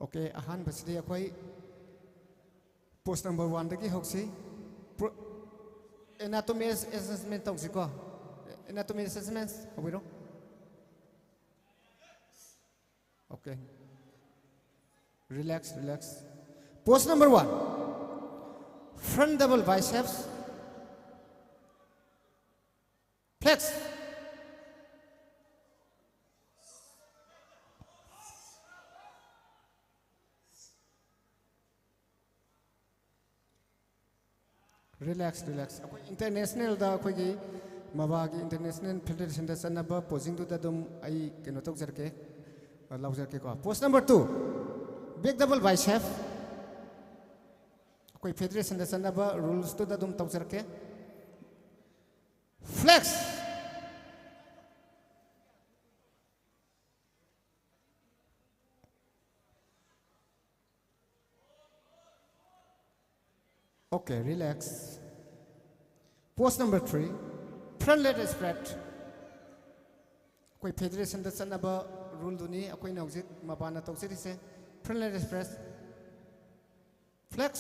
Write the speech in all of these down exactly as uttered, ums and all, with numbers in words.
Okay, ꯑꯍꯥꯟꯕꯁꯤꯗꯤ ꯑꯩꯈꯣꯏ post number one ꯗꯒꯤ ꯍꯧꯁꯤ꯫ Pro-, anatomy assessment ꯇꯧꯁꯤꯀꯣ꯫ Anatomy assessment ꯍꯧꯕꯤꯔꯣ꯫ Okay. Relax, relax. Post number one. Front double biceps. Flex. Relax, relax. ꯑꯩꯈꯣꯏ international ꯗ, ꯑꯩꯈꯣꯏꯒꯤ ꯃꯕꯥꯒꯤ international federation ꯗ ꯆꯠꯅꯕ posing ꯗꯨꯗ ꯑꯗꯨꯝ ꯑꯩ ꯀꯩꯅꯣ ꯇꯧꯖꯔꯛꯀꯦ, ꯑ, ꯂꯥꯎꯖꯔꯛꯀꯦꯀꯣ꯫ Post number two, back double bicep. ꯑꯩꯈꯣꯏ federation ꯗ ꯆꯠꯅꯕ rules ꯇꯨꯗ ꯑꯗꯨꯝ ꯇꯧꯖꯔꯛꯀꯦ꯫ Flex. Okay, relax. Post number three, front leg spread. ꯑꯩꯈꯣꯏ federation ꯗ ꯆꯠꯅꯕ rule ꯗꯨꯅꯤ ꯑꯩꯈꯣꯏꯅ ꯍꯧꯖꯤꯛ ꯃꯄꯥꯟꯗ ꯇꯧꯖꯔꯤꯁꯦ꯫ Front leg spread. Flex.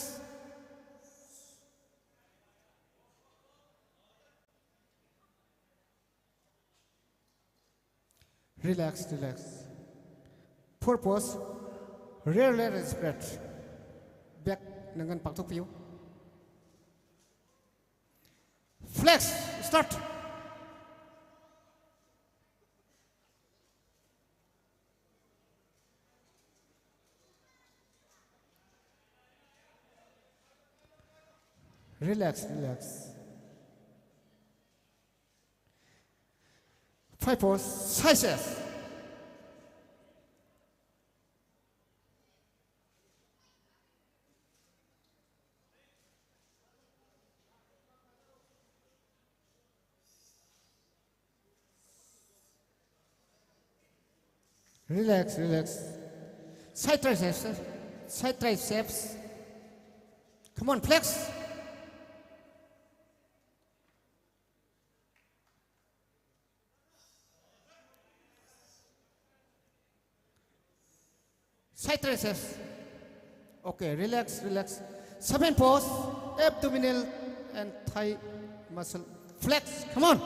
Relax, relax. Fourth pose, rear leg spread. Back ꯅꯪꯒꯟ ꯄꯥꯛꯊꯣꯛꯄꯤꯌꯨ꯫ Flex, start. Relax, relax. Five pose, side step. Relax, relax. Side triceps, side triceps. Come on, flex. Side stretches. Okay, relax, relax. Seven pose, abdominal and thigh muscle. Flex, come on.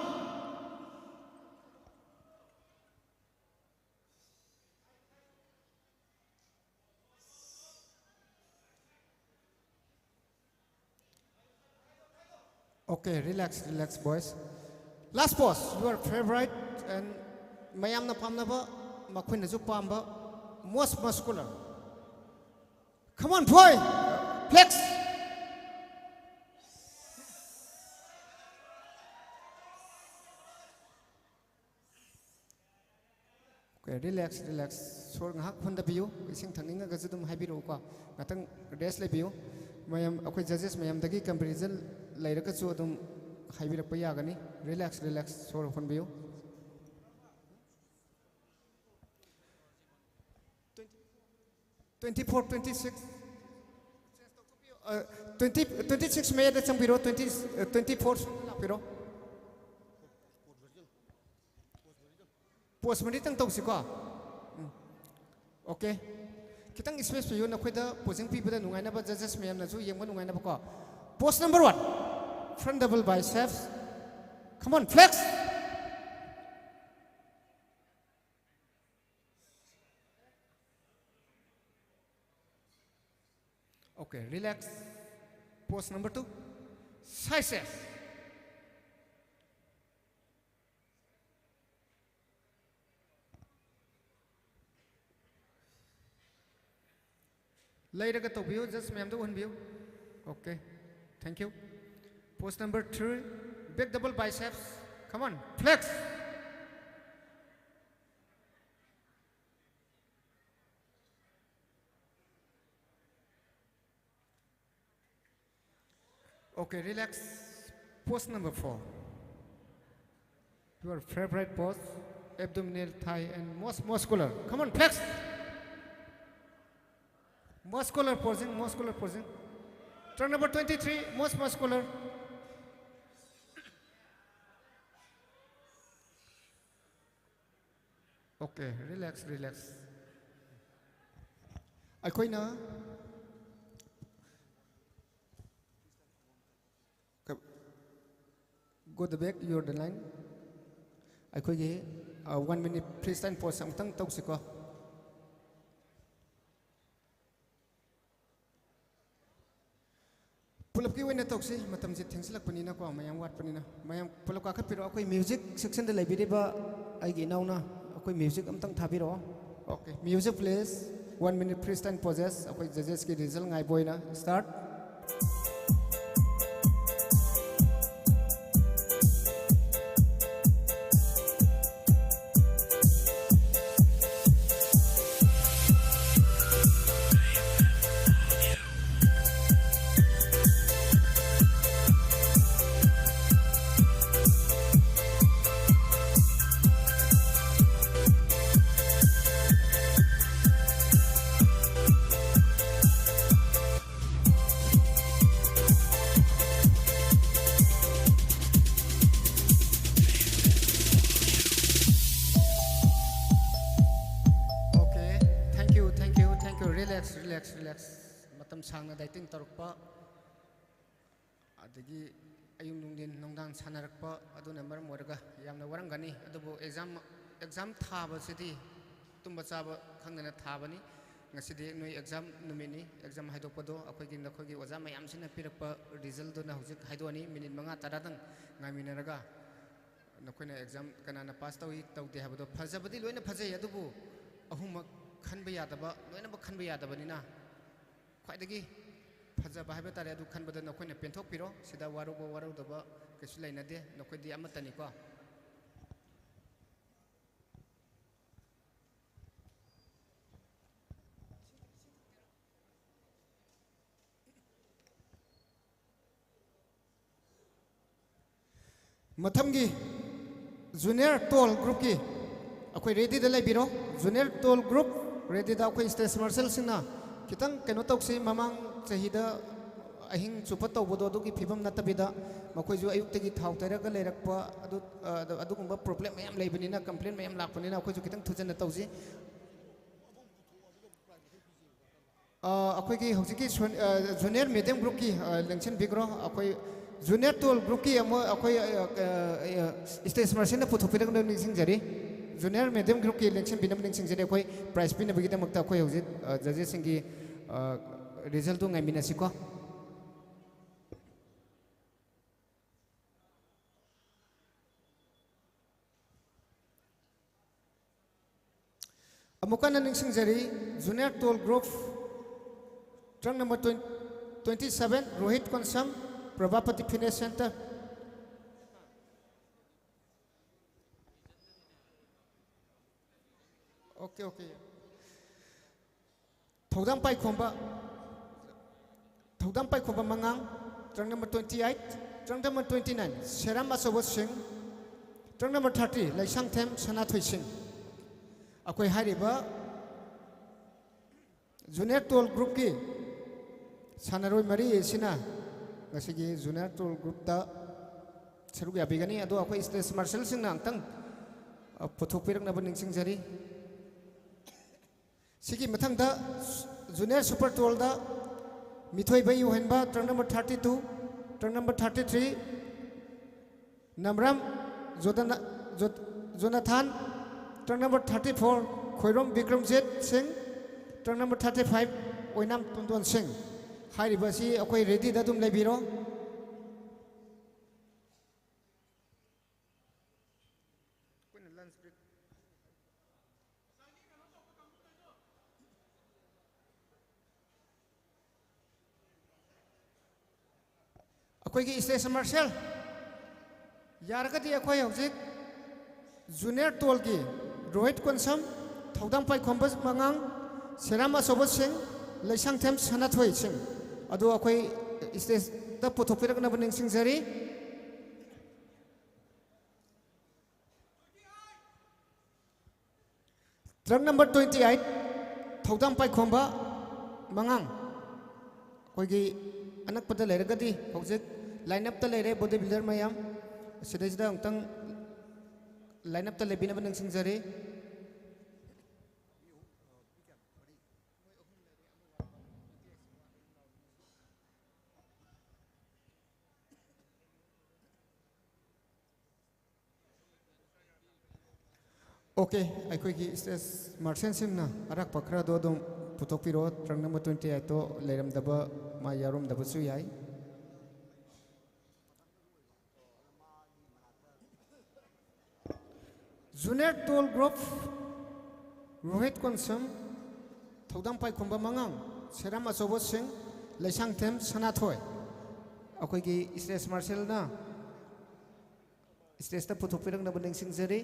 Okay, relax, relax, boys. Last pose, your favorite and ꯃꯌꯥꯝꯅ ꯄꯥꯝꯅꯕ, ꯃꯈꯣꯏꯅꯁꯨ ꯄꯥꯝꯕ, most muscular. Come on, boy, flex. Okay, relax, relax. ꯁꯣꯔ ꯉꯥꯏꯍꯥꯛ ꯍꯣꯟꯗꯕꯤꯌꯨ꯫ ꯏꯁꯤꯡ ꯊꯛꯅꯤꯡꯉꯒꯁꯨ ꯑꯗꯨꯝ ꯍꯥꯏꯕꯤꯔꯛꯎꯀꯣ꯫ ꯉꯥꯛꯇꯪ rest ꯂꯩꯕꯤꯌꯨ꯫ ꯃꯌꯥꯝ, ꯑꯩꯈꯣꯏ judges ꯃꯌꯥꯝꯗꯒꯤ comparison ꯂꯩꯔꯒꯁꯨ ꯑꯗꯨꯝ ꯍꯥꯏꯕꯤꯔꯛꯄ ꯌꯥꯒꯅꯤ꯫ Relax, relax. ꯁꯣꯔ ꯍꯣꯟꯕꯤꯌꯨ꯫ Twenty four, twenty six. Uh, twenty, twenty six ꯃꯌꯥꯏꯗ ꯆꯪꯕꯤꯔꯣ, twenty, uh, twenty four ꯁꯣꯝꯗ ꯂꯥꯛꯄꯤꯔꯣ꯫ Pose ꯃꯔꯤꯇꯪ ꯇꯧꯁꯤꯀꯣ꯫ ꯎꯝ꯫ Okay꯫ ꯈꯤꯇꯪ space ꯄꯤꯌꯨ, ꯅꯈꯣꯏꯗ posing ꯄꯤꯕꯗ ꯅꯨꯡꯉꯥꯏꯅꯕ, judges ꯃꯌꯥꯝꯅꯁꯨ ꯌꯦꯡꯕ ꯅꯨꯡꯉꯥꯏꯅꯕꯀꯣ꯫ Pose number one. Front double biceps. Come on, flex. Okay, relax. Pose number two. Side stretch. ꯂꯩꯔꯒ ꯇꯧꯕꯤꯌꯨ, judge ꯃꯌꯥꯝꯗ ꯎꯍꯟꯕꯤꯌꯨ꯫ Okay, thank you. Pose number three, back double biceps. Come on, flex. Okay, relax. Pose number four. Your favorite pose, abdominal, thigh, and most muscular. Come on, flex. Muscular posing, muscular posing. Turn number twenty-three, most muscular. Okay, relax, relax. ꯑꯩꯈꯣꯏꯅ ꯀ-, go the back, you're the line. ꯑꯩꯈꯣꯏꯒꯤ, ꯑ, one minute freestyle pose ꯑꯃꯨꯛꯇꯪ ꯇꯧꯁꯤꯀꯣ꯫ ꯄꯨꯂꯞꯀꯤ ꯑꯣꯏꯅ ꯇꯧꯁꯤ, ꯃꯇꯝꯁꯦ ꯊꯦꯡꯖꯤꯜꯂꯛꯄꯅꯤꯅꯀꯣ, ꯃꯌꯥꯝ ꯋꯥꯠꯄꯅꯤꯅ꯫ ꯃꯌꯥꯝ ꯄꯨꯂꯞ ꯀꯥꯈꯠꯄꯤꯔꯛꯑꯣ꯫ ꯑꯩꯈꯣꯏ music section ꯗ ꯂꯩꯕꯤꯔꯤꯕ ꯑꯩꯒꯤ ꯏꯅꯥꯎꯅ ꯑꯩꯈꯣꯏ music ꯑꯝꯇꯪ ꯊꯥꯕꯤꯔꯛꯑꯣ꯫ Okay, music please. One minute freestyle poses. ꯑꯩꯈꯣꯏ judges ꯀꯤ result ꯉꯥꯏꯕ ꯑꯣꯏꯅ start. Okay, thank you, thank you, thank you. Relax, relax, relax. ꯃꯇꯝ ꯁꯥꯡꯅ dieting ꯇꯧꯔꯛꯄ, ꯑꯗꯒꯤ ꯑꯌꯨꯛ ꯅꯨꯡꯊꯤꯟ ꯅꯨꯡꯗꯥꯡ ꯁꯥꯟꯅꯔꯛꯄ, ꯑꯗꯨꯅ ꯃꯔꯝ ꯑꯣꯏꯔꯒ ꯌꯥꯝꯅ ꯋꯥꯔꯝꯒꯅꯤ꯫ ꯑꯗꯨꯕꯨ exam, exam ꯊꯥꯕꯁꯤꯗꯤ ꯇꯨꯝꯕ ꯆꯥꯕ ꯈꯪꯗꯅ ꯊꯥꯕꯅꯤ꯫ ꯉꯁꯤꯗꯤ ꯅꯣꯏ exam ꯅꯨꯃꯤꯠꯅꯤ꯫ Exam ꯍꯥꯏꯗꯣꯛꯄꯗꯣ ꯑꯩꯈꯣꯏꯒꯤ, ꯅꯈꯣꯏꯒꯤ ꯑꯣꯖꯥ ꯃꯌꯥꯝꯁꯤꯅ ꯄꯤꯔꯛꯄ result ꯇꯨꯅ ꯍꯧꯖꯤꯛ ꯍꯥꯏꯗꯣꯛꯑꯅꯤ꯫ Minute ꯃꯉꯥ ꯇꯔꯥꯗꯪ ꯉꯥꯏꯃꯤꯟꯅꯔꯒ ꯅꯈꯣꯏꯅ exam ꯀꯅꯥꯅ pass ꯇꯧꯏ ꯇꯧꯗꯦ ꯍꯥꯏꯕꯗꯣ, ꯐꯖꯕꯗꯤ ꯂꯣꯏꯅ ꯐꯖꯩ, ꯑꯗꯨꯕꯨ ꯑꯍꯨꯝꯃꯛ ꯈꯟꯕ ꯌꯥꯗꯕ, ꯂꯣꯏꯅꯃꯛ ꯈꯟꯕ ꯌꯥꯗꯕꯅꯤꯅ, ꯈ꯭ꯋꯥꯏꯗꯒꯤ ꯐꯖꯕ ꯍꯥꯏꯕ ꯇꯥꯔꯦ, ꯑꯗꯨ ꯈꯟꯕꯗ ꯅꯈꯣꯏꯅ ꯄꯦꯟꯊꯣꯛꯄꯤꯔꯣ꯫ ꯁꯤꯗ ꯋꯥꯔꯧꯕ ꯋꯥꯔꯧꯗꯕ ꯀꯩꯁꯨ ꯂꯩꯅꯗꯦ, ꯅꯈꯣꯏꯗꯤ ꯑꯃꯠꯇꯅꯤꯀꯣ꯫ ꯃꯊꯪꯒꯤ junior tall group ꯀꯤ ꯑꯩꯈꯣꯏ ready ꯗ ꯂꯩꯕꯤꯔꯣ꯫ Junior tall group ready ꯗ꯫ ꯑꯩꯈꯣꯏ stage marshal ꯁꯤꯡꯅ ꯈꯤꯇꯪ ꯀꯩꯅꯣ ꯇꯧꯁꯤ, ꯃꯃꯥꯡ ꯆꯍꯤꯗ ꯑꯍꯤꯡ ꯆꯨꯞꯄ ꯇꯧꯕꯗꯣ ꯑꯗꯨꯒꯤ ꯐꯤꯕꯝ ꯅꯠꯇꯕꯤꯗ, ꯃꯈꯣꯏꯁꯨ ꯑꯌꯨꯛꯇꯒꯤ ꯊꯥꯎ ꯇꯩꯔꯒ ꯂꯩꯔꯛꯄ, ꯑꯗꯨ, ꯑ, ꯑꯗꯨꯒꯨꯝꯕ problem ꯃꯌꯥꯝ ꯂꯩꯕꯅꯤꯅ, complain ꯃꯌꯥꯝ ꯂꯥꯛꯄꯅꯤꯅ ꯑꯩꯈꯣꯏꯁꯨ ꯈꯤꯇꯪ ꯊꯨꯖꯟꯅ ꯇꯧꯁꯤ꯫ ꯑ, ꯑꯩꯈꯣꯏꯒꯤ ꯍꯧꯖꯤꯛꯀꯤ ꯁꯨꯟ-, ꯑ, ꯖꯨꯅꯤꯌꯔ ꯃꯦꯗꯤꯌꯝ ꯒ꯭ꯔꯨꯞꯀꯤ, ꯑ, ꯂꯦꯡꯁꯤꯟꯕꯤꯈ꯭ꯔꯣ꯫ ꯑꯩꯈꯣꯏ ꯖꯨꯅꯤꯌꯔ ꯇꯣꯜ ꯒ꯭ꯔꯨꯞꯀꯤ ꯑꯃꯨꯛ ꯑꯩꯈꯣꯏ, ꯑ, ꯑ, ꯑ, ꯏꯁꯇꯦꯖ ꯃꯥꯔꯁꯦꯜꯅ ꯄꯨꯊꯣꯛꯄꯤꯔꯛꯅꯕ ꯅꯤꯡꯁꯤꯡꯖꯔꯤ꯫ ꯖꯨꯅꯤꯌꯔ ꯃꯦꯗꯤꯌꯝ ꯒ꯭ꯔꯨꯞꯀꯤ ꯂꯦꯡꯁꯤꯟꯕꯤꯅꯕ ꯅꯤꯡꯁꯤꯡꯖꯔꯤ꯫ ꯑꯩꯈꯣꯏ ꯄ꯭ꯔꯥꯏꯖ ꯄꯤꯅꯕꯒꯤꯗꯃꯛꯇ ꯑꯩꯈꯣꯏ ꯍꯧꯖꯤꯛ, ꯑ, ꯖꯖꯦꯁꯁꯤꯡꯒꯤ, ꯑ, ꯔꯤꯖꯜꯇꯨ ꯉꯥꯏꯃꯤꯟꯅꯁꯤꯀꯣ꯫ ꯑꯃꯨꯛ ꯍꯟꯅ ꯅꯤꯡꯁꯤꯡꯖꯔꯤ, junior tall group, truck number twenty seven, Rohit Konsam, Prabhapati fitness centre. Okay, okay. ꯊꯧꯗꯥꯝ ꯄꯥꯏꯈꯣꯝꯕ, ꯊꯧꯗꯥꯝ ꯄꯥꯏꯈꯣꯝꯕ ꯃꯉꯥꯡ, truck number twenty eight, truck number twenty nine, Seram Achouba Singh, truck number thirty, Leishangthem Sanathoi Singh. ꯑꯩꯈꯣꯏ ꯍꯥꯏꯔꯤꯕ ꯖꯨꯅꯤꯌꯔ ꯇꯣꯜ ꯒ꯭ꯔꯨꯞꯀꯤ ꯁꯥꯟꯅꯔꯣꯏ ꯃꯔꯤ ꯑꯁꯤꯅ ꯉꯁꯤꯒꯤ ꯖꯨꯅꯤꯌꯔ ꯇꯣꯜ ꯒ꯭ꯔꯨꯞꯇ ꯁꯔꯨꯛ ꯌꯥꯕꯤꯒꯅꯤ꯫ ꯑꯗꯣ ꯑꯩꯈꯣꯏ ꯏꯁꯇꯦꯖ ꯃꯥꯔꯁꯦꯜꯁꯤꯡꯅ ꯑꯃꯨꯛꯇꯪ, ꯑ, ꯄꯨꯊꯣꯛꯄꯤꯔꯛꯅꯕ ꯅꯤꯡꯁꯤꯡꯖꯔꯤ꯫ ꯁꯤꯒꯤ ꯃꯊꯪꯗ ꯖꯨꯅꯤꯌꯔ ꯁꯨꯄꯔ ꯇꯣꯜꯗ ꯃꯤꯊꯣꯏꯕ ꯌꯨꯍꯦꯟꯕ, truck number thirty two, ꯇ꯭ꯔꯪ number thirty three, Namram ꯖꯣꯗꯅ-, ꯖꯣ-, Jonathan, truck number thirty four, Khoirom Bikramjit Singh, truck number thirty five, Oinam Tondon Singh. ꯍꯥꯏꯔꯤꯕ ꯑꯁꯤ ꯑꯩꯈꯣꯏ ꯔꯦꯗꯤꯗ ꯑꯗꯨꯝ ꯂꯩꯕꯤꯔꯣ꯫ ꯑꯩꯈꯣꯏꯅ ꯂꯟꯆ ꯕ꯭ꯔꯦꯛ ꯑꯩꯈꯣꯏꯒꯤ ꯏꯁꯇꯦꯖ ꯃꯥꯔꯁꯦꯜ ꯌꯥꯔꯒꯗꯤ ꯑꯩꯈꯣꯏ ꯍꯧꯖꯤꯛ ꯖꯨꯅꯤꯌꯔ ꯇꯣꯜꯒꯤ ꯔꯣꯍꯤꯠ ꯀꯣꯟꯁꯝ, ꯊꯧꯗꯥꯝ ꯄꯥꯏꯈꯣꯝꯕ ꯃꯉꯥꯡ, ꯁꯦꯔꯥꯝ ꯑꯆꯧꯕ ꯁꯤꯡ, ꯂꯩꯁꯥꯡꯊꯦꯝ ꯁꯅꯥꯊꯣꯏ ꯁꯤꯡ ꯑꯗꯨ ꯑꯩꯈꯣꯏ ꯏꯁꯇꯦꯖꯇ ꯄꯨꯊꯣꯛꯄꯤꯔꯛꯅꯕ ꯅꯤꯡꯁꯤꯡꯖꯔꯤ꯫ ꯇ꯭ꯔꯪ ꯅꯝꯕꯔ ꯇ꯭ꯋꯦꯟꯇꯤ ꯑꯩꯠ, ꯊꯧꯗꯥꯝ ꯄꯥꯏꯈꯣꯝꯕ ꯃꯉꯥꯡ꯫ ꯑꯩꯈꯣꯏꯒꯤ ꯑꯅꯛꯄꯗ ꯂꯩꯔꯒꯗꯤ ꯍꯧꯖꯤꯛ ꯂꯥꯏꯟ ꯑꯞꯇ ꯂꯩꯔꯦ ꯕꯣꯗꯤ ꯕꯤꯜꯗꯔ ꯃꯌꯥꯝ꯫ ꯁꯤꯗꯩꯁꯤꯗ ꯑꯃꯨꯛꯇꯪ ꯂꯥꯏꯟ ꯑꯞꯇ ꯂꯩꯕꯤꯅꯕ ꯅꯤꯡꯁꯤꯡꯖꯔꯤ꯫ ꯑꯣꯀꯦ, ꯑꯩꯈꯣꯏꯒꯤ ꯁ꯭ꯇꯦꯖ ꯃꯥꯔꯁꯦꯜꯁꯤꯡꯅ ꯑꯔꯥꯛꯄ ꯈꯔꯗꯣ ꯑꯗꯨꯝ ꯄꯨꯊꯣꯛꯄꯤꯔꯣ꯫ ꯇ꯭ꯔꯪ ꯅꯝꯕꯔ ꯇ꯭ꯋꯦꯟꯇꯤ ꯑꯩꯠꯇꯣ ꯂꯩꯔꯝꯗꯕ, ꯃꯥ ꯌꯥꯎꯔꯝꯗꯕꯁꯨ ꯌꯥꯏ꯫ Junior tall group, Rohit Konsam, ꯊꯧꯗꯥꯝ ꯄꯥꯏꯈꯣꯝꯕ ꯃꯉꯥꯡ, ꯁꯦꯔꯥꯝ ꯑꯆꯧꯕ ꯁꯤꯡ, ꯂꯩꯁꯥꯡꯊꯦꯝ ꯁꯅꯥꯊꯣꯏ꯫ ꯑꯩꯈꯣꯏꯒꯤ ꯁ꯭ꯇꯦꯖ ꯃꯥꯔꯁꯦꯜꯅ ꯁ꯭ꯇꯦꯖꯇ ꯄꯨꯊꯣꯛꯄꯤꯔꯛꯅꯕ ꯅꯤꯡꯁꯤꯡꯖꯔꯤ꯫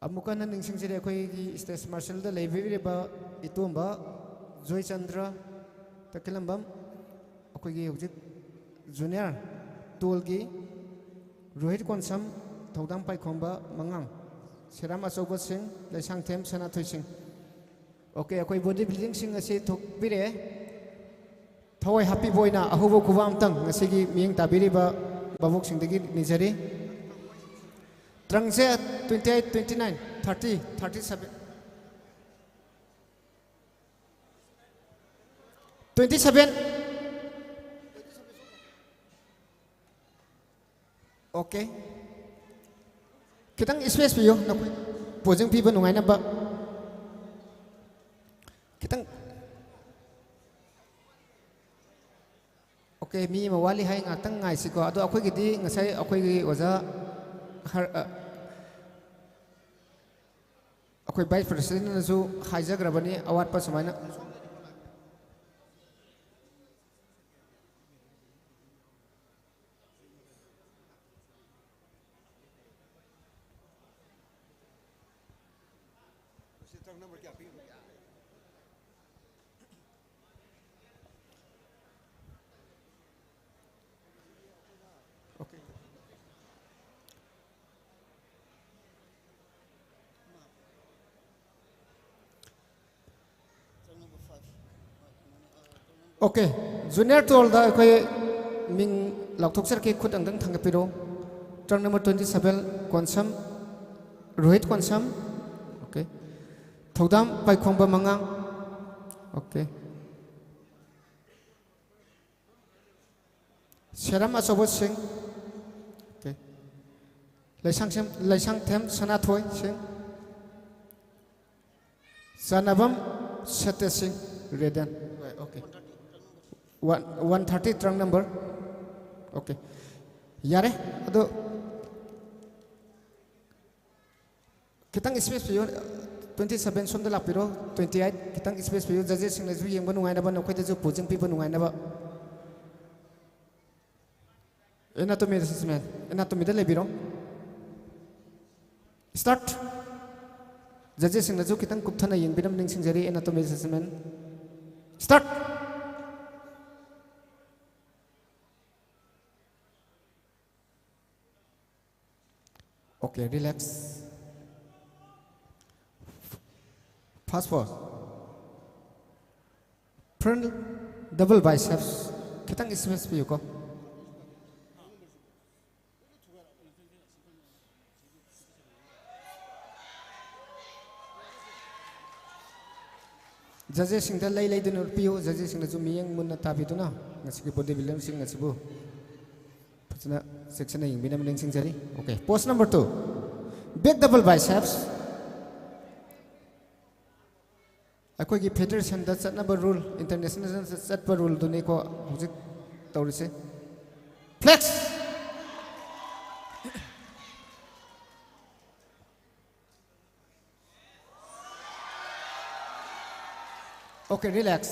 ꯑꯃꯨꯛ ꯍꯟꯅ ꯅꯤꯡꯁꯤꯡꯖꯔꯤ, ꯑꯩꯈꯣꯏꯒꯤ ꯁ꯭ꯇꯦꯖ ꯃꯥꯔꯁꯦꯜꯗ ꯂꯩꯕꯤꯔꯤꯕ ꯏꯇꯣꯝꯕ ꯖꯣꯏꯆꯟꯗ꯭ꯔ ꯇꯈꯦꯂꯝꯕꯝ, ꯑꯩꯈꯣꯏꯒꯤ ꯍꯧꯖꯤꯛ ꯖꯨꯅꯤꯌꯔ ꯇꯣꯜꯒꯤ ꯔꯣꯍꯤꯠ ꯀꯣꯟꯁꯝ, ꯊꯧꯗꯥꯝ ꯄꯥꯏꯈꯣꯝꯕ ꯃꯉꯥꯡ, ꯁꯦꯔꯥꯝ ꯑꯆꯧꯕ ꯁꯤꯡ, ꯂꯩꯁꯥꯡꯊꯦꯝ ꯁꯅꯥꯊꯣꯏ ꯁꯤꯡ꯫ ꯑꯣꯀꯦ, ꯑꯩꯈꯣꯏ ꯕꯣꯗꯤ ꯕꯤꯜꯗꯤꯡꯁꯤꯡ ꯑꯁꯤ ꯊꯣꯛꯄꯤꯔꯛꯑꯦ꯫ ꯊꯋꯥꯏ ꯍꯥꯞꯄꯤꯕ ꯑꯣꯏꯅ ꯑꯍꯧꯕ ꯈꯨꯕꯥꯛ ꯑꯃꯇꯪ ꯉꯁꯤꯒꯤ ꯃꯤꯠꯌꯦꯡ ꯇꯥꯕꯤꯔꯤꯕ ꯚꯥꯕꯣꯛꯁꯤꯡꯗꯒꯤ ꯅꯤꯖꯔꯤ꯫ ꯇ꯭ꯔꯪꯁꯦ twenty eight, twenty nine, thirty, thirty seven꯫ Twenty seven꯫ Okay. ꯈꯤꯇꯪ ꯁ꯭ꯄꯦꯁ ꯄꯤꯌꯨ, ꯅꯈꯣꯏ ꯄꯣꯖꯤꯡ ꯄꯤꯕ ꯅꯨꯡꯉꯥꯏꯅꯕ꯫ ꯈꯤꯇꯪ꯫ ꯑꯣꯀꯦ, ꯃꯤ ꯑꯃ ꯋꯥꯠꯂꯤ ꯍꯥꯏ, ꯉꯥꯛꯇꯪ ꯉꯥꯏꯁꯤꯀꯣ꯫ ꯑꯗꯣ ꯑꯩꯈꯣꯏꯒꯤꯗꯤ ꯉꯁꯥꯏ ꯑꯩꯈꯣꯏꯒꯤ ꯑꯣꯖꯥ ꯍꯔ-, ꯑ, ꯑꯩꯈꯣꯏ ꯚꯥꯏꯁ ꯄ꯭ꯔꯦꯁꯤꯗꯦꯟꯠꯅꯁꯨ ꯍꯥꯏꯖꯈ꯭ꯔꯕꯅꯤ ꯑꯋꯥꯠꯄ ꯁꯨꯃꯥꯏꯅ꯫ Okay. Tang number five. Okay, junior twelve ꯗ ꯑꯩꯈꯣꯏ ꯃꯤꯡ ꯂꯥꯎꯊꯣꯛꯆꯔꯛꯀꯦ, ꯈꯨꯠ ꯑꯝꯇꯪ ꯊꯥꯡꯒꯠꯄꯤꯔꯣ꯫ Trunk number twenty seven, Konsam, Rohit Konsam. Okay, ꯊꯧꯗꯥꯝ ꯄꯥꯏꯈꯣꯝꯕ ꯃꯉꯥꯡ꯫ Okay, ꯁꯦꯔꯝ ꯑꯆꯧꯕ ꯁꯤꯡ꯫ Okay, ꯂꯩꯁꯥꯡꯊꯦꯝ, ꯂꯩꯁꯥꯡꯊꯦꯝ ꯁꯅꯥꯊꯣꯏ ꯁꯤꯡ꯫ ꯆꯥꯟꯅꯕꯝ ꯁꯇ꯭ꯌ ꯁꯤꯡ, ꯔꯦꯗꯦꯟ꯫ Okay, one, one thirty trunk number꯫ Okay, ꯌꯥꯔꯦ꯫ ꯑꯗꯣ ꯈꯤꯇꯪ space ꯄꯤꯌꯨ꯫ Twenty seven ꯁꯣꯝꯗ ꯂꯥꯛꯄꯤꯔꯣ꯫ Twenty eight, ꯈꯤꯇꯪ space ꯄꯤꯌꯨ, judges ꯁꯤꯡꯅꯁꯨ ꯌꯦꯡꯕ ꯅꯨꯡꯉꯥꯏꯅꯕ, ꯅꯈꯣꯏꯗꯁꯨ posing ꯄꯤꯕ ꯅꯨꯡꯉꯥꯏꯅꯕ꯫ Anatomy assessment, anatomy ꯗ ꯂꯩꯕꯤꯔꯣ꯫ Start꯫ Judges ꯁꯤꯡꯅꯁꯨ ꯈꯤꯇꯪ ꯀꯨꯞꯊꯅ ꯌꯦꯡꯕꯤꯅꯕ ꯅꯤꯡꯁꯤꯡꯖꯔꯤ꯫ Anatomy assessment, start꯫ Okay, relax. First pose, front double biceps. ꯈꯤꯇꯪ space ꯄꯤꯌꯨꯀꯣ꯫ Judges ꯁꯤꯡꯗ ꯂꯩ ꯂꯩꯗꯨꯅ ꯎꯠꯄꯤꯌꯨ꯫ Judges ꯁꯤꯡꯅꯁꯨ ꯃꯤꯠꯌꯦꯡ ꯃꯨꯟꯅ ꯇꯥꯕꯤꯗꯨꯅ ꯉꯁꯤꯒꯤ body builder ꯁꯤꯡ ꯑꯁꯤꯕꯨ ꯐꯖꯅ ꯆꯦꯛꯁꯤꯟꯅ ꯌꯦꯡꯕꯤꯅꯕ ꯅꯤꯡꯁꯤꯡꯖꯔꯤ꯫ Okay, pose number two, back double biceps꯫ ꯑꯩꯈꯣꯏꯒꯤ federation ꯗ ꯆꯠꯅꯕ rule, international ꯗ ꯆꯠꯄ rule ꯗꯨꯅꯤꯀꯣ ꯍꯧꯖꯤꯛ ꯇꯧꯔꯤꯁꯦ꯫ Flex꯫ Okay, relax.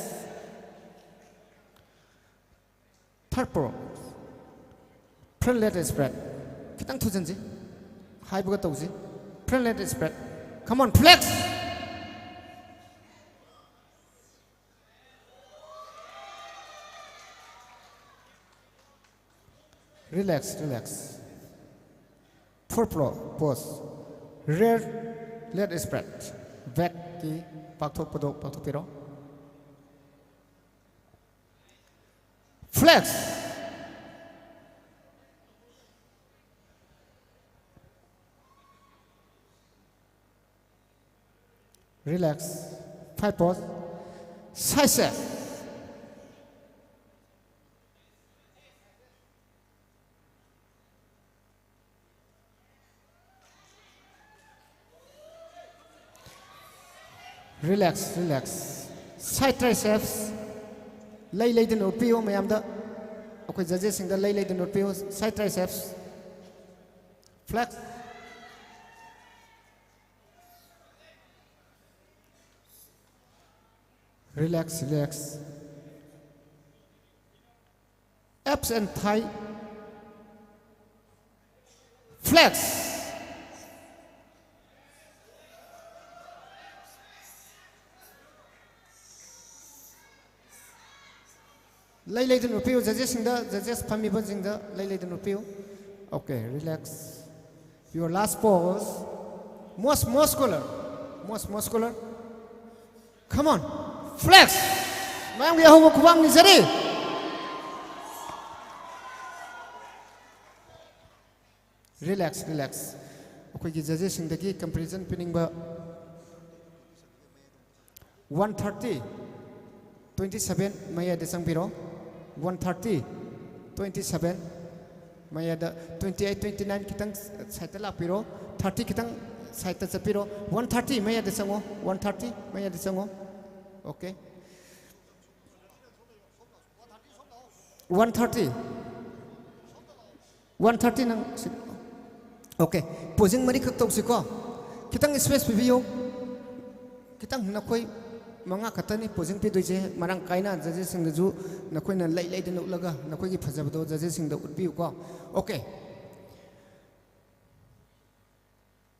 Third pose, front leg spread꯫ ꯈꯤꯇꯪ ꯊꯨꯖꯟꯁꯤ, ꯍꯥꯏꯕꯒ ꯇꯧꯁꯤ꯫ Front leg spread꯫ Come on, flex! Relax, relax. Fourth pose, rear leg spread꯫ Back ꯀꯤ ꯄꯥꯛꯊꯣꯛꯄꯗꯣ ꯄꯥꯛꯊꯣꯛꯄꯤꯔꯣ꯫ Relax. Relax. Five pose. Side step. Relax, relax. Side triceps. ꯂꯩ ꯂꯩꯗꯅ ꯎꯠꯄꯤꯌꯨ ꯃꯌꯥꯝꯗ꯫ ꯑꯩꯈꯣꯏ judgesꯁꯤꯡꯗ ꯂꯩ ꯂꯩꯗꯅ ꯎꯠꯄꯤꯌꯨ꯫ Side triceps. Flex. Relax, relax. Abs and thigh. Flex. ꯂꯩ ꯂꯩꯗꯨꯅ ꯎꯠꯄꯤꯌꯨ, judgesꯁꯤꯡꯗ, judges ꯐꯝꯃꯤꯕꯁꯤꯡꯗ ꯂꯩ ꯂꯩꯗꯨꯅ ꯎꯠꯄꯤꯌꯨ꯫ Okay, relax. Your last pose. Most muscular. Most muscular. Come on. Flex. ꯃꯌꯥꯝꯒꯤ ꯑꯍꯧꯕ ꯈꯨꯕꯥꯛ ꯅꯤꯖꯔꯤ꯫ Relax, relax. ꯑꯩꯈꯣꯏꯒꯤ judgesꯁꯤꯡꯗꯒꯤ comparison ꯄꯤꯅꯤꯡꯕ꯫ One thirty, twenty seven ꯃꯌꯥꯏꯗ ꯆꯪꯕꯤꯔꯣ꯫ One thirty, twenty seven ꯃꯌꯥꯏꯗ, twenty eight, twenty nine ꯈꯤꯇꯪ sideꯇ ꯂꯥꯛꯄꯤꯔꯣ꯫ Thirty ꯈꯤꯇꯪ sideꯇ ꯆꯠꯄꯤꯔꯣ꯫ One thirty ꯃꯌꯥꯏꯗ ꯆꯪꯉꯣ꯫ One thirty ꯃꯌꯥꯏꯗ ꯆꯪꯉꯣ꯫ Okay. One thirty. One thirty ꯅꯪ ꯁꯤ-, okay, posing ꯃꯔꯤꯈꯛ ꯇꯧꯁꯤꯀꯣ꯫ ꯈꯤꯇꯪ space ꯄꯤꯕꯤꯌꯨ꯫ ꯈꯤꯇꯪ ꯅꯈꯣꯏ ꯃꯉꯥ ꯈꯛꯇꯅꯤ posing ꯄꯤꯗꯣꯏꯁꯦ꯫ ꯃꯔꯥꯡ ꯀꯥꯏꯅ judgesꯁꯤꯡꯗꯁꯨ ꯅꯈꯣꯏꯅ ꯂꯩ ꯂꯩꯗꯅ ꯎꯠꯂꯒ ꯅꯈꯣꯏꯒꯤ ꯐꯖꯕꯗꯣ judgesꯁꯤꯡꯗ ꯎꯠꯄꯤꯌꯨꯀꯣ꯫ Okay.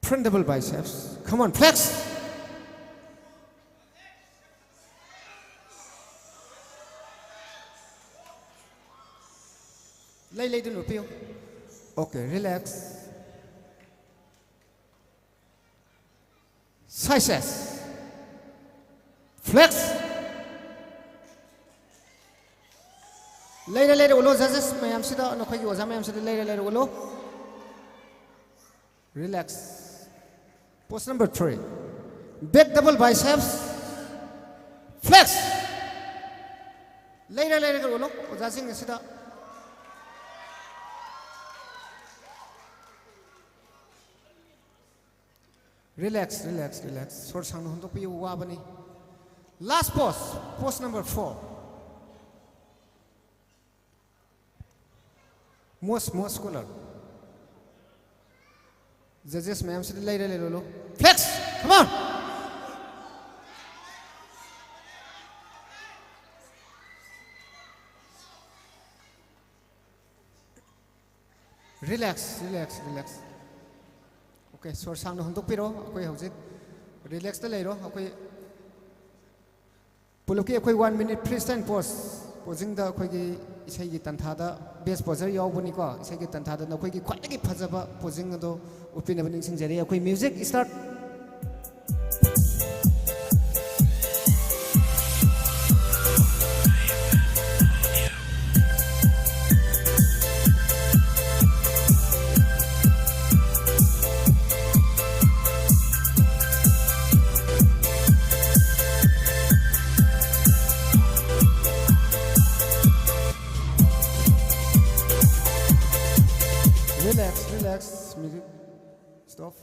Front double biceps. Come on, flex. ꯂꯩ ꯂꯩꯗꯨꯅ ꯎꯠꯄꯤꯌꯨ꯫ Okay, relax. Side step. Flex. ꯂꯩꯔ ꯂꯩꯔ ꯎꯠꯂꯣ, judges ꯃꯌꯥꯝꯁꯤꯗ, ꯅꯈꯣꯏꯒꯤ ꯑꯣꯖꯥ ꯃꯌꯥꯝꯁꯤꯗ ꯂꯩꯔ ꯂꯩꯔ ꯎꯠꯂꯣ꯫ Relax. Pose number three. Back double biceps. Flex. ꯂꯩꯔ ꯂꯩꯔꯒ ꯎꯠꯂꯣ ꯑꯣꯖꯥꯁꯤꯡ ꯑꯁꯤꯗ꯫ Relax, relax, relax. ꯁꯣꯔ ꯁꯥꯡꯅ ꯍꯣꯟꯗꯣꯛꯄꯤꯌꯨ, ꯋꯥꯕꯅꯤ꯫ Last pose, pose number four. Most muscular. Judges ꯃꯌꯥꯝꯁꯤꯗ ꯂꯩꯔ ꯂꯩꯔꯣꯂꯣ꯫ Flex! Come on! Relax, relax, relax. Okay, ꯁꯣꯔ ꯁꯥꯡꯅ ꯍꯣꯟꯗꯣꯛꯄꯤꯔꯣ꯫ ꯑꯩꯈꯣꯏ ꯍꯧꯖꯤꯛ relaxꯇ ꯂꯩꯔꯣ꯫ ꯑꯩꯈꯣꯏ ꯄꯨꯂꯞꯀꯤ ꯑꯩꯈꯣꯏ one minute freestyle pose, posingꯗ ꯑꯩꯈꯣꯏꯒꯤ ꯏꯁꯩꯒꯤ ꯇꯟꯊꯥꯗ best poser ꯌꯥꯎꯕꯅꯤꯀꯣ꯫ ꯏꯁꯩꯒꯤ ꯇꯟꯊꯥꯗ ꯅꯈꯣꯏꯒꯤ ꯈ꯭ꯋꯥꯏꯗꯒꯤ ꯐꯖꯕ posing ꯑꯗꯣ ꯎꯠꯄꯤꯅꯕ ꯅꯤꯡꯁꯤꯡꯖꯔꯤ꯫ ꯑꯩꯈꯣꯏ music start꯫ Relax, relax, music stop.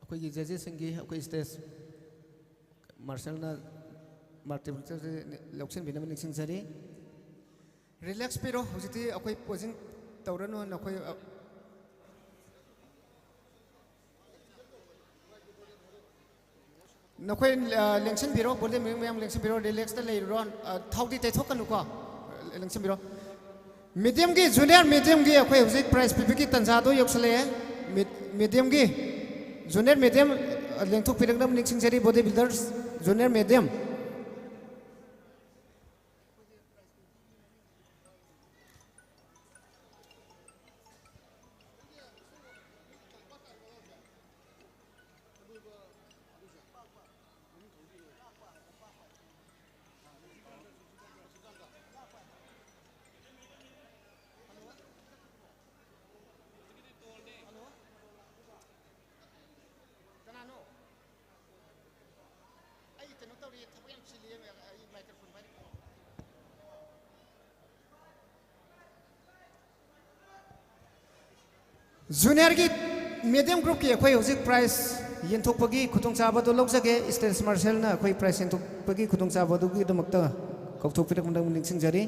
ꯑꯩꯈꯣꯏꯒꯤ judgesꯁꯤꯡꯒꯤ ꯑꯩꯈꯣꯏ stage marshallꯅ multiplicator ꯂꯧꯁꯤꯟꯕꯤꯅꯕ ꯅꯤꯡꯁꯤꯡꯖꯔꯤ꯫ Relax ꯄꯤꯔꯣ꯫ ꯍꯧꯖꯤꯛꯇꯤ ꯑꯩꯈꯣꯏ posing ꯇꯧꯔꯅꯨ꯫ ꯅꯈꯣꯏ, ꯑ, ꯅꯈꯣꯏ, ꯑ, ꯂꯦꯡꯁꯤꯟꯕꯤꯔꯣ, body ꯃꯌꯥꯝ ꯂꯦꯡꯁꯤꯟꯕꯤꯔꯣ, relaxꯇ ꯂꯩꯔꯨꯔꯣ, ꯑ, ꯊꯥꯎꯗꯤ ꯇꯩꯊꯣꯛꯀꯅꯨꯀꯣ, ꯂꯦꯡꯁꯤꯟꯕꯤꯔꯣ꯫ Mediumꯒꯤ, junior mediumꯒꯤ ꯑꯩꯈꯣꯏ ꯍꯧꯖꯤꯛ prize ꯄꯤꯕꯒꯤ ꯇꯥꯟꯖꯥꯗꯣ ꯌꯧꯁꯜꯂꯛꯑꯦ꯫ Med-, mediumꯒꯤ, junior medium, ꯑ, ꯂꯦꯡꯊꯣꯛꯄꯤꯔꯛꯅꯕ ꯅꯤꯡꯁꯤꯡꯖꯔꯤ, body builders, junior medium꯫ Juniorꯒꯤ medium groupꯀꯤ ꯑꯩꯈꯣꯏ ꯍꯧꯖꯤꯛ prize ꯌꯦꯟꯊꯣꯛꯄꯒꯤ ꯈꯨꯗꯣꯡꯆꯥꯕꯗꯨ ꯂꯧꯖꯒꯦ꯫ Stage marshalꯅ ꯑꯩꯈꯣꯏ prize ꯌꯦꯟꯊꯣꯛꯄꯒꯤ ꯈꯨꯗꯣꯡꯆꯥꯕꯗꯨꯒꯤꯗꯃꯛꯇ ꯀꯧꯊꯣꯛꯄꯤꯔꯛꯄꯗ ꯅꯤꯡꯁꯤꯡꯖꯔꯤ꯫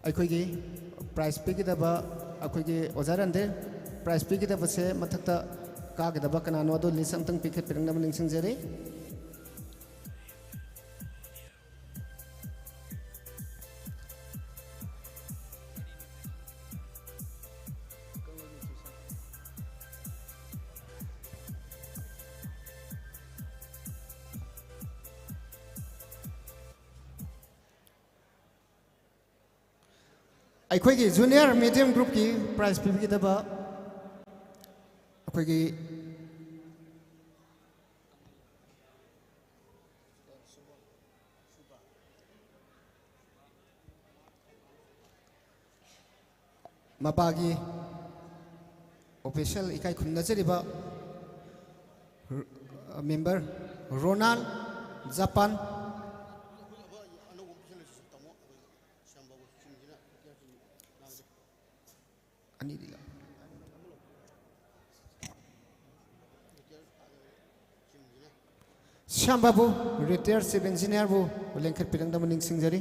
ꯑꯩꯈꯣꯏꯒꯤ prize ꯄꯤꯒꯗꯕ, ꯑꯩꯈꯣꯏꯒꯤ ꯑꯣꯖꯥ ꯔꯟꯗꯦ, prize ꯄꯤꯒꯗꯕꯁꯦ ꯃꯊꯛꯇ ꯀꯥꯒꯗꯕ ꯀꯅꯥꯅꯣ ꯑꯗꯨ list ꯑꯝꯇꯪ ꯄꯤꯈꯠꯄꯤꯔꯛꯅꯕ ꯅꯤꯡꯁꯤꯡꯖꯔꯤ꯫ ꯑꯩꯈꯣꯏꯒꯤ junior medium groupꯀꯤ prize ꯄꯤꯕꯤꯒꯗꯕ ꯑꯩꯈꯣꯏꯒꯤ ꯃꯄꯥꯒꯤ official ꯏꯀꯥꯏ ꯈꯨꯝꯅꯖꯔꯤꯕ member ꯔꯣꯅꯥꯜ, ꯖꯄꯥꯟ꯫ ꯑꯅꯤꯗꯤ ꯂꯧ꯫ ꯁ꯭ꯌꯥꯝ ꯕꯥꯕꯨ, retired chief engineerꯕꯨ ꯂꯦꯡꯈꯠꯄꯤꯔꯛꯅꯕ ꯅꯤꯡꯁꯤꯡꯖꯔꯤ꯫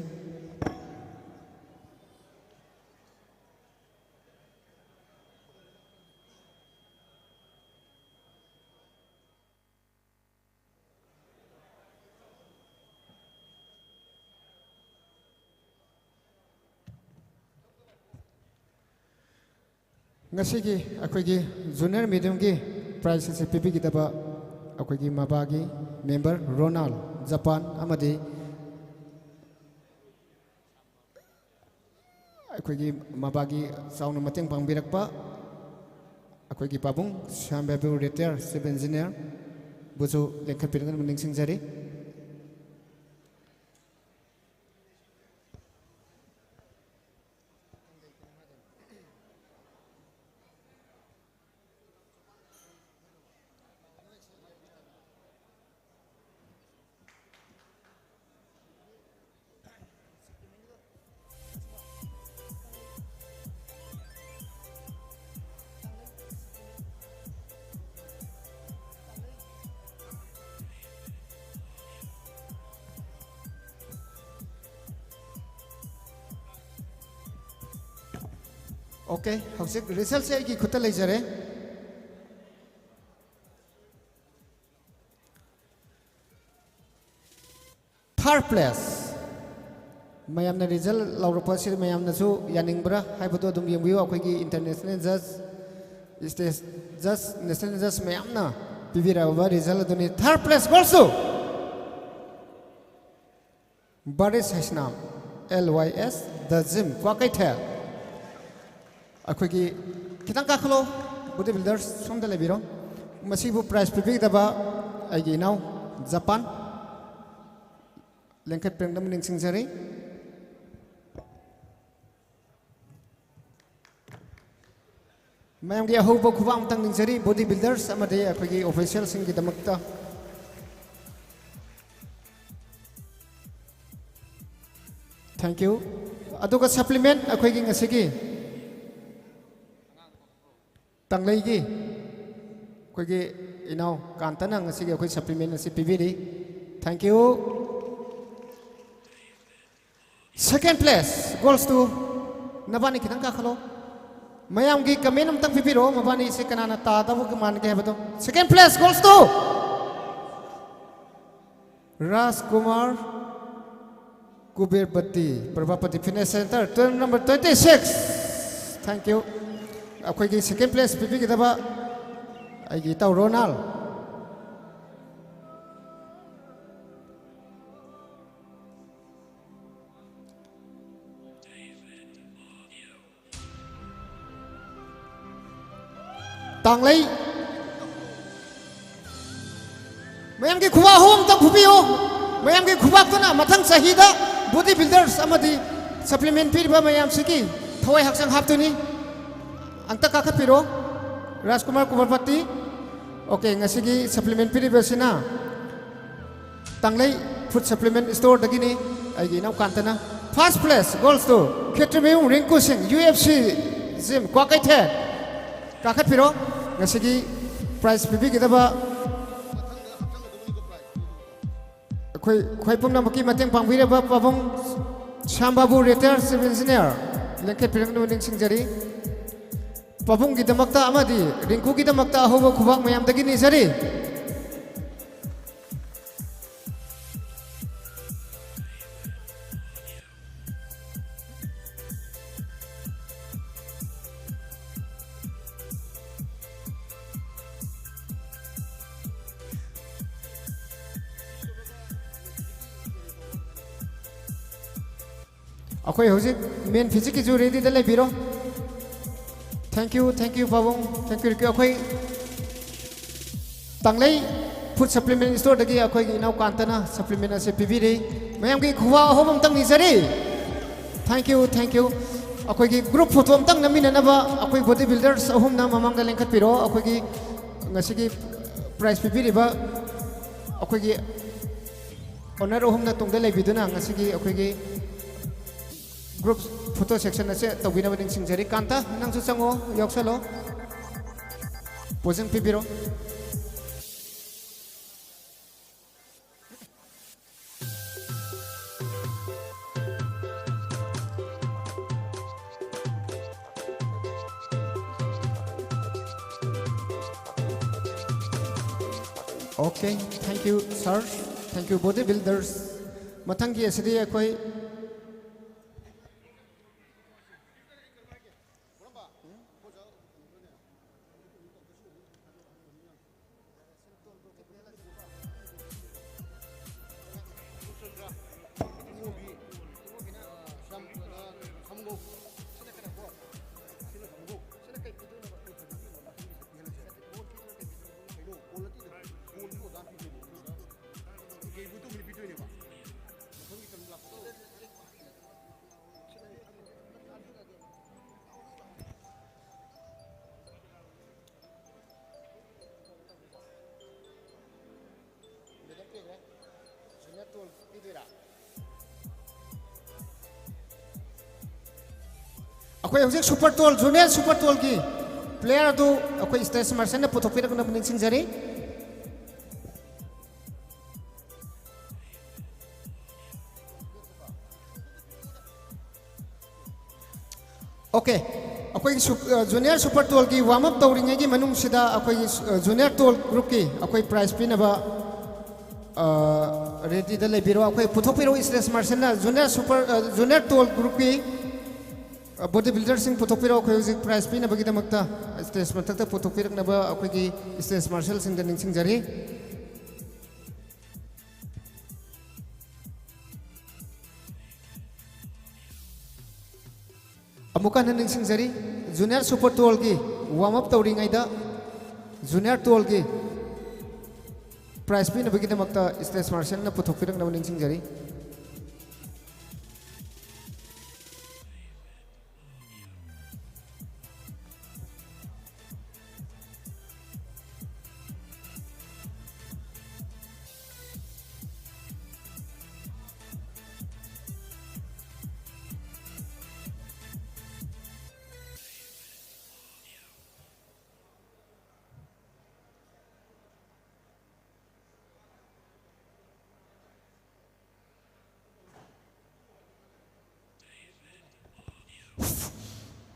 ꯉꯁꯤꯒꯤ ꯑꯩꯈꯣꯏꯒꯤ junior mediumꯒꯤ prize ꯑꯁꯤ ꯄꯤꯕꯤꯒꯗꯕ ꯑꯩꯈꯣꯏꯒꯤ ꯃꯕꯥꯒꯤ member ꯔꯣꯅꯥꯜ, ꯖꯄꯥꯟ, ꯑꯃꯗꯤ ꯑꯩꯈꯣꯏꯒꯤ ꯃꯕꯥꯒꯤ ꯆꯥꯎꯅ ꯃꯇꯦꯡ ꯄꯥꯡꯕꯤꯔꯛꯄ ꯑꯩꯈꯣꯏꯒꯤ ꯄꯥꯕꯨꯡ ꯁ꯭ꯌꯥꯝ ꯕꯥꯕꯨ, retired chief engineerꯕꯨꯁꯨ ꯂꯦꯡꯈꯠꯄꯤꯔꯛꯅꯕ ꯅꯤꯡꯁꯤꯡꯖꯔꯤ꯫ ꯑꯣꯀꯦ, ꯍꯧꯖꯤꯛ ꯔꯤꯖꯜꯁꯦ ꯑꯩꯒꯤ ꯈꯨꯠꯇ ꯂꯩꯖꯔꯦ꯫ ꯊꯥꯔꯠ ꯄ꯭ꯂꯦꯁ꯫ ꯃꯌꯥꯝꯅ ꯔꯤꯖꯜ ꯂꯧꯔꯛꯄ ꯑꯁꯤ ꯃꯌꯥꯝꯅꯁꯨ ꯌꯥꯅꯤꯡꯕ꯭ꯔꯥ ꯍꯥꯏꯕꯗꯨ ꯑꯗꯨꯝ ꯌꯦꯡꯕꯤꯌꯨ꯫ ꯑꯩꯈꯣꯏꯒꯤ ꯏꯟꯇꯔꯅꯦꯁꯅꯦꯜ ꯖꯖ, ꯁ꯭ꯇꯦꯠ ꯖꯖ, ꯅꯦꯁꯅꯦꯜ ꯖꯖ ꯃꯌꯥꯝꯅ ꯄꯤꯕꯤꯔꯛꯂꯕ ꯔꯤꯖꯜ ꯑꯗꯨꯅꯤ꯫ Third place goes to ꯕꯥꯔꯤꯁ Heisnam, L Y S the gym, Kwakeithel. ꯑꯩꯈꯣꯏꯒꯤ, ꯈꯤꯇꯪ ꯀꯥꯈꯠꯂꯣ, ꯕꯣꯗꯤ ꯕꯤꯜꯗꯔꯁ ꯁꯣꯝꯗ ꯂꯩꯕꯤꯔꯣ꯫ ꯃꯁꯤꯕꯨ ꯄ꯭ꯔꯥꯏꯖ ꯄꯤꯕꯤꯒꯗꯕ ꯑꯩꯒꯤ ꯏꯅꯥꯎ ꯖꯄꯥꯟ ꯂꯦꯡꯈꯠꯄꯤꯔꯛꯅꯕ ꯅꯤꯡꯁꯤꯡꯖꯔꯤ꯫ ꯃꯌꯥꯝꯒꯤ ꯑꯍꯧꯕ ꯈꯨꯕꯥꯛ ꯑꯃꯇꯪ ꯅꯤꯡꯖꯔꯤ, ꯕꯣꯗꯤ ꯕꯤꯜꯗꯔꯁ ꯑꯃꯗꯤ ꯑꯩꯈꯣꯏꯒꯤ ꯑꯣꯐꯤꯁꯤꯌꯦꯜꯁꯤꯡꯒꯤꯗꯃꯛꯇ꯫ Thank you. ꯑꯗꯨꯒ ꯁꯄ꯭ꯂꯤꯃꯦꯟ ꯑꯩꯈꯣꯏꯒꯤ ꯉꯁꯤꯒꯤ ꯇꯥꯡꯂꯩꯒꯤ ꯑꯩꯈꯣꯏꯒꯤ ꯏꯅꯥꯎ ꯀꯥꯟꯇꯅ ꯉꯁꯤꯒꯤ ꯑꯩꯈꯣꯏ ꯁꯄ꯭ꯂꯤꯃꯦꯟ ꯑꯁꯤ ꯄꯤꯕꯤꯔꯤ꯫ Thank you. Second place goes to, ꯅꯕꯥꯅꯤ ꯈꯤꯇꯪ ꯀꯥꯈꯠꯂꯣ꯫ ꯃꯌꯥꯝꯒꯤ ꯀꯃꯦꯟ ꯑꯝꯇꯪ ꯄꯤꯕꯤꯔꯛꯑꯣ, ꯃꯕꯥꯅꯤꯁꯦ ꯀꯅꯥꯅ ꯇꯥꯗꯧꯕ ꯃꯥꯟꯒꯦ ꯍꯥꯏꯕꯗꯣ꯫ Second place goes to Rajkumar Kuberpati, Prabhapati fitness centre, to number twenty six. Thank you. ꯑꯩꯈꯣꯏꯒꯤ ꯁꯦꯀꯦꯟ ꯄ꯭ꯂꯦꯁ ꯄꯤꯕꯤꯒꯗꯕ ꯑꯩꯒꯤ ꯏꯇꯥꯎ ꯔꯣꯅꯥꯜ꯫ ꯇꯥꯡꯂꯩ꯫ ꯃꯌꯥꯝꯒꯤ ꯈꯨꯕꯥꯛ ꯑꯍꯨꯝ ꯑꯝꯇ ꯐꯨꯕꯤꯌꯨ꯫ ꯃꯌꯥꯝꯒꯤ ꯈꯨꯕꯥꯛꯇꯨꯅ ꯃꯊꯪ ꯆꯍꯤꯗ ꯕꯣꯗꯤ ꯕꯤꯜꯗꯔꯁ ꯑꯃꯗꯤ ꯁꯄ꯭ꯂꯤꯃꯦꯟ ꯄꯤꯔꯤꯕ ꯃꯌꯥꯝꯁꯤꯒꯤ ꯊꯋꯥꯏ ꯍꯛꯆꯥꯡ ꯍꯥꯞꯇꯣꯏꯅꯤ꯫ ꯑꯝꯇ ꯀꯥꯈꯠꯄꯤꯔꯣ꯫ ꯔꯥꯖꯀꯨꯃꯥꯔ ꯀꯨꯕꯔꯄꯇꯤ꯫ ꯑꯣꯀꯦ, ꯉꯁꯤꯒꯤ ꯁꯄ꯭ꯂꯤꯃꯦꯟ ꯄꯤꯔꯤꯕꯁꯤꯅ ꯇꯥꯡꯂꯩ ꯐꯨꯗ ꯁꯄ꯭ꯂꯤꯃꯦꯟ ꯁ꯭ꯇꯣꯔꯗꯒꯤꯅꯤ꯫ ꯑꯩꯒꯤ ꯏꯅꯥꯎ ꯀꯥꯟꯇꯅ꯫ First place goes to ꯈꯦꯇ꯭ꯔꯤꯃꯌꯨꯝ ꯔꯤꯡꯀꯨ ꯁꯤꯡ, U F C gym, Kwakeithel. ꯀꯥꯈꯠꯄꯤꯔꯣ꯫ ꯉꯁꯤꯒꯤ ꯄ꯭ꯔꯥꯏꯖ ꯄꯤꯕꯤꯒꯗꯕ ꯑꯩꯈꯣꯏ, ꯑꯩꯈꯣꯏ ꯄꯨꯝꯅꯃꯛꯀꯤ ꯃꯇꯦꯡ ꯄꯥꯡꯕꯤꯔꯕ ꯄꯥꯕꯨꯡ ꯁ꯭ꯌꯥꯝ ꯕꯥꯕꯨ, ꯔꯤꯇꯥꯌꯔ ꯁꯤꯚꯤꯜ ꯏꯟꯖꯤꯅꯤꯌꯥꯔ, ꯂꯦꯡꯈꯠꯄꯤꯔꯛꯅꯕ ꯅꯤꯡꯁꯤꯡꯖꯔꯤ꯫ ꯄꯥꯕꯨꯡꯒꯤꯗꯃꯛꯇ ꯑꯃꯗꯤ ꯔꯤꯡꯀꯨꯒꯤꯗꯃꯛꯇ ꯑꯍꯧꯕ ꯈꯨꯕꯥꯛ ꯃꯌꯥꯝꯗꯒꯤ ꯅꯤꯖꯔꯤ꯫ ꯑꯩꯈꯣꯏ ꯍꯧꯖꯤꯛ ꯃꯦꯟ ꯐꯤꯖꯤꯛꯀꯤꯁꯨ ꯔꯦꯗꯤꯗ ꯂꯩꯕꯤꯔꯣ꯫ Thank you, thank you, ꯄꯥꯕꯨꯡ, thank you, ꯔꯤꯀ꯭ꯌꯨ꯫ ꯑꯩꯈꯣꯏ ꯇꯥꯡꯂꯩ ꯐꯨꯗ ꯁꯄ꯭ꯂꯤꯃꯦꯟ ꯁ꯭ꯇꯣꯔꯗꯒꯤ ꯑꯩꯈꯣꯏꯒꯤ ꯏꯅꯥꯎ ꯀꯥꯟꯇꯅ ꯁꯄ꯭ꯂꯤꯃꯦꯟ ꯑꯁꯦ ꯄꯤꯕꯤꯔꯤ꯫ ꯃꯌꯥꯝꯒꯤ ꯈꯨꯋꯥ ꯑꯍꯣꯕ ꯑꯝꯇꯪ ꯅꯤꯖꯔꯤ꯫ Thank you, thank you꯫ ꯑꯩꯈꯣꯏꯒꯤ ꯒ꯭ꯔꯨꯞ ꯐꯣꯇꯣ ꯑꯝꯇꯪ ꯅꯝꯃꯤꯟꯅꯅꯕ ꯑꯩꯈꯣꯏ ꯕꯣꯗꯤ ꯕꯤꯜꯗꯔꯁ ꯑꯍꯨꯝꯅ ꯃꯃꯥꯡꯗ ꯂꯦꯡꯈꯠꯄꯤꯔꯣ꯫ ꯑꯩꯈꯣꯏꯒꯤ ꯉꯁꯤꯒꯤ ꯄ꯭ꯔꯥꯏꯖ ꯄꯤꯕꯤꯔꯤꯕ ꯑꯩꯈꯣꯏꯒꯤ ꯑꯣꯅꯔ ꯑꯍꯨꯝꯅ ꯇꯨꯡꯗ ꯂꯩꯕꯤꯗꯨꯅ ꯉꯁꯤꯒꯤ ꯑꯩꯈꯣꯏꯒꯤ ꯒ꯭ꯔꯨꯞ ꯐꯣꯇꯣ ꯁꯦꯛꯁꯟ ꯑꯁꯦ ꯇꯧꯕꯤꯅꯕ ꯅꯤꯡꯁꯤꯡꯖꯔꯤ꯫ ꯀꯥꯟꯇ, ꯅꯪꯁꯨ ꯆꯪꯉꯣ, ꯌꯥꯎꯁꯜꯂꯣ, ꯄꯣꯖꯤꯡ ꯄꯤꯕꯤꯔꯣ꯫ Okay, thank you, sir. Thank you, body builders. ꯃꯊꯪꯒꯤ ꯑꯁꯤꯗꯤ ꯑꯩꯈꯣꯏ ꯑꯩꯈꯣꯏ ꯍꯧꯖꯤꯛ ꯁꯨꯄꯔ ꯇꯣꯜ, ꯖꯨꯅꯤꯌꯔ ꯁꯨꯄꯔ ꯇꯣꯜꯒꯤ ꯄ꯭ꯂꯦꯌꯔ ꯑꯗꯨ ꯑꯩꯈꯣꯏ ꯁ꯭ꯇꯦꯖ ꯃꯥꯔꯁꯦꯜꯅ ꯄꯨꯊꯣꯛꯄꯤꯔꯛꯅꯕ ꯅꯤꯡꯁꯤꯡꯖꯔꯤ꯫ Okay, ꯑꯩꯈꯣꯏꯒꯤ ꯁꯨ-, ꯑ, ꯖꯨꯅꯤꯌꯔ ꯁꯨꯄꯔ ꯇꯣꯜꯒꯤ ꯋꯥꯔꯝ ꯑꯞ ꯇꯧꯔꯤꯉꯩꯒꯤ ꯃꯅꯨꯡꯁꯤꯗ ꯑꯩꯈꯣꯏꯒꯤ ꯁꯨ-, ꯑ, ꯖꯨꯅꯤꯌꯔ ꯇꯣꯜ ꯒ꯭ꯔꯨꯞꯀꯤ ꯑꯩꯈꯣꯏ ꯄ꯭ꯔꯥꯏꯖ ꯄꯤꯅꯕ, ꯑ, ꯔꯦꯗꯤꯗ ꯂꯩꯕꯤꯔꯣ꯫ ꯑꯩꯈꯣꯏ ꯄꯨꯊꯣꯛꯄꯤꯔꯛꯎ, ꯏꯁꯇꯦꯖ ꯃꯥꯔꯁꯦꯜꯅ ꯖꯨꯅꯤꯌꯔ ꯁꯨꯄꯔ, ꯑ, ꯖꯨꯅꯤꯌꯔ ꯇꯣꯜ ꯒ꯭ꯔꯨꯞꯀꯤ, ꯑ, ꯕꯣꯗꯤ ꯕꯤꯜꯗꯔꯁꯤꯡ ꯄꯨꯊꯣꯛꯄꯤꯔꯛꯑꯣ꯫ ꯑꯩꯈꯣꯏ ꯍꯧꯖꯤꯛ ꯄ꯭ꯔꯥꯏꯖ ꯄꯤꯅꯕꯒꯤꯗꯃꯛꯇ ꯏꯁꯇꯦꯖ ꯃꯊꯛꯇ ꯄꯨꯊꯣꯛꯄꯤꯔꯛꯅꯕ ꯑꯩꯈꯣꯏꯒꯤ ꯏꯁꯇꯦꯖ ꯃꯥꯔꯁꯦꯜꯁꯤꯡꯗ ꯅꯤꯡꯁꯤꯡꯖꯔꯤ꯫ ꯑꯃꯨꯛꯀ ꯍꯟꯅ ꯅꯤꯡꯁꯤꯡꯖꯔꯤ, ꯖꯨꯅꯤꯌꯔ ꯁꯨꯄꯔ ꯇꯣꯜꯒꯤ ꯋꯥꯔꯝ ꯑꯞ ꯇꯧꯔꯤꯉꯩꯗ ꯖꯨꯅꯤꯌꯔ ꯇꯣꯜꯒꯤ ꯄ꯭ꯔꯥꯏꯖ ꯄꯤꯅꯕꯒꯤꯗꯃꯛꯇ ꯏꯁꯇꯦꯖ ꯃꯥꯔꯁꯦꯜꯅ ꯄꯨꯊꯣꯛꯄꯤꯔꯛꯅꯕ ꯅꯤꯡꯁꯤꯡꯖꯔꯤ꯫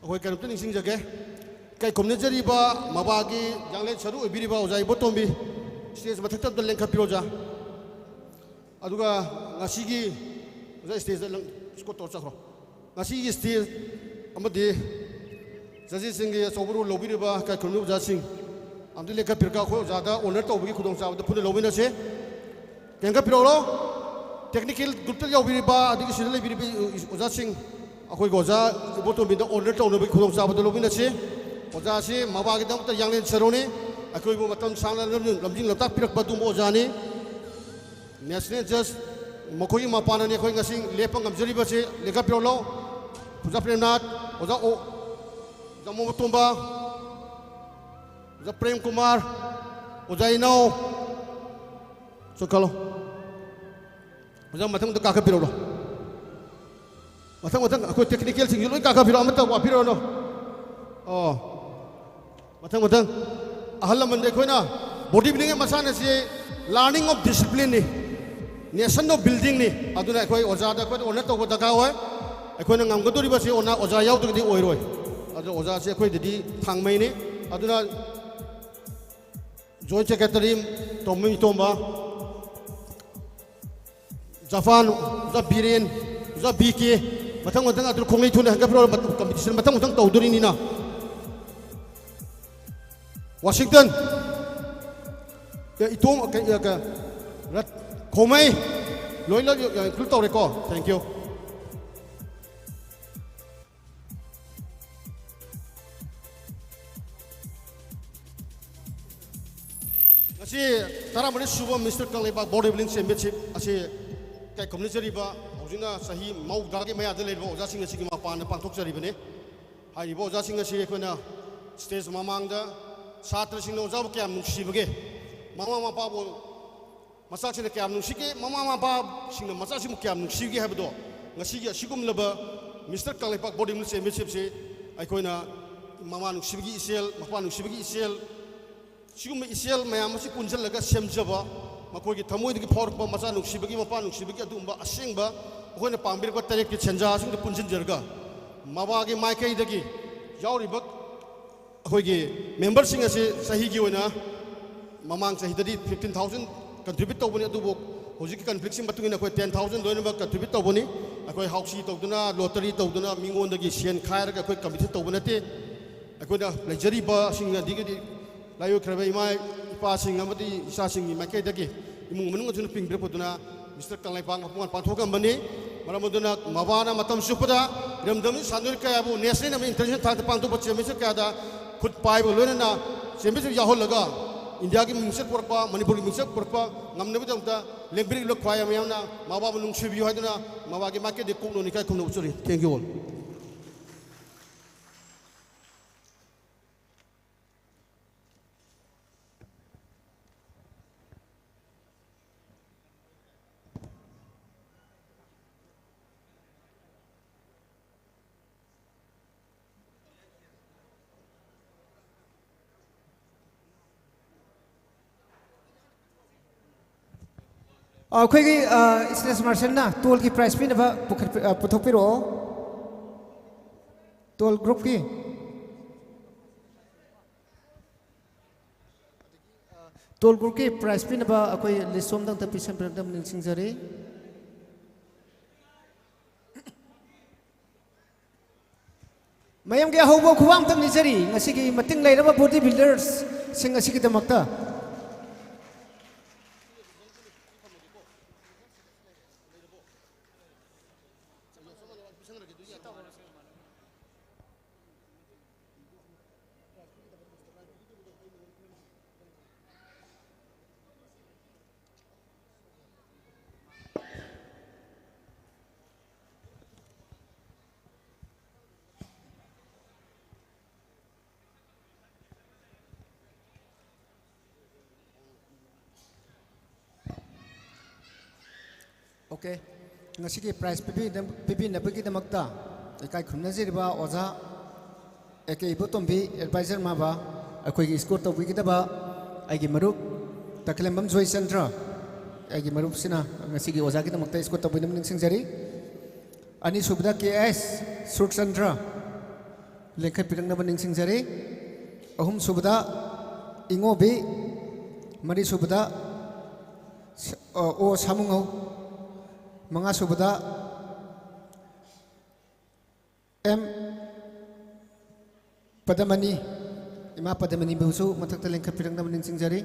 ꯑꯩꯈꯣꯏ ꯀꯩꯅꯣꯝꯇ ꯅꯤꯡꯁꯤꯡꯖꯒꯦ꯫ ꯏꯀꯥꯏ ꯈꯨꯝꯅꯖꯔꯤꯕ ꯃꯕꯥꯒꯤ ꯌꯥꯡꯂꯦꯟ ꯁꯔꯨ ꯑꯣꯏꯕꯤꯔꯤꯕ ꯑꯣꯖꯥ ꯏꯕꯣꯇꯣꯝꯕꯤ, ꯁ꯭ꯇꯦꯖ ꯃꯊꯛꯇ ꯑꯝꯇ ꯂꯦꯡꯈꯠꯄꯤꯔꯣ, ꯑꯣꯖꯥ꯫ ꯑꯗꯨꯒ ꯉꯁꯤꯒꯤ, ꯑꯣꯖꯥ, ꯁ꯭ꯇꯦꯖꯇ ꯅꯪ ꯏꯁꯀꯣꯔꯠ ꯇꯧꯔ ꯆꯠꯈ꯭ꯔꯣ꯫ ꯉꯁꯤꯒꯤ ꯁ꯭ꯇꯦꯖ ꯑꯃꯗꯤ ꯖꯖꯦꯁꯁꯤꯡꯒꯤ ꯑꯆꯧꯕ ꯔꯣꯜ ꯂꯧꯕꯤꯔꯤꯕ ꯏꯀꯥꯏ ꯈꯨꯝꯅꯕ ꯑꯣꯖꯥꯁꯤꯡ ꯑꯝꯇ ꯂꯦꯡꯈꯠꯄꯤꯔꯒ ꯑꯩꯈꯣꯏ ꯑꯣꯖꯥꯗ ꯑꯣꯅꯔ ꯇꯧꯕꯒꯤ ꯈꯨꯗꯣꯡꯆꯥꯕꯗ ꯄꯨꯟꯅ ꯂꯧꯃꯤꯟꯅꯁꯦ꯫ ꯀꯦꯟꯒꯠꯄꯤꯔꯛꯂꯣ꯫ ꯇꯦꯛꯅꯤꯀꯦꯜ ꯒ꯭ꯔꯨꯞꯇ ꯌꯥꯎꯕꯤꯔꯤꯕ ꯑꯗꯒꯤ ꯁꯤꯗ ꯂꯩꯕꯤꯔꯤꯕ ꯑꯣꯖꯥꯁꯤꯡ, ꯑꯩꯈꯣꯏꯒꯤ ꯑꯣꯖꯥ ꯏꯕꯣꯇꯣꯝꯕꯤꯗ ꯑꯣꯅꯔ ꯇꯧꯅꯕꯒꯤ ꯈꯨꯗꯣꯡꯆꯥꯕꯗꯨ ꯂꯧꯃꯤꯟꯅꯁꯤ꯫ ꯑꯣꯖꯥꯁꯤ ꯃꯕꯥꯒꯤꯗꯃꯛꯇ ꯌꯥꯡꯂꯦꯟ ꯁꯔꯨꯅꯤ꯫ ꯑꯩꯈꯣꯏꯕꯨ ꯃꯇꯝ ꯁꯥꯡꯅ ꯂꯝꯖꯤꯡ ꯂꯝꯖꯤꯡ ꯂꯝꯇꯥꯛꯄꯤꯔꯛꯄ ꯑꯗꯨꯒꯨꯝꯕ ꯑꯣꯖꯥꯅꯤ꯫ ꯅꯦꯁꯅꯦꯜ ꯖꯁ ꯃꯈꯣꯏꯒꯤ ꯃꯄꯥꯟꯅꯅꯤ ꯑꯩꯈꯣꯏ ꯉꯁꯤ ꯂꯦꯞꯄ ꯉꯝꯖꯔꯤꯕꯁꯤ꯫ ꯂꯦꯡꯈꯠꯄꯤꯔꯛꯂꯣ꯫ ꯑꯣꯖꯥ ꯄ꯭ꯔꯦꯝꯅꯥꯊ, ꯑꯣꯖꯥ ꯑꯣ-, ꯑꯣꯖꯥ ꯃꯣꯃꯣꯇꯣꯝꯕ, ꯑꯣꯖꯥ ꯄ꯭ꯔꯦꯝ ꯀꯨꯃꯥꯔ, ꯑꯣꯖꯥ ꯏꯅꯥꯎ, ꯆꯠꯈꯠꯂꯣ꯫ ꯑꯣꯖꯥ, ꯃꯊꯪꯗ ꯀꯥꯈꯠꯄꯤꯔꯛꯎꯔꯣ꯫ ꯃꯊꯪ, ꯃꯊꯪ, ꯑꯩꯈꯣꯏ ꯇꯦꯛꯅꯤꯀꯦꯜꯁꯤꯡꯁꯨ ꯂꯣꯏ ꯀꯥꯈꯠꯄꯤꯔꯛꯑꯣ, ꯑꯃꯠꯇ ꯋꯥꯠꯄꯤꯔꯛꯑꯅꯨ꯫ ꯑꯣ, ꯃꯊꯪ, ꯃꯊꯪ꯫ ꯑꯍꯜ ꯂꯃꯟꯗ ꯑꯩꯈꯣꯏꯅ ꯕꯣꯗꯤ ꯕꯤꯜꯗꯤꯡꯒꯤ ꯃꯁꯥꯟꯅꯁꯤ learning of discipline ꯅꯤ, nation of building ꯅꯤ꯫ ꯑꯗꯨꯅ ꯑꯩꯈꯣꯏ ꯑꯣꯖꯥꯗ ꯑꯩꯈꯣꯏꯅ ꯑꯣꯅꯔ ꯇꯧꯕ ꯗꯔꯀꯥꯔ ꯑꯣꯏ꯫ ꯑꯩꯈꯣꯏꯅ ꯉꯝꯒꯗꯧꯔꯤꯕꯁꯤ ꯑꯣꯅ-, ꯑꯣꯖꯥ ꯌꯥꯎꯗ꯭ꯔꯒꯗꯤ ꯑꯣꯏꯔꯣꯏ꯫ ꯑꯗꯨ ꯑꯣꯖꯥꯁꯦ ꯑꯩꯈꯣꯏꯗꯗꯤ ꯊꯥꯡꯃꯩꯅꯤ꯫ ꯑꯗꯨꯅ ꯖꯣꯏꯟ ꯁꯦꯀ꯭ꯔꯦꯇꯔꯤ ꯇꯣꯝꯕ ꯏꯇꯣꯝꯕ, ꯖꯐꯥꯟ, ꯑꯣꯖꯥ ꯕꯤꯔꯦꯟ, ꯑꯣꯖꯥ ꯕꯤ ꯀꯦ, ꯃꯊꯪ ꯃꯊꯪ ꯑꯗꯨ ꯈꯣꯡꯂꯩ ꯊꯨꯅ ꯍꯦꯟꯒꯠꯄꯤꯔꯣ꯫ ꯀꯝꯄꯤꯇꯤꯁꯟ ꯃꯊꯪ ꯃꯊꯪ ꯇꯧꯗꯣꯔꯤꯅꯤꯅ꯫ ꯋꯥꯁꯤꯡꯇꯟ, ꯑꯦ, ꯏꯇꯣꯝ, ꯀꯩ, ꯑꯦ, ꯀ-, ꯔꯠ-, ꯈꯣꯃꯩ, ꯂꯣꯏ ꯂꯣꯏ ꯏꯟꯀ꯭ꯂꯨꯗ ꯇꯧꯔꯦꯀꯣ꯫ Thank you꯫ ꯉꯁꯤ ꯇꯔꯥꯃꯔꯤ ꯁꯨꯕ mister Kangleipak body building championship ꯑꯁꯤ ꯀꯩ ꯀꯨꯝꯅꯖꯔꯤꯕ ꯍꯧꯖꯤꯛꯅ ꯆꯍꯤ ꯃꯧꯗ꯭ꯔꯥꯒꯤ ꯃꯌꯥꯗ ꯂꯩꯔꯤꯕ ꯑꯣꯖꯥꯁꯤꯡ ꯑꯁꯤꯒꯤ ꯃꯄꯥꯟꯗ ꯄꯥꯡꯊꯣꯛꯆꯔꯤꯕꯅꯤ꯫ ꯍꯥꯏꯔꯤꯕ ꯑꯣꯖꯥꯁꯤꯡ ꯑꯁꯤ ꯑꯩꯈꯣꯏꯅ ꯁ꯭ꯇꯦꯖ ꯃꯃꯥꯡꯗ ꯁꯥꯇ꯭ꯔꯁꯤꯡꯅ ꯑꯣꯖꯥꯕꯨ ꯀꯌꯥꯝ ꯅꯨꯡꯁꯤꯕꯒꯦ, ꯃꯃꯥ ꯃꯄꯥꯕꯨ ꯃꯆꯥꯁꯤꯡꯅ ꯀꯌꯥꯝ ꯅꯨꯡꯁꯤꯒꯦ, ꯃꯃꯥ ꯃꯄꯥꯁꯤꯡꯅ ꯃꯆꯥꯁꯤꯡꯕꯨ ꯀꯌꯥꯝ ꯅꯨꯡꯁꯤꯒꯦ ꯍꯥꯏꯕꯗꯣ ꯉꯁꯤꯒꯤ ꯑꯁꯤꯒꯨꯝꯂꯕ ꯃꯤꯁꯇꯔ ꯀꯪꯂꯩꯄꯥꯛ ꯕꯣꯗꯤ ꯕꯤꯜꯗꯤꯡ ꯆꯦꯝꯄꯤꯌꯟꯁꯤꯞꯁꯤ ꯑꯩꯈꯣꯏꯅ ꯃꯃꯥ ꯅꯨꯡꯁꯤꯕꯒꯤ ꯏꯆꯦꯜ, ꯃꯄꯥ ꯅꯨꯡꯁꯤꯕꯒꯤ ꯏꯆꯦꯜ, ꯁꯤꯒꯨꯝꯕ ꯏꯆꯦꯜ ꯃꯌꯥꯝ ꯑꯁꯤ ꯄꯨꯟꯁꯤꯜꯂꯒ ꯁꯦꯝꯖꯕ, ꯃꯈꯣꯏꯒꯤ ꯊꯃꯣꯏꯗꯒꯤ ꯐꯥꯎꯔꯛꯄ ꯃꯆꯥ ꯅꯨꯡꯁꯤꯕꯒꯤ, ꯃꯄꯥ ꯅꯨꯡꯁꯤꯕꯒꯤ ꯑꯗꯨꯒꯨꯝꯕ ꯑꯁꯦꯡꯕ ꯑꯩꯈꯣꯏꯅ ꯄꯥꯡꯕꯤꯔꯛꯄ ꯇꯔꯦꯠꯀꯤ ꯁꯦꯟꯖꯥꯁꯤꯡꯗꯨ ꯄꯨꯟꯁꯤꯟꯖꯔꯒ ꯃꯕꯥꯒꯤ ꯃꯥꯏꯀꯩꯗꯒꯤ ꯌꯥꯎꯔꯤꯕ ꯑꯩꯈꯣꯏꯒꯤ ꯃꯦꯝꯕꯔꯁꯤꯡ ꯑꯁꯤ ꯆꯍꯤꯒꯤ ꯑꯣꯏꯅ ꯃꯃꯥꯡ ꯆꯍꯤꯗꯗꯤ fifteen thousand contribute ꯇꯧꯕꯅꯤ, ꯑꯗꯨꯕꯨ ꯍꯧꯖꯤꯛꯀꯤ ꯀꯟꯐ꯭ꯂꯤꯛꯁꯤ ꯃꯇꯨꯡ ꯏꯟꯅ ꯑꯩꯈꯣꯏ ten thousand ꯂꯣꯏꯅꯃꯛ contribute ꯇꯧꯕꯅꯤ꯫ ꯑꯩꯈꯣꯏ ꯍꯥꯎꯁꯤ ꯇꯧꯗꯨꯅ, ꯂꯣꯇꯔꯤ ꯇꯧꯗꯨꯅ, ꯃꯤꯉꯣꯟꯗꯒꯤ ꯁꯦꯟ ꯈꯥꯏꯔꯒ ꯑꯩꯈꯣꯏ ꯀꯝꯄꯤꯇꯤꯁꯟ ꯇꯧꯕ ꯅꯠꯇꯦ꯫ ꯑꯩꯈꯣꯏꯅ ꯂꯩꯖꯔꯤꯕꯁꯤꯡ ꯑꯗꯒꯤꯗꯤ ꯂꯥꯏꯑꯣꯏꯈ꯭ꯔꯕ ꯏꯃꯥ ꯏꯄꯥꯁꯤꯡ ꯑꯃꯗꯤ ꯏꯆꯥꯁꯤꯡꯒꯤ ꯃꯥꯏꯀꯩꯗꯒꯤ ꯏꯃꯨꯡ ꯃꯅꯨꯡ ꯑꯗꯨꯅ ꯄꯤꯡꯕꯤꯔꯛꯄꯗꯨꯅ ꯃꯤꯁꯇꯔ ꯀꯪꯂꯩꯄꯥꯛ ꯃꯄꯨꯡ ꯐꯥꯅ ꯄꯥꯡꯊꯣꯛꯂꯝꯕꯅꯤ꯫ ꯃꯔꯝ ꯑꯗꯨꯅ ꯃꯕꯥꯅ ꯃꯇꯝ ꯆꯨꯞꯄꯗ ꯏꯔꯝꯗꯝꯒꯤ ꯁꯥꯟꯅꯔꯣꯏ ꯀꯌꯥꯕꯨ ꯅꯦꯁꯅꯦꯜ ꯑꯃꯗꯤ ꯏꯟꯇꯔꯅꯦꯁꯅꯦꯜ ꯊꯥꯛꯇ ꯄꯥꯡꯊꯣꯛꯄ ꯆꯦꯝꯄꯤꯌꯟꯁꯤꯞ ꯀꯌꯥꯗ ꯈꯨꯠ ꯄꯥꯏꯕꯒ ꯂꯣꯏꯅꯅ ꯆꯦꯝꯄꯤꯌꯟꯁꯤꯞ ꯌꯥꯎꯍꯜꯂꯒ ꯏꯟꯗꯤꯌꯥꯒꯤ ꯃꯤꯡꯆꯠ ꯄꯨꯔꯛꯄ, ꯃꯅꯤꯄꯨꯔꯒꯤ ꯃꯤꯡꯆꯠ ꯄꯨꯔꯛꯄ ꯉꯝꯅꯕꯒꯤꯗꯃꯛꯇ ꯂꯦꯡꯕꯤꯔꯛꯂꯤꯕ ꯈ꯭ꯋꯥꯏ ꯃꯌꯥꯝꯅ ꯃꯕꯥꯕꯨ ꯅꯨꯡꯁꯤꯕꯤꯌꯨ ꯍꯥꯏꯗꯨꯅ ꯃꯕꯥꯒꯤ ꯃꯥꯏꯀꯩꯗꯒꯤ ꯀꯣꯛꯅ ꯏꯀꯥꯏ ꯈꯨꯝꯅꯕ ꯎꯠꯆꯔꯤ꯫ Thank you all꯫ ꯑꯩꯈꯣꯏꯒꯤ, ꯑ, ꯁ꯭ꯇꯦꯖ ꯃꯥꯔꯁꯦꯜꯅ ꯇꯣꯜꯒꯤ ꯄ꯭ꯔꯥꯏꯖ ꯄꯤꯅꯕ ꯄꯨꯈꯠꯄꯤ-, ꯑ, ꯄꯨꯊꯣꯛꯄꯤꯔꯛꯑꯣ꯫ ꯇꯣꯜ ꯒ꯭ꯔꯨꯞꯀꯤ꯫ ꯇꯣꯜ ꯒ꯭ꯔꯨꯞꯀꯤ ꯄ꯭ꯔꯥꯏꯖ ꯄꯤꯅꯕ ꯑꯩꯈꯣꯏ ꯂꯤꯁ ꯑꯃꯇꯪ ꯄꯤꯁꯟꯕꯤꯔꯛꯅꯕ ꯅꯤꯡꯁꯤꯡꯖꯔꯤ꯫ ꯃꯌꯥꯝꯒꯤ ꯑꯍꯧꯕ ꯈꯨꯕꯥꯛ ꯑꯃꯇꯪ ꯅꯤꯖꯔꯤ ꯉꯁꯤꯒꯤ ꯃꯇꯤꯡ ꯂꯩꯔꯕ ꯕꯣꯗꯤ ꯕꯤꯜꯗꯔꯁꯁꯤꯡ ꯑꯁꯤꯒꯤꯗꯃꯛꯇ꯫ ꯑꯣꯀꯦ꯫ ꯉꯁꯤꯒꯤ ꯄ꯭ꯔꯥꯏꯖ ꯄꯤꯕꯤꯅ-, ꯄꯤꯕꯤꯅꯕꯒꯤꯗꯃꯛꯇ ꯏꯀꯥꯏ ꯈꯨꯝꯅꯖꯔꯤꯕ ꯑꯣꯖꯥ ꯑꯦ ꯀꯦ ꯏꯕꯣꯇꯣꯝꯕꯤ, ꯑꯦꯗꯚꯥꯏꯖꯔ ꯃꯥꯕ, ꯑꯩꯈꯣꯏꯒꯤ ꯏꯁꯀꯣꯔ ꯇꯧꯕꯤꯒꯗꯕ ꯑꯩꯒꯤ ꯃꯔꯨꯞ ꯇꯈꯦꯂꯦꯝꯕꯝ ꯖꯣꯏꯆꯟꯗ꯭ꯔ, ꯑꯩꯒꯤ ꯃꯔꯨꯞꯁꯤꯅ ꯉꯁꯤꯒꯤ ꯑꯣꯖꯥꯒꯤꯗꯃꯛꯇ ꯏꯁꯀꯣꯔ ꯇꯧꯕꯤꯅꯕ ꯅꯤꯡꯁꯤꯡꯖꯔꯤ꯫ ꯑꯅꯤꯁꯨꯕꯗ ꯀꯦ ꯑꯦꯁ ꯁꯨꯔꯆꯟꯗ꯭ꯔ, ꯂꯦꯡꯈꯠꯄꯤꯔꯛꯅꯕ ꯅꯤꯡꯁꯤꯡꯖꯔꯤ꯫ ꯑꯍꯨꯝꯁꯨꯕꯗ ꯏꯉꯣꯕꯤ, ꯃꯔꯤꯁꯨꯕꯗ ꯁ-, ꯑ, ꯑꯣ ꯁꯥꯃꯨꯉꯧ, ꯃꯉꯥꯁꯨꯕꯗ ꯑꯦꯝ ꯄꯗꯃꯅꯤ, ꯏꯃꯥ ꯄꯗꯃꯅꯤꯕꯨꯁꯨ ꯃꯊꯛꯇ ꯂꯦꯡꯈꯠꯄꯤꯔꯛꯅꯕ ꯅꯤꯡꯁꯤꯡꯖꯔꯤ꯫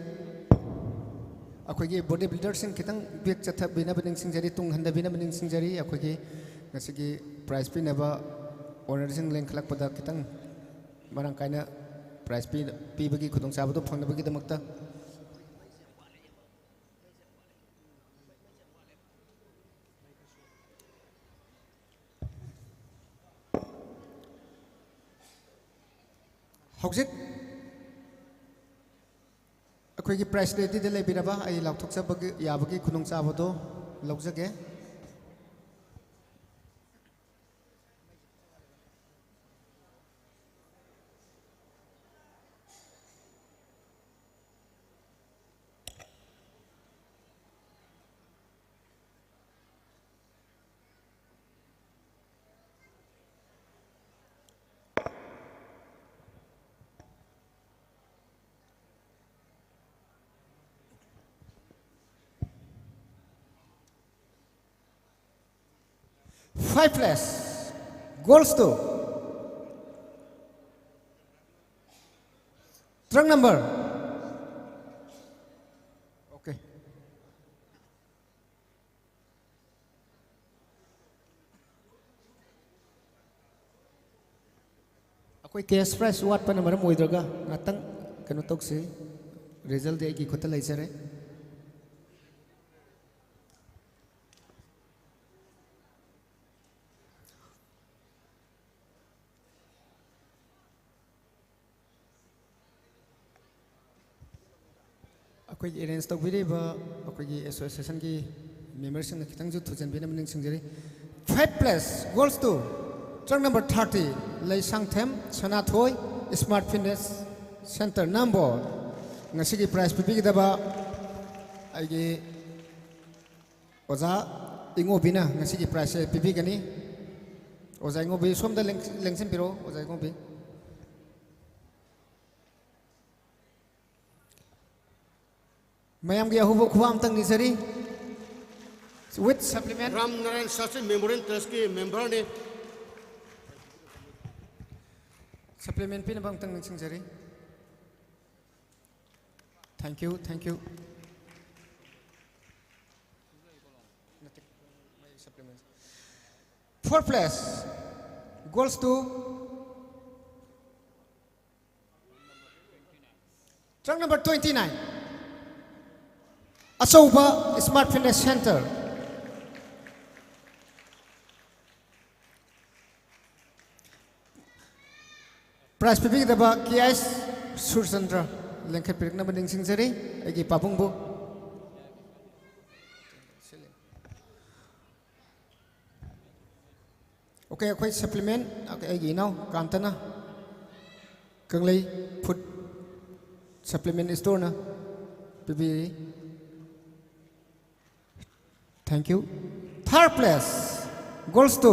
ꯑꯩꯈꯣꯏꯒꯤ ꯕꯣꯗꯤ ꯕꯤꯜꯗꯔꯁꯤꯡ ꯈꯤꯇꯪ ꯕꯦꯛ ꯆꯠꯊꯕꯤꯅꯕ ꯅꯤꯡꯁꯤꯡꯖꯔꯤ, ꯇꯨꯡ ꯍꯟꯊꯕꯤꯅꯕ ꯅꯤꯡꯁꯤꯡꯖꯔꯤ꯫ ꯑꯩꯈꯣꯏꯒꯤ ꯉꯁꯤꯒꯤ ꯄ꯭ꯔꯥꯏꯖ ꯄꯤꯅꯕ ꯑꯣꯅꯔꯁꯤꯡ ꯂꯦꯡꯈꯠꯂꯛꯄꯗ ꯈꯤꯇꯪ ꯃꯔꯥꯡ ꯀꯥꯏꯅ ꯄ꯭ꯔꯥꯏꯖ ꯄꯤ-, ꯄꯤꯕꯒꯤ ꯈꯨꯗꯣꯡꯆꯥꯕꯗꯨ ꯐꯪꯅꯕꯒꯤꯗꯃꯛꯇ꯫ ꯍꯧꯖꯤꯛ ꯑꯩꯈꯣꯏꯒꯤ ꯄ꯭ꯔꯥꯏꯖ ꯔꯦꯗꯤꯗ ꯂꯩꯕꯤꯔꯕ ꯑꯩ ꯂꯥꯎꯊꯣꯛꯆꯕꯒꯤ ꯌꯥꯕꯒꯤ ꯈꯨꯗꯣꯡꯆꯥꯕꯗꯣ ꯂꯧꯖꯒꯦ꯫ Five place goes to truck number. Okay. ꯑꯩꯈꯣꯏ cash prize ꯋꯥꯠꯄꯅ ꯃꯔꯝ ꯑꯣꯏꯗ꯭ꯔꯒ ꯉꯥꯛꯇꯪ ꯀꯩꯅꯣ ꯇꯧꯁꯤ꯫ Resultꯗꯤ ꯑꯩꯒꯤ ꯈꯨꯠꯇ ꯂꯩꯖꯔꯦ꯫ ꯑꯩꯈꯣꯏꯒꯤ arrange ꯇꯧꯕꯤꯔꯤꯕ ꯑꯩꯈꯣꯏꯒꯤ associationꯒꯤ memberꯁꯤꯡꯅ ꯈꯤꯇꯪꯁꯨ ꯊꯨꯖꯟꯕꯤꯅꯕ ꯅꯤꯡꯁꯤꯡꯖꯔꯤ꯫ Five place goes to truck number thirty, Leishangthem Sanathoi, Smart Fitness Centre, ꯅꯝꯕꯣꯜ꯫ ꯉꯁꯤꯒꯤ prize ꯄꯤꯕꯤꯒꯗꯕ ꯑꯩꯒꯤ ꯑꯣꯖꯥ ꯏꯉꯣꯕꯤꯅ ꯉꯁꯤꯒꯤ prizeꯁꯦ ꯄꯤꯕꯤꯒꯅꯤ꯫ ꯑꯣꯖꯥ ꯏꯉꯣꯕꯤ, ꯁꯣꯝꯗ ꯂꯦꯡ-, ꯂꯦꯡꯁꯤꯟꯕꯤꯔꯛꯑꯣ, ꯑꯣꯖꯥ ꯏꯉꯣꯕꯤ꯫ ꯃꯌꯥꯝꯒꯤ ꯑꯍꯨꯕ ꯈꯨꯕꯥꯛ ꯑꯝꯇꯪ ꯅꯤꯖꯔꯤ꯫ With supplement꯫ Ram Narayan Shastri Memorial Trustꯀꯤ memberꯅꯤ꯫ Supplement ꯄꯤꯅꯕ ꯑꯝꯇꯪ ꯅꯤꯡꯁꯤꯡꯖꯔꯤ꯫ Thank you, thank you. Four place goes to truck number twenty-nine, ꯑꯆꯧꯕ Smart Fitness Centre꯫ Prize ꯄꯤꯕꯤꯒꯗꯕ ꯀꯦ ꯑꯩꯆ ꯁꯨꯔꯆꯟꯗ꯭ꯔ ꯂꯦꯡꯈꯠꯄꯤꯔꯛꯅꯕ ꯅꯤꯡꯁꯤꯡꯖꯔꯤ, ꯑꯩꯒꯤ ꯄꯥꯕꯨꯡꯕꯨ꯫ Okay, ꯑꯩꯈꯣꯏ supplement, okay, ꯑꯩꯒꯤ ꯏꯅꯥꯎ ꯀꯥꯟꯇꯅ, ꯀꯪꯂꯩ Food Supplement Storeꯅ ꯄꯤꯕꯤꯔꯤ꯫ Thank you. Third place goes to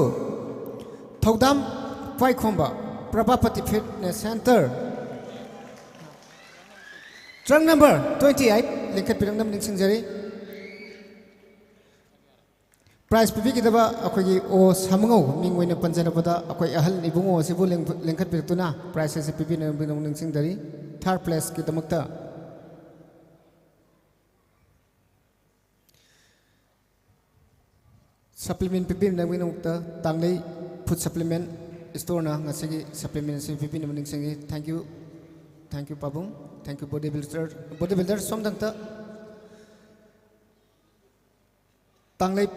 ꯊꯧꯗꯥꯝ ꯄꯥꯏꯈꯣꯝꯕ, Prabhapati Fitness Centre꯫ Truck number twenty-eight ꯂꯤꯡꯈꯠꯄꯤꯔꯛꯅꯕ ꯅꯤꯡꯁꯤꯡꯖꯔꯤ꯫ Prize ꯄꯤꯕꯤꯒꯗꯕ ꯑꯩꯈꯣꯏꯒꯤ ꯑꯣ ꯁꯥꯃꯉꯧ, ꯃꯤꯡ ꯑꯣꯏꯅ ꯄꯟꯖꯔꯕꯗ ꯑꯩꯈꯣꯏ ꯑꯍꯜ ꯏꯕꯨꯡꯉꯣ ꯑꯁꯤꯕꯨ ꯂꯦꯡ-, ꯂꯦꯡꯈꯠꯄꯤꯔꯛꯇꯨꯅ prize ꯑꯁꯤ ꯄꯤꯕꯤꯅꯕꯒꯤꯗꯃꯛ ꯅꯤꯡꯁꯤꯡꯖꯔꯤ꯫ Third placeꯀꯤꯗꯃꯛꯇ supplement ꯄꯤꯕꯤꯅꯕꯒꯤꯗꯃꯛꯇ ꯇꯥꯡꯂꯩ Food Supplement Storeꯅ ꯉꯁꯤꯒꯤ supplement ꯑꯁꯤ ꯄꯤꯕꯤꯅꯕ ꯅꯤꯡꯁꯤꯡꯉꯤ꯫ Thank you, thank you ꯄꯥꯕꯨꯡ, thank you body builder, body builder꯫ ꯁꯣꯝꯗ ꯑꯝꯇ ꯇꯥꯡꯂꯩ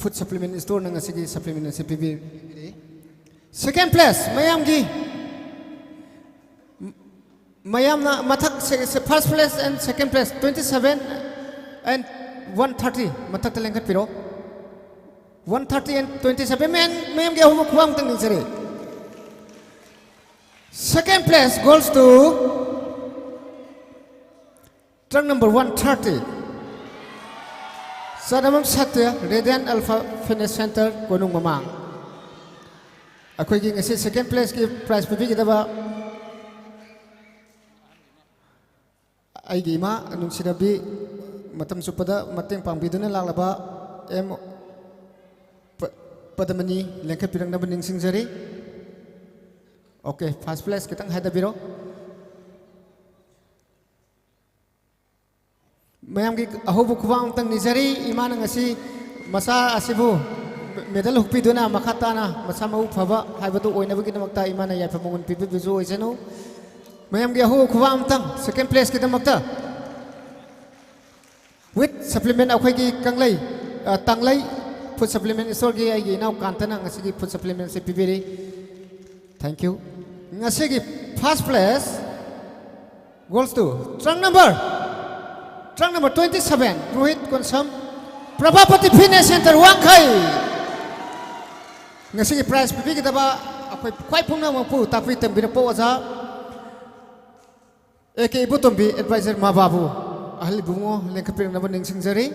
Food Supplement Storeꯅ ꯉꯁꯤꯒꯤ supplement ꯑꯁꯤ ꯄꯤꯕꯤꯔꯤ꯫ Second place ꯃꯌꯥꯝꯒꯤ, ꯃꯌꯥꯝꯅ ꯃꯊꯛ, first place and second place, twenty seven and one thirty ꯃꯊꯛꯇ ꯂꯦꯡꯈꯠꯄꯤꯔꯣ꯫ One thirty and twenty seven, ꯃꯌꯥꯝ, ꯃꯌꯥꯝꯒꯤ ꯑꯍꯨꯝ ꯈꯨꯕꯥꯛ ꯑꯃꯇꯪ ꯅꯤꯖꯔꯤ꯫ Second place goes to truck number one thirty, ꯆꯅꯃꯝ Satya, Radiant Alpha Fitness Center, ꯀꯣꯅꯨꯡ ꯃꯃꯥꯡ꯫ ꯑꯩꯈꯣꯏꯒꯤ ꯉꯁꯤ second placeꯀꯤ prize ꯄꯤꯕꯤꯒꯗꯕ ꯑꯩꯒꯤ ꯏꯃꯥ ꯅꯨꯡꯁꯤꯔꯕꯤ, ꯃꯇꯝ ꯆꯨꯞꯄꯗ ꯃꯇꯦꯡ ꯄꯥꯡꯕꯤꯗꯨꯅ ꯂꯥꯛꯂꯕ ꯑꯦꯝ ꯄ-, ꯄꯗꯃꯅꯤ ꯂꯦꯡꯈꯠꯄꯤꯔꯛꯅꯕ ꯅꯤꯡꯁꯤꯡꯖꯔꯤ꯫ Okay, first place ꯈꯤꯇꯪ ꯍꯥꯏꯗꯕꯤꯔꯣ꯫ ꯃꯌꯥꯝꯒꯤ ꯑꯍꯧꯕ ꯈꯨꯕꯥꯛ ꯑꯃꯇꯪ ꯅꯤꯖꯔꯤ꯫ ꯏꯃꯥꯅ ꯉꯁꯤ ꯃꯆꯥ ꯑꯁꯤꯕꯨ medal ꯍꯨꯛꯄꯤꯗꯨꯅ ꯃꯈꯥ ꯇꯥꯅ ꯃꯁꯥ ꯃꯎ ꯐꯕ ꯍꯥꯏꯕꯗꯨ ꯑꯣꯏꯅꯕꯒꯤꯗꯃꯛꯇ ꯏꯃꯥꯅ ꯌꯥꯏꯐ ꯃꯉꯣꯟ ꯄꯤꯕꯤꯕꯁꯨ ꯑꯣꯏꯁꯅꯨ꯫ ꯃꯌꯥꯝꯒꯤ ꯑꯍꯧꯕ ꯈꯨꯕꯥꯛ ꯑꯃꯇꯪ second placeꯀꯤꯗꯃꯛꯇ꯫ With supplement ꯑꯩꯈꯣꯏꯒꯤ ꯀꯪꯂꯩ, ꯑ, ꯇꯥꯡꯂꯩ Food Supplement Storeꯒꯤ ꯑꯩꯒꯤ ꯏꯅꯥꯎ ꯀꯥꯟꯇꯅ ꯉꯁꯤꯒꯤ food supplement ꯑꯁꯤ ꯄꯤꯕꯤꯔꯤ꯫ Thank you꯫ ꯉꯁꯤꯒꯤ first place goes to truck number, truck number twenty seven, Rohit Konsam, ꯄ꯭ꯔꯚꯥꯄꯇꯤ Fitness Center ꯋꯥꯡꯈꯩ꯫ ꯉꯁꯤꯒꯤ prize ꯄꯤꯕꯤꯒꯗꯕ ꯑꯩꯈꯣꯏ ꯈ꯭ꯋꯥꯏ ꯄꯨꯝꯅꯃꯛꯄꯨ ꯇꯥꯛꯄꯤ ꯇꯝꯕꯤꯔꯛꯄ ꯑꯣꯖꯥ ꯑꯦ ꯀꯦ ꯏꯕꯣꯇꯣꯝꯕꯤ, advisor ꯃꯕꯥꯕꯨ ꯑꯍꯜ ꯏꯕꯨꯡꯉꯣ ꯂꯦꯡꯈꯠꯄꯤꯔꯛꯅꯕ ꯅꯤꯡꯁꯤꯡꯖꯔꯤ꯫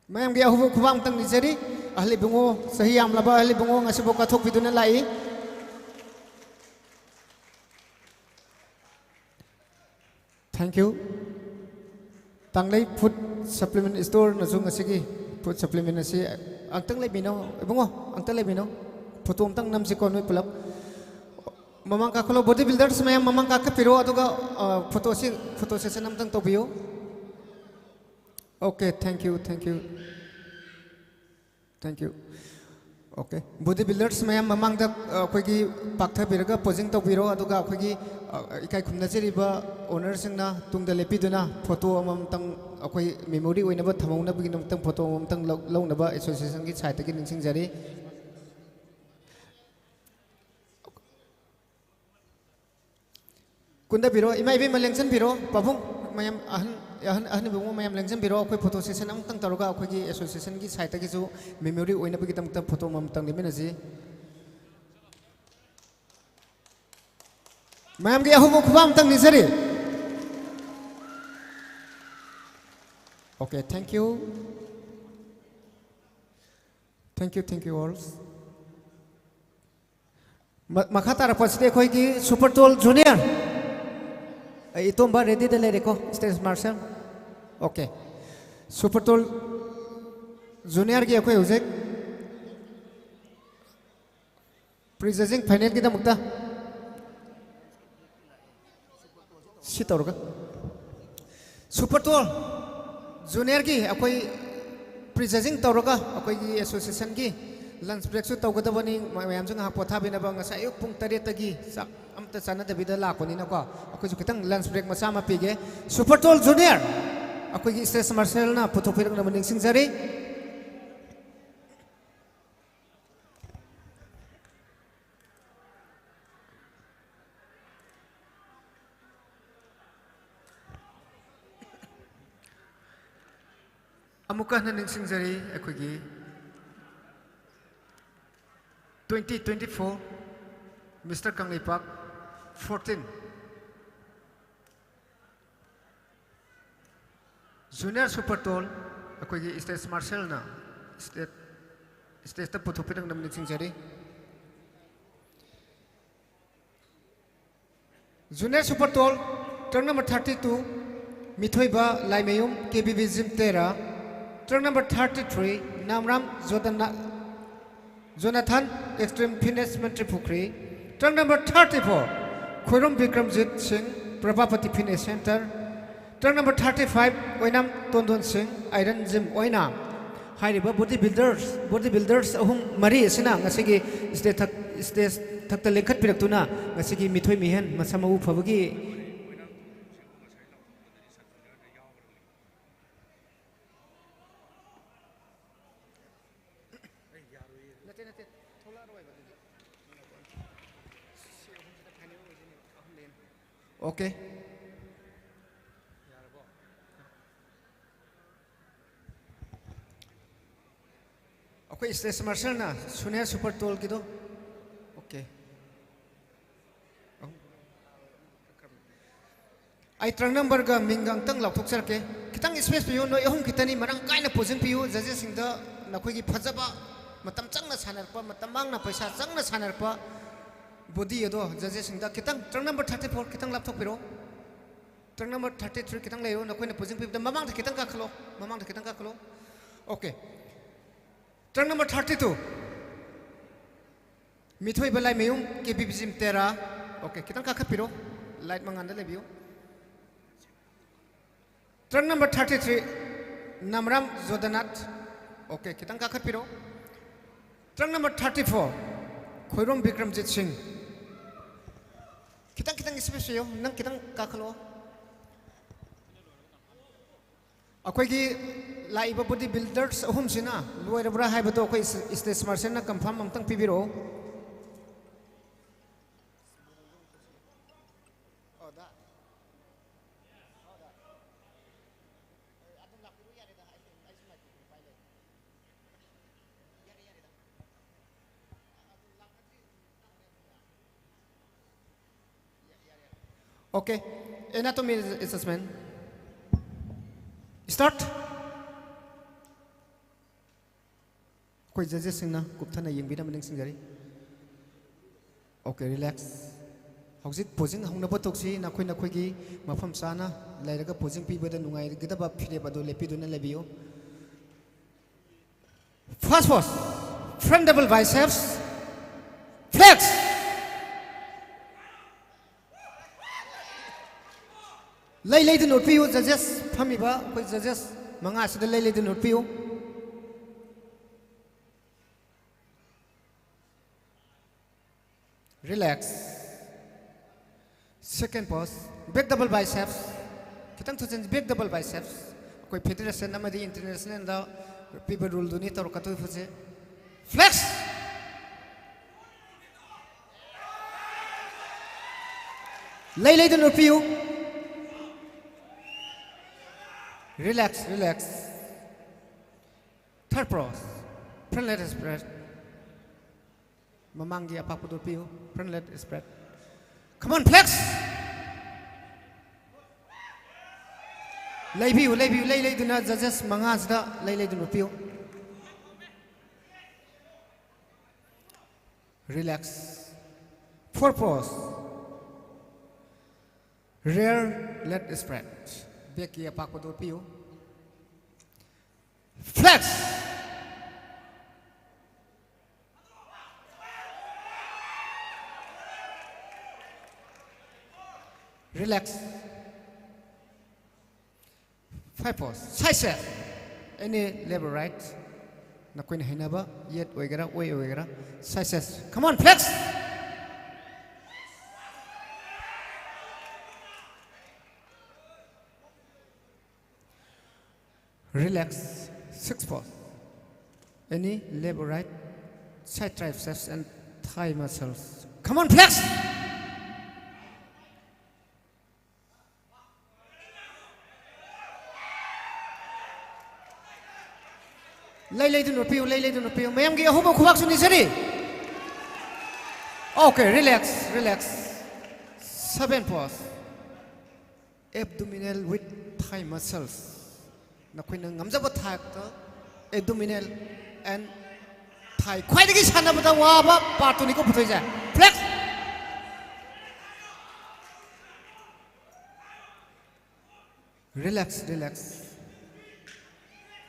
ꯃꯌꯥꯝꯒꯤ ꯑꯍꯧꯕ ꯈꯨꯕꯥꯛ ꯑꯃꯇꯪ ꯅꯤꯖꯔꯤ꯫ ꯑꯍꯜ ꯏꯕꯨꯡꯉꯣ, ꯆꯍꯤ ꯌꯥꯝꯂꯕ ꯑꯍꯜ ꯏꯕꯨꯡꯉꯣ ꯉꯁꯤꯐꯥꯎ ꯀꯠꯊꯣꯛꯄꯤꯗꯨꯅ ꯂꯥꯛꯏ꯫ Thank you. ꯇꯥꯡꯂꯩ Food Supplement Storeꯅꯁꯨ ꯉꯁꯤꯒꯤ food supplement ꯑꯁꯤ, ꯑꯝꯇꯪ ꯂꯩꯃꯤꯟꯅꯧ ꯏꯕꯨꯡꯉꯣ, ꯑꯝꯇ ꯂꯩꯃꯤꯟꯅꯧ꯫ ꯐꯣꯇꯣ ꯑꯝꯇꯪ ꯅꯝꯁꯤꯀꯣ ꯅꯣꯏ ꯄꯨꯂꯞ꯫ ꯃꯃꯥꯡ ꯀꯥꯈꯠꯂꯣ, body builders ꯃꯌꯥꯝ ꯃꯃꯥꯡ ꯀꯥꯈꯠꯄꯤꯔꯣ, ꯑꯗꯨꯒ ꯐꯣꯇꯣ ꯁꯤ, photo session ꯑꯝꯇꯪ ꯇꯧꯕꯤꯌꯨ꯫ Okay, thank you, thank you, thank you. Okay, body builders ꯃꯌꯥꯝ ꯃꯃꯥꯡꯗ ꯑ, ꯑꯩꯈꯣꯏꯒꯤ ꯄꯥꯛꯊꯕꯤꯔꯒ posing ꯇꯧꯕꯤꯔꯣ, ꯑꯗꯨꯒ ꯑꯩꯈꯣꯏꯒꯤ ꯑ, ꯏꯀꯥꯏ ꯈꯨꯝꯅꯖꯔꯤꯕ ownerꯁꯤꯡꯅ ꯇꯨꯡꯗ ꯂꯦꯞꯄꯤꯗꯨꯅ ꯐꯣꯇꯣ ꯑꯃꯃꯝꯇꯪ ꯑꯩꯈꯣꯏ memory ꯑꯣꯏꯅꯕ ꯊꯝꯍꯧꯅꯕꯒꯤꯗꯃꯛꯇ ꯐꯣꯇꯣ ꯑꯃꯃꯝꯇꯪ ꯂꯧ- ꯂꯧꯅꯕ associationꯒꯤ sideꯇꯒꯤ ꯅꯤꯡꯁꯤꯡꯖꯔꯤ꯫ ꯀꯨꯟꯗꯕꯤꯔꯣ, ꯏꯃꯥ ꯏꯕꯦꯝꯃ ꯂꯦꯡꯁꯤꯟꯕꯤꯔꯣ, ꯄꯥꯕꯨꯡ ꯃꯌꯥꯝ, ꯑꯍꯟ, ꯑꯍꯟ, ꯑꯍꯟ ꯏꯕꯨꯡꯉꯣ ꯃꯌꯥꯝ ꯂꯦꯡꯁꯤꯟꯕꯤꯔꯣ꯫ ꯑꯩꯈꯣꯏ photo session ꯑꯃꯨꯛꯇꯪ ꯇꯧꯔꯒ ꯑꯩꯈꯣꯏꯒꯤ associationꯒꯤ sideꯇꯒꯤꯁꯨ memory ꯑꯣꯏꯅꯕꯒꯤꯗꯃꯛꯇ ꯐꯣꯇꯣ ꯑꯃꯃꯝꯇꯪ ꯂꯦꯞꯃꯤꯟꯅꯁꯤ꯫ ꯃꯌꯥꯝꯒꯤ ꯑꯍꯧꯕ ꯈꯨꯕꯥꯛ ꯑꯃꯇꯪ ꯅꯤꯖꯔꯤ꯫ Okay, thank you. Thank you, thank you all. ꯃ- ꯃꯈꯥ ꯇꯥꯔꯛꯄꯁꯤꯗꯤ ꯑꯩꯈꯣꯏꯒꯤ Super Tall Junior꯫ ꯑꯩ ꯏꯇꯣꯝꯕ readyꯗ ꯂꯩꯔꯦꯀꯣ, stage marshal꯫ Okay, Super Tall Juniorꯒꯤ ꯑꯩꯈꯣꯏ ꯍꯧꯖꯤꯛ prejudging finalꯒꯤꯗꯃꯛꯇ ꯁꯤ ꯇꯧꯔꯒ, Super Tall Juniorꯒꯤ ꯑꯩꯈꯣꯏ prejudging ꯇꯧꯔꯒ ꯑꯩꯈꯣꯏꯒꯤ associationꯒꯤ lunch breakꯁꯨ ꯇꯧꯒꯗꯕꯅꯤ꯫ ꯃꯌꯥꯝꯁꯨ ꯉꯥꯏꯍꯥꯛ ꯄꯣꯊꯥꯕꯤꯅꯕ꯫ ꯉꯁꯥꯏ ꯑꯌꯨꯛ ꯄꯨꯡ ꯇꯔꯦꯠꯇꯒꯤ ꯆꯥꯛ ꯑꯝꯇ ꯆꯥꯅꯗꯕꯤꯗ ꯂꯥꯛꯄꯅꯤꯅꯀꯣ, ꯑꯩꯈꯣꯏꯁꯨ ꯈꯤꯇꯪ lunch break ꯃꯆꯥ ꯑꯃ ꯄꯤꯒꯦ꯫ Super Tall Junior ꯑꯩꯈꯣꯏꯒꯤ stage marshalꯅ ꯄꯨꯊꯣꯛꯄꯤꯔꯛꯅꯕ ꯅꯤꯡꯁꯤꯡꯖꯔꯤ꯫ ꯑꯃꯨꯛꯀ ꯍꯟꯅ ꯅꯤꯡꯁꯤꯡꯖꯔꯤ, ꯑꯩꯈꯣꯏꯒꯤ twenty twenty-four Mister Kangleipak fourteen Junior Super Tall ꯑꯩꯈꯣꯏꯒꯤ stage marshalꯅ stage, stageꯇ ꯄꯨꯊꯣꯛꯄꯤꯔꯛꯅꯕ ꯅꯤꯡꯁꯤꯡꯖꯔꯤ꯫ Junior Super Tall Truck number thirty two, Mithoiba Laimayum, K B B Gym Tera. Truck number thirty three, Namram Jodana, Jonathan, Extreme Fitness, Mantripukhri. Truck number thirty four, Khoirom Bikramjit Singh, Prabhapati Fitness Center. Truck number thirty five, Oinam Tondon Singh, Iron Gym, Oinam. ꯍꯥꯏꯔꯤꯕ body builders, body builders ꯑꯍꯨꯝ ꯃꯔꯤ ꯑꯁꯤꯅ ꯉꯁꯤꯒꯤ stage ꯊꯛ-, stage ꯊꯛꯇ ꯂꯦꯡꯈꯠꯄꯤꯔꯛꯇꯨꯅ ꯉꯁꯤꯒꯤ ꯃꯤꯊꯣꯏ ꯃꯤꯍꯦꯟ ꯃꯁꯥ ꯃꯎ ꯐꯕꯒꯤ Okay. ꯑꯩꯈꯣꯏ stage marshalꯅ senior super tallꯒꯤꯗꯣ꯫ Okay. ꯑꯩ truck numberꯒ ꯃꯤꯡꯒ ꯑꯝꯇꯪ ꯂꯥꯎꯊꯣꯛꯆꯔꯛꯀꯦ꯫ ꯈꯤꯇꯪ space ꯄꯤꯌꯨ, ꯅꯣꯏ ꯑꯍꯨꯝ ꯈꯤꯇꯅꯤ, ꯃꯔꯥꯡ ꯀꯥꯏꯅ position ꯄꯤꯌꯨ꯫ Judgesꯁꯤꯡꯗ ꯅꯈꯣꯏꯒꯤ ꯐꯖꯕ, ꯃꯇꯝ ꯆꯪꯅ ꯁꯥꯟꯅꯔꯛꯄ, ꯃꯇꯝ ꯃꯥꯡꯅ ꯄꯩꯁꯥ ꯆꯪꯅ ꯁꯥꯟꯅꯔꯛꯄ body ꯑꯗꯣ judgesꯁꯤꯡꯗ ꯈꯤꯇꯪ, truck number thirty four ꯈꯤꯇꯪ ꯂꯥꯞꯊꯣꯛꯄꯤꯔꯣ꯫ Truck number thirty three ꯈꯤꯇꯪ ꯂꯩꯔꯣ, ꯅꯈꯣꯏꯅ position ꯄꯤꯕꯗ ꯃꯃꯥꯡꯗ ꯈꯤꯇꯪ ꯀꯥꯈꯠꯂꯣ, ꯃꯃꯥꯡꯗ ꯈꯤꯇꯪ ꯀꯥꯈꯠꯂꯣ꯫ Okay. Truck number thirty two, Mithoiba Laimayum, K B B Gym Tera. Okay, ꯈꯤꯇꯪ ꯀꯥꯈꯠꯄꯤꯔꯣ, light ꯃꯉꯥꯟꯗ ꯂꯩꯕꯤꯌꯨ꯫ Truck number thirty three, ꯅꯥꯃꯔꯥꯝ ꯖꯣꯗꯅꯥꯊ꯫ Okay, ꯈꯤꯇꯪ ꯀꯥꯈꯠꯄꯤꯔꯣ꯫ Truck number thirty four, Khoirom Bikramjit ꯁꯤꯡ꯫ ꯈꯤꯇꯪ, ꯈꯤꯇꯪ space ꯄꯤꯌꯣ, ꯅꯪ ꯈꯤꯇꯪ ꯀꯥꯈꯠꯂꯛꯑꯣ꯫ ꯑꯩꯈꯣꯏꯒꯤ ꯂꯥꯛꯏꯕ body builders ꯑꯍꯨꯝꯁꯤꯅ ꯂꯣꯏꯔꯕ꯭ꯔꯥ ꯍꯥꯏꯕꯗꯣ ꯑꯩꯈꯣꯏ stage marshalꯅ confirm ꯑꯃꯨꯛꯇꯪ ꯄꯤꯕꯤꯔꯛꯑꯣ꯫ Okay, anatomy assessment. Start. ꯑꯩꯈꯣꯏ judgesꯁꯤꯡꯅ ꯀꯨꯞꯊꯅ ꯌꯦꯡꯕꯤꯅꯕ ꯅꯤꯡꯁꯤꯡꯖꯔꯤ꯫ Okay, relax. ꯍꯧꯖꯤꯛ posing ꯍꯧꯅꯕ ꯇꯧꯁꯤ꯫ ꯅꯈꯣꯏ ꯅꯈꯣꯏꯒꯤ ꯃꯐꯝ ꯆꯥꯅ ꯂꯩꯔꯒ posing ꯄꯤꯕꯗ ꯅꯨꯡꯉꯥꯏꯒꯗꯕ ꯐꯤꯔꯦꯞ ꯑꯗꯨ ꯂꯦꯞꯄꯤꯗꯨꯅ ꯂꯩꯕꯤꯌꯨ꯫ First pose, front double biceps, flex. ꯂꯩ ꯂꯩꯗꯨꯅ ꯎꯠꯄꯤꯌꯨ, judges ꯐꯝꯃꯤꯕ ꯑꯩꯈꯣꯏ judges ꯃꯉꯥꯁꯤꯗ ꯂꯩ ꯂꯩꯗꯨꯅ ꯎꯠꯄꯤꯌꯨ꯫ Relax. Second pose, back double biceps. ꯈꯤꯇꯪ ꯊꯨꯖꯤꯟ, back double biceps꯫ ꯑꯩꯈꯣꯏ federation ꯑꯃꯗꯤ internationalꯗ ꯄꯤꯕ ruleꯗꯨꯅꯤ ꯇꯧꯔꯛꯀꯗꯣꯏꯕꯁꯦ꯫ Flex. ꯂꯩ ꯂꯩꯗꯨꯅ ꯎꯠꯄꯤꯌꯨ꯫ Relax, relax. Third pose, front leg spread. ꯃꯃꯥꯡꯒꯤ ꯑꯄꯥꯛꯄꯗꯨ ꯎꯠꯄꯤꯌꯨ, front leg spread꯫ Come on, flex. ꯂꯩꯕꯤꯌꯨ, ꯂꯩꯕꯤꯌꯨ, ꯂꯩ ꯂꯩꯗꯨꯅ judges ꯃꯉꯥꯁꯤꯗ ꯂꯩ ꯂꯩꯗꯨꯅ ꯎꯠꯄꯤꯌꯨ꯫ Relax. Fourth pose, rear leg spread. Backꯀꯤ ꯑꯄꯥꯛꯄꯗꯨ ꯎꯠꯄꯤꯌꯨ꯫ Flex. Relax. Five pose. Side step. Any left or right. ꯅꯈꯣꯏꯅ ꯍꯩꯅꯕ ꯌꯦꯠ ꯑꯣꯏꯒꯦꯔꯥ, ꯑꯣꯏ ꯑꯣꯏꯒꯦꯔꯥ꯫ Side step. Come on, flex. Relax. Sixth pose. Any left or right, side triceps and thigh muscles. Come on, flex. ꯂꯩ ꯂꯩꯗꯨꯅ ꯎꯠꯄꯤꯌꯨ, ꯂꯩ ꯂꯩꯗꯨꯅ ꯎꯠꯄꯤꯌꯨ꯫ ꯃꯌꯥꯝꯒꯤ ꯑꯍꯨꯝꯕ ꯈꯨꯕꯥꯛꯁꯨ ꯅꯤꯖꯔꯤ꯫ Okay, relax, relax. Seven pose. Abdominal with thigh muscles. ꯅꯈꯣꯏꯅ ꯉꯝꯖꯕ ꯊꯥꯛꯇ abdominal and thigh, ꯈ꯭ꯋꯥꯏꯗꯒꯤ ꯁꯥꯟꯅꯕꯗ ꯋꯥꯕ partꯇꯨꯅꯤꯀꯣ ꯄꯨꯊꯣꯛꯏꯁꯦ꯫ Flex. Relax, relax.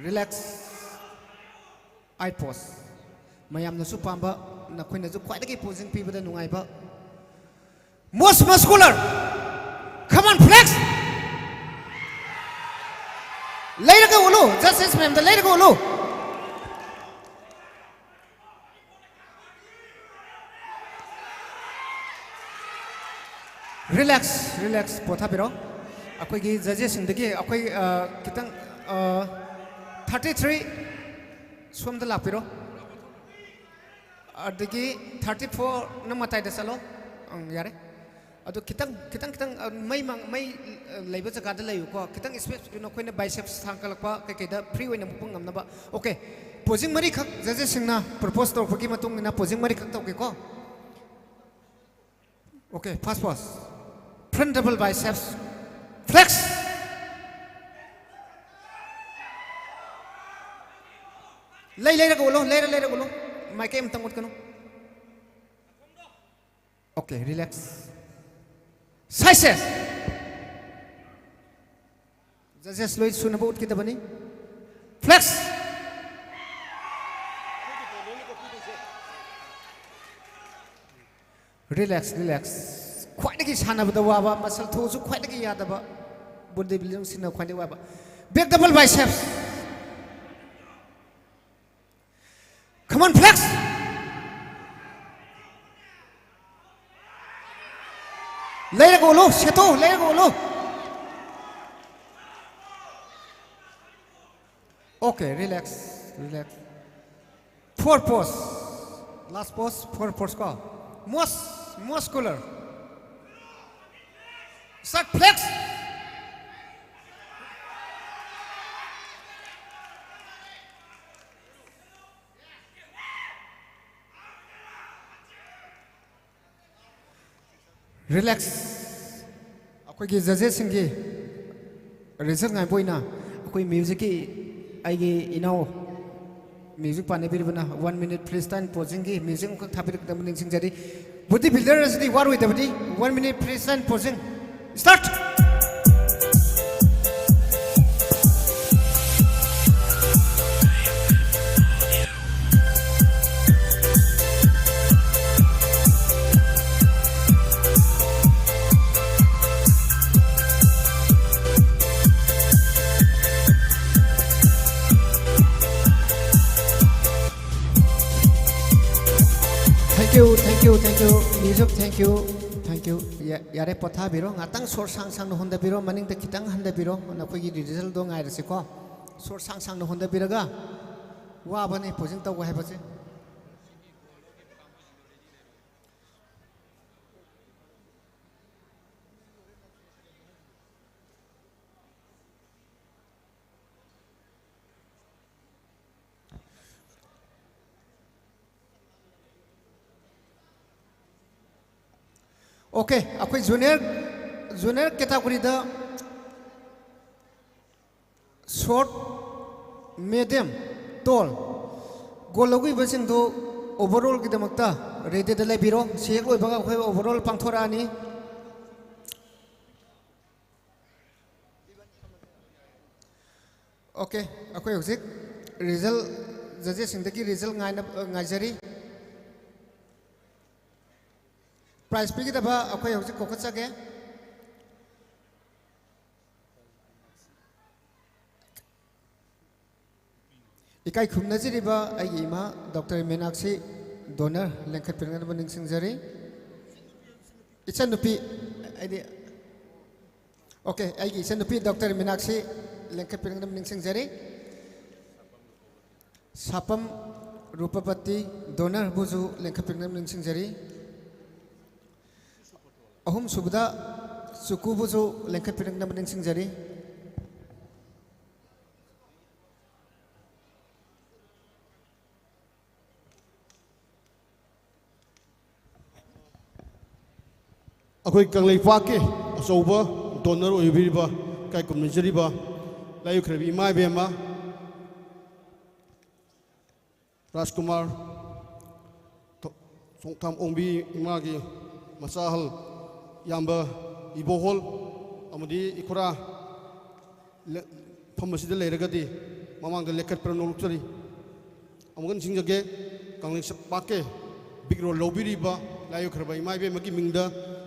Relax. Eye pose. ꯃꯌꯥꯝꯅꯁꯨ ꯄꯥꯝꯕ, ꯅꯈꯣꯏꯅꯁꯨ ꯈ꯭ꯋꯥꯏꯗꯒꯤ posing ꯄꯤꯕꯗ ꯅꯨꯡꯉꯥꯏꯕ, most muscular. Come on, flex. ꯂꯩꯔꯒ ꯎꯠꯂꯨ, judges ꯃꯌꯥꯝꯗ ꯂꯩꯔꯒ ꯎꯠꯂꯨ꯫ Relax, relax, ꯄꯣꯊꯥꯕꯤꯔꯣ꯫ ꯑꯩꯈꯣꯏꯒꯤ judgesꯁꯤꯡꯗꯒꯤ ꯑꯩꯈꯣꯏ, ꯑ, ꯈꯤꯇꯪ, ꯑ, thirty three ꯁꯣꯝꯗ ꯂꯥꯛꯄꯤꯔꯣ꯫ ꯑꯗꯒꯤ thirty four ꯅꯪ ꯃꯇꯥꯏꯗ ꯆꯠꯂꯣ꯫ ꯑꯪ, ꯌꯥꯔꯦ꯫ ꯑꯗꯨ ꯈꯤꯇꯪ, ꯈꯤꯇꯪ, ꯈꯤꯇꯪ, ꯑ, ꯃꯩ ꯃꯪ-, ꯃꯩ, ꯑ, ꯂꯩꯕ ꯖꯒꯥꯗ ꯂꯩꯌꯨꯀꯣ꯫ ꯈꯤꯇꯪ space ꯄꯤꯌꯨ, ꯅꯈꯣꯏꯅ biceps ꯊꯥꯡꯒꯠꯂꯛꯄ ꯀꯩꯀꯩꯗ free ꯑꯣꯏꯅ ꯃꯨꯛꯄ ꯉꯝꯅꯕ꯫ Okay, posing ꯃꯔꯤꯈꯛ judgesꯁꯤꯡꯅ propose ꯇꯧꯔꯛꯄꯒꯤ ꯃꯇꯨꯡ ꯏꯟꯅ posing ꯃꯔꯤꯈꯛ ꯇꯧꯒꯦꯀꯣ꯫ Okay, first pose. Front double biceps. Flex. ꯂꯩ ꯂꯩꯔꯒ ꯎꯠꯂꯣ, ꯂꯩꯔ ꯂꯩꯔꯒ ꯎꯠꯂꯣ꯫ ꯃꯥꯏꯀꯩ ꯑꯃꯇꯪ ꯎꯠꯀꯅꯨ꯫ Okay, relax. Side step. Judges ꯂꯣꯏ ꯁꯨꯅꯕ ꯎꯠꯀꯗꯕꯅꯤ꯫ Flex. Relax, relax. ꯈ꯭ꯋꯥꯏꯗꯒꯤ ꯁꯥꯟꯅꯕꯗ ꯋꯥꯕ, muscle ꯊꯣꯛꯑꯁꯨ ꯈ꯭ꯋꯥꯏꯗꯒꯤ ꯌꯥꯗꯕ, body buildingꯁꯤꯡꯅ ꯈ꯭ꯋꯥꯏꯗꯒꯤ ꯋꯥꯕ꯫ Back double biceps. Come on, flex. ꯂꯩꯔꯒ ꯎꯠꯂꯨ, ꯁꯦꯠꯇꯣꯛꯎ, ꯂꯩꯔꯒ ꯎꯠꯂꯨ꯫ Okay, relax, relax. Four pose. Last pose, four pose ꯀꯣ꯫ Most muscular. Start, flex. Relax. ꯑꯩꯈꯣꯏꯒꯤ judgesꯁꯤꯡꯒꯤ result ꯉꯥꯏꯕ ꯑꯣꯏꯅ ꯑꯩꯈꯣꯏ musicꯀꯤ, ꯑꯩꯒꯤ ꯏꯅꯥꯎ music ꯄꯥꯟꯅꯕꯤꯔꯤꯕꯅ one minute freestyle posingꯒꯤ music ꯑꯃꯈꯛ ꯊꯥꯕꯤꯔꯛꯅꯕ ꯅꯤꯡꯁꯤꯡꯖꯔꯤ꯫ Body builder ꯑꯁꯤꯗꯤ ꯋꯥꯔꯣꯏꯗꯕꯅꯤ꯫ One minute freestyle posing. Start! Yusuf, thank you, thank you. ꯌꯥꯔꯦ, ꯄꯣꯊꯥꯕꯤꯔꯣ, ꯉꯥꯛꯇꯪ ꯁꯣꯔ ꯁꯥꯡ ꯁꯥꯡꯅ ꯍꯣꯟꯗꯕꯤꯔꯣ, ꯃꯅꯤꯡꯗ ꯈꯤꯇꯪ ꯍꯟꯗꯕꯤꯔꯣ, ꯅꯈꯣꯏꯒꯤ ꯔꯤꯖꯜꯗꯣ ꯉꯥꯏꯔꯁꯤꯀꯣ꯫ ꯁꯣꯔ ꯁꯥꯡ ꯁꯥꯡꯅ ꯍꯣꯟꯗꯕꯤꯔꯒ ꯋꯥꯕꯅꯤ ꯄꯣꯖꯤꯡ ꯇꯧꯕ ꯍꯥꯏꯕꯁꯦ꯫ Okay, ꯑꯩꯈꯣꯏ ꯖꯨꯅꯤꯌꯔ, ꯖꯨꯅꯤꯌꯔ ꯀꯦꯇꯥꯒꯣꯔꯤꯗ ꯁꯣꯔꯠ, ꯃꯦꯗꯤꯌꯝ, ꯇꯣꯜ ꯒꯣꯜ ꯂꯧꯈꯤꯕꯁꯤꯡꯗꯨ ꯑꯣꯚꯔꯑꯣꯜꯒꯤꯗꯃꯛꯇ ꯔꯦꯗꯤꯗ ꯂꯩꯕꯤꯔꯣ꯫ ꯁꯤ ꯍꯦꯛ ꯂꯣꯏꯕꯒ ꯑꯩꯈꯣꯏ ꯑꯣꯚꯔꯑꯣꯜ ꯄꯥꯡꯊꯣꯔꯛꯑꯅꯤ꯫ Okay, ꯑꯩꯈꯣꯏ ꯍꯧꯖꯤꯛ ꯔꯤꯖꯜ, ꯖꯖꯦꯁꯁꯤꯡꯗꯒꯤ ꯔꯤꯖꯜ ꯉꯥꯏꯅ, ꯉꯥꯏꯖꯔꯤ꯫ ꯄ꯭ꯔꯥꯏꯖ ꯄꯤꯒꯗꯕ ꯑꯩꯈꯣꯏ ꯍꯧꯖꯤꯛ ꯀꯧꯈꯠꯆꯒꯦ꯫ ꯏꯀꯥꯏ ꯈꯨꯝꯅꯖꯔꯤꯕ ꯑꯩꯒꯤ ꯏꯃꯥ ꯗꯣꯛꯇꯔ ꯃꯤꯅꯥꯛꯁꯤ ꯗꯣꯅꯔ ꯂꯦꯡꯈꯠꯄꯤꯔꯛꯅꯕ ꯅꯤꯡꯁꯤꯡꯖꯔꯤ꯫ ꯏꯆꯟꯅꯨꯄꯤ, ꯑꯩꯗꯤ, okay, ꯑꯩꯒꯤ ꯏꯆꯟꯅꯨꯄꯤ ꯗꯣꯛꯇꯔ ꯃꯤꯅꯥꯛꯁꯤ ꯂꯦꯡꯈꯠꯄꯤꯔꯛꯅꯕ ꯅꯤꯡꯁꯤꯡꯖꯔꯤ꯫ ꯁꯥꯄꯝ ꯔꯨꯄꯕꯇꯤ ꯗꯣꯅꯔꯕꯨꯁꯨ ꯂꯦꯡꯈꯠꯄꯤꯔꯛꯅꯕ ꯅꯤꯡꯁꯤꯡꯖꯔꯤ꯫ ꯑꯍꯨꯝꯁꯨꯕꯗ ꯆꯨꯀꯨꯕꯨꯁꯨ ꯂꯦꯡꯈꯠꯄꯤꯔꯛꯅꯕ ꯅꯤꯡꯁꯤꯡꯖꯔꯤ꯫ ꯑꯩꯈꯣꯏ ꯀꯪꯂꯩꯄꯥꯛꯀꯤ ꯑꯆꯧꯕ ꯗꯣꯅꯔ ꯑꯣꯏꯕꯤꯔꯤꯕ, ꯏꯀꯥꯏ ꯈꯨꯝꯅꯖꯔꯤꯕ ꯂꯥꯏ ꯑꯣꯏꯈ꯭ꯔꯕꯤ ꯏꯃꯥ ꯏꯕꯦꯝꯃ ꯔꯥꯖꯀꯨꯃꯥꯔ ꯊꯣ-, ꯆꯣꯡꯊꯥꯝ ꯑꯣꯡꯕꯤ ꯏꯃꯥꯒꯤ ꯃꯆꯥ ꯑꯍꯜ ꯏꯌꯥꯝꯕ ꯏꯕꯣꯍꯣꯜ ꯑꯃꯗꯤ ꯏꯈꯨꯔꯥ ꯂꯦ-, ꯃꯐꯝ ꯑꯁꯤꯗ ꯂꯩꯔꯒꯗꯤ ꯃꯃꯥꯡꯗ ꯂꯦꯞꯈꯠꯄꯤꯔ ꯅꯣꯛꯆꯔꯤ꯫ ꯑꯃꯨꯛꯀ ꯅꯤꯡꯁꯤꯡꯖꯒꯦ, ꯀꯪꯂꯩꯄꯥꯛꯀꯤ big role ꯂꯧꯕꯤꯔꯤꯕ ꯂꯥꯏ ꯑꯣꯏꯈ꯭ꯔꯕ ꯏꯃꯥ ꯏꯕꯦꯝꯃꯒꯤ ꯃꯤꯡꯗ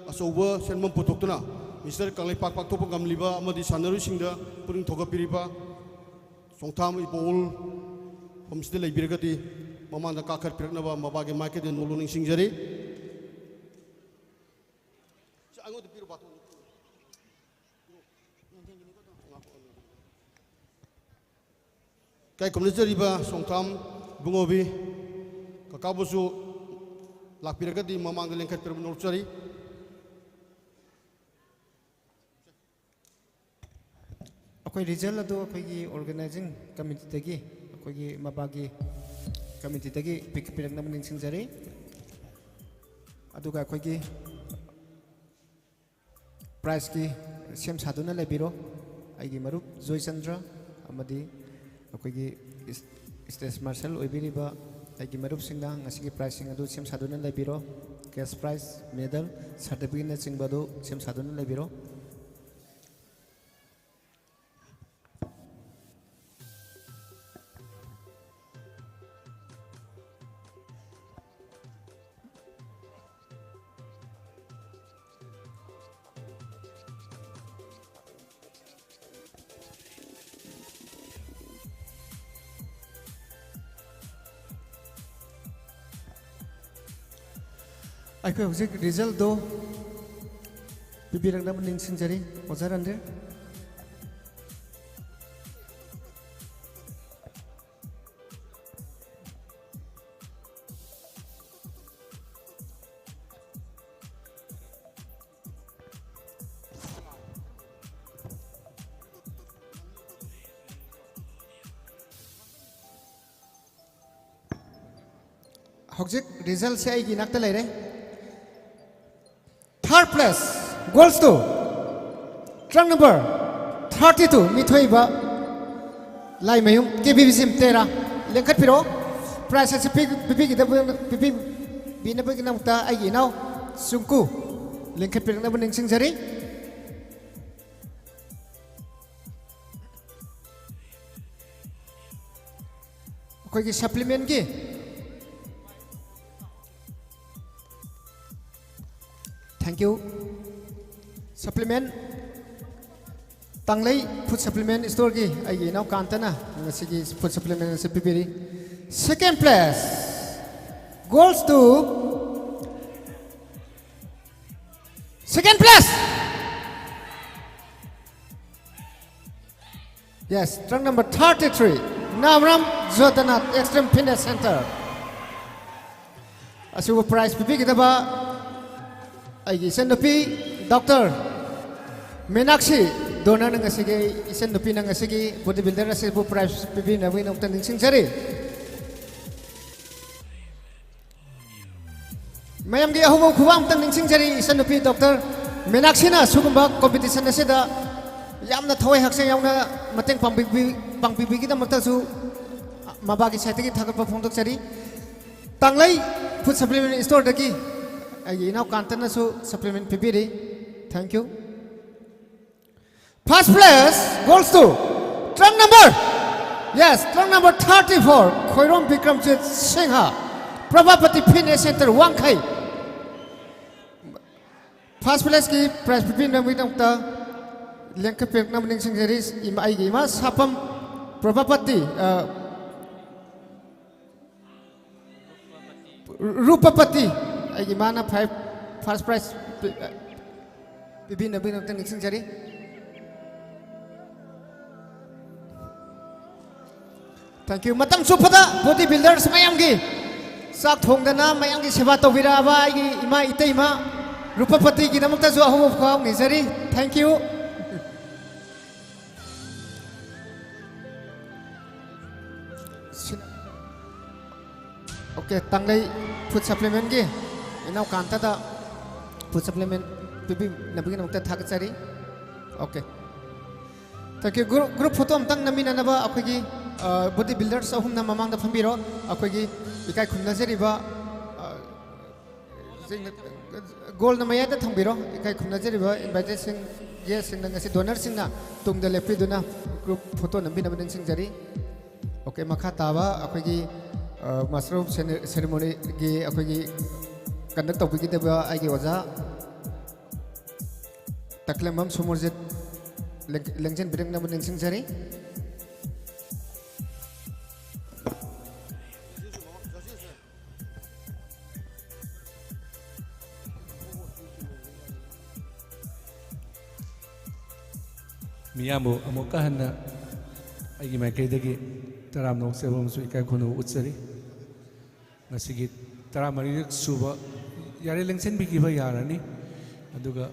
ꯑꯆꯧꯕ ꯁꯦꯟꯐꯝ ꯄꯨꯊꯣꯛꯇꯨꯅ ꯃꯤꯁꯇꯔ ꯀꯪꯂꯩꯄꯥꯛ ꯄꯥꯡꯊꯣꯛꯄ ꯉꯝꯂꯤꯕ ꯑꯃꯗꯤ ꯁꯥꯟꯅꯔꯣꯏꯁꯤꯡꯗ ꯄꯨꯛꯅꯤꯡ ꯊꯧꯒꯠꯄꯤꯔꯤꯕ ꯆꯣꯡꯊꯥꯝ ꯏꯕꯣꯜ ꯃꯐꯝꯁꯤꯗ ꯂꯩꯕꯤꯔꯒꯗꯤ ꯃꯃꯥꯡꯗ ꯀꯥꯈꯠꯄꯤꯔꯛꯅꯕ ꯃꯄꯥꯒꯤ ꯃꯥꯏꯀꯩꯗ ꯅꯣꯜꯂꯨ ꯅꯤꯡꯁꯤꯡꯖꯔꯤ꯫ ꯑꯩꯉꯣꯟꯗ ꯄꯤꯔꯣ, ꯕꯥꯇꯣꯟꯗꯣ ꯄꯤꯔꯣ꯫ ꯀꯥꯏ ꯀꯨꯝꯅꯖꯔꯤꯕ ꯁꯣꯡꯊꯥꯝ ꯏꯕꯨꯡꯉꯣꯕꯤ ꯀꯀꯥꯕꯨꯁꯨ ꯂꯥꯛꯄꯤꯔꯒꯗꯤ ꯃꯃꯥꯡꯗ ꯂꯦꯡꯈꯠꯄꯤꯔꯕ ꯅꯣꯛꯆꯔꯤ꯫ ꯑꯩꯈꯣꯏ ꯔꯤꯖꯜ ꯑꯗꯨ ꯑꯩꯈꯣꯏꯒꯤ ꯑꯣꯔꯒꯅꯥꯏꯖꯤꯡ ꯀꯃꯤꯇꯤꯗꯒꯤ, ꯑꯩꯈꯣꯏꯒꯤ ꯃꯄꯥꯒꯤ ꯀꯃꯤꯇꯤꯗꯒꯤ ꯄꯤꯛ-, ꯄꯤꯔꯛꯅꯕ ꯅꯤꯡꯁꯤꯡꯖꯔꯤ꯫ ꯑꯗꯨꯒ ꯑꯩꯈꯣꯏꯒꯤ ꯄ꯭ꯔꯥꯏꯖꯀꯤ ꯁꯦꯝ ꯁꯥꯗꯨꯅ ꯂꯩꯕꯤꯔꯣ꯫ ꯑꯩꯒꯤ ꯃꯔꯨꯞ ꯖꯣꯏꯆꯟꯗ꯭ꯔ ꯑꯃꯗꯤ ꯑꯩꯈꯣꯏꯒꯤ ꯏꯁ-, ꯏꯁꯇꯦꯖ ꯃꯥꯔꯁꯦꯜ ꯑꯣꯏꯕꯤꯔꯤꯕ ꯑꯩꯒꯤ ꯃꯔꯨꯞꯁꯤꯡꯅ ꯉꯁꯤꯒꯤ ꯄ꯭ꯔꯥꯏꯖꯁꯤꯡ ꯑꯗꯨ ꯁꯦꯝ ꯁꯥꯗꯨꯅ ꯂꯩꯕꯤꯔꯣ꯫ ꯀꯦꯁ ꯄ꯭ꯔꯥꯏꯖ, ꯃꯦꯗꯜ, ꯁꯥꯔꯇꯤꯐꯤꯀꯦꯠꯅꯆꯤꯡꯕ ꯑꯗꯨ ꯁꯦꯝ ꯁꯥꯗꯨꯅ ꯂꯩꯕꯤꯔꯣ꯫ ꯑꯩꯈꯣꯏ ꯍꯧꯖꯤꯛ ꯔꯤꯖꯜꯗꯣ ꯄꯤꯕꯤꯔꯛꯅꯕ ꯅꯤꯡꯁꯤꯡꯖꯔꯤ, ꯑꯣꯖꯥ ꯔꯟꯙꯤꯔ꯫ ꯍꯧꯖꯤꯛ ꯔꯤꯖꯜꯁꯦ ꯑꯩꯒꯤ ꯏꯅꯥꯛꯇ ꯂꯩꯔꯦ꯫ Third place goes to truck number thirty two, Mithoiba Laimayum, K B B C Tera. ꯂꯦꯡꯈꯠꯄꯤꯔꯛꯑꯣ꯫ Prize ꯑꯁꯤ ꯄꯤ-, ꯄꯤꯕꯤꯒꯗꯕ-, ꯄꯤꯕꯤꯅꯕꯒꯤꯗꯃꯛꯇ ꯑꯩꯒꯤ ꯏꯅꯥꯎ ꯆꯨꯡꯀꯨ ꯂꯦꯡꯈꯠꯄꯤꯔꯛꯅꯕ ꯅꯤꯡꯁꯤꯡꯖꯔꯤ꯫ ꯑꯩꯈꯣꯏꯒꯤ ꯁꯄ꯭ꯂꯤꯃꯦꯟꯒꯤ, thank you, supplement, Tanglei food supplement ꯁ꯭ꯇꯣꯔꯒꯤ ꯑꯩꯒꯤ ꯏꯅꯥꯎ ꯀꯥꯟꯇꯅ ꯉꯁꯤꯒꯤ ꯐꯨꯗ ꯁꯄ꯭ꯂꯤꯃꯦꯟ ꯑꯁꯤ ꯄꯤꯕꯤꯔꯤ꯫ Second place goes to Second place. Yes, truck number thirty-three, Namram Jotanath Extreme Fitness Center. ꯑꯁꯤꯕꯨ prize ꯄꯤꯕꯤꯒꯗꯕ ꯑꯩꯒꯤ ꯏꯆꯟꯅꯨꯄꯤ Doctor ꯃꯤꯅꯥꯛꯁꯤ ꯗꯣꯅꯔꯅ ꯉꯁꯤꯒꯤ, ꯏꯆꯟꯅꯨꯄꯤꯅ ꯉꯁꯤꯒꯤ body builder ꯑꯁꯤꯕꯨ prize ꯄꯤꯕꯤꯅꯕꯒꯤꯗꯃꯛꯇ ꯅꯤꯡꯁꯤꯡꯖꯔꯤ꯫ ꯃꯌꯥꯝꯒꯤ ꯑꯍꯧꯕ ꯈꯨꯕꯥꯛ ꯑꯝꯇꯪ ꯅꯤꯡꯁꯤꯡꯖꯔꯤ꯫ ꯏꯆꯟꯅꯨꯄꯤ Doctor ꯃꯤꯅꯥꯛꯁꯤꯅ ꯁꯤꯒꯨꯝꯕ competition ꯑꯁꯤꯗ ꯌꯥꯝꯅ ꯊꯋꯥꯏ ꯍꯛꯆꯥꯡ ꯌꯥꯎꯅ ꯃꯇꯦꯡ ꯄꯥꯡꯕꯤꯕꯤ-, ꯄꯥꯡꯕꯤꯕꯒꯤꯗꯃꯛꯇꯁꯨ ꯃꯕꯥꯒꯤ side ꯇꯒꯤ ꯊꯥꯒꯠꯄ ꯐꯣꯡꯗꯣꯛꯆꯔꯤ꯫ ꯇꯥꯡꯂꯩ Food Supplement Store ꯗꯒꯤ ꯑꯩꯒꯤ ꯏꯅꯥꯎ ꯀꯥꯟꯇꯅꯁꯨ supplement ꯄꯤꯕꯤꯔꯤ꯫ Thank you. First place goes to truck number, yes, truck number thirty-four, Khoirom Bikramjit Singh, ꯄ꯭ꯔꯚꯥꯄꯇꯤ Fitness Center, ꯋꯥꯡꯈꯩ꯫ First place ꯀꯤ prize ꯄꯤꯕꯤꯅꯕꯒꯤꯗꯃꯛꯇ ꯂꯦꯡꯈꯠꯄꯤꯔꯛꯅꯕ ꯅꯤꯡꯁꯤꯡꯖꯔꯤ꯫ ꯏꯃꯥ, ꯑꯩꯒꯤ ꯏꯃꯥ ꯁꯥꯄꯝ ꯄ꯭ꯔꯚꯥꯄꯇꯤ, ꯑ, ꯔꯨꯄꯄꯇꯤ, ꯑꯩꯒꯤ ꯏꯃꯥꯅ ꯐꯥꯏꯚ, first prize ꯄꯤ-, ꯄꯤꯕꯤꯅꯕꯒꯤꯗꯃꯛꯇ ꯅꯤꯡꯁꯤꯡꯖꯔꯤ꯫ Thank you꯫ ꯃꯇꯝ ꯆꯨꯞꯄꯗ body builders ꯃꯌꯥꯝꯒꯤ ꯆꯥꯛ ꯊꯣꯡꯗꯅ ꯃꯌꯥꯝꯒꯤ ꯁꯦꯕꯥ ꯇꯧꯕꯤꯔꯛꯑꯕ ꯑꯩꯒꯤ ꯏꯃꯥ ꯏꯇꯩꯃ ꯔꯨꯄꯄꯇꯤꯒꯤꯗꯃꯛꯇꯁꯨ ꯑꯍꯧꯕ ꯈꯨꯕꯥꯛ ꯅꯤꯖꯔꯤ꯫ Thank you꯫ Okay, ꯇꯥꯡꯂꯩ Food Supplement ꯀꯤ ꯏꯅꯥꯎ ꯀꯥꯟꯇꯗ food supplement ꯄꯤꯕꯤꯅꯕꯒꯤꯗꯃꯛꯇ ꯊꯥꯒꯠꯆꯔꯤ꯫ Okay꯫ Thank you꯫ Group, group photo ꯑꯝꯇꯪ ꯅꯝꯃꯤꯟꯅꯅꯕ ꯑꯩꯈꯣꯏꯒꯤ, ꯑ, body builders ꯑꯍꯨꯝꯅ ꯃꯃꯥꯡꯗ ꯐꯝꯕꯤꯔꯣ꯫ ꯑꯩꯈꯣꯏꯒꯤ ꯏꯀꯥꯏ ꯈꯨꯝꯅꯖꯔꯤꯕ, ꯑ, ꯁꯤꯡꯅ, ꯒꯣꯜꯅ ꯃꯌꯥꯏꯗ ꯊꯝꯕꯤꯔꯣ꯫ ꯏꯀꯥꯏ ꯈꯨꯝꯅꯖꯔꯤꯕ invited ꯁꯤꯡ, guest ꯁꯤꯡꯅ ꯉꯁꯤ donor ꯁꯤꯡꯅ ꯇꯨꯡꯗ ꯂꯦꯞꯄꯤꯗꯨꯅ group photo ꯅꯝꯕꯤꯅꯕ ꯅꯤꯡꯁꯤꯡꯖꯔꯤ꯫ Okay, ꯃꯈꯥ ꯇꯥꯕ ꯑꯩꯈꯣꯏꯒꯤ, ꯑ, Master of Cere-, Ceremony ꯒꯤ ꯑꯩꯈꯣꯏꯒꯤ conduct ꯇꯧꯕꯤꯒꯗꯕ ꯑꯩꯒꯤ ꯑꯣꯖꯥ ꯇꯈꯦꯂꯦꯝꯕꯝ ꯁꯨꯃꯔꯖꯤꯠ ꯂꯦꯡ-, ꯂꯦꯡꯖꯟꯕꯤꯔꯛꯅꯕ ꯅꯤꯡꯁꯤꯡꯖꯔꯤ꯫ ꯃꯤꯌꯥꯝꯕꯨ ꯑꯃꯨꯛꯀ ꯍꯟꯅ ꯑꯩꯒꯤ ꯃꯥꯏꯀꯩꯗꯒꯤ ꯇꯔꯥꯝꯅ ꯑꯣꯛꯆꯕ ꯑꯃꯁꯨꯡ ꯏꯀꯥꯏ ꯈꯨꯝꯅꯕ ꯎꯠꯆꯔꯤ꯫ ꯉꯁꯤꯒꯤ ꯇꯔꯥꯃꯔꯤꯔꯛ ꯁꯨꯕ, ꯌꯥꯔꯦ, ꯂꯦꯡꯁꯤꯟꯕꯤꯈꯤꯕ ꯌꯥꯔꯅꯤ꯫ ꯑꯗꯨꯒ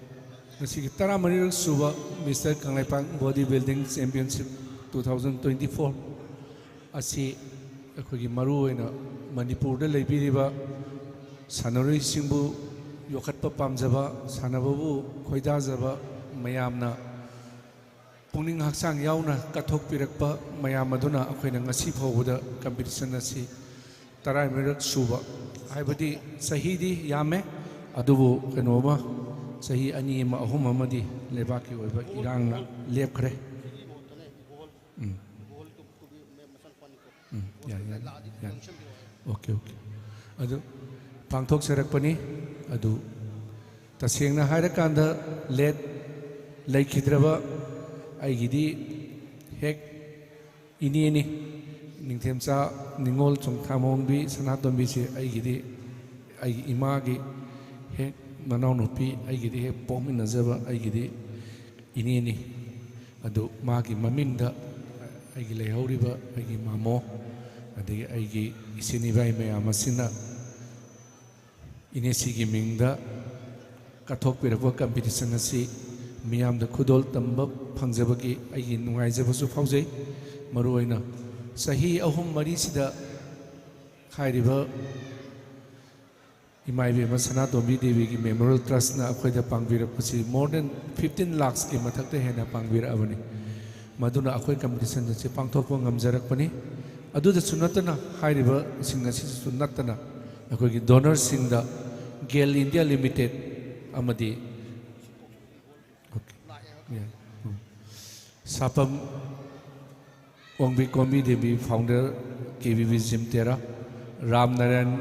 ꯉꯁꯤꯒꯤ ꯇꯔꯥꯃꯔꯤꯔꯛ ꯁꯨꯕ mister Kangleipak body building championship two thousand twenty four ꯑꯁꯤ ꯑꯩꯈꯣꯏꯒꯤ ꯃꯔꯨꯑꯣꯏꯅ ꯃꯅꯤꯄꯨꯔꯗ ꯂꯩꯕꯤꯔꯤꯕ ꯁꯥꯟꯅꯔꯣꯏꯁꯤꯡꯕꯨ ꯌꯣꯛꯈꯠꯄ ꯄꯥꯝꯖꯕ, ꯁꯥꯟꯅꯕꯕꯨ ꯈꯣꯏꯗꯥꯖꯕ ꯃꯌꯥꯝꯅ ꯄꯨꯛꯅꯤꯡ ꯍꯛꯆꯥꯡ ꯌꯥꯎꯅ ꯀꯠꯊꯣꯛꯄꯤꯔꯛꯄ ꯃꯌꯥꯝ ꯑꯗꯨꯅ ꯑꯩꯈꯣꯏꯅ ꯉꯁꯤ ꯐꯥꯎꯕꯗ ꯀꯝꯄꯤꯇꯤꯁꯟ ꯑꯁꯤ ꯇꯔꯥꯃꯔꯤꯔꯛ ꯁꯨꯕ, ꯍꯥꯏꯕꯗꯤ ꯆꯍꯤꯗꯤ ꯌꯥꯝꯃꯦ, ꯑꯗꯨꯕꯨ ꯀꯩꯅꯣꯃ, ꯆꯍꯤ ꯑꯅꯤ ꯑꯃ ꯑꯍꯨꯝ ꯑꯃꯗꯤ ꯂꯩꯕꯥꯛꯀꯤ ꯑꯣꯏꯕ ꯏꯔꯥꯡꯅ ꯂꯦꯞꯈ꯭ꯔꯦ꯫ ꯎꯝ꯫ ꯎꯝ, ꯌꯥꯏ, ꯌꯥꯏ, ꯌꯥꯏ꯫ Okay, okay. ꯑꯗꯨ ꯄꯥꯡꯊꯣꯛꯆꯔꯛꯄꯅꯤ꯫ ꯑꯗꯨ ꯇꯁꯦꯡꯅ ꯍꯥꯏꯔꯀꯥꯟꯗ ꯂꯦꯠ ꯂꯩꯈꯤꯗ꯭ꯔꯕ ꯑꯩꯒꯤꯗꯤ ꯍꯦꯛ ꯏꯅꯦꯅꯤ꯫ ꯅꯤꯡꯊꯦꯝꯆꯥ ꯅꯤꯉꯣꯜ ꯆꯣꯡꯊꯥꯃꯣꯡꯕꯤ ꯁꯅꯥꯇꯣꯝꯕꯤꯁꯤ ꯑꯩꯒꯤꯗꯤ, ꯑꯩꯒꯤ ꯏꯃꯥꯒꯤ ꯍꯦꯛ ꯃꯅꯥꯎꯅꯨꯄꯤ, ꯑꯩꯒꯤꯗꯤ ꯍꯦꯛ ꯄꯣꯛꯃꯤꯟꯅꯖꯕ ꯑꯩꯒꯤꯗꯤ ꯏꯅꯦꯅꯤ꯫ ꯑꯗꯨ ꯃꯥꯒꯤ ꯃꯃꯤꯡꯗ ꯑꯩꯒꯤ ꯂꯩꯍꯧꯔꯤꯕ ꯑꯩꯒꯤ ꯃꯥꯃꯣ, ꯑꯗꯒꯤ ꯑꯩꯒꯤ ꯏꯆꯤꯟ ꯏꯕꯥꯏ ꯃꯌꯥꯝ ꯑꯁꯤꯅ ꯏꯅꯦꯁꯤꯒꯤ ꯃꯤꯡꯗ ꯀꯠꯊꯣꯛꯄꯤꯔꯛꯄ ꯀꯝꯄꯤꯇꯤꯁꯟ ꯑꯁꯤ ꯃꯤꯌꯥꯝꯗ ꯈꯨꯗꯣꯜ ꯇꯝꯕ ꯐꯪꯖꯕꯒꯤ ꯑꯩꯒꯤ ꯅꯨꯡꯉꯥꯏꯖꯕꯁꯨ ꯐꯥꯎꯖꯩ꯫ ꯃꯔꯨꯑꯣꯏꯅ ꯆꯍꯤ ꯑꯍꯨꯝ ꯃꯔꯤꯁꯤꯗ ꯍꯥꯏꯔꯤꯕ ꯏꯃꯥ ꯏꯕꯦꯝꯃ ꯁꯅꯥꯇꯣꯝꯕꯤ ꯗꯦꯕꯤꯒꯤ ꯃꯦꯃꯣꯔꯤꯌꯦꯜ ꯇ꯭ꯔꯁꯅ ꯑꯩꯈꯣꯏꯗ ꯄꯥꯡꯕꯤꯔꯛꯄꯁꯤ more than fifteen lakhsꯀꯤ ꯃꯊꯛꯇ ꯍꯦꯟꯅ ꯄꯥꯡꯕꯤꯔꯛꯑꯕꯅꯤ꯫ ꯃꯗꯨꯅ ꯑꯩꯈꯣꯏ ꯀꯝꯄꯤꯇꯤꯁꯟ ꯑꯁꯤ ꯄꯥꯡꯊꯣꯛꯄ ꯉꯝꯖꯔꯛꯄꯅꯤ꯫ ꯑꯗꯨꯗꯁꯨ ꯅꯠꯇꯅ, ꯍꯥꯏꯔꯤꯕꯁꯤꯡ ꯑꯁꯤꯗꯁꯨ ꯅꯠꯇꯅ, ꯑꯩꯈꯣꯏꯒꯤ ꯗꯣꯅꯔꯁꯤꯡꯗ ꯒꯦꯜ ꯏꯟꯗꯤꯌꯥ ꯂꯤꯃꯤꯇꯦꯠ ꯑꯃꯗꯤ, ꯑꯣꯀꯦ, ꯌꯥꯏ꯫ ꯎꯝ꯫ Shapam Ongbi Kombi Devi, founder, K B B gym Tera, Ram Narayan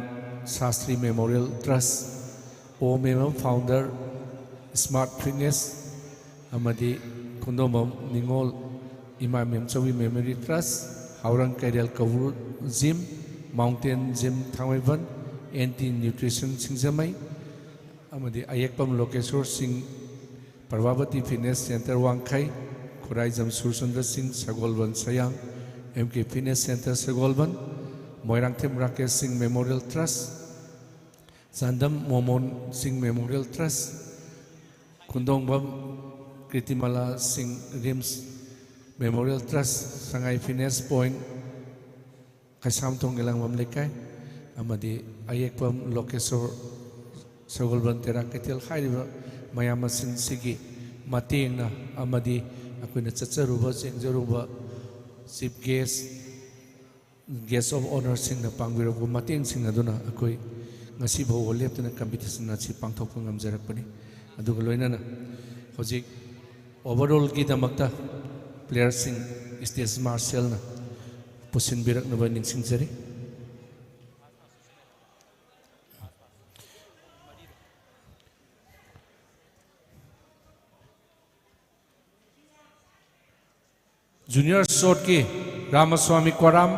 Shastri memorial trust, ꯑꯣ ꯃꯦꯃꯝ, ꯐꯥꯎꯟꯗꯔ, ꯁ꯭ꯃꯥꯔꯠ ꯐꯤꯠꯅꯦꯁ, ꯑꯃꯗꯤ ꯈꯨꯟꯗꯣꯝꯕꯝ ꯅꯤꯉꯣꯜ ꯏꯃꯥ ꯃꯦꯝꯆꯧꯕꯤ ꯃꯦꯃꯣꯔꯤ ꯇ꯭ꯔꯁ, ꯍꯥꯎꯔꯪ Keirel Koubru gym, mountain gym Thangmeiban, N T nutrition Singjamei, ꯑꯃꯗꯤ ꯑꯌꯦꯛꯄꯝ ꯂꯣꯀꯦꯁꯣꯔ ꯁꯤꯡ, ꯄ꯭ꯔꯚꯥꯕꯇꯤ ꯐꯤꯠꯅꯦꯁ ꯁꯦꯟꯇꯔ ꯋꯥꯡꯈꯩ, ꯈꯨꯔꯥꯏꯖꯝ ꯁꯨꯔꯆꯟꯗ꯭ꯔ ꯁꯤꯡ ꯁꯒꯣꯜꯕꯟ ꯁꯌꯥꯡ, ꯑꯦꯝ ꯀꯦ ꯐꯤꯠꯅꯦꯁ ꯁꯦꯟꯇꯔ ꯁꯒꯣꯜꯕꯟ, ꯃꯣꯏꯔꯥꯡꯊꯦꯝ ꯔꯥꯀꯦꯁ ꯁꯤꯡ ꯃꯦꯃꯣꯔꯤꯌꯦꯜ ꯇ꯭ꯔꯁ, ꯆꯥꯟꯗꯝ ꯃꯣꯃꯣꯟ ꯁꯤꯡ ꯃꯦꯃꯣꯔꯤꯌꯦꯜ ꯇ꯭ꯔꯁ, ꯈꯨꯟꯗꯣꯡꯕꯝ ꯀ꯭ꯔꯤꯇꯤꯃꯂꯥ ꯁꯤꯡ ꯔꯤꯝꯁ ꯃꯦꯃꯣꯔꯤꯌꯦꯜ ꯇ꯭ꯔꯁ, ꯁꯉꯥꯏ ꯐꯤꯠꯅꯦꯁ ꯄꯣꯏꯟꯠ, ꯀꯩꯁꯥꯝꯊꯣꯡ ꯏꯂꯥꯡꯕꯝ ꯂꯩꯀꯥꯏ ꯑꯃꯗꯤ ꯑꯌꯦꯛꯄꯝ ꯂꯣꯀꯦꯁꯣꯔ ꯁꯒꯣꯜꯕꯟ ꯇꯦꯔꯥ ꯀꯩꯊꯦꯜ ꯍꯥꯏꯔꯤꯕ ꯃꯌꯥꯝ ꯑꯁꯤꯡꯁꯤꯒꯤ ꯃꯇꯦꯡꯅ ꯑꯃꯗꯤ ꯑꯩꯈꯣꯏꯅ ꯆꯠꯆꯔꯨꯕ ꯆꯦꯟꯖꯔꯨꯕ ꯆꯤꯐ ꯒꯦꯁ, ꯒꯦꯁ ꯑꯣꯐ ꯑꯣꯅꯔꯁꯤꯡꯅ ꯄꯥꯡꯕꯤꯔꯛꯄ ꯃꯇꯦꯡꯁꯤꯡ ꯑꯗꯨꯅ ꯑꯩꯈꯣꯏ ꯉꯁꯤ ꯐꯥꯎꯕ ꯂꯦꯞꯇꯅ ꯀꯝꯄꯤꯇꯤꯁꯟ ꯑꯁꯤ ꯄꯥꯡꯊꯣꯛꯄ ꯉꯝꯖꯔꯛꯄꯅꯤ꯫ ꯑꯗꯨꯒ ꯂꯣꯏꯅꯅ ꯍꯧꯖꯤꯛ ꯑꯣꯚꯔꯑꯣꯜꯒꯤꯗꯃꯛꯇ ꯄ꯭ꯂꯦꯌꯔꯁꯤꯡ ꯏꯁꯇꯦꯖ ꯃꯥꯔꯁꯦꯜꯅ ꯄꯨꯁꯤꯟꯕꯤꯔꯛꯅꯕ ꯅꯤꯡꯁꯤꯡꯖꯔꯤ꯫ ꯖꯨꯅꯤꯌꯔ ꯁꯣꯔꯠꯀꯤ ꯔꯥꯃꯁ꯭ꯋꯥꯃꯤ ꯀ꯭ꯋꯥꯔꯥꯝ,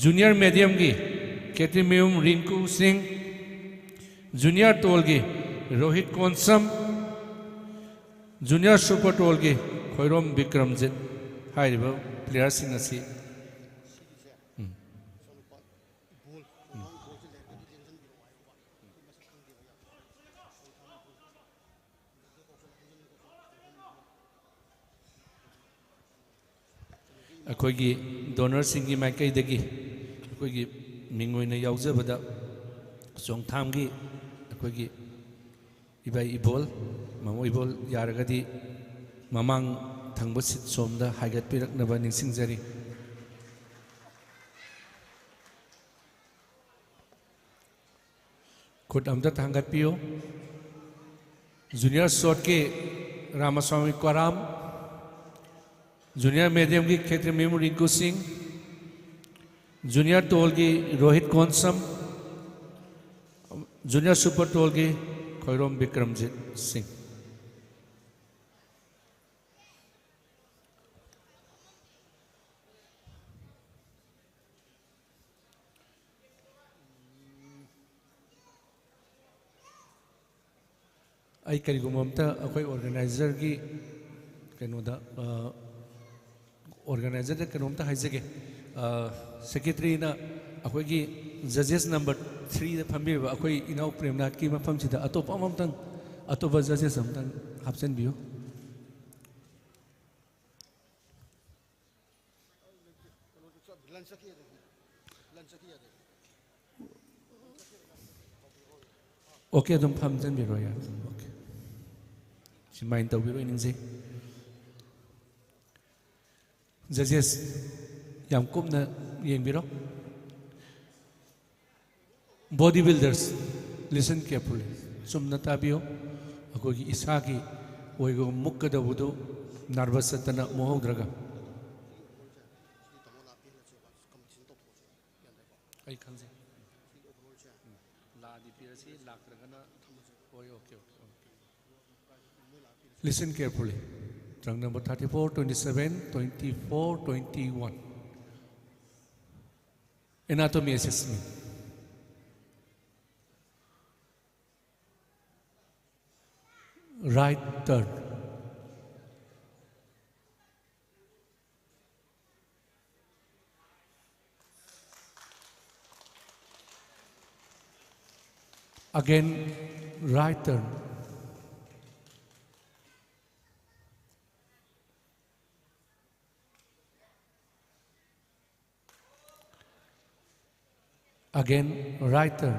ꯖꯨꯅꯤꯌꯔ ꯃꯦꯗꯤꯌꯝꯒꯤ ꯈꯦꯇ꯭ꯔꯤꯃꯌꯨꯝ ꯔꯤꯡꯀꯨ ꯁꯤꯡ, ꯖꯨꯅꯤꯌꯔ ꯇꯣꯜꯒꯤ ꯔꯣꯍꯤꯠ ꯀꯣꯟꯁꯝ, ꯖꯨꯅꯤꯌꯔ ꯁꯨꯄꯔ ꯇꯣꯜꯒꯤ ꯈꯣꯏꯔꯣꯝ ꯕꯤꯀ꯭ꯔꯝꯖꯤꯠ ꯍꯥꯏꯔꯤꯕ ꯄ꯭ꯂꯦꯌꯔꯁꯤꯡ ꯑꯁꯤ ꯑꯩꯈꯣꯏꯒꯤ ꯗꯣꯅꯔꯁꯤꯡꯒꯤ ꯃꯥꯏꯀꯩꯗꯒꯤ ꯑꯩꯈꯣꯏꯒꯤ ꯃꯤꯡ ꯑꯣꯏꯅ ꯌꯥꯎꯖꯕꯗ ꯆꯣꯡꯊꯥꯝꯒꯤ ꯑꯩꯈꯣꯏꯒꯤ ꯏꯕꯥꯏ ꯏꯕꯣꯜ, ꯃꯃꯣ ꯏꯕꯣꯜ ꯌꯥꯔꯒꯗꯤ ꯃꯃꯥꯡ ꯊꯪꯕ ꯁꯤꯠ ꯁꯣꯝꯗ ꯍꯥꯏꯒꯠꯄꯤꯔꯛꯅꯕ ꯅꯤꯡꯁꯤꯡꯖꯔꯤ꯫ ꯈꯨꯠ ꯑꯝꯇ ꯊꯥꯡꯒꯠꯄꯤꯌꯨ꯫ ꯖꯨꯅꯤꯌꯔ ꯁꯣꯔꯠꯀꯤ ꯔꯥꯃꯁ꯭ꯋꯥꯃꯤ ꯀ꯭ꯋꯥꯔꯥꯝ, ꯖꯨꯅꯤꯌꯔ ꯃꯦꯗꯤꯌꯝꯒꯤ ꯈꯦꯇ꯭ꯔꯤꯃꯌꯨꯝ ꯔꯤꯡꯀꯨ ꯁꯤꯡ, ꯖꯨꯅꯤꯌꯔ ꯇꯣꯜꯒꯤ ꯔꯣꯍꯤꯠ ꯀꯣꯟꯁꯝ, ꯖꯨꯅꯤꯌꯔ ꯁꯨꯄꯔ ꯇꯣꯜꯒꯤ ꯈꯣꯏꯔꯣꯝ ꯕꯤꯀ꯭ꯔꯝꯖꯤꯠ ꯁꯤꯡ꯫ ꯑꯩ ꯀꯔꯤꯒꯨꯝꯕ ꯑꯝꯇ ꯑꯩꯈꯣꯏ ꯑꯣꯔꯒꯅꯥꯏꯖꯔꯒꯤ ꯀꯩꯅꯣꯗ, ꯑ, organizer ꯗ ꯀꯩꯅꯣꯝꯇ ꯍꯥꯏꯖꯒꯦ꯫ ꯑ, secretary ꯅ ꯑꯩꯈꯣꯏꯒꯤ judges number three ꯗ ꯐꯝꯕꯤꯔꯤꯕ ꯑꯩꯈꯣꯏ ꯏꯅꯥꯎ ꯄ꯭ꯔꯦꯝꯅꯥꯊꯀꯤ ꯃꯐꯝꯁꯤꯗ ꯑꯇꯣꯞꯄ ꯑꯃ ꯑꯝꯇꯪ, ꯑꯇꯣꯞꯄ judges ꯑꯝꯇꯪ ꯍꯥꯞꯆꯤꯟꯕꯤꯌꯨ꯫ Okay, ꯑꯗꯨꯝ ꯐꯝꯖꯟꯕꯤꯔꯣ, ꯌꯥꯔꯦ꯫ Okay, ꯁꯨꯃꯥꯏꯅ ꯇꯧꯕꯤꯔꯣ, ꯏꯅꯤꯡꯖꯩ꯫ Judges, ꯌꯥꯝ ꯀꯨꯞꯅ ꯌꯦꯡꯕꯤꯔꯣ꯫ Body builders, listen carefully. ꯆꯨꯝꯅ ꯇꯥꯕꯤꯌꯨ꯫ ꯑꯩꯈꯣꯏꯒꯤ ꯏꯁꯥꯒꯤ ꯑꯣꯏꯕ ꯃꯨꯛꯀꯗꯧꯕꯗꯨ nervous ꯆꯠꯇꯅ ꯃꯨꯛꯍꯧꯗ꯭ꯔꯒ꯫ ꯑꯩ ꯈꯪꯖꯩ꯫ ꯎꯝ꯫ ꯂꯥꯛꯑꯗꯤ ꯄꯤꯔꯁꯤ, ꯂꯥꯛꯇ꯭ꯔꯒꯅ ꯊꯝꯃꯁꯤ꯫ ꯍꯣꯏ, okay, okay, okay. Listen carefully. Trunk number thirty-four, twenty-seven, twenty-four, twenty-one. Anatomy assessment. Right turn. Again, right turn. Again, right turn.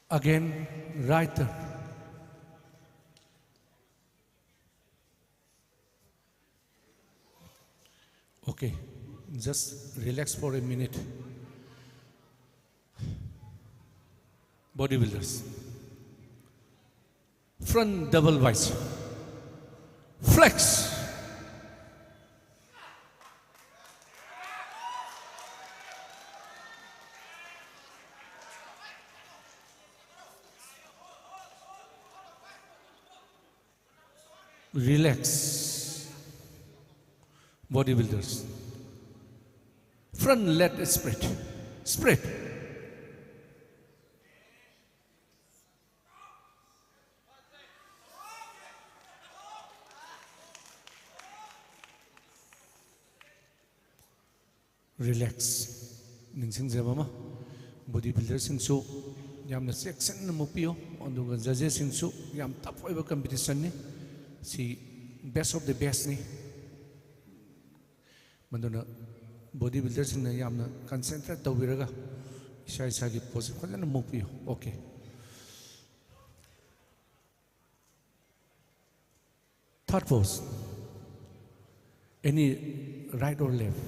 Again, right turn. Okay, just relax for a minute. Bodybuilders. Front double bicep. Flex. Relax. Bodybuilders. Front lat spread. Spread. Relax. ꯅꯤꯡꯁꯤꯡꯖꯕ ꯑꯃ, body builderꯁꯤꯡꯁꯨ ꯌꯥꯝꯅ ꯆꯦꯛꯁꯤꯟꯅ ꯃꯨꯛꯄꯤꯌꯨ, ꯑꯗꯨꯒ judgesꯁꯤꯡꯁꯨ ꯌꯥꯝ tough ꯑꯣꯏꯕ competitionꯅꯤ꯫ ꯁꯤ best of the bestꯅꯤ꯫ ꯃꯗꯨꯅ body builderꯁꯤꯡꯅ ꯌꯥꯝꯅ concentrate ꯇꯧꯕꯤꯔꯒ ꯏꯁꯥ ꯏꯁꯥꯒꯤ pose ꯐꯖꯅ ꯃꯨꯛꯄꯤꯌꯨ꯫ Okay. Third pose. Any right or left.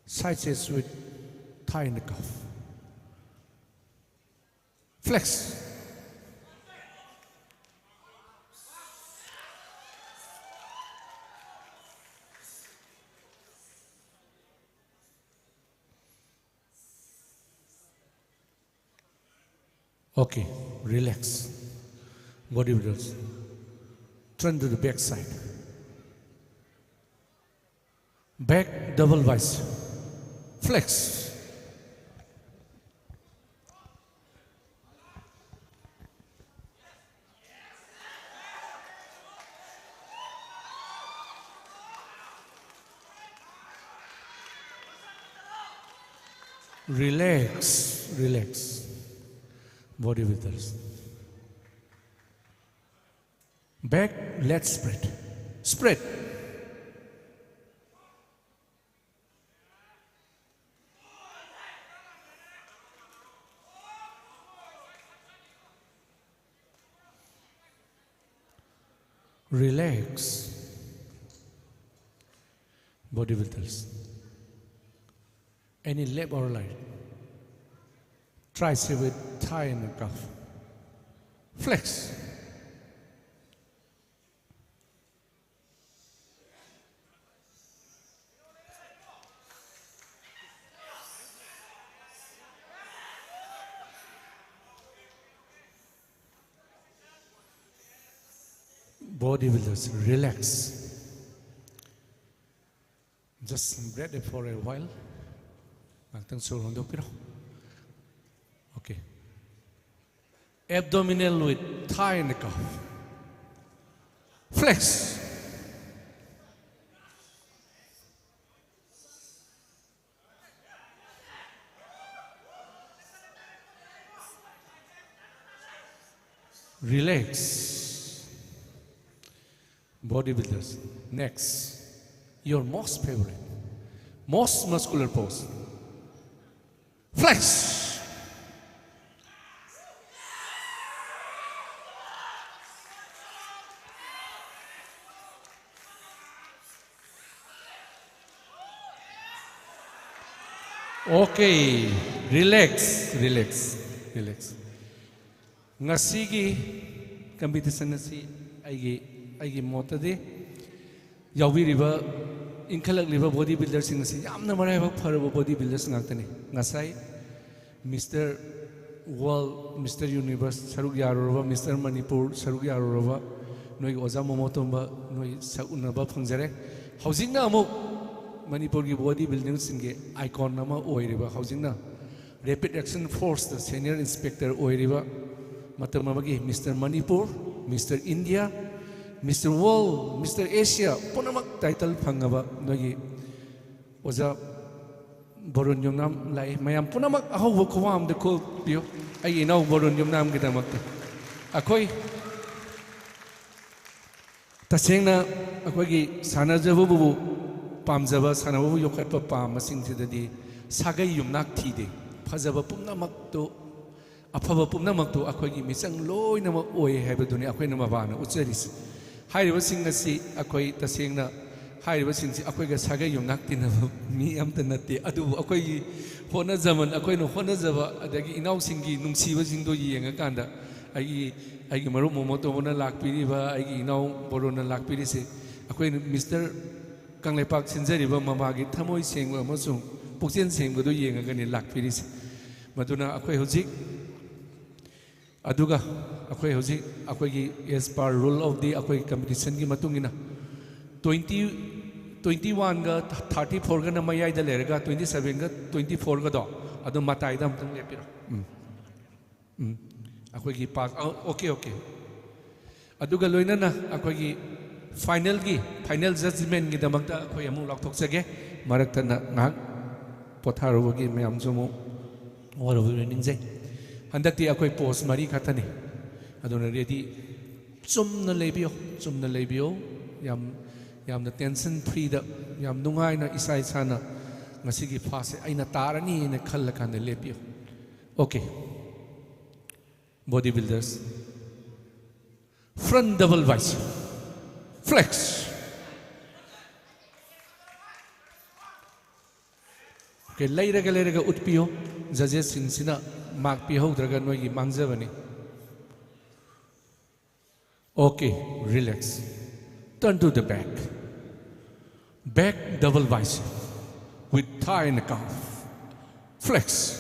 Side stretch with thigh and calf. Flex. Okay, relax. Body builders. Turn to the back side. Back double bicep. Flex. Relax, relax. Body builders. Back, let's spread. Spread. Relax. Body builders. Any left or right. Tricep with thigh and calf. Flex. Body builders, relax. Just breathe for a while. ꯉꯥꯛꯇꯪ ꯁꯣꯔ ꯍꯣꯟꯗꯣꯛꯄꯤꯔꯣ. Okay. Abdominal with thigh and calf. Flex. Relax. Bodybuilders. Next. Your most favorite, most muscular pose. Flex. Okay. Relax, relax, relax. ꯉꯁꯤꯒꯤ competition ꯑꯁꯤ ꯑꯩꯒꯤ, ꯑꯩꯒꯤ ꯃꯣꯠꯇꯗꯤ ꯌꯥꯎꯕꯤꯔꯤꯕ, ꯏꯟꯈꯠꯂꯛꯂꯤꯕ body builderꯁꯤꯡ ꯑꯁꯤ ꯌꯥꯝꯅ ꯃꯔꯥꯏꯕꯛ ꯐꯔꯕ body builders ꯉꯥꯛꯇꯅꯤ꯫ ꯉꯁꯥꯏ Mister World, Mister Universe ꯁꯔꯨꯛ ꯌꯥꯔꯨꯔꯕ, Mister ꯃꯅꯤꯄꯨꯔ ꯁꯔꯨꯛ ꯌꯥꯔꯨꯔꯕ ꯅꯣꯏꯒꯤ ꯑꯣꯖꯥ ꯃꯣꯃꯣꯇꯣꯝꯕ, ꯅꯣꯏ ꯁꯛ ꯎꯅꯕ ꯐꯪꯖꯔꯦ꯫ ꯍꯧꯖꯤꯛꯅ ꯑꯃꯨꯛ ꯃꯅꯤꯄꯨꯔꯒꯤ body buildingꯁꯤꯡꯒꯤ icon ꯑꯃ ꯑꯣꯏꯔꯤꯕ, ꯍꯧꯖꯤꯛꯅ Rapid Action Forceꯇ senior inspector ꯑꯣꯏꯔꯤꯕ, ꯃꯇꯝ ꯑꯃꯒꯤ Mister Manipur, Mister India, Mister World, Mister Asia ꯄꯨꯝꯅꯃꯛ title ꯐꯪꯉꯕ ꯅꯣꯏꯒꯤ ꯑꯣꯖꯥ ꯕꯣꯔꯨꯟ ꯌꯨꯝꯅꯥꯝ ꯂꯥꯛꯏ꯫ ꯃꯌꯥꯝ ꯄꯨꯝꯅꯃꯛ ꯑꯍꯧꯕ ꯈꯨꯕꯥꯝꯗ ꯈꯨꯜ ꯄꯤꯌꯨ, ꯑꯩꯒꯤ ꯏꯅꯥꯎ ꯕꯣꯔꯨꯟ ꯌꯨꯝꯅꯥꯝꯒꯤꯗꯃꯛꯇ꯫ ꯑꯩꯈꯣꯏ ꯇꯁꯦꯡꯅ ꯑꯩꯈꯣꯏꯒꯤ ꯁꯥꯟꯅꯖꯕꯕꯨ ꯄꯥꯝꯖꯕ, ꯁꯥꯟꯅꯕꯕꯨ ꯌꯣꯛꯈꯠꯄ ꯄꯥꯝꯕꯁꯤꯡꯁꯤꯗꯗꯤ ꯁꯥꯒꯩ ꯌꯨꯝꯅꯥꯛ ꯊꯤꯗꯦ꯫ ꯐꯖꯕ ꯄꯨꯝꯅꯃꯛꯇꯨ, ꯑꯐꯕ ꯄꯨꯝꯅꯃꯛꯇꯨ ꯑꯩꯈꯣꯏꯒꯤ ꯃꯤꯆꯪ ꯂꯣꯏꯅꯃꯛ ꯑꯣꯏ ꯍꯥꯏꯕꯗꯨꯅꯤ ꯑꯩꯈꯣꯏꯅ ꯃꯄꯥꯟꯗ ꯎꯠꯆꯔꯤꯁꯤ꯫ ꯍꯥꯏꯔꯤꯕꯁꯤꯡ ꯑꯁꯤ ꯑꯩꯈꯣꯏ ꯇꯁꯦꯡꯅ, ꯍꯥꯏꯔꯤꯕꯁꯤꯡꯁꯤ ꯑꯩꯈꯣꯏꯒ ꯁꯥꯒꯩ ꯌꯨꯝꯅꯥꯛ ꯇꯤꯟꯅꯕ ꯃꯤ ꯑꯝꯇ ꯅꯠꯇꯦ, ꯑꯗꯨꯕꯨ ꯑꯩꯈꯣꯏꯒꯤ ꯍꯣꯠꯅꯖꯃꯟ, ꯑꯩꯈꯣꯏꯅ ꯍꯣꯠꯅꯖꯕ, ꯑꯗꯒꯤ ꯏꯅꯥꯎꯁꯤꯡꯒꯤ ꯅꯨꯡꯁꯤꯕꯁꯤꯡꯗꯣ ꯌꯦꯡꯉꯀꯥꯟꯗ ꯑꯩꯒꯤ, ꯑꯩꯒꯤ ꯃꯔꯨꯞ ꯃꯣꯃꯣꯇꯣꯕꯅ ꯂꯥꯛꯄꯤꯔꯤꯕ, ꯑꯩꯒꯤ ꯏꯅꯥꯎ ꯕꯣꯔꯣꯅ ꯂꯥꯛꯄꯤꯔꯤꯁꯦ, ꯑꯩꯈꯣꯏꯅ Mister ꯀꯪꯂꯩꯄꯥꯛ ꯁꯤꯟꯖꯔꯤꯕ ꯃꯃꯥꯒꯤ ꯊꯃꯣꯏ ꯁꯦꯡꯕ ꯑꯃꯁꯨꯡ ꯄꯨꯛꯆꯦꯜ ꯁꯦꯡꯕꯗꯨ ꯌꯦꯡꯉꯒꯅꯤ ꯂꯥꯛꯄꯤꯔꯤꯁꯦ꯫ ꯃꯗꯨꯅ ꯑꯩꯈꯣꯏ ꯍꯧꯖꯤꯛ, ꯑꯗꯨꯒ ꯑꯩꯈꯣꯏ ꯍꯧꯖꯤꯛ ꯑꯩꯈꯣꯏꯒꯤ as per rule of the ꯑꯩꯈꯣꯏꯒꯤ competitionꯒꯤ ꯃꯇꯨꯡ ꯏꯟꯅ twenty, ꯇ꯭ꯋꯦꯟꯇꯤ ꯋꯥꯟꯒ ꯊꯥꯔꯇꯤ ꯐꯣꯔꯒꯅ ꯃꯌꯥꯏꯗ ꯂꯩꯔꯒ, ꯇ꯭ꯋꯦꯟꯇꯤ ꯁꯕꯦꯟꯒ ꯇ꯭ꯋꯦꯟꯇꯤ ꯐꯣꯔꯒꯗꯣ ꯑꯗꯨ ꯃꯇꯥꯏꯗ ꯑꯃꯨꯛꯇꯪ ꯂꯦꯞꯄꯤꯔꯣ. ꯎꯝ. ꯎꯝ. ꯑꯩꯈꯣꯏꯒꯤ ꯄꯥꯁ, ꯑ, ꯑꯣꯀꯦ, ꯑꯣꯀꯦ. ꯑꯗꯨꯒ ꯂꯣꯏꯅꯅ ꯑꯩꯈꯣꯏꯒꯤ ꯐꯥꯏꯅꯦꯜꯒꯤ, ꯐꯥꯏꯅꯦꯜ ꯖꯖꯃꯦꯟꯒꯤꯗꯃꯛꯇ ꯑꯩꯈꯣꯏ ꯑꯃꯨꯛ ꯂꯥꯎꯊꯣꯛꯆꯒꯦ. ꯃꯔꯛꯇꯅ ꯉꯥꯏꯍꯥꯛ ꯄꯣꯊꯥꯔꯨꯕꯒꯤ ꯃꯌꯥꯝꯁꯨ ꯑꯃꯨꯛ ꯋꯥꯔꯧꯕꯤꯔꯣꯏ ꯅꯤꯡꯖꯩ. ꯍꯟꯗꯛꯇꯤ ꯑꯩꯈꯣꯏ ꯄꯣꯁ ꯃꯔꯤ ꯈꯛꯇꯅꯤ. ꯑꯗꯨꯅ ꯔꯦꯗꯤ ꯆꯨꯝꯅ ꯂꯩꯕꯤꯌꯣ, ꯆꯨꯝꯅ ꯂꯩꯕꯤꯌꯣ. ꯌꯥꯝ, ꯌꯥꯝꯅ ꯇꯦꯟꯁꯟ ꯐ꯭ꯔꯤꯗ, ꯌꯥꯝ ꯅꯨꯡꯉꯥꯏꯅ ꯏꯁꯥ ꯏꯁꯥꯅ ꯉꯁꯤꯒꯤ ꯐꯥꯁꯁꯦ ꯑꯩꯅ ꯇꯥꯔꯅꯤ ꯍꯥꯏꯅ ꯈꯜꯂꯀꯥꯟꯗ ꯂꯦꯞꯄꯤꯌꯨ. Okay. Bodybuilders. Front double biceps. Flex. Okay, ꯂꯩꯔꯒ, ꯂꯩꯔꯒ ꯎꯠꯄꯤꯌꯣ. ꯖꯖꯦꯁꯁꯤꯡꯁꯤꯅ ꯃꯥꯔꯛ ꯄꯤꯍꯧꯗ꯭ꯔꯒ ꯅꯣꯏꯒꯤ ꯃꯥꯡꯖꯕꯅꯤ. Okay, relax. Turn to the back. Back double bicep with thigh and calf. Flex.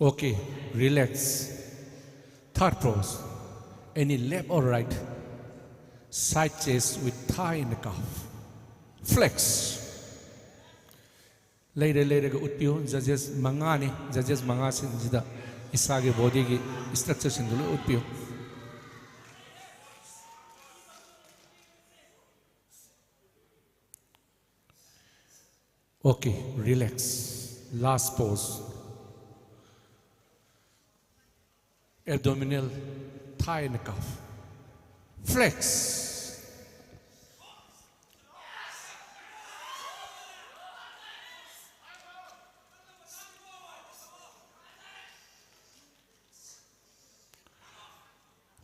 Okay, relax. Third pose. Any left or right. Side chest with thigh and calf. Flex. ꯂꯩꯔ ꯂꯩꯔꯒ ꯎꯠꯄꯤꯌꯨ. ꯖꯖꯦꯁ ꯃꯉꯥꯅꯤ. ꯖꯖꯦꯁ ꯃꯉꯥꯁꯤꯡꯁꯤꯗ ꯏꯁꯥꯒꯤ ꯕꯣꯗꯤꯒꯤ ꯁ꯭ꯇ꯭ꯔꯛꯆꯔꯁꯤꯡꯗꯨ ꯂꯣꯏ ꯎꯠꯄꯤꯌꯨ. Okay, relax. Last pose. Abdominal, thigh and calf. Flex.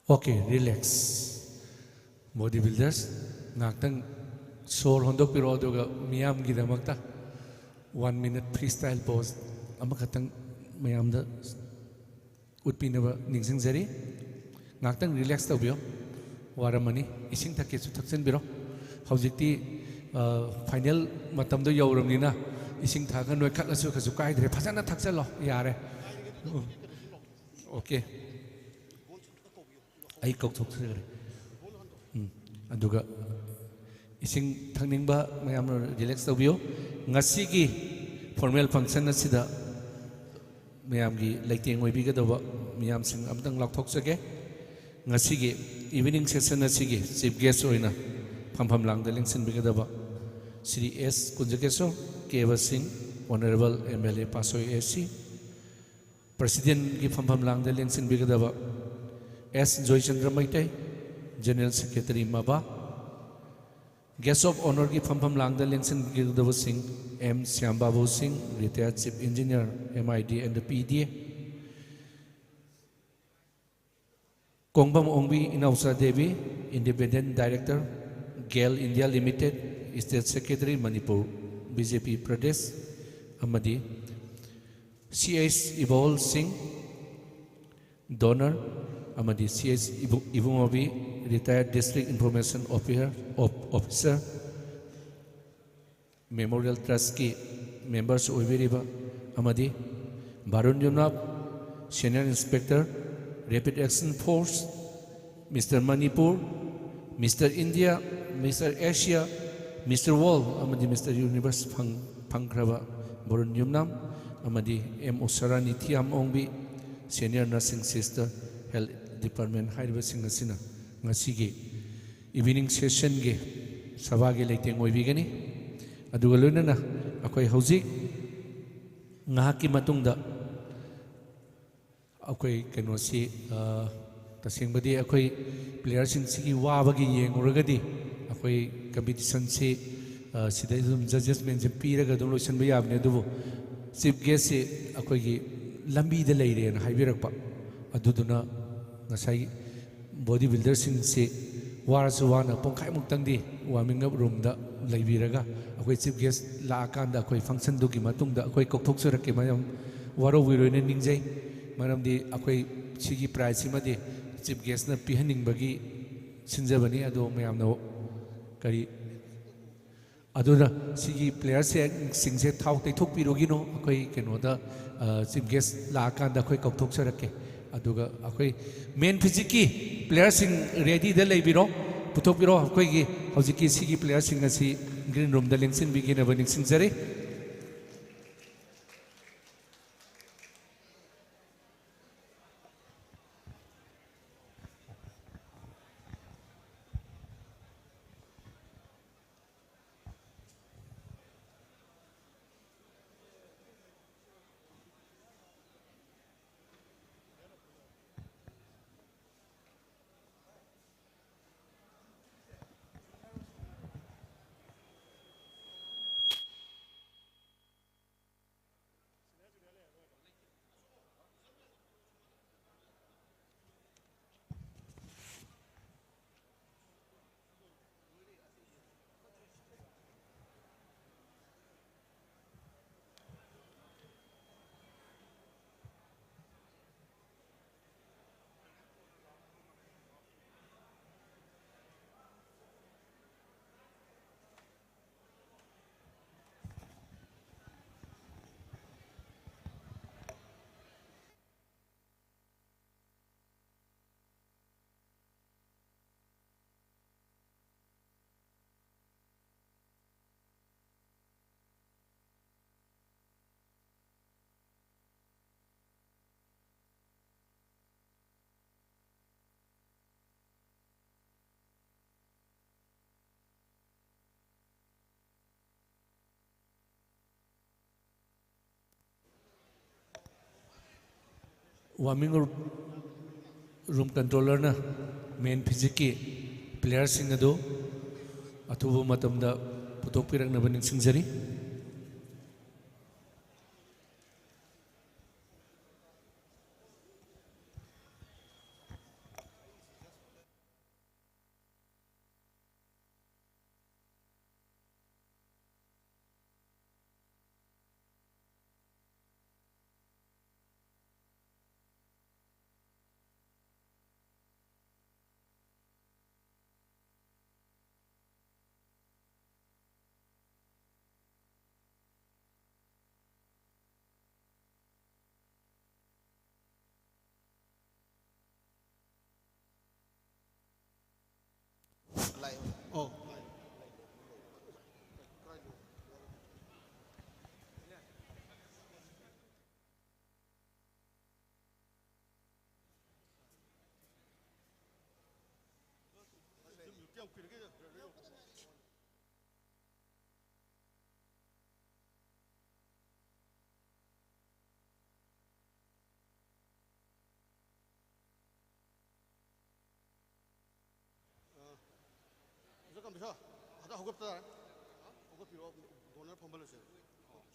Okay, relax. Body builders, ꯉꯥꯛꯇꯪ ꯁꯣꯔ ꯍꯣꯟꯗꯣꯛꯄꯤꯔꯣ, ꯑꯗꯨꯒ ꯃꯤꯌꯥꯝꯒꯤꯗꯃꯛꯇ one minute freestyle pose ꯑꯃꯈꯛꯇꯪ ꯃꯌꯥꯝꯗ ꯎꯠꯄꯤꯅꯕ ꯅꯤꯡꯁꯤꯡꯖꯔꯤ꯫ ꯉꯥꯛꯇꯪ relax ꯇꯧꯕꯤꯌꯣ, ꯋꯥꯔꯝꯃꯅꯤ꯫ ꯏꯁꯤꯡ ꯊꯛꯀꯦꯁꯨ ꯊꯛꯆꯤꯟꯕꯤꯔꯣ꯫ ꯍꯧꯖꯤꯛꯇꯤ, ꯑ, final ꯃꯇꯝꯗꯣ ꯌꯧꯔꯕꯅꯤꯅ ꯏꯁꯤꯡ ꯊꯛꯑꯒ ꯅꯣꯏꯈꯠꯂꯁꯨ ꯀꯩꯁꯨ ꯀꯥꯏꯗ꯭ꯔꯦ, ꯐꯖꯅ ꯊꯛꯆꯜꯂꯣ, ꯌꯥꯔꯦ꯫ ꯑꯣꯀꯦ꯫ ꯑꯩ ꯀꯧꯊꯣꯛꯆꯈ꯭ꯔꯦ꯫ ꯎꯝ, ꯑꯗꯨꯒ ꯏꯁꯤꯡ ꯊꯛꯅꯤꯡꯕ ꯃꯌꯥꯝ ꯔꯤꯂꯦꯛꯁ ꯇꯧꯕꯤꯌꯨ꯫ ꯉꯁꯤꯒꯤ ꯐꯣꯔꯃꯦꯜ ꯐꯪꯁꯟ ꯑꯁꯤꯗ ꯃꯌꯥꯝꯒꯤ ꯂꯩꯇꯦꯡ ꯑꯣꯏꯕꯤꯒꯗꯧꯕ ꯃꯤꯌꯥꯝꯁꯤꯡ ꯑꯝꯇꯪ ꯂꯥꯎꯊꯣꯛꯆꯒꯦ꯫ ꯉꯁꯤꯒꯤ ꯏꯚꯤꯅꯤꯡ ꯁꯦꯁꯟ ꯑꯁꯤꯒꯤ ꯆꯤꯐ ꯒꯦꯁ ꯑꯣꯏꯅ ꯐꯝꯐꯝ ꯂꯥꯡꯗ ꯂꯦꯡꯁꯤꯟꯕꯤꯒꯗꯕ Shri S Kunjakesor, Keba Singh, honourable M L A Patsoi A C, ꯄ꯭ꯔꯁꯤꯗꯦꯟꯒꯤ ꯐꯝꯐꯝ ꯂꯥꯡꯗ ꯂꯦꯡꯁꯤꯟꯕꯤꯒꯗꯕ S Joychandra Meitei, general secretary ꯃꯕꯥ, ꯒꯦꯁ ꯑꯣꯐ ꯑꯣꯅꯔꯒꯤ ꯐꯝꯐꯝ ꯂꯥꯡꯗ ꯂꯦꯡꯁꯤꯟꯕꯤꯒꯗꯕꯁꯤꯡ M ꯁ꯭ꯌꯥꯝꯕꯥꯕꯨ Singh, retired chief engineer, M I D N the P D A, Kongbam Ongbi Inaocha Devi, independent director, Gel India limited, state secretary Manipur, B J P Pradesh, ꯑꯃꯗꯤ C H Ibol Singh, donor, ꯑꯃꯗꯤ ꯁꯤ ꯑꯩꯆ ꯏꯕꯨ-, Ibungobi, retired district information officer, ꯑꯣꯐ-, officer, memorial ꯇ꯭ꯔꯁꯀꯤ ꯃꯦꯝꯕꯔꯁꯨ ꯑꯣꯏꯕꯤꯔꯤꯕ, ꯑꯃꯗꯤ Barun Yumnam, senior inspector, rapid action force, mister Manipur, mister India, mister Asia, mister world ꯑꯃꯗꯤ mister universe ꯐꯪ-, ꯐꯪꯈ꯭ꯔꯕ ꯕꯥꯔꯨꯟ ꯌꯨꯝꯅꯥꯝ ꯑꯃꯗꯤ ꯑꯦꯝ ꯎꯁꯥꯔꯥꯅꯤ Thiyam Ongbi, senior nursing sister, health department ꯍꯥꯏꯔꯤꯕꯁꯤꯡ ꯑꯁꯤꯅ ꯉꯁꯤꯒꯤ ꯏꯚꯤꯅꯤꯡ ꯁꯦꯁꯟꯒꯤ ꯁꯚꯥꯒꯤ ꯂꯩꯇꯦꯡ ꯑꯣꯏꯕꯤꯒꯅꯤ꯫ ꯑꯗꯨꯒ ꯂꯣꯏꯅꯅ ꯑꯩꯈꯣꯏ ꯍꯧꯖꯤꯛ ꯉꯥꯏꯍꯥꯛꯀꯤ ꯃꯇꯨꯡꯗ ꯑꯩꯈꯣꯏ ꯀꯩꯅꯣꯁꯤ, ꯑ, ꯇꯁꯦꯡꯕꯗꯤ ꯑꯩꯈꯣꯏ ꯄ꯭ꯂꯦꯌꯔꯁꯤꯡꯁꯤꯒꯤ ꯋꯥꯕꯒꯤ ꯌꯦꯡꯉꯨꯔꯒꯗꯤ ꯑꯩꯈꯣꯏ ꯀꯝꯄꯤꯇꯤꯁꯟꯁꯤ, ꯑ, ꯁꯤꯗꯩ ꯑꯗꯨꯝ ꯖꯖꯦꯁꯃꯦꯟꯁꯦ ꯄꯤꯔꯒ ꯑꯗꯨꯝ ꯂꯣꯏꯁꯤꯟꯕ ꯌꯥꯕꯅꯤ꯫ ꯑꯗꯨꯕꯨ ꯆꯤꯐ ꯒꯦꯁꯁꯤ ꯑꯩꯈꯣꯏꯒꯤ ꯂꯝꯕꯤꯗ ꯂꯩꯔꯦꯅ ꯍꯥꯏꯕꯤꯔꯛꯄ, ꯑꯗꯨꯗꯨꯅ ꯉꯁꯥꯏ ꯕꯣꯗꯤ ꯕꯤꯜꯗꯔꯁꯤꯡꯁꯤ ꯋꯥꯔꯁꯨ ꯋꯥꯅ ꯄꯨꯡꯈꯥꯏꯃꯨꯛꯇꯪꯗꯤ ꯋꯥꯔꯃꯤꯡ ꯑꯞ ꯔꯨꯝꯗ ꯂꯩꯕꯤꯔꯒ ꯑꯩꯈꯣꯏ ꯆꯤꯐ ꯒꯦꯁ ꯂꯥꯛꯑꯀꯥꯟꯗ ꯑꯩꯈꯣꯏ ꯐꯪꯁꯟꯗꯨꯒꯤ ꯃꯇꯨꯡꯗ ꯑꯩꯈꯣꯏ ꯀꯧꯊꯣꯛꯆꯔꯛꯀꯦ꯫ ꯃꯌꯥꯝ ꯋꯥꯔꯧꯕꯤꯔꯣꯏꯅ ꯅꯤꯡꯖꯩ, ꯃꯔꯝꯗꯤ ꯑꯩꯈꯣꯏ ꯁꯤꯒꯤ ꯄ꯭ꯔꯥꯏꯖꯁꯤꯃꯗꯤ ꯆꯤꯐ ꯒꯦꯁꯅ ꯄꯤꯍꯟꯅꯤꯡꯕꯒꯤ ꯁꯤꯟꯖꯕꯅꯤ꯫ ꯑꯗꯣ ꯃꯌꯥꯝꯅ ꯀꯔꯤ ꯑꯗꯨꯅ ꯁꯤꯒꯤ ꯄ꯭ꯂꯦꯌꯔꯁꯤꯡꯁꯦ ꯊꯥꯎ ꯇꯩꯊꯣꯛꯄꯤꯔꯨꯒꯤꯅꯣ, ꯑꯩꯈꯣꯏ ꯀꯩꯅꯣꯗ, ꯑ, ꯆꯤꯐ ꯒꯦꯁ ꯂꯥꯛꯑꯀꯥꯟꯗ ꯑꯩꯈꯣꯏ ꯀꯧꯊꯣꯛꯆꯔꯛꯀꯦ꯫ ꯑꯗꯨꯒ ꯑꯩꯈꯣꯏ ꯃꯦꯟ ꯐꯤꯖꯤꯛꯀꯤ ꯄ꯭ꯂꯦꯌꯔꯁꯤꯡ ꯔꯦꯗꯤꯗ ꯂꯩꯕꯤꯔꯣ, ꯄꯨꯊꯣꯛꯄꯤꯔꯣ꯫ ꯑꯩꯈꯣꯏꯒꯤ ꯍꯧꯖꯤꯛꯀꯤ ꯁꯤꯒꯤ ꯄ꯭ꯂꯦꯌꯔꯁꯤꯡ ꯑꯁꯤ ꯒ꯭ꯔꯤꯟ ꯔꯨꯝꯗ ꯂꯦꯡꯁꯤꯟꯕꯤꯒꯅꯕ ꯅꯤꯡꯁꯤꯡꯖꯔꯤ꯫ ꯋꯥꯔꯃꯤꯡ ꯔꯨꯝ ꯀꯟꯇ꯭ꯔꯣꯂꯔꯅ ꯃꯦꯟ ꯐꯤꯖꯤꯛꯀꯤ ꯄ꯭ꯂꯦꯌꯔꯁꯤꯡ ꯑꯗꯨ ꯑꯊꯨꯕ ꯃꯇꯝꯗ ꯄꯨꯊꯣꯛꯄꯤꯔꯛꯅꯕ ꯅꯤꯡꯁꯤꯡꯖꯔꯤ꯫ ꯑꯣ꯫ ꯑꯣꯖꯥ ꯀꯝꯕꯤꯁꯥ, ꯍꯟꯗꯛ ꯍꯧꯒꯠꯄ ꯇꯥꯔꯦ꯫ ꯍꯧꯒꯠꯄꯤꯔꯣ, ꯗꯣꯅꯔ ꯐꯝꯕ ꯂꯩꯁꯦ꯫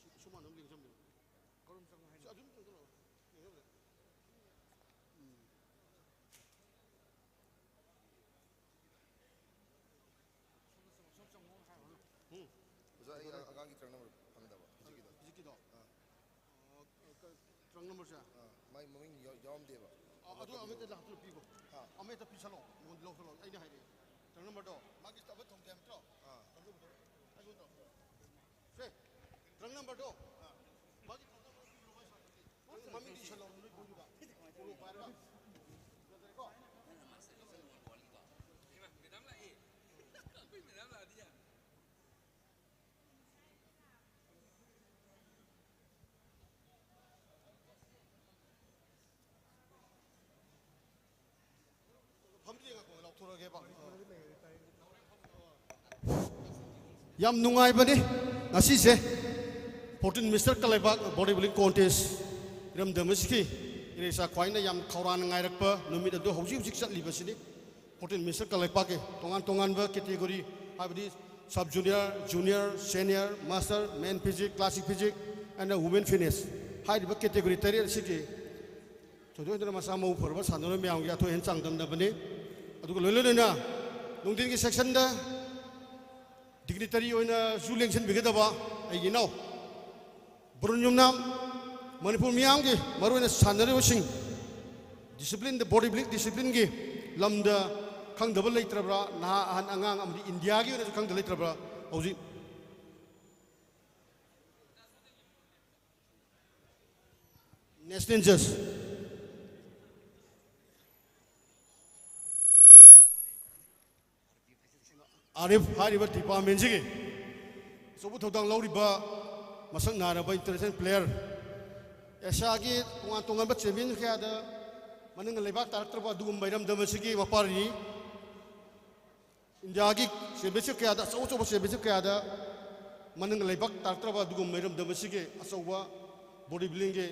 ꯁꯤ, ꯁꯨꯃꯥꯡꯗ ꯑꯗꯨꯝ ꯂꯦꯡꯖꯟꯕꯤꯔꯣ꯫ ꯁꯤ ꯑꯗꯨꯝ ꯆꯪꯉꯣ ꯍꯥꯏꯅ꯫ ꯎꯝ꯫ ꯎꯝ꯫ ꯑꯣꯖꯥ, ꯑꯩ ꯑꯉꯥꯡꯒꯤ ꯇ꯭ꯔꯪ ꯅꯝꯕꯔ ꯐꯪꯗꯕ ꯍꯧꯖꯤꯛꯀꯤꯗꯣ꯫ ꯍꯧꯖꯤꯛꯀꯤꯗꯣ? ꯑꯥ꯫ ꯑꯣ, ꯀ-, ꯇ꯭ꯔꯪ ꯅꯝꯕꯔꯁꯦ? ꯑꯥ, ꯃꯥꯏ ꯃꯃꯤꯡ ꯌꯥꯎ-, ꯌꯥꯎꯔꯝꯗꯦꯕ꯫ ꯑꯥ, ꯑꯗꯨ ꯑꯃꯍꯦꯛꯇ ꯂꯥꯛꯇ꯭ꯔ ꯄꯤꯈꯣ꯫ ꯍꯥ? ꯑꯃꯍꯦꯛꯇ ꯄꯤꯁꯜꯂꯣ, ꯃꯉꯣꯟꯗ ꯂꯧꯁꯜꯂꯣ, ꯑꯩꯅ ꯍꯥꯏꯔꯛꯑꯦ꯫ ꯇ꯭ꯔꯪ ꯅꯝꯕꯔꯗꯣ, ꯃꯥꯒꯤ ꯑꯃ ꯊꯝꯒꯦ ꯍꯥꯏꯕ ꯅꯠꯇ꯭ꯔꯣ? ꯑꯥ꯫ ꯑꯗꯨꯗꯣ, ꯑꯩꯉꯣꯟꯗ꯫ ꯁꯦ, ꯇ꯭ꯔꯪ ꯅꯝꯕꯔꯗꯣ, ꯑꯥ꯫ ꯃꯥꯒꯤ ꯇ꯭ꯔꯪ ꯅꯝꯕꯔꯗꯣ ꯄꯤꯔꯣ, ꯃꯥꯏ ꯁꯥꯏꯠꯇꯒꯤ꯫ ꯅꯪ ꯃꯃꯤꯡꯗꯤ ꯏꯁꯜꯂꯣ, ꯅꯣꯏ ꯕꯣꯏꯗꯨꯗ꯫ ꯄꯣꯂꯣ ꯄꯥꯏꯔꯒ꯫ ꯐꯖꯔꯦꯀꯣ? ꯃꯦꯗꯥꯝ ꯂꯥꯛꯑꯦ꯫ ꯑꯩꯈꯣꯏ ꯃꯦꯗꯥꯝ ꯂꯥꯛꯑꯗꯤ ꯌꯥꯔꯦ꯫ ꯐꯝꯗ꯭ꯔꯤ ꯉꯥꯏꯈꯣ, ꯂꯧꯊꯣꯔꯛꯑꯒꯦꯕ꯫ ꯌꯥꯝ ꯅꯨꯡꯉꯥꯏꯕꯅꯤ ꯉꯁꯤꯁꯦ, fourteen mister Kangleipak bodybuilding contest ꯏꯔꯝꯗꯝ ꯑꯁꯤꯒꯤ ꯏꯔꯩꯆꯥ ꯈ꯭ꯋꯥꯏꯅ ꯌꯥꯝ ꯈꯧꯔꯥꯡꯅ ꯉꯥꯏꯔꯛꯄ ꯅꯨꯃꯤꯠ ꯑꯗꯨ ꯍꯧꯖꯤꯛ ꯍꯧꯖꯤꯛ ꯆꯠꯂꯤꯕꯁꯤꯅꯤ꯫ ꯐꯣꯔꯇꯤꯟ ꯃꯤꯁꯇꯔ ꯀꯪꯂꯩꯄꯥꯛꯀꯤ ꯇꯣꯉꯥꯟ ꯇꯣꯉꯥꯟꯕ ꯀꯦꯇꯦꯒꯣꯔꯤ, ꯍꯥꯏꯕꯗꯤ sub junior, junior, senior, master, men physique, classic physique and women fitness ꯍꯥꯏꯔꯤꯕ ꯀꯦꯇꯦꯒꯣꯔꯤ ꯇꯔꯦꯠ ꯑꯁꯤꯒꯤ ꯊꯣꯏꯗꯣꯛ ꯍꯦꯟꯗꯣꯛꯅ ꯃꯁꯥ ꯃꯎ ꯐꯔꯕ ꯁꯥꯟꯅꯔꯣꯏ ꯃꯌꯥꯝꯒꯤ ꯑꯊꯣꯏ ꯑꯍꯦꯟ ꯆꯥꯡꯗꯝꯅꯕꯅꯤ꯫ ꯑꯗꯨꯒ ꯂꯣꯏꯅ ꯂꯣꯏꯅꯅ ꯅꯨꯡꯊꯤꯟꯒꯤ ꯁꯦꯛꯁꯟꯗ ꯗꯤꯒꯅꯤꯇꯔꯤ ꯑꯣꯏꯅꯁꯨ ꯂꯦꯡꯁꯤꯟꯕꯤꯒꯗꯕ ꯑꯩꯒꯤ ꯏꯅꯥꯎ ꯕ꯭ꯔꯨꯟ ꯌꯨꯝꯅꯥꯝ, ꯃꯅꯤꯄꯨꯔ ꯃꯤꯌꯥꯝꯒꯤ ꯃꯔꯨꯑꯣꯏꯅ ꯁꯥꯟꯅꯔꯤꯕꯁꯤꯡ ꯗꯤꯁꯤꯄ꯭ꯂꯤꯟꯗ, ꯕꯣꯗꯤ ꯕꯤꯜꯗꯤꯡ ꯗꯤꯁꯤꯄ꯭ꯂꯤꯟꯒꯤ ꯂꯝꯗ ꯈꯪꯗꯕ ꯂꯩꯇ꯭ꯔꯕ꯭ꯔꯥ? ꯅꯍꯥ, ꯑꯍꯟ, ꯑꯉꯥꯡ ꯑꯃꯗꯤ ꯏꯟꯗꯤꯌꯥꯒꯤ ꯑꯣꯏꯅꯁꯨ ꯈꯪꯗꯕ ꯂꯩꯇ꯭ꯔꯕ꯭ꯔꯥ? ꯍꯧꯖꯤꯛ ꯅꯦꯁꯅꯦꯜ ꯖꯁ꯫ ꯑꯥꯔꯤꯐ ꯍꯥꯏꯔꯤꯕ ꯗꯤꯄꯥꯔꯠꯃꯦꯟꯁꯤꯒꯤ ꯑꯆꯧꯕ ꯊꯧꯗꯥꯡ ꯂꯧꯔꯤꯕ ꯃꯁꯛ ꯅꯥꯏꯔꯕ ꯏꯟꯇꯔꯅꯦꯁꯅꯦꯜ ꯄ꯭ꯂꯦꯌꯔ, ꯑꯦꯁꯤꯌꯥꯒꯤ ꯇꯣꯉꯥꯟ ꯇꯣꯉꯥꯟꯕ ꯆꯦꯝꯄꯤꯌꯟ ꯀꯌꯥꯗ ꯃꯅꯤꯡ ꯂꯩꯕꯥꯛ ꯇꯥꯔꯛꯇ꯭ꯔꯕ ꯑꯗꯨꯒꯨꯝꯕ ꯏꯔꯝꯗꯝ ꯑꯁꯤꯒꯤ ꯃꯄꯥꯔꯤꯅꯤ꯫ ꯏꯟꯗꯤꯌꯥꯒꯤ ꯆꯦꯝꯄꯤꯌꯟꯁꯤꯞ ꯀꯌꯥꯗ, ꯑꯆꯧ ꯑꯆꯧꯕ ꯆꯦꯝꯄꯤꯌꯟꯁꯤꯞ ꯀꯌꯥꯗ ꯃꯅꯤꯡ ꯂꯩꯕꯥꯛ ꯇꯥꯔꯛꯇ꯭ꯔꯕ ꯑꯗꯨꯒꯨꯝꯕ ꯏꯔꯝꯗꯝ ꯑꯁꯤꯒꯤ ꯑꯆꯧꯕ ꯕꯣꯗꯤ ꯕꯤꯜꯗꯤꯡꯒꯤ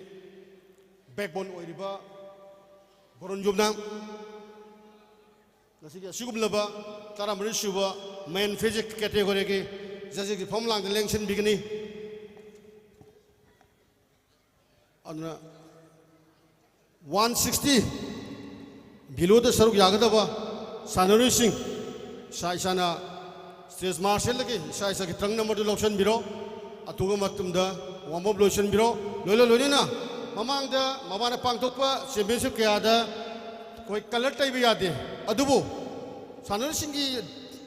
ꯕꯦꯛꯕꯣꯟ ꯑꯣꯏꯔꯤꯕ ꯕꯣꯔꯣꯟ ꯌꯨꯝꯅꯥꯝ ꯉꯁꯤꯒꯤ ꯑꯁꯤꯒꯨꯝꯂꯕ ꯇꯔꯥꯃꯔꯤ ꯁꯨꯕ ꯃꯦꯟ ꯐꯤꯖꯤꯛ ꯀꯦꯇꯦꯒꯣꯔꯤꯒꯤ ꯖꯖꯦꯁꯀꯤ ꯐꯝꯂꯥꯡꯗ ꯂꯦꯡꯁꯤꯟꯕꯤꯒꯅꯤ꯫ ꯑꯗꯨꯅ ꯋꯥꯟ ꯁꯤꯛꯁꯇꯤ ꯕꯤꯂꯣꯗ ꯁꯔꯨꯛ ꯌꯥꯒꯗꯕ ꯁꯥꯟꯅꯔꯣꯏꯁꯤꯡ, ꯏꯁꯥ ꯏꯁꯥꯅ ꯁ꯭ꯇꯦꯖ ꯃꯥꯔꯁꯦꯜꯗꯒꯤ ꯏꯁꯥ ꯏꯁꯥꯒꯤ ꯇ꯭ꯔꯪ ꯅꯝꯕꯔꯗꯨ ꯂꯧꯁꯤꯟꯕꯤꯔꯣ꯫ ꯑꯊꯨꯕ ꯃꯇꯝꯗ ꯋꯥꯔꯝ ꯑꯞ ꯂꯣꯏꯁꯤꯟꯕꯤꯔꯣ꯫ ꯂꯣꯏꯅ ꯂꯣꯏꯅꯅ ꯃꯃꯥꯡꯗ ꯃꯃꯥꯅ ꯄꯥꯡꯊꯣꯛꯄ ꯆꯦꯝꯄꯤꯌꯟꯁꯤꯞ ꯀꯌꯥꯗ ꯑꯩꯈꯣꯏ ꯀꯂꯔ ꯇꯩꯕ ꯌꯥꯗꯦ, ꯑꯗꯨꯕꯨ ꯁꯥꯟꯅꯔꯣꯏꯁꯤꯡꯒꯤ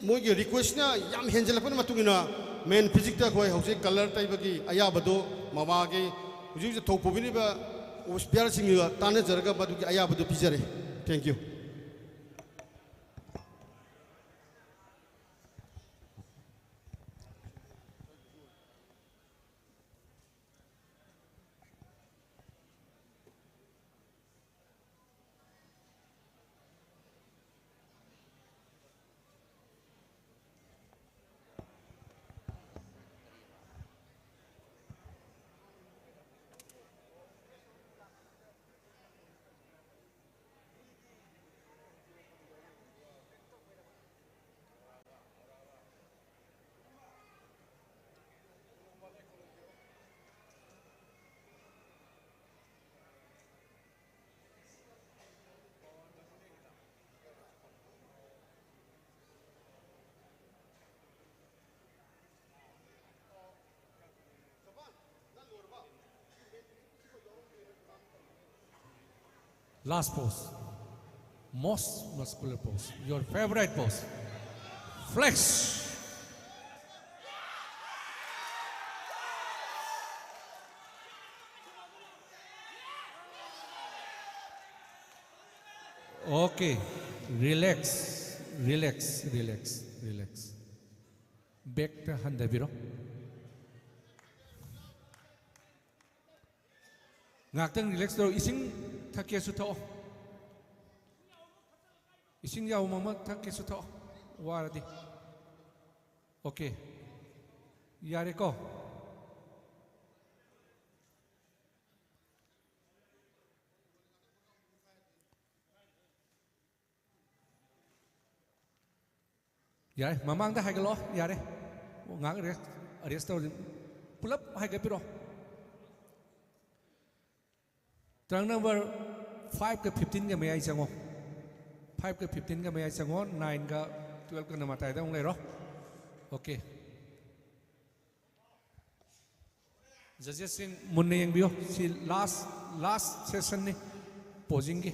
ꯃꯣꯏꯒꯤ ꯔꯤꯀ꯭ꯋꯦꯁꯅ ꯌꯥꯝ ꯍꯦꯟꯖꯜꯂꯛꯄꯅ ꯃꯇꯨꯡ ꯏꯟꯅ ꯃꯦꯟ ꯐꯤꯖꯤꯛꯇ ꯑꯩꯈꯣꯏ ꯍꯧꯖꯤꯛ ꯀꯂꯔ ꯇꯩꯕꯒꯤ ꯑꯌꯥꯕꯗꯨ ꯃꯃꯥꯒꯤ ꯍꯧꯖꯤꯛ ꯍꯧꯖꯤꯛ ꯊꯧ ꯄꯨꯕꯤꯔꯤꯕ ꯑꯣꯐꯤꯁ ꯕꯤꯌꯥꯔꯁꯤꯡꯒ ꯇꯥꯟꯅꯖꯔꯒ ꯃꯗꯨꯒꯤ ꯑꯌꯥꯕꯗꯨ ꯄꯤꯖꯔꯦ꯫ Thank you. Last pose. Most muscular pose. Your favorite pose. Flex. Okay. Relax. Relax. Relax. Relax. ꯕꯦꯛꯇ ꯍꯟꯊꯕꯤꯔꯣ꯫ ꯉꯥꯏꯍꯥꯛꯇꯪ ꯔꯤꯂꯦꯛꯁ ꯇꯧꯔꯣ꯫ ꯏꯁꯤꯡ ꯊꯛꯀꯦꯁꯨ ꯊꯛꯑꯣ꯫ ꯏꯁꯤꯡ ꯌꯥꯎꯕ ꯑꯃ ꯊꯛꯀꯦꯁꯨ ꯊꯛꯑꯣ, ꯋꯥꯔꯗꯤ꯫ ꯑꯣꯀꯦ, ꯌꯥꯔꯦꯀꯣ? ꯌꯥꯔꯦ, ꯃꯃꯥꯡꯗ ꯍꯥꯏꯒꯠꯂꯛꯑꯣ, ꯌꯥꯔꯦ꯫ ꯉꯥꯏꯍꯥꯛ ꯔꯦꯁ, ꯔꯦꯁ ꯇꯧꯔꯁꯤ꯫ ꯄꯨꯂꯞ ꯍꯥꯏꯒꯠꯄꯤꯔꯣ꯫ ꯇ꯭ꯔꯪ ꯅꯝꯕꯔ ꯐꯥꯏꯚꯀ ꯐꯤꯐꯇꯤꯟꯒ ꯃꯌꯥꯏ ꯆꯪꯉꯣ꯫ ꯐꯥꯏꯚꯀ ꯐꯤꯐꯇꯤꯟꯒ ꯃꯌꯥꯏ ꯆꯪꯉꯣ, ꯅꯥꯏꯟꯒ ꯇꯨꯌꯦꯜꯐꯀꯅ ꯃꯇꯥꯏꯗ ꯑꯃꯨꯛ ꯂꯩꯔꯣ꯫ ꯑꯣꯀꯦ꯫ ꯖꯖꯦꯁꯁꯤꯡ ꯃꯨꯟꯅ ꯌꯦꯡꯕꯤꯌꯨ꯫ ꯁꯤ ꯂꯥꯁ, ꯂꯥꯁ ꯁꯦꯁꯟꯅꯤ ꯄꯣꯖꯤꯡꯒꯤ꯫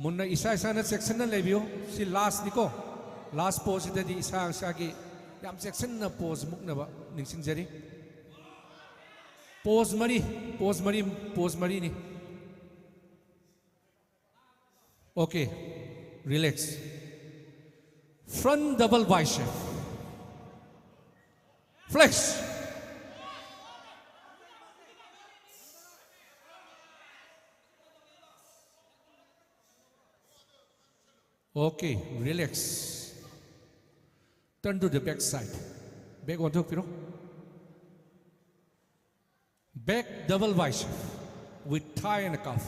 ꯃꯨꯟꯅ ꯏꯁꯥ ꯏꯁꯥꯅ ꯆꯦꯛꯁꯤꯟꯅ ꯂꯩꯕꯤꯌꯨ꯫ ꯁꯤ ꯂꯥꯁꯅꯤꯀꯣ꯫ ꯂꯥꯁ ꯄꯣꯖꯁꯤꯗꯗꯤ ꯏꯁꯥ ꯏꯁꯥꯒꯤ ꯌꯥꯝ ꯆꯦꯛꯁꯤꯟꯅ ꯄꯣꯖ ꯃꯨꯛꯅꯕ ꯅꯤꯡꯁꯤꯡꯖꯔꯤ꯫ ꯄꯣꯖ ꯃꯔꯤ, ꯄꯣꯖ ꯃꯔꯤ, ꯄꯣꯖ ꯃꯔꯤꯅꯤ꯫ Okay, relax. Front double bicep. Flex. Okay, relax. Turn to the back side. Back ꯑꯣꯟꯊꯣꯛꯄꯤꯔꯣ꯫ Back double bicep with thigh and calf.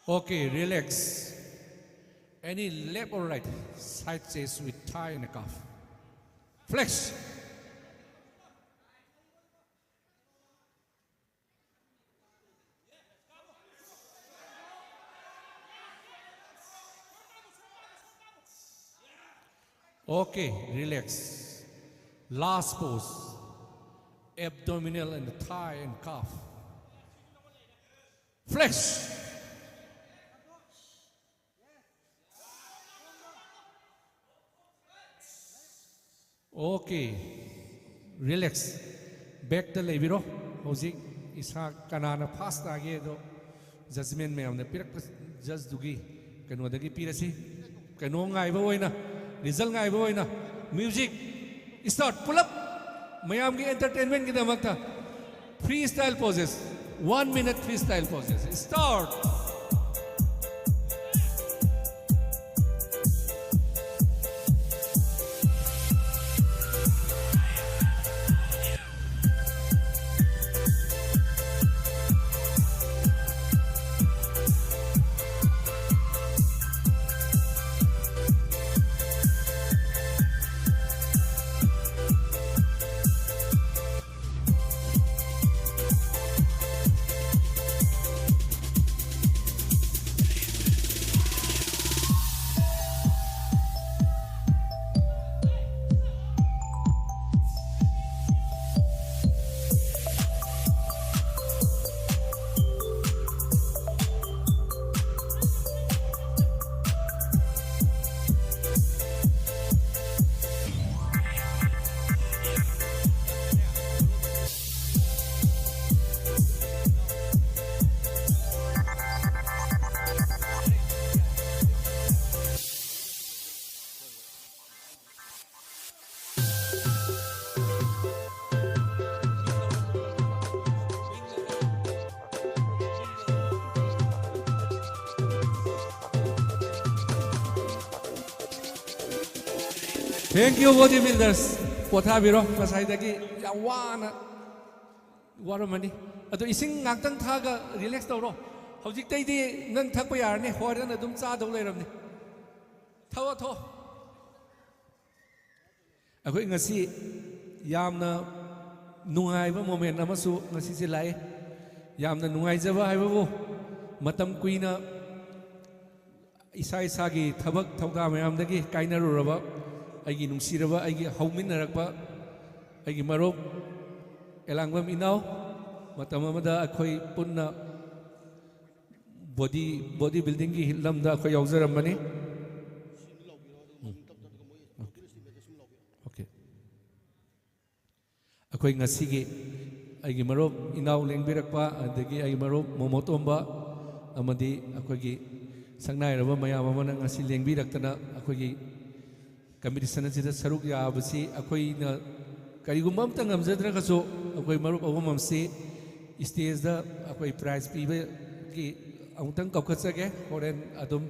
Okay, relax. Any left or right, side chest with thigh and calf. Flex. Okay, relax. Last pose. Abdominal and thigh and calf. Flex. Okay, relax. Backꯇ ꯂꯩꯕꯤꯔꯣ꯫ ꯍꯧꯖꯤꯛ ꯏꯁꯥ ꯀꯅꯥꯅ first ꯇꯥꯒꯦ ꯑꯗꯣ judgment ꯃꯌꯥꯝꯅ ꯄꯤꯔꯛꯄ judgeꯗꯨꯒꯤ ꯀꯩꯅꯣꯗꯒꯤ ꯄꯤꯔꯁꯤ꯫ ꯀꯩꯅꯣ ꯉꯥꯏꯕ ꯑꯣꯏꯅ, result ꯉꯥꯏꯕ ꯑꯣꯏꯅ, music start꯫ ꯄꯨꯂꯞ ꯃꯌꯥꯝꯒꯤ entertainmentꯀꯤꯗꯃꯛꯇ freestyle poses, one minute freestyle poses start꯫ Thank you, body builders. ꯄꯣꯊꯥꯕꯤꯔꯣ, ꯉꯁꯥꯏꯗꯒꯤ ꯌꯥꯝ ꯋꯥꯅ ꯋꯥꯔꯝꯃꯅꯤ꯫ ꯑꯗꯣ ꯏꯁꯤꯡ ꯉꯥꯛꯇꯪ ꯊꯛꯑꯒ relax ꯇꯧꯔꯣ꯫ ꯍꯧꯖꯤꯛꯇꯩꯗꯤ ꯅꯪ ꯊꯛꯄ ꯌꯥꯔꯅꯤ, ꯍꯣꯔꯦꯟ ꯑꯗꯨꯝ ꯆꯥꯗꯧ ꯂꯩꯔꯕꯅꯤ꯫ ꯊꯛꯑꯣ, ꯊꯛꯑꯣ꯫ ꯑꯩꯈꯣꯏ ꯉꯁꯤ ꯌꯥꯝꯅ ꯅꯨꯡꯉꯥꯏꯕ moment ꯑꯃꯁꯨ ꯉꯁꯤꯁꯦ ꯂꯥꯛꯑꯦ꯫ ꯌꯥꯝꯅ ꯅꯨꯡꯉꯥꯏꯖꯕ ꯍꯥꯏꯕꯕꯨ, ꯃꯇꯝ ꯀꯨꯏꯅ ꯏꯁꯥ ꯏꯁꯥꯒꯤ ꯊꯕꯛ ꯊꯧꯗꯥ ꯃꯌꯥꯝꯗꯒꯤ ꯀꯥꯏꯅꯔꯨꯔꯕ ꯑꯩꯒꯤ ꯅꯨꯡꯁꯤꯔꯕ, ꯑꯩꯒꯤ ꯍꯧꯃꯤꯟꯅꯔꯛꯄ ꯑꯩꯒꯤ ꯃꯔꯨꯞ ꯑꯦꯂꯥꯡꯕꯝ ꯏꯅꯥꯎ, ꯃꯇꯝ ꯑꯃꯗ ꯑꯩꯈꯣꯏ ꯄꯨꯟꯅ body, body buildingꯒꯤ ꯂꯝꯗ ꯑꯩꯈꯣꯏ ꯌꯥꯎꯖꯔꯝꯕꯅꯤ꯫ ꯎꯝ꯫ Okay꯫ ꯑꯩꯈꯣꯏ ꯉꯁꯤꯒꯤ ꯑꯩꯒꯤ ꯃꯔꯨꯞ ꯏꯅꯥꯎ ꯂꯦꯡꯕꯤꯔꯛꯄ, ꯑꯗꯒꯤ ꯑꯩꯒꯤ ꯃꯔꯨꯞ ꯃꯣꯃꯣꯇꯣꯝꯕ, ꯑꯃꯗꯤ ꯑꯩꯈꯣꯏꯒꯤ ꯁꯛꯅꯥꯏꯔꯕ ꯃꯌꯥꯝ ꯑꯃꯅ ꯉꯁꯤ ꯂꯦꯡꯕꯤꯔꯛꯇꯅ ꯑꯩꯈꯣꯏꯒꯤ ꯀꯝꯄꯤꯇꯤꯁꯟ ꯑꯁꯤꯗ ꯁꯔꯨꯛ ꯌꯥꯕꯁꯤ ꯑꯩꯈꯣꯏꯅ ꯀꯔꯤꯒꯨꯝꯕ ꯑꯝꯇ ꯉꯝꯖꯗ꯭ꯔꯒꯁꯨ, ꯑꯩꯈꯣꯏ ꯃꯔꯨꯞ ꯑꯍꯨꯝ ꯑꯃꯁꯤ ꯁ꯭ꯇꯦꯖꯇ ꯑꯩꯈꯣꯏ ꯄ꯭ꯔꯥꯏꯖ ꯄꯤꯕꯒꯤ ꯑꯃꯨꯛꯇꯪ ꯀꯧꯈꯠꯆꯒꯦ꯫ ꯍꯣꯔꯦꯟ ꯑꯗꯨꯝ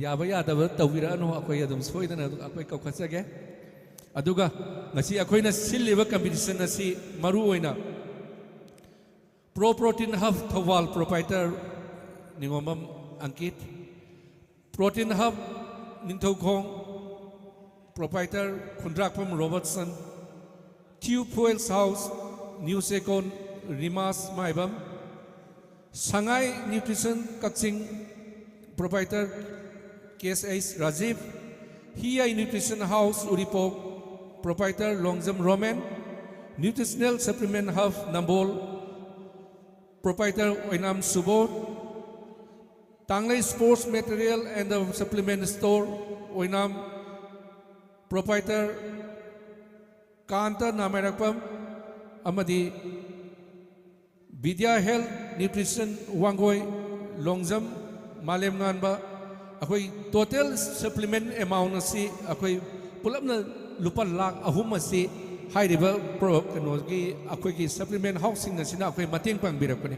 ꯌꯥꯕ ꯌꯥꯗꯕ ꯇꯧꯕꯤꯔꯛꯑꯅꯨ, ꯑꯩꯈꯣꯏ ꯑꯗꯨꯝ ꯁꯣꯏꯗꯅ ꯑꯩꯈꯣꯏ ꯀꯧꯈꯠꯆꯒꯦ꯫ ꯑꯗꯨꯒ ꯉꯁꯤ ꯑꯩꯈꯣꯏꯅ ꯁꯤꯜꯂꯤꯕ ꯀꯝꯄꯤꯇꯤꯁꯟ ꯑꯁꯤ ꯃꯔꯨ ꯑꯣꯏꯅ Pro Protein Hub Thoubal, proprietor Ningombam Ankit, Protein Hub Ningthoukhong, proprietor Khundrakpam Robertson, Tube Fuels House, New Second, Rimas Maibam, Sangai Nutrition Kakching, proprietor K S H Rajiv, Hiyai Nutrition House Uripok, proprietor Longjam Roman, Nutritional Supplement Hub Nambol, proprietor Oinam Subo, Tanglei Sports Material and Supplement Store Oinam, proprietor Kanta ꯅꯥꯃꯥꯏꯔꯛꯄꯝ, ꯑꯃꯗꯤ Vidya Health Nutrition Wangoi, Longjam ꯃꯥꯂꯦꯝꯉꯥꯟꯕ, ꯑꯩꯈꯣꯏ total supplement amount ꯑꯁꯤ ꯑꯩꯈꯣꯏ ꯄꯨꯂꯞꯅ ꯂꯨꯄꯥ ꯂꯥꯈ ꯑꯍꯨꯝ ꯑꯁꯤ ꯍꯥꯏꯔꯤꯕ pro-, ꯀꯩꯅꯣꯒꯤ ꯑꯩꯈꯣꯏꯒꯤ supplement houseꯁꯤꯡ ꯑꯁꯤꯅ ꯑꯩꯈꯣꯏ ꯃꯇꯦꯡ ꯄꯥꯡꯕꯤꯔꯛꯄꯅꯤ꯫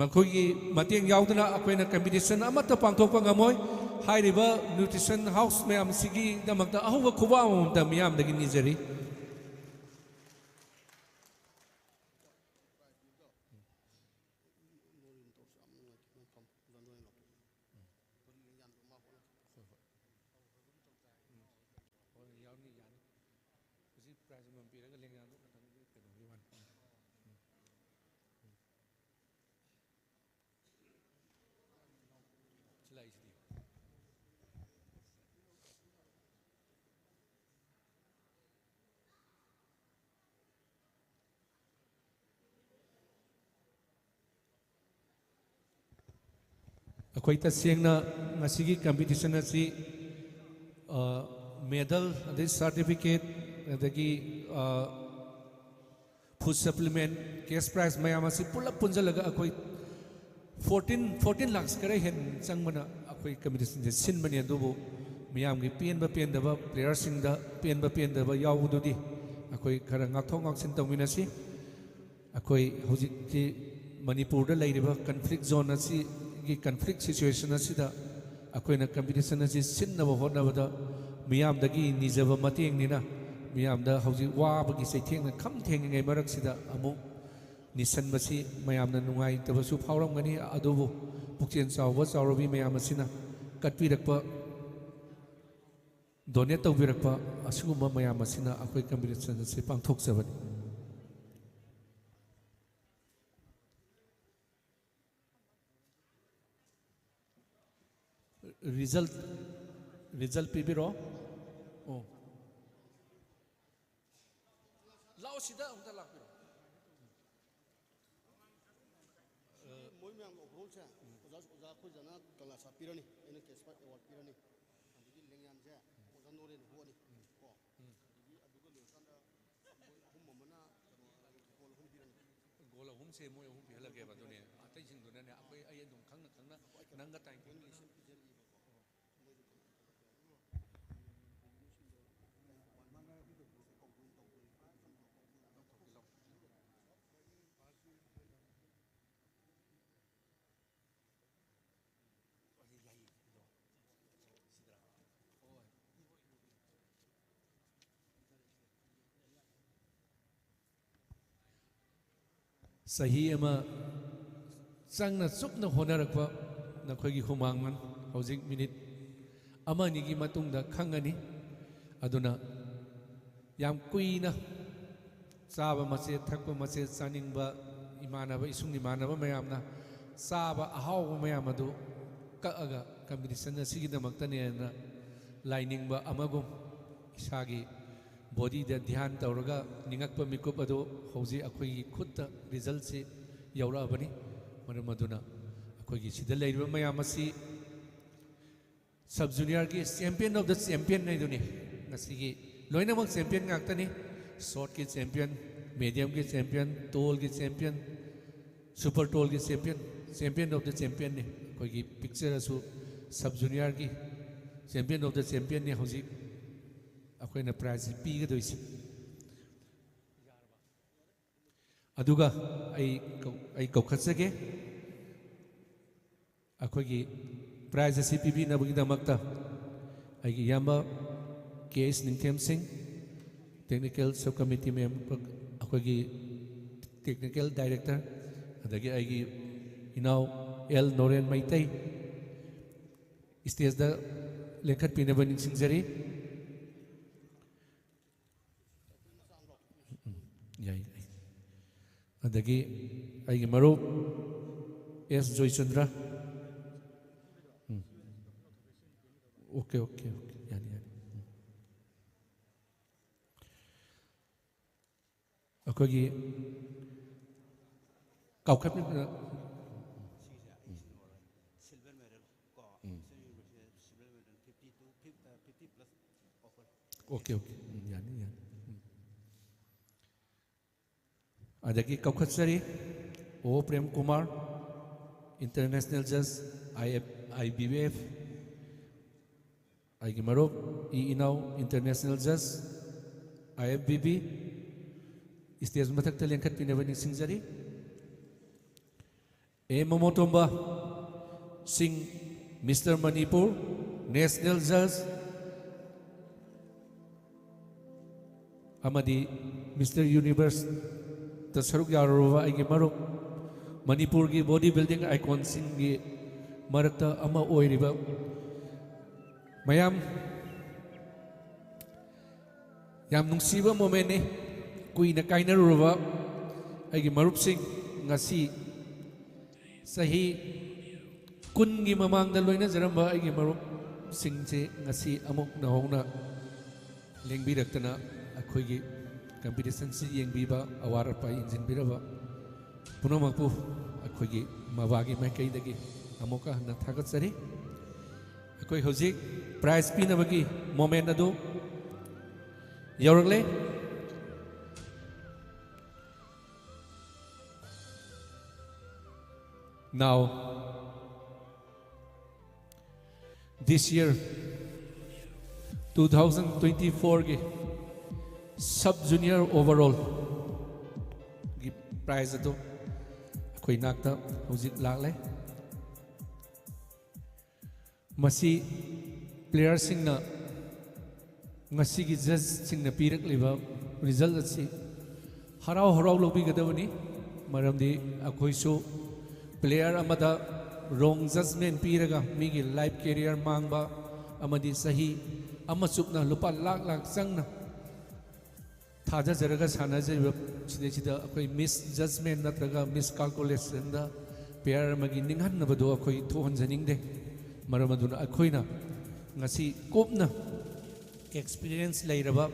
ꯃꯈꯣꯏꯒꯤ ꯃꯇꯦꯡ ꯌꯥꯎꯗꯅ ꯑꯩꯈꯣꯏꯅ ꯀꯝꯄꯤꯇꯤꯁꯟ ꯑꯃꯠꯇ ꯄꯥꯡꯊꯣꯛꯄ ꯉꯝꯃꯣꯏ꯫ ꯍꯥꯏꯔꯤꯕ nutrition house ꯃꯌꯥꯝꯁꯤꯒꯤꯗꯃꯛꯇ ꯑꯍꯧꯕ ꯈꯨꯕꯥꯛ ꯑꯃꯃꯝꯇ ꯃꯤꯌꯥꯝꯗꯒꯤ ꯅꯤꯖꯔꯤ꯫ ꯑꯩꯈꯣꯏ ꯇꯁꯦꯡꯅ ꯉꯁꯤꯒꯤ ꯀꯝꯄꯤꯇꯤꯁꯟ ꯑꯁꯤ, ꯑ, ꯃꯦꯗꯜ, ꯑꯗꯩ ꯁꯥꯔꯇꯤꯐꯤꯀꯦꯠ, ꯑꯗꯒꯤ food supplement, cash prize ꯃꯌꯥꯝ ꯑꯁꯤ ꯄꯨꯂꯞ ꯄꯨꯟꯁꯤꯜꯂꯒ ꯑꯩꯈꯣꯏ fourteen fourteen lakhs ꯈꯔ ꯍꯦꯟ ꯆꯪꯕꯅ ꯑꯩꯈꯣꯏ competition ꯁꯦ ꯁꯤꯟꯕꯅꯤ꯫ ꯑꯗꯨꯕꯨ ꯃꯤꯌꯥꯝꯒꯤ ꯄꯦꯟꯕ ꯄꯦꯟꯗꯕ, player ꯁꯤꯡꯗ ꯄꯦꯟꯕ ꯄꯦꯟꯗꯕ ꯌꯥꯎꯕꯗꯨꯗꯤ ꯑꯩꯈꯣꯏ ꯈꯔ ꯉꯥꯛꯊꯣꯛ ꯉꯥꯛꯁꯤꯟ ꯇꯧꯃꯤꯟꯅꯁꯤ꯫ ꯑꯩꯈꯣꯏ ꯍꯧꯖꯤꯛꯇꯤ ꯃꯅꯤꯄꯨꯔꯗ ꯂꯩꯔꯤꯕ conflict zone ꯑꯁꯤꯒꯤ conflict situation ꯑꯁꯤꯗ ꯑꯩꯈꯣꯏꯅ competition ꯑꯁꯤ ꯁꯤꯟꯅꯕ ꯍꯣꯠꯅꯕꯗ ꯃꯤꯌꯥꯝꯗꯒꯤ ꯅꯤꯖꯕ ꯃꯇꯦꯡꯅꯤꯅ, ꯃꯤꯌꯥꯝꯗ ꯍꯧꯖꯤꯛ ꯋꯥꯕꯒꯤ ꯆꯩꯊꯦꯡꯅ ꯈꯝ ꯊꯦꯡꯉꯤꯉꯩ ꯃꯔꯛꯁꯤꯗ ꯑꯃꯨꯛ ꯅꯤꯁꯟꯕꯁꯤ ꯃꯌꯥꯝꯅ ꯅꯨꯡꯉꯥꯏꯇꯕꯁꯨ ꯐꯥꯎꯔꯝꯒꯅꯤ꯫ ꯑꯗꯨꯕꯨ ꯄꯨꯛꯆꯦꯜ ꯆꯥꯎꯕ ꯆꯥꯎꯔꯕꯤ ꯃꯌꯥꯝ ꯑꯁꯤꯅ ꯀꯠꯄꯤꯔꯛꯄ, donate ꯇꯧꯕꯤꯔꯛꯄ, ꯑꯁꯤꯒꯨꯝꯕ ꯃꯌꯥꯝ ꯑꯁꯤꯅ ꯑꯩꯈꯣꯏ competition ꯑꯁꯤ ꯄꯥꯡꯊꯣꯛꯆꯕꯅꯤ꯫ Result, result ꯄꯤꯕꯤꯔꯣ꯫ ꯑꯣ꯫ ꯂꯥꯛꯑꯣ, ꯁꯤꯗ ꯑꯃꯨꯛꯇ ꯂꯥꯛꯄꯤꯔꯣ꯫ ꯁꯤ ꯃꯣꯏ ꯃꯌꯥꯝ overall ꯁꯦ ꯑꯣꯖꯥ, ꯑꯣꯖꯥ ꯑꯩꯈꯣꯏ ꯑꯣꯖꯥꯅ ꯀꯪꯂꯥꯁꯥ ꯄꯤꯔꯅꯤ, ꯑꯩꯅ cash prize award ꯄꯤꯔꯅꯤ, ꯑꯗꯒꯤ ꯂꯦꯡꯌꯥꯟꯁꯦ ꯑꯣꯖꯥ ꯅꯣꯔꯦꯟ ꯍꯣꯛꯑꯅꯤ ꯀꯣ꯫ ꯑꯗꯒꯤ ꯑꯗꯨꯒ ꯂꯣꯏꯔꯀꯥꯟꯗ ꯃꯣꯏ ꯑꯍꯨꯝ ꯑꯃꯅ ꯀꯩꯅꯣ, goal ꯑꯍꯨꯝ ꯄꯤꯔꯅꯤ꯫ Goal ꯑꯍꯨꯝꯁꯦ ꯃꯣꯏ ꯑꯍꯨꯝ ꯄꯤꯍꯜꯂꯒꯦꯕ꯫ ꯑꯗꯨꯅꯦ, ꯑꯇꯩꯁꯤꯡꯗꯨꯅꯅꯦ ꯑꯩꯈꯣꯏ, ꯑꯩ ꯑꯗꯨꯝ ꯈꯪꯅ ꯈꯪꯅ ꯅꯪꯒ time ꯄꯤꯅꯕ꯫ ꯆꯍꯤ ꯑꯃ ꯆꯪꯅ ꯆꯨꯞꯅ ꯍꯣꯠꯅꯔꯛꯄ ꯅꯈꯣꯏꯒꯤ ꯍꯨꯃꯥꯡꯃꯟ ꯍꯧꯖꯤꯛ minute ꯑꯃ ꯑꯅꯤꯒꯤ ꯃꯇꯨꯡꯗ ꯈꯪꯒꯅꯤ꯫ ꯑꯗꯨꯅ ꯌꯥꯝ ꯀꯨꯏꯅ ꯆꯥꯕ ꯃꯆꯦꯠ, ꯊꯛꯄ ꯃꯆꯦꯠ, ꯆꯥꯅꯤꯡꯕ ꯏꯃꯥꯟꯅꯕ, ꯏꯁꯨꯡ ꯏꯃꯥꯟꯅꯕ ꯃꯌꯥꯝꯅ ꯆꯥꯕ ꯑꯍꯥꯎꯕ ꯃꯌꯥꯝ ꯑꯗꯨ ꯀꯛꯑꯒ competition ꯑꯁꯤꯒꯤꯗꯃꯛꯇꯅꯦꯅ ꯂꯥꯏꯅꯤꯡꯕ ꯑꯃꯒꯨꯝ ꯏꯁꯥꯒꯤ bodyꯗ ꯙ꯭ꯌꯥꯟ ꯇꯧꯔꯒ ꯅꯤꯡꯉꯛꯄ ꯃꯤꯀꯨꯞ ꯑꯗꯨ ꯍꯧꯖꯤꯛ ꯑꯩꯈꯣꯏꯒꯤ ꯈꯨꯠꯇ resultꯁꯤ ꯌꯧꯔꯛꯑꯕꯅꯤ꯫ ꯃꯔꯝ ꯑꯗꯨꯅ ꯑꯩꯈꯣꯏꯒꯤ ꯁꯤꯗ ꯂꯩꯔꯤꯕ ꯃꯌꯥꯝ ꯑꯁꯤ sub juniorꯒꯤ champion of the champion ꯍꯥꯏꯗꯨꯅꯤ꯫ ꯉꯁꯤꯒꯤ ꯂꯣꯏꯅꯃꯛ champion ꯉꯥꯛꯇꯅꯤ꯫ ꯁꯣꯔꯠꯀꯤ ꯆꯦꯝꯄꯤꯌꯟ, ꯃꯦꯗꯤꯌꯝꯒꯤ ꯆꯦꯝꯄꯤꯌꯟ, ꯇꯣꯜꯒꯤ ꯆꯦꯝꯄꯤꯌꯟ, ꯁꯨꯄꯔ ꯇꯣꯜꯒꯤ ꯆꯦꯝꯄꯤꯌꯟ, ꯆꯦꯝꯄꯤꯌꯟ ꯑꯣꯐ ꯗ ꯆꯦꯝꯄꯤꯌꯟꯅꯤ꯫ ꯑꯩꯈꯣꯏꯒꯤ ꯄꯤꯛꯆꯔꯁꯨ ꯁꯕ ꯖꯨꯅꯤꯌꯔꯒꯤ ꯆꯦꯝꯄꯤꯌꯟ ꯑꯣꯐ ꯗ ꯆꯦꯝꯄꯤꯌꯟꯅꯤ ꯍꯧꯖꯤꯛ ꯑꯩꯈꯣꯏꯅ ꯄ꯭ꯔꯥꯏꯖꯁꯤ ꯄꯤꯒꯗꯣꯏꯁꯦ꯫ ꯑꯗꯨꯒ ꯑꯩ ꯀꯧ-, ꯑꯩ ꯀꯧꯈꯠꯆꯒꯦ꯫ ꯑꯩꯈꯣꯏꯒꯤ ꯄ꯭ꯔꯥꯏꯖ ꯑꯁꯤ ꯄꯤꯕꯤꯅꯕꯒꯤꯗꯃꯛꯇ ꯑꯩꯒꯤ ꯏꯌꯥꯝꯕ ꯀꯦ ꯑꯦꯁ ꯅꯤꯡꯊꯦꯝ ꯁꯤꯡ, ꯇꯦꯛꯅꯤꯀꯦꯜ ꯁꯕ ꯀꯃꯤꯇꯤ ꯃꯦꯝꯕꯔ, ꯑꯩꯈꯣꯏꯒꯤ ꯇꯦꯛꯅꯤꯀꯦꯜ ꯗꯥꯏꯔꯦꯛꯇꯔ, ꯑꯗꯒꯤ ꯑꯩꯒꯤ ꯏꯅꯥꯎ ꯑꯦꯜ ꯅꯣꯔꯦꯟ ꯃꯩꯇꯩ, ꯁ꯭ꯇꯦꯖꯇ ꯂꯦꯡꯈꯠꯄꯤꯅꯕ ꯅꯤꯡꯁꯤꯡꯖꯔꯤ꯫ ꯎꯝ, ꯌꯥꯏ, ꯌꯥꯏ꯫ ꯑꯗꯒꯤ ꯑꯩꯒꯤ ꯃꯔꯨꯞ ꯑꯦꯁ ꯖꯣꯏꯆꯟꯗ꯭ꯔ꯫ ꯎꯝ꯫ Okay, okay, okay. ꯌꯥꯅꯤ, ꯌꯥꯅꯤ꯫ ꯎꯝ꯫ ꯑꯩꯈꯣꯏꯒꯤ ꯀꯥꯎꯈꯠꯄꯤ-, ꯎꯝ꯫ Okay, okay. ꯎꯝ, ꯌꯥꯅꯤ, ꯌꯥꯅꯤ꯫ ꯎꯝ꯫ ꯑꯗꯒꯤ ꯀꯧꯈꯠꯆꯔꯤ ꯑꯣ ꯄ꯭ꯔꯦꯝ ꯀꯨꯃꯥꯔ, ꯏꯟꯇꯔꯅꯦꯁꯅꯦꯜ ꯖꯖ, ꯑꯥꯏ ꯑꯦꯐ, ꯑꯥꯏ ꯕꯤ ꯕꯤ ꯑꯦꯐ, ꯑꯩꯒꯤ ꯃꯔꯨꯞ ꯏ ꯏꯅꯥꯎ, ꯏꯟꯇꯔꯅꯦꯁꯅꯦꯜ ꯖꯖ, ꯑꯥꯏ ꯑꯦꯐ ꯕꯤ ꯕꯤ, ꯁ꯭ꯇꯦꯖ ꯃꯊꯛꯇ ꯂꯦꯡꯈꯠꯄꯤꯅꯕ ꯅꯤꯡꯁꯤꯡꯖꯔꯤ꯫ ꯑꯦ ꯃꯃꯣꯇꯣꯝꯕ ꯁꯤꯡ, ꯃꯤꯁꯇꯔ ꯃꯅꯤꯄꯨꯔ, ꯅꯦꯁꯅꯦꯜ ꯖꯖ, ꯑꯃꯗꯤ ꯃꯤꯁꯇꯔ ꯌꯨꯅꯤꯚꯔꯁꯇ ꯁꯔꯨꯛ ꯌꯥꯔꯨꯔꯕ ꯑꯩꯒꯤ ꯃꯔꯨꯞ, ꯃꯅꯤꯄꯨꯔꯒꯤ ꯕꯣꯗꯤ ꯕꯤꯜꯗꯤꯡ ꯑꯥꯏꯀꯣꯟꯁꯤꯡꯒꯤ ꯃꯔꯛꯇ ꯑꯃ ꯑꯣꯏꯔꯤꯕ ꯃꯌꯥꯝ, ꯌꯥꯝ ꯅꯨꯡꯁꯤꯕ ꯃꯣꯃꯦꯟꯅꯤ꯫ ꯀꯨꯏꯅ ꯀꯥꯏꯅꯔꯨꯔꯕ ꯑꯩꯒꯤ ꯃꯔꯨꯞꯁꯤꯡ, ꯉꯁꯤ ꯆꯍꯤ ꯀꯨꯟꯒꯤ ꯃꯃꯥꯡꯗ ꯂꯣꯏꯅꯖꯔꯝꯕ ꯑꯩꯒꯤ ꯃꯔꯨꯞꯁꯤꯡꯁꯦ ꯉꯁꯤ ꯑꯃꯨꯛ ꯅꯧꯍꯧꯅ ꯂꯦꯡꯕꯤꯔꯛꯇꯅ ꯑꯩꯈꯣꯏꯒꯤ ꯀꯝꯄꯤꯇꯤꯁꯟꯁꯤ ꯌꯦꯡꯕꯤꯕ, ꯑꯋꯥꯠ ꯑꯄꯥ ꯌꯦꯡꯁꯤꯟꯕꯤꯔꯕ ꯄꯨꯝꯅꯃꯛꯄꯨ ꯑꯩꯈꯣꯏꯒꯤ ꯃꯕꯥꯒꯤ ꯃꯥꯏꯀꯩꯗꯒꯤ ꯑꯃꯨꯛꯀ ꯍꯟꯅ ꯊꯥꯒꯠꯆꯔꯤ꯫ ꯑꯩꯈꯣꯏ ꯍꯧꯖꯤꯛ ꯄ꯭ꯔꯥꯏꯖ ꯄꯤꯅꯕꯒꯤ ꯃꯣꯃꯦꯟ ꯑꯗꯨ ꯌꯧꯔꯛꯂꯦ꯫ Now, this year, two thousand twenty-fourꯒꯤ Sub Junior Overallꯒꯤ prize ꯑꯗꯨ ꯑꯩꯈꯣꯏ ꯅꯥꯛꯇ ꯍꯧꯖꯤꯛ ꯂꯥꯛꯂꯦ꯫ ꯃꯁꯤ playerꯁꯤꯡꯅ, ꯉꯁꯤꯒꯤ judgeꯁꯤꯡꯅ ꯄꯤꯔꯛꯂꯤꯕ result ꯑꯁꯤ ꯍꯔꯥꯎ ꯍꯔꯥꯎ ꯂꯧꯕꯤꯒꯗꯕꯅꯤ꯫ ꯃꯔꯝꯗꯤ ꯑꯩꯈꯣꯏꯁꯨ player ꯑꯃꯗ wrong judgment ꯄꯤꯔꯒ ꯃꯤꯒꯤ life career ꯃꯥꯡꯕ ꯑꯃꯗꯤ ꯆꯍꯤ ꯑꯃ ꯆꯨꯞꯅ ꯂꯨꯄꯥ ꯂꯥꯛ ꯂꯥꯛ ꯆꯪꯅ ꯊꯥꯗꯖꯔꯒ ꯁꯥꯟꯅꯖꯔꯤꯕ ꯁꯤꯗꯩꯁꯤꯗ ꯑꯩꯈꯣꯏ misjudgment ꯅꯠꯇ꯭ꯔꯒ miscalculationꯗ player ꯑꯃꯒꯤ ꯅꯤꯡꯍꯟꯅꯕꯗꯣ ꯑꯩꯈꯣꯏ ꯊꯣꯛꯍꯟꯖꯅꯤꯡꯗꯦ꯫ ꯃꯔꯝ ꯑꯗꯨꯅ ꯑꯩꯈꯣꯏꯅ ꯉꯁꯤ ꯀꯨꯞꯅ experience ꯂꯩꯔꯕ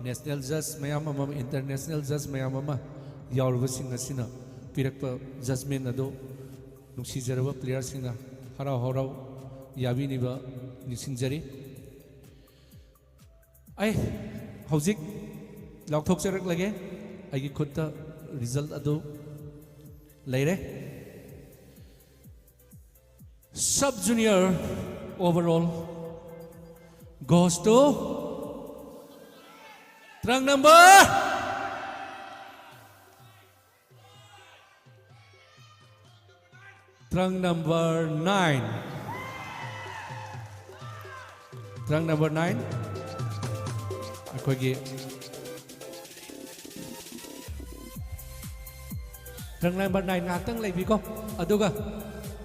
national judge ꯃꯌꯥꯝ ꯑꯃ, international judge ꯃꯌꯥꯝ ꯑꯃ ꯌꯥꯎꯔꯤꯕꯁꯤꯡ ꯑꯁꯤꯅ ꯄꯤꯔꯛꯄ judgment ꯑꯗꯨ ꯅꯨꯡꯁꯤꯖꯔꯕ playerꯁꯤꯡꯅ ꯍꯔꯥꯎ ꯍꯔꯥꯎ ꯌꯥꯕꯤꯅꯤꯕ ꯅꯤꯡꯁꯤꯡꯖꯔꯤ꯫ ꯑꯩ ꯍꯧꯖꯤꯛ ꯂꯥꯎꯊꯣꯛꯆꯔꯛꯂꯒꯦ꯫ ꯑꯩꯒꯤ ꯈꯨꯠꯇ result ꯑꯗꯨ ꯂꯩꯔꯦ꯫ Sub Junior Overall goes to trunk number, trunk number nine. Trunk number nine, ꯑꯩꯈꯣꯏꯒꯤ trunk number nine ꯉꯥꯏꯍꯥꯛꯇꯪ ꯂꯩꯕꯤꯀꯣ꯫ ꯑꯗꯨꯒ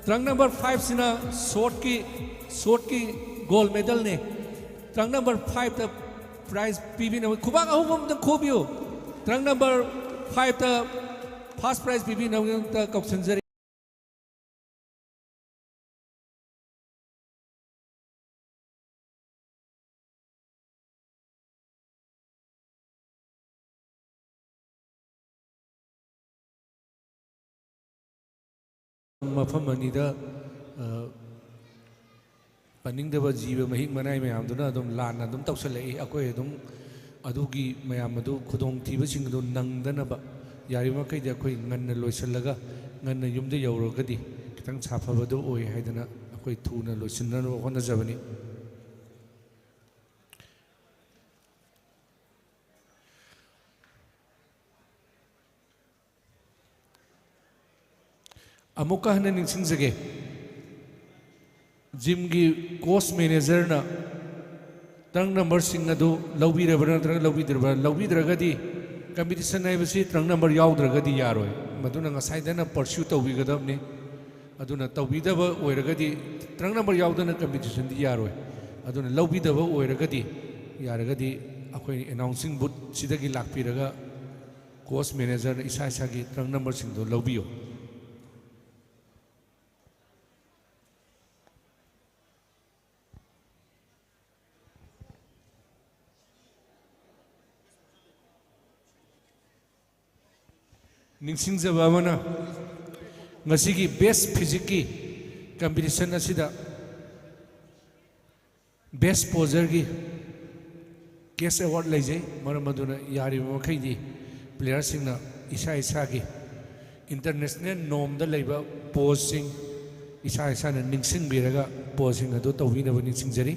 trunk number fiveꯁꯤꯅ shortꯀꯤ, shortꯀꯤ gold medalꯅꯦ꯫ Trunk number fiveꯇ prize ꯄꯤꯕꯤꯅꯕ ꯈꯨꯕꯥꯛ ꯑꯍꯨꯝ ꯑꯃꯇꯪ ꯈꯨꯕꯤꯌꯨ꯫ Trunk number fiveꯇ first prize ꯄꯤꯕꯤꯅꯕꯒꯤꯗꯃꯛꯇ ꯀꯧꯁꯟꯖꯔꯤ꯫ ꯃꯐꯝ ꯑꯅꯤꯗ, ꯑ, ꯄꯟꯅꯤꯡꯗꯕ ꯖꯤꯕ ꯃꯍꯤꯛ ꯃꯅꯥꯏ ꯃꯌꯥꯝꯗꯨꯅ ꯑꯗꯨꯝ ꯂꯥꯟꯅ ꯑꯗꯨꯝ ꯇꯧꯁꯜꯂꯛꯏ꯫ ꯑꯩꯈꯣꯏ ꯑꯗꯨꯝ ꯑꯗꯨꯒꯤ ꯃꯌꯥꯝ ꯑꯗꯨ, ꯈꯨꯗꯣꯡꯊꯤꯕꯁꯤꯡ ꯑꯗꯨ ꯅꯪꯗꯅꯕ ꯌꯥꯔꯤꯕꯃꯈꯩꯗꯤ ꯑꯩꯈꯣꯏ ꯉꯟꯅ ꯂꯣꯏꯁꯤꯜꯂꯒ ꯉꯟꯅ ꯌꯨꯝꯗ ꯌꯧꯔꯒꯗꯤ ꯈꯤꯇꯪ ꯁꯥꯐꯕꯗꯨ ꯑꯣꯏ ꯍꯥꯏꯗꯅ ꯑꯩꯈꯣꯏ ꯊꯨꯅ ꯂꯣꯏꯁꯤꯟꯅꯅꯕ ꯍꯣꯠꯅꯖꯕꯅꯤ꯫ ꯑꯃꯨꯛꯀ ꯍꯟꯅ ꯅꯤꯡꯁꯤꯡꯖꯒꯦ, ꯖꯤꯝꯒꯤ ꯀꯣꯁ ꯃꯦꯅꯦꯖꯔꯅ ꯇ꯭ꯔꯪ ꯅꯝꯕꯔꯁꯤꯡ ꯑꯗꯨ ꯂꯧꯕꯤꯔꯕ꯭ꯔꯥ ꯅꯠꯇ꯭ꯔꯒ ꯂꯧꯕꯤꯗ꯭ꯔꯕ꯭ꯔꯥ? ꯂꯧꯕꯤꯗ꯭ꯔꯒꯗꯤ, ꯀꯝꯄꯤꯇꯤꯁꯟ ꯍꯥꯏꯕꯁꯤ ꯇ꯭ꯔꯪ ꯅꯝꯕꯔ ꯌꯥꯎꯗ꯭ꯔꯒꯗꯤ ꯌꯥꯔꯣꯏ꯫ ꯃꯗꯨꯅ ꯉꯁꯥꯏꯗꯅ ꯄꯔꯁ꯭ꯌꯨ ꯇꯧꯕꯤꯒꯗꯕꯅꯤ꯫ ꯑꯗꯨꯅ ꯇꯧꯕꯤꯗꯕ ꯑꯣꯏꯔꯒꯗꯤ, ꯇ꯭ꯔꯪ ꯅꯝꯕꯔ ꯌꯥꯎꯗꯅ ꯀꯝꯄꯤꯇꯤꯁꯟꯗꯤ ꯌꯥꯔꯣꯏ꯫ ꯑꯗꯨꯅ ꯂꯧꯕꯤꯗꯕ ꯑꯣꯏꯔꯒꯗꯤ, ꯌꯥꯔꯒꯗꯤ ꯑꯩꯈꯣꯏ ꯑꯦꯅꯥꯎꯟꯁꯤꯡ ꯕꯨꯠꯁꯤꯗꯒꯤ ꯂꯥꯛꯄꯤꯔꯒ ꯀꯣꯁ ꯃꯦꯅꯦꯖꯔꯅ ꯏꯁꯥ ꯏꯁꯥꯒꯤ ꯇ꯭ꯔꯪ ꯅꯝꯕꯔꯁꯤꯡꯗꯣ ꯂꯧꯕꯤꯌꯨ꯫ ꯅꯤꯡꯁꯤꯡꯖꯕ ꯑꯃꯅ, ꯉꯁꯤꯒꯤ ꯕꯦꯁ ꯐꯤꯖꯤꯛꯀꯤ ꯀꯝꯄꯤꯇꯤꯁꯟ ꯑꯁꯤꯗ ꯕꯦꯁ ꯄꯣꯖꯔꯒꯤ ꯀꯦꯁ ꯑꯦꯋꯥꯔꯗ ꯂꯩꯖꯩ꯫ ꯃꯔꯝ ꯑꯗꯨꯅ ꯌꯥꯔꯤꯕ ꯃꯈꯩꯗꯤ ꯄ꯭ꯂꯦꯌꯔꯁꯤꯡꯅ ꯏꯁꯥ ꯏꯁꯥꯒꯤ ꯏꯟꯇꯔꯅꯦꯁꯅꯦꯜ ꯅꯣꯔꯝꯗ ꯂꯩꯕ ꯄꯣꯖꯁꯤꯡ ꯏꯁꯥ ꯏꯁꯥꯅ ꯅꯤꯡꯁꯤꯡꯕꯤꯔꯒ ꯄꯣꯖꯁꯤꯡ ꯑꯗꯨ ꯇꯧꯕꯤꯅꯕ ꯅꯤꯡꯁꯤꯡꯖꯔꯤ꯫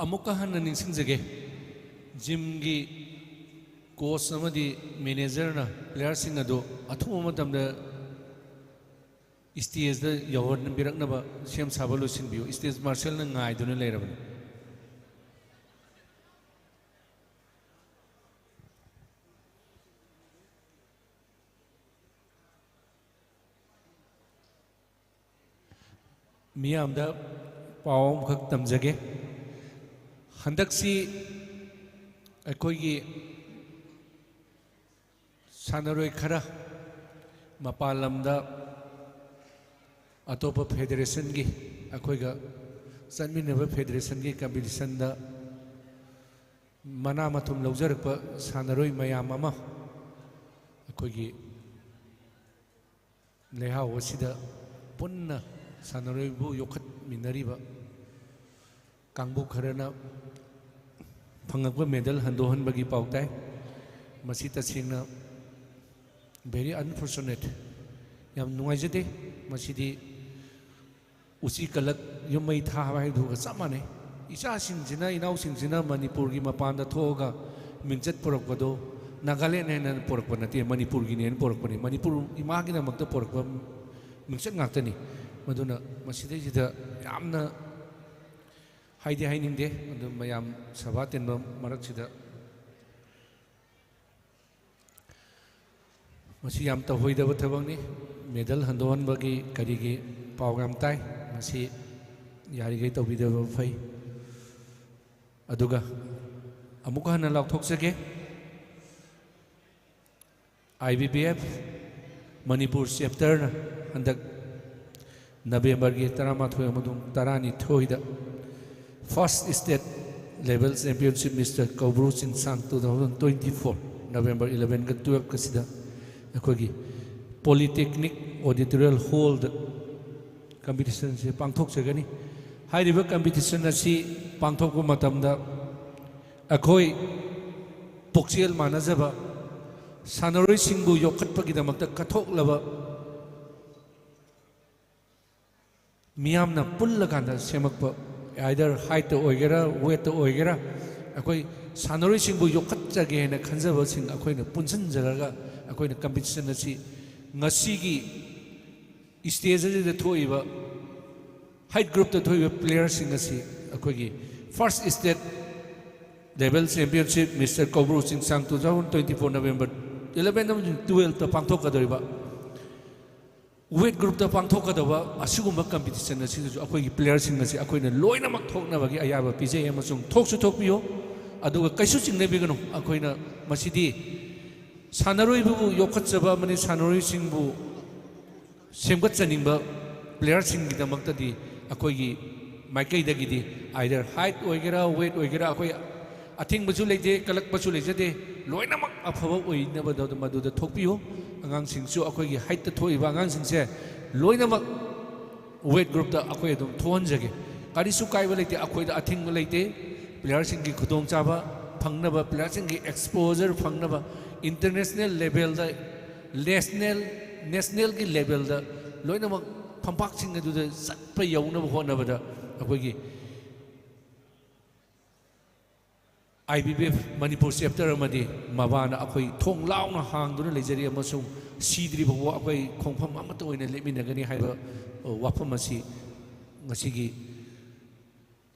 ꯑꯃꯨꯛꯀ ꯍꯟꯅ ꯅꯤꯡꯁꯤꯡꯖꯒꯦ, ꯖꯤꯝꯒꯤ ꯀꯣꯆ ꯑꯃꯗꯤ ꯃꯦꯅꯦꯖꯔꯅ ꯄ꯭ꯂꯦꯌꯔꯁꯤꯡ ꯑꯗꯨ ꯑꯊꯨꯕ ꯃꯇꯝꯗ ꯁ꯭ꯇꯦꯖꯇ ꯌꯧꯍꯟꯕꯤꯔꯛꯅꯕ ꯁꯦꯝ ꯁꯥꯕ ꯂꯣꯏꯁꯤꯟꯕꯤꯌꯨ꯫ ꯁ꯭ꯇꯦꯖ ꯃꯥꯔꯁꯦꯜꯅ ꯉꯥꯏꯗꯨꯅ ꯂꯩꯔꯕꯅꯤ꯫ ꯃꯤꯌꯥꯝꯗ ꯄꯥꯎ ꯑꯃꯈꯛ ꯇꯝꯖꯒꯦ꯫ ꯍꯟꯗꯛꯁꯤ ꯑꯩꯈꯣꯏꯒꯤ ꯁꯥꯟꯅꯔꯣꯏ ꯈꯔ ꯃꯄꯥꯟ ꯂꯝꯗ ꯑꯇꯣꯞꯄ ꯐꯦꯗꯔꯦꯁꯟꯒꯤ, ꯑꯩꯈꯣꯏꯒ ꯆꯠꯃꯤꯟꯅꯕ ꯐꯦꯗꯔꯦꯁꯟꯒꯤ ꯀꯝꯄꯤꯇꯤꯁꯟꯗ ꯃꯅꯥ ꯃꯊꯨꯝ ꯂꯧꯖꯔꯛꯄ ꯁꯥꯟꯅꯔꯣꯏ ꯃꯌꯥꯝ ꯑꯃ ꯑꯩꯈꯣꯏꯒꯤ ꯂꯩꯍꯥꯎ ꯑꯁꯤꯗ ꯄꯨꯟꯅ ꯁꯥꯟꯅꯔꯣꯏꯕꯨ ꯌꯣꯛꯈꯠꯃꯤꯟꯅꯔꯤꯕ ꯀꯥꯡꯕꯨ ꯈꯔꯅ ꯐꯪꯂꯛꯄ ꯃꯦꯗꯜ ꯍꯟꯗꯣꯛꯍꯟꯕꯒꯤ ꯄꯥꯎ ꯇꯥꯏ꯫ ꯃꯁꯤ ꯇꯁꯦꯡꯅ very unfortunate, ꯌꯥꯝ ꯅꯨꯡꯉꯥꯏꯖꯗꯦ꯫ ꯃꯁꯤꯗꯤ ꯎꯆꯤ ꯀꯜꯂꯛ ꯌꯨꯝ ꯃꯩ ꯊꯥꯕ ꯍꯥꯏꯕꯗꯨꯒ ꯆꯞ ꯃꯥꯟꯅꯩ꯫ ꯏꯆꯥꯁꯤꯡꯁꯤꯅ, ꯏꯅꯥꯎꯁꯤꯡꯁꯤꯅ ꯃꯅꯤꯄꯨꯔꯒꯤ ꯃꯄꯥꯟꯗ ꯊꯣꯛꯑꯒ ꯃꯤꯡꯆꯠ ꯄꯨꯔꯛꯄꯗꯣ ꯅꯥꯒꯥꯂꯦꯟ ꯍꯥꯏꯅ ꯄꯨꯔꯛꯄ ꯅꯠꯇꯦ, ꯃꯅꯤꯄꯨꯔꯒꯤꯅꯦꯅ ꯄꯨꯔꯛꯄꯅꯤ꯫ ꯃꯅꯤꯄꯨꯔ ꯏꯃꯥꯒꯤꯗꯃꯛꯇ ꯄꯨꯔꯛꯄ ꯃꯤꯡꯆꯠ ꯉꯥꯛꯇꯅꯤ꯫ ꯃꯗꯨꯅ ꯃꯁꯤꯗꯩꯁꯤꯗ ꯌꯥꯝꯅ ꯍꯥꯏꯗꯤ ꯍꯥꯏꯅꯤꯡꯗꯦ, ꯑꯗꯨ ꯃꯌꯥꯝ ꯁꯚꯥ ꯇꯤꯟꯕ ꯃꯔꯛꯁꯤꯗ ꯃꯁꯤ ꯌꯥꯝ ꯇꯧꯍꯩꯗꯕ ꯊꯕꯛꯅꯤ꯫ ꯃꯦꯗꯜ ꯍꯟꯗꯣꯛꯍꯟꯕꯒꯤ ꯀꯔꯤꯒꯤ ꯄꯥꯎ ꯌꯥꯝ ꯇꯥꯏ, ꯃꯁꯤ ꯌꯥꯔꯤꯈꯩ ꯇꯧꯕꯤꯗꯕ ꯐꯩ꯫ ꯑꯗꯨꯒ ꯑꯃꯨꯛꯀ ꯍꯟꯅ ꯂꯥꯎꯊꯣꯛꯆꯒꯦ, ꯑꯥꯏ ꯕꯤ ꯕꯤ ꯑꯦꯐ ꯃꯅꯤꯄꯨꯔ ꯆꯦꯞꯇꯔꯅ ꯍꯟꯗꯛ ꯅꯕꯦꯝꯕꯔꯒꯤ ꯇꯔꯥꯃꯥꯊꯣꯏ ꯑꯃꯁꯨꯡ ꯇꯔꯥꯅꯤꯊꯣꯏꯗ first state level championship Mister ꯀꯧꯕ꯭ꯔꯨ ꯆꯤꯡꯁꯥꯡ two thousand twenty four November eleven ꯒ twelve ꯀꯁꯤꯗ ꯑꯩꯈꯣꯏꯒꯤ ꯄꯣꯂꯤꯇꯦꯛꯅꯤꯛ ꯑꯣꯗꯤꯇꯣꯔꯤꯌꯦꯜ ꯍꯣꯜꯗ ꯀꯝꯄꯤꯇꯤꯁꯟꯁꯦ ꯄꯥꯡꯊꯣꯛꯆꯒꯅꯤ꯫ ꯍꯥꯏꯔꯤꯕ ꯀꯝꯄꯤꯇꯤꯁꯟ ꯑꯁꯤ ꯄꯥꯡꯊꯣꯛꯄ ꯃꯇꯝꯗ ꯑꯩꯈꯣꯏ ꯄꯨꯛꯆꯦꯜ ꯃꯥꯟꯅꯖꯕ, ꯁꯥꯟꯅꯔꯣꯏꯁꯤꯡꯕꯨ ꯌꯣꯛꯈꯠꯄꯒꯤꯗꯃꯛꯇ ꯀꯠꯊꯣꯛꯂꯕ, ꯃꯤꯌꯥꯝꯅ ꯄꯨꯜꯂꯀꯥꯟꯗ ꯁꯦꯝꯃꯛꯄ, either height ꯇ ꯑꯣꯏꯒꯦꯔꯥ, weight ꯇ ꯑꯣꯏꯒꯦꯔꯥ, ꯑꯩꯈꯣꯏ ꯁꯥꯟꯅꯔꯣꯏꯁꯤꯡꯕꯨ ꯌꯣꯛꯈꯠꯆꯒꯦ ꯍꯥꯏꯅ ꯈꯟꯖꯕꯁꯤꯡ ꯑꯩꯈꯣꯏꯅ ꯄꯨꯟꯁꯤꯟꯖꯔꯒ ꯑꯩꯈꯣꯏꯅ ꯀꯝꯄꯤꯇꯤꯁꯟ ꯑꯁꯤ ꯉꯁꯤꯒꯤ ꯁ꯭ꯇꯦꯖ ꯑꯁꯤꯗ ꯊꯣꯛꯏꯕ height group ꯇ ꯊꯣꯛꯏꯕ player ꯁꯤꯡ ꯑꯁꯤ ꯑꯩꯈꯣꯏꯒꯤ first state level championship Mister ꯀꯧꯕ꯭ꯔꯨ ꯆꯤꯡꯁꯥꯡ two thousand twenty four November eleven ꯑꯃꯁꯨꯡ twelve ꯇ ꯄꯥꯡꯊꯣꯛꯀꯗꯧꯔꯤꯕ ꯋꯦꯠ ꯒ꯭ꯔꯨꯞꯇ ꯄꯥꯡꯊꯣꯛꯀꯗꯕ ꯑꯁꯤꯒꯨꯝꯕ ꯀꯝꯄꯤꯇꯤꯁꯟ ꯑꯁꯤꯗꯁꯨ ꯑꯩꯈꯣꯏꯒꯤ ꯄ꯭ꯂꯦꯌꯔꯁꯤꯡ ꯑꯁꯤ ꯑꯩꯈꯣꯏꯅ ꯂꯣꯏꯅꯃꯛ ꯊꯣꯛꯅꯕꯒꯤ ꯑꯌꯥꯕ ꯄꯤꯖꯩ ꯑꯃꯁꯨꯡ ꯊꯣꯛꯁꯨ ꯊꯣꯛꯄꯤꯌꯨ꯫ ꯑꯗꯨꯒ ꯀꯩꯁꯨ ꯆꯤꯡꯅꯕꯤꯒꯅꯨ, ꯑꯩꯈꯣꯏꯅ ꯃꯁꯤꯗꯤ ꯁꯥꯟꯅꯔꯣꯏꯕꯨ ꯌꯣꯛꯈꯠꯆꯕ ꯑꯃꯗꯤ ꯁꯥꯟꯅꯔꯣꯏꯁꯤꯡꯕꯨ ꯁꯦꯝꯒꯠꯆꯅꯤꯡꯕ ꯄ꯭ꯂꯦꯌꯔꯁꯤꯡꯒꯤꯗꯃꯛꯇꯗꯤ ꯑꯩꯈꯣꯏꯒꯤ ꯃꯥꯏꯀꯩꯗꯒꯤꯗꯤ either height ꯑꯣꯏꯒꯦꯔꯥ, weight ꯑꯣꯏꯒꯦꯔꯥ, ꯑꯩꯈꯣꯏ ꯑꯊꯤꯡꯕꯁꯨ ꯂꯩꯇꯦ, ꯀꯜꯂꯛꯄꯁꯨ ꯂꯩꯖꯗꯦ꯫ ꯂꯣꯏꯅꯃꯛ ꯑꯐꯕ ꯑꯣꯏꯅꯕꯗ ꯃꯗꯨꯗ ꯊꯣꯛꯄꯤꯌꯨ꯫ ꯑꯉꯥꯡꯁꯤꯡꯁꯨ ꯑꯩꯈꯣꯏꯒꯤ height ꯊꯣꯛꯏꯕ ꯑꯉꯥꯡꯁꯤꯡꯁꯦ ꯂꯣꯏꯅꯃꯛ ꯋꯦꯠ ꯒ꯭ꯔꯨꯞꯇ ꯑꯩꯈꯣꯏ ꯑꯗꯨꯝ ꯊꯣꯛꯍꯟꯖꯒꯦ꯫ ꯀꯔꯤꯁꯨ ꯀꯥꯏꯕ ꯂꯩꯇꯦ, ꯑꯩꯈꯣꯏꯗ ꯑꯊꯤꯡꯕ ꯂꯩꯇꯦ꯫ ꯄ꯭ꯂꯦꯌꯔꯁꯤꯡꯒꯤ ꯈꯨꯗꯣꯡꯆꯥꯕ ꯐꯪꯅꯕ, ꯄ꯭ꯂꯦꯌꯔꯁꯤꯡꯒꯤ exposure ꯐꯪꯅꯕ, international levelꯗ, national, nationalꯒꯤ levelꯗ ꯂꯣꯏꯅꯃꯛ ꯐꯝꯄꯥꯛꯁꯤꯡ ꯑꯗꯨꯗ ꯆꯠꯄ ꯌꯧꯅꯕ ꯍꯣꯠꯅꯕꯗ ꯑꯩꯈꯣꯏꯒꯤ I B B F Manipur chapter ꯑꯃꯗꯤ ꯃꯕꯥꯅ ꯑꯩꯈꯣꯏ ꯊꯣꯡ ꯂꯥꯎꯅ ꯍꯥꯡꯗꯨꯅ ꯂꯩꯖꯔꯤ ꯑꯃꯁꯨꯡ ꯁꯤꯗ꯭ꯔꯤꯕ ꯐꯥꯎꯕ ꯑꯩꯈꯣꯏ ꯈꯣꯡꯐꯝ ꯑꯃꯠꯇ ꯑꯣꯏꯅ ꯂꯦꯞꯃꯤꯟꯅꯒꯅꯤ ꯍꯥꯏꯕ, ꯑ, ꯋꯥꯐꯝ ꯑꯁꯤ ꯉꯁꯤꯒꯤ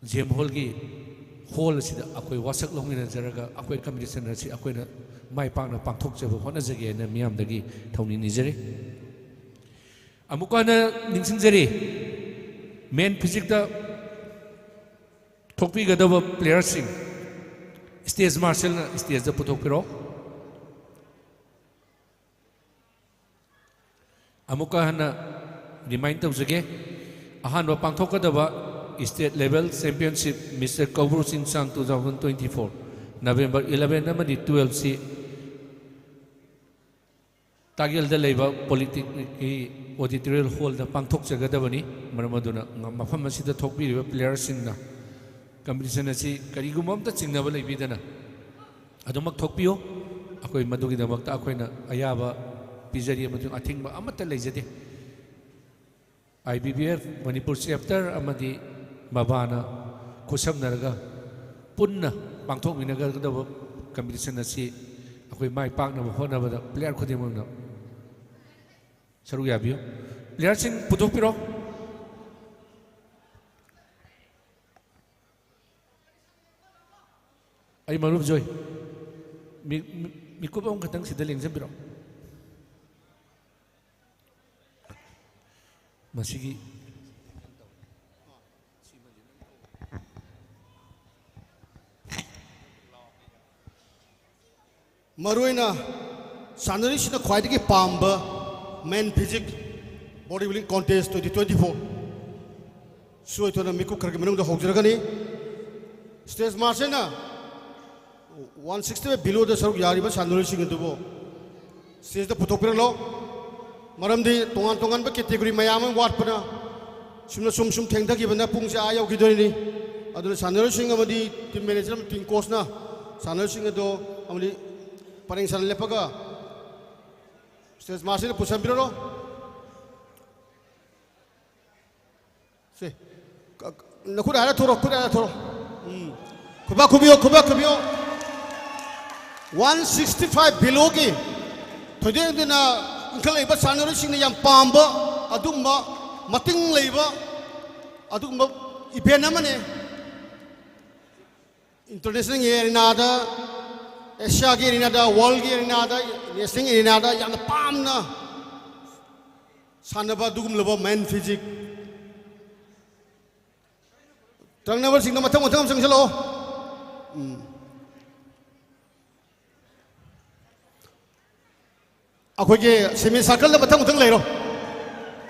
ꯖꯦꯝ ꯍꯣꯜꯒꯤ ꯍꯣꯜ ꯑꯁꯤꯗ ꯑꯩꯈꯣꯏ ꯋꯥꯁꯛ ꯂꯧꯃꯤꯟꯅꯖꯔꯒ ꯑꯩꯈꯣꯏ ꯀꯝꯄꯤꯇꯤꯁꯟ ꯑꯁꯤ ꯑꯩꯈꯣꯏꯅ ꯃꯥꯏ ꯄꯥꯛꯅ ꯄꯥꯡꯊꯣꯛꯆꯕ ꯍꯣꯠꯅꯖꯒꯦ ꯍꯥꯏꯅ ꯃꯤꯌꯥꯝꯗꯒꯤ ꯊꯧꯅꯤ ꯅꯤꯖꯔꯤ꯫ ꯑꯃꯨꯛꯀ ꯍꯟꯅ ꯅꯤꯡꯁꯤꯡꯖꯔꯤ, men physiqueꯇ ꯊꯣꯛꯄꯤꯒꯗꯕ ꯄ꯭ꯂꯦꯌꯔꯁꯤꯡ stage marshalꯅ stageꯇ ꯄꯨꯊꯣꯛꯄꯤꯔꯣ꯫ ꯑꯃꯨꯛꯀ ꯍꯟꯅ remind ꯇꯧꯖꯒꯦ, ꯑꯍꯥꯟꯕ ꯄꯥꯡꯊꯣꯛꯀꯗꯕ state level championship Mister Kaubru Chingchang two thousand twenty-four November eleven ꯑꯃꯗꯤ twelveꯁꯤ ꯇꯥꯒꯦꯜꯗ ꯂꯩꯕ Polytechnicꯀꯤ auditorial hallꯗ ꯄꯥꯡꯊꯣꯛꯆꯒꯗꯕꯅꯤ꯫ ꯃꯔꯝ ꯑꯗꯨꯅ ꯉ-, ꯃꯐꯝ ꯑꯁꯤꯗ ꯊꯣꯛꯄꯤꯔꯤꯕ playerꯁꯤꯡꯅ competition ꯑꯁꯤ ꯀꯔꯤꯒꯨꯝꯕ ꯑꯝꯇ ꯆꯤꯡꯅꯕ ꯂꯩꯕꯤꯗꯅ ꯑꯗꯨꯃꯛ ꯊꯣꯛꯄꯤꯌꯨ꯫ ꯑꯩꯈꯣꯏ ꯃꯗꯨꯒꯤꯗꯃꯛꯇ ꯑꯩꯈꯣꯏꯅ ꯑꯌꯥꯕ ꯄꯤꯖꯔꯤ ꯑꯃꯁꯨꯡ ꯑꯊꯤꯡꯕ ꯑꯃꯠꯇ ꯂꯩꯖꯗꯦ꯫ I B B F Manipur chapter ꯑꯃꯗꯤ ꯃꯕꯥꯅ ꯈꯨꯠꯁꯝꯅꯔꯒ ꯄꯨꯟꯅ ꯄꯥꯡꯊꯣꯛꯃꯤꯟꯅꯒꯗꯕ competition ꯑꯁꯤ ꯑꯩꯈꯣꯏ ꯃꯥꯏ ꯄꯥꯛꯅꯕ ꯍꯣꯠꯅꯕꯗ player ꯈꯨꯗꯤꯡꯃꯛꯅ ꯁꯔꯨꯛ ꯌꯥꯕꯤꯌꯨ꯫ Playerꯁꯤꯡ ꯄꯨꯊꯣꯛꯄꯤꯔꯣ꯫ ꯑꯩ ꯃꯔꯨꯞ ꯖꯣꯏ, ꯃꯤ-, ꯃꯤ-, ꯃꯤꯀꯨꯞ ꯑꯃꯈꯛꯇꯪ ꯁꯤꯗ ꯂꯦꯡꯁꯤꯟꯕꯤꯔꯣ꯫ ꯃꯁꯤꯒꯤ ꯃꯔꯨꯑꯣꯏꯅ ꯁꯥꯟꯅꯔꯣꯏꯁꯤꯡꯅ ꯈ꯭ꯋꯥꯏꯗꯒꯤ ꯄꯥꯝꯕ Men Physique Body Building Contest twenty twenty four ꯁꯣꯏꯗꯅ ꯃꯤꯀꯨꯞ ꯈꯔꯒꯤ ꯃꯅꯨꯡꯗ ꯍꯧꯖꯔꯒꯅꯤ꯫ Stage march ꯍꯥꯏꯅ one sixty below ꯗ ꯁꯔꯨꯛ ꯌꯥꯔꯤꯕ ꯁꯥꯟꯅꯔꯣꯏꯁꯤꯡ ꯑꯗꯨꯕꯨ stage ꯇ ꯄꯨꯊꯣꯛꯄꯤꯔꯛꯂꯣ꯫ ꯃꯔꯝꯗꯤ ꯇꯣꯉꯥꯟ ꯇꯣꯉꯥꯟꯕ category ꯃꯌꯥꯝ ꯑꯃ ꯋꯥꯠꯄꯅ ꯁꯨꯝꯅ ꯁꯨꯝ ꯁꯨꯝ ꯊꯦꯡꯊꯈꯤꯕꯅ ꯄꯨꯡꯁꯦ ꯑꯥ ꯌꯧꯈꯤꯗꯣꯏꯅꯤ꯫ ꯑꯗꯨꯅ ꯁꯥꯟꯅꯔꯣꯏꯁꯤꯡ ꯑꯃꯗꯤ team manager ꯑꯃꯗꯤ team coach ꯅ ꯁꯥꯟꯅꯔꯣꯏꯁꯤꯡ ꯑꯗꯣ ꯑꯃꯗꯤ ꯄꯔꯦꯡ ꯁꯥꯅ ꯂꯦꯞꯄꯒ stage march ꯁꯤꯗ ꯄꯨꯁꯟꯕꯤꯔꯔꯣ꯫ ꯁꯦ, ꯅꯈꯨꯠ ꯍꯥꯏꯔ ꯊꯣꯔꯛꯑꯣ, ꯈꯨꯠ ꯍꯥꯏꯔ ꯊꯣꯔꯛꯑꯣ꯫ ꯎꯝ꯫ ꯈꯨꯕꯥꯛ ꯈꯨꯕꯤꯌꯣ, ꯈꯨꯕꯥꯛ ꯈꯨꯕꯤꯌꯣ꯫ One sixty five below ꯒꯤ ꯊꯣꯏꯗꯣꯛ ꯍꯦꯟꯗꯣꯛꯅ ꯏꯟꯈꯠꯂꯛꯏꯕ ꯁꯥꯟꯅꯔꯣꯏꯁꯤꯡꯅ ꯌꯥꯝ ꯄꯥꯝꯕ ꯑꯗꯨꯒꯨꯝꯕ ꯃꯇꯤꯡ ꯂꯩꯕ ꯑꯗꯨꯒꯨꯝꯕ event ꯑꯃꯅꯤ꯫ International ꯒꯤ arena ꯗ, Asia ꯒꯤ arena ꯗ, world ꯒꯤ arena ꯗ, national arena ꯗ ꯌꯥꯝꯅ ꯄꯥꯝꯅ ꯁꯥꯟꯅꯕ ꯑꯗꯨꯒꯨꯝꯂꯕ Men Physique꯫ ꯇ꯭ꯔꯪꯅꯕꯁꯤꯡꯗꯣ ꯃꯊꯪ ꯃꯊꯪ ꯑꯃ ꯆꯪꯁꯤꯜꯂꯛꯑꯣ꯫ ꯎꯝ꯫ ꯑꯩꯈꯣꯏꯒꯤ semi circle ꯗ ꯃꯊꯪ ꯃꯊꯪ ꯂꯩꯔꯣ꯫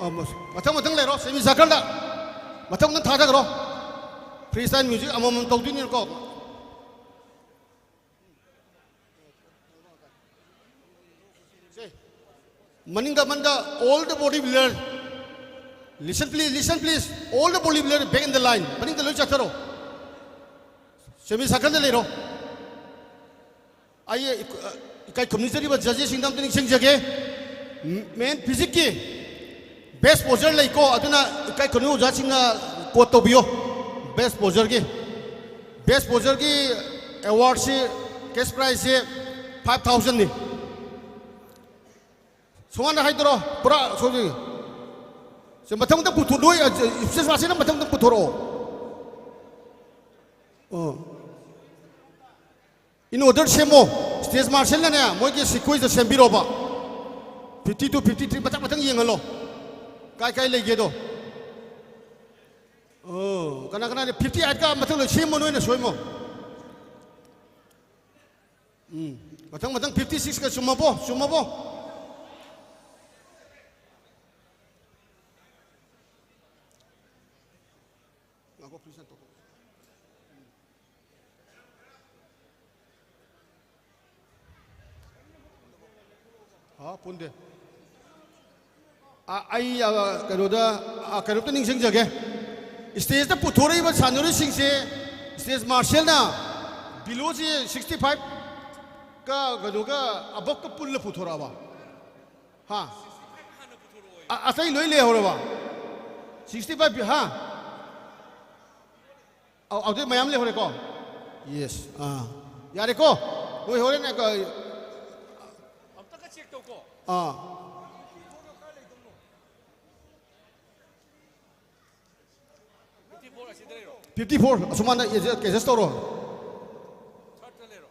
ꯑ, ꯃꯊꯪ ꯃꯊꯪ ꯂꯩꯔꯣ, semi circle ꯗ꯫ ꯃꯊꯪ ꯃꯊꯪ ꯊꯥꯗꯈ꯭ꯔꯣ꯫ Freestyle music ꯑꯃꯃꯝ ꯇꯧꯗꯣꯏꯅꯤꯅꯀꯣ꯫ ꯁꯦ, ꯃꯅꯤꯡꯗ, ꯃꯅꯤꯡꯗ, all the body builder, listen please, listen please, all the body builder back in the line. ꯃꯅꯤꯡꯗ ꯂꯣꯏ ꯆꯠꯊꯔꯣ꯫ Semi circle ꯗ ꯂꯩꯔꯣ꯫ ꯑꯩ ꯏꯀꯥꯏ ꯈꯨꯝꯅꯖꯔꯤꯕ judges ꯁꯤꯡꯗ ꯑꯝꯇ ꯅꯤꯡꯁꯤꯡꯖꯒꯦ꯫ Men Physique ꯀꯤ best poser ꯂꯩꯀꯣ, ꯑꯗꯨꯅ ꯏꯀꯥꯏ ꯈꯨꯝꯅꯕ ꯑꯣꯖꯥꯁꯤꯡꯅ quote ꯇꯧꯕꯤꯌꯣ꯫ Best poser ꯒꯤ, best poser ꯒꯤ award ꯁꯤ, cash prize ꯁꯤ five thousand ꯅꯤ꯫ ꯁꯣꯉꯥꯟꯅ ꯍꯥꯏꯗꯣꯔꯣ, ꯄꯨꯔꯥ ꯁꯣꯝꯁꯤ꯫ ꯁꯦ, ꯃꯊꯪ ꯃꯊꯪ ꯄꯨꯊꯣꯛ-, ꯅꯣꯏ, ꯑ, stage march ꯁꯤꯅ ꯃꯊꯪ ꯃꯊꯪ ꯄꯨꯊꯣꯔꯛꯑꯣ꯫ ꯑꯣ꯫ In order ꯁꯦꯝꯃꯣ꯫ Stage marshal ꯅꯅꯦ, ꯃꯣꯏꯒꯤ sequence ꯇ ꯁꯦꯝꯕꯤꯔꯣꯕ꯫ Fifty two, fifty three ꯃꯊꯪ ꯃꯊꯪ ꯌꯦꯡꯍꯜꯂꯣ꯫ ꯀꯥꯏ ꯀꯥꯏ ꯂꯩꯒꯦꯗꯣ? ꯑꯣ, ꯀꯅꯥ ꯀꯅꯥꯅ fifty eight ꯀ ꯃꯊꯪ ꯂꯣꯏ ꯁꯦꯝꯃꯣ, ꯅꯣꯏꯅ ꯁꯣꯏꯃꯣ꯫ ꯎꯝ, ꯃꯊꯪ ꯃꯊꯪ fifty six ꯀ ꯆꯨꯝꯃꯕꯣ? ꯆꯨꯝꯃꯕꯣ? ꯉꯥꯏꯈꯣ, please, ꯇꯣꯛ-, ꯇꯣꯛ-, ꯍꯥ, ꯄꯨꯟꯗꯦ꯫ ꯑ, ꯑꯩ, ꯑ, ꯀꯩꯅꯣꯗ, ꯑ, ꯀꯩꯅꯣꯝꯇ ꯅꯤꯡꯁꯤꯡꯖꯒꯦ꯫ Stageꯇ ꯄꯨꯊꯣꯔꯛꯏꯕ ꯁꯥꯟꯅꯔꯣꯏꯁꯤꯡꯁꯦ, stage marshalꯅ belowꯁꯤ sixty five ꯀ ꯀꯩꯅꯣꯒ aboveꯀ ꯄꯨꯜꯂ ꯄꯨꯊꯣꯔꯛꯑꯕ? ꯍꯥ? ꯑ-, ꯑꯇꯩ ꯂꯣꯏ ꯂꯩꯍꯧꯔꯕ? Sixty five, ꯍꯥ? ꯑꯧ, ꯑꯗꯨꯗꯤ ꯃꯌꯥꯝ ꯂꯩꯍꯧꯔꯦꯀꯣ? Yes, ꯑꯥ꯫ ꯌꯥꯔꯦꯀꯣ? ꯅꯣꯏ ꯍꯣꯔꯦꯟ ꯑ, ꯑꯝꯇꯒ check ꯇꯧꯀꯣ꯫ ꯑꯥ꯫ Fifty four ꯑꯁꯤꯗ ꯂꯩꯔꯣ꯫ Fifty four, ꯑꯁꯨꯃꯥꯏꯅ adjust, adjust ꯇꯧꯔꯣ꯫ Thirdꯇ ꯂꯩꯔꯣ꯫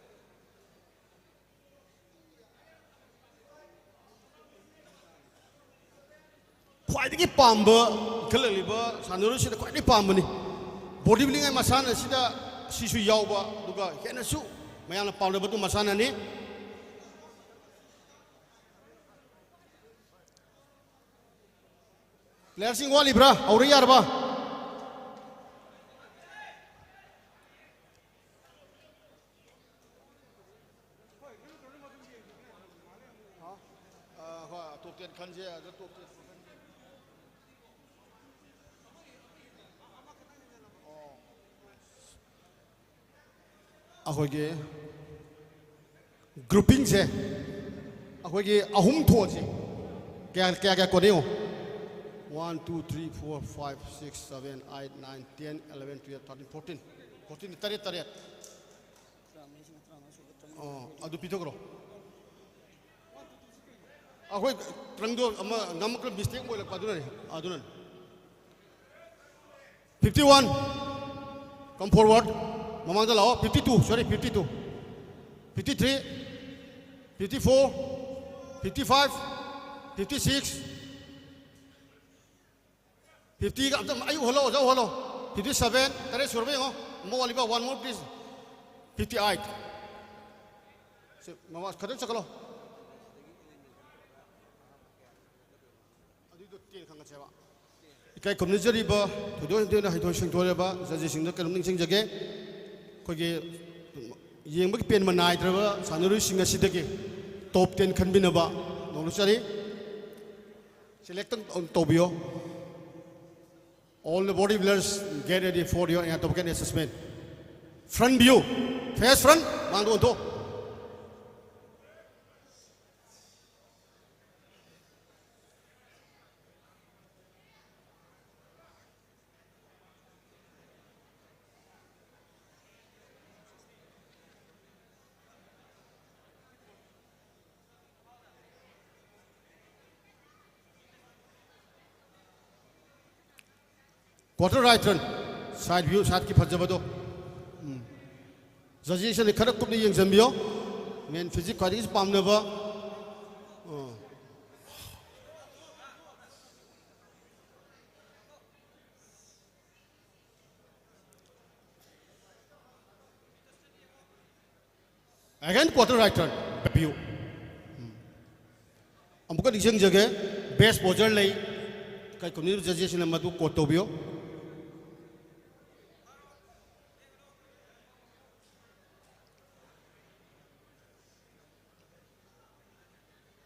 ꯈ꯭ꯋꯥꯏꯗꯒꯤ ꯄꯥꯝꯕ, ꯏꯟꯈꯠꯂꯛꯂꯤꯕ ꯁꯥꯟꯅꯔꯣꯏꯁꯤꯡꯅ ꯈ꯭ꯋꯥꯏꯗꯒꯤ ꯄꯥꯝꯕꯅꯤ꯫ Bodybuilding ꯍꯥꯏ ꯃꯁꯥꯟꯅ ꯑꯁꯤꯗ ꯁꯤꯁꯨ ꯌꯥꯎꯕ, ꯑꯗꯨꯒ ꯍꯦꯟꯅꯁꯨ ꯃꯌꯥꯝꯅ ꯄꯥꯝꯅꯕ ꯑꯗꯨ ꯃꯁꯥꯟꯅꯅꯤ꯫ Playerꯁꯤꯡ ꯋꯥꯠꯂꯤꯕ꯭ꯔꯥ? ꯍꯧꯔ ꯌꯥꯔꯕ? ꯑ, ꯍꯣꯏ, top ten ꯈꯟꯁꯦ, ꯑꯗ top ten ꯈꯟꯁꯦ꯫ ꯑꯣ꯫ ꯑꯩꯈꯣꯏꯒꯤ groupingꯁꯦ ꯑꯩꯈꯣꯏꯒꯤ ꯑꯍꯨꯝ ꯊꯣꯛꯑꯁꯤ꯫ ꯀꯌꯥ, ꯀꯌꯥ, ꯀꯌꯥ ꯀꯣꯟꯅ ꯌꯦꯡꯉꯣ꯫ One, two, three, four, five, six, seven, eight, nine, ten, eleven, twelve, thirteen, fourteen꯫ Fourteen, ꯇꯔꯦꯠ, ꯇꯔꯦꯠ꯫ ꯑꯣ, ꯑꯗꯨ ꯄꯤꯊꯣꯛꯈ꯭ꯔꯣ꯫ ꯑꯩꯈꯣꯏ ꯇ꯭ꯔꯪꯗꯣ ꯑꯃ ꯉꯝꯃꯛꯇ꯭ꯔ mistake ꯑꯣꯏꯔꯛꯄ ꯑꯗꯨꯅꯅꯤ, ꯑꯗꯨꯅꯅꯤ꯫ Fifty one, come forward. ꯃꯃꯥꯡꯗ ꯂꯥꯛꯑꯣ꯫ Fifty two, sorry, fifty two. Fifty three, fifty four, fifty five, fifty six, ꯐꯤꯐꯇꯤꯒ ꯑꯝꯇ ꯑꯩ ꯎꯍꯜꯂꯣ, ꯑꯣꯖꯥ ꯎꯍꯜꯂꯣ꯫ ꯐꯤꯐꯇꯤ ꯁꯚꯦꯟ, ꯇꯔꯦꯠ ꯁꯨꯔꯕ ꯌꯦꯡꯉꯣ꯫ ꯑꯃ ꯋꯥꯠꯂꯤꯕ, one more please. Fifty eight. ꯁꯤ ꯃꯃꯥ ꯈꯤꯇꯪ ꯆꯠꯈꯠꯂꯣ꯫ ꯑꯗꯨꯏꯗꯣ ꯇꯦꯟ ꯈꯪꯒꯠꯁꯦꯕ꯫ ꯏꯀꯥꯏ ꯈꯨꯝꯅꯖꯔꯤꯕ, ꯊꯣꯏꯗꯣꯛ ꯍꯦꯟꯗꯣꯛꯅ ꯍꯩꯊꯣꯏ ꯁꯤꯡꯊꯣꯏꯔꯕ ꯖꯖꯦꯁꯁꯤꯡꯗ ꯀꯩꯅꯣꯝ ꯅꯤꯡꯁꯤꯡꯖꯒꯦ꯫ ꯑꯩꯈꯣꯏꯒꯤ ꯌꯦꯡꯕꯒꯤ ꯄꯦꯟꯕ ꯅꯥꯏꯗ꯭ꯔꯕ ꯁꯥꯟꯅꯔꯣꯏꯁꯤꯡ ꯑꯁꯤꯗꯒꯤ ꯇꯣꯞ ꯇꯦꯟ ꯈꯟꯕꯤꯅꯕ ꯅꯣꯡꯂꯨꯛꯆꯔꯤ꯫ ꯁꯦꯂꯦꯛꯇꯪ ꯇꯧꯕꯤꯌꯣ꯫ All the bodybuilders, get ready for your anatomical assessment. Front view, face front, ꯃꯥꯡꯗ ꯑꯣꯟꯊꯣꯛ꯫ Quarter right turn, side view, sideꯀꯤ ꯐꯖꯕꯗꯣ꯫ ꯎꯝ꯫ Judges ꯈꯔ ꯀꯨꯞꯅ ꯌꯦꯡꯁꯤꯟꯕꯤꯌꯣ꯫ Men physique ꯈ꯭ꯋꯥꯏꯗꯒꯤꯁꯨ ꯄꯥꯝꯅꯕ꯫ ꯑꯣ꯫ Again, quarter right turn. Back view. ꯎꯝ꯫ ꯑꯃꯨꯛꯀ ꯅꯤꯡꯁꯤꯡꯖꯒꯦ, best poser ꯂꯩ, ꯀꯩ community judgesꯅ ꯃꯗꯨ quote ꯇꯧꯕꯤꯌꯨ꯫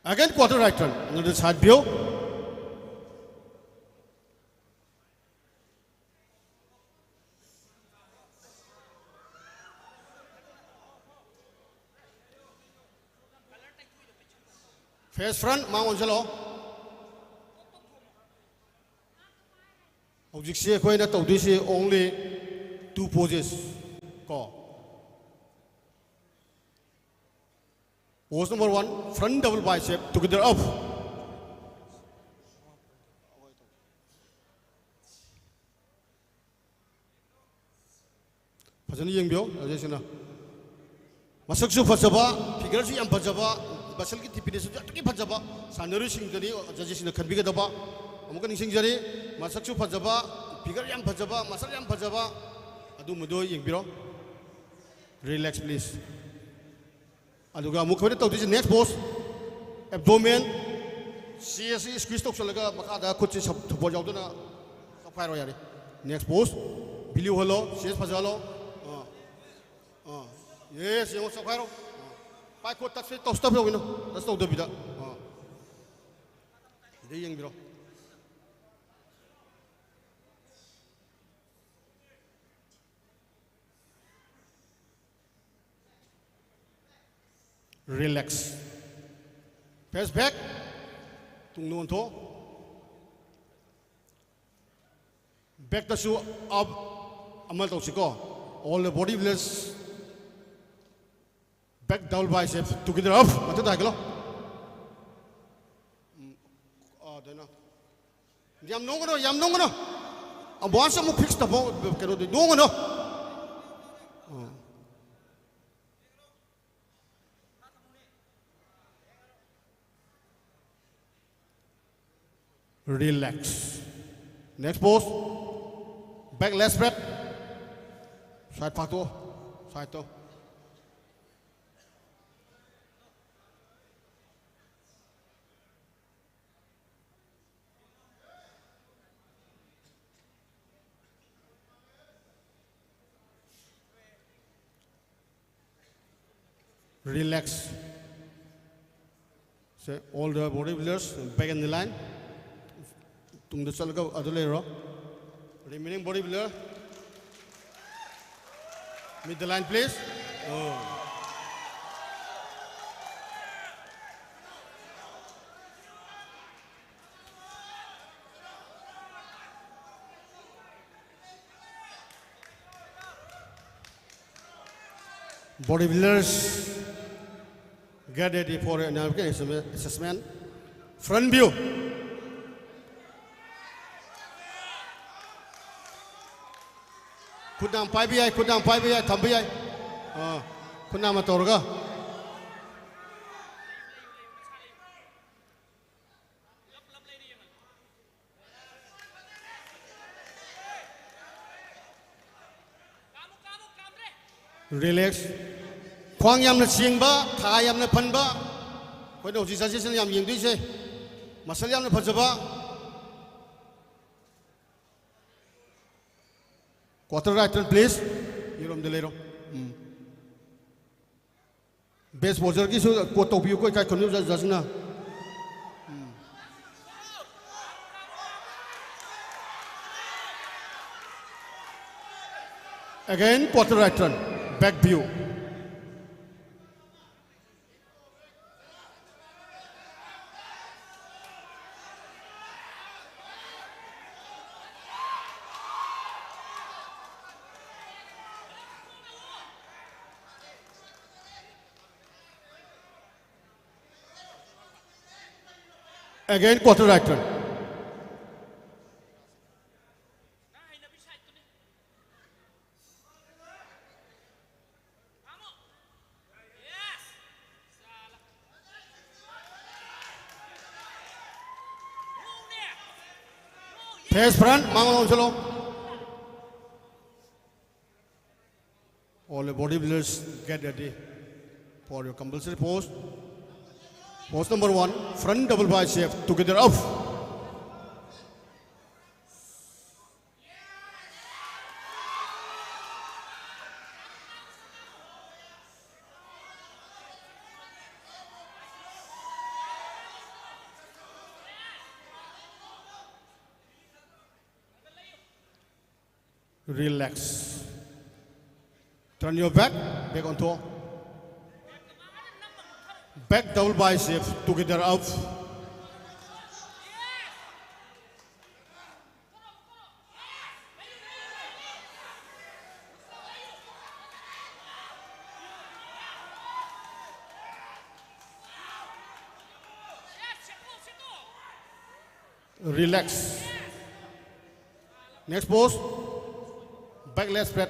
Again, quarter right turn. Another side view. Face front, ꯃꯥꯡ ꯑꯣꯟꯁꯤꯜꯂꯣ꯫ ꯍꯧꯖꯤꯛꯁꯤ ꯑꯩꯈꯣꯏꯅ ꯇꯧꯗꯣꯏꯁꯤ only two poses ꯀꯣ꯫ Pose number one, front double bicep together up. ꯐꯖꯅ ꯌꯦꯡꯕꯤꯌꯣ, judgesꯁꯤꯡꯅ꯫ ꯃꯁꯛꯁꯨ ꯐꯖꯕ, figureꯁꯨ ꯌꯥꯝ ꯐꯖꯕ, muscleꯒꯤ definitionꯁꯨ ꯑꯗꯨꯛꯀꯤ ꯐꯖꯕ ꯁꯥꯟꯅꯔꯣꯏꯁꯤꯡꯗꯅꯤ judgesꯁꯤꯡꯅ ꯈꯟꯕꯤꯒꯗꯕ꯫ ꯑꯃꯨꯛꯀ ꯅꯤꯡꯁꯤꯡꯖꯔꯤ, ꯃꯁꯛꯁꯨ ꯐꯖꯕ, figure ꯌꯥꯝ ꯐꯖꯕ, ꯃꯁꯛ ꯌꯥꯝ ꯐꯖꯕ, ꯑꯗꯨꯝꯕꯗꯣ ꯌꯦꯡꯕꯤꯔꯣ꯫ Relax, please. ꯑꯗꯨꯒ ꯑꯃꯨꯛ ꯑꯩꯈꯣꯏꯅ ꯇꯧꯗꯣꯏꯁꯦ next pose, abdomen, chest ꯁꯤ squeeze ꯇꯧꯁꯜꯂꯒ ꯃꯈꯥꯗ ꯈꯨꯠꯁꯤ support ꯌꯥꯎꯗꯅ ꯆꯞꯈꯥꯏꯔꯣ ꯌꯥꯔꯦ꯫ Next pose, belly ꯎꯍꯜꯂꯣ, chest ꯐꯖꯍꯜꯂꯣ꯫ ꯑꯥ, ꯑꯥ, yes, ꯌꯦꯡꯉꯣ, ꯆꯞꯈꯥꯏꯔꯣ꯫ ꯑꯥ, ꯄꯥꯏꯈꯣꯠ touch ꯇꯧ, touch ꯇꯧꯕꯤꯅꯣ, touch ꯇꯧꯗꯕꯤꯗ꯫ ꯑꯥ, ꯁꯤꯗ ꯌꯦꯡꯕꯤꯔꯣ꯫ Relax. Face back. ꯇꯨꯡꯗ ꯑꯣꯟꯊꯣꯛ꯫ Backꯇꯁꯨ up ꯑꯃ ꯇꯧꯁꯤꯀꯣ꯫ All the body, let's back, double bicep together, up. ꯃꯊꯛꯇ ꯍꯥꯏꯒꯠꯂꯣ꯫ ꯎꯝ, ꯑꯥ, ꯑꯗꯨꯅ꯫ ꯌꯥꯝ ꯅꯣꯡꯒꯅꯨ, ꯌꯥꯝ ꯅꯣꯡꯒꯅꯨ꯫ ꯑꯃꯨꯛ once ꯑꯃꯨꯛ fix ꯇꯧꯕ ꯀꯩꯅꯣꯗꯤ ꯅꯣꯡꯒꯅꯨ꯫ ꯑꯥ꯫ Relax. Next pose. Back leg spread. Side ꯐꯥꯛꯇꯣꯛꯑꯣ꯫ Sideꯇꯣ꯫ Relax. Say, all the bodybuilders, back in the line. ꯇꯨꯡꯗ ꯆꯠꯂꯒ ꯑꯗꯨ ꯂꯩꯔꯣ꯫ Remaining bodybuilder, mid the line, please. Oh. Bodybuilders, get ready for an assessment. Front view. ꯈꯨꯠ ꯅꯥꯝ ꯄꯥꯏꯕ ꯌꯥꯏ, ꯈꯨꯠ ꯅꯥꯝ ꯄꯥꯏꯕ ꯌꯥꯏ, ꯊꯝꯕ ꯌꯥꯏ꯫ ꯑꯥ, ꯈꯨꯠ ꯅꯥꯝꯃ ꯇꯧꯔꯒ꯫ Relax. ꯈ꯭ꯋꯥꯡ ꯌꯥꯝꯅ ꯆꯦꯡꯕ, ꯊꯥ ꯌꯥꯝꯅ ꯐꯟꯕ, ꯑꯩꯈꯣꯏꯅ ꯍꯧꯖꯤꯛ ꯁꯖꯦꯁꯟ ꯌꯥꯝ ꯌꯦꯡꯗꯣꯏꯁꯦ, ꯃꯁꯜ ꯌꯥꯝꯅ ꯐꯖꯕ꯫ Quarter right turn, please. ꯌꯦꯔꯣꯝꯗ ꯂꯩꯔꯣ꯫ ꯎꯝ꯫ Best poserꯒꯤꯁꯨ quote ꯇꯧꯕꯤꯌꯨꯀꯣ, ꯏꯀꯥꯏ ꯈꯨꯝꯅꯕ judgeꯅ꯫ Again, quarter right turn. Back view. Again, quarter right turn. Face front, ꯃꯥꯡꯂꯣꯝ ꯆꯠꯂꯣ꯫ All the bodybuilders, get ready for your compulsory pose. Pose number one, front double bicep, together up. Relax. Turn your back, back ꯑꯣꯟꯊꯣꯛꯑꯣ꯫ Back double bicep, together up. Relax. Next pose. Back leg spread.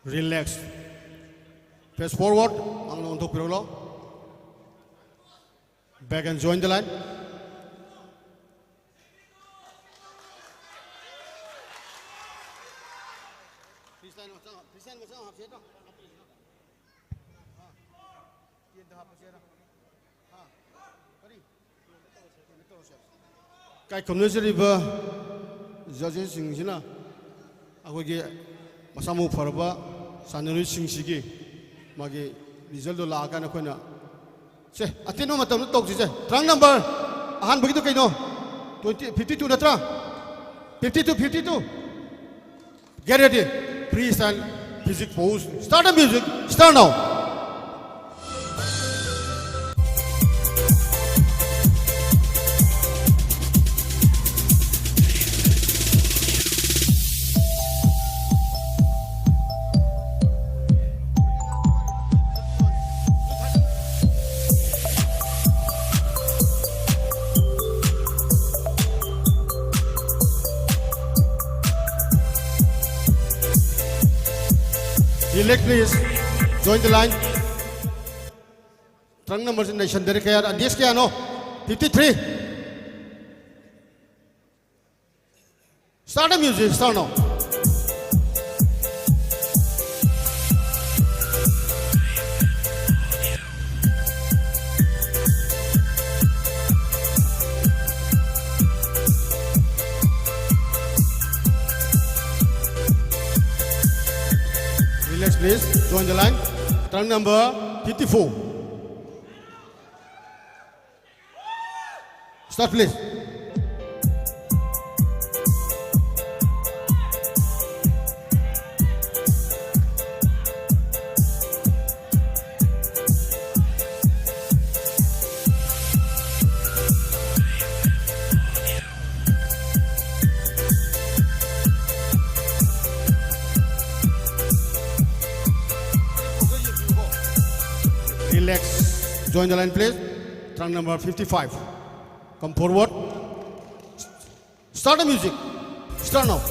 Relax. Face forward. ꯃꯥꯡꯂꯣꯝ ꯑꯣꯟꯊꯣꯛꯄꯤꯔꯛꯂꯣ. Back and join the line. ꯏꯀꯥꯏ ꯈꯨꯝꯅꯖꯔꯤꯕ judges ꯁꯤꯡꯁꯤꯅ ꯑꯩꯈꯣꯏꯒꯤ ꯃꯁꯥ ꯃꯎ ꯐꯔꯕ ꯁꯥꯟꯅꯔꯣꯏꯁꯤꯡꯁꯤꯒꯤ ꯃꯥꯒꯤ result ꯇꯣ ꯂꯥꯛꯑꯀꯥꯟꯗ ꯑꯩꯈꯣꯏꯅ, ꯁꯦ, ꯑꯇꯦꯟꯕ ꯃꯇꯝꯗ ꯇꯧꯁꯤꯁꯦ꯫ Turn number ꯑꯍꯥꯟꯕꯒꯤꯗꯣ ꯀꯩꯅꯣ? Twenty, fifty two ꯅꯠꯇ꯭ꯔꯥ? Fifty two, fifty two. Get ready. Freestyle physique pose. Start the music. Start now. Relax, please. Join the line. Turn number ꯁꯤ ꯅꯩꯁꯟꯗꯔꯦ꯫ ꯀꯌꯥ, next ꯀꯌꯥꯅꯣ? Fifty three. Start the music, start now. Relax, please. Join the line. Turn number fifty four. Start, please. Relax. Join the line, please. Turn number fifty five. Come forward. Start the music. Start now.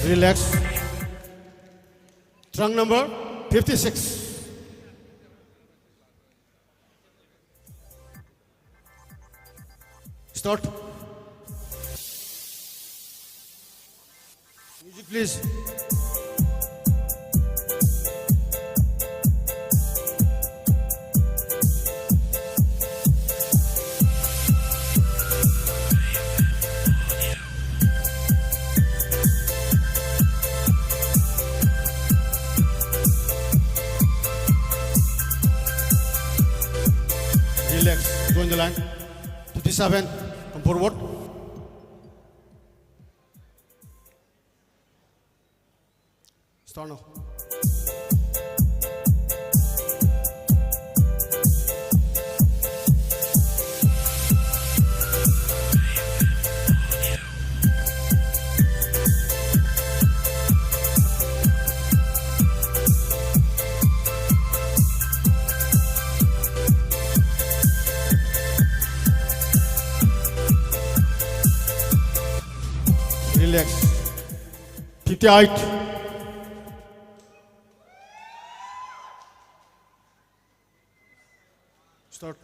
Relax. Trunk number fifty-six. Start. Music, please. Relax. Join the line. Fifty-seven. Come forward. Start now. Relax. Fifty-eight. Start.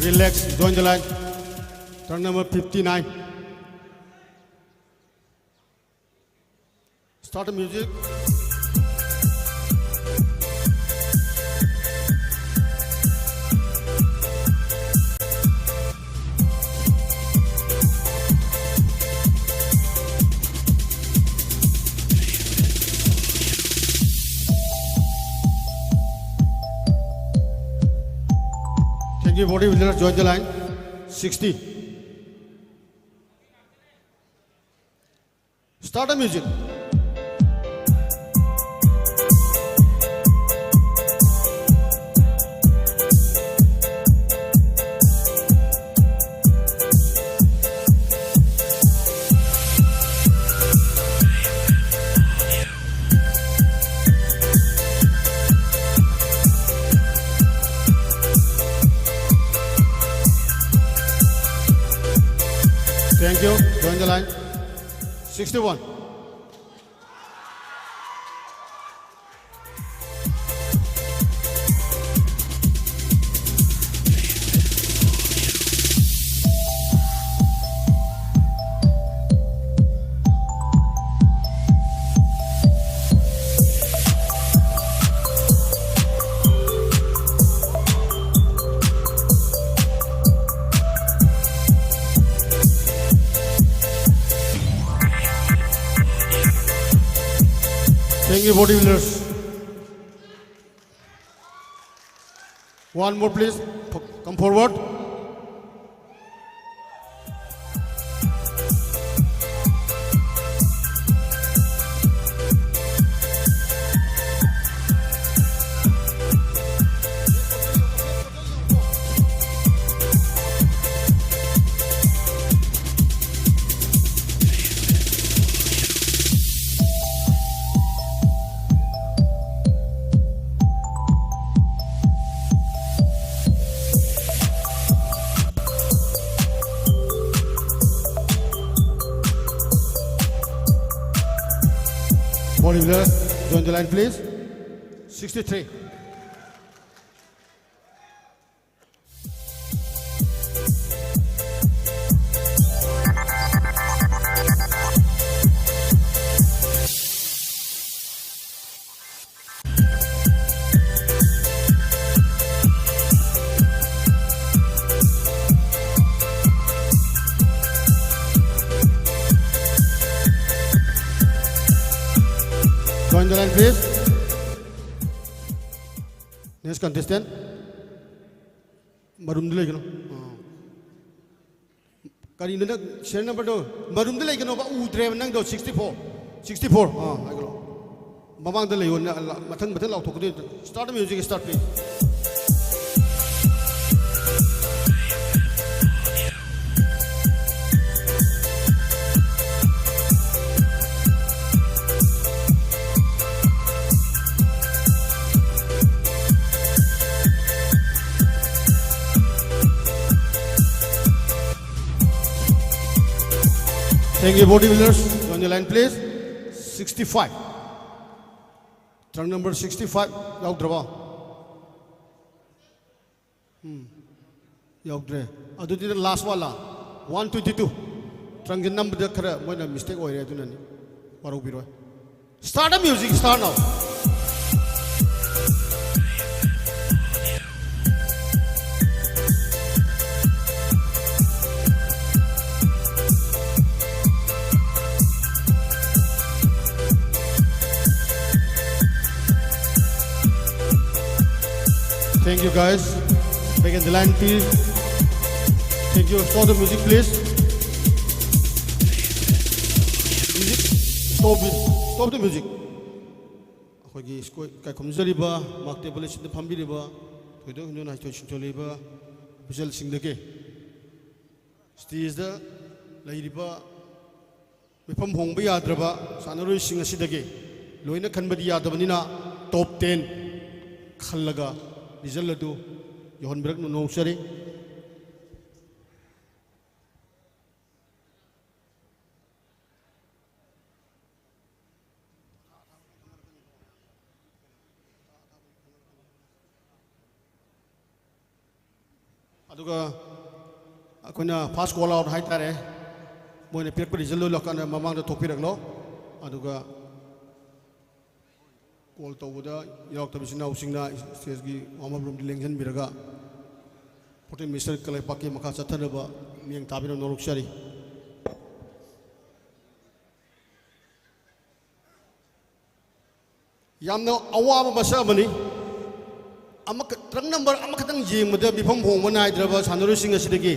Relax, join the line. Trunk number fifty-nine. Start the music. Thank you, bodybuilder. Join the line. Sixty. Start the music. Thank you. Join the line. Sixty-one. Thank you, bodybuilders. One more, please. Come forward. Bodybuilder, join the line, please. Sixty-three. Join the line, please. Next contestant. ꯃꯔꯨꯝꯗ ꯂꯩꯒꯅꯨ꯫ ꯑꯥ꯫ ꯀꯔꯤꯅꯣ ꯅꯪ serial number ꯗꯣ? ꯃꯔꯨꯝꯗ ꯂꯩꯒꯅꯣꯕ, ꯎꯗ꯭ꯔꯦꯕ ꯅꯪꯗꯣ꯫ Sixty four, sixty four꯫ ꯑꯥ, ꯍꯥꯏꯒꯠꯂꯣ꯫ ꯃꯃꯥꯡꯗ ꯂꯩꯌꯣ꯫ ꯅ-, ꯂ-, ꯃꯊꯪ, ꯃꯊꯪ ꯂꯥꯎꯊꯣꯛꯀꯗꯣꯏꯅꯤ꯫ Start the music, start please. Thank you, bodybuilders. Join the line, please. Sixty-five. Trunk number sixty-five ꯌꯥꯎꯗ꯭ꯔꯕꯣ? ꯎꯝ, ꯌꯥꯎꯗ꯭ꯔꯦ꯫ ꯑꯗꯨꯗꯤ last one ꯂꯥ? One twenty-two꯫ Trunkꯁꯦ ꯅꯝꯕꯗ ꯈꯔ ꯃꯣꯏꯅ mistake ꯑꯣꯏꯔꯦ, ꯑꯗꯨꯅꯅꯤ꯫ ꯋꯥꯔꯧꯕꯤꯔꯣꯏ꯫ Start the music, start now. Thank you, guys. Back in the line, please. Thank you. Stop the music, please. Music. Stop it. Stop the music. ꯑꯩꯈꯣꯏꯒꯤ school ꯏꯀꯥꯏ ꯈꯨꯝꯅꯖꯔꯤꯕ ꯃꯥꯛ table ꯑꯁꯤꯗ ꯐꯝꯕꯤꯔꯤꯕ ꯊꯣꯏꯗꯣꯛ ꯍꯦꯟꯗꯣꯛꯅ ꯍꯩꯊꯣꯏ ꯁꯤꯡꯊꯣꯏ ꯂꯩꯕ officialꯁꯤꯡꯗꯒꯤ stageꯇ ꯂꯩꯔꯤꯕ ꯃꯤꯐꯝ ꯍꯣꯡꯕ ꯌꯥꯗ꯭ꯔꯕ ꯁꯥꯟꯅꯔꯣꯏꯁꯤꯡ ꯑꯁꯤꯗꯒꯤ ꯂꯣꯏꯅ ꯈꯟꯕꯗꯤ ꯌꯥꯗꯕꯅꯤꯅ top ten ꯈꯜꯂꯒ result ꯑꯗꯨ ꯌꯧꯍꯟꯕꯤꯔꯛꯅꯕ ꯅꯣꯡꯆꯔꯤ꯫ ꯑꯗꯨꯒ ꯑꯩꯈꯣꯏꯅ first call out ꯍꯥꯏꯇꯥꯔꯦ, ꯃꯣꯏꯅ ꯄꯤꯔꯛꯄ result ꯂꯣꯏ ꯂꯥꯛꯀꯥꯟꯗ ꯃꯃꯥꯡꯗ ꯊꯣꯛꯄꯤꯔꯛꯂꯣ꯫ ꯑꯗꯨꯒ call ꯇꯧꯕꯗ ꯌꯥꯎꯔꯛꯇꯕ ꯏꯆꯤꯟ ꯏꯅꯥꯎꯁꯤꯡꯅ stageꯀꯤ warm up roomꯗ ꯂꯦꯡꯁꯤꯟꯕꯤꯔꯒ fourteen Mister ꯀꯪꯂꯩꯄꯥꯛꯀꯤ ꯃꯈꯥ ꯆꯠꯊꯅꯕ ꯃꯤꯠꯌꯦꯡ ꯇꯥꯕꯤꯔꯝꯅ ꯅꯣꯛꯆꯔꯤ꯫ ꯌꯥꯝꯅ ꯑꯋꯥꯕ ꯃꯁꯛ ꯑꯃꯅꯤ꯫ ꯑꯃꯈꯛ, trunk number ꯑꯃꯈꯛꯇꯪ ꯌꯦꯡꯕꯗ ꯃꯤꯐꯝ ꯍꯣꯡꯕ ꯅꯥꯏꯗ꯭ꯔꯕ ꯁꯥꯟꯅꯔꯣꯏꯁꯤꯡ ꯑꯁꯤꯗꯒꯤ,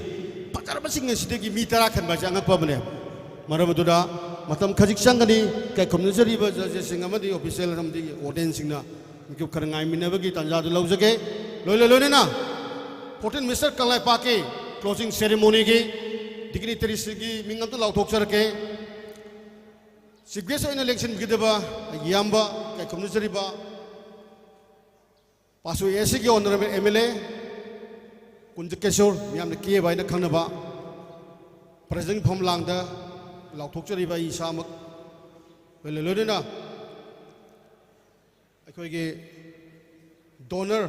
ꯐꯖꯔꯕꯁꯤꯡ ꯑꯁꯤꯗꯒꯤ ꯃꯤ ꯇꯔꯥ ꯈꯟꯕ ꯍꯥꯏꯁꯦ ꯑꯉꯛꯄ ꯑꯃꯅꯦ꯫ ꯃꯔꯝ ꯑꯗꯨꯅ ꯃꯇꯝ ꯈꯖꯤꯛ ꯆꯪꯒꯅꯤ꯫ ꯏꯀꯥꯏ ꯈꯨꯝꯅꯖꯔꯤꯕ judgesꯁꯤꯡ ꯑꯃꯗꯤ official ꯑꯃꯗꯤ audienceꯁꯤꯡꯅ ꯃꯤꯀꯨꯞ ꯈꯔ ꯉꯥꯏꯃꯤꯟꯅꯕꯒꯤ ꯇꯥꯟꯖꯥꯗꯨ ꯂꯧꯖꯒꯦ꯫ ꯂꯣꯏꯅ ꯂꯣꯏꯅꯅ fourteen Mister ꯀꯪꯂꯩꯄꯥꯛꯀꯤ closing ceremonyꯒꯤ dignitariesꯁꯤꯡꯒꯤ ꯃꯤꯡ ꯑꯝꯇ ꯂꯥꯎꯊꯣꯛꯆꯔꯛꯀꯦ꯫ Chief guest ꯑꯣꯏꯅ ꯂꯦꯡꯁꯤꯟꯕꯤꯒꯗꯕ ꯑꯩꯒꯤ ꯏꯌꯥꯝꯕ, ꯏꯀꯥꯏ ꯈꯨꯝꯅꯖꯔꯤꯕ ꯄꯥꯁꯨ ASCꯒꯤ honourable MLA ꯀꯨꯟꯖꯀꯦꯁꯣꯔ, ꯃꯤꯌꯥꯝꯅ ꯀꯦꯕ ꯍꯥꯏꯅ ꯈꯪꯅꯕ, presidentꯒꯤ ꯐꯝꯂꯥꯡꯗ ꯂꯥꯎꯊꯣꯛꯆꯔꯤꯕ ꯑꯩ ꯏꯁꯥꯃꯛ, ꯂꯣꯏꯅ ꯂꯣꯏꯅꯅ ꯑꯩꯈꯣꯏꯒꯤ ꯗꯣꯅꯔ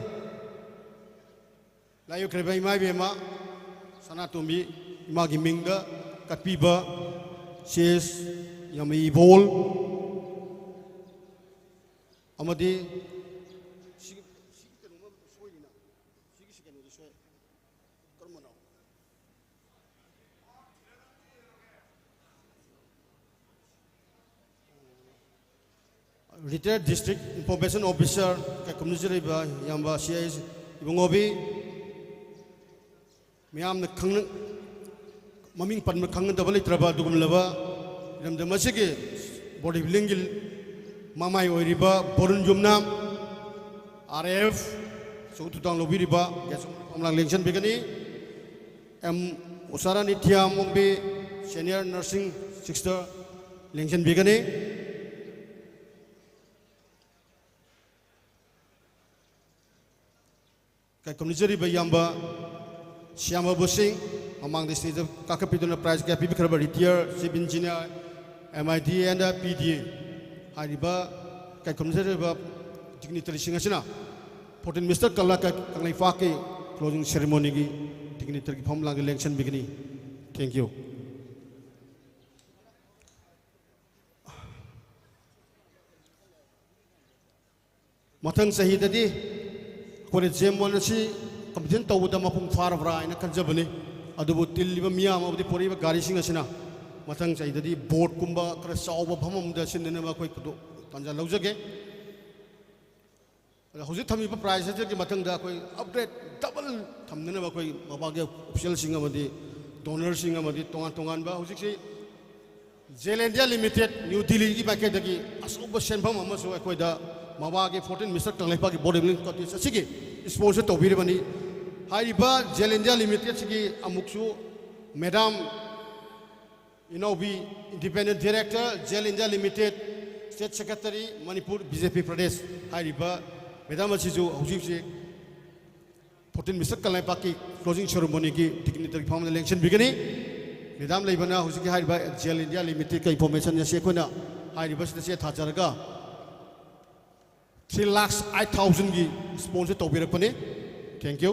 ꯂꯥꯏ ꯑꯣꯏꯈ꯭ꯔꯕ ꯏꯃꯥ ꯏꯕꯦꯝꯃ ꯁꯅꯥꯇꯣꯝꯕꯤ ꯏꯃꯥꯒꯤ ꯃꯤꯡꯗ ꯀꯠꯄꯤꯕ ꯆꯦꯁ, ꯌꯥꯝꯕ ꯏꯕꯣꯜ ꯑꯃꯗꯤ ꯁꯤꯒꯤ, ꯁꯤꯒꯤ ꯀꯩꯅꯣꯝꯃ ꯁꯣꯏꯔꯤꯅ, ꯁꯤꯒꯤ ꯀꯩꯅꯣꯗꯣ ꯁꯣꯏ-, ꯀꯔꯝꯕꯅꯣ? Retired District Information Officer ꯀꯩꯀꯨꯝꯅꯖꯔꯤꯕ ꯏꯌꯥꯝꯕ ꯁꯤ ꯑꯥꯏ ꯏꯕꯨꯡꯉꯣꯕꯤ, ꯃꯤꯌꯥꯝꯅ ꯈꯪꯅ-, ꯃꯃꯤꯡ ꯄꯟꯕ ꯈꯪꯅꯗꯕ ꯂꯩꯇ꯭ꯔꯕ ꯑꯗꯨꯒꯨꯝꯂꯕ ꯏꯔꯝꯗꯝ ꯑꯁꯤꯒꯤ ꯕꯣꯗꯤ ꯕꯤꯜꯗꯤꯡꯒꯤ ꯃꯃꯥꯏ ꯑꯣꯏꯔꯤꯕ ꯕꯣꯔꯨꯟ ꯌꯨꯝꯅꯥꯝ, ꯑꯥꯔ ꯑꯦꯐ, ꯑꯆꯧ ꯊꯧꯗꯥꯡ ꯂꯧꯕꯤꯔꯤꯕ ꯒꯦꯁ ꯑꯃ ꯂꯦꯡꯁꯤꯟꯕꯤꯒꯅꯤ꯫ ꯑꯦꯝ ꯎꯁꯥꯔꯥꯅꯤ ꯊꯤꯌꯥꯝ ꯑꯣꯡꯕꯤ, Senior Nursing Sister ꯂꯦꯡꯁꯤꯟꯕꯤꯒꯅꯤ꯫ ꯀꯩꯀꯨꯝꯅꯖꯔꯤꯕ ꯏꯌꯥꯝꯕ ꯁ꯭ꯌꯥꯃ ꯕꯨꯁꯤꯡ, ꯃꯃꯥꯡꯗ ꯁ꯭ꯇꯦꯖꯇ ꯀꯥꯈꯠꯄꯤꯗꯨꯅ ꯄ꯭ꯔꯥꯏꯖ ꯀꯌꯥ ꯄꯤꯕꯤꯈ꯭ꯔꯕ retired chief engineer, M I D N P D A ꯍꯥꯏꯔꯤꯕ ꯀꯩꯀꯨꯝꯅꯖꯔꯤꯕ ꯗꯤꯒꯅꯤꯇꯔꯤꯁꯤꯡ ꯑꯁꯤꯅ ꯐꯣꯔꯇꯤꯟ ꯃꯤꯁꯇꯔ ꯀꯪꯂꯩꯄꯥꯛꯀꯤ ꯀ꯭ꯂꯣꯖꯤꯡ ꯁꯦꯔꯦꯃꯣꯅꯤꯒꯤ ꯗꯤꯒꯅꯤꯇꯔꯒꯤ ꯐꯝ ꯂꯥꯡꯒꯤ ꯂꯦꯡꯁꯤꯟꯕꯤꯒꯅꯤ꯫ Thank you꯫ ꯃꯊꯪ ꯆꯍꯤꯗꯗꯤ ꯑꯩꯈꯣꯏꯅ ꯖꯦꯝ ꯋꯥꯟ ꯑꯁꯤ ꯀꯝꯄꯤꯇꯤꯁꯟ ꯇꯧꯕꯗ ꯃꯄꯨꯡ ꯐꯥꯔꯕ꯭ꯔꯥ ꯍꯥꯏꯅ ꯈꯟꯖꯕꯅꯤ꯫ ꯑꯗꯨꯕꯨ ꯇꯤꯜꯂꯤꯕ ꯃꯤꯌꯥꯝ ꯑꯃꯗꯤ ꯄꯨꯔꯛꯏꯕ ꯒꯥꯔꯤꯁꯤꯡ ꯑꯁꯤꯅ ꯃꯊꯪ ꯆꯍꯤꯗꯗꯤ ꯕꯣꯠꯀꯨꯝꯕ ꯈꯔ ꯆꯥꯎꯕ ꯃꯐꯝ ꯑꯃꯗ ꯁꯤꯟꯅꯅꯕ ꯑꯩꯈꯣꯏ ꯈꯨꯗꯣꯡ ꯇꯥꯟꯖꯥ ꯂꯧꯖꯒꯦ꯫ ꯑꯗ ꯍꯧꯖꯤꯛ ꯊꯝꯃꯤꯕ ꯄ꯭ꯔꯥꯏꯖ ꯑꯁꯤꯒꯤ ꯃꯊꯪꯗ ꯑꯩꯈꯣꯏ ꯑꯞꯒ꯭ꯔꯦꯗ ꯗꯕꯜ ꯊꯝꯅꯅꯕ ꯑꯩꯈꯣꯏ ꯃꯃꯥꯒꯤ ꯑꯣꯐꯤꯁꯤꯌꯦꯜꯁꯤꯡ ꯑꯃꯗꯤ ꯗꯣꯅꯔꯁꯤꯡ ꯑꯃꯗꯤ ꯇꯣꯉꯥꯟ ꯇꯣꯉꯥꯟꯕ ꯍꯧꯖꯤꯛꯁꯤ ꯖꯦꯜ ꯏꯟꯗꯤꯌꯥ ꯂꯤꯃꯤꯇꯦꯗ, ꯅ꯭ꯌꯨ ꯗꯤꯜꯂꯤꯒꯤ ꯃꯥꯏꯀꯩꯗꯒꯤ ꯑꯆꯧꯕ ꯁꯦꯟꯐꯝ ꯑꯃꯁꯨ ꯑꯩꯈꯣꯏꯗ ꯃꯃꯥꯒꯤ ꯐꯣꯔꯇꯤꯟ ꯃꯤꯁꯇꯔ ꯀꯪꯂꯩꯄꯥꯛꯀꯤ ꯕꯣꯗꯤ ꯕꯤꯜꯗꯤꯡ ꯀꯣꯟꯇꯦꯁ ꯑꯁꯤꯒꯤ ꯏꯁꯄꯣꯟꯁꯔ ꯇꯧꯕꯤꯔꯤꯕꯅꯤ꯫ ꯍꯥꯏꯔꯤꯕ ꯖꯦꯜ ꯏꯟꯗꯤꯌꯥ ꯂꯤꯃꯤꯇꯦꯗꯁꯤꯒꯤ ꯑꯃꯨꯛꯁꯨ madam Inaobi, independent director, Gel India limited, state secretary, Manipur B J P Pradesh ꯍꯥꯏꯔꯤꯕ ꯃꯦꯗꯥꯝ ꯑꯁꯤꯁꯨ ꯍꯧꯖꯤꯛ ꯍꯧꯖꯤꯛ ꯐꯣꯔꯇꯤꯟ ꯃꯤꯁꯇꯔ ꯀꯪꯂꯩꯄꯥꯛꯀꯤ ꯀ꯭ꯂꯣꯖꯤꯡ ꯁꯦꯔꯦꯃꯣꯅꯤꯒꯤ ꯗꯤꯒꯅꯤꯇꯔꯒꯤ ꯐꯝꯗ ꯂꯦꯡꯁꯤꯟꯕꯤꯒꯅꯤ꯫ ꯃꯦꯗꯥꯝ ꯂꯩꯕꯅ ꯍꯧꯖꯤꯛꯀꯤ ꯍꯥꯏꯔꯤꯕ ꯖꯦꯜ ꯏꯟꯗꯤꯌꯥ ꯂꯤꯃꯤꯇꯦꯠꯀ ꯏꯟꯐꯣꯔꯃꯦꯁꯟ ꯑꯁꯤ ꯑꯩꯈꯣꯏꯅ ꯍꯥꯏꯔꯤꯕꯁꯤꯗ ꯆꯦ ꯊꯥꯖꯔꯒ three lakhs eight thousandꯒꯤ ꯁ꯭ꯄꯣꯟꯁꯔ ꯇꯧꯕꯤꯔꯛꯄꯅꯤ꯫ Thank you꯫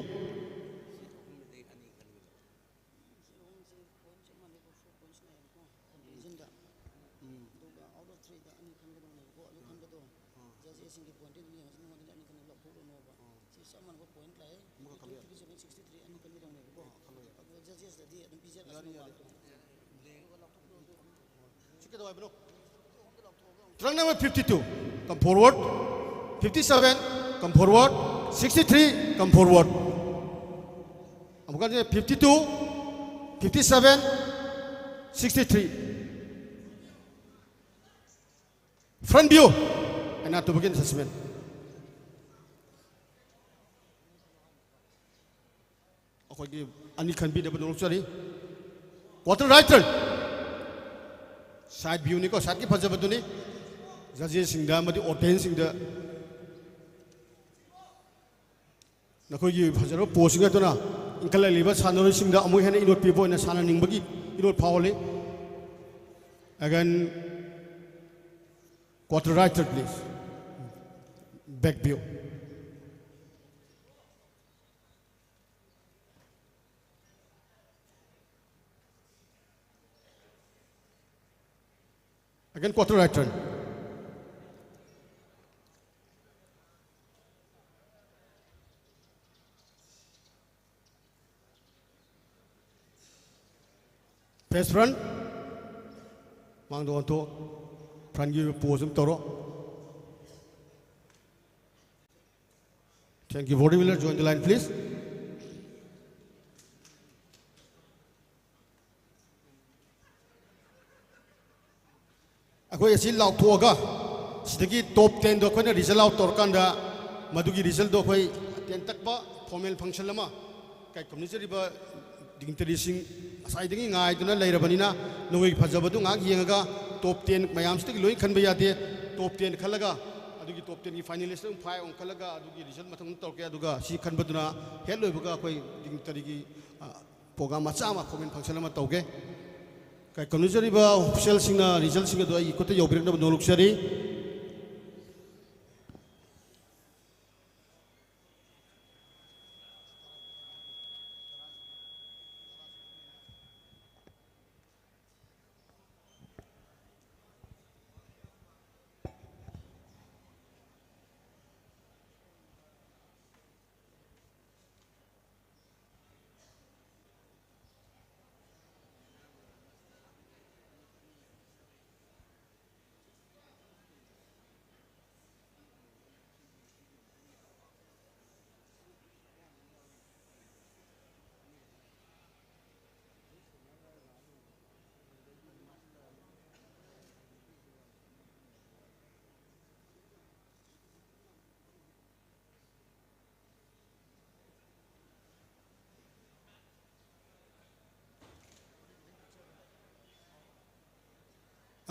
ꯁꯤ ꯀꯩꯗꯧ ꯍꯥꯏꯕꯅꯣ? Truck number fifty two, come forward. Fifty seven, come forward. Sixty three, come forward. ꯑꯃꯨꯛꯀ ꯍꯟꯅ fifty two, fifty seven, sixty three. Front view, anatomical assessment. ꯑꯩꯈꯣꯏꯒꯤ ꯑꯅꯤ ꯈꯟꯕꯤꯅꯕ ꯅꯣꯡꯆꯔꯤ꯫ Quarter right turn. Side viewꯅꯤꯀꯣ, sideꯀꯤ ꯐꯖꯕꯗꯨꯅꯤ꯫ Judgesꯁꯤꯡꯗ ꯑꯃꯗꯤ audienceꯁꯤꯡꯗ ꯅꯈꯣꯏꯒꯤ ꯐꯖꯔꯕ poseꯁꯤꯡ ꯑꯗꯨꯅ ꯏꯟꯈꯠꯂꯛꯂꯤꯕ ꯁꯥꯟꯅꯔꯣꯏꯁꯤꯡꯗ ꯑꯃꯨꯛ ꯍꯦꯟꯅ ꯏꯅꯣꯠ ꯄꯤꯕ ꯑꯣꯏꯅ ꯁꯥꯟꯅꯅꯤꯡꯕꯒꯤ ꯏꯅꯣꯠ ꯐꯥꯎꯍꯜꯂꯤ꯫ Again, quarter right turn, please. Back view. Again, quarter right turn. Face front. ꯃꯥꯡꯗ ꯑꯣꯟꯊꯣꯛ꯫ Frontꯀꯤ pose ꯑꯃ ꯇꯧꯔꯣ꯫ Thank you. Bodybuilder, join the line, please. ꯑꯩꯈꯣꯏ ꯑꯁꯤ ꯂꯥꯎꯊꯣꯛꯑꯒ ꯁꯤꯗꯒꯤ top tenꯗꯣ ꯑꯩꯈꯣꯏꯅ result out ꯇꯧꯔꯀꯥꯟꯗ ꯃꯗꯨꯒꯤ resultꯗꯣ ꯑꯩꯈꯣꯏ ten ꯇꯛꯄ formal function ꯑꯃ ꯀꯩ ꯈꯨꯝꯅꯖꯔꯤꯕ dignitaryꯁꯤꯡ ꯉꯁꯥꯏꯗꯒꯤ ꯉꯥꯏꯗꯨꯅ ꯂꯩꯔꯕꯅꯤꯅ ꯅꯈꯣꯏꯒꯤ ꯐꯖꯕꯗꯨ ꯉꯥꯏꯍꯥꯛ ꯌꯦꯡꯉꯒ top ten ꯃꯌꯥꯝꯁꯤꯗꯒꯤ ꯂꯣꯏ ꯈꯟꯕ ꯌꯥꯗꯦ꯫ Top ten ꯈꯜꯂꯒ ꯑꯗꯨꯒꯤ top tenꯒꯤ finalist ꯑꯃ five ꯑꯃꯨꯛ ꯈꯜꯂꯒ ꯑꯗꯨꯒꯤ result ꯃꯊꯪ ꯇꯧꯔꯛꯀꯦ꯫ ꯑꯗꯨꯒ ꯁꯤ ꯈꯟꯕꯗꯨꯅ ꯍꯦꯛ ꯂꯣꯏꯕꯒ ꯑꯩꯈꯣꯏ dignitaryꯒꯤ, ꯑ, program ꯃꯆꯥ ꯑꯃ formal function ꯑꯃ ꯇꯧꯒꯦ꯫ ꯀꯩ ꯀꯝꯅꯖꯔꯤꯕ ꯑꯣꯐꯤꯁꯤꯌꯦꯜꯁꯤꯡꯅ ꯔꯤꯖꯜꯁꯤꯡ ꯑꯗꯨ ꯑꯩꯒꯤ ꯈꯨꯠꯇ ꯌꯧꯕꯤꯔꯛꯅꯕ ꯅꯣꯜꯂꯨꯛꯆꯔꯤ꯫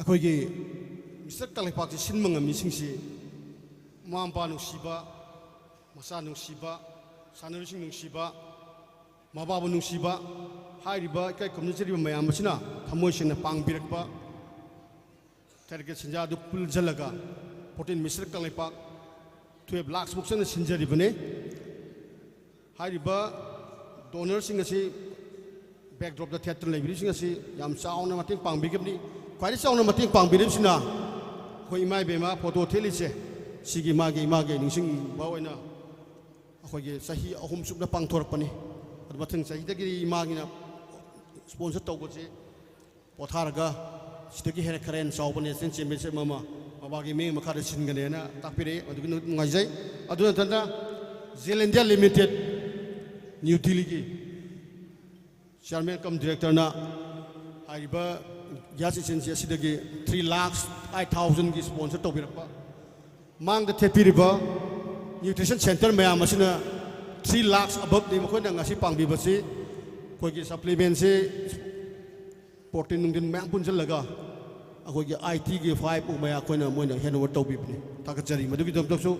ꯑꯩꯈꯣꯏꯒꯤ ꯃꯤꯁꯇꯔ ꯀꯪꯂꯩꯄꯥꯛꯁꯤ ꯁꯤꯟꯕ ꯉꯝꯃꯤꯁꯤꯡꯁꯤ ꯃꯃꯥ ꯃꯄꯥ ꯅꯨꯡꯁꯤꯕ, ꯃꯆꯥ ꯅꯨꯡꯁꯤꯕ, ꯁꯥꯟꯅꯔꯣꯏꯁꯤꯡ ꯅꯨꯡꯁꯤꯕ, ꯃꯃꯥ ꯕꯕꯥꯕꯨ ꯅꯨꯡꯁꯤꯕ, ꯍꯥꯏꯔꯤꯕ ꯏꯀꯥꯏ ꯈꯨꯝꯅꯖꯔꯤꯕ ꯃꯌꯥꯝ ꯑꯁꯤꯅ ꯊꯃꯣꯏ ꯁꯦꯡꯅ ꯄꯥꯡꯕꯤꯔꯛꯄ ꯇꯥꯔꯒꯦꯠ ꯁꯦꯟꯖꯥꯗꯨ ꯄꯨꯟꯁꯤꯜꯂꯒ ꯐꯣꯔꯇꯤꯟ ꯃꯤꯁꯇꯔ ꯀꯪꯂꯩꯄꯥꯛ ꯇꯨꯌꯦꯜꯞ ꯂꯥꯛꯁꯃꯨꯛ ꯆꯪꯅ ꯁꯤꯟꯖꯔꯤꯕꯅꯤ꯫ ꯍꯥꯏꯔꯤꯕ ꯗꯣꯅꯔꯁꯤꯡ ꯑꯁꯤ ꯕꯦꯛꯗ꯭ꯔꯣꯞꯇ ꯊꯦꯠꯇꯨꯅ ꯂꯩꯕꯤꯔꯤꯕꯁꯤꯡ ꯑꯁꯤ ꯌꯥꯝ ꯆꯥꯎꯅ ꯃꯇꯦꯡ ꯄꯥꯡꯕꯤꯈꯤꯕꯅꯤ꯫ ꯈ꯭ꯋꯥꯏꯗꯒꯤ ꯆꯥꯎꯅ ꯃꯇꯦꯡ ꯄꯥꯡꯕꯤꯔꯤꯕꯁꯤꯅ ꯑꯩꯈꯣꯏ ꯏꯃꯥ ꯏꯕꯦꯝꯃ ꯐꯣꯇꯣ ꯊꯦꯠꯂꯤꯁꯦ, ꯁꯤꯒꯤ ꯃꯥꯒꯤ ꯏꯃꯥꯒꯤ ꯅꯤꯡꯁꯤꯡꯕ ꯑꯣꯏꯅ ꯑꯩꯈꯣꯏꯒꯤ ꯆꯍꯤ ꯑꯍꯨꯝ ꯆꯨꯞꯅ ꯄꯥꯡꯊꯣꯔꯛꯄꯅꯤ꯫ ꯑꯗꯨ ꯃꯊꯪ ꯆꯍꯤꯗꯒꯤꯗꯤ ꯏꯃꯥꯒꯤꯅ ꯁ꯭ꯄꯣꯟꯁꯔ ꯇꯧꯕꯁꯦ ꯄꯣꯊꯥꯔꯒ ꯁꯤꯗꯒꯤ ꯍꯦꯟꯅ ꯈꯔ ꯍꯦꯟꯅ ꯆꯥꯎꯕ ꯅꯦꯁꯅꯦꯜ ꯆꯦꯝꯄꯤꯌꯟꯁꯤꯞ ꯑꯃ ꯃꯕꯥꯒꯤ ꯃꯤꯠꯌꯦꯡ ꯃꯈꯥꯗ ꯁꯤꯟꯒꯅꯦꯅ ꯇꯥꯛꯄꯤꯔꯛꯏ꯫ ꯑꯗꯨꯛꯀꯤ ꯃꯇꯤꯛ ꯅꯨꯡꯉꯥꯏꯖꯩ꯫ ꯑꯗꯨ ꯅꯠꯇꯅ ꯖꯦꯜ ꯏꯟꯗꯤꯌꯥ ꯂꯤꯃꯤꯇꯦꯠ, ꯅ꯭ꯌꯨ ꯗꯤꯜꯂꯤꯒꯤ ꯆꯤꯌꯥꯔꯃꯦꯟ ꯀꯝ ꯗꯤꯔꯦꯛꯇꯔꯅ ꯍꯥꯏꯔꯤꯕ ꯒ꯭ꯌꯥꯁ ꯑꯦꯖꯦꯟꯁꯤ ꯑꯁꯤꯗꯒꯤ ꯊ꯭ꯔꯤ ꯂꯥꯛꯁ ꯑꯩꯠ ꯊꯥꯎꯖꯟꯒꯤ ꯁ꯭ꯄꯣꯟꯁꯔ ꯇꯧꯕꯤꯔꯛꯄ, ꯃꯥꯡꯗ ꯊꯦꯠꯄꯤꯔꯤꯕ ꯅ꯭ꯌꯨꯇ꯭ꯔꯤꯁꯟ ꯁꯦꯟꯇꯔ ꯃꯌꯥꯝ ꯑꯁꯤꯅ ꯊ꯭ꯔꯤ ꯂꯥꯛꯁ ꯑꯕꯞꯅꯤ ꯃꯈꯣꯏꯅ ꯉꯁꯤ ꯄꯥꯡꯕꯤꯕꯁꯤ꯫ ꯑꯩꯈꯣꯏꯒꯤ ꯁꯄ꯭ꯂꯤꯃꯦꯟꯁꯤ ꯄ꯭ꯔꯣꯇꯤꯟ ꯅꯨꯡꯇꯤꯟ ꯃꯌꯥꯝ ꯄꯨꯟꯁꯤꯜꯂꯒ ꯑꯩꯈꯣꯏꯒꯤ ꯑꯥꯏ ꯇꯤꯒꯤ ꯐꯥꯏꯚ ꯃꯨꯛ ꯃꯌꯥ ꯑꯩꯈꯣꯏꯅ ꯃꯣꯏꯅ ꯍꯦꯟ ꯑꯣꯚꯔ ꯇꯧꯕꯤꯕꯅꯤ꯫ ꯊꯥꯒꯠꯆꯔꯤ ꯃꯗꯨꯒꯤꯗꯃꯛꯇꯁꯨ꯫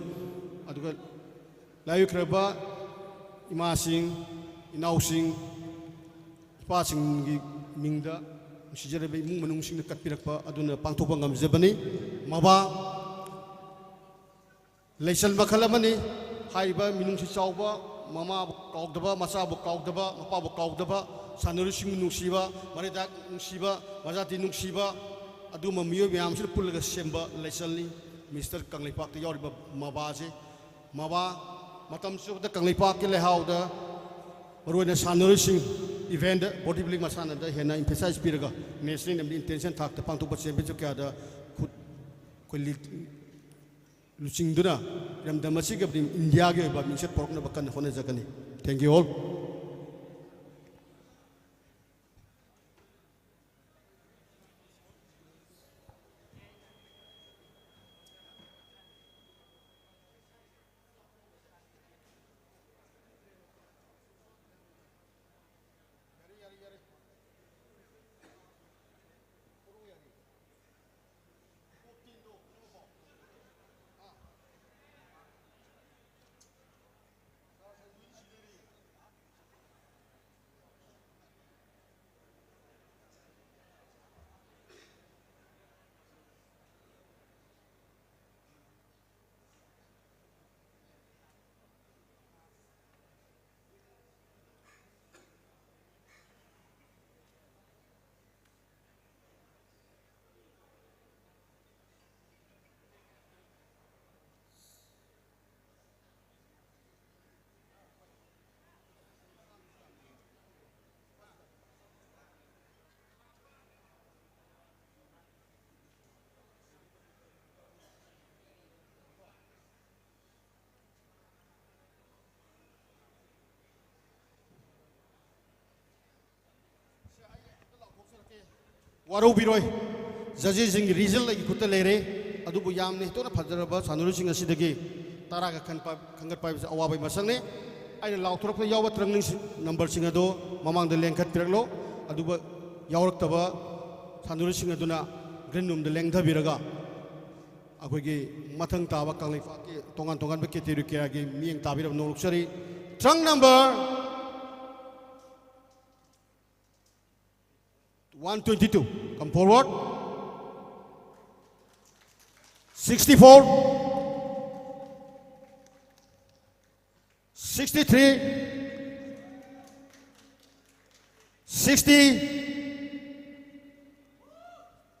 ꯑꯗꯨꯒ ꯂꯥꯏꯑꯣꯏꯈ꯭ꯔꯕ ꯏꯃꯥꯁꯤꯡ, ꯏꯅꯥꯎꯁꯤꯡ, ꯏꯄꯥꯁꯤꯡꯒꯤ ꯃꯤꯡꯗ ꯅꯨꯡꯁꯤꯖꯔꯕ ꯏꯃꯨꯡ ꯃꯅꯨꯡꯁꯤꯡꯅ ꯀꯠꯄꯤꯔꯛꯄ ꯑꯗꯨꯅ ꯄꯥꯡꯊꯣꯛꯄ ꯉꯝꯖꯕꯅꯤ꯫ ꯃꯕꯥ ꯂꯩꯆꯜ ꯃꯈꯜ ꯑꯃꯅꯤ꯫ ꯍꯥꯏꯔꯤꯕ ꯃꯤꯅꯨꯡꯁꯤ ꯆꯥꯎꯕ ꯃꯃꯥꯕꯨ ꯀꯥꯎꯗꯕ, ꯃꯆꯥꯕꯨ ꯀꯥꯎꯗꯕ, ꯃꯄꯥꯕꯨ ꯀꯥꯎꯗꯕ, ꯁꯥꯟꯅꯔꯣꯏꯁꯤꯡꯕꯨ ꯅꯨꯡꯁꯤꯕ, ꯃꯔꯩꯕꯥꯛ ꯅꯨꯡꯁꯤꯕ, ꯃꯖꯥꯇꯤ ꯅꯨꯡꯁꯤꯕ, ꯑꯗꯨꯒꯨꯝꯕ ꯃꯤꯑꯣꯏ ꯃꯌꯥꯝꯁꯤꯅ ꯄꯨꯜꯂꯒ ꯁꯦꯝꯕ ꯂꯩꯆꯜꯅꯤ꯫ ꯃꯤꯁꯇꯔ ꯀꯪꯂꯩꯄꯥꯛꯇ ꯌꯥꯎꯔꯤꯕ ꯃꯕꯥꯁꯦ, ꯃꯕꯥ ꯃꯇꯝ ꯆꯨꯞꯄꯗ ꯀꯪꯂꯩꯄꯥꯛꯀꯤ ꯂꯩꯍꯥꯎꯗ, ꯃꯔꯨꯑꯣꯏꯅ ꯁꯥꯟꯅꯔꯣꯏꯁꯤꯡ, ꯏꯚꯦꯟꯗ, ꯕꯣꯗꯤ ꯕꯤꯜꯗꯤꯡ ꯃꯁꯥꯟꯅꯗ ꯍꯦꯟꯅ ꯏꯝꯐꯦꯁꯥꯏꯖ ꯄꯤꯔꯒ ꯅꯦꯁꯅꯦꯜ ꯑꯃꯗꯤ ꯏꯟꯇꯔꯅꯦꯁꯅꯦꯜ ꯊꯥꯛꯇ ꯄꯥꯡꯊꯣꯛꯄ ꯆꯦꯝꯄꯤꯌꯟꯁꯤꯞ ꯀꯌꯥꯗ ꯈꯨꯠ ꯑꯩꯈꯣꯏ ꯂꯤ-, ꯂꯨꯆꯤꯡꯗꯨꯅ ꯏꯔꯝꯗꯝ ꯑꯁꯤꯒꯤ ꯑꯃꯗꯤ ꯏꯟꯗꯤꯌꯥꯒꯤ ꯑꯣꯏꯕ ꯃꯤꯡꯆꯠ ꯄꯨꯔꯛꯅꯕ ꯀꯟꯅ ꯍꯣꯠꯅꯖꯒꯅꯤ꯫ Thank you all. ꯋꯥꯔꯧꯕꯤꯔꯣꯏ, ꯖꯖꯦꯁꯁꯤꯡꯒꯤ ꯔꯤꯖꯜ ꯑꯩꯒꯤ ꯈꯨꯠꯇ ꯂꯩꯔꯦ꯫ ꯑꯗꯨꯕꯨ ꯌꯥꯝꯅ ꯍꯦꯟꯗꯣꯛꯅ ꯐꯖꯔꯕ ꯁꯥꯟꯅꯔꯣꯏꯁꯤꯡ ꯑꯁꯤꯗꯒꯤ ꯇꯔꯥꯒ ꯈꯟꯕ, ꯈꯟꯒꯠꯄ ꯍꯥꯏꯕꯁꯤ ꯑꯋꯥꯕꯒꯤ ꯃꯁꯛꯅꯤ꯫ ꯑꯩꯅ ꯂꯥꯎꯊꯣꯔꯛꯄꯗ ꯌꯥꯎꯕ ꯇ꯭ꯔꯪꯅꯤꯡ ꯅꯝꯕꯔꯁꯤꯡ ꯑꯗꯨ ꯃꯃꯥꯡꯗ ꯂꯦꯡꯈꯠꯄꯤꯔꯛꯂꯣ꯫ ꯑꯗꯨꯒ ꯌꯥꯎꯔꯛꯇꯕ ꯁꯥꯟꯅꯔꯣꯏꯁꯤꯡ ꯑꯗꯨꯅ ꯒ꯭ꯔꯤꯟ ꯔꯨꯝꯗ ꯂꯦꯡꯊꯕꯤꯔꯒ ꯑꯩꯈꯣꯏꯒꯤ ꯃꯊꯪ ꯇꯥꯕ ꯀꯪꯂꯩꯄꯥꯛꯀꯤ ꯇꯣꯉꯥꯟ ꯇꯣꯉꯥꯟꯕ ꯀꯦꯇꯦꯒꯣꯔꯤ ꯀꯌꯥꯒꯤ ꯃꯤꯠꯌꯦꯡ ꯇꯥꯕꯤꯔꯕ ꯅꯣꯡꯂꯨꯛꯆꯔꯤ꯫ ꯇ꯭ꯔꯪ number One twenty-two. Come forward. Sixty-four. Sixty-three. Sixty.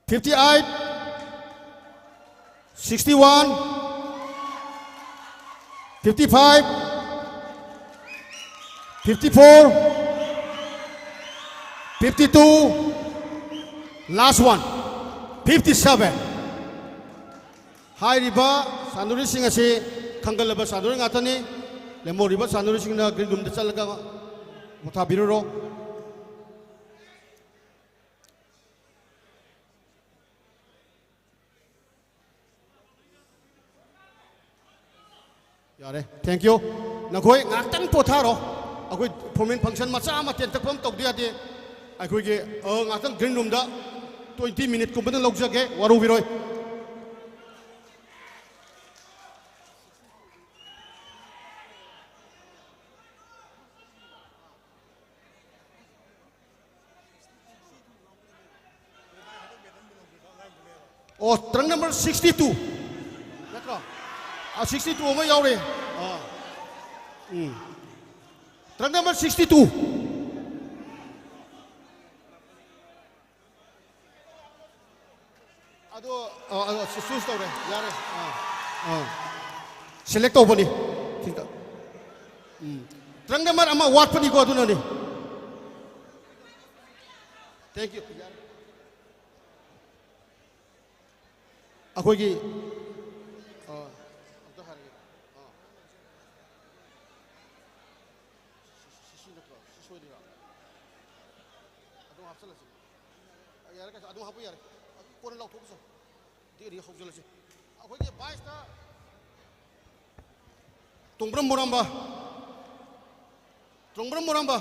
Fifty-eight. Sixty-one. Fifty-five. Fifty-four. Fifty-two. Last one. Fifty-seven. ꯍꯥꯏꯔꯤꯕ ꯁꯥꯟꯅꯔꯣꯏꯁꯤꯡ ꯑꯁꯤ ꯈꯪꯒꯜꯂꯕ ꯁꯥꯟꯅꯔꯣꯏ ꯉꯥꯛꯇꯅꯤ꯫ ꯂꯦꯝꯍꯧꯔꯤꯕ ꯁꯥꯟꯅꯔꯣꯏꯁꯤꯡꯅ green roomꯗ ꯆꯠꯂꯒ ꯄꯣꯊꯥꯕꯤꯔꯨꯔꯣ꯫ ꯌꯥꯔꯦ, thank you꯫ ꯅꯈꯣꯏ ꯉꯥꯏꯍꯥꯛꯇꯪ ꯄꯣꯊꯥꯔꯣ꯫ ꯑꯩꯈꯣꯏ ꯐꯣꯔꯃꯦꯜ ꯐꯪꯁꯟ ꯃꯆꯥ ꯑꯃ ꯇꯦꯟꯇꯛꯄ ꯑꯃ ꯇꯧꯗ ꯌꯥꯗꯦ꯫ ꯑꯩꯈꯣꯏꯒꯤ, ꯑ, ꯉꯥꯏꯍꯥꯛꯇꯪ green roomꯗ twenty minuteꯀꯨꯝꯕꯗꯪ ꯂꯧꯖꯒꯦ, ꯋꯥꯔꯧꯕꯤꯔꯣꯏ꯫ ꯑꯣ, trunk number sixty two ꯅꯠꯇ꯭ꯔꯣ? ꯑꯥ, sixty two ꯑꯃ ꯌꯥꯎꯔꯦ꯫ ꯑꯥ, ꯎꯝ꯫ Trunk number sixty two꯫ ꯑꯗꯣ, ꯑ, ꯑ, ꯆꯨ-, choose ꯇꯧꯔꯦ꯫ ꯌꯥꯔꯦ꯫ ꯑꯥ, ꯑꯥ꯫ Select ꯇꯧꯕꯅꯤ꯫ ꯁꯤꯗ꯫ ꯎꯝ꯫ Trunk number ꯑꯃ ꯋꯥꯠꯄꯅꯤꯀꯣ, ꯑꯗꯨꯅꯅꯤ꯫ Thank you꯫ ꯑꯩꯈꯣꯏꯒꯤ, ꯑ, ꯑꯝꯇ ꯍꯥꯏꯔꯒꯦ꯫ ꯑ꯫ ꯁꯤ, ꯁꯤ, ꯁꯤ ꯅꯠꯇ꯭ꯔꯣ? ꯁꯤ ꯁꯣꯏꯔꯤꯔꯣ? ꯑꯗꯨꯝ ꯍꯥꯞꯆꯜꯂꯁꯤ꯫ ꯌꯥꯔꯦ, ꯀꯩꯁꯨ ꯑꯗꯨꯝ ꯍꯥꯞꯄ ꯌꯥꯔꯦ꯫ ꯑꯗꯨ ꯀꯣꯟꯅ ꯂꯥꯎꯊꯣꯛꯄꯁꯨ꯫ ꯑꯗꯨꯗꯤ ꯍꯧꯖꯤꯜꯂꯁꯤ꯫ ꯑꯩꯈꯣꯏꯒꯤ viceꯇ ꯇꯣꯡꯕ꯭ꯔꯝ ꯃꯣꯔꯥꯝꯕ꯫ ꯇꯣꯡꯕ꯭ꯔꯝ ꯃꯣꯔꯥꯝꯕ꯫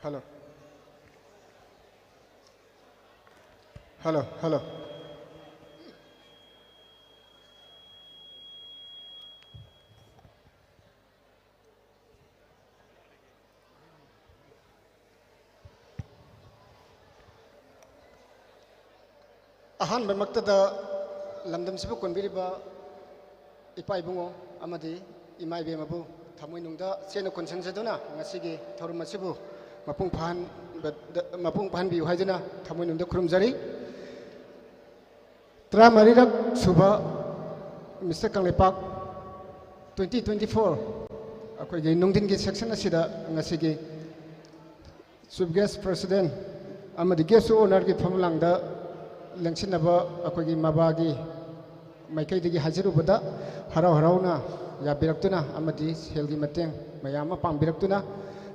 Hello. Hello, hello. ꯑꯍꯥꯟꯕꯃꯛꯇꯗ ꯂꯝꯗꯝꯁꯤꯕꯨ ꯀꯣꯟꯕꯤꯔꯤꯕ ꯏꯄꯥ ꯏꯕꯨꯡꯉꯣ ꯑꯃꯗꯤ ꯏꯃꯥ ꯏꯕꯦꯝꯃꯕꯨ ꯊꯃꯣꯏꯅꯨꯡꯗ ꯆꯦꯠꯅ ꯀꯣꯟꯁꯤꯟꯖꯗꯨꯅ ꯉꯁꯤꯒꯤ ꯊꯧꯔꯝ ꯑꯁꯤꯕꯨ ꯃꯄꯨꯡ ꯐꯥꯍꯟꯕꯗ, ꯃꯄꯨꯡ ꯐꯥꯍꯟꯕꯤꯌꯨ ꯍꯥꯏꯗꯨꯅ ꯊꯃꯣꯏꯅꯨꯡꯗ ꯈꯨꯔꯨꯝꯖꯔꯤ꯫ ꯇꯔꯥꯃꯔꯤꯔꯛ ꯁꯨꯕ ꯃꯤꯁꯇꯔ ꯀꯪꯂꯩꯄꯥꯛ twenty twenty-four ꯑꯩꯈꯣꯏꯒꯤ ꯅꯨꯡꯊꯤꯟꯒꯤ session ꯑꯁꯤꯗ ꯉꯁꯤꯒꯤ Chief Guest President ꯑꯃꯗꯤ Guest of Honourꯒꯤ ꯐꯝꯂꯥꯡꯗ ꯂꯦꯡꯁꯤꯟꯅꯕ ꯑꯩꯈꯣꯏꯒꯤ ꯃꯕꯥꯒꯤ ꯃꯥꯏꯀꯩꯗꯒꯤ ꯍꯥꯏꯖꯔꯨꯕꯗ ꯍꯔꯥꯎ ꯍꯔꯥꯎꯅ ꯌꯥꯕꯤꯔꯛꯇꯨꯅ ꯑꯃꯗꯤ ꯁꯦꯜꯒꯤ ꯃꯇꯦꯡ ꯃꯌꯥꯝ ꯑꯃ ꯄꯥꯡꯕꯤꯔꯛꯇꯨꯅ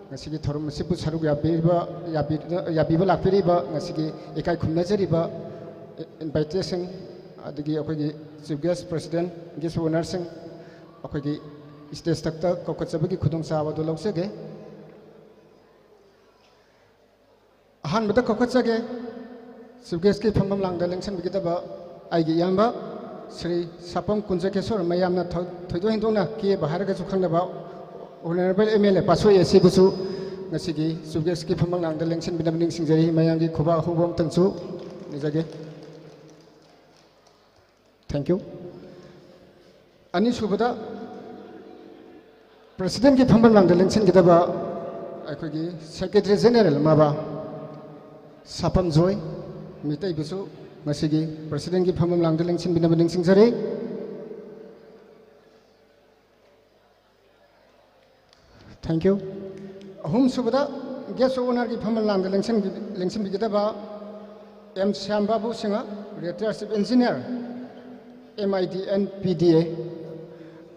ꯉꯁꯤꯒꯤ ꯊꯧꯔꯝ ꯑꯁꯤꯕꯨ ꯁꯔꯨꯛ ꯌꯥꯕꯤꯕ, ꯌꯥꯕꯤ-, ꯌꯥꯕꯤꯕ ꯂꯥꯛꯄꯤꯔꯤꯕ ꯉꯁꯤꯒꯤ ꯏꯀꯥꯏ ꯈꯨꯝꯅꯖꯔꯤꯕ invited guestꯁꯤꯡ ꯑꯗꯒꯤ ꯑꯩꯈꯣꯏꯒꯤ Chief Guest President, Guest of Honourꯁꯤꯡ, ꯑꯩꯈꯣꯏꯒꯤ stage ꯃꯊꯛꯇ ꯀꯧꯈꯠꯆꯕꯒꯤ ꯈꯨꯗꯣꯡꯆꯥꯕ ꯑꯗꯨ ꯂꯧꯖꯒꯦ꯫ ꯑꯍꯥꯟꯕꯗ ꯀꯧꯈꯠꯆꯒꯦ, Chief Guestꯀꯤ ꯐꯝꯐꯝ ꯂꯥꯡꯗ ꯂꯦꯡꯁꯤꯟꯕꯤꯒꯗꯕ ꯑꯩꯒꯤ ꯏꯌꯥꯝꯕ ꯁ꯭ꯔꯤ ꯁꯥꯄꯝ ꯀꯨꯟꯖꯀꯦꯁꯣꯔ, ꯃꯌꯥꯝꯅ ꯊꯣꯏ-, ꯊꯣꯏꯗꯣꯛ ꯍꯦꯟꯗꯣꯛꯅ ꯀꯦꯕ ꯍꯥꯏꯔꯒꯁꯨ ꯈꯪꯅꯕ Honourable M L A ꯄꯥꯁꯣꯏ ꯑꯁꯤꯕꯨꯁꯨ ꯉꯁꯤꯒꯤ Chief Guestꯀꯤ ꯐꯝꯐꯝ ꯂꯥꯡꯗ ꯂꯦꯡꯁꯤꯟꯕꯤꯅꯕ ꯅꯤꯡꯁꯤꯡꯖꯔꯤ꯫ ꯃꯌꯥꯝꯒꯤ ꯈꯨꯕꯥꯛ ꯑꯍꯧꯕ ꯑꯃꯇꯪꯁꯨ ꯅꯤꯖꯒꯦ꯫ Thank you꯫ ꯑꯅꯤꯁꯨꯕꯗ Presidentꯀꯤ ꯐꯝꯐꯝ ꯂꯥꯡꯗ ꯂꯦꯡꯁꯤꯟꯒꯗꯕ ꯑꯩꯈꯣꯏꯒꯤ Secretary General ꯃꯕꯥ ꯁꯥꯄꯝ ꯖꯣꯏ ꯃꯤꯇꯩꯕꯨꯁꯨ ꯉꯁꯤꯒꯤ Presidentꯀꯤ ꯐꯝꯐꯝ ꯂꯥꯡꯗ ꯂꯦꯡꯁꯤꯟꯕꯤꯅꯕ ꯅꯤꯡꯁꯤꯡꯖꯔꯤ꯫ Thank you꯫ ꯑꯍꯨꯝꯁꯨꯕꯗ Guest of Honourꯒꯤ ꯐꯝꯐꯝ ꯂꯥꯡꯗ ꯂꯦꯡꯁꯤꯟꯕꯤ-, ꯂꯦꯡꯁꯤꯟꯕꯤꯒꯗꯕ M Shyam Babu Singh, Retired Chief Engineer, M I D and P D A꯫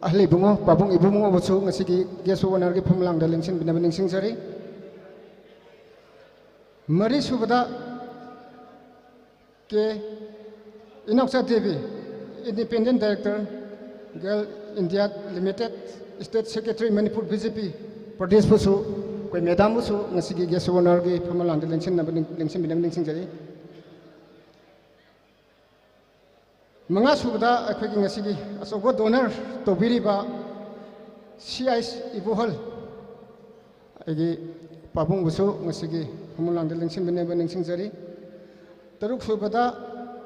ꯑꯍꯜ ꯏꯕꯨꯡꯉꯣ, ꯄꯥꯕꯨꯡ ꯏꯕꯨꯡꯉꯣꯕꯨꯁꯨ ꯉꯁꯤꯒꯤ Guest of Honourꯒꯤ ꯐꯝꯐꯝ ꯂꯥꯡꯗ ꯂꯦꯡꯁꯤꯟꯕꯤꯅꯕ ꯅꯤꯡꯁꯤꯡꯖꯔꯤ꯫ ꯃꯔꯤꯁꯨꯕꯗ ꯀꯦ ꯏꯅꯥꯎꯆꯥ Devi, Independent Director, Gel India Limited, State Secretary, Manipur B J P, ꯄ꯭ꯔꯗꯦꯁꯄꯨꯁꯨ ꯑꯩꯈꯣꯏ ꯃꯦꯗꯥꯝꯕꯨꯁꯨ ꯉꯁꯤꯒꯤ guest of honourꯒꯤ ꯐꯝꯃꯂꯥꯡꯗ ꯂꯦꯡꯁꯤꯟꯅꯕ ꯅꯤꯡ-, ꯂꯦꯡꯁꯤꯟꯕꯤꯅꯕ ꯅꯤꯡꯁꯤꯡꯖꯔꯤ꯫ ꯃꯉꯥ ꯁꯨꯕꯗ ꯑꯩꯈꯣꯏꯒꯤ ꯉꯁꯤꯒꯤ ꯑꯆꯧꯕ donor ꯇꯧꯕꯤꯔꯤꯕ ꯁꯤ ꯑꯥꯏ ꯑꯦꯁ ꯏꯕꯣꯍꯜ, ꯑꯩꯒꯤ ꯄꯥꯕꯨꯡꯕꯨꯁꯨ ꯉꯁꯤꯒꯤ ꯐꯝꯃꯂꯥꯡꯗ ꯂꯦꯡꯁꯤꯟꯕꯤꯅꯕ ꯅꯤꯡꯁꯤꯡꯖꯔꯤ꯫ ꯇꯔꯨꯛ ꯁꯨꯕꯗ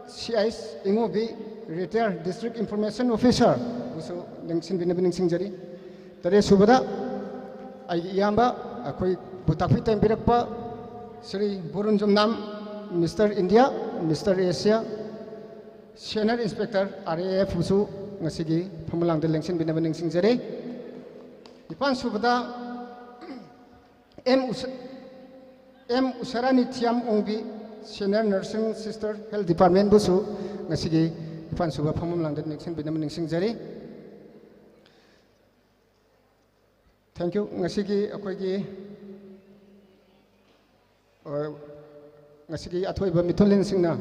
C I S ꯏꯉꯣꯕꯤ, retired district information officer ꯕꯨꯁꯨ ꯂꯦꯡꯁꯤꯟꯕꯤꯅꯕ ꯅꯤꯡꯁꯤꯡꯖꯔꯤ꯫ ꯇꯔꯦꯠ ꯁꯨꯕꯗ ꯑꯩꯒꯤ ꯏꯌꯥꯝꯕ, ꯑꯩꯈꯣꯏꯕꯨ ꯇꯥꯛꯄꯤ ꯇꯝꯕꯤꯔꯛꯄ Shri ꯕꯣꯔꯨꯟ ꯖꯨꯝꯅꯥꯝ, Mister India, Mister Asia, Senior Inspector, R A F ꯕꯨꯁꯨ ꯉꯁꯤꯒꯤ ꯐꯝꯃꯂꯥꯡꯗ ꯂꯦꯡꯁꯤꯟꯕꯤꯅꯕ ꯅꯤꯡꯁꯤꯡꯖꯔꯤ꯫ ꯅꯤꯄꯥꯟ ꯁꯨꯕꯗ ꯑꯦꯝ ꯎꯁ-, ꯑꯦꯝ ꯎꯁꯥꯔꯥꯅꯤ ꯊꯤꯌꯥꯝ ꯑꯣꯡꯕꯤ, Senior Nursing Sister, Health Department ꯕꯨꯁꯨ ꯉꯁꯤꯒꯤ ꯅꯤꯄꯥꯟ ꯁꯨꯕ ꯐꯝꯃꯂꯥꯡꯗ ꯂꯦꯡꯁꯤꯟꯕꯤꯅꯕ ꯅꯤꯡꯁꯤꯡꯖꯔꯤ꯫ Thank you꯫ ꯉꯁꯤꯒꯤ ꯑꯩꯈꯣꯏꯒꯤ, ꯑ, ꯉꯁꯤꯒꯤ ꯑꯊꯣꯏꯕ ꯃꯤꯊꯨꯡꯂꯦꯟꯁꯤꯡꯅ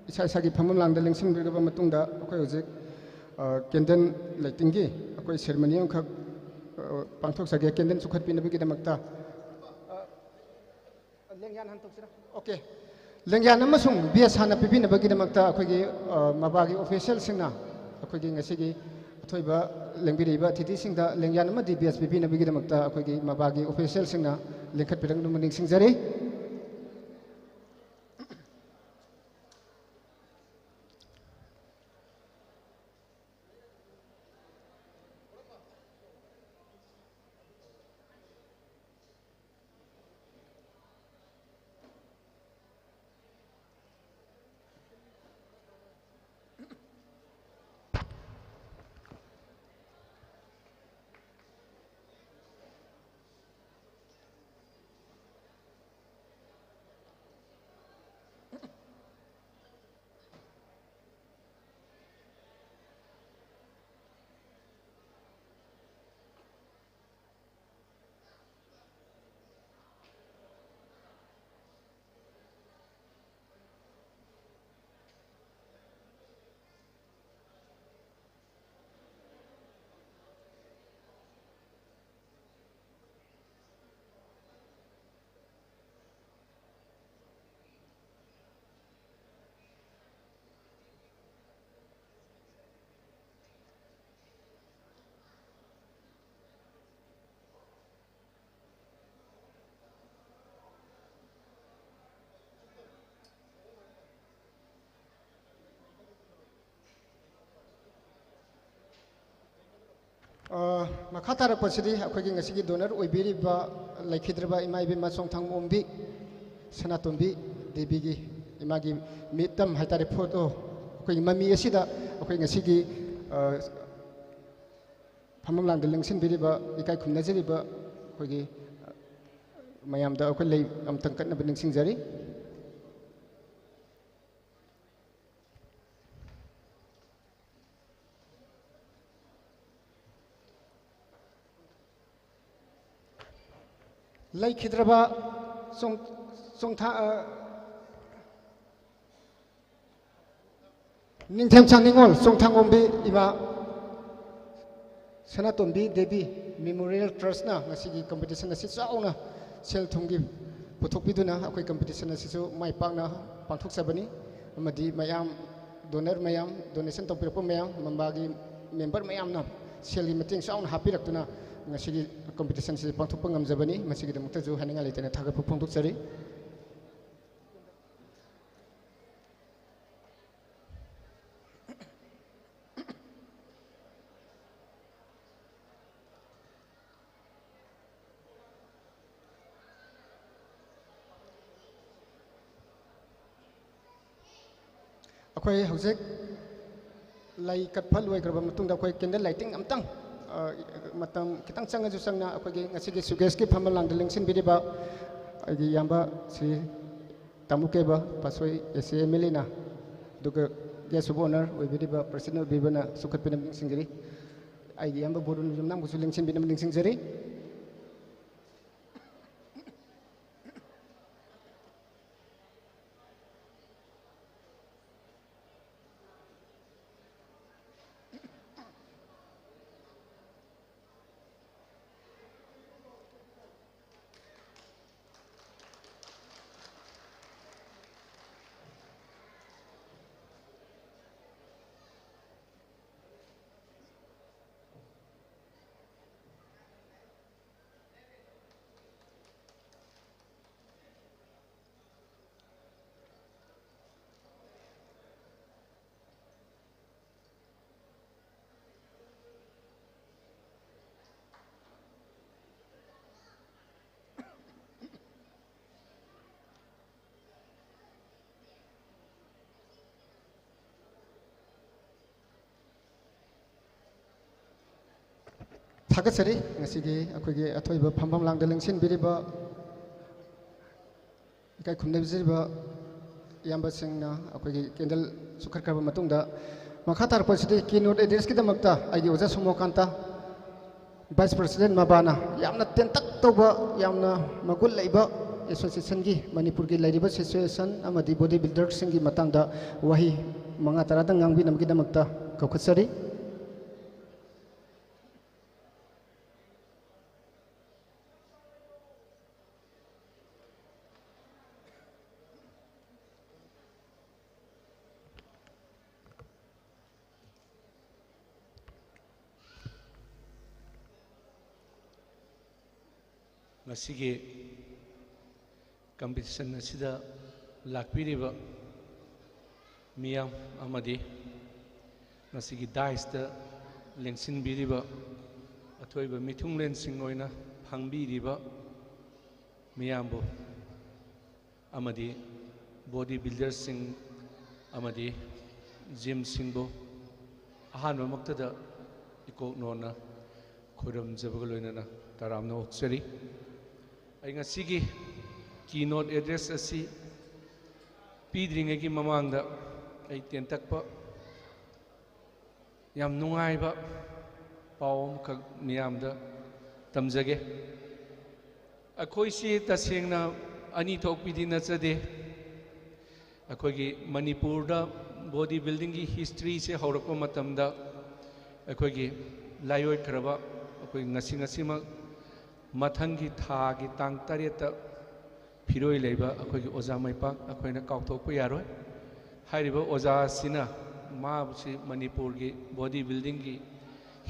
ꯏꯁꯥ ꯏꯁꯥꯒꯤ ꯐꯝꯐꯝ ꯂꯥꯡꯗ ꯂꯦꯡꯁꯤꯟꯕꯤꯔꯕ ꯃꯇꯨꯡꯗ, ꯑꯩꯈꯣꯏ ꯍꯧꯖꯤꯛ, ꯑ, candle lightingꯒꯤ ꯑꯩꯈꯣꯏ ceremony ꯑꯃꯈꯛ, ꯑ, ꯄꯥꯡꯊꯣꯛꯆꯒꯦ꯫ Candle ꯆꯨꯈꯠꯄꯤꯅꯕꯒꯤꯗꯃꯛꯇ, ꯑ, ꯂꯦꯡꯌꯥꯟ ꯍꯟꯗꯣꯛꯁꯤꯔꯥ? Okay꯫ ꯂꯦꯡꯌꯥꯟ ꯑꯃꯁꯨꯡ badge ꯍꯥꯟꯅ ꯄꯤꯕꯤꯅꯕꯒꯤꯗꯃꯛꯇ ꯑꯩꯈꯣꯏꯒꯤ, ꯑ, ꯃꯕꯥꯒꯤ officialꯁꯤꯡꯅ ꯑꯩꯈꯣꯏꯒꯤ ꯉꯁꯤꯒꯤ ꯑꯊꯣꯏꯕ ꯂꯦꯡꯕꯤꯔꯤꯕ ꯑꯇꯤꯊꯤꯁꯤꯡꯗ ꯂꯦꯡꯌꯥꯟ ꯑꯃꯗꯤ badge ꯄꯤꯕꯤꯅꯕꯒꯤꯗꯃꯛꯇ ꯑꯩꯈꯣꯏꯒꯤ ꯃꯕꯥꯒꯤ officialꯁꯤꯡꯅ ꯂꯦꯡꯈꯠꯄꯤꯔꯛꯅꯕ ꯅꯤꯡꯁꯤꯡꯖꯔꯤ꯫ ꯑ, ꯃꯈꯥ ꯇꯥꯔꯛꯄꯁꯤꯗꯤ ꯑꯩꯈꯣꯏꯒꯤ ꯉꯁꯤꯒꯤ ꯗꯣꯅꯔ ꯑꯣꯏꯕꯤꯔꯤꯕ ꯂꯩꯈꯤꯗ꯭ꯔꯕ ꯏꯃꯥ ꯏꯕꯦꯝꯃ ꯆꯣꯡꯊꯥꯡ ꯑꯣꯝꯕꯤ ꯁꯅꯥꯇꯣꯝꯕꯤ ꯗꯦꯕꯤꯒꯤ ꯏꯃꯥꯒꯤ ꯃꯤꯠꯇꯝ ꯍꯥꯏꯇꯥꯔꯦ, ꯐꯣꯇꯣ, ꯑꯩꯈꯣꯏꯒꯤ ꯃꯃꯤ ꯑꯁꯤꯗ ꯑꯩꯈꯣꯏ ꯉꯁꯤꯒꯤ, ꯑ, ꯐꯝꯐꯝ ꯂꯥꯡꯗ ꯂꯦꯡꯁꯤꯟꯕꯤꯔꯤꯕ, ꯏꯀꯥꯏ ꯈꯨꯝꯅꯖꯔꯤꯕ ꯑꯩꯈꯣꯏꯒꯤ, ꯑ, ꯃꯌꯥꯝꯗ ꯑꯩꯈꯣꯏ ꯂꯩ ꯑꯃꯇꯪ ꯀꯠꯅꯕ ꯅꯤꯡꯁꯤꯡꯖꯔꯤ꯫ ꯂꯩꯈꯤꯗ꯭ꯔꯕ ꯆꯣꯡ-, ꯆꯣꯡꯊꯥ-, ꯑ, ꯅꯤꯡꯊꯦꯝꯆꯥ ꯅꯤꯉꯣꯜ ꯆꯣꯡꯊꯥꯡ ꯑꯣꯝꯕꯤ ꯏꯃꯥ ꯁꯅꯥꯇꯣꯝꯕꯤ ꯗꯦꯕꯤ ꯃꯦꯃꯣꯔꯤꯌꯦꯜ ꯇ꯭ꯔꯁꯅ ꯉꯁꯤꯒꯤ ꯀꯝꯄꯤꯇꯤꯁꯟ ꯑꯁꯤ ꯆꯥꯎꯅ ꯁꯦꯜ ꯊꯨꯝꯒꯤ ꯄꯨꯊꯣꯛꯄꯤꯗꯨꯅ ꯑꯩꯈꯣꯏ ꯀꯝꯄꯤꯇꯤꯁꯟ ꯑꯁꯤꯁꯨ ꯃꯥꯏ ꯄꯥꯛꯅ ꯄꯥꯡꯊꯣꯛꯆꯕꯅꯤ꯫ ꯑꯃꯗꯤ ꯃꯌꯥꯝ, ꯗꯣꯅꯔ ꯃꯌꯥꯝ, ꯗꯣꯅꯦꯁꯟ ꯇꯧꯕꯤꯔꯛꯄ ꯃꯌꯥꯝ, ꯃꯝꯕꯥꯒꯤ ꯃꯦꯝꯕꯔ ꯃꯌꯥꯝꯅ ꯁꯦꯜꯒꯤ ꯃꯇꯦꯡ ꯆꯥꯎꯅ ꯍꯥꯞꯄꯤꯔꯛꯇꯨꯅ ꯉꯁꯤꯒꯤ ꯀꯝꯄꯤꯇꯤꯁꯟꯁꯤ ꯄꯥꯡꯊꯣꯛꯄ ꯉꯝꯖꯕꯅꯤ꯫ ꯃꯁꯤꯒꯤꯗꯃꯛꯇꯁꯨ ꯍꯥꯏꯅꯤꯡꯉꯥꯏ ꯂꯩꯇꯅ ꯊꯥꯒꯠꯄ ꯐꯣꯡꯗꯣꯛꯆꯔꯤ꯫ ꯑꯩꯈꯣꯏ ꯍꯧꯖꯤꯛ ꯂꯩ ꯀꯠꯄ ꯂꯣꯏꯈ꯭ꯔꯕ ꯃꯇꯨꯡꯗ ꯑꯩꯈꯣꯏ candle lighting ꯑꯝꯇꯪ, ꯑ, ꯃꯇꯝ ꯈꯤꯇꯪ ꯆꯪꯉꯁꯨ ꯆꯪꯅ ꯑꯩꯈꯣꯏꯒꯤ ꯉꯁꯤꯒꯤ showcaseꯀꯤ ꯐꯝꯕ ꯂꯥꯡꯗ ꯂꯦꯡꯁꯤꯟꯕꯤꯔꯤꯕ ꯑꯩꯒꯤ ꯏꯌꯥꯝꯕ ꯁ꯭ꯔꯤ ꯇꯥꯃꯨꯀꯦꯕ ꯄꯥꯠꯁꯣꯏ AC MLAꯅ, ꯑꯗꯨꯒ guest of honour ꯑꯣꯏꯕꯤꯔꯤꯕ president ꯑꯣꯏꯕꯤꯕꯅ ꯆꯨꯡꯈꯠꯄꯤꯅꯕ ꯅꯤꯡꯁꯤꯡꯖꯔꯤ꯫ ꯑꯩꯒꯤ ꯏꯌꯥꯝꯕ ꯕꯣꯔꯨ ꯌꯨꯝꯅꯥꯝꯕꯨꯁꯨ ꯂꯦꯡꯁꯤꯟꯕꯤꯅꯕ ꯅꯤꯡꯁꯤꯡꯖꯔꯤ꯫ ꯊꯥꯒꯠꯆꯔꯤ꯫ ꯉꯁꯤꯒꯤ ꯑꯩꯈꯣꯏꯒꯤ ꯑꯊꯣꯏꯕ ꯐꯝꯐꯝ ꯂꯥꯡꯗ ꯂꯦꯡꯁꯤꯟꯕꯤꯔꯤꯕ, ꯏꯀꯥꯏ ꯈꯨꯝꯅꯖꯔꯤꯕ ꯏꯌꯥꯝꯕꯁꯤꯡꯅ ꯑꯩꯈꯣꯏꯒꯤ ꯀꯦꯟꯗꯜ ꯆꯨꯈꯠꯈ꯭ꯔꯕ ꯃꯇꯨꯡꯗ, ꯃꯈꯥ ꯇꯥꯔꯛꯄꯁꯤꯗꯤ keynote addressꯀꯤꯗꯃꯛꯇ ꯑꯩꯒꯤ ꯑꯣꯖꯥ ꯁꯣꯃꯣꯀꯥꯟꯇ, vice president ꯃꯕꯥꯅ ꯌꯥꯝꯅ ꯇꯦꯟꯇꯛ ꯇꯧꯕ, ꯌꯥꯝꯅ ꯃꯒꯨꯟ ꯂꯩꯕ associationꯒꯤ, ꯃꯅꯤꯄꯨꯔꯒꯤ ꯂꯩꯔꯤꯕ situation ꯑꯃꯗꯤ body builderꯁꯤꯡꯒꯤ ꯃꯇꯥꯡꯗ ꯋꯥꯍꯩ ꯃꯉꯥ ꯇꯔꯥꯗꯪ ꯉꯥꯡꯕꯤꯅꯕꯒꯤꯗꯃꯛꯇ ꯀꯧꯈꯠꯆꯔꯤ꯫ ꯉꯁꯤꯒꯤ competition ꯑꯁꯤꯗ ꯂꯥꯛꯄꯤꯔꯤꯕ ꯃꯤꯌꯥꯝ ꯑꯃꯗꯤ ꯉꯁꯤꯒꯤ daisꯇ ꯂꯦꯡꯁꯤꯟꯕꯤꯔꯤꯕ ꯑꯊꯣꯏꯕ ꯃꯤꯊꯨꯡꯂꯦꯟꯁꯤꯡ ꯑꯣꯏꯅ ꯐꯝꯕꯤꯔꯤꯕ ꯃꯤꯌꯥꯝꯕꯨ ꯑꯃꯗꯤ body builderꯁꯤꯡ ꯑꯃꯗꯤ gymꯁꯤꯡꯕꯨ ꯑꯍꯥꯟꯕꯃꯛꯇꯗ ꯏꯀꯣꯛ ꯅꯣꯟꯅ ꯈꯨꯔꯨꯝꯖꯕꯒ ꯂꯣꯏꯅꯅ ꯇꯔꯥꯝꯅ ꯑꯣꯛꯆꯔꯤ꯫ ꯑꯩ ꯉꯁꯤꯒꯤ keynote address ꯑꯁꯤ ꯄꯤꯗ꯭ꯔꯤꯉꯩꯒꯤ ꯃꯃꯥꯡꯗ ꯑꯩ ꯇꯦꯟꯇꯛꯄ ꯌꯥꯝ ꯅꯨꯡꯉꯥꯏꯕ ꯄꯥꯎ ꯑꯃꯈꯛ ꯃꯤꯌꯥꯝꯗ ꯇꯝꯖꯒꯦ꯫ ꯑꯩꯈꯣꯏꯁꯤ ꯇꯁꯦꯡꯅ ꯑꯅꯤ ꯊꯣꯛꯄꯤꯗꯤ ꯅꯠꯆꯗꯦ꯫ ꯑꯩꯈꯣꯏꯒꯤ ꯃꯅꯤꯄꯨꯔꯗ body buildingꯒꯤ historyꯁꯦ ꯍꯧꯔꯛꯄ ꯃꯇꯝꯗ ꯑꯩꯈꯣꯏꯒꯤ ꯂꯥꯏꯑꯣꯏꯈ꯭ꯔꯕ, ꯑꯩꯈꯣꯏ ꯉꯁꯤ ꯉꯁꯤꯃꯛ ꯃꯊꯪꯒꯤ ꯊꯥꯒꯤ ꯇꯥꯡ ꯇꯔꯦꯠꯇ ꯐꯤꯔꯣꯏ ꯂꯩꯕ ꯑꯩꯈꯣꯏꯒꯤ ꯑꯣꯖꯥ ꯃꯥꯏꯄꯥꯛ ꯑꯩꯈꯣꯏꯅ ꯀꯥꯎꯊꯣꯛꯄ ꯌꯥꯔꯣꯏ꯫ ꯍꯥꯏꯔꯤꯕ ꯑꯣꯖꯥ ꯑꯁꯤꯅ ꯃꯥꯕꯨꯁꯤ ꯃꯅꯤꯄꯨꯔꯒꯤ body buildingꯒꯤ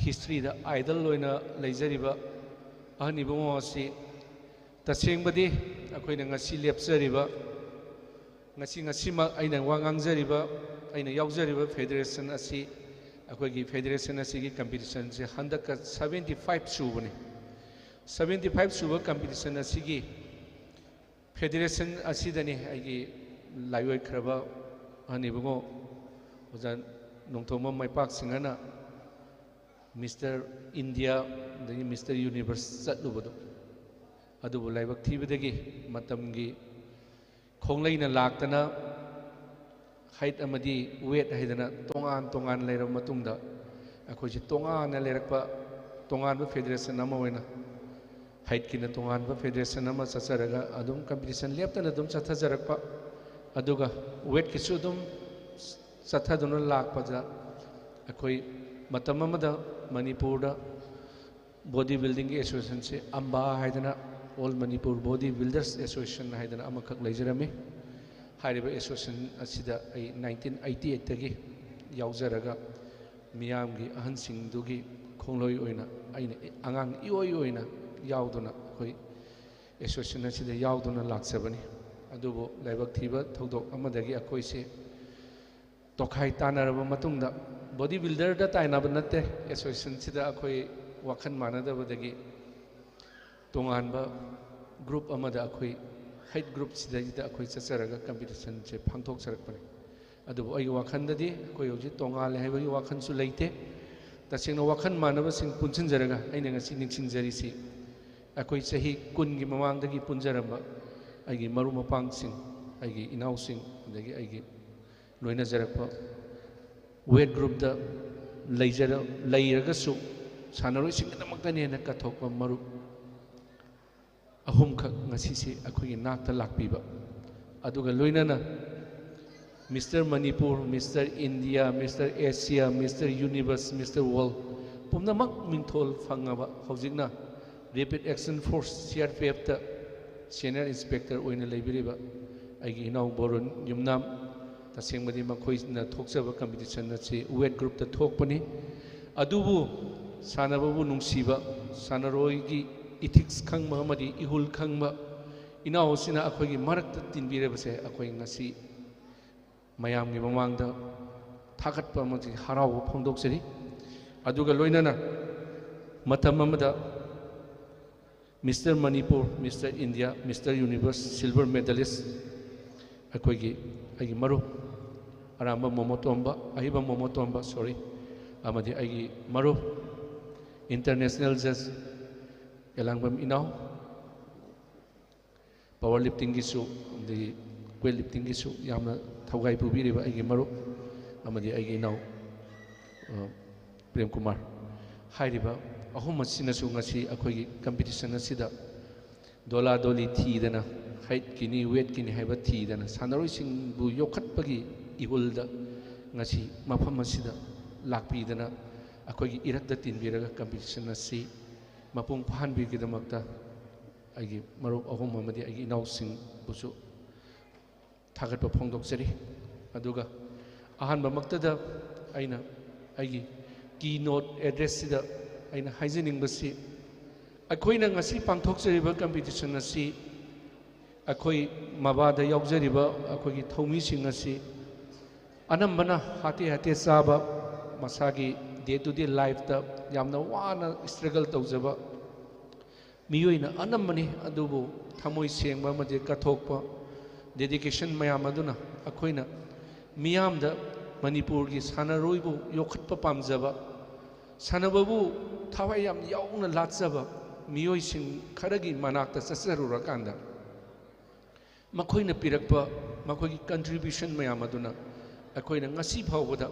historyꯗ idol ꯑꯣꯏꯅ ꯂꯩꯖꯔꯤꯕ ꯑꯍꯟ ꯏꯕꯨꯡꯉꯣ ꯑꯁꯤ ꯇꯁꯦꯡꯕꯗꯤ ꯑꯩꯈꯣꯏꯅ ꯉꯁꯤ ꯂꯦꯞꯆꯔꯤꯕ, ꯉꯁꯤ ꯉꯁꯤꯃꯛ ꯑꯩꯅ ꯋꯥ ꯉꯥꯡꯖꯔꯤꯕ, ꯑꯩꯅ ꯌꯥꯎꯖꯔꯤꯕ federation ꯑꯁꯤ, ꯑꯩꯈꯣꯏꯒꯤ federation ꯑꯁꯤꯒꯤ competitionꯁꯦ ꯍꯟꯗꯛꯀ seventy five ꯁꯨꯕꯅꯤ꯫ Seventy five ꯁꯨꯕ competition ꯑꯁꯤꯒꯤ federation ꯑꯁꯤꯗꯅꯤ ꯑꯩꯒꯤ ꯂꯥꯏꯑꯣꯏꯈ꯭ꯔꯕ ꯑꯍꯟ ꯏꯕꯨꯡꯉꯣ ꯑꯣꯖꯥ ꯅꯣꯡꯊꯣꯝꯕꯝ ꯃꯥꯏꯄꯥꯛ ꯁꯤꯡꯍꯅ ꯃꯤꯁꯇꯔ ꯏꯟꯗꯤꯌꯥ ꯑꯗꯒꯤ ꯃꯤꯁꯇꯔ ꯌꯨꯅꯤꯚꯔꯁ ꯆꯠꯂꯨꯕꯗꯣ, ꯑꯗꯨꯕꯨ ꯂꯥꯏꯕꯛ ꯊꯤꯕꯗꯒꯤ ꯃꯇꯝꯒꯤ ꯈꯣꯡꯂꯩꯅ ꯂꯥꯛꯇꯅ ꯍꯥꯏꯠ ꯑꯃꯗꯤ ꯋꯦꯠ ꯍꯥꯏꯗꯅ ꯇꯣꯉꯥꯟ ꯇꯣꯉꯥꯟ ꯂꯩꯔꯕ ꯃꯇꯨꯡꯗ, ꯑꯩꯈꯣꯏꯁꯦ ꯇꯣꯉꯥꯟꯅ ꯂꯩꯔꯛꯄ ꯇꯣꯉꯥꯟꯕ ꯐꯦꯗꯔꯦꯁꯟ ꯑꯃ ꯑꯣꯏꯅ, ꯍꯥꯏꯠꯀꯤꯅ ꯇꯣꯉꯥꯟꯕ ꯐꯦꯗꯔꯦꯁꯟ ꯑꯃ ꯆꯠꯆꯔꯒ ꯑꯗꯨꯝ ꯀꯝꯄꯤꯇꯤꯁꯟ ꯂꯦꯞꯇꯅ ꯑꯗꯨꯝ ꯆꯠꯊꯖꯔꯛꯄ, ꯑꯗꯨꯒ ꯋꯦꯠꯀꯤꯁꯨ ꯑꯗꯨꯝ ꯆꯠꯊꯗꯨꯅ ꯂꯥꯛꯄꯗ, ꯑꯩꯈꯣꯏ ꯃꯇꯝ ꯑꯃꯗ ꯃꯅꯤꯄꯨꯔꯗ ꯕꯣꯗꯤ ꯕꯤꯜꯗꯤꯡꯒꯤ ꯑꯦꯁꯣꯁꯤꯌꯦꯁꯟꯁꯦ ꯑꯝꯕꯥ ꯍꯥꯏꯗꯅ, ꯑꯣꯜ ꯃꯅꯤꯄꯨꯔ ꯕꯣꯗꯤ ꯕꯤꯜꯗꯔꯁ ꯑꯦꯁꯣꯁꯤꯌꯦꯁꯟ ꯍꯥꯏꯗꯅ ꯑꯃꯈꯛ ꯂꯩꯖꯔꯝꯃꯤ꯫ ꯍꯥꯏꯔꯤꯕ ꯑꯦꯁꯣꯁꯤꯌꯦꯁꯟ ꯑꯁꯤꯗ ꯑꯩ ꯅꯥꯏꯟꯇꯤꯟ ꯑꯩꯠꯇꯤ ꯑꯩꯠꯇꯒꯤ ꯌꯥꯎꯖꯔꯒ, ꯃꯤꯌꯥꯝꯒꯤ ꯑꯍꯟꯁꯤꯡꯗꯨꯒꯤ ꯈꯣꯡꯂꯣꯏ ꯑꯣꯏꯅ ꯑꯩꯅ ꯑꯉꯥꯡ ꯏꯑꯣꯏ ꯑꯣꯏꯅ ꯌꯥꯎꯗꯨꯅ ꯑꯩꯈꯣꯏ ꯑꯦꯁꯣꯁꯤꯌꯦꯁꯟ ꯑꯁꯤꯗ ꯌꯥꯎꯗꯨꯅ ꯂꯥꯛꯆꯕꯅꯤ꯫ ꯑꯗꯨꯕꯨ ꯂꯥꯏꯕꯛ ꯊꯤꯕ ꯊꯧꯗꯣꯛ ꯑꯃꯗꯒꯤ ꯑꯩꯈꯣꯏꯁꯦ ꯇꯣꯈꯥꯏ ꯇꯥꯅꯔꯕ ꯃꯇꯨꯡꯗ, ꯕꯣꯗꯤ ꯕꯤꯜꯗꯔꯗ ꯇꯥꯏꯅꯕ ꯅꯠꯇꯦ, ꯑꯦꯁꯣꯁꯤꯌꯦꯁꯟꯁꯤꯗ ꯑꯩꯈꯣꯏ ꯋꯥꯈꯜ ꯃꯥꯟꯅꯗꯕꯗꯒꯤ ꯇꯣꯉꯥꯟꯕ ꯒ꯭ꯔꯨꯞ ꯑꯃꯗ ꯑꯩꯈꯣꯏ ꯍꯥꯏꯠ ꯒ꯭ꯔꯨꯞꯁꯤꯗꯩꯗ ꯑꯩꯈꯣꯏ ꯆꯠꯆꯔꯒ ꯀꯝꯄꯤꯇꯤꯁꯟꯁꯦ ꯄꯥꯡꯊꯣꯛꯆꯔꯛꯄꯅꯤ꯫ ꯑꯗꯨꯕꯨ ꯑꯩꯒꯤ ꯋꯥꯈꯜꯗꯗꯤ ꯑꯩꯈꯣꯏ ꯍꯧꯖꯤꯛ ꯇꯣꯉꯥꯜꯂꯦ ꯍꯥꯏꯕꯒꯤ ꯋꯥꯈꯜꯁꯨ ꯂꯩꯇꯦ꯫ ꯇꯁꯦꯡꯅ ꯋꯥꯈꯜ ꯃꯥꯟꯅꯕꯁꯤꯡ ꯄꯨꯟꯁꯤꯟꯖꯔꯒ ꯑꯩꯅ ꯉꯁꯤ ꯅꯤꯡꯁꯤꯡꯖꯔꯤꯁꯤ, ꯑꯩꯈꯣꯏ ꯆꯍꯤ ꯀꯨꯟꯒꯤ ꯃꯃꯥꯡꯗꯒꯤ ꯄꯨꯟꯖꯔꯝꯕ ꯑꯩꯒꯤ ꯃꯔꯨꯞ ꯃꯄꯥꯡꯁꯤꯡ, ꯑꯩꯒꯤ ꯏꯅꯥꯎꯁꯤꯡ, ꯑꯗꯒꯤ ꯑꯩꯒꯤ ꯂꯣꯏꯅꯖꯔꯛꯄ ꯋꯦꯠ ꯒ꯭ꯔꯨꯞꯇ ꯂꯩꯖꯔ-, ꯂꯩꯔꯒꯁꯨ ꯁꯥꯟꯅꯔꯣꯏꯁꯤꯡꯒꯤꯗꯃꯛꯇꯅ ꯍꯦꯟꯅ ꯀꯠꯊꯣꯛꯄ ꯃꯔꯨꯞ ꯑꯍꯨꯝꯈꯛ ꯉꯁꯤꯁꯦ ꯑꯩꯈꯣꯏꯒꯤ ꯅꯥꯛꯇ ꯂꯥꯛꯄꯤꯕ, ꯑꯗꯨꯒ ꯂꯣꯏꯅꯅ mister Manipur, mister India, mister Asia, mister universe, mister ꯋꯥꯔꯜ ꯄꯨꯝꯅꯃꯛ ꯃꯤꯡꯊꯣꯜ ꯐꯪꯉꯕ, ꯍꯧꯖꯤꯛꯅ rapid action force, C R P ꯑꯦꯐꯇ ꯁꯦꯅꯤꯌꯔ ꯏꯟꯁꯄꯦꯛꯇꯔ ꯑꯣꯏꯅ ꯂꯩꯕꯤꯔꯤꯕ ꯑꯩꯒꯤ ꯏꯅꯥꯎ ꯕꯣꯔꯨꯟ ꯌꯨꯝꯅꯥꯝ, ꯇꯁꯦꯡꯕꯗꯤ ꯃꯈꯣꯏꯅ ꯊꯣꯛꯆꯕ ꯀꯝꯄꯤꯇꯤꯁꯟ ꯑꯁꯤ ꯋꯦꯠ ꯒ꯭ꯔꯨꯞꯇ ꯊꯣꯛꯄꯅꯤ꯫ ꯑꯗꯨꯕꯨ ꯁꯥꯟꯅꯕꯕꯨ ꯅꯨꯡꯁꯤꯕ, ꯁꯥꯟꯅꯔꯣꯏꯒꯤ ꯏꯊꯤꯛꯁ ꯈꯪꯕ ꯑꯃꯗꯤ ꯏꯍꯨꯜ ꯈꯪꯕ ꯏꯅꯥꯎ ꯑꯁꯤꯅ ꯑꯩꯈꯣꯏꯒꯤ ꯃꯔꯛꯇ ꯇꯤꯟꯕꯤꯔꯕꯁꯦ ꯑꯩꯈꯣꯏ ꯉꯁꯤ ꯃꯌꯥꯝꯒꯤ ꯃꯃꯥꯡꯗ ꯊꯥꯒꯠꯄ ꯑꯃꯗꯤ ꯍꯔꯥꯎꯕ ꯐꯣꯡꯗꯣꯛꯆꯔꯤ꯫ ꯑꯗꯨꯒ ꯂꯣꯏꯅꯅ ꯃꯇꯝ ꯑꯃꯗ mister Manipur, mister India, mister universe silver medallist ꯑꯩꯈꯣꯏꯒꯤ, ꯑꯩꯒꯤ ꯃꯔꯨꯞ ꯑꯔꯥꯝꯕꯝ ꯃꯣꯃꯣꯇꯣꯝꯕ, ꯑꯍꯤꯕꯝ ꯃꯣꯃꯣꯇꯣꯝꯕ, ꯁꯣꯔꯤ, ꯑꯃꯗꯤ ꯑꯩꯒꯤ ꯃꯔꯨꯞ, ꯏꯟꯇꯔꯅꯦꯁꯅꯦꯜ ꯖꯖ ꯀꯩꯂꯥꯡꯕꯝ ꯏꯅꯥꯎ, ꯄꯥꯋꯔ ꯂꯤꯐꯇꯤꯡꯒꯤꯁꯨ ꯑꯃꯗꯤ ꯋꯦꯠ ꯂꯤꯐꯇꯤꯡꯒꯤꯁꯨ ꯌꯥꯝꯅ ꯊꯧꯒꯥꯏ ꯄꯨꯕꯤꯔꯤꯕ ꯑꯩꯒꯤ ꯃꯔꯨꯞ ꯑꯃꯗꯤ ꯑꯩꯒꯤ ꯏꯅꯥꯎ, ꯑ, ꯄ꯭ꯔꯦꯝ ꯀꯨꯃꯥꯔ꯫ ꯍꯥꯏꯔꯤꯕ ꯑꯍꯨꯝ ꯑꯁꯤꯅꯁꯨ ꯉꯁꯤ ꯑꯩꯈꯣꯏꯒꯤ ꯀꯝꯄꯤꯇꯤꯁꯟ ꯑꯁꯤꯗ ꯗꯣꯂꯥ ꯗꯣꯂꯤ ꯊꯤꯗꯅ, ꯍꯥꯏꯠꯀꯤꯅꯤ ꯋꯦꯠꯀꯤꯅꯤ ꯍꯥꯏꯕ ꯊꯤꯗꯅ, ꯁꯥꯟꯅꯔꯣꯏꯁꯤꯡꯕꯨ ꯌꯣꯛꯈꯠꯄꯒꯤ ꯏꯍꯨꯜꯗ ꯉꯁꯤ ꯃꯐꯝ ꯑꯁꯤꯗ ꯂꯥꯛꯄꯤꯗꯅ ꯑꯩꯈꯣꯏꯒꯤ ꯏꯔꯛꯇ ꯇꯤꯟꯕꯤꯔꯒ ꯀꯝꯄꯤꯇꯤꯁꯟ ꯑꯁꯤ ꯃꯄꯨꯡ ꯐꯥꯍꯟꯕꯤꯕꯒꯤꯗꯃꯛꯇ ꯑꯩꯒꯤ ꯃꯔꯨꯞ ꯑꯍꯨꯝ ꯑꯃꯗꯤ ꯑꯩꯒꯤ ꯏꯅꯥꯎꯁꯤꯡꯕꯨꯁꯨ ꯊꯥꯒꯠꯄ ꯐꯣꯡꯗꯣꯛꯆꯔꯤ꯫ ꯑꯗꯨꯒ ꯑꯍꯥꯟꯕꯃꯛꯇꯗ ꯑꯩꯅ ꯑꯩꯒꯤ ꯀꯤ ꯅꯣꯠ ꯑꯦꯗ꯭ꯔꯦꯁꯁꯤꯗ ꯑꯩꯅ ꯍꯥꯏꯖꯅꯤꯡꯕꯁꯤ, ꯑꯩꯈꯣꯏꯅ ꯉꯁꯤ ꯄꯥꯡꯊꯣꯛꯆꯔꯤꯕ ꯀꯝꯄꯤꯇꯤꯁꯟ ꯑꯁꯤ ꯑꯩꯈꯣꯏ ꯃꯕꯥꯗ ꯌꯥꯎꯖꯔꯤꯕ ꯑꯩꯈꯣꯏꯒꯤ ꯊꯧꯃꯤꯁꯤꯡ ꯑꯁꯤ ꯑꯅꯝꯕꯅ ꯍꯥꯇꯦ ꯍꯥꯇꯦ ꯆꯥꯕ, ꯃꯁꯥꯒꯤ ꯗꯦ ꯇꯨ ꯗꯦ ꯂꯥꯏꯐꯇ ꯌꯥꯝꯅ ꯋꯥꯅ ꯏꯁꯇ꯭ꯔꯒꯜ ꯇꯧꯖꯕ ꯃꯤꯑꯣꯏꯅ ꯑꯅꯝꯕꯅꯤ꯫ ꯑꯗꯨꯕꯨ ꯊꯃꯣꯏ ꯁꯦꯡꯕ ꯑꯃꯗꯤ ꯀꯠꯊꯣꯛꯄ, ꯗꯦꯗꯤꯀꯦꯁꯟ ꯃꯌꯥꯝ ꯑꯗꯨꯅ ꯑꯩꯈꯣꯏꯅ ꯃꯤꯌꯥꯝꯗ ꯃꯅꯤꯄꯨꯔꯒꯤ ꯁꯥꯟꯅꯔꯣꯏꯕꯨ ꯌꯣꯛꯈꯠꯄ ꯄꯥꯝꯖꯕ, ꯁꯥꯟꯅꯕꯕꯨ ꯊꯋꯥꯏ ꯌꯥꯝ ꯌꯥꯎꯅ ꯂꯥꯠꯆꯕ ꯃꯤꯑꯣꯏꯁꯤꯡ ꯈꯔꯒꯤ ꯃꯅꯥꯛꯇ ꯆꯠꯆꯔꯨꯔꯀꯥꯟꯗ ꯃꯈꯣꯏꯅ ꯄꯤꯔꯛꯄ ꯃꯈꯣꯏꯒꯤ ꯀꯟꯇ꯭ꯔꯤꯕ꯭ꯌꯨꯁꯟ ꯃꯌꯥꯝ ꯑꯗꯨꯅ ꯑꯩꯈꯣꯏꯅ ꯉꯁꯤ ꯐꯥꯎꯕꯗ,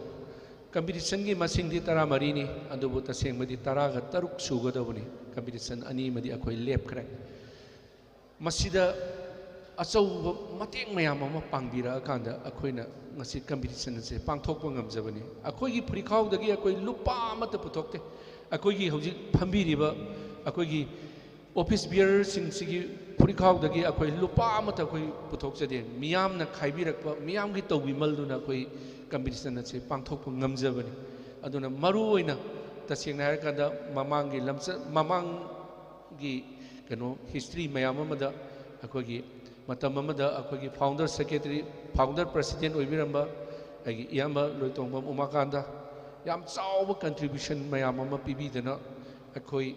ꯀꯝꯄꯤꯇꯤꯁꯟꯒꯤ ꯃꯁꯤꯡꯗꯤ ꯇꯔꯥꯃꯔꯤꯅꯤ, ꯑꯗꯨꯕꯨ ꯇꯁꯦꯡꯕꯗꯤ ꯇꯔꯥꯒ ꯇꯔꯨꯛ ꯁꯨꯒꯗꯕꯅꯤ꯫ ꯀꯝꯄꯤꯇꯤꯁꯟ ꯑꯅꯤ ꯑꯃꯗꯤ ꯑꯩꯈꯣꯏ ꯂꯦꯞꯈ꯭ꯔꯦ꯫ ꯃꯁꯤꯗ ꯑꯆꯧꯕ ꯃꯇꯦꯡ ꯃꯌꯥꯝ ꯑꯃ ꯄꯥꯡꯕꯤꯔꯛꯑꯀꯥꯟꯗ ꯑꯩꯈꯣꯏꯅ ꯉꯁꯤ ꯀꯝꯄꯤꯇꯤꯁꯟ ꯑꯁꯦ ꯄꯥꯡꯊꯣꯛꯄ ꯉꯝꯖꯕꯅꯤ꯫ ꯑꯩꯈꯣꯏꯒꯤ ꯐꯨꯔꯤꯈꯥꯎꯗꯒꯤ ꯑꯩꯈꯣꯏ ꯂꯨꯄꯥ ꯑꯃꯠꯇ ꯄꯨꯊꯣꯛꯇꯦ꯫ ꯑꯩꯈꯣꯏꯒꯤ ꯍꯧꯖꯤꯛ ꯐꯝꯕꯤꯔꯤꯕ ꯑꯩꯈꯣꯏꯒꯤ ꯑꯣꯐꯤꯁ ꯕꯤꯌꯔꯁꯤꯡꯁꯤꯒꯤ ꯐꯨꯔꯤꯈꯥꯎꯗꯒꯤ ꯑꯩꯈꯣꯏ ꯂꯨꯄꯥ ꯑꯃꯠꯇ ꯑꯩꯈꯣꯏ ꯄꯨꯊꯣꯛꯆꯗꯦ꯫ ꯃꯤꯌꯥꯝꯅ ꯈꯥꯏꯕꯤꯔꯛꯄ, ꯃꯤꯌꯥꯝꯒꯤ ꯇꯧꯕꯤꯃꯜꯗꯨꯅ ꯑꯩꯈꯣꯏ ꯀꯝꯄꯤꯇꯤꯁꯟ ꯑꯁꯦ ꯄꯥꯡꯊꯣꯛꯄ ꯉꯝꯖꯕꯅꯤ꯫ ꯑꯗꯨꯅ ꯃꯔꯨ ꯑꯣꯏꯅ ꯇꯁꯦꯡꯅ ꯍꯥꯏꯔꯀꯥꯟꯗ ꯃꯃꯥꯡꯒꯤ ꯂꯝꯆꯠ, ꯃꯃꯥꯡꯒꯤ ꯀꯩꯅꯣ ꯍꯤꯁꯇ꯭ꯔꯤ ꯃꯌꯥꯝ ꯑꯃꯗ ꯑꯩꯈꯣꯏꯒꯤ ꯃꯇꯝ ꯑꯃꯗ ꯑꯩꯈꯣꯏꯒꯤ ꯐꯥꯎꯟꯗꯔ ꯁꯦꯀ꯭ꯔꯦꯇꯔꯤ, ꯐꯥꯎꯟꯗꯔ ꯄ꯭ꯔꯁꯤꯗꯦꯟ ꯑꯣꯏꯕꯤꯔꯝꯕ ꯑꯩꯒꯤ ꯏꯌꯥꯝꯕ ꯂꯣꯏꯇꯣꯡꯕꯝ ꯎꯃꯥꯀꯥꯟꯇ ꯌꯥꯝ ꯆꯥꯎꯕ ꯀꯟꯇ꯭ꯔꯤꯕ꯭ꯌꯨꯁꯟ ꯃꯌꯥꯝ ꯑꯃ ꯄꯤꯕꯤꯗꯅ ꯑꯩꯈꯣꯏ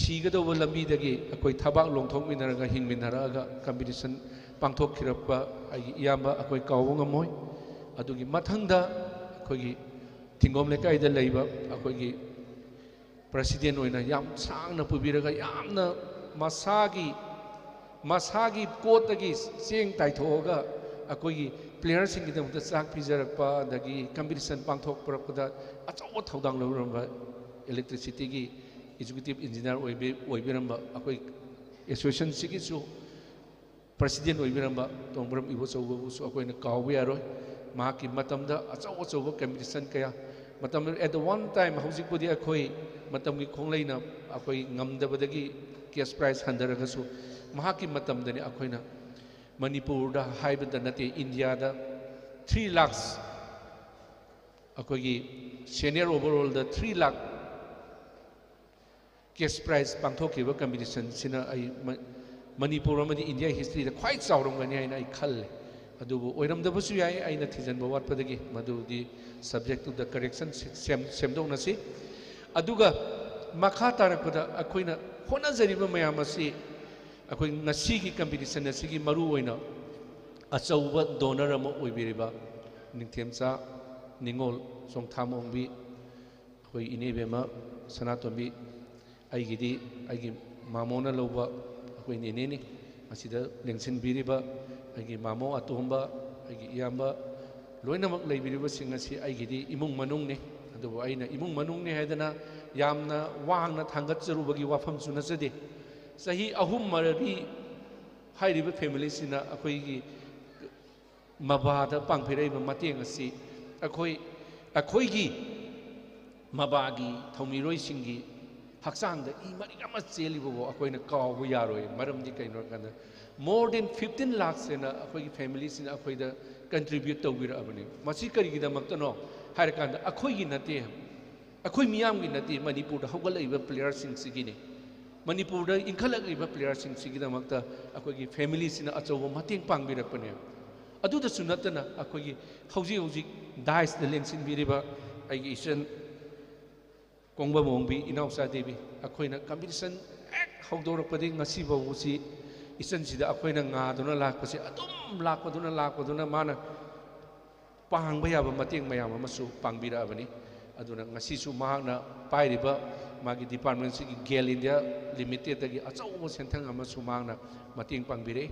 ꯁꯤꯒꯗꯧꯕ ꯂꯝꯕꯤꯗꯒꯤ ꯑꯩꯈꯣꯏ ꯊꯕꯥꯛ ꯂꯣꯡꯊꯣꯛꯃꯤꯟꯅꯔꯒ ꯍꯤꯡꯃꯤꯟꯅꯔꯛꯑꯒ ꯀꯝꯄꯤꯇꯤꯁꯟ ꯄꯥꯡꯊꯣꯛꯈꯤꯔꯛꯄ ꯑꯩꯒꯤ ꯏꯌꯥꯝꯕ ꯑꯩꯈꯣꯏ ꯀꯥꯎꯕ ꯉꯝꯃꯣꯏ꯫ ꯑꯗꯨꯒꯤ ꯃꯊꯪꯗ ꯑꯩꯈꯣꯏꯒꯤ ꯊꯤꯡꯒꯣꯝ ꯂꯩꯀꯥꯏꯗ ꯂꯩꯕ ꯑꯩꯈꯣꯏꯒꯤ ꯄ꯭ꯔꯁꯤꯗꯦꯟ ꯑꯣꯏꯅ ꯌꯥꯝ ꯁꯥꯡꯅ ꯄꯨꯕꯤꯔꯒ, ꯌꯥꯝꯅ ꯃꯁꯥꯒꯤ, ꯃꯁꯥꯒꯤ ꯀꯣꯠꯇꯒꯤ ꯆꯦꯡ ꯇꯥꯏꯊꯣꯛꯑꯒ ꯑꯩꯈꯣꯏꯒꯤ ꯄ꯭ꯂꯦꯌꯔꯁꯤꯡꯒꯤꯗꯃꯛꯇ ꯆꯥꯛ ꯄꯤꯖꯔꯛꯄ, ꯑꯗꯒꯤ ꯀꯝꯄꯤꯇꯤꯁꯟ ꯄꯥꯡꯊꯣꯛꯄꯔꯛꯄꯗ ꯑꯆꯧꯕ ꯊꯧꯗꯥꯡ ꯂꯧꯔꯝꯕ ꯏꯂꯦꯛꯇ꯭ꯔꯤꯁꯤꯇꯤꯒꯤ ꯑꯦꯛꯖꯤꯀ꯭ꯌꯨꯇꯤꯞ ꯏꯟꯖꯤꯅꯤꯌꯥꯔ ꯑꯣꯏꯕꯤ-, ꯑꯣꯏꯕꯤꯔꯝꯕ ꯑꯩꯈꯣꯏ ꯑꯦꯁꯣꯁꯤꯌꯦꯁꯟꯁꯤꯒꯤꯁꯨ ꯄ꯭ꯔꯁꯤꯗꯦꯟ ꯑꯣꯏꯕꯤꯔꯝꯕ ꯇꯣꯡꯕ꯭ꯔꯝ ꯏꯕꯣꯆꯧꯕꯕꯨꯁꯨ ꯑꯩꯈꯣꯏꯅ ꯀꯥꯎꯕ ꯌꯥꯔꯣꯏ꯫ ꯃꯍꯥꯛꯀꯤ ꯃꯇꯝꯗ ꯑꯆꯧ ꯑꯆꯧꯕ ꯀꯝꯄꯤꯇꯤꯁꯟ ꯀꯌꯥ, ꯃꯇꯝ, at the one time, ꯍꯧꯖꯤꯛꯄꯨꯗꯤ ꯑꯩꯈꯣꯏ ꯃꯇꯝꯒꯤ ꯈꯣꯡꯂꯩꯅ ꯑꯩꯈꯣꯏ ꯉꯝꯗꯕꯗꯒꯤ ꯀꯦꯁ ꯄ꯭ꯔꯥꯏꯖ ꯍꯟꯊꯔꯒꯁꯨ, ꯃꯍꯥꯛꯀꯤ ꯃꯇꯝꯗꯅꯤ ꯑꯩꯈꯣꯏꯅ ꯃꯅꯤꯄꯨꯔꯗ ꯍꯥꯏꯕꯗ ꯅꯠꯇꯦ, ꯏꯟꯗꯤꯌꯥꯗ three lakhs, ꯑꯩꯈꯣꯏꯒꯤ ꯁꯦꯅꯤꯌꯔ ꯑꯣꯚꯔꯑꯣꯜꯗ three lakh ꯀꯦꯁ ꯄ꯭ꯔꯥꯏꯖ ꯄꯥꯡꯊꯣꯛꯈꯤꯕ ꯀꯝꯄꯤꯇꯤꯁꯟꯁꯤꯅ ꯑꯩ ꯃ-, ꯃꯅꯤꯄꯨꯔ ꯑꯃꯗꯤ ꯏꯟꯗꯤꯌꯥ ꯍꯤꯁꯇ꯭ꯔꯤꯗ ꯈ꯭ꯋꯥꯏ ꯆꯥꯎꯔꯝꯒꯅꯤ ꯍꯥꯏꯅ ꯑꯩ ꯈꯜꯂꯦ꯫ ꯑꯗꯨꯕꯨ ꯑꯣꯏꯔꯝꯗꯕꯁꯨ ꯌꯥꯏ, ꯑꯩꯅ ꯊꯤꯖꯤꯟꯕ ꯋꯥꯠꯄꯗꯒꯤ꯫ ꯃꯗꯨꯗꯤ subject to the correction, ꯁꯦꯝ-, ꯁꯦꯝꯗꯣꯛꯅꯁꯤ꯫ ꯑꯗꯨꯒ ꯃꯈꯥ ꯇꯥꯔꯛꯄꯗ ꯑꯩꯈꯣꯏꯅ ꯍꯣꯠꯅꯖꯔꯤꯕ ꯃꯌꯥꯝ ꯑꯁꯤ, ꯑꯩꯈꯣꯏ ꯉꯁꯤꯒꯤ ꯀꯝꯄꯤꯇꯤꯁꯟ ꯑꯁꯤꯒꯤ ꯃꯔꯨ ꯑꯣꯏꯅ ꯑꯆꯧꯕ ꯗꯣꯅꯔ ꯑꯃ ꯑꯣꯏꯕꯤꯔꯤꯕ ꯅꯤꯡꯊꯦꯝꯆꯥ ꯅꯤꯉꯣꯜ ꯆꯣꯡꯊꯥꯃꯣꯡꯕꯤ, ꯑꯩꯈꯣꯏ ꯏꯅꯦ ꯏꯕꯦꯝꯃ ꯁꯅꯥꯇꯣꯝꯕꯤ, ꯑꯩꯒꯤꯗꯤ ꯑꯩꯒꯤ ꯃꯥꯃꯣꯅ ꯂꯧꯕ ꯑꯩꯈꯣꯏ ꯅꯦꯅꯦꯅꯤ꯫ ꯃꯁꯤꯗ ꯂꯦꯡꯁꯤꯟꯕꯤꯔꯤꯕ ꯑꯩꯒꯤ ꯃꯥꯃꯣ ꯑꯇꯣꯝꯕ, ꯑꯩꯒꯤ ꯏꯌꯥꯝꯕ, ꯂꯣꯏꯅꯃꯛ ꯂꯩꯕꯤꯔꯤꯕꯁꯤꯡ ꯑꯁꯤ ꯑꯩꯒꯤꯗꯤ ꯏꯃꯨꯡ ꯃꯅꯨꯡꯅꯤ꯫ ꯑꯗꯨꯕꯨ ꯑꯩꯅ ꯏꯃꯨꯡ ꯃꯅꯨꯡꯅꯤ ꯍꯥꯏꯗꯅ ꯌꯥꯝꯅ ꯋꯥꯡꯅ ꯊꯥꯡꯒꯠꯆꯔꯨꯕꯒꯤ ꯋꯥꯐꯝꯁꯨ ꯅꯠꯆꯗꯦ꯫ ꯆꯍꯤ ꯑꯍꯨꯝ ꯃꯔꯤ ꯍꯥꯏꯔꯤꯕ ꯐꯦꯃꯤꯂꯤꯁꯤꯅ ꯑꯩꯈꯣꯏꯒꯤ ꯃꯕꯥꯗ ꯄꯥꯡꯕꯤꯔꯛꯏꯕ ꯃꯇꯦꯡ ꯑꯁꯤ ꯑꯩꯈꯣꯏ, ꯑꯩꯈꯣꯏꯒꯤ ꯃꯕꯥꯒꯤ ꯊꯧꯃꯤꯔꯣꯏꯁꯤꯡꯒꯤ ꯍꯛꯆꯥꯡꯗ ꯏ ꯃꯔꯤꯛ ꯑꯃ ꯆꯦꯜꯂꯤꯕꯕꯨ ꯑꯩꯈꯣꯏꯅ ꯀꯥꯎꯕ ꯌꯥꯔꯣꯏ꯫ ꯃꯔꯝꯗꯤ ꯀꯩꯅꯣ ꯍꯥꯏꯔꯀꯥꯟꯗ, more than fifteen lakhs ꯍꯦꯟꯅ ꯑꯩꯈꯣꯏꯒꯤ ꯐꯦꯃꯤꯂꯤꯁꯤꯅ ꯑꯩꯈꯣꯏꯗ contribute ꯇꯧꯕꯤꯔꯛꯑꯕꯅꯤ꯫ ꯃꯁꯤ ꯀꯔꯤꯒꯤꯗꯃꯛꯇꯅꯣ ꯍꯥꯏꯔꯀꯥꯟꯗ, ꯑꯩꯈꯣꯏꯒꯤ ꯅꯠꯇꯦ, ꯑꯩꯈꯣꯏ ꯃꯤꯌꯥꯝꯒꯤ ꯅꯠꯇꯦ, ꯃꯅꯤꯄꯨꯔꯗ ꯍꯧꯒꯠꯂꯛꯏꯕ ꯄ꯭ꯂꯦꯌꯔꯁꯤꯡꯁꯤꯒꯤꯅꯤ꯫ ꯃꯅꯤꯄꯨꯔꯗ ꯏꯟꯈꯠꯂꯛꯂꯤꯕ ꯄ꯭ꯂꯦꯌꯔꯁꯤꯡꯁꯤꯒꯤꯗꯃꯛꯇ ꯑꯩꯈꯣꯏꯒꯤ ꯐꯦꯃꯤꯂꯤꯁꯤꯅ ꯑꯆꯧꯕ ꯃꯇꯦꯡ ꯄꯥꯡꯕꯤꯔꯛꯄꯅꯦ꯫ ꯑꯗꯨꯗꯁꯨ ꯅꯠꯇꯅ, ꯑꯩꯈꯣꯏꯒꯤ ꯍꯧꯖꯤꯛ ꯍꯧꯖꯤꯛ ꯗꯥꯏꯁꯇ ꯂꯦꯡꯁꯤꯟꯕꯤꯔꯤꯕ ꯑꯩꯒꯤ ꯏꯆꯟ ꯀꯣꯡꯕꯝ ꯑꯣꯡꯕꯤ, ꯏꯅꯥꯎꯆꯥ ꯗꯦꯕꯤ, ꯑꯩꯈꯣꯏꯅ ꯀꯝꯄꯤꯇꯤꯁꯟ ꯍꯦꯛ ꯍꯧꯗꯣꯔꯛꯄꯗꯒꯤ ꯉꯁꯤ ꯐꯥꯎꯕꯁꯤ ꯏꯆꯟꯁꯤꯗ ꯑꯩꯈꯣꯏꯅ ꯉꯥꯗꯨꯅ ꯂꯥꯛꯄꯁꯤ, ꯑꯗꯨꯝ ꯂꯥꯛꯄꯗꯨꯅ, ꯂꯥꯛꯄꯗꯨꯅ, ꯃꯥꯅ ꯄꯥꯡꯕ ꯌꯥꯕ ꯃꯇꯦꯡ ꯃꯌꯥꯝ ꯑꯃꯁꯨ ꯄꯥꯡꯕꯤꯔꯛꯑꯕꯅꯤ꯫ ꯑꯗꯨꯅ ꯉꯁꯤꯁꯨ ꯃꯍꯥꯛꯅ ꯄꯥꯏꯔꯤꯕ ꯃꯥꯒꯤ ꯗꯤꯄꯥꯔꯠꯃꯦꯟꯁꯤꯒꯤ ꯒꯦꯜ ꯏꯟꯗꯤꯌꯥ ꯂꯤꯃꯤꯇꯦꯠꯇꯒꯤ ꯑꯆꯧꯕ ꯁꯦꯟꯊꯪ ꯑꯃꯁꯨ ꯃꯍꯥꯛꯅ ꯃꯇꯦꯡ ꯄꯥꯡꯕꯤꯔꯛꯏ꯫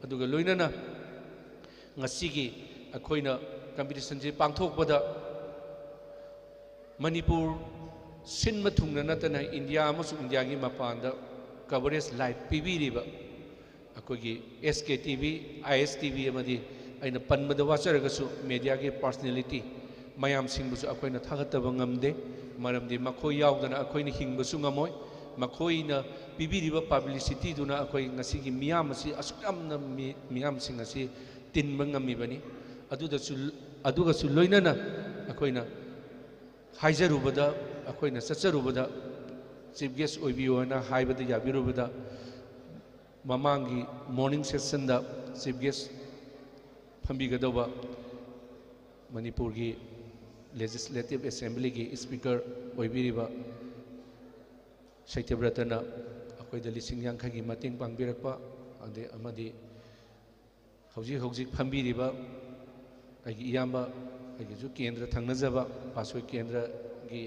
ꯑꯗꯨꯒ ꯂꯣꯏꯅꯅ ꯉꯁꯤꯒꯤ ꯑꯩꯈꯣꯏꯅ ꯀꯝꯄꯤꯇꯤꯁꯟꯁꯤ ꯄꯥꯡꯊꯣꯛꯄꯗ ꯃꯅꯤꯄꯨꯔ ꯁꯤꯟꯕ ꯊꯨꯡꯅ ꯅꯠꯇꯅ ꯏꯟꯗꯤꯌꯥ ꯑꯃꯁꯨꯡ ꯏꯟꯗꯤꯌꯥꯒꯤ ꯃꯄꯥꯟꯗ ꯀꯕꯔꯦꯖ ꯂꯥꯏꯚ ꯄꯤꯕꯤꯔꯤꯕ ꯑꯩꯈꯣꯏꯒꯤ ꯑꯦꯁ ꯀꯦ ꯇꯤ ꯚꯤ, ꯑꯥꯏ ꯑꯦꯁ ꯇꯤ ꯚꯤ ꯑꯃꯗꯤ ꯑꯩꯅ ꯄꯟꯕꯗ ꯋꯥꯖꯔꯒꯁꯨ ꯃꯦꯗꯤꯌꯥꯒꯤ ꯄꯥꯔꯁꯣꯅꯦꯂꯤꯇꯤ ꯃꯌꯥꯝꯁꯤꯡꯕꯨꯁꯨ ꯑꯩꯈꯣꯏꯅ ꯊꯥꯒꯠꯇꯕ ꯉꯝꯗꯦ꯫ ꯃꯔꯝꯗꯤ ꯃꯈꯣꯏ ꯌꯥꯎꯗꯅ ꯑꯩꯈꯣꯏꯅ ꯍꯤꯡꯕꯁꯨ ꯉꯝꯃꯣꯏ꯫ ꯃꯈꯣꯏꯅ ꯄꯤꯕꯤꯔꯤꯕ ꯄꯕ꯭ꯂꯤꯁꯤꯇꯤꯗꯨꯅ ꯑꯩꯈꯣꯏ ꯉꯁꯤꯒꯤ ꯃꯤꯌꯥꯝ ꯑꯁꯤ ꯑꯁꯨꯛ ꯌꯥꯝꯅ ꯃꯤ-, ꯃꯤꯌꯥꯝꯁꯤꯡ ꯑꯁꯤ ꯇꯤꯟꯕ ꯉꯝꯃꯤꯕꯅꯤ꯫ ꯑꯗꯨꯗꯁꯨ, ꯑꯗꯨꯒꯁꯨ ꯂꯣꯏꯅꯅ ꯑꯩꯈꯣꯏꯅ ꯍꯥꯏꯖꯔꯨꯕꯗ, ꯑꯩꯈꯣꯏꯅ ꯆꯠꯆꯔꯨꯕꯗ ꯆꯤꯐ ꯒꯦꯁ ꯑꯣꯏꯕꯤꯌꯨ ꯍꯥꯏꯅ ꯍꯥꯏꯕꯗ ꯌꯥꯕꯤꯔꯨꯕꯗ ꯃꯃꯥꯡꯒꯤ ꯃꯣꯔꯅꯤꯡ ꯁꯦꯁꯟꯗ ꯆꯤꯐ ꯒꯦꯁ ꯐꯝꯕꯤꯒꯗꯧꯕ ꯃꯅꯤꯄꯨꯔꯒꯤ ꯂꯦꯖꯤꯁꯂꯦꯇꯤꯚ ꯑꯦꯁꯦꯝꯕ꯭ꯂꯤꯒꯤ ꯁ꯭ꯄꯤꯀꯔ ꯑꯣꯏꯕꯤꯔꯤꯕ ꯁꯩꯇꯕ꯭ꯔꯇꯅ ꯑꯩꯈꯣꯏꯗ ꯂꯤꯁꯤꯡ ꯌꯥꯡꯈꯩꯒꯤ ꯃꯇꯦꯡ ꯄꯥꯡꯕꯤꯔꯛꯄ, ꯑꯗꯩ ꯑꯃꯗꯤ ꯍꯧꯖꯤꯛ ꯍꯧꯖꯤꯛ ꯐꯝꯕꯤꯔꯤꯕ ꯑꯩꯒꯤ ꯏꯌꯥꯝꯕ, ꯑꯩꯒꯤꯁꯨ ꯀꯦꯟꯗ꯭ꯔ ꯊꯪꯅꯖꯕ ꯄꯥꯠꯁꯣꯏ ꯀꯦꯟꯗ꯭ꯔꯒꯤ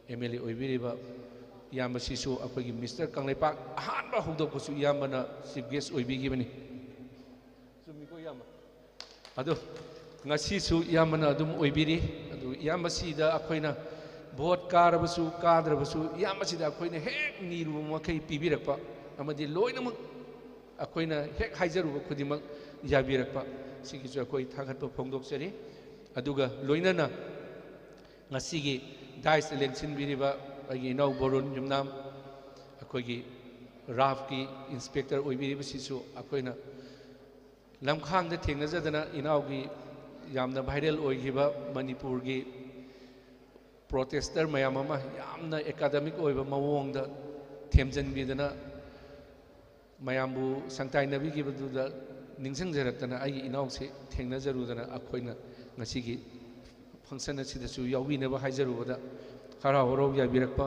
ꯑꯦꯝ ꯑꯦꯜ ꯑꯦ ꯑꯣꯏꯕꯤꯔꯤꯕ ꯏꯌꯥꯝꯕꯁꯤꯁꯨ ꯑꯩꯈꯣꯏꯒꯤ ꯃꯤꯁꯇꯔ ꯀꯪꯂꯩꯄꯥꯛ ꯑꯍꯥꯟꯕ ꯍꯧꯗꯣꯛꯄꯁꯨ ꯏꯌꯥꯝꯕꯅ ꯆꯤꯐ ꯒꯦꯁ ꯑꯣꯏꯕꯤꯈꯤꯕꯅꯤ꯫ ꯆꯨꯝꯃꯤꯀꯣ ꯏꯌꯥꯝꯕ? ꯑꯗꯣ ꯉꯁꯤꯁꯨ ꯏꯌꯥꯝꯕꯅ ꯑꯗꯨꯝ ꯑꯣꯏꯕꯤꯔꯤ꯫ ꯑꯗꯨ ꯏꯌꯥꯝꯕꯁꯤꯗ ꯑꯩꯈꯣꯏꯅ ꯚꯣꯠ ꯀꯥꯔꯕꯁꯨ ꯀꯥꯗ꯭ꯔꯕꯁꯨ ꯏꯌꯥꯝꯕꯁꯤꯗ ꯑꯩꯈꯣꯏꯅ ꯍꯦꯛ ꯅꯤꯔꯨꯕ ꯃꯈꯩ ꯄꯤꯕꯤꯔꯛꯄ ꯑꯃꯗꯤ ꯂꯣꯏꯅꯃꯛ ꯑꯩꯈꯣꯏꯅ ꯍꯦꯛ ꯍꯥꯏꯖꯔꯨꯕ ꯈꯨꯗꯤꯡꯃꯛ ꯌꯥꯕꯤꯔꯛꯄ, ꯁꯤꯒꯤꯁꯨ ꯑꯩꯈꯣꯏ ꯊꯥꯒꯠꯄ ꯐꯣꯡꯗꯣꯛꯆꯔꯤ꯫ ꯑꯗꯨꯒ ꯂꯣꯏꯅꯅ ꯉꯁꯤꯒꯤ ꯗꯥꯏꯁꯇ ꯂꯦꯡꯁꯤꯟꯕꯤꯔꯤꯕ ꯑꯩꯒꯤ ꯏꯅꯥꯎ ꯕꯣꯔꯨꯟ ꯌꯨꯝꯅꯥꯝ, ꯑꯩꯈꯣꯏꯒꯤ ꯔꯥꯐꯀꯤ ꯏꯟꯁꯄꯦꯛꯇꯔ ꯑꯣꯏꯕꯤꯔꯤꯕꯁꯤꯁꯨ ꯑꯩꯈꯣꯏꯅ ꯂꯝꯈꯥꯡꯗ ꯊꯦꯡꯅꯖꯗꯅ ꯏꯅꯥꯎꯒꯤ ꯌꯥꯝꯅ ꯚꯥꯏꯔꯦꯜ ꯑꯣꯏꯈꯤꯕ ꯃꯅꯤꯄꯨꯔꯒꯤ ꯄ꯭ꯔꯣꯇꯦꯁꯇꯔ ꯃꯌꯥꯝ ꯑꯃ ꯌꯥꯝꯅ ꯑꯦꯀꯥꯗꯃꯤꯛ ꯑꯣꯏꯕ ꯃꯑꯣꯡꯗ ꯊꯦꯝꯖꯤꯟꯕꯤꯗꯅ ꯃꯌꯥꯝꯕꯨ ꯁꯪꯇꯥꯏꯅꯕꯤꯈꯤꯕꯗꯨꯗ ꯅꯤꯡꯁꯤꯡꯖꯔꯛꯇꯅ ꯑꯩꯒꯤ ꯏꯅꯥꯎꯁꯤ ꯊꯦꯡꯅꯖꯔꯨꯗꯅ ꯑꯩꯈꯣꯏꯅ ꯉꯁꯤꯒꯤ ꯐꯪꯁꯟ ꯑꯁꯤꯗꯁꯨ ꯌꯥꯎꯕꯤꯅꯕ ꯍꯥꯏꯖꯔꯨꯕꯗ ꯍꯔꯥꯎ ꯍꯔꯥꯎ ꯌꯥꯕꯤꯔꯛꯄ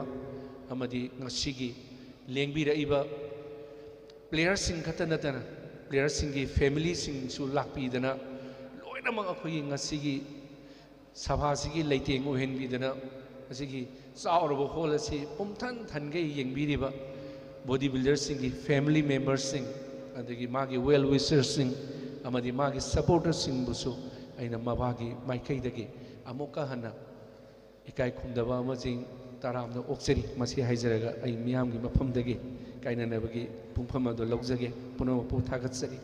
ꯑꯃꯗꯤ ꯉꯁꯤꯒꯤ ꯂꯦꯡꯕꯤꯔꯛꯏꯕ ꯄ꯭ꯂꯦꯌꯔꯁꯤꯡ ꯈꯛꯇ ꯅꯠꯇꯅ ꯄ꯭ꯂꯦꯌꯔꯁꯤꯡꯒꯤ ꯐꯦꯃꯤꯂꯤꯁꯤꯡꯁꯨ ꯂꯥꯛꯄꯤꯗꯅ ꯂꯣꯏꯅ ꯄꯨꯝꯅꯃꯛ ꯑꯩꯈꯣꯏꯒꯤ ꯉꯁꯤꯒꯤ ꯁꯚꯥꯁꯤꯒꯤ ꯂꯩꯇꯦꯡ ꯑꯣꯏꯍꯟꯕꯤꯗꯅ, ꯃꯁꯤꯒꯤ ꯆꯥꯎꯔꯕ ꯍꯣꯜ ꯑꯁꯤ ꯄꯨꯝꯊꯟ ꯊꯟꯒꯩ ꯌꯦꯡꯕꯤꯔꯤꯕ ꯕꯣꯗꯤ ꯕꯤꯜꯗꯔꯁꯤꯡꯒꯤ ꯐꯦꯃꯤꯂꯤ ꯃꯦꯝꯕꯔꯁꯤꯡ, ꯑꯗꯒꯤ ꯃꯥꯒꯤ ꯋꯦꯜ ꯋꯤꯁꯔꯁꯤꯡ ꯑꯃꯗꯤ ꯃꯥꯒꯤ ꯁꯄꯣꯔꯇꯔꯁꯤꯡꯕꯨꯁꯨ ꯑꯩꯅ ꯃꯕꯥꯒꯤ ꯃꯥꯏꯀꯩꯗꯒꯤ ꯑꯃꯨꯛꯀ ꯍꯟꯅ ꯏꯀꯥꯏ ꯈꯨꯝꯅꯕ ꯑꯃꯁꯨꯡ ꯇꯔꯥꯝꯅ ꯑꯣꯛꯆꯔꯤ꯫ ꯃꯁꯤ ꯍꯥꯏꯖꯔꯒ ꯑꯩ ꯃꯤꯌꯥꯝꯒꯤ ꯃꯐꯝꯗꯒꯤ ꯀꯥꯏꯅꯅꯕꯒꯤ ꯄꯨꯡꯐꯝ ꯑꯗꯨ ꯂꯧꯖꯒꯦ꯫ ꯄꯨꯝꯅꯃꯛꯄꯨ ꯊꯥꯒꯠꯆꯔꯤ꯫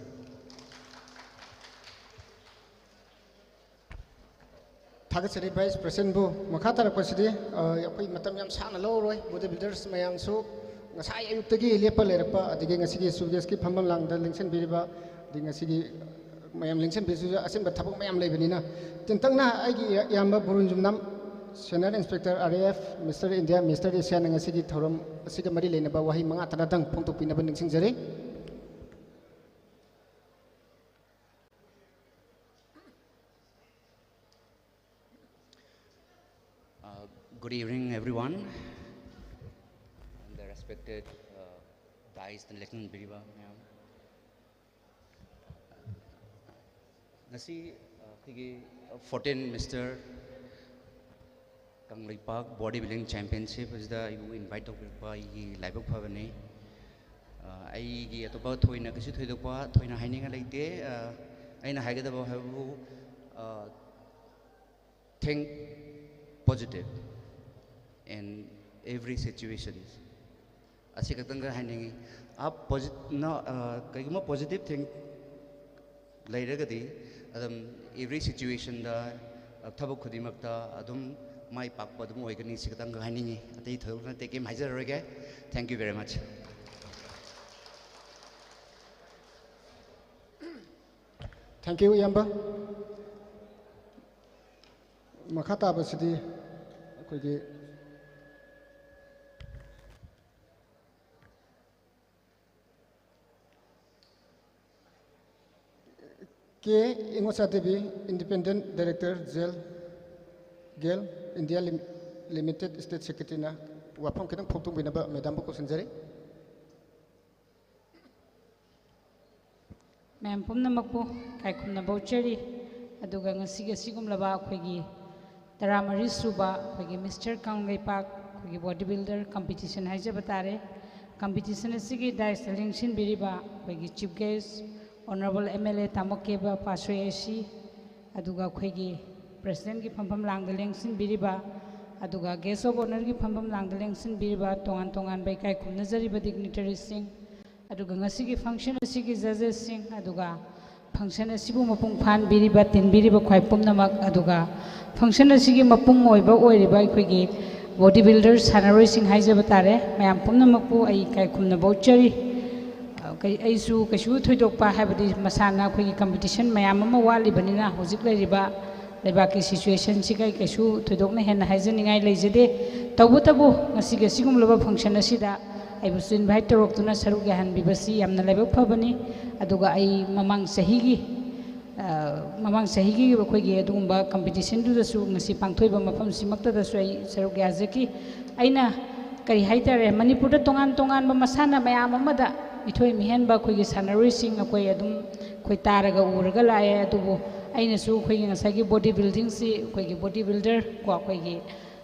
ꯊꯥꯒꯠꯆꯔꯤ ꯚꯥꯏꯁ ꯄ꯭ꯔꯁꯤꯗꯦꯟꯕꯨ꯫ ꯃꯈꯥ ꯇꯥꯔꯛꯄꯁꯤꯗꯤ, ꯑ, ꯑꯩꯈꯣꯏ ꯃꯇꯝ ꯌꯥꯝ ꯁꯥꯡꯅ ꯂꯧꯔꯔꯣꯏ꯫ ꯕꯣꯗꯤ ꯕꯤꯜꯗꯔꯁ ꯃꯌꯥꯝꯁꯨ ꯉꯁꯥꯏ ꯑꯌꯨꯛꯇꯒꯤ ꯂꯦꯞꯄ ꯂꯩꯔꯛꯄ, ꯑꯗꯒꯤ ꯉꯁꯤꯒꯤ ꯆꯤꯐ ꯒꯦꯁꯀꯤ ꯐꯝꯐꯝ ꯂꯥꯡꯗ ꯂꯦꯡꯁꯤꯟꯕꯤꯔꯤꯕ, ꯑꯗꯒꯤ ꯉꯁꯤꯒꯤ ꯃꯌꯥꯝ ꯂꯦꯡꯁꯤꯟꯕꯤꯔꯤꯁꯤꯁꯨ ꯑꯆꯤꯟꯕ ꯊꯕꯛ ꯃꯌꯥꯝ ꯂꯩꯕꯅꯤꯅ, ꯇꯦꯟꯇꯛꯅ ꯑꯩꯒꯤ ꯏꯌꯥꯝꯕ Burun Yumnam, senior inspector R A F, mister India, mister ꯑꯦꯁꯤꯌꯥꯅ ꯉꯁꯤꯒꯤ ꯊꯧꯔꯝ ꯑꯁꯤꯒ ꯃꯔꯤ ꯂꯩꯅꯕ ꯋꯥꯍꯩ ꯃꯉꯥ ꯇꯔꯥꯗꯪ ꯐꯣꯡꯗꯣꯛꯄꯤꯅꯕ ꯅꯤꯡꯁꯤꯡꯖꯔꯤ꯫ Uh, good evening, everyone, and the respected uh, dais and lieutenant biriba ꯃꯌꯥꯝ꯫ ꯉꯁꯤ ꯑꯩꯈꯣꯏꯒꯤ fourteen mister Kangleipak body building championship ꯑꯁꯤꯗ ꯑꯩꯕꯨ ꯏꯟꯚꯥꯏꯠ ꯇꯧꯕꯤꯔꯛꯄ ꯑꯩꯒꯤ ꯂꯥꯏꯕꯛ ꯐꯕꯅꯤ꯫ ꯑ, ꯑꯩꯒꯤ ꯑꯇꯣꯞꯄ ꯊꯣꯏꯅ ꯀꯩꯁꯨ ꯊꯣꯏꯗꯣꯛꯄ ꯊꯣꯏꯅ ꯍꯥꯏꯅꯤꯡꯉꯥꯏ ꯂꯩꯇꯦ꯫ ꯑ, ꯑꯩꯅ ꯍꯥꯏꯒꯗꯕ ꯍꯥꯏꯕꯕꯨ, ꯑ, think positive in every situation꯫ ꯑꯁꯤ ꯈꯛꯇꯪꯒ ꯍꯥꯏꯅꯤꯡꯉꯤ꯫ ꯑ, posi-, ꯅ-, ꯑ, ꯀꯩꯒꯨꯝꯕ ꯄꯣꯖꯤꯇꯤꯚ ꯊꯤꯡ ꯂꯩꯔꯒꯗꯤ ꯑꯗꯨꯝ ꯑꯦꯚ꯭ꯔꯤ ꯁꯤꯆꯨꯋꯦꯁꯟꯗ, ꯑ, ꯊꯕꯛ ꯈꯨꯗꯤꯡꯃꯛꯇ ꯑꯗꯨꯝ ꯃꯥꯏ ꯄꯥꯛꯄ ꯑꯗꯨꯝ ꯑꯣꯏꯒꯅꯤ꯫ ꯁꯤ ꯈꯛꯇꯪꯒ ꯍꯥꯏꯅꯤꯡꯉꯤ꯫ ꯑꯇꯩ ꯊꯣꯏꯗꯣꯛꯅ ꯑꯇꯩ ꯀꯩꯝ ꯍꯥꯏꯖꯔꯔꯣꯏꯒꯦ꯫ Thank you very much꯫ Thank you, ꯏꯌꯥꯝꯕ꯫ ꯃꯈꯥ ꯇꯥꯕꯁꯤꯗꯤ ꯑꯩꯈꯣꯏꯒꯤ ꯀꯦ ꯏꯉꯣꯆꯥ Devi, Independent Director, gel, gel, India Limited, State Secretaryꯅ ꯋꯥꯐꯝ ꯈꯤꯇꯪ ꯐꯣꯡꯗꯣꯛꯄꯤꯅꯕ ꯃꯦꯗꯥꯝꯕꯨ ꯀꯧꯁꯤꯟꯖꯔꯤ꯫ ꯃꯌꯥꯝ ꯄꯨꯝꯅꯃꯛꯄꯨ ꯏꯀꯥꯏ ꯈꯨꯝꯅꯕ ꯎꯠꯆꯔꯤ꯫ ꯑꯗꯨꯒ ꯉꯁꯤꯒꯤ ꯑꯁꯤꯒꯨꯝꯂꯕ ꯑꯩꯈꯣꯏꯒꯤ ꯇꯔꯥꯃꯔꯤ ꯁꯨꯕ ꯑꯩꯈꯣꯏꯒꯤ ꯃꯤꯁꯇꯔ ꯀꯪꯂꯩꯄꯥꯛ ꯑꯩꯈꯣꯏꯒꯤ ꯕꯣꯗꯤ ꯕꯤꯜꯗꯔ ꯀꯝꯄꯤꯇꯤꯁꯟ ꯍꯥꯏꯖꯕ ꯇꯥꯔꯦ꯫ ꯀꯝꯄꯤꯇꯤꯁꯟ ꯑꯁꯤꯒꯤ ꯗꯥꯏꯁꯇ ꯂꯦꯡꯁꯤꯟꯕꯤꯔꯤꯕ ꯑꯩꯈꯣꯏꯒꯤ chief guest honourable M L A ꯇꯥꯃꯣ ꯀꯦꯕ ꯄꯥꯁꯣꯏ ꯑꯦ ꯁꯤ, ꯑꯗꯨꯒ ꯑꯩꯈꯣꯏꯒꯤ ꯄ꯭ꯔꯦꯁꯤꯗꯦꯟꯒꯤ ꯐꯝꯐꯝ ꯂꯥꯡꯗ ꯂꯦꯡꯁꯤꯟꯕꯤꯔꯤꯕ, ꯑꯗꯨꯒ ꯒꯦꯁ ꯑꯣꯐ ꯑꯣꯅꯔꯒꯤ ꯐꯝꯐꯝ ꯂꯥꯡꯗ ꯂꯦꯡꯁꯤꯟꯕꯤꯔꯤꯕ ꯇꯣꯉꯥꯟ ꯇꯣꯉꯥꯟꯕ ꯏꯀꯥꯏ ꯈꯨꯝꯅꯖꯔꯤꯕ ꯗꯤꯒꯅꯤꯇꯔꯤꯁꯤꯡ, ꯑꯗꯨꯒ ꯉꯁꯤꯒꯤ ꯐꯪꯁꯟ ꯑꯁꯤꯒꯤ ꯖꯖꯦꯁꯁꯤꯡ, ꯑꯗꯨꯒ ꯐꯪꯁꯟ ꯑꯁꯤꯕꯨ ꯃꯄꯨꯡ ꯐꯥꯍꯟꯕꯤꯔꯤꯕ, ꯇꯤꯟꯕꯤꯔꯤꯕ ꯈ꯭ꯋꯥꯏ ꯄꯨꯝꯅꯃꯛ, ꯑꯗꯨꯒ ꯐꯪꯁꯟ ꯑꯁꯤꯒꯤ ꯃꯄꯨꯡ ꯑꯣꯏꯕ ꯑꯣꯏꯔꯤꯕ ꯑꯩꯈꯣꯏꯒꯤ ꯕꯣꯗꯤ ꯕꯤꯜꯗꯔ ꯁꯥꯟꯅꯔꯣꯏꯁꯤꯡ ꯍꯥꯏꯖꯕ ꯇꯥꯔꯦ, ꯃꯌꯥꯝ ꯄꯨꯝꯅꯃꯛꯄꯨ ꯑꯩ ꯏꯀꯥꯏ ꯈꯨꯝꯅꯕ ꯎꯠꯆꯔꯤ꯫ ꯑ, ꯀꯩ-, ꯑꯩꯁꯨ ꯀꯩꯁꯨ ꯊꯣꯏꯗꯣꯛꯄ, ꯍꯥꯏꯕꯗꯤ ꯃꯁꯥꯟꯅ ꯑꯩꯈꯣꯏꯒꯤ ꯀꯝꯄꯤꯇꯤꯁꯟ ꯃꯌꯥꯝ ꯑꯃ ꯋꯥꯠꯂꯤꯕꯅꯤꯅ ꯍꯧꯖꯤꯛ ꯂꯩꯔꯤꯕ ꯂꯩꯕꯥꯛꯀꯤ ꯁꯤꯆꯨꯋꯦꯁꯟꯁꯤꯒ ꯑꯩ ꯀꯩꯁꯨ ꯊꯣꯏꯗꯣꯛꯅ ꯍꯦꯟꯅ ꯍꯥꯏꯖꯅꯤꯡꯉꯥꯏ ꯂꯩꯖꯗꯦ꯫ ꯇꯧꯕꯇꯕꯨ ꯉꯁꯤꯒꯤ ꯑꯁꯤꯒꯨꯝꯂꯕ ꯐꯪꯁꯟ ꯑꯁꯤꯗ ꯑꯩꯕꯨꯁꯨ ꯏꯟꯚꯥꯏꯠ ꯇꯧꯔꯛꯇꯨꯅ ꯁꯔꯨꯛ ꯌꯥꯍꯟꯕꯤꯕꯁꯤ ꯌꯥꯝꯅ ꯂꯥꯏꯕꯛ ꯐꯕꯅꯤ꯫ ꯑꯗꯨꯒ ꯑꯩ ꯃꯃꯥꯡ ꯆꯍꯤꯒꯤ, ꯑ, ꯃꯃꯥꯡ ꯆꯍꯤꯒꯤ ꯑꯩꯈꯣꯏꯒꯤ ꯑꯗꯨꯒꯨꯝꯕ ꯀꯝꯄꯤꯇꯤꯁꯟꯗꯨꯗꯁꯨ ꯉꯁꯤ ꯄꯥꯡꯊꯣꯛꯏꯕ ꯃꯐꯝꯁꯤꯃꯛꯇꯗꯁꯨ ꯑꯩ ꯁꯔꯨꯛ ꯌꯥꯖꯈꯤ꯫ ꯑꯩꯅ ꯀꯔꯤ ꯍꯥꯏꯇꯥꯔꯦ, ꯃꯅꯤꯄꯨꯔꯗ ꯇꯣꯉꯥꯟ ꯇꯣꯉꯥꯟꯕ ꯃꯁꯥꯟꯅ ꯃꯌꯥꯝ ꯑꯃꯗ ꯃꯤꯊꯣꯏ ꯃꯤꯍꯦꯟꯕ ꯑꯩꯈꯣꯏꯒꯤ ꯁꯥꯟꯅꯔꯣꯏꯁꯤꯡ ꯑꯩꯈꯣꯏ ꯑꯗꯨꯝ ꯑꯩꯈꯣꯏ ꯇꯥꯔꯒ ꯎꯔꯒ ꯂꯥꯛꯑꯦ꯫ ꯑꯗꯨꯕꯨ ꯑꯩꯅꯁꯨ ꯑꯩꯈꯣꯏꯒꯤ ꯉꯁꯥꯏꯒꯤ ꯕꯣꯗꯤ ꯕꯤꯜꯗꯤꯡꯁꯤ ꯑꯩꯈꯣꯏꯒꯤ ꯕꯣꯗꯤ ꯕꯤꯜꯗꯔ ꯀꯣ, ꯑꯩꯈꯣꯏꯒꯤ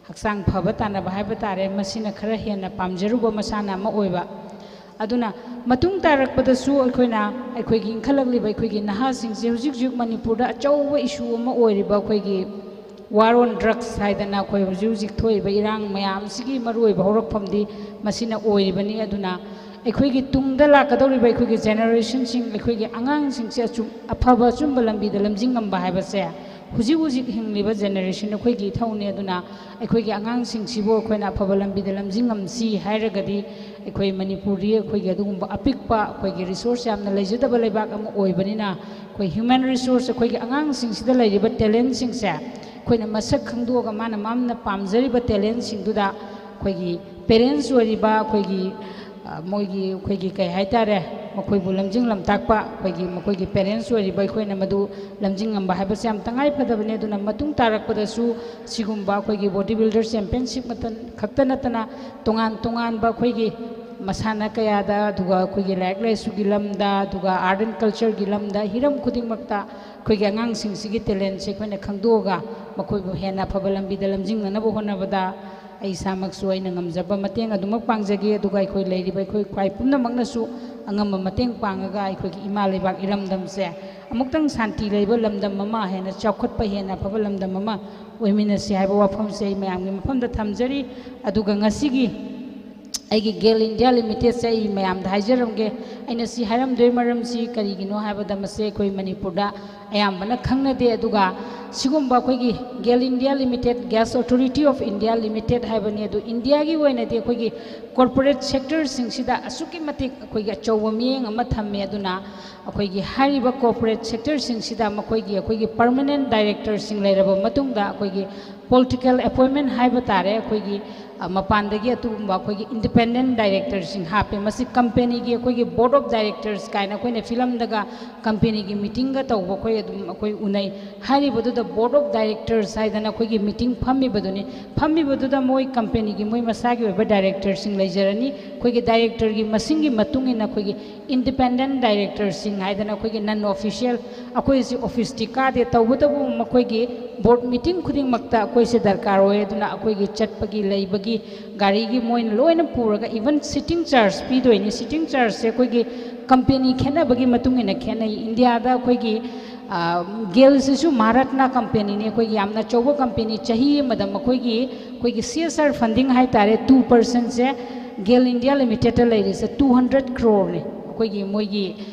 ꯍꯛꯆꯥꯡ ꯐꯕ ꯇꯥꯟꯅꯕ ꯍꯥꯏꯕ ꯇꯥꯔꯦ, ꯃꯁꯤꯅ ꯈꯔ ꯍꯦꯟꯅ ꯄꯥꯝꯖꯔꯨꯕ ꯃꯁꯥꯟꯅ ꯑꯃ ꯑꯣꯏꯕ꯫ ꯑꯗꯨꯅ ꯃꯇꯨꯡ ꯇꯥꯔꯛꯄꯗꯁꯨ ꯑꯩꯈꯣꯏꯅ ꯑꯩꯈꯣꯏꯒꯤ ꯏꯟꯈꯠꯂꯛꯂꯤꯕ ꯑꯩꯈꯣꯏꯒꯤ ꯅꯍꯥꯁꯤꯡꯁꯦ ꯍꯧꯖꯤꯛ ꯍꯧꯖꯤꯛ ꯃꯅꯤꯄꯨꯔꯗ ꯑꯆꯧꯕ ꯏꯁꯨ ꯑꯃ ꯑꯣꯏꯔꯤꯕ ꯑꯩꯈꯣꯏꯒꯤ war on drugs ꯍꯥꯏꯗꯅ ꯑꯩꯈꯣꯏ ꯍꯧꯖꯤꯛ ꯍꯧꯖꯤꯛ ꯊꯣꯛꯏꯕ ꯏꯔꯥꯡ ꯃꯌꯥꯝꯁꯤꯒꯤ ꯃꯔꯨꯑꯣꯏꯕ ꯍꯧꯔꯛꯐꯝꯗꯤ ꯃꯁꯤꯅ ꯑꯣꯏꯔꯤꯕꯅꯤ꯫ ꯑꯗꯨꯅ ꯑꯩꯈꯣꯏꯒꯤ ꯇꯨꯡꯗ ꯂꯥꯛꯀꯗꯧꯔꯤꯕ ꯑꯩꯈꯣꯏꯒꯤ ꯖꯦꯅꯦꯔꯦꯁꯟꯁꯤꯡ, ꯑꯩꯈꯣꯏꯒꯤ ꯑꯉꯥꯡꯁꯤꯡꯁꯦ ꯑꯆꯨꯝ-, ꯑꯐꯕ ꯑꯆꯨꯝꯕ ꯂꯝꯕꯤꯗ ꯂꯝꯖꯤꯡꯉꯝꯕ ꯍꯥꯏꯕꯁꯦ ꯍꯧꯖꯤꯛ ꯍꯧꯖꯤꯛ ꯍꯤꯡꯂꯤꯕ ꯖꯦꯅꯦꯔꯦꯁꯟ ꯑꯩꯈꯣꯏꯒꯤ ꯏꯊꯧꯅꯤ꯫ ꯑꯗꯨꯅ ꯑꯩꯈꯣꯏꯒꯤ ꯑꯉꯥꯡꯁꯤꯡꯁꯤꯕꯨ ꯑꯩꯈꯣꯏꯅ ꯑꯐꯕ ꯂꯝꯕꯤꯗ ꯂꯝꯖꯤꯡꯉꯝꯁꯤ ꯍꯥꯏꯔꯒꯗꯤ ꯑꯩꯈꯣꯏ ꯃꯅꯤꯄꯨꯔꯗꯤ ꯑꯩꯈꯣꯏꯒꯤ ꯑꯗꯨꯒꯨꯝꯕ ꯑꯄꯤꯛꯄ, ꯑꯩꯈꯣꯏꯒꯤ ꯔꯤꯁꯣꯔꯁ ꯌꯥꯝꯅ ꯂꯩꯖꯗꯕ ꯂꯩꯕꯥꯛ ꯑꯃ ꯑꯣꯏꯕꯅꯤꯅ ꯑꯩꯈꯣꯏ ꯍ꯭ꯌꯨꯃꯦꯟ ꯔꯤꯁꯣꯔꯁ ꯑꯩꯈꯣꯏꯒꯤ ꯑꯉꯥꯡꯁꯤꯡꯁꯤꯗ ꯂꯩꯔꯤꯕ ꯇꯦꯂꯦꯟꯁꯤꯡꯁꯦ ꯑꯩꯈꯣꯏꯅ ꯃꯁꯛ ꯈꯪꯗꯣꯛꯑꯒ ꯃꯥꯅ, ꯃꯥꯅ ꯄꯥꯝꯖꯔꯤꯕ ꯇꯦꯂꯦꯟꯁꯤꯡꯗꯨꯗ ꯑꯩꯈꯣꯏꯒꯤ ꯄꯦꯔꯦꯟꯁ ꯑꯣꯏꯔꯤꯕ ꯑꯩꯈꯣꯏꯒꯤ, ꯑ, ꯃꯣꯏꯒꯤ, ꯑꯩꯈꯣꯏꯒꯤ ꯀꯩ ꯍꯥꯏꯇꯥꯔꯦ, ꯃꯈꯣꯏꯕꯨ ꯂꯝꯖꯤꯡ ꯂꯝꯇꯥꯛꯄ, ꯑꯩꯈꯣꯏꯒꯤ, ꯃꯈꯣꯏꯒꯤ ꯄꯦꯔꯦꯟꯁ ꯑꯣꯏꯔꯤꯕ ꯑꯩꯈꯣꯏꯅ ꯃꯗꯨ ꯂꯝꯖꯤꯡꯉꯝꯕ ꯍꯥꯏꯕꯁꯤ ꯌꯥꯝ ꯇꯉꯥꯏ ꯐꯗꯕꯅꯤ꯫ ꯑꯗꯨꯅ ꯃꯇꯨꯡ ꯇꯥꯔꯛꯄꯗꯁꯨ ꯁꯤꯒꯨꯝꯕ ꯑꯩꯈꯣꯏꯒꯤ ꯕꯣꯗꯤ ꯕꯤꯜꯗꯔ ꯆꯦꯝꯄꯤꯌꯟꯁꯤꯞ ꯃꯇꯝ ꯈꯛꯇ ꯅꯠꯇꯅ ꯇꯣꯉꯥꯟ ꯇꯣꯉꯥꯟꯕ ꯑꯩꯈꯣꯏꯒꯤ ꯃꯁꯥꯟꯅ ꯀꯌꯥꯗ, ꯑꯗꯨꯒ ꯑꯩꯈꯣꯏꯒꯤ ꯂꯥꯏꯔꯤꯛ ꯂꯥꯏꯁꯨꯒꯤ ꯂꯝꯗ, ꯑꯗꯨꯒ ꯑꯥꯔꯠ ꯑꯦꯟ ꯀꯜꯆꯔꯒꯤ ꯂꯝꯗ, ꯍꯤꯔꯝ ꯈꯨꯗꯤꯡꯃꯛꯇ ꯑꯩꯈꯣꯏꯒꯤ ꯑꯉꯥꯡꯁꯤꯡꯁꯤꯒꯤ talentꯁꯦ ꯑꯩꯈꯣꯏꯅ ꯈꯪꯗꯣꯛꯑꯒ ꯃꯈꯣꯏꯕꯨ ꯍꯦꯟꯅ ꯑꯐꯕ ꯂꯝꯕꯤꯗ ꯂꯝꯖꯤꯡꯅꯅꯕ ꯍꯣꯠꯅꯕꯗ ꯑꯩ ꯏꯁꯥꯃꯛꯁꯨ ꯑꯩꯅ ꯉꯝꯖꯕ ꯃꯇꯦꯡ ꯑꯗꯨꯃꯛ ꯄꯥꯡꯖꯒꯦ꯫ ꯑꯗꯨꯒ ꯑꯩꯈꯣꯏ ꯂꯩꯔꯤꯕ ꯑꯩꯈꯣꯏ ꯈ꯭ꯋꯥꯏ ꯄꯨꯝꯅꯃꯛꯅꯁꯨ ꯑꯉꯝꯕ ꯃꯇꯦꯡ ꯄꯥꯡꯉꯒ ꯑꯩꯈꯣꯏꯒꯤ ꯏꯃꯥ ꯂꯩꯕꯥꯛ ꯏꯔꯝꯗꯝꯁꯦ ꯑꯃꯨꯛꯇꯪ ꯁꯥꯟꯇꯤ ꯂꯩꯕ ꯂꯝꯗꯝ ꯑꯃ, ꯍꯦꯟꯅ ꯆꯥꯎꯈꯠꯄ, ꯍꯦꯟꯅ ꯑꯐꯕ ꯂꯝꯗꯝ ꯑꯃ ꯑꯣꯏꯃꯤꯟꯅꯁꯤ ꯍꯥꯏꯕ ꯋꯥꯐꯝꯁꯦ ꯑꯩ ꯃꯌꯥꯝꯒꯤ ꯃꯐꯝꯗ ꯊꯝꯖꯔꯤ꯫ ꯑꯗꯨꯒ ꯉꯁꯤꯒꯤ ꯑꯩꯒꯤ ꯒꯦꯜ ꯏꯟꯗꯤꯌꯥ ꯂꯤꯃꯤꯇꯦꯠꯁꯦ ꯑꯩ ꯃꯌꯥꯝꯗ ꯍꯥꯏꯖꯔꯝꯒꯦ꯫ ꯑꯩꯅ ꯁꯤ ꯍꯥꯏꯔꯝꯗꯣꯏ ꯃꯔꯝꯁꯤ ꯀꯔꯤꯒꯤꯅꯣ ꯍꯥꯏꯕꯗ, ꯃꯁꯤ ꯑꯩꯈꯣꯏ ꯃꯅꯤꯄꯨꯔꯗ ꯑꯌꯥꯝꯕꯅ ꯈꯪꯅꯗꯦ꯫ ꯑꯗꯨꯒ ꯁꯤꯒꯨꯝꯕ ꯑꯩꯈꯣꯏꯒꯤ gel India limited, Gas Authority of India Limited ꯍꯥꯏꯕꯅꯤ꯫ ꯑꯗꯨ ꯏꯟꯗꯤꯌꯥꯒꯤ ꯑꯣꯏꯅꯗꯤ ꯑꯩꯈꯣꯏꯒꯤ corporate sectorꯁꯤꯡꯁꯤꯗ ꯑꯁꯨꯛꯀꯤ ꯃꯇꯤꯛ ꯑꯩꯈꯣꯏꯒꯤ ꯑꯆꯧꯕ ꯃꯤꯠꯌꯦꯡ ꯑꯃ ꯊꯝꯃꯦ꯫ ꯑꯗꯨꯅ ꯑꯩꯈꯣꯏꯒꯤ ꯍꯥꯏꯔꯤꯕ corporate sectorꯁꯤꯡꯁꯤꯗ ꯃꯈꯣꯏꯒꯤ, ꯑꯩꯈꯣꯏꯒꯤ permanent directorꯁꯤꯡ ꯂꯩꯔꯕ ꯃꯇꯨꯡꯗ, ꯑꯩꯈꯣꯏꯒꯤ political appointment ꯍꯥꯏꯕ ꯇꯥꯔꯦ, ꯑꯩꯈꯣꯏꯒꯤ, ꯑ, ꯃꯄꯥꯟꯗꯒꯤ ꯑꯗꯨꯒꯨꯝꯕ ꯑꯩꯈꯣꯏꯒꯤ independent directorꯁꯤꯡ ꯍꯥꯞꯄꯦ꯫ ꯃꯁꯤ companyꯒꯤ ꯑꯩꯈꯣꯏꯒꯤ board of directors ꯀꯥꯏꯅ ꯑꯩꯈꯣꯏꯅ ꯐꯤꯂꯝꯗꯒ companyꯒꯤ meetingꯒ ꯇꯧꯕ, ꯑꯩꯈꯣꯏ ꯑꯗꯨꯝ ꯑꯩꯈꯣꯏ ꯎꯅꯩ꯫ ꯍꯥꯏꯔꯤꯕꯗꯨꯗ board of directors ꯍꯥꯏꯗꯅ ꯑꯩꯈꯣꯏꯒꯤ meeting ꯐꯝꯃꯤꯕꯗꯨꯅꯤ꯫ ꯐꯝꯃꯤꯕꯗꯨꯗ ꯃꯣꯏ companyꯒꯤ ꯃꯣꯏ ꯃꯁꯥꯒꯤ ꯑꯣꯏꯕ directorꯁꯤꯡ ꯂꯩꯖꯔꯅꯤ꯫ ꯑꯩꯈꯣꯏꯒꯤ directorꯒꯤ ꯃꯁꯤꯡꯒꯤ ꯃꯇꯨꯡ ꯏꯟꯅ ꯑꯩꯈꯣꯏꯒꯤ independent directorꯁꯤꯡ ꯍꯥꯏꯗꯅ ꯑꯩꯈꯣꯏꯒꯤ non official, ꯑꯩꯈꯣꯏꯁꯤ officeꯇꯤ ꯀꯥꯗꯦ, ꯇꯧꯕꯇꯕꯨ ꯃꯈꯣꯏꯒꯤ board meeting ꯈꯨꯗꯤꯡꯃꯛꯇ ꯑꯩꯈꯣꯏꯁꯦ ꯗꯔꯀꯥꯔ ꯑꯣꯏ꯫ ꯑꯗꯨꯅ ꯑꯩꯈꯣꯏꯒꯤ ꯆꯠꯄꯒꯤ ꯂꯩꯕꯒꯤ ꯒꯥꯔꯤꯒꯤ ꯃꯣꯏꯅ ꯂꯣꯏꯅ ꯄꯨꯔꯒ, even sitting charge ꯄꯤꯗꯣꯏꯅꯤ꯫ Sitting chargeꯁꯦ ꯑꯩꯈꯣꯏꯒꯤ company ꯈꯦꯠꯅꯕꯒꯤ ꯃꯇꯨꯡ ꯏꯟꯅ ꯈꯦꯠꯅꯩ꯫ ꯏꯟꯗꯤꯌꯥꯗ ꯑꯩꯈꯣꯏꯒꯤ, ꯑ, ꯒꯦꯜꯁꯤꯁꯨ ꯃꯍꯥꯔꯠꯅ companyꯅꯤ, ꯑꯩꯈꯣꯏꯒꯤ ꯌꯥꯝꯅ ꯑꯆꯧꯕ company꯫ ꯆꯍꯤ ꯑꯃꯗ ꯃꯈꯣꯏꯒꯤ, ꯑꯩꯈꯣꯏꯒꯤ C S R funding ꯍꯥꯏ ꯇꯥꯔꯦ, two percentꯁꯦ ꯒꯦꯜ ꯏꯟꯗꯤꯌꯥ ꯂꯤꯃꯤꯇꯦꯠꯇ ꯂꯩꯔꯤꯁꯦ two hundred croreꯅꯤ꯫ ꯑꯩꯈꯣꯏꯒꯤ ꯃꯣꯏꯒꯤ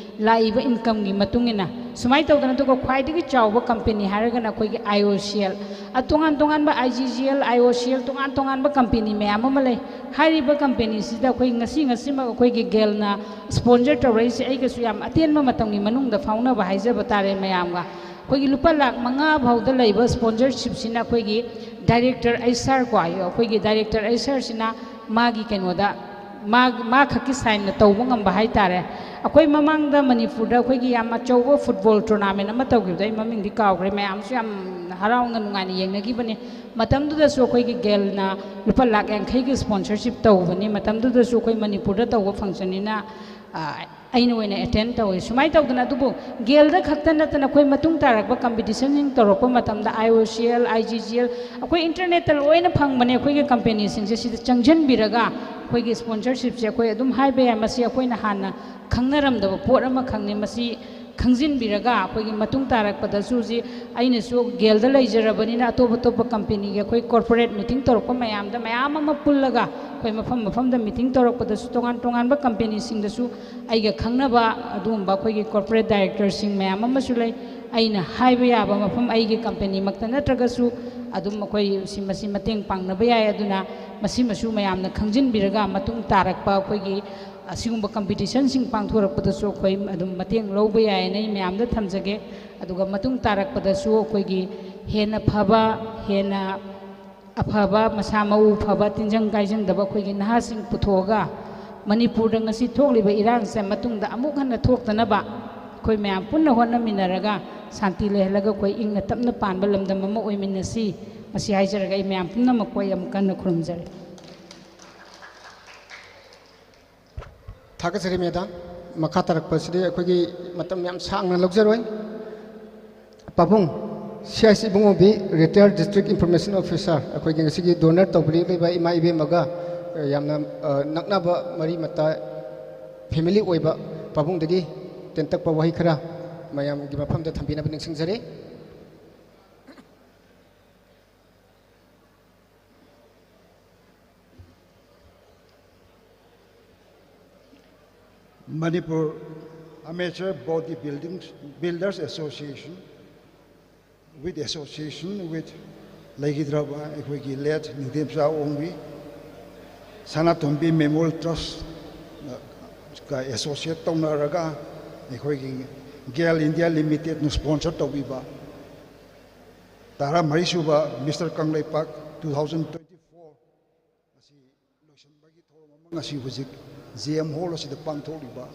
ꯂꯥꯛꯏꯕ incomeꯒꯤ ꯃꯇꯨꯡ ꯏꯟꯅ ꯁꯨꯃꯥꯏꯅ ꯇꯧꯗꯅ, ꯑꯗꯨꯒ ꯈ꯭ꯋꯥꯏꯗꯒꯤ ꯆꯥꯎꯕ company ꯍꯥꯏꯔꯒꯅ ꯑꯩꯈꯣꯏꯒꯤ I O C L, ꯑ, ꯇꯣꯉꯥꯟ ꯇꯣꯉꯥꯟꯕ I G G L, I O C L, ꯇꯣꯉꯥꯟ ꯇꯣꯉꯥꯟꯕ company ꯃꯌꯥꯝ ꯑꯃ ꯂꯩ꯫ ꯍꯥꯏꯔꯤꯕ companyꯁꯤꯗ ꯑꯩꯈꯣꯏ ꯉꯁꯤ, ꯉꯁꯤꯃꯛ ꯑꯩꯈꯣꯏꯒꯤ ꯒꯦꯜꯅ sponsor ꯇꯧꯔꯛꯏꯁꯦ, ꯑꯩꯒꯁꯨ ꯌꯥꯝ ꯑꯇꯦꯟꯕ ꯃꯇꯝꯒꯤ ꯃꯅꯨꯡꯗ ꯐꯥꯎꯅꯕ ꯍꯥꯏꯖꯕ ꯇꯥꯔꯦ ꯃꯌꯥꯝꯒ꯫ ꯑꯩꯈꯣꯏꯒꯤ ꯂꯨꯄꯥ ꯂꯥꯈ ꯃꯉꯥ ꯐꯥꯎꯗ ꯂꯩꯕ sponsorshipꯁꯤꯅ ꯑꯩꯈꯣꯏꯒꯤ director H R ꯀꯣ, ꯑꯩꯈꯣꯏꯒꯤ director H Rꯁꯤꯅ ꯃꯥꯒꯤ ꯀꯩꯅꯣꯗ ꯃꯥ, ꯃꯥ ꯈꯛꯀꯤ signꯅ ꯇꯧꯕ ꯉꯝꯕ ꯍꯥꯏ ꯇꯥꯔꯦ꯫ ꯑꯩꯈꯣꯏ ꯃꯃꯥꯡꯗ ꯃꯅꯤꯄꯨꯔꯗ ꯑꯩꯈꯣꯏꯒꯤ ꯌꯥꯝ ꯑꯆꯧꯕ football tournament ꯑꯃ ꯇꯧꯈꯤꯕꯗꯣ, ꯑꯩ ꯃꯃꯤꯡꯗꯤ ꯀꯥꯎꯈ꯭ꯔꯦ, ꯃꯌꯥꯝꯁꯨ ꯌꯥꯝ ꯍꯔꯥꯎꯅ ꯅꯨꯡꯉꯥꯏꯅ ꯌꯦꯡꯅꯈꯤꯕꯅꯤ꯫ ꯃꯇꯝꯗꯨꯗꯁꯨ ꯑꯩꯈꯣꯏꯒꯤ ꯒꯦꯜꯅ ꯂꯨꯄꯥ ꯂꯥꯈ ꯌꯥꯡꯈꯩꯒꯤ sponsorship ꯇꯧꯕꯅꯤ꯫ ꯃꯇꯝꯗꯨꯗꯁꯨ ꯑꯩꯈꯣꯏ ꯃꯅꯤꯄꯨꯔꯗ ꯇꯧꯕ functionꯅꯤꯅ, ꯑ, ꯑꯩꯅ ꯑꯣꯏꯅ ꯑꯦꯇꯦꯟ ꯇꯧꯋꯤ꯫ ꯁꯨꯃꯥꯏꯅ ꯇꯧꯗꯅ, ꯑꯗꯨꯕꯨ ꯒꯦꯜꯗ ꯈꯛꯇ ꯅꯠꯇꯅ ꯑꯩꯈꯣꯏ ꯃꯇꯨꯡ ꯇꯥꯔꯛꯄ ꯀꯝꯄꯤꯇꯤꯁꯟꯁꯤꯡ ꯇꯧꯔꯛꯄ ꯃꯇꯝꯗ, I O C L, I G G L, ꯑꯩꯈꯣꯏ ꯏꯟꯇꯔꯅꯦꯠꯇ ꯂꯣꯏꯅ ꯐꯪꯕꯅꯦ ꯑꯩꯈꯣꯏꯒꯤ ꯀꯝꯄꯦꯅꯤꯁꯤꯡꯁꯦ꯫ ꯁꯤꯗ ꯆꯪꯁꯤꯟꯕꯤꯔꯒ ꯑꯩꯈꯣꯏꯒꯤ ꯁ꯭ꯄꯣꯟꯁꯔꯁꯤꯞꯁꯦ ꯑꯩꯈꯣꯏ ꯑꯗꯨꯝ ꯍꯥꯏꯕ ꯌꯥꯏ, ꯃꯁꯤ ꯑꯩꯈꯣꯏꯅ ꯍꯥꯟꯅ ꯈꯪꯅꯔꯝꯗꯕ ꯄꯣꯠ ꯑꯃꯈꯛꯅꯤ꯫ ꯃꯁꯤ ꯈꯪꯖꯤꯟꯕꯤꯔꯒ ꯑꯩꯈꯣꯏꯒꯤ ꯃꯇꯨꯡ ꯇꯥꯔꯛꯄꯗꯁꯨ ꯍꯧꯖꯤꯛ ꯑꯩꯅꯁꯨ ꯒꯦꯜꯗ ꯂꯩꯖꯔꯕꯅꯤꯅ, ꯑꯇꯣꯞ ꯑꯇꯣꯞꯄ ꯀꯝꯄꯦꯅꯤꯒꯤ ꯑꯩꯈꯣꯏ ꯀꯣꯔꯄꯣꯔꯦꯠ ꯃꯤꯇꯤꯡ ꯇꯧꯔꯛꯄ ꯃꯌꯥꯝꯗ, ꯃꯌꯥꯝ ꯑꯃ ꯄꯨꯜꯂꯒ ꯑꯩꯈꯣꯏ ꯃꯐꯝ ꯃꯐꯝꯗ ꯃꯤꯇꯤꯡ ꯇꯧꯔꯛꯄꯗꯁꯨ, ꯇꯣꯉꯥꯟ ꯇꯣꯉꯥꯟꯕ ꯀꯝꯄꯦꯅꯤꯁꯤꯡꯗꯁꯨ ꯑꯩꯒ ꯈꯪꯅꯕ ꯑꯗꯨꯒꯨꯝꯕ ꯑꯩꯈꯣꯏꯒꯤ ꯀꯣꯔꯄꯣꯔꯦꯠ ꯗꯥꯏꯔꯦꯛꯇꯔꯁꯤꯡ ꯃꯌꯥꯝ ꯑꯃꯁꯨ ꯂꯩ꯫ ꯑꯩꯅ ꯍꯥꯏꯕ ꯌꯥꯕ ꯃꯐꯝ, ꯑꯩꯒꯤ ꯀꯝꯄꯦꯅꯤꯃꯛꯇ ꯅꯠꯇ꯭ꯔꯒꯁꯨ ꯑꯗꯨꯝ ꯑꯩꯈꯣꯏ ꯁꯤ, ꯃꯁꯤ ꯃꯇꯦꯡ ꯄꯥꯡꯅꯕ ꯌꯥꯏ꯫ ꯑꯗꯨꯅ ꯃꯁꯤꯃꯁꯨ ꯃꯌꯥꯝꯅ ꯈꯪꯖꯤꯟꯕꯤꯔꯒ, ꯃꯇꯨꯡ ꯇꯥꯔꯛꯄ ꯑꯩꯈꯣꯏꯒꯤ ꯑꯁꯤꯒꯨꯝꯕ ꯀꯝꯄꯤꯇꯤꯁꯟꯁꯤꯡ ꯄꯥꯡꯊꯣꯔꯛꯄꯗꯁꯨ ꯑꯩꯈꯣꯏ ꯑꯗꯨꯝ ꯃꯇꯦꯡ ꯂꯧꯕ ꯌꯥꯏ ꯍꯥꯏꯅ ꯑꯩ ꯃꯌꯥꯝꯗ ꯊꯝꯖꯒꯦ꯫ ꯑꯗꯨꯒ ꯃꯇꯨꯡ ꯇꯥꯔꯛꯄꯗꯁꯨ ꯑꯩꯈꯣꯏꯒꯤ ꯍꯦꯟꯅ ꯐꯕ, ꯍꯦꯟꯅ ꯑꯐꯕ, ꯃꯁꯥ ꯃꯎ ꯐꯕ, ꯇꯤꯟꯖꯪ ꯀꯥꯏꯖꯪꯗꯕ ꯑꯩꯈꯣꯏꯒꯤ ꯅꯍꯥꯁꯤꯡ ꯄꯨꯊꯣꯛꯑꯒ, ꯃꯅꯤꯄꯨꯔꯗ ꯉꯁꯤ ꯊꯣꯛꯂꯤꯕ ꯏꯔꯥꯡꯁꯦ ꯃꯇꯨꯡꯗ ꯑꯃꯨꯛ ꯍꯟꯅ ꯊꯣꯛꯇꯅꯕ ꯑꯩꯈꯣꯏ ꯃꯌꯥꯝ ꯄꯨꯟꯅ ꯍꯣꯠꯅꯃꯤꯟꯅꯔꯒ, ꯁꯥꯟꯇꯤ ꯂꯩꯍꯜꯂꯒ ꯑꯩꯈꯣꯏ ꯏꯪꯅ ꯇꯞꯅ ꯄꯥꯟꯕ ꯂꯝꯗꯝ ꯑꯃ ꯑꯣꯏꯃꯤꯟꯅꯁꯤ꯫ ꯃꯁꯤ ꯍꯥꯏꯖꯔꯒ ꯑꯩ ꯃꯌꯥꯝ ꯄꯨꯝꯅꯃꯛꯄꯨ ꯑꯩ ꯑꯃꯨꯛ ꯀꯟꯅ ꯈꯨꯔꯨꯝꯖꯔꯤ꯫ ꯊꯥꯒꯠꯆꯔꯤ ꯃꯦꯗꯥꯝ꯫ ꯃꯈꯥ ꯇꯥꯔꯛꯄꯁꯤꯗꯤ ꯑꯩꯈꯣꯏꯒꯤ ꯃꯇꯝ ꯌꯥꯝ ꯁꯥꯡꯅ ꯂꯧꯖꯔꯣꯏ꯫ ꯄꯥꯕꯨꯡ, C I C Ibungobi, retired district information officer, ꯑꯩꯈꯣꯏꯒꯤ ꯉꯁꯤꯒꯤ ꯗꯣꯅꯔ ꯇꯧꯕꯤꯔꯛꯂꯤꯕ ꯏꯃꯥ ꯏꯕꯦꯝꯃꯒ, ꯑ, ꯌꯥꯝꯅ, ꯑ, ꯅꯛꯅꯕ ꯃꯔꯤ ꯃꯇꯥ, ꯐꯦꯃꯤꯂꯤ ꯑꯣꯏꯕ ꯄꯥꯕꯨꯡꯗꯒꯤ ꯇꯦꯟꯇꯛꯄ ꯋꯥꯍꯩ ꯈꯔ ꯃꯌꯥꯝꯒꯤ ꯃꯐꯝꯗ ꯊꯝꯕꯤꯅꯕ ꯅꯤꯡꯁꯤꯡꯖꯔꯤ꯫ Manipur Amateur Body Buildings, Builders Association, with association with ꯂꯩꯈꯤꯗ꯭ꯔꯕ ꯑꯩꯈꯣꯏꯒꯤ late ꯅꯤꯡꯊꯦꯝꯆꯥ ꯑꯣꯡꯕꯤ, ꯁꯅꯥꯇꯣꯝꯕꯤ Memorial Trust ꯀ associate ꯇꯧꯅꯔꯒ ꯑꯩꯈꯣꯏꯒꯤ ꯒꯦꯜ ꯏꯟꯗꯤꯌꯥ ꯂꯤꯃꯤꯇꯦꯠꯅ sponsor ꯇꯧꯕꯤꯕ ꯇꯔꯥꯃꯔꯤꯁꯨꯕ Mister Kangleipak two thousand twenty-four ꯑꯁꯤ ꯂꯣꯏꯁꯤꯟꯕꯒꯤ ꯊꯧꯔꯝ ꯑꯃ ꯉꯁꯤ ꯍꯧꯖꯤꯛ ꯖꯤ ꯑꯦꯝ ꯍꯣꯜ ꯑꯁꯤꯗ ꯄꯥꯡꯊꯣꯛꯂꯤꯕ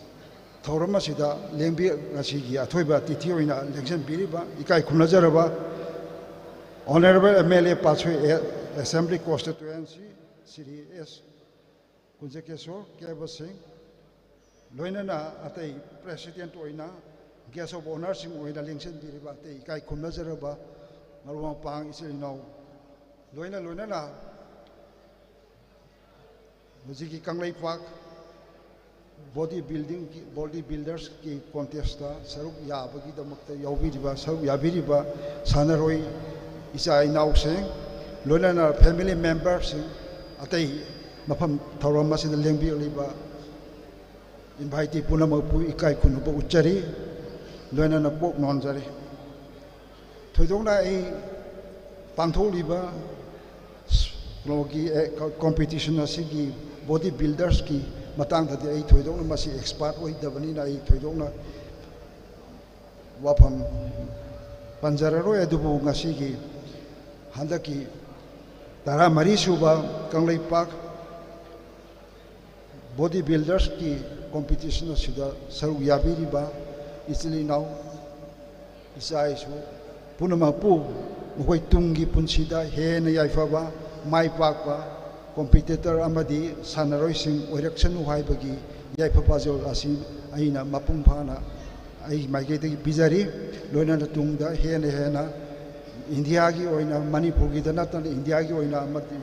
ꯊꯧꯔꯝ ꯑꯁꯤꯗ ꯂꯦꯡꯕꯤ-, ꯉꯁꯤꯒꯤ ꯑꯊꯣꯏꯕ ꯑꯇꯤꯊꯤ ꯑꯣꯏꯅ ꯂꯦꯡꯁꯤꯟꯕꯤꯔꯤꯕ ꯏꯀꯥꯏ ꯈꯨꯝꯅꯖꯔꯕ Honourable M L A Patsoi Assembly Constituency Shri S Kunjakesor Keba ꯁꯤꯡ, ꯂꯣꯏꯅꯅ ꯑꯇꯩ president ꯑꯣꯏꯅ, guest of honourꯁꯤꯡ ꯑꯣꯏꯅ ꯂꯦꯡꯁꯤꯟꯕꯤꯔꯤꯕ ꯑꯇꯩ ꯏꯀꯥꯏ ꯈꯨꯝꯅꯖꯔꯕ ꯃꯔꯨꯞ ꯃꯄꯥꯡ, ꯏꯆꯤꯜ ꯏꯅꯥꯎ, ꯂꯣꯏꯅ ꯂꯣꯏꯅꯅ ꯍꯧꯖꯤꯛꯀꯤ ꯀꯪꯂꯩꯄꯥꯛ body buildingꯒꯤ, body buildersꯀꯤ contestꯇ ꯁꯔꯨꯛ ꯌꯥꯕꯒꯤꯗꯃꯛꯇ ꯌꯥꯎꯕꯤꯔꯤꯕ, ꯁꯔꯨꯛ ꯌꯥꯕꯤꯔꯤꯕ ꯁꯥꯟꯅꯔꯣꯏ ꯏꯆꯥ ꯏꯅꯥꯎꯁꯤꯡ, ꯂꯣꯏꯅꯅ family memberꯁꯤꯡ, ꯑꯇꯩ ꯃꯐꯝ ꯊꯧꯔꯝ ꯑꯁꯤꯗ ꯂꯦꯡꯕꯤꯔꯛꯂꯤꯕ invitee ꯄꯨꯝꯅꯃꯛꯄꯨ ꯏꯀꯥꯏ ꯈꯨꯝꯅꯕ ꯎꯠꯆꯔꯤ, ꯂꯣꯏꯅꯅ ꯄꯣꯛ ꯅꯣꯟꯖꯔꯤ꯫ ꯊꯣꯏꯗꯣꯛꯅ ꯑꯩ ꯄꯥꯡꯊꯣꯛꯂꯤꯕ ꯀꯩꯅꯣꯒꯤ, ꯑꯦ, competition ꯑꯁꯤꯒꯤ body buildersꯀꯤ ꯃꯇꯥꯡꯗꯗꯤ ꯑꯩ ꯊꯣꯏꯗꯣꯛꯅ ꯃꯁꯤ expert ꯑꯣꯏꯗꯕꯅꯤꯅ ꯑꯩ ꯊꯣꯏꯗꯣꯛꯅ ꯋꯥꯐꯝ ꯄꯟꯖꯔꯔꯣꯏ꯫ ꯑꯗꯨꯕꯨ ꯉꯁꯤꯒꯤ ꯍꯟꯗꯛꯀꯤ ꯇꯔꯥꯃꯔꯤ ꯁꯨꯕ ꯀꯪꯂꯩꯄꯥꯛ body buildersꯀꯤ competition ꯑꯁꯤꯗ ꯁꯔꯨꯛ ꯌꯥꯕꯤꯔꯤꯕ ꯏꯆꯤꯜ ꯏꯅꯥꯎ, ꯏꯆꯥ ꯏꯁꯨ ꯄꯨꯝꯅꯃꯛꯄꯨ ꯃꯈꯣꯏ ꯇꯨꯡꯒꯤ ꯄꯨꯟꯁꯤꯗ ꯍꯦꯟꯅ ꯌꯥꯏꯐꯕ, ꯃꯥꯏ ꯄꯥꯛꯄ competitor ꯑꯃꯗꯤ ꯁꯥꯟꯅꯔꯣꯏꯁꯤꯡ ꯑꯣꯏꯔꯛꯁꯅꯨ ꯍꯥꯏꯕꯒꯤ ꯌꯥꯏꯐ ꯄꯥꯖꯦꯜ ꯑꯁꯤ ꯑꯩꯅ ꯃꯄꯨꯡ ꯐꯥꯅ ꯑꯩꯒꯤ ꯃꯥꯏꯀꯩꯗꯒꯤ ꯄꯤꯖꯔꯤ꯫ ꯂꯣꯏꯅꯅ ꯇꯨꯡꯗ ꯍꯦꯟꯅ ꯍꯦꯟꯅ ꯏꯟꯗꯤꯌꯥꯒꯤ ꯑꯣꯏꯅ, ꯃꯅꯤꯄꯨꯔꯒꯤꯗ ꯅꯠꯇꯅ ꯏꯟꯗꯤꯌꯥꯒꯤ ꯑꯣꯏꯅ ꯑꯃꯗꯤ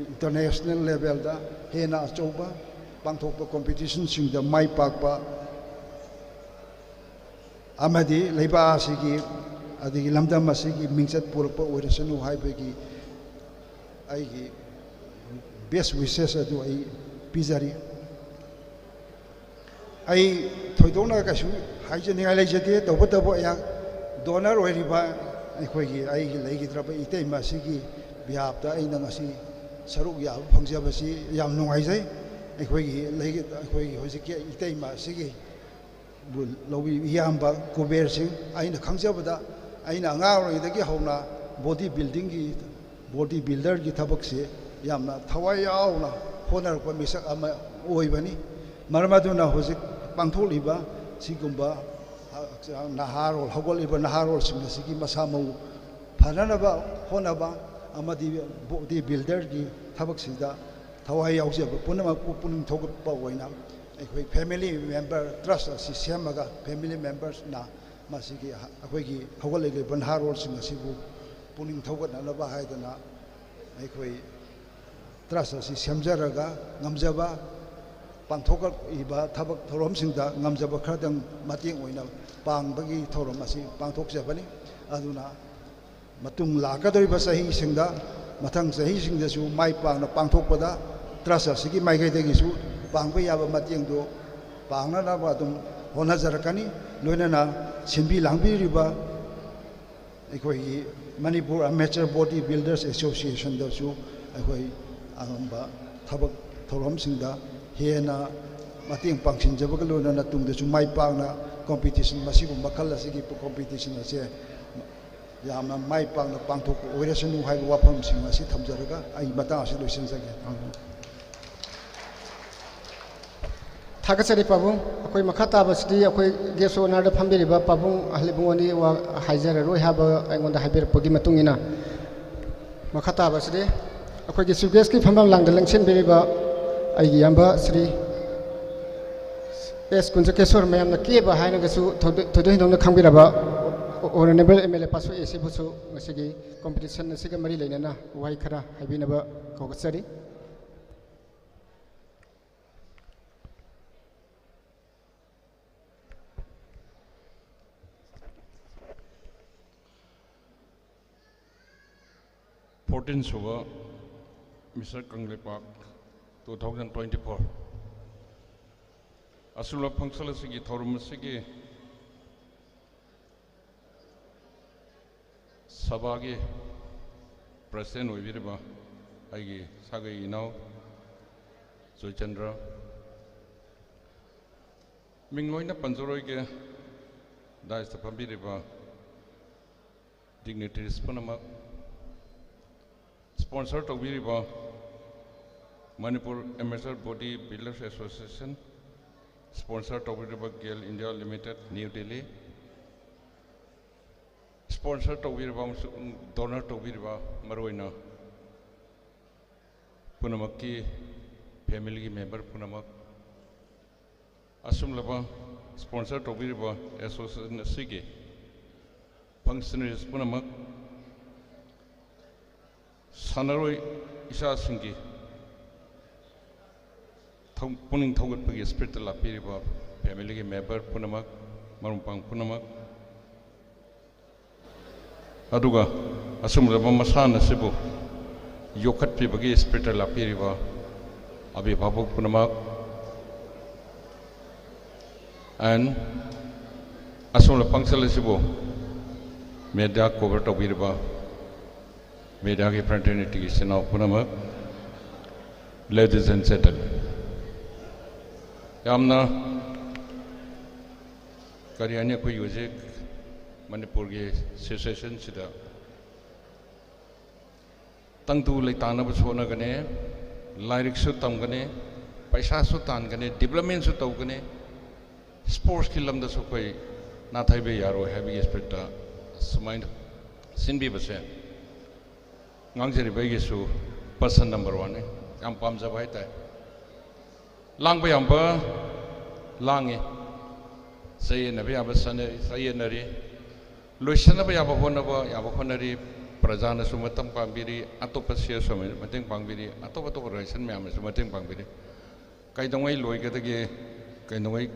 international levelꯗ ꯍꯦꯟꯅ ꯑꯆꯧꯕ ꯄꯥꯡꯊꯣꯛꯄ competitionꯁꯤꯡꯗ ꯃꯥꯏ ꯄꯥꯛꯄ ꯑꯃꯗꯤ ꯂꯩꯕꯥꯛ ꯑꯁꯤꯒꯤ, ꯑꯗꯒꯤ ꯂꯝꯗꯝ ꯑꯁꯤꯒꯤ ꯃꯤꯡꯆꯠ ꯄꯨꯔꯛꯄ ꯑꯣꯏꯔꯁꯅꯨ ꯍꯥꯏꯕꯒꯤ ꯑꯩꯒꯤ best wishes ꯑꯗꯨ ꯑꯩ ꯄꯤꯖꯔꯤ꯫ ꯑꯩ ꯊꯣꯏꯗꯣꯛꯅ ꯀꯩꯁꯨ ꯍꯥꯏꯖꯅꯤꯡꯉꯥꯏ ꯂꯩꯖꯗꯦ꯫ ꯇꯧꯕꯇꯕꯨ ꯑꯩꯍꯥꯛ donor ꯑꯣꯏꯔꯤꯕ ꯑꯩꯈꯣꯏꯒꯤ, ꯑꯩꯒꯤ ꯂꯩꯈꯤꯗ꯭ꯔꯕ ꯏꯇꯩꯃ ꯑꯁꯤꯒꯤ behalfꯇ ꯑꯩꯅ ꯉꯁꯤ ꯁꯔꯨꯛ ꯌꯥꯕ ꯐꯪꯖꯕꯁꯤ ꯌꯥꯝ ꯅꯨꯡꯉꯥꯏꯖꯩ꯫ ꯑꯩꯈꯣꯏꯒꯤ ꯂꯩ-, ꯑꯩꯈꯣꯏꯒꯤ ꯍꯧꯖꯤꯛꯀꯤ ꯏꯇꯩꯃ ꯑꯁꯤꯒꯤ ꯕꯨ ꯂꯧꯕꯤ-, ꯏꯌꯥꯝꯕ ꯀꯨꯕꯦꯔ ꯁꯤꯡ, ꯑꯩꯅ ꯈꯪꯖꯕꯗ, ꯑꯩꯅ ꯑꯉꯥꯡ ꯑꯣꯏꯔꯤꯉꯩꯗꯒꯤ ꯍꯧꯅ body buildingꯒꯤ, body builderꯒꯤ ꯊꯕꯛꯁꯤ ꯌꯥꯝꯅ ꯊꯋꯥꯏ ꯌꯥꯎꯅ ꯍꯣꯠꯅꯔꯛꯄ ꯃꯤꯁꯛ ꯑꯃ ꯑꯣꯏꯕꯅꯤ꯫ ꯃꯔꯝ ꯑꯗꯨꯅ ꯍꯧꯖꯤꯛ ꯄꯥꯡꯊꯣꯛꯂꯤꯕ ꯁꯤꯒꯨꯝꯕ ꯅꯍꯥꯔꯣꯜ, ꯍꯧꯒꯠꯂꯤꯕ ꯅꯍꯥꯔꯣꯜꯁꯤꯡ ꯑꯁꯤꯒꯤ ꯃꯁꯥ ꯃꯎ ꯐꯅꯅꯕ ꯍꯣꯠꯅꯕ ꯑꯃꯗꯤ body builderꯒꯤ ꯊꯕꯛꯁꯤꯗ ꯊꯋꯥꯏ ꯌꯥꯎꯖꯕ ꯄꯨꯝꯅꯃꯛꯄꯨ ꯄꯨꯛꯅꯤꯡ ꯊꯧꯒꯠꯄ ꯑꯣꯏꯅ ꯑꯩꯈꯣꯏ family member trust ꯑꯁꯤ ꯁꯦꯝꯃꯒ family membersꯅ ꯃꯁꯤꯒꯤ ꯑꯩꯈꯣꯏꯒꯤ ꯍꯧꯒꯠꯂꯛꯂꯤꯕ ꯅꯍꯥꯔꯣꯜꯁꯤꯡ ꯑꯁꯤꯕꯨ ꯄꯨꯛꯅꯤꯡ ꯊꯧꯒꯠꯅꯅꯕ ꯍꯥꯏꯗꯅ ꯑꯩꯈꯣꯏ trust ꯑꯁꯤ ꯁꯦꯝꯖꯔꯒ ꯉꯝꯖꯕ ꯄꯥꯡꯊꯣꯛꯂꯤꯕ ꯊꯕꯛ ꯊꯧꯔꯝꯁꯤꯡꯗ ꯉꯝꯖꯕ ꯈꯔꯗꯪ ꯃꯇꯦꯡ ꯑꯣꯏꯅ ꯄꯥꯡꯕꯒꯤ ꯊꯧꯔꯝ ꯑꯁꯤ ꯄꯥꯡꯊꯣꯛꯆꯕꯅꯤ꯫ ꯑꯗꯨꯅ ꯃꯇꯨꯡ ꯂꯥꯛꯀꯗꯧꯔꯤꯕ ꯆꯍꯤꯁꯤꯡꯗ, ꯃꯊꯪ ꯆꯍꯤꯁꯤꯡꯗꯁꯨ ꯃꯥꯏ ꯄꯥꯛꯅ ꯄꯥꯡꯊꯣꯛꯄꯗ trust ꯑꯁꯤꯒꯤ ꯃꯥꯏꯀꯩꯗꯒꯤꯁꯨ ꯄꯥꯡꯕ ꯌꯥꯕ ꯃꯇꯦꯡꯗꯨ ꯄꯥꯡꯅꯅꯕ ꯑꯗꯨꯝ ꯍꯣꯠꯅꯖꯔꯛꯀꯅꯤ꯫ ꯂꯣꯏꯅꯅ ꯁꯤꯟꯕꯤ ꯂꯥꯡꯕꯤꯔꯤꯕ ꯑꯩꯈꯣꯏꯒꯤ Manipur Amateur Body Builders Associationꯗꯁꯨ ꯑꯩꯈꯣꯏ ꯑꯉꯝꯕ ꯊꯕꯛ ꯊꯧꯔꯝꯁꯤꯡꯗ ꯍꯦꯟꯅ ꯃꯇꯦꯡ ꯄꯥꯡꯁꯤꯟꯖꯕꯒ ꯂꯣꯏꯅꯅ ꯇꯨꯡꯗꯁꯨ ꯃꯥꯏ ꯄꯥꯛꯅ competition, ꯃꯁꯤꯒꯨꯝꯕ ꯃꯈꯜ ꯑꯁꯤꯒꯤ competition ꯑꯁꯦ ꯌꯥꯝꯅ ꯃꯥꯏ ꯄꯥꯛꯅ ꯄꯥꯡꯊꯣꯛꯄ ꯑꯣꯏꯔꯁꯅꯨ ꯍꯥꯏꯕ ꯋꯥꯐꯝꯁꯤꯡ ꯑꯁꯤ ꯊꯝꯖꯔꯒ ꯑꯩ ꯃꯇꯥꯡ ꯑꯁꯤ ꯂꯣꯏꯁꯤꯟꯖꯒꯦ꯫ ꯊꯥꯒꯠꯆꯔꯤ ꯄꯥꯕꯨꯡ꯫ ꯑꯩꯈꯣꯏ ꯃꯈꯥ ꯇꯥꯕꯁꯤꯗꯤ ꯑꯩꯈꯣꯏ guest of honourꯗ ꯐꯝꯕꯤꯔꯤꯕ ꯄꯥꯕꯨꯡ ꯑꯍꯜ ꯏꯕꯨꯡꯉꯣꯅꯤ ꯋꯥ ꯍꯥꯏꯖꯔꯔꯣꯏ ꯍꯥꯏꯕ ꯑꯩꯉꯣꯟꯗ ꯍꯥꯏꯕꯤꯔꯛꯄꯒꯤ ꯃꯇꯨꯡ ꯏꯟꯅ, ꯃꯈꯥ ꯇꯥꯕꯁꯤꯗꯤ ꯑꯩꯈꯣꯏꯒꯤ chief guestꯀꯤ ꯐꯝꯐꯝ ꯂꯥꯡꯗ ꯂꯦꯡꯁꯤꯟꯕꯤꯔꯤꯕ ꯑꯩꯒꯤ ꯏꯌꯥꯝꯕ ꯁ꯭ꯔꯤ ꯑꯦꯁ ꯀꯨꯟꯖꯀꯦꯁꯣꯔ, ꯃꯌꯥꯝꯅ ꯀꯦꯕ ꯍꯥꯏꯅꯒꯁꯨ ꯊꯣꯏꯗꯣꯛ ꯊꯣꯏꯗꯣꯛ ꯍꯦꯟꯗꯣꯛꯅ ꯈꯪꯕꯤꯔꯕ Honourable M L A ꯄꯥꯁꯣ ꯑꯦ ꯁꯤꯕꯨꯁꯨ ꯉꯁꯤꯒꯤ competition ꯑꯁꯤꯒ ꯃꯔꯤ ꯂꯩꯅꯅ ꯋꯥꯍꯩ ꯈꯔ ꯍꯥꯏꯕꯤꯅꯕ ꯀꯧꯒꯠꯆꯔꯤ꯫ Fourteen ꯁꯨꯕ Mister Kangleipak two thousand twenty four ꯑꯁꯨꯝꯕ function ꯑꯁꯤꯒꯤ ꯊꯧꯔꯝ ꯑꯁꯤꯒꯤ ꯁꯚꯥꯒꯤ president ꯑꯣꯏꯕꯤꯔꯤꯕ ꯑꯩꯒꯤ ꯁꯥꯒꯩ ꯏꯅꯥꯎ ꯖꯣꯏꯆꯟꯗ꯭ꯔ, ꯃꯤꯡ ꯂꯣꯏꯅ ꯄꯟꯖꯔꯣꯏꯒꯦ, daisꯇ ꯐꯝꯕꯤꯔꯤꯕ dignitaries ꯄꯨꯝꯅꯃꯛ, sponsor ꯇꯧꯕꯤꯔꯤꯕ Manipur Amateur Body Builders Association, sponsor ꯇꯧꯕꯤꯔꯤꯕ GAIL India Limited, New Delhi, sponsor ꯇꯧꯕꯤꯔꯤꯕ ꯑꯃꯁꯨꯡ donor ꯇꯧꯕꯤꯔꯤꯕ ꯃꯔꯨꯑꯣꯏꯅ ꯄꯨꯝꯅꯃꯛꯀꯤ familyꯒꯤ member ꯄꯨꯝꯅꯃꯛ, ꯑꯁꯨꯝꯂꯕ sponsor ꯇꯧꯕꯤꯔꯤꯕ association ꯑꯁꯤꯒꯤ functionaries ꯄꯨꯝꯅꯃꯛ, ꯁꯥꯟꯅꯔꯣꯏ ꯏꯆꯥꯁꯤꯡꯒꯤ ꯊꯧ-, ꯄꯨꯛꯅꯤꯡ ꯊꯧꯒꯠꯄꯒꯤ spirit ꯇ ꯂꯥꯛꯄꯤꯔꯤꯕ family ꯒꯤ member ꯄꯨꯝꯅꯃꯛ, ꯃꯔꯨꯞ ꯃꯄꯥꯡ ꯄꯨꯝꯅꯃꯛ, ꯑꯗꯨꯒ ꯑꯁꯨꯝꯂꯕ ꯃꯁꯥꯟꯅ ꯑꯁꯤꯕꯨ ꯌꯣꯛꯈꯠꯄꯤꯕꯒꯤ spirit ꯇ ꯂꯥꯛꯄꯤꯔꯤꯕ ꯑꯕꯤꯚꯥꯕꯛ ꯄꯨꯝꯅꯃꯛ, and ꯑꯁꯨꯝꯂꯕ ꯄꯥꯡꯆꯜ ꯑꯁꯤꯕꯨ media cover ꯇꯧꯕꯤꯔꯤꯕ media ꯒꯤ fraternity ꯒꯤ ꯏꯆꯤꯟ ꯏꯅꯥꯎ ꯄꯨꯝꯅꯃꯛ, ladies and gentlemen, ꯌꯥꯝꯅ ꯀꯔꯤ ꯍꯥꯏꯅꯤ, ꯑꯩꯈꯣꯏꯒꯤ ꯍꯧꯖꯤꯛ ꯃꯅꯤꯄꯨꯔꯒꯤ situation ꯁꯤꯗ ꯇꯪꯗꯨ ꯂꯩꯇꯥꯅꯕꯁꯨ ꯍꯣꯠꯅꯒꯅꯤ, ꯂꯥꯏꯔꯤꯛꯁꯨ ꯇꯝꯒꯅꯤ, ꯄꯩꯁꯥꯁꯨ ꯇꯥꯟꯒꯅꯤ, development ꯁꯨ ꯇꯧꯒꯅꯤ, sports ꯀꯤ ꯂꯝꯗꯁꯨ ꯑꯩꯈꯣꯏ ꯅꯥꯊꯩꯕ ꯌꯥꯔꯣꯏ ꯍꯥꯏꯕꯒꯤ spirit ꯇ ꯁꯨꯃꯥꯏꯅ ꯁꯤꯟꯕꯤꯕꯁꯦ ꯉꯥꯡꯖꯔꯤꯕ ꯑꯩꯒꯤꯁꯨ personal number one ꯅꯤ꯫ ꯌꯥꯝ ꯄꯥꯝꯖꯕ ꯍꯥꯏꯇꯥꯔꯦ꯫ ꯂꯥꯡꯕ ꯌꯥꯕ ꯂꯥꯡꯉꯤ, ꯆꯌꯦꯠꯅꯕ ꯌꯥꯕ ꯆꯅ-, ꯆꯌꯦꯠꯅꯔꯤ, ꯂꯣꯏꯁꯤꯟꯅꯕ ꯌꯥꯕ ꯍꯣꯠꯅꯕ ꯌꯥꯕ ꯍꯣꯠꯅꯔꯤ, ꯄ꯭ꯔꯖꯥꯅꯁꯨ ꯃꯇꯦꯡ ꯄꯥꯡꯕꯤꯔꯤ, ꯑꯇꯣꯞꯄ C S O ꯃꯇꯦꯡ ꯄꯥꯡꯕꯤꯔꯤ, ꯑꯇꯣꯞ ꯑꯇꯣꯞꯄ organization ꯃꯌꯥꯝꯅꯁꯨ ꯃꯇꯦꯡ ꯄꯥꯡꯕꯤꯔꯤ꯫ ꯀꯩꯗꯧꯉꯩ ꯂꯣꯏꯒꯗꯒꯦ, ꯀꯩꯗꯧꯉꯩ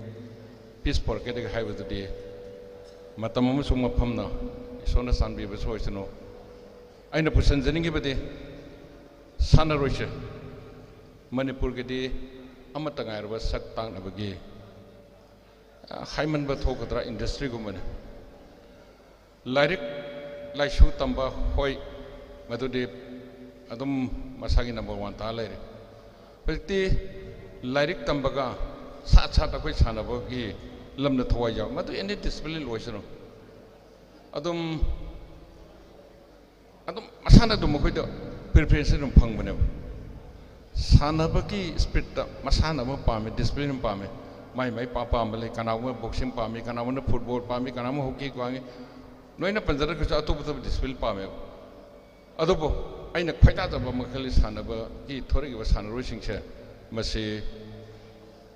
peace ꯄꯨꯔꯛꯀꯗꯒꯦ ꯍꯥꯏꯕꯗꯨꯗꯤ ꯃꯇꯝ ꯑꯃꯁꯨꯡ ꯃꯐꯝꯅ ꯏꯁꯣꯔꯅ ꯆꯥꯟꯕꯤꯕꯁꯨ ꯑꯣꯏꯁꯅꯨ꯫ ꯑꯩꯅ ꯄꯨꯁꯤꯟꯖꯅꯤꯡꯉꯤꯕꯗꯤ ꯁꯥꯟꯅꯔꯣꯏꯁꯦ ꯃꯅꯤꯄꯨꯔꯒꯤꯗꯤ ꯑꯃꯠꯇ ꯉꯥꯏꯔꯕ ꯁꯛ ꯇꯥꯛꯅꯕꯒꯤ, ꯑ, ꯍꯥꯏꯃꯟꯕ ꯊꯣꯛꯀꯗ꯭ꯔꯥ, industry ꯒꯨꯝꯕꯅꯤ꯫ ꯂꯥꯏꯔꯤꯛ ꯂꯥꯏꯁꯨ ꯇꯝꯕ, ꯍꯣꯏ, ꯃꯗꯨꯗꯤ ꯑꯗꯨꯝ ꯃꯁꯥꯒꯤ number one ꯇꯥ ꯂꯩꯔꯦ꯫ ꯍꯧꯖꯤꯛꯇꯤ ꯂꯥꯏꯔꯤꯛ ꯇꯝꯕꯒ ꯁꯥꯠ ꯁꯥꯠ ꯑꯩꯈꯣꯏ ꯁꯥꯟꯅꯕꯒꯤ ꯂꯝꯗ ꯊꯋꯥꯏ ꯌꯥꯎ, ꯃꯗꯨ any discipline ꯑꯣꯏꯁꯅꯨ, ꯑꯗꯨꯝ ꯑꯗꯨꯝ ꯃꯁꯥꯅ ꯑꯗꯨꯝ ꯃꯈꯣꯏꯗ preference ꯑꯗꯨꯝ ꯐꯪꯕꯅꯦꯕ꯫ ꯁꯥꯟꯅꯕꯒꯤ spirit ꯇ ꯃꯁꯥꯟꯅ ꯑꯃ ꯄꯥꯝꯃꯦ, discipline ꯑꯃ ꯄꯥꯝꯃꯦ, ꯃꯥꯏ ꯃꯥꯏ ꯑꯄꯥꯝꯕ ꯂꯩ꯫ ꯀꯅꯥꯒꯨꯝꯕ boxing ꯄꯥꯝꯃꯤ, ꯀꯅꯥꯒꯨꯝꯕꯅ football ꯄꯥꯝꯃꯤ, ꯀꯅꯥꯒꯨꯝꯕ hockey ꯄꯥꯝꯃꯤ꯫ ꯅꯣꯏꯅ ꯄꯟꯖꯔꯒꯁꯨ ꯑꯇꯣꯞ ꯑꯇꯣꯞꯄ discipline ꯄꯥꯝꯃꯦꯕ꯫ ꯑꯗꯨꯕꯨ ꯑꯩꯅ ꯈꯣꯏꯗꯥꯖꯕ ꯃꯈꯜꯒꯤ ꯁꯥꯟꯅꯕꯒꯤ ꯊꯣꯔꯛꯏꯕ ꯁꯥꯟꯅꯔꯣꯏꯁꯤꯡꯁꯦ, ꯃꯁꯤ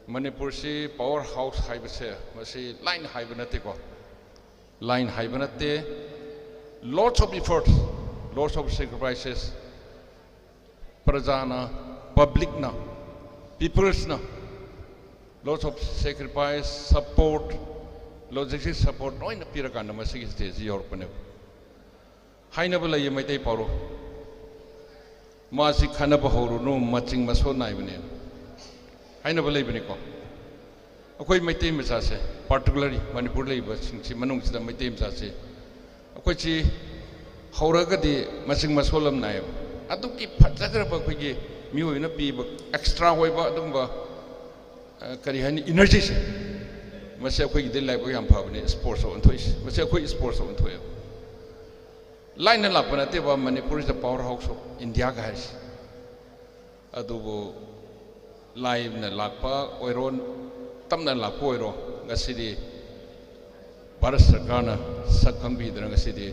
ꯃꯅꯤꯄꯨꯔꯁꯤ power house ꯍꯥꯏꯕꯁꯦ ꯃꯁꯤ ꯂꯥꯏꯅ ꯍꯥꯏꯕ ꯅꯠꯇꯦꯀꯣ, ꯂꯥꯏꯅ ꯍꯥꯏꯕ ꯅꯠꯇꯦ꯫ Lots of efforts, lots of sacrifices, ꯄ꯭ꯔꯖꯥꯅ, ꯄꯕ꯭ꯂꯤꯛꯅ, ꯄꯤꯄꯜꯁꯅ lots of sacrifice, support, logistic support ꯂꯣꯏꯅ ꯄꯤꯔꯀꯥꯟꯗ ꯃꯁꯤꯒꯤ ꯁ꯭ꯇꯦꯖꯁꯤ ꯌꯧꯔꯛꯄꯅꯦꯕ꯫ ꯍꯥꯏꯅꯕ ꯂꯩꯌꯦ ꯃꯩꯇꯩ ꯄꯥꯎꯔꯧ, "ꯃꯥꯁꯤ ꯈꯟꯅꯕ ꯍꯧꯔꯨꯅꯨ, ꯃꯆꯤꯡ ꯃꯁꯣꯟ ꯅꯥꯏꯕꯅꯦ" ꯍꯥꯏꯅꯕ ꯂꯩꯕꯅꯤꯀꯣ꯫ ꯑꯩꯈꯣꯏ ꯃꯩꯇꯩ ꯃꯆꯥꯁꯦ, particularly ꯃꯅꯤꯄꯨꯔ ꯂꯩꯕꯁꯤꯡꯁꯤ ꯃꯅꯨꯡꯁꯤꯗ ꯃꯩꯇꯩ ꯃꯆꯥꯁꯤ, ꯑꯩꯈꯣꯏꯁꯤ ꯍꯧꯔꯒꯗꯤ ꯃꯆꯤꯡ ꯃꯁꯣꯜ ꯑꯃ ꯅꯥꯏꯌꯦꯕ꯫ ꯑꯗꯨꯛꯀꯤ ꯐꯖꯈ꯭ꯔꯕ ꯑꯩꯈꯣꯏꯒꯤ ꯃꯤꯑꯣꯏꯕꯅ ꯄꯤꯕ extra ꯑꯣꯏꯕ ꯑꯗꯨꯒꯨꯝꯕ, ꯑ, ꯀꯔꯤ ꯍꯥꯏꯅꯤ, energyꯁꯦ, ꯃꯁꯤ ꯑꯩꯈꯣꯏꯒꯤꯗꯤ ꯂꯥꯏꯕꯛ ꯌꯥꯝ ꯐꯕꯅꯦ, sportsꯇ ꯑꯣꯟꯊꯣꯛꯏꯁꯦ꯫ ꯃꯁꯤ ꯑꯩꯈꯣꯏ sportsꯇ ꯑꯣꯟꯊꯣꯛꯑꯦꯕ꯫ ꯂꯥꯏꯅ ꯂꯥꯛꯄ ꯅꯠꯇꯦꯕ, Manipur is the power house of Indiaꯒ ꯍꯥꯏꯁꯦ꯫ ꯑꯗꯨꯕꯨ ꯂꯥꯏꯅ ꯂꯥꯛꯄ ꯑꯣꯏꯔꯣ, ꯇꯞꯅ ꯂꯥꯛꯄ ꯑꯣꯏꯔꯣ, ꯉꯁꯤꯗꯤ ꯚꯥꯔꯠ ꯁꯔꯀꯥꯔꯅ ꯁꯛ ꯈꯪꯕꯤꯗꯅ ꯉꯁꯤꯗꯤ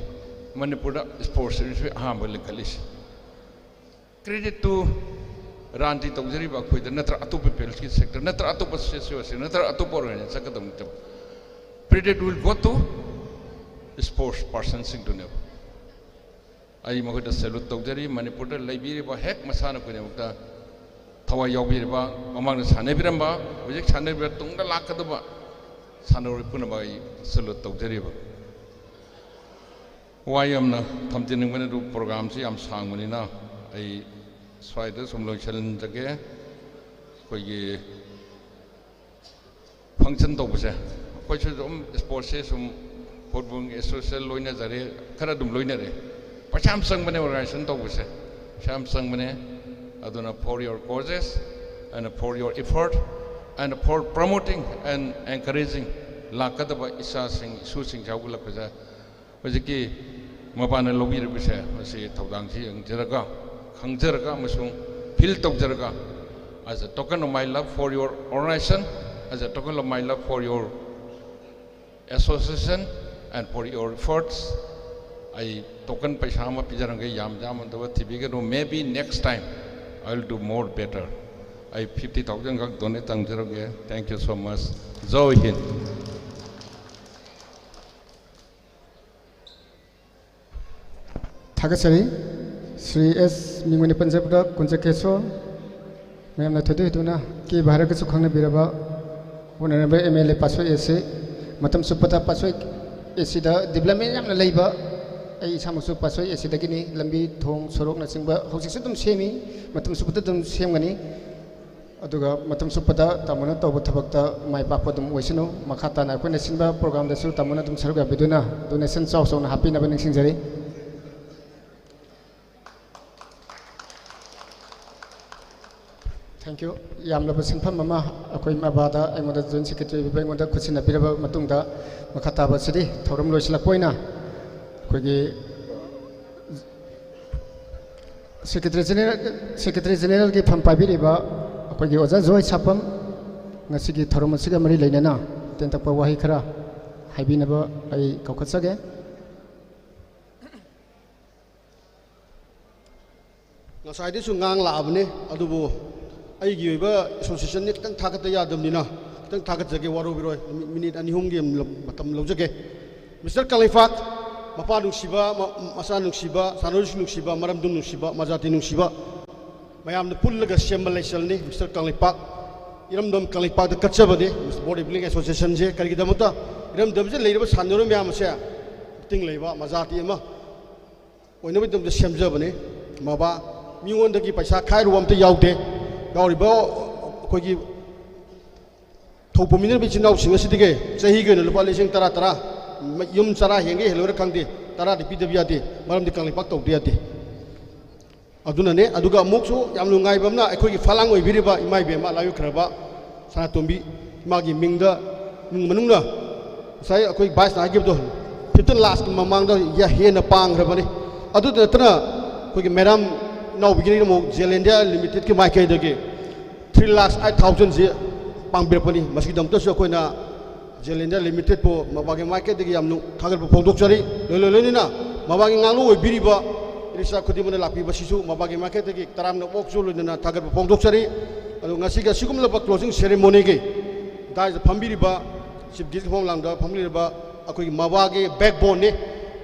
ꯃꯅꯤꯄꯨꯔꯗ sports industry ꯑꯍꯥꯟꯕ ꯂꯤꯡꯈꯠꯂꯤꯁꯦ꯫ Credit to ꯔꯥꯟꯗꯤ ꯇꯧꯖꯔꯤꯕ ꯑꯩꯈꯣꯏꯗ ꯅꯠꯇ꯭ꯔ ꯑꯇꯣꯞꯄ ꯐꯤꯜꯒꯤ ꯁꯦꯛꯇꯔ ꯅꯠꯇ꯭ꯔ ꯑꯇꯣꯞꯄ ꯁꯣꯁꯤꯌꯦꯜ ꯁꯦꯛꯇꯔ ꯅꯠꯇ꯭ꯔ ꯑꯇꯣꯞꯄ ꯑꯣꯔꯒꯅꯥꯏꯖꯦꯁꯟ ꯆꯠꯀꯗꯕ ꯅꯠꯇꯕ, credit will go to sports personꯁꯤꯡꯗꯨꯅꯦꯕ꯫ ꯑꯩ ꯃꯈꯣꯏꯗ salute ꯇꯧꯖꯔꯤ꯫ ꯃꯅꯤꯄꯨꯔꯗ ꯂꯩꯕꯤꯔꯤꯕ ꯍꯦꯛ ꯃꯁꯥꯟꯅ ꯈꯨꯗꯤꯡꯃꯛꯇ ꯊꯋꯥꯏ ꯌꯥꯎꯕꯤꯔꯤꯕ, ꯃꯃꯥꯡꯗ ꯁꯥꯟꯅꯕꯤꯔꯝꯕ, ꯍꯧꯖꯤꯛ ꯁꯥꯟꯅꯔꯤꯕ, ꯇꯨꯡꯗ ꯂꯥꯛꯀꯗꯕ ꯁꯥꯟꯅꯔꯣꯏ ꯄꯨꯝꯅꯃꯛ ꯑꯩ salute ꯇꯧꯖꯔꯤꯕ꯫ ꯋꯥ ꯌꯥꯝꯅ ꯊꯝꯖꯅꯤꯡꯕꯅꯤ, ꯑꯗꯨ programꯁꯤ ꯌꯥꯝ ꯁꯥꯡꯕꯅꯤꯅ ꯑꯩ ꯁ꯭ꯋꯥꯏꯗ ꯁꯨꯝ ꯂꯣꯏꯁꯤꯟꯖꯒꯦ꯫ ꯑꯩꯈꯣꯏꯒꯤ function ꯇꯧꯕꯁꯦ, ꯑꯩꯈꯣꯏꯁꯨ ꯑꯗꯨꯝ sportsꯁꯦ ꯁꯨꯝ footballꯒꯤ association ꯂꯣꯏꯅꯖꯔꯦ, ꯈꯔ ꯑꯗꯨꯝ ꯂꯣꯏꯅꯔꯦ꯫ ꯄꯩꯁꯥ ꯌꯥꯝ ꯆꯪꯕꯅꯦ organization ꯇꯧꯕꯁꯦ, ꯄꯩꯁꯥ ꯌꯥꯝ ꯆꯪꯕꯅꯦ꯫ ꯑꯗꯨꯅ for your causes and for your effort and for promoting and encouraging ꯂꯥꯛꯀꯗꯕ ꯏꯆꯥꯁꯤꯡ ꯏꯁꯨꯁꯤꯡꯁꯦ ꯍꯧꯒꯠꯂꯛꯄꯁꯦ ꯍꯧꯖꯤꯛꯀꯤ ꯃꯄꯥꯟꯅ ꯂꯧꯕꯤꯔꯤꯕꯁꯦ, ꯃꯁꯤ ꯊꯧꯗꯥꯡꯁꯤ ꯌꯦꯡꯖꯔꯒ, ꯈꯪꯖꯔꯒ ꯑꯃꯁꯨꯡ feel ꯇꯧꯖꯔꯒ, as a token of my love for your organization, as a token of my love for your association and for your efforts, ꯑꯩ token ꯄꯩꯁꯥ ꯑꯃ ꯄꯤꯖꯔꯝꯒꯦ, ꯌꯥꯝ ꯌꯥꯝꯃꯗꯕ ꯊꯤꯕꯤꯒꯅꯨ꯫ Maybe next time I will do more better. ꯑꯩ fifty thousand ꯈꯛ donate ꯇꯧꯖꯔꯒꯦ꯫ Thank you so much. ꯖꯣꯏ ꯍꯤꯟꯗ꯫ ꯊꯥꯒꯠꯆꯔꯤ꯫ ꯁ꯭ꯔꯤ ꯑꯦꯁ ꯃꯤꯡ ꯑꯣꯏꯅ ꯄꯟꯖꯕꯗ ꯀꯨꯟꯖꯀꯦꯁꯣꯔ, ꯃꯌꯥꯝꯅ ꯊꯣꯏꯗꯣꯛ ꯍꯦꯟꯗꯣꯛꯅ ꯀꯦ ꯚꯥꯔꯠꯀꯁꯨ ꯈꯪꯅꯕꯤꯔꯕ Honourable M L A ꯄꯥꯠꯁꯣꯏ ꯑꯦ ꯁꯤ꯫ ꯃꯇꯝ ꯆꯨꯞꯄꯗ ꯄꯥꯠꯁꯣꯏ ꯑꯦ ꯁꯤꯗ development ꯌꯥꯝꯅ ꯂꯩꯕ, ꯑꯩ ꯏꯁꯥꯃꯛꯁꯨ ꯄꯥꯠꯁꯣꯏ ꯑꯦ ꯁꯤꯗꯒꯤꯅꯤ꯫ ꯂꯝꯕꯤ ꯊꯣꯡ ꯁꯣꯔꯣꯛꯅꯆꯤꯡꯕ ꯍꯧꯖꯤꯛꯁꯨ ꯑꯗꯨꯝ ꯁꯦꯝꯃꯤ, ꯃꯇꯝ ꯆꯨꯞꯄꯗ ꯑꯗꯨꯝ ꯁꯦꯝꯒꯅꯤ꯫ ꯑꯗꯨꯒ ꯃꯇꯝ ꯆꯨꯞꯄꯗ ꯇꯥꯃꯣꯅ ꯇꯧꯕ ꯊꯕꯛꯇ ꯃꯥꯏ ꯄꯥꯛꯄ ꯑꯗꯨꯝ ꯑꯣꯏꯁꯅꯨ꯫ ꯃꯈꯥ ꯇꯥꯅ ꯑꯩꯈꯣꯏꯅ ꯁꯤꯟꯕ programꯗꯁꯨ ꯇꯥꯃꯣꯅ ꯑꯗꯨꯝ ꯁꯔꯨꯛ ꯌꯥꯕꯤꯗꯨꯅ donation ꯆꯥꯎ ꯆꯥꯎꯅ ꯍꯥꯞꯄꯤꯅꯕ ꯅꯤꯡꯁꯤꯡꯖꯔꯤ꯫ Thank you꯫ ꯌꯥꯝꯂꯕ ꯁꯤꯟꯐꯝ ꯑꯃ ꯑꯩꯈꯣꯏ ꯃꯕꯥꯗ ꯑꯩꯉꯣꯟꯗ Joint Secretary ꯑꯣꯏꯕ ꯑꯩꯉꯣꯟꯗ ꯈꯨꯠꯁꯤꯟꯅꯕꯤꯔꯕ ꯃꯇꯨꯡꯗ, ꯃꯈꯥ ꯇꯥꯕꯁꯤꯗꯤ ꯊꯧꯔꯝ ꯂꯣꯏꯁꯤꯜꯂꯛꯄ ꯑꯣꯏꯅ ꯑꯩꯈꯣꯏꯒꯤ Secretary General, Secretary Generalꯒꯤ ꯐꯝ ꯄꯥꯏꯕꯤꯔꯤꯕ ꯑꯩꯈꯣꯏꯒꯤ ꯑꯣꯖꯥ ꯖꯣꯏ ꯁꯥꯄꯝ, ꯉꯁꯤꯒꯤ ꯊꯧꯔꯝ ꯑꯁꯤꯒ ꯃꯔꯤ ꯂꯩꯅꯅ ꯇꯦꯟꯇꯛꯄ ꯋꯥꯍꯩ ꯈꯔ ꯍꯥꯏꯕꯤꯅꯕ ꯑꯩ ꯀꯧꯈꯠꯆꯒꯦ꯫ ꯉꯁꯥꯏꯗꯩꯁꯨ ꯉꯥꯡ ꯂꯥꯛꯑꯕꯅꯦ, ꯑꯗꯨꯕꯨ ꯑꯩꯒꯤ ꯑꯣꯏꯕ associationꯅꯤ, ꯈꯤꯇꯪ ꯊꯥꯒꯠꯇ ꯌꯥꯗꯕꯅꯤꯅ ꯈꯤꯇꯪ ꯊꯥꯒꯠꯆꯒꯦ, ꯋꯥꯔꯧꯕꯤꯔꯣꯏ꯫ ꯅꯨꯃꯤꯠ, minute ꯑꯅꯤ ꯑꯍꯨꯝꯒꯤ ꯃꯇꯝ ꯂꯧꯖꯒꯦ꯫ Mister ꯀꯪꯂꯩꯄꯥꯛ, ꯃꯄꯥ ꯅꯨꯡꯁꯤꯕ, ꯃ-, ꯃꯆꯥ ꯅꯨꯡꯁꯤꯕ, ꯁꯥꯟꯅꯔꯣꯏꯁꯤꯡ ꯅꯨꯡꯁꯤꯕ, ꯃꯔꯝꯗꯝ ꯅꯨꯡꯁꯤꯕ, ꯃꯖꯥꯇꯤ ꯅꯨꯡꯁꯤꯕ, ꯃꯌꯥꯝꯅ ꯄꯨꯜꯂꯒ ꯁꯦꯝꯕ ꯂꯩꯆꯜꯅꯤ꯫ Mister ꯀꯪꯂꯩꯄꯥꯛ, ꯏꯔꯝꯗꯝ ꯀꯪꯂꯩꯄꯥꯛꯇ ꯀꯠꯆꯕꯅꯤ꯫ Mister Bodybuilding Associationꯁꯦ ꯀꯔꯤꯒꯤꯗꯃꯛꯇ, ꯏꯔꯝꯗꯝꯁꯤꯗ ꯂꯩꯔꯤꯕ ꯁꯥꯟꯅꯔꯣꯏ ꯃꯌꯥꯝ ꯑꯁꯦ ꯃꯇꯤꯡ ꯂꯩꯕ ꯃꯖꯥꯇꯤ ꯑꯃ ꯑꯣꯏꯅꯕꯒꯤꯗꯃꯛꯇ ꯁꯦꯝꯖꯕꯅꯤ꯫ ꯃꯕꯥ, ꯃꯤꯉꯣꯟꯗꯒꯤ ꯄꯩꯁꯥ ꯈꯥꯏꯔꯨꯕ ꯑꯝꯇ ꯌꯥꯎꯗꯦ꯫ ꯌꯥꯎꯔꯤꯕ ꯑꯩꯈꯣꯏꯒꯤ ꯊꯧ ꯄꯨꯃꯤꯟꯅꯔꯤꯕ ꯏꯆꯤꯟ ꯏꯅꯥꯎꯁꯤꯡ ꯑꯁꯤꯗꯒꯤ ꯆꯍꯤꯒꯤ ꯑꯣꯏꯅ ꯂꯨꯄꯥ ꯂꯤꯁꯤꯡ ꯇꯔꯥ ꯇꯔꯥ, ꯌꯨꯝ ꯆꯔꯥ ꯍꯦꯟꯒꯦ ꯍꯦꯜꯂꯣꯏꯔ ꯈꯪꯗꯦ, ꯇꯔꯥꯗꯤ ꯄꯤꯗꯕ ꯌꯥꯗꯦ, ꯃꯔꯝꯗꯤ ꯀꯪꯂꯩꯄꯥꯛ ꯇꯧꯗ ꯌꯥꯗꯦ꯫ ꯑꯗꯨꯅꯅꯦ꯫ ꯑꯗꯨꯒ ꯑꯃꯨꯛꯁꯨ ꯌꯥꯝ ꯅꯨꯡꯉꯥꯏꯕ ꯑꯃꯅ, ꯑꯩꯈꯣꯏꯒꯤ ꯐꯂꯥꯡ ꯑꯣꯏꯕꯤꯔꯤꯕ ꯏꯃꯥ ꯏꯕꯦꯝꯃ ꯂꯥꯏꯑꯣꯏꯈ꯭ꯔꯕ ꯁꯅꯥꯇꯣꯝꯕꯤ, ꯏꯃꯥꯒꯤ ꯃꯤꯡꯗ, ꯏꯃꯨꯡ ꯃꯅꯨꯡꯅ, ꯉꯁꯥꯏ ꯑꯩꯈꯣꯏ viceꯅ ꯍꯥꯏꯈꯤꯕꯗꯣ, fifteen lakhꯀꯤ ꯃꯃꯥꯡꯗ ꯌꯥ-, ꯍꯦꯟꯅ ꯄꯥꯡꯈ꯭ꯔꯕꯅꯤ꯫ ꯑꯗꯨꯗ ꯅꯠꯇꯅ ꯑꯩꯈꯣꯏꯒꯤ ꯃꯦꯗꯥꯝ ꯏꯅꯥꯎꯕꯤꯒꯤꯗꯃꯛ Gel India Limitedꯀꯤ ꯃꯥꯏꯀꯩꯗꯒꯤ three lakhs eight thousandꯁꯤ ꯄꯥꯡꯕꯤꯔꯛꯄꯅꯤ꯫ ꯃꯁꯤꯒꯤꯗꯃꯛꯇꯁꯨ ꯑꯩꯈꯣꯏꯅ Gel India Limitedꯄꯨ ꯃꯕꯥꯒꯤ ꯃꯥꯏꯀꯩꯗꯒꯤ ꯌꯥꯝꯅ ꯊꯥꯒꯠꯄ ꯐꯣꯡꯗꯣꯛꯆꯔꯤ꯫ ꯂꯣꯏ-, ꯂꯣꯏ-, ꯂꯣꯏꯅꯅ ꯃꯕꯥꯒꯤ ꯉꯥꯡꯂꯨ ꯑꯣꯏꯕꯤꯔꯤꯕ ꯏꯔꯤꯁꯥ ꯈꯨꯗꯤꯡꯃꯛꯅ ꯂꯥꯛꯄꯤꯕꯁꯤꯁꯨ ꯃꯕꯥꯒꯤ ꯃꯥꯏꯀꯩꯗꯒꯤ ꯇꯔꯥꯝꯅ ꯑꯣꯛꯁꯨ ꯂꯣꯏꯅꯅ ꯊꯥꯒꯠꯄ ꯐꯣꯡꯗꯣꯛꯆꯔꯤ꯫ ꯑꯗꯣ ꯉꯁꯤꯒꯤ ꯑꯁꯤꯒꯨꯝꯂꯕ closing ceremonyꯒꯤ ꯗꯥꯏꯁꯇ ꯐꯝꯕꯤꯔꯤꯕ chief guest ꯐꯝꯂꯥꯡꯗ ꯐꯝꯂꯤꯔꯤꯕ ꯑꯩꯈꯣꯏꯒꯤ ꯃꯕꯥꯒꯤ backboneꯅꯤ꯫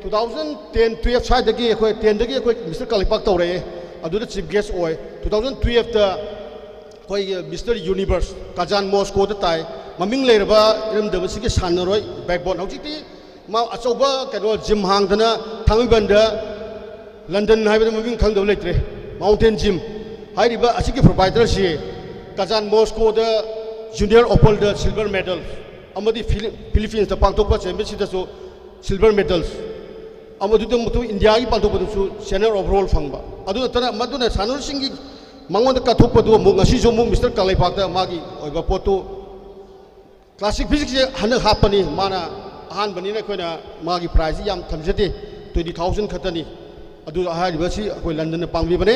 Two thousand ten twelve ꯁ꯭ꯋꯥꯏꯗꯒꯤ ꯑꯩꯈꯣꯏ tenꯗꯒꯤ ꯑꯩꯈꯣꯏ ꯃꯤꯁꯇꯔ ꯀꯪꯂꯩꯄꯥꯛ ꯇꯧꯔꯛꯑꯦ꯫ ꯑꯗꯨꯗ chief guest ꯑꯣꯏ꯫ Two thousand twelveꯇ ꯑꯩꯈꯣꯏꯒꯤ ꯃꯤꯁꯇꯔ ꯌꯨꯅꯤꯚꯔꯁ ꯀꯥꯖꯥꯟ ꯃꯣꯁꯀꯣꯗ ꯇꯥꯏ꯫ ꯃꯃꯤꯡ ꯂꯩꯔꯕ ꯏꯔꯝꯗꯝ ꯑꯁꯤꯒꯤ ꯁꯥꯟꯅꯔꯣꯏ backbone꯫ ꯍꯧꯖꯤꯛꯇꯤ ꯃꯥ ꯑꯆꯧꯕ ꯀꯩꯅꯣ gym ꯍꯥꯡꯗꯅ ꯊꯥꯡꯃꯩꯕꯟꯗ, ꯂꯟꯗꯟ ꯍꯥꯏꯕꯗ ꯃꯃꯤꯡ ꯈꯪꯗꯕ ꯂꯩꯇ꯭ꯔꯦ, Mountain Gym꯫ ꯍꯥꯏꯔꯤꯕ ꯑꯁꯤꯒꯤ proprietorꯁꯤ ꯀꯥꯖꯥꯟ ꯃꯣꯁꯀꯣꯗ junior opalꯗ silver medal ꯑꯃꯗꯤ ꯐꯤꯂꯤ-, ꯐꯤꯂꯤꯄꯤꯟꯁꯇ ꯄꯥꯡꯊꯣꯛꯄ championshipꯇꯁꯨ silver medals, ꯑꯃꯗꯨꯗ ꯃꯇꯨꯡ ꯏꯟꯗꯤꯌꯥꯒꯤ ꯄꯥꯡꯊꯣꯛꯄꯗꯁꯨ senior overall ꯐꯪꯕ꯫ ꯑꯗꯨ ꯅꯠꯇꯅ ꯃꯗꯨꯅ ꯁꯥꯟꯅꯔꯣꯏꯁꯤꯡꯒꯤ ꯃꯉꯣꯟꯗ ꯀꯠꯊꯣꯛꯄꯗꯨ ꯑꯃꯨꯛ ꯉꯁꯤꯁꯨ ꯑꯃꯨꯛ ꯃꯤꯁꯇꯔ ꯀꯪꯂꯩꯄꯥꯛꯇ ꯃꯥꯒꯤ ꯑꯣꯏꯕ ꯄꯣꯠꯇꯨ classic physicꯁꯁꯦ ꯍꯟꯗꯛ ꯍꯥꯞꯄꯅꯤ꯫ ꯃꯥꯅ ꯑꯍꯥꯟꯕꯅꯤꯅ ꯑꯩꯈꯣꯏꯅ ꯃꯥꯒꯤ prizeꯁꯤ ꯌꯥꯝ ꯊꯝꯖꯗꯦ, twenty thousand ꯈꯛꯇꯅꯤ꯫ ꯑꯗꯨ ꯍꯥꯏꯔꯤꯕꯁꯤ ꯑꯩꯈꯣꯏ ꯂꯟꯗꯟꯅ ꯄꯥꯡꯕꯤꯕꯅꯦ,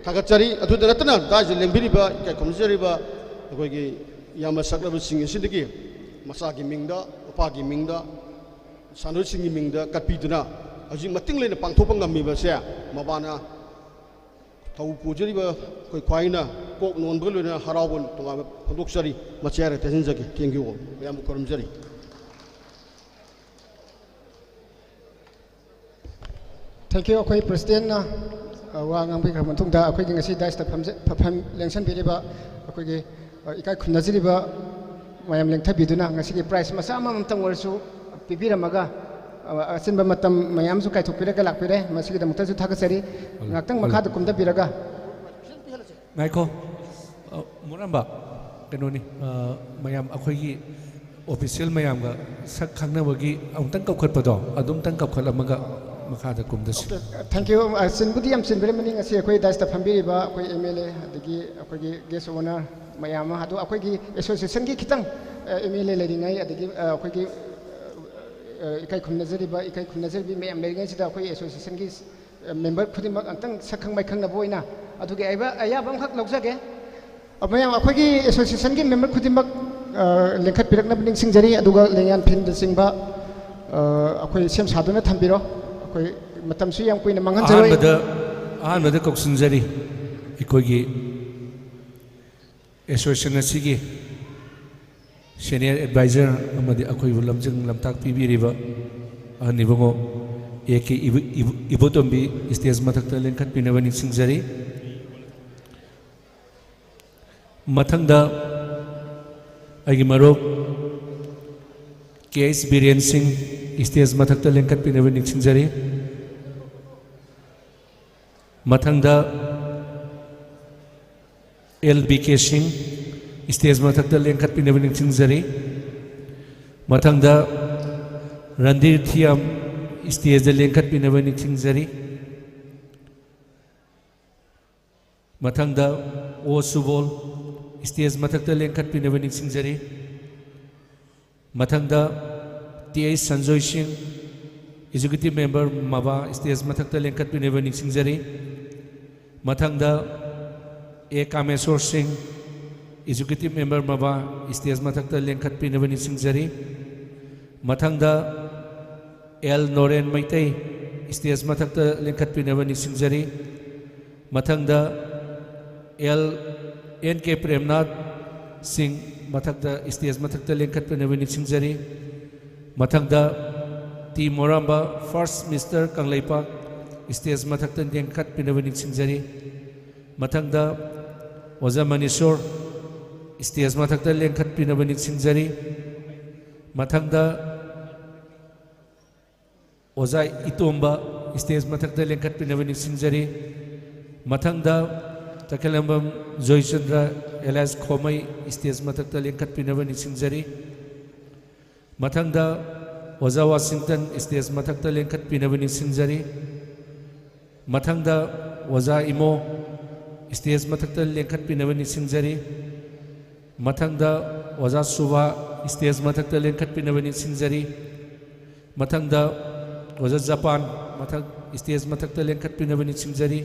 ꯊꯥꯒꯠꯆꯔꯤ꯫ ꯑꯗꯨꯗ ꯅꯠꯇꯅ ꯗꯥꯏꯁꯇ ꯂꯦꯡꯕꯤꯔꯤꯕ, ꯏꯀꯥꯏ ꯈꯨꯝꯅꯖꯔꯤꯕ ꯑꯩꯈꯣꯏꯒꯤ ꯏꯌꯥꯝꯕ ꯁꯛꯅꯕꯁꯤꯡ ꯑꯁꯤꯗꯒꯤ ꯃꯆꯥꯒꯤ ꯃꯤꯡꯗ, ꯃꯄꯥꯒꯤ ꯃꯤꯡꯗ, ꯁꯥꯟꯅꯔꯣꯏꯁꯤꯡꯒꯤ ꯃꯤꯡꯗ ꯀꯠꯄꯤꯗꯨꯅ ꯍꯧꯖꯤꯛ ꯃꯇꯤꯡ ꯂꯩꯅ ꯄꯥꯡꯊꯣꯛꯄ ꯉꯝꯃꯤꯕꯁꯦ ꯃꯕꯥꯅ ꯊꯧ ꯄꯨꯖꯔꯤꯕ ꯑꯩꯈꯣꯏ ꯈ꯭ꯋꯥꯏꯅ ꯀꯣꯛ ꯅꯣꯟꯕꯒ ꯂꯣꯏꯅꯅ ꯍꯔꯥꯎꯕ ꯇꯣꯉꯥꯟꯕ ꯐꯣꯡꯗꯣꯛꯆꯔꯤ꯫ ꯃꯁꯤ ꯍꯥꯏꯔ ꯇꯦꯟꯁꯤꯟꯖꯒꯦ꯫ Thank you all꯫ ꯃꯌꯥꯝꯕꯨ ꯈꯨꯔꯨꯝꯖꯔꯤ꯫ Thank you꯫ ꯑꯩꯈꯣꯏ presidentꯅ, ꯑ, ꯋꯥ ꯉꯥꯡꯕꯤꯈ꯭ꯔ ꯃꯇꯨꯡꯗ ꯑꯩꯈꯣꯏꯒꯤ ꯉꯁꯤ dais ꯐꯝꯖ-, ꯐ-, ꯐꯝ-, ꯂꯦꯡꯁꯟꯕꯤꯔꯤꯕ ꯑꯩꯈꯣꯏꯒꯤ, ꯑ, ꯏꯀꯥꯏ ꯈꯨꯝꯅꯖꯔꯤꯕ ꯃꯌꯥꯝ ꯂꯦꯡꯊꯕꯤꯗꯨꯅ ꯉꯁꯤꯒꯤ prize ꯃꯆꯥ ꯑꯃꯃꯝꯇꯪ ꯑꯣꯏꯔꯁꯨ ꯄꯤꯕꯤꯔꯝꯃꯒ, ꯑ, ꯑꯆꯤꯟꯕ ꯃꯇꯝ ꯃꯌꯥꯝꯁꯨ ꯀꯥꯏꯊꯣꯛꯄꯤꯔꯒ ꯂꯥꯛꯄꯤꯔꯦ꯫ ꯃꯁꯤꯒꯤꯗꯃꯛꯇꯁꯨ ꯊꯥꯒꯠꯆꯔꯤ꯫ ꯉꯥꯏꯍꯥꯛꯇꯪ ꯃꯈꯥꯗ ꯀꯨꯝꯊꯕꯤꯔꯒ꯫ ꯉꯥꯏꯈꯣ꯫ ꯑ, ꯃꯣꯔꯥꯝꯕ, ꯀꯩꯅꯣꯅꯤ, ꯑ, ꯃꯌꯥꯝ ꯑꯩꯈꯣꯏꯒꯤ official ꯃꯌꯥꯝꯒ ꯁꯛ ꯈꯪꯅꯕꯒꯤ ꯑꯃꯨꯛꯇꯪ ꯀꯧꯈꯠꯄꯗꯣ, ꯑꯗꯨꯝꯇꯪ ꯀꯧꯈꯠꯂꯝꯃꯒ ꯃꯈꯥꯗ ꯀꯨꯝꯗꯁꯤ꯫ Thank you꯫ ꯑ, ꯆꯤꯟꯕꯨꯗꯤ ꯌꯥꯝ ꯆꯤꯟꯕꯤꯔꯝꯃꯅꯤ꯫ ꯉꯁꯤ ꯑꯩꯈꯣꯏ daisꯇ ꯐꯝꯕꯤꯔꯤꯕ ꯑꯩꯈꯣꯏ MLA, ꯑꯗꯒꯤ ꯑꯩꯈꯣꯏꯒꯤ guest of honour ꯃꯌꯥꯝ ꯑꯃ, ꯑꯗꯣ ꯑꯩꯈꯣꯏꯒꯤ associationꯒꯤ ꯈꯤꯇꯪ, ꯑ, MLA ꯂꯩꯔꯤꯉꯩ, ꯑꯗꯒꯤ, ꯑ, ꯑꯩꯈꯣꯏꯒꯤ, ꯑ, ꯏꯀꯥꯏ ꯈꯨꯝꯅꯖꯔꯤꯕ, ꯏꯀꯥꯏ ꯈꯨꯝꯅꯖꯔꯤꯕꯤ ꯃꯌꯥꯝ ꯂꯩꯔꯤꯉꯩꯁꯤꯗ ꯑꯩꯈꯣꯏ associationꯒꯤ member ꯈꯨꯗꯤꯡꯃꯛ ꯑꯝꯇꯪ ꯁꯛꯈꯪ ꯃꯥꯏꯈꯪꯅꯕ ꯑꯣꯏꯅ ꯑꯗꯨꯒꯤ ꯑꯌꯥꯕ, ꯑꯌꯥꯕ ꯑꯃꯈꯛ ꯂꯧꯖꯒꯦ꯫ ꯑ, ꯃꯌꯥꯝ ꯑꯩꯈꯣꯏꯒꯤ associationꯒꯤ member ꯈꯨꯗꯤꯡꯃꯛ, ꯑ, ꯂꯦꯡꯈꯠꯄꯤꯔꯛꯅꯕ ꯅꯤꯡꯁꯤꯡꯖꯔꯤ꯫ ꯑꯗꯨꯒ ꯂꯦꯡꯌꯥꯟ ꯐꯤꯟꯗ ꯆꯤꯡꯕ, ꯑ, ꯑꯩꯈꯣꯏ ꯁꯦꯝ ꯁꯥꯗꯨꯅ ꯊꯝꯕꯤꯔꯣ꯫ ꯑꯩꯈꯣꯏ ꯃꯇꯝꯁꯨ ꯌꯥꯝ ꯀꯨꯏꯅ ꯃꯥꯡꯍꯟꯖꯔꯣꯏ꯫ ꯑꯍꯥꯟꯕꯗ, ꯑꯍꯥꯟꯕꯗ ꯀꯧꯁꯤꯟꯖꯔꯤ ꯑꯩꯈꯣꯏꯒꯤ ꯑꯦꯁꯣꯁꯤꯌꯦꯁꯟ ꯑꯁꯤꯒꯤ ꯁꯦꯅꯤꯌꯔ ꯑꯦꯗꯚꯥꯏꯖꯔ ꯑꯃꯗꯤ ꯑꯩꯈꯣꯏꯕꯨ ꯂꯝꯖꯤꯡ ꯂꯝꯇꯥꯛ ꯄꯤꯕꯤꯔꯤꯕ ꯑꯍꯟ ꯏꯕꯨꯡꯉꯣ ꯑꯦ ꯀꯦ ꯏꯕꯨ- ꯏꯕꯨ- ꯏꯕꯣꯇꯣꯝꯕꯤ ꯁ꯭ꯇꯦꯖ ꯃꯊꯛꯇ ꯂꯦꯡꯈꯠꯄꯤꯅꯕ ꯅꯤꯡꯁꯤꯡꯖꯔꯤ꯫ ꯃꯊꯪꯗ ꯑꯩꯒꯤ ꯃꯔꯨꯞ ꯀꯦ ꯑꯩꯆ ꯕꯤꯔꯦꯟ ꯁꯤꯡ ꯁ꯭ꯇꯦꯖ ꯃꯊꯛꯇ ꯂꯦꯡꯈꯠꯄꯤꯅꯕ ꯅꯤꯡꯁꯤꯡꯖꯔꯤ꯫ ꯃꯊꯪꯗ ꯑꯦꯜ ꯕꯤ ꯀꯦ ꯁꯤꯡ ꯁ꯭ꯇꯦꯖ ꯃꯊꯛꯇ ꯂꯦꯡꯈꯠꯄꯤꯅꯕ ꯅꯤꯡꯁꯤꯡꯖꯔꯤ꯫ ꯃꯊꯪꯗ ꯔꯟꯙꯤꯔ ꯊꯤꯌꯥꯝ ꯁ꯭ꯇꯦꯖꯇ ꯂꯦꯡꯈꯠꯄꯤꯅꯕ ꯅꯤꯡꯁꯤꯡꯖꯔꯤ꯫ ꯃꯊꯪꯗ ꯑꯣ ꯁꯨꯕꯣꯜ ꯁ꯭ꯇꯦꯖ ꯃꯊꯛꯇ ꯂꯦꯡꯈꯠꯄꯤꯅꯕ ꯅꯤꯡꯁꯤꯡꯖꯔꯤ꯫ ꯃꯊꯪꯗ ꯇꯤ ꯑꯩꯆ ꯁꯟꯖꯣꯏ ꯁꯤꯡ, ꯑꯦꯛꯖꯤꯀ꯭ꯌꯨꯇꯤꯚ ꯃꯦꯝꯕꯔ ꯃꯕꯥ ꯁ꯭ꯇꯦꯖ ꯃꯊꯛꯇ ꯂꯦꯡꯈꯠꯄꯤꯅꯕ ꯅꯤꯡꯁꯤꯡꯖꯔꯤ꯫ ꯃꯊꯪꯗ ꯑꯦ ꯀꯥꯃꯦꯁꯣꯔ ꯁꯤꯡ, ꯑꯦꯛꯖꯤꯀ꯭ꯌꯨꯇꯤꯚ ꯃꯦꯝꯕꯔ ꯃꯕꯥ ꯁ꯭ꯇꯦꯖ ꯃꯊꯛꯇ ꯂꯦꯡꯈꯠꯄꯤꯅꯕ ꯅꯤꯡꯁꯤꯡꯖꯔꯤ꯫ ꯃꯊꯪꯗ ꯑꯦꯜ ꯅꯣꯔꯦꯟ ꯃꯩꯇꯩ ꯁ꯭ꯇꯦꯖ ꯃꯊꯛꯇ ꯂꯦꯡꯈꯠꯄꯤꯅꯕ ꯅꯤꯡꯁꯤꯡꯖꯔꯤ꯫ ꯃꯊꯪꯗ ꯑꯦꯜ ꯑꯦꯟ ꯀꯦ ꯄ꯭ꯔꯦꯝꯅꯥꯊ ꯁꯤꯡ ꯃꯊꯛꯇ ꯁ꯭ꯇꯦꯖ ꯃꯊꯛꯇ ꯂꯦꯡꯈꯠꯄꯤꯅꯕ ꯅꯤꯡꯁꯤꯡꯖꯔꯤ꯫ ꯃꯊꯪꯗ T Moramba first mister Kangleipak stage ꯃꯊꯛꯇ ꯂꯦꯡꯈꯠꯄꯤꯅꯕ ꯅꯤꯡꯁꯤꯡꯖꯔꯤ꯫ ꯃꯊꯪꯗ ꯑꯣꯖꯥ ꯃꯅꯤꯁꯣꯔ ꯁ꯭ꯇꯦꯖ ꯃꯊꯛꯇ ꯂꯦꯡꯈꯠꯄꯤꯅꯕ ꯅꯤꯡꯁꯤꯡꯖꯔꯤ꯫ ꯃꯊꯪꯗ ꯑꯣꯖꯥ ꯏꯇꯣꯝꯕ ꯁ꯭ꯇꯦꯖ ꯃꯊꯛꯇ ꯂꯦꯡꯈꯠꯄꯤꯅꯕ ꯅꯤꯡꯁꯤꯡꯖꯔꯤ꯫ ꯃꯊꯪꯗ ꯇꯈꯦꯂꯝꯕꯝ ꯖꯣꯏꯆꯟꯗ꯭ꯔ ꯑꯦꯂꯥꯏꯁ ꯈꯣꯃꯩ ꯁ꯭ꯇꯦꯖ ꯃꯊꯛꯇ ꯂꯦꯡꯈꯠꯄꯤꯅꯕ ꯅꯤꯡꯁꯤꯡꯖꯔꯤ꯫ ꯃꯊꯪꯗ ꯑꯣꯖꯥ ꯋꯥꯁꯤꯡꯇꯟ ꯁ꯭ꯇꯦꯖ ꯃꯊꯛꯇ ꯂꯦꯡꯈꯠꯄꯤꯅꯕ ꯅꯤꯡꯁꯤꯡꯖꯔꯤ꯫ ꯃꯊꯪꯗ ꯑꯣꯖꯥ ꯏꯃꯣ ꯁ꯭ꯇꯦꯖ ꯃꯊꯛꯇ ꯂꯦꯡꯈꯠꯄꯤꯅꯕ ꯅꯤꯡꯁꯤꯡꯖꯔꯤ꯫ ꯃꯊꯪꯗ ꯑꯣꯖꯥ ꯁꯨꯕꯥ ꯁ꯭ꯇꯦꯖ ꯃꯊꯛꯇ ꯂꯦꯡꯈꯠꯄꯤꯅꯕ ꯅꯤꯡꯁꯤꯡꯖꯔꯤ꯫ ꯃꯊꯪꯗ ꯑꯣꯖꯥ ꯖꯄꯥꯟ ꯃꯊꯛ ꯁ꯭ꯇꯦꯖ ꯃꯊꯛꯇ ꯂꯦꯡꯈꯠꯄꯤꯅꯕ ꯅꯤꯡꯁꯤꯡꯖꯔꯤ꯫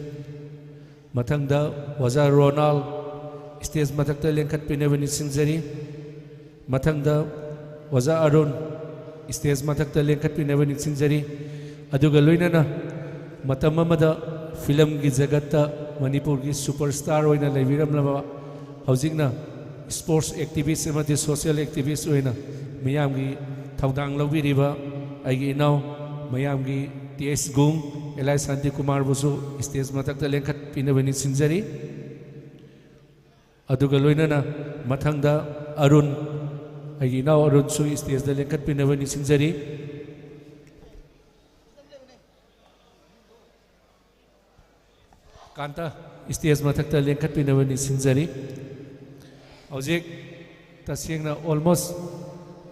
ꯃꯊꯪꯗ ꯑꯣꯖꯥ ꯔꯣꯅꯥꯜ ꯁ꯭ꯇꯦꯖ ꯃꯊꯛꯇ ꯂꯦꯡꯈꯠꯄꯤꯅꯕ ꯅꯤꯡꯁꯤꯡꯖꯔꯤ꯫ ꯃꯊꯪꯗ ꯑꯣꯖꯥ ꯑꯔꯨꯟ ꯁ꯭ꯇꯦꯖ ꯃꯊꯛꯇ ꯂꯦꯡꯈꯠꯄꯤꯅꯕ ꯅꯤꯡꯁꯤꯡꯖꯔꯤ꯫ ꯑꯗꯨꯒ ꯂꯣꯏꯅꯅ ꯃꯇꯝ ꯑꯃꯗ ꯐꯤꯂꯝꯒꯤ ꯖꯒꯠꯇ ꯃꯅꯤꯄꯨꯔꯒꯤ ꯁꯨꯄꯔ ꯁ꯭ꯇꯥꯔ ꯑꯣꯏꯅ ꯂꯩꯕꯤꯔꯝꯂꯕ ꯍꯧꯖꯤꯛꯅ sports activist ꯑꯃꯗꯤ social activist ꯑꯣꯏꯅ ꯃꯤꯌꯥꯝꯒꯤ ꯊꯧꯗꯥꯡ ꯂꯧꯕꯤꯔꯤꯕ ꯑꯩꯒꯤ ꯏꯅꯥꯎ, ꯃꯌꯥꯝꯒꯤ ꯇꯤ ꯑꯦꯁ ꯒꯨꯡ, ꯑꯦꯜ ꯑꯥꯏ ꯁꯥꯟꯇꯤꯀꯨꯃꯥꯔꯕꯨꯁꯨ stage ꯃꯊꯛꯇ ꯂꯦꯡꯈꯠꯄꯤꯅꯕ ꯅꯤꯡꯁꯤꯡꯖꯔꯤ꯫ ꯑꯗꯨꯒ ꯂꯣꯏꯅꯅ ꯃꯊꯪꯗ ꯑꯔꯨꯟ, ꯑꯩꯒꯤ ꯏꯅꯥꯎ ꯑꯔꯨꯟꯁꯨ stageꯇ ꯂꯦꯡꯈꯠꯄꯤꯅꯕ ꯅꯤꯡꯁꯤꯡꯖꯔꯤ꯫ ꯀꯥꯟꯇ, stage ꯃꯊꯛꯇ ꯂꯦꯡꯈꯠꯄꯤꯅꯕ ꯅꯤꯡꯁꯤꯡꯖꯔꯤ꯫ ꯍꯧꯖꯤꯛ ꯇꯁꯦꯡꯅ almost,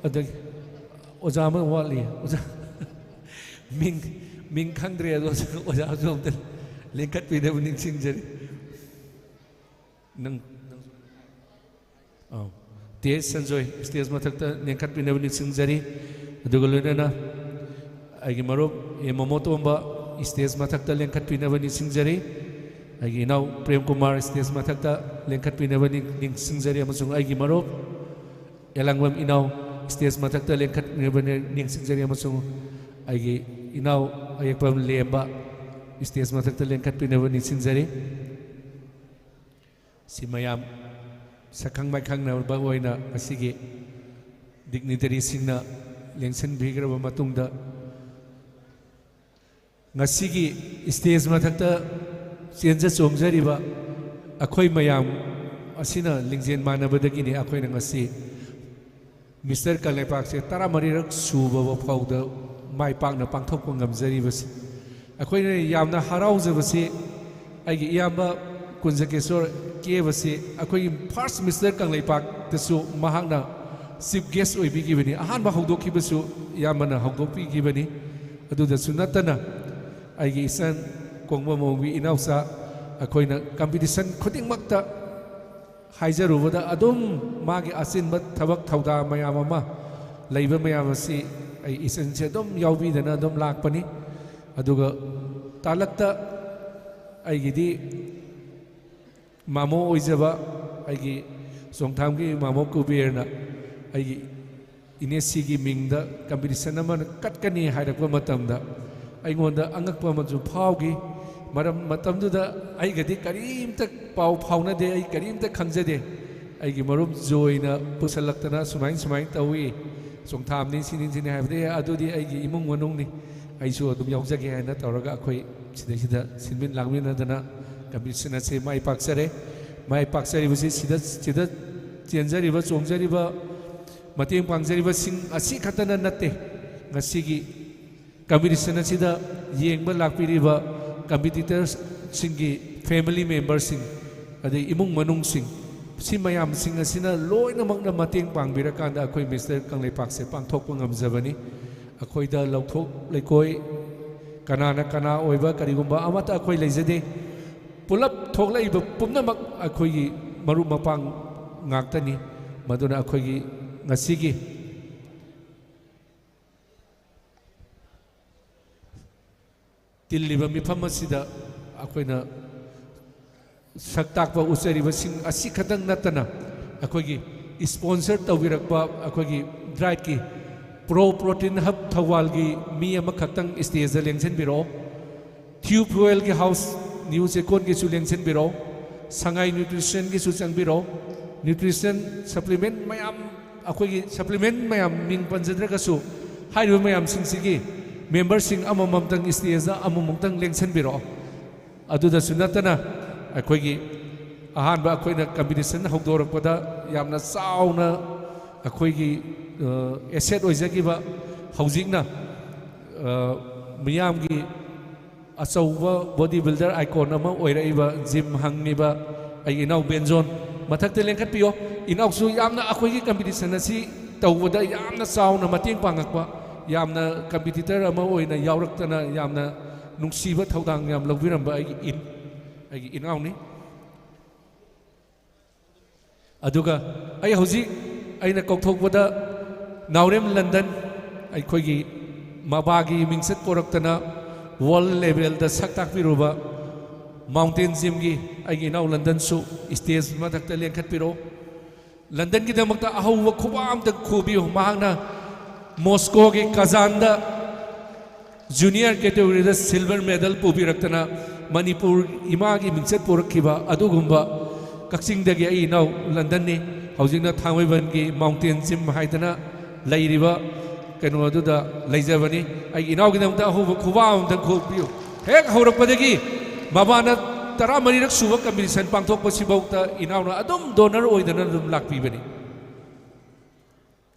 ꯑꯗꯒꯤ ꯑꯣꯖꯥ ꯑꯃ ꯋꯥꯠꯂꯤ꯫ ꯑꯣꯖꯥ, ꯃꯤꯡ, ꯃꯤꯡ ꯈꯪꯗ꯭ꯔꯦ, ꯑꯗꯣ ꯑꯣꯖꯥꯁꯨ ꯑꯝꯇ ꯂꯦꯡꯈꯠꯄꯤꯅꯕ ꯅꯤꯡꯁꯤꯡꯖꯔꯤ꯫ ꯅꯪ, ꯅꯪ, ꯑꯥ, ꯇꯤ ꯑꯦꯁ ꯁꯟꯖꯣꯏ, stage ꯃꯊꯛꯇ ꯂꯦꯡꯈꯠꯄꯤꯅꯕ ꯅꯤꯡꯁꯤꯡꯖꯔꯤ꯫ ꯑꯗꯨꯒ ꯂꯣꯏꯅꯅ ꯑꯩꯒꯤ ꯃꯔꯨꯞ ꯑꯦ ꯃꯣꯃꯣꯇꯣꯝꯕ, stage ꯃꯊꯛꯇ ꯂꯦꯡꯈꯠꯄꯤꯅꯕ ꯅꯤꯡꯁꯤꯡꯖꯔꯤ꯫ ꯑꯩꯒꯤ ꯏꯅꯥꯎ ꯄ꯭ꯔꯦꯝ ꯀꯨꯃꯥꯔ, stage ꯃꯊꯛꯇ ꯂꯦꯡꯈꯠꯄꯤꯅꯕ ꯅꯤꯡ-, ꯅꯤꯡꯁꯤꯡꯖꯔꯤ꯫ ꯑꯃꯁꯨꯡ ꯑꯩꯒꯤ ꯃꯔꯨꯞ ꯑꯦꯂꯥꯡꯕꯝ ꯏꯅꯥꯎ, stage ꯃꯊꯛꯇ ꯂꯦꯡꯈꯠꯄꯤꯅꯕ ꯅꯤꯡꯁꯤꯡꯖꯔꯤ꯫ ꯑꯃꯁꯨꯡ ꯑꯩꯒꯤ ꯏꯅꯥꯎ ꯑꯌꯦꯛꯄꯝ ꯂꯦꯝꯕ, stage ꯃꯊꯛꯇ ꯂꯦꯡꯈꯠꯄꯤꯅꯕ ꯅꯤꯡꯁꯤꯡꯖꯔꯤ꯫ ꯁꯤ ꯃꯌꯥꯝ ꯁꯛꯈꯪ ꯃꯥꯏꯈꯪꯅꯕ ꯑꯣꯏꯅ ꯉꯁꯤꯒꯤ dignitaryꯁꯤꯡꯅ ꯂꯦꯡꯁꯤꯟꯕꯤꯈ꯭ꯔꯕ ꯃꯇꯨꯡꯗ, ꯉꯁꯤꯒꯤ stage ꯃꯊꯛꯇ ꯆꯦꯟꯖ ꯆꯣꯡꯖꯔꯤꯕ ꯑꯩꯈꯣꯏ ꯃꯌꯥꯝ ꯑꯁꯤꯅ ꯂꯤꯡꯖꯦꯜ ꯃꯥꯟꯅꯕꯗꯒꯤꯅꯤ ꯑꯩꯈꯣꯏꯅ ꯉꯁꯤ ꯃꯤꯁꯇꯔ ꯀꯪꯂꯩꯄꯥꯛꯁꯦ ꯇꯔꯥꯃꯔꯤꯔꯛ ꯁꯨꯕ ꯐꯥꯎꯗ ꯃꯥꯏ ꯄꯥꯛꯅ ꯄꯥꯡꯊꯣꯛꯄ ꯉꯝꯖꯔꯤꯕꯁꯤ꯫ ꯑꯩꯈꯣꯏꯅ ꯌꯥꯝꯅ ꯍꯔꯥꯎꯖꯕꯁꯤ, ꯑꯩꯒꯤ ꯏꯌꯥꯝꯕ ꯀꯨꯟꯖꯀꯦꯁꯣꯔ ꯀꯦꯕꯁꯤ ꯑꯩꯈꯣꯏꯒꯤ first ꯃꯤꯁꯇꯔ ꯀꯪꯂꯩꯄꯥꯛꯇꯁꯨ ꯃꯍꯥꯛꯅ chief guest ꯑꯣꯏꯕꯤꯈꯤꯕꯅꯤ꯫ ꯑꯍꯥꯟꯕ ꯍꯧꯗꯣꯛꯈꯤꯕꯁꯨ ꯏꯌꯥꯝꯕꯅ ꯍꯧꯗꯣꯛꯄꯤꯈꯤꯕꯅꯤ꯫ ꯑꯗꯨꯗꯁꯨ ꯅꯠꯇꯅ ꯑꯩꯒꯤ ꯏꯆꯟ ꯀꯣꯡꯕꯝ ꯑꯣꯡꯕꯤ ꯏꯅꯥꯎꯆꯥ, ꯑꯩꯈꯣꯏꯅ competition ꯈꯨꯗꯤꯡꯃꯛꯇ ꯍꯥꯏꯖꯔꯨꯕꯗ ꯑꯗꯨꯝ ꯃꯥꯒꯤ ꯑꯆꯤꯟꯕ ꯊꯕꯛ ꯊꯧꯗꯥ ꯃꯌꯥꯝ ꯑꯃ ꯂꯩꯕ ꯃꯌꯥꯝ ꯑꯁꯤ ꯑꯩ ꯏꯆꯟꯁꯦ ꯑꯗꯨꯝ ꯌꯥꯎꯕꯤꯗꯅ ꯑꯗꯨꯝ ꯂꯥꯛꯄꯅꯤ꯫ ꯑꯗꯨꯒ ꯇꯥꯂꯛꯇ ꯑꯩꯒꯤꯗꯤ ꯃꯥꯃꯣ ꯑꯣꯏꯖꯕ ꯑꯩꯒꯤ ꯆꯣꯡꯊꯥꯝꯒꯤ ꯃꯥꯃꯣ ꯀꯨꯕꯦꯔꯅ ꯑꯩꯒꯤ ꯏꯅꯦꯁꯤꯒꯤ ꯃꯤꯡꯗ competition ꯑꯃ ꯀꯠꯀꯅꯤ ꯍꯥꯏꯔꯛꯄ ꯃꯇꯝꯗ ꯑꯩꯉꯣꯟꯗ ꯑꯉꯛꯄ ꯑꯃꯁꯨ ꯐꯥꯎꯈꯤ꯫ ꯃꯔꯝ ꯃꯇꯝꯗꯨꯗ ꯑꯩꯒꯗꯤ ꯀꯔꯤꯝꯇ ꯄꯥꯎ ꯐꯥꯎꯅꯗꯦ, ꯑꯩ ꯀꯔꯤꯝꯇ ꯈꯪꯖꯗꯦ꯫ ꯑꯩꯒꯤ ꯃꯔꯨꯞ ꯖꯣꯏꯅ ꯄꯨꯁꯜꯂꯛꯇꯅ ꯁꯨꯃꯥꯏꯅ ꯁꯨꯃꯥꯏꯅ ꯇꯧꯏ, ꯆꯣꯡꯊꯥꯝꯅꯤ, ꯁꯤꯅꯤ ꯁꯤꯅꯤ ꯍꯥꯏꯕꯗꯤ ꯑꯗꯨꯗꯤ ꯑꯩꯒꯤ ꯏꯃꯨꯡ ꯃꯅꯨꯡꯅꯤ, ꯑꯩꯁꯨ ꯑꯗꯨꯝ ꯌꯥꯎꯖꯒꯦ ꯍꯥꯏꯅ ꯇꯧꯔꯒ ꯑꯩꯈꯣꯏ ꯁꯤꯗꯩꯁꯤꯗ ꯁꯤꯟꯃꯤꯟ ꯂꯥꯡꯃꯤꯟꯅꯗꯅ ꯀꯝꯄꯤꯇꯤꯁꯟ ꯑꯁꯤ ꯃꯥꯏ ꯄꯥꯛꯆꯔꯦ꯫ ꯃꯥꯏ ꯄꯥꯛꯆꯔꯤꯕꯁꯤ ꯁꯤꯗ ꯁꯤꯗ ꯆꯦꯟꯖꯔꯤꯕ ꯆꯣꯡꯖꯔꯤꯕ ꯃꯇꯦꯡ ꯄꯥꯡꯖꯔꯤꯕꯁꯤꯡ ꯑꯁꯤ ꯈꯛꯇꯅ ꯅꯠꯇꯦ, ꯉꯁꯤꯒꯤ ꯀꯝꯄꯤꯇꯤꯁꯟ ꯑꯁꯤꯗ ꯌꯦꯡꯕ ꯂꯥꯛꯄꯤꯔꯤꯕ ꯀꯝꯄꯤꯇꯤꯇꯔꯁꯤꯡꯒꯤ ꯐꯦꯃꯤꯂꯤ ꯃꯦꯝꯕꯔꯁꯤꯡ, ꯑꯗꯩ ꯏꯃꯨꯡ ꯃꯅꯨꯡꯁꯤꯡ, ꯁꯤ ꯃꯌꯥꯝꯁꯤꯡ ꯑꯁꯤꯅ ꯂꯣꯏꯅꯃꯛꯅ ꯃꯇꯦꯡ ꯄꯥꯡꯕꯤꯔꯀꯥꯟꯗ ꯑꯩꯈꯣꯏ ꯃꯤꯁꯇꯔ ꯀꯪꯂꯩꯄꯥꯛꯁꯦ ꯄꯥꯡꯊꯣꯛꯄ ꯉꯝꯖꯕꯅꯤ꯫ ꯑꯩꯈꯣꯏꯗ ꯂꯧꯊꯣꯛ ꯂꯩꯀꯣꯏ, ꯀꯅꯥꯅ ꯀꯅꯥ ꯑꯣꯏꯕ ꯀꯔꯤꯒꯨꯝꯕ ꯑꯃꯠꯇ ꯑꯩꯈꯣꯏ ꯂꯩꯖꯗꯦ꯫ ꯄꯨꯂꯞ ꯊꯣꯛꯂꯛꯏꯕ ꯄꯨꯝꯅꯃꯛ ꯑꯩꯈꯣꯏꯒꯤ ꯃꯔꯨꯞ ꯃꯄꯥꯡ ꯉꯥꯛꯇꯅꯤ꯫ ꯃꯗꯨꯅ ꯑꯩꯈꯣꯏꯒꯤ ꯉꯁꯤꯒꯤ ꯇꯤꯜꯂꯤꯕ ꯃꯤꯐꯝ ꯑꯁꯤꯗ ꯑꯩꯈꯣꯏꯅ ꯁꯛ ꯇꯥꯛꯄ ꯎꯠꯆꯔꯤꯕꯁꯤꯡ ꯑꯁꯤ ꯈꯛꯇꯪ ꯅꯠꯇꯅ, ꯑꯩꯈꯣꯏꯒꯤ ꯏꯁꯄꯣꯟꯁꯔ ꯇꯧꯕꯤꯔꯛꯄ ꯑꯩꯈꯣꯏꯒꯤ ꯗ꯭ꯔꯥꯏꯠꯀꯤ ꯄ꯭ꯔꯣ ꯄ꯭ꯔꯣꯇꯤꯟ ꯍꯕ ꯊꯧꯕꯥꯜꯒꯤ ꯃꯤ ꯑꯃꯈꯛꯇꯪ ꯁ꯭ꯇꯦꯖꯇ ꯂꯦꯡꯁꯤꯟꯕꯤꯔꯛꯑꯣ꯫ ꯊ꯭ꯌꯨ ꯐ꯭ꯌꯨꯑꯦꯜꯒꯤ ꯍꯥꯎꯁ ꯅ꯭ꯌꯨ ꯆꯦꯀꯣꯟꯒꯤꯁꯨ ꯂꯦꯡꯁꯤꯟꯕꯤꯔꯛꯑꯣ꯫ ꯁꯉꯥꯏ ꯅ꯭ꯌꯨꯇ꯭ꯔꯤꯁꯟꯒꯤꯁꯨ ꯆꯪꯕꯤꯔꯛꯑꯣ꯫ ꯅ꯭ꯌꯨꯇ꯭ꯔꯤꯁꯟ ꯁꯄ꯭ꯂꯤꯃꯦꯟ ꯃꯌꯥꯝ, ꯑꯩꯈꯣꯏꯒꯤ ꯁꯄ꯭ꯂꯤꯃꯦꯟ ꯃꯌꯥꯝ ꯃꯤꯡ ꯄꯟꯖꯗ꯭ꯔꯒꯁꯨ, ꯍꯥꯏꯔꯤꯕ ꯃꯌꯥꯝꯁꯤꯡꯁꯤꯒꯤ ꯃꯦꯝꯕꯔꯁꯤꯡ ꯑꯃꯃꯝꯇꯪ ꯁ꯭ꯇꯦꯖꯇ ꯑꯃꯃꯨꯛꯇꯪ ꯂꯦꯡꯁꯤꯟꯕꯤꯔꯛꯑꯣ꯫ ꯑꯗꯨꯗꯁꯨ ꯅꯠꯇꯅ, ꯑꯩꯈꯣꯏꯒꯤ ꯑꯍꯥꯟꯕ ꯑꯩꯈꯣꯏꯅ ꯀꯝꯄꯤꯇꯤꯁꯟ ꯍꯧꯗꯣꯔꯛꯄꯗ ꯌꯥꯝꯅ ꯆꯥꯎꯅ ꯑꯩꯈꯣꯏꯒꯤ, ꯑ, ꯑꯦꯁꯦꯠ ꯑꯣꯏꯖꯈꯤꯕ, ꯍꯧꯖꯤꯛꯅ, ꯑ, ꯃꯤꯌꯥꯝꯒꯤ ꯑꯆꯧꯕ ꯕꯣꯗꯤ ꯕꯤꯜꯗꯔ ꯑꯥꯏꯀꯣꯟ ꯑꯃ ꯑꯣꯏꯔꯛꯏꯕ ꯖꯤꯝ ꯍꯪꯉꯤꯕ ꯑꯩꯒꯤ ꯏꯅꯥꯎ ꯕꯦꯟꯖꯣꯟ, ꯃꯊꯛꯇ ꯂꯦꯡꯈꯠꯄꯤꯌꯣ꯫ ꯏꯅꯥꯎꯁꯨ ꯌꯥꯝꯅ ꯑꯩꯈꯣꯏꯒꯤ ꯀꯝꯄꯤꯇꯤꯁꯟ ꯑꯁꯤ ꯇꯧꯕꯗ ꯌꯥꯝꯅ ꯆꯥꯎꯅ ꯃꯇꯦꯡ ꯄꯥꯡꯉꯛꯄ, ꯌꯥꯝꯅ ꯀꯝꯄꯤꯇꯤꯇꯔ ꯑꯃ ꯑꯣꯏꯅ ꯌꯥꯎꯔꯛꯇꯅ ꯌꯥꯝꯅ ꯅꯨꯡꯁꯤꯕ ꯊꯧꯗꯥꯡ ꯌꯥꯝ ꯂꯧꯕꯤꯔꯝꯕ ꯑꯩꯒꯤ ꯏꯟ-, ꯑꯩꯒꯤ ꯏꯅꯥꯎꯅꯤ꯫ ꯑꯗꯨꯒ ꯑꯩ ꯍꯧꯖꯤꯛ ꯑꯩꯅ ꯀꯧꯊꯣꯛꯄꯗ ꯅꯥꯎꯔꯦꯝ ꯂꯟꯗꯟ, ꯑꯩꯈꯣꯏꯒꯤ ꯃꯕꯥꯒꯤ ꯃꯤꯡꯆꯠ ꯄꯣꯔꯛꯇꯅ ꯋꯥꯔꯜ ꯂꯦꯚꯦꯜꯗ ꯁꯛ ꯇꯥꯛꯄꯤꯔꯨꯕ ꯃꯥꯎꯟꯇꯦꯟ ꯖꯤꯝꯒꯤ ꯑꯩꯒꯤ ꯏꯅꯥꯎ ꯂꯟꯗꯟꯁꯨ ꯁ꯭ꯇꯦꯖ ꯃꯊꯛꯇ ꯂꯦꯡꯈꯠꯄꯤꯔꯛꯑꯣ꯫ ꯂꯟꯗꯟꯒꯤꯗꯃꯛꯇ ꯑꯍꯧꯕ ꯈꯨꯕꯥꯛ ꯑꯝꯇ ꯈꯨꯕꯤꯌꯨ꯫ ꯃꯍꯥꯛꯅ ꯃꯣꯁꯀꯣꯒꯤ ꯀꯖꯥꯟꯗ ꯖꯨꯅꯤꯌꯔ ꯀꯦꯇꯦꯒꯣꯔꯤꯗ ꯁꯤꯜꯚꯔ ꯃꯦꯗꯜ ꯄꯨꯕꯤꯔꯛꯇꯅ ꯃꯅꯤꯄꯨꯔ ꯏꯃꯥꯒꯤ ꯃꯤꯡꯆꯠ ꯄꯨꯔꯛꯈꯤꯕ ꯑꯗꯨꯒꯨꯝꯕ ꯀꯛꯆꯤꯡꯗꯒꯤ ꯑꯩ ꯏꯅꯥꯎ ꯂꯟꯗꯟꯅꯤ꯫ ꯍꯧꯖꯤꯛꯅ ꯊꯥꯡꯃꯩꯕꯟꯒꯤ ꯃꯥꯎꯟꯇꯦꯟ ꯖꯤꯝ ꯍꯥꯏꯗꯅ ꯂꯩꯔꯤꯕ ꯀꯩꯅꯣ ꯑꯗꯨꯗ ꯂꯩꯖꯕꯅꯤ꯫ ꯑꯩꯒꯤ ꯏꯅꯥꯎꯒꯤꯗꯃꯛꯇ ꯑꯍꯧꯕ ꯈꯨꯕꯥꯛ ꯑꯃꯇꯪ ꯈꯣꯛꯄꯤꯌꯨ꯫ ꯍꯦꯛ ꯍꯧꯔꯛꯄꯗꯒꯤ ꯃꯕꯥꯅ ꯇꯔꯥꯃꯔꯤꯔꯛ ꯁꯨꯕ ꯀꯝꯄꯤꯇꯤꯁꯟ ꯄꯥꯡꯊꯣꯛꯄꯁꯤꯐꯥꯎꯗ ꯏꯅꯥꯎꯅ ꯑꯗꯨꯝ ꯗꯣꯅꯔ ꯑꯣꯏꯗꯅ ꯑꯗꯨꯝ ꯂꯥꯛꯄꯤꯕꯅꯤ꯫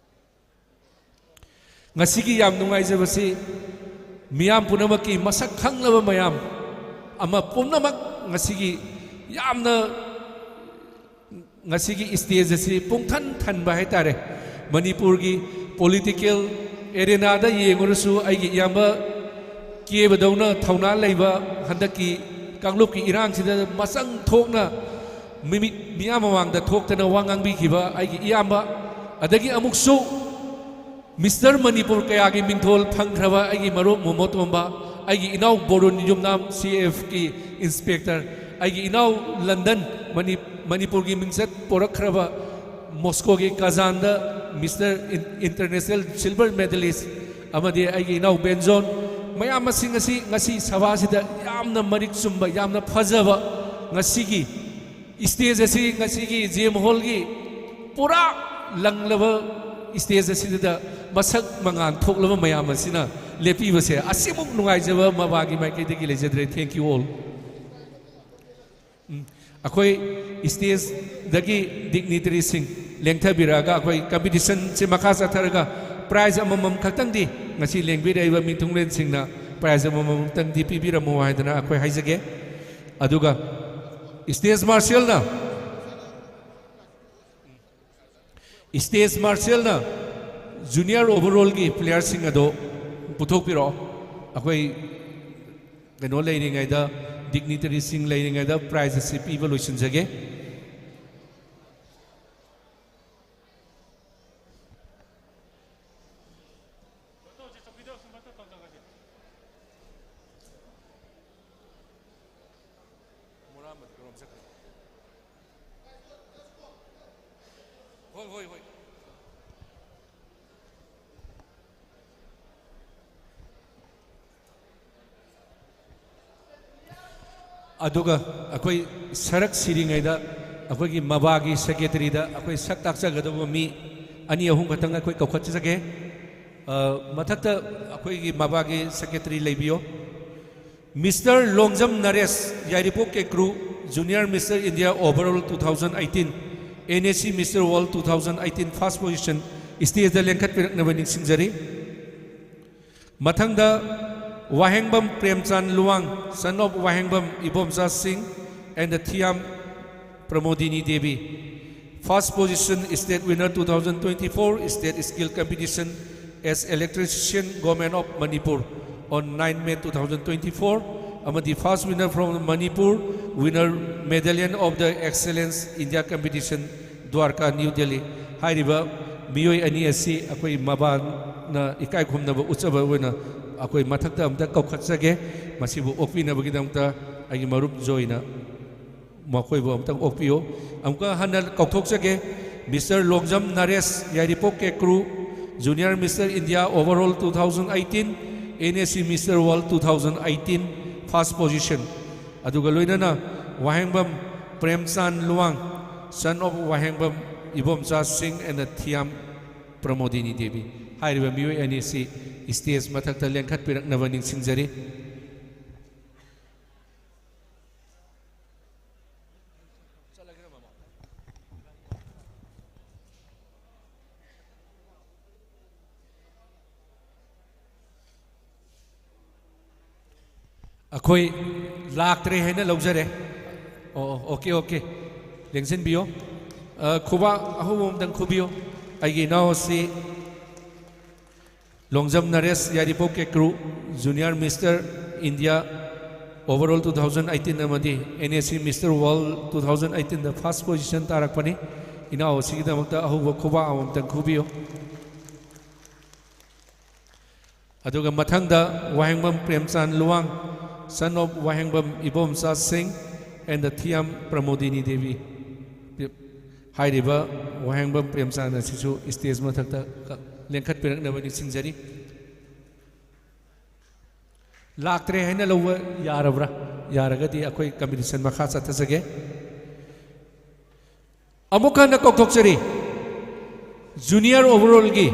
ꯉꯁꯤꯒꯤ ꯌꯥꯝ ꯅꯨꯡꯉꯥꯏꯖꯕꯁꯤ ꯃꯤꯌꯥꯝ ꯄꯨꯝꯅꯃꯛꯀꯤ ꯃꯁꯛ ꯈꯪꯂꯕ ꯃꯌꯥꯝ ꯑꯃ ꯄꯨꯝꯅꯃꯛ ꯉꯁꯤꯒꯤ ꯌꯥꯝꯅ ꯉꯁꯤꯒꯤ ꯁ꯭ꯇꯦꯖ ꯑꯁꯤ ꯄꯨꯡꯊꯟ ꯊꯟꯕ ꯍꯥꯏꯇꯥꯔꯦ꯫ ꯃꯅꯤꯄꯨꯔꯒꯤ ꯄꯣꯂꯤꯇꯤꯀꯦꯜ ꯑꯦꯔꯦꯅꯥꯗ ꯌꯦꯡꯉꯨꯔꯁꯨ ꯑꯩꯒꯤ ꯏꯌꯥꯝꯕ ꯀꯦꯕꯗꯧꯅ ꯊꯧꯅꯥ ꯂꯩꯕ ꯍꯟꯗꯛꯀꯤ ꯀꯥꯡꯂꯨꯞꯀꯤ ꯏꯔꯥꯡꯁꯤꯗ ꯃꯁꯛ ꯊꯣꯛꯅ ꯃꯤꯃꯤ-, ꯃꯤꯌꯥꯝ ꯃꯃꯥꯡꯗ ꯊꯣꯛꯇꯅ ꯋꯥ ꯉꯥꯡꯕꯤꯈꯤꯕ ꯑꯩꯒꯤ ꯏꯌꯥꯝꯕ, ꯑꯗꯒꯤ ꯑꯃꯨꯛꯁꯨ ꯃꯤꯁꯇꯔ ꯃꯅꯤꯄꯨꯔ ꯀꯌꯥꯒꯤ ꯃꯤꯡꯊꯣꯜ ꯐꯪꯈ꯭ꯔꯕ ꯑꯩꯒꯤ ꯃꯔꯨꯞ ꯃꯣꯃꯣꯇꯣꯝꯕ, ꯑꯩꯒꯤ ꯏꯅꯥꯎ ꯕꯣꯔꯨꯟ ꯌꯨꯝꯅꯥꯝ ꯁꯤ ꯑꯦꯐꯀꯤ ꯏꯟꯁꯄꯦꯛꯇꯔ, ꯑꯩꯒꯤ ꯏꯅꯥꯎ ꯂꯟꯗꯟ ꯃꯅꯤ-, ꯃꯅꯤꯄꯨꯔꯒꯤ ꯃꯤꯡꯆꯠ ꯄꯣꯔꯛꯈ꯭ꯔꯕ ꯃꯣꯁꯀꯣꯒꯤ ꯀꯥꯖꯥꯟꯗ ꯃꯤꯁꯇꯔ ꯏꯟ-, ꯏꯟꯇꯔꯅꯦꯁꯅꯦꯜ ꯁꯤꯜꯚꯔ ꯃꯦꯗꯂꯤꯁ, ꯑꯃꯗꯤ ꯑꯩꯒꯤ ꯏꯅꯥꯎ ꯕꯦꯟꯖꯣꯟ, ꯃꯌꯥꯝ ꯃꯁꯤꯡ ꯑꯁꯤ ꯉꯁꯤ ꯁꯚꯥꯁꯤꯗ ꯌꯥꯝꯅ ꯃꯔꯤꯛ ꯆꯨꯝꯕ, ꯌꯥꯝꯅ ꯐꯖꯕ ꯉꯁꯤꯒꯤ ꯁ꯭ꯇꯦꯖ ꯑꯁꯤ, ꯉꯁꯤꯒꯤ ꯖꯦꯝ ꯍꯣꯜꯒꯤ ꯄꯨꯔꯥ ꯂꯪꯂꯕ ꯁ꯭ꯇꯦꯖ ꯑꯁꯤꯗ ꯃꯁꯛ ꯃꯉꯥꯜ ꯊꯣꯛꯂꯕ ꯃꯌꯥꯝ ꯑꯁꯤꯅ ꯂꯦꯞꯄꯤꯕꯁꯦ, ꯑꯁꯤꯃꯨꯛ ꯅꯨꯡꯉꯥꯏꯖꯕ ꯃꯕꯥꯒꯤ ꯃꯥꯏꯀꯩꯗꯒꯤ ꯂꯩꯖꯗ꯭ꯔꯦ꯫ Thank you all. ꯎꯝ, ꯑꯩꯈꯣꯏ ꯁ꯭ꯇꯦꯖꯗꯒꯤ ꯗꯤꯒꯅꯤꯇꯔꯤꯁꯤꯡ ꯂꯦꯡꯊꯕꯤꯔꯛꯑꯒ ꯑꯩꯈꯣꯏ ꯀꯝꯄꯤꯇꯤꯁꯟꯁꯦ ꯃꯈꯥ ꯆꯠꯊꯔꯒ ꯄ꯭ꯔꯥꯏꯖ ꯑꯃꯃꯝ ꯈꯛꯇꯪꯗꯤ, ꯉꯁꯤ ꯂꯦꯡꯕꯤꯔꯛꯏꯕ ꯃꯤꯊꯨꯡꯂꯦꯟꯁꯤꯡꯅ ꯄ꯭ꯔꯥꯏꯖ ꯑꯃꯃꯝꯇꯪꯗꯤ ꯄꯤꯕꯤꯔꯝꯃꯨ ꯍꯥꯏꯗꯅ ꯑꯩꯈꯣꯏ ꯍꯥꯏꯖꯒꯦ꯫ ꯑꯗꯨꯒ ꯁ꯭ꯇꯦꯖ ꯃꯥꯔꯁꯦꯜꯅ, ꯁ꯭ꯇꯦꯖ ꯃꯥꯔꯁꯦꯜꯅ ꯖꯨꯅꯤꯌꯔ ꯑꯣꯚꯔꯑꯣꯜꯒꯤ ꯄ꯭ꯂꯦꯌꯔꯁꯤꯡ ꯑꯗꯣ ꯄꯨꯊꯣꯛꯄꯤꯔꯛꯑꯣ꯫ ꯑꯩꯈꯣꯏ ꯀꯩꯅꯣ ꯂꯩꯔꯤꯉꯩꯗ, ꯗꯤꯒꯅꯤꯇꯔꯤꯁꯤꯡ ꯂꯩꯔꯤꯉꯩꯗ ꯄ꯭ꯔꯥꯏꯖ ꯑꯁꯤ ꯄꯤꯕ ꯂꯣꯏꯁꯤꯟꯖꯒꯦ꯫ ꯍꯣꯏ, ꯍꯣꯏ, ꯍꯣꯏ꯫ ꯑꯗꯨꯒ ꯑꯩꯈꯣꯏ ꯁꯔꯛ ꯁꯤꯔꯤꯉꯩꯗ ꯑꯩꯈꯣꯏꯒꯤ ꯃꯕꯥꯒꯤ ꯁꯦꯀ꯭ꯔꯦꯇꯔꯤꯗ ꯑꯩꯈꯣꯏ ꯁꯛ ꯇꯥꯛꯆꯒꯗꯕ ꯃꯤ ꯑꯅꯤ ꯑꯍꯨꯝ ꯈꯛꯇꯪ ꯑꯩꯈꯣꯏ ꯀꯧꯈꯠꯆꯒꯦ꯫ ꯑ, ꯃꯊꯛꯇ ꯑꯩꯈꯣꯏꯒꯤ ꯃꯕꯥꯒꯤ ꯁꯦꯀ꯭ꯔꯦꯇꯔꯤ ꯂꯩꯕꯤꯌꯣ꯫ Mister Longjam ꯅꯔꯦꯁ, Yairipok ꯀꯦꯀ꯭ꯔꯨ, Junior Mister India Overall two thousand eighteen, N A C Mister World two thousand eighteen first position, stageꯇ ꯂꯦꯡꯈꯠꯄꯤꯔꯛꯅꯕ ꯅꯤꯡꯁꯤꯡꯖꯔꯤ꯫ ꯃꯊꯪꯗ ꯋꯥꯍꯦꯡꯕꯝ ꯄ꯭ꯔꯦꯝꯆꯥꯟ ꯂꯨꯋꯥꯡ, son of ꯋꯥꯍꯦꯡꯕꯝ ꯏꯕꯣꯝꯆꯥ ꯁꯤꯡ and Thiyam Pramodini Devi. First position, state winner two thousand twenty-four state skill competition as electrician, Government of Manipur, on nine May two thousand twenty-four, ꯑꯃꯗꯤ first winner from Manipur, winner medallion of the Excellence India Competition, Dwarka, New Delhi꯫ ꯍꯥꯏꯔꯤꯕ ꯃꯤꯑꯣꯏ ꯑꯅꯤ ꯑꯁꯤ ꯑꯩꯈꯣꯏ ꯃꯕꯥꯅ ꯏꯀꯥꯏ ꯈꯨꯝꯅꯕ ꯎꯠꯆꯕ ꯑꯣꯏꯅ ꯑꯩꯈꯣꯏ ꯃꯊꯛꯇ ꯑꯝꯇ ꯀꯧꯈꯠꯆꯒꯦ꯫ ꯃꯁꯤꯕꯨ ꯑꯣꯛꯄꯤꯅꯕꯒꯤꯗꯃꯛꯇ ꯑꯩꯒꯤ ꯃꯔꯨꯞ ꯖꯣꯏꯅ ꯃꯈꯣꯏꯕꯨ ꯑꯝꯇꯪ ꯑꯣꯛꯄꯤꯌꯨ꯫ ꯑꯃꯨꯛꯀ ꯍꯟꯅ ꯀꯧꯊꯣꯛꯆꯒꯦ, mister Longjam ꯅꯔꯦꯁ, Yairipok ꯀꯦꯀ꯭ꯔꯨ, Junior Mister India Overall two thousand eighteen, N A C Mister World two thousand eighteen, first position꯫ ꯑꯗꯨꯒ ꯂꯣꯏꯅꯅ ꯋꯥꯍꯦꯡꯕꯝ ꯄ꯭ꯔꯦꯝꯆꯥꯟ ꯂꯨꯋꯥꯡ, son of ꯋꯥꯍꯦꯡꯕꯝ ꯏꯕꯣꯝꯆꯥ ꯁꯤꯡ and ꯊꯤꯌꯥꯝ ꯄ꯭ꯔꯃꯣꯗꯤꯅꯤ ꯗꯦꯕꯤ꯫ ꯍꯥꯏꯔꯤꯕ ꯃꯤꯑꯣꯏ ꯑꯅꯤꯁꯤ stage ꯃꯊꯛꯇ ꯂꯦꯡꯈꯠꯄꯤꯔꯛꯅꯕ ꯅꯤꯡꯁꯤꯡꯖꯔꯤ꯫ ꯑꯩꯈꯣꯏ ꯂꯥꯛꯇ꯭ꯔꯦ ꯍꯥꯏꯅ ꯂꯧꯖꯔꯦ꯫ ꯑꯣ, ꯑꯣ, okay, okay꯫ ꯂꯦꯡꯁꯤꯟꯕꯤꯌꯣ꯫ ꯑ, ꯈꯨꯕꯥꯛ ꯑꯍꯧꯕ ꯑꯃꯇꯪ ꯈꯨꯕꯤꯌꯨ꯫ ꯑꯩꯒꯤ ꯏꯅꯥꯎ ꯑꯁꯤ ꯂꯣꯡꯖꯝ ꯅꯔꯦꯁ, ꯌꯥꯏꯔꯤꯄꯣꯛ ꯀꯦꯀ꯭ꯔꯨ, Junior Mister India Overall two thousand eighteen ꯑꯃꯗꯤ N A C Mister World two thousand eighteenꯗ first position ꯇꯥꯔꯛꯄꯅꯤ꯫ ꯏꯅꯥꯎ ꯑꯁꯤꯒꯤꯗꯃꯛꯇ ꯑꯍꯧꯕ ꯈꯨꯕꯥꯛ ꯑꯃꯃꯝꯇꯪ ꯈꯨꯕꯤꯌꯨ꯫ ꯑꯗꯨꯒ ꯃꯊꯪꯗ ꯋꯥꯍꯦꯡꯕꯝ ꯄ꯭ꯔꯦꯝꯆꯥꯟ ꯂꯨꯋꯥꯡ, son of ꯋꯥꯍꯦꯡꯕꯝ ꯏꯕꯣꯝꯆꯥ ꯁꯤꯡ and ꯊꯤꯌꯥꯝ ꯄ꯭ꯔꯃꯣꯗꯤꯅꯤ ꯗꯦꯕꯤ꯫ ꯍꯥꯏꯔꯤꯕ ꯋꯥꯍꯦꯡꯕꯝ ꯄ꯭ꯔꯦꯝꯆꯥꯟ ꯑꯁꯤꯁꯨ stage ꯃꯊꯛꯇ ꯂꯦꯡꯈꯠꯄꯤꯔꯛꯅꯕ ꯅꯤꯡꯁꯤꯡꯖꯔꯤ꯫ ꯂꯥꯛꯇ꯭ꯔꯦ ꯍꯥꯏꯅ ꯂꯧꯕ ꯌꯥꯔꯕ꯭ꯔꯥ? ꯌꯥꯔꯒꯗꯤ ꯑꯩꯈꯣꯏ ꯀꯝꯄꯤꯇꯤꯁꯟ ꯃꯈꯥ ꯆꯠꯊꯖꯒꯦ꯫ ꯑꯃꯨꯛ ꯍꯟꯅ ꯀꯧꯊꯣꯛꯆꯔꯤ, ꯖꯨꯅꯤꯌꯔ ꯑꯣꯚꯔꯑꯣꯜꯒꯤ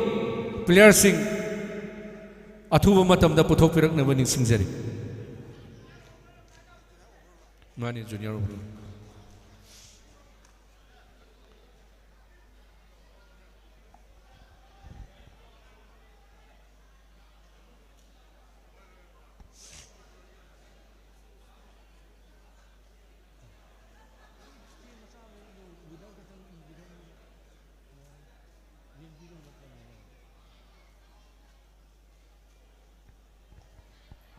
ꯄ꯭ꯂꯦꯌꯔꯁꯤꯡ ꯑꯊꯨꯕ ꯃꯇꯝꯗ ꯄꯨꯊꯣꯛꯄꯤꯔꯛꯅꯕ ꯅꯤꯡꯁꯤꯡꯖꯔꯤ꯫ ꯃꯥꯅꯤ, ꯖꯨꯅꯤꯌꯔ ꯑꯣꯚꯔꯑꯣꯜ꯫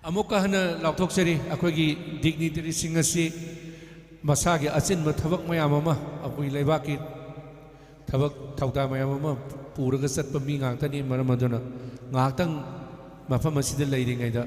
ꯑꯃꯨꯛꯀ ꯍꯟꯅ ꯂꯥꯎꯊꯣꯛꯆꯔꯤ, ꯑꯩꯈꯣꯏꯒꯤ ꯗꯤꯒꯅꯤꯇꯔꯤꯁꯤꯡ ꯑꯁꯤ ꯃꯁꯥꯒꯤ ꯑꯆꯤꯟꯕ ꯊꯕꯛ ꯃꯌꯥꯝ ꯑꯃ, ꯑꯩꯈꯣꯏ ꯂꯩꯕꯥꯛꯀꯤ ꯊꯕꯛ ꯊꯧꯗꯥꯡ ꯃꯌꯥꯝ ꯑꯃ ꯄꯨꯔꯒ ꯆꯠꯄ ꯃꯤ ꯉꯥꯛꯇꯅꯤ꯫ ꯃꯔꯝ ꯑꯗꯨꯅ ꯉꯥꯏꯍꯥꯛꯇꯪ ꯃꯐꯝ ꯑꯁꯤꯗ ꯂꯩꯔꯤꯉꯩꯗ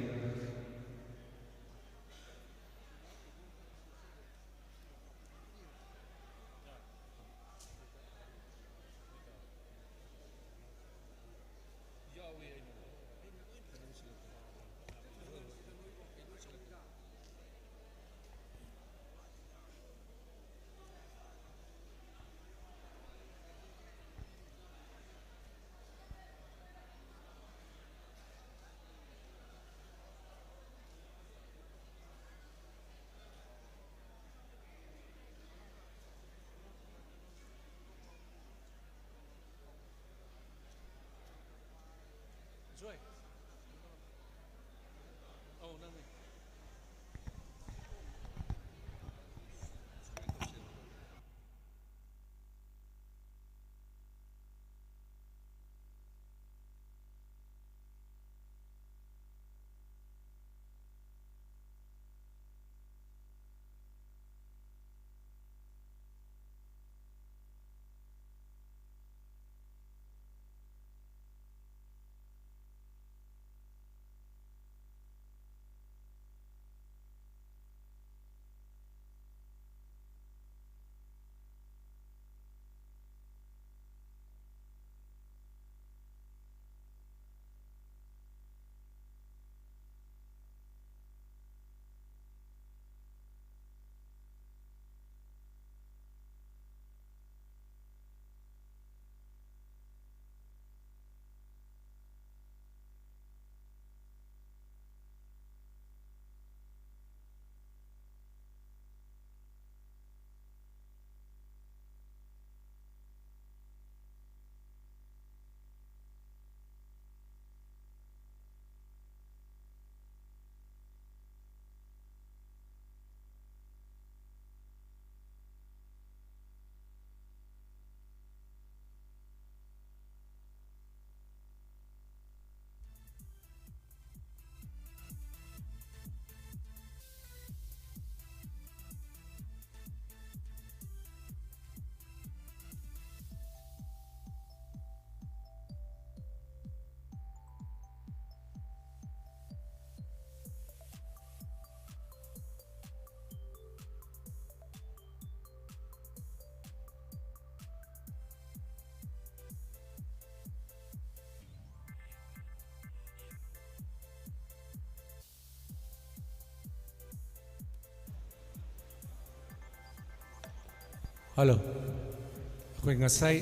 Hello. ꯑꯩꯈꯣꯏ ꯉꯁꯥꯏ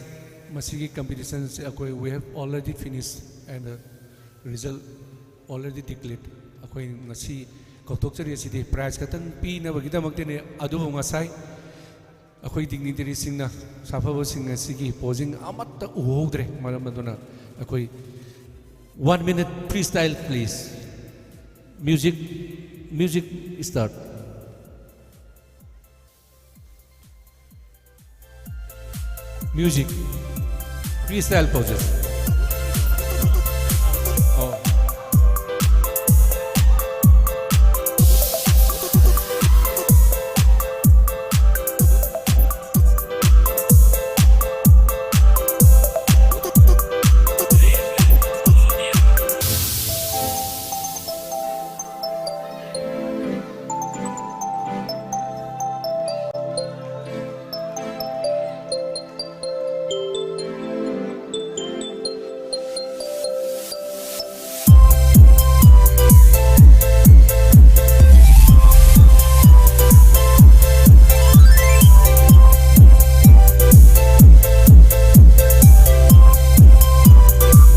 ꯃꯁꯤꯒꯤ competition ꯑꯁꯤ ꯑꯩꯈꯣꯏ we have already finished and result already declared. ꯑꯩꯈꯣꯏ ꯉꯁꯤ ꯀꯧꯊꯣꯛꯆꯔꯤ ꯑꯁꯤꯗꯤ prize ꯈꯛꯇꯪ ꯄꯤꯅꯕꯒꯤꯗꯃꯛꯇꯅꯤ꯫ ꯑꯗꯨꯕꯨ ꯉꯁꯥꯏ ꯑꯩꯈꯣꯏ dignitaryꯁꯤꯡꯅ, ꯁꯥꯐꯕꯁꯤꯡ ꯑꯁꯤꯒꯤ posing ꯑꯃꯠꯇ ꯎꯍꯧꯗ꯭ꯔꯦ꯫ ꯃꯔꯝ ꯑꯗꯨꯅ ꯑꯩꯈꯣꯏ one minute freestyle, please. Music, music start. Music. Freestyle poses. Oh.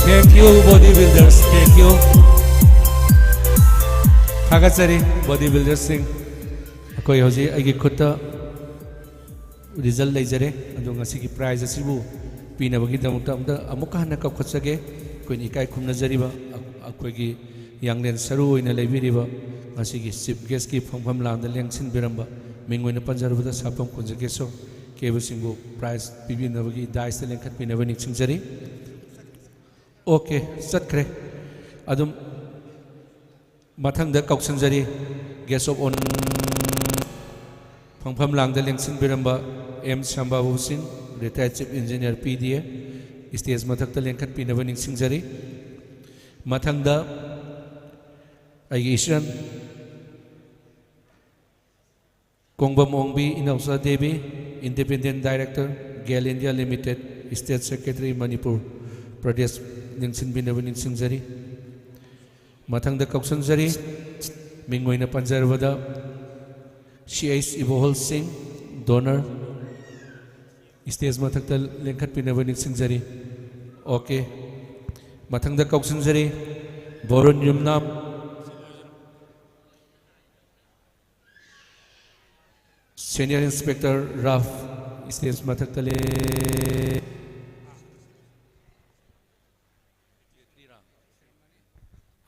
Thank you, body builders. Thank you. ꯊꯥꯒꯠꯆꯔꯤ, body builderꯁꯤꯡ꯫ ꯑꯩꯈꯣꯏ ꯍꯧꯖꯤꯛ ꯑꯩꯒꯤ ꯈꯨꯠꯇ result ꯂꯩꯖꯔꯦ꯫ ꯑꯗꯣ ꯉꯁꯤꯒꯤ prize ꯑꯁꯤꯕꯨ ꯄꯤꯅꯕꯒꯤꯗꯃꯛꯇ ꯑꯃꯨꯛꯇ, ꯑꯃꯨꯛꯀ ꯍꯟꯅ ꯀꯧꯈꯠꯆꯒꯦ꯫ ꯑꯩꯈꯣꯏꯅ ꯏꯀꯥꯏ ꯈꯨꯝꯅꯖꯔꯤꯕ ꯑ-, ꯑꯩꯈꯣꯏꯒꯤ ꯌꯥꯡꯂꯦꯟ ꯁꯔꯨ ꯑꯣꯏꯅ ꯂꯩꯕꯤꯔꯤꯕ ꯉꯁꯤꯒꯤ chief guestꯀꯤ ꯐꯝꯐꯝ ꯂꯥꯡꯗ ꯂꯦꯡꯁꯤꯟꯕꯤꯔꯝꯕ, ꯃꯤꯡ ꯑꯣꯏꯅ ꯄꯟꯖꯔꯕꯗ ꯁꯥꯐꯝ ꯀꯨꯟꯖꯒꯦꯁꯣꯔ ꯀꯦꯕꯁꯤꯡꯕꯨ prize ꯄꯤꯕꯤꯅꯕꯒꯤ dais ꯂꯦꯡꯈꯠꯄꯤꯅꯕ ꯅꯤꯡꯁꯤꯡꯖꯔꯤ꯫ Okay, ꯆꯠꯈ꯭ꯔꯦ꯫ ꯑꯗꯨꯝ ꯃꯊꯪꯗ ꯀꯧꯁꯤꯟꯖꯔꯤ, guest of honour ꯐꯝꯐꯝ ꯂꯥꯡꯗ ꯂꯦꯡꯁꯤꯟꯕꯤꯔꯝꯕ ꯑꯦꯝ ꯁ꯭ꯌꯥꯝꯕꯥꯕꯨ ꯁꯤꯡ, retired chief engineer, P D A, stage ꯃꯊꯛꯇ ꯂꯦꯡꯈꯠꯄꯤꯅꯕ ꯅꯤꯡꯁꯤꯡꯖꯔꯤ꯫ ꯃꯊꯪꯗ ꯑꯩꯒꯤ ꯏꯆꯟ ꯀꯣꯡꯕꯝ ꯑꯣꯡꯕꯤ Inaocha Devi, independent director, GAIL India limited, state secretary, Manipur Pradesh, ꯅꯤꯡꯁꯤꯡꯕꯤꯅꯕ ꯅꯤꯡꯁꯤꯡꯖꯔꯤ꯫ ꯃꯊꯪꯗ ꯀꯧꯁꯤꯟꯖꯔꯤ, ꯃꯤꯡ ꯑꯣꯏꯅ ꯄꯟꯖꯔꯕꯗ, ꯁꯤ ꯑꯩꯆ ꯏꯕꯣꯍꯜ ꯁꯤꯡ, donor, Stage ꯃꯊꯛꯇ ꯂꯦꯡꯈꯠꯄꯤꯅꯕ ꯅꯤꯡꯁꯤꯡꯖꯔꯤ꯫ Okay, ꯃꯊꯪꯗ ꯀꯧꯁꯤꯟꯖꯔꯤ ꯕꯣꯔꯨꯟ ꯌꯨꯝꯅꯥꯝ, Senior Inspector ꯔꯥꯐ, stage ꯃꯊꯛꯇ ꯂꯦ-,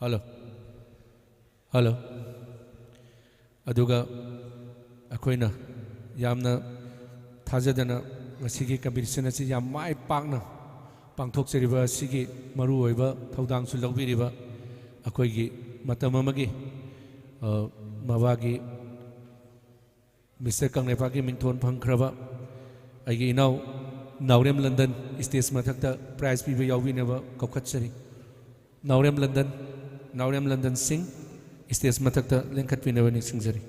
hello, hello꯫ ꯑꯗꯨꯒ ꯑꯩꯈꯣꯏꯅ ꯌꯥꯝꯅ ꯊꯥꯖꯗꯅ ꯉꯁꯤꯒꯤ competition ꯑꯁꯤ ꯌꯥꯝ ꯃꯥꯏ ꯄꯥꯛꯅ ꯄꯥꯡꯊꯣꯛꯆꯔꯤꯕ ꯑꯁꯤꯒꯤ ꯃꯔꯨꯑꯣꯏꯕ ꯊꯧꯗꯥꯡꯁꯨ ꯂꯧꯕꯤꯔꯤꯕ ꯑꯩꯈꯣꯏꯒꯤ ꯃꯇꯝ ꯑꯃꯒꯤ, ꯑ, ꯃꯕꯥꯒꯤ Mister ꯀꯪꯂꯩꯄꯥꯛꯀꯤ ꯃꯤꯡꯊꯣꯟ ꯐꯪꯈ꯭ꯔꯕ ꯑꯩꯒꯤ ꯏꯅꯥꯎ ꯅꯥꯎꯔꯦꯝ ꯂꯟꯗꯟ stage ꯃꯊꯛꯇ prize ꯄꯤꯕ ꯌꯥꯎꯕꯤꯅꯕ ꯀꯧꯈꯠꯆꯔꯤ꯫ ꯅꯥꯎꯔꯦꯝ ꯂꯟꯗꯟ, ꯅꯥꯎꯔꯦꯝ ꯂꯟꯗꯟ ꯁꯤꯡ stage ꯃꯊꯛꯇ ꯂꯦꯡꯈꯠꯄꯤꯅꯕ ꯅꯤꯡꯁꯤꯡꯖꯔꯤ꯫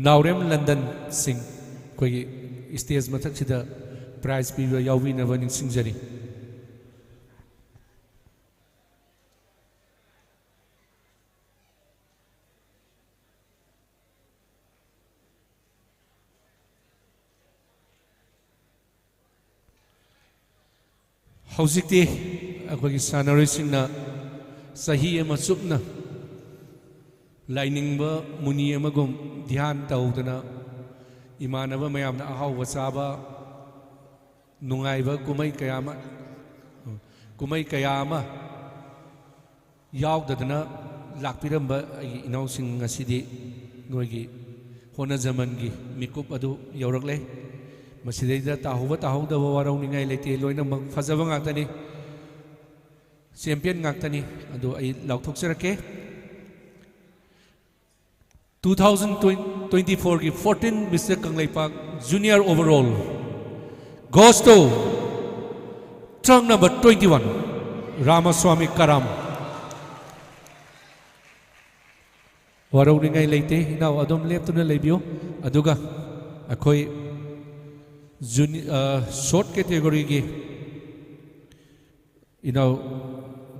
ꯅꯥꯎꯔꯦꯝ ꯂꯟꯗꯟ ꯁꯤꯡ ꯑꯩꯈꯣꯏꯒꯤ stage ꯃꯊꯛꯁꯤꯗ prize ꯄꯤꯕ ꯌꯥꯎꯕꯤꯅꯕ ꯅꯤꯡꯁꯤꯡꯖꯔꯤ꯫ ꯍꯧꯖꯤꯛꯇꯤ ꯑꯩꯈꯣꯏꯒꯤ ꯁꯥꯟꯅꯔꯣꯏꯁꯤꯡꯅ ꯆꯍꯤ ꯑꯃ ꯆꯨꯞꯅ ꯂꯥꯏꯅꯤꯡꯕ ꯃꯨꯅꯤ ꯑꯃꯒꯨꯝ ꯙ꯭ꯌꯥꯟ ꯇꯧꯗꯅ, ꯏꯃꯥꯟꯅꯕ ꯃꯌꯥꯝꯅ ꯑꯍꯥꯎꯕ ꯆꯥꯕ, ꯅꯨꯡꯉꯥꯏꯕ ꯀꯨꯝꯍꯩ ꯀꯌꯥ ꯑꯃ, ꯀꯨꯝꯍꯩ ꯀꯌꯥ ꯑꯃ ꯌꯥꯎꯗꯗꯅ ꯂꯥꯛꯄꯤꯔꯝꯕ ꯑꯩꯒꯤ ꯏꯅꯥꯎꯁꯤꯡ ꯉꯁꯤꯗꯤ ꯅꯣꯏꯒꯤ ꯍꯣꯠꯅꯖꯃꯟꯒꯤ ꯃꯤꯀꯨꯞ ꯑꯗꯨ ꯌꯧꯔꯛꯂꯦ꯫ ꯃꯁꯤꯗꯩꯗ ꯇꯥꯍꯧꯕ ꯇꯥꯍꯧꯗꯕ ꯋꯥꯔꯧꯅꯤꯡꯉꯥꯏ ꯂꯩꯇꯦ, ꯂꯣꯏꯅꯃꯛ ꯐꯖꯕ ꯉꯥꯛꯇꯅꯤ, champion ꯉꯥꯛꯇꯅꯤ꯫ ꯑꯗꯨ ꯑꯩ ꯂꯥꯎꯊꯣꯛꯆꯔꯛꯀꯦ꯫ Two thousand twenty-fourꯒꯤ fourteen Mister Kangleipak junior overall goes to trunk number twenty-one, Ramaswami ꯀꯔꯥꯝ꯫ ꯋꯥꯔꯧꯅꯤꯡꯉꯥꯏ ꯂꯩꯇꯦ, ꯏꯅꯥꯎ ꯑꯗꯨꯝ ꯂꯦꯞꯇꯨꯅ ꯂꯩꯕꯤꯌꯨ꯫ ꯑꯗꯨꯒ ꯑꯩꯈꯣꯏ juni-, ꯑ, short categoryꯒꯤ ꯏꯅꯥꯎ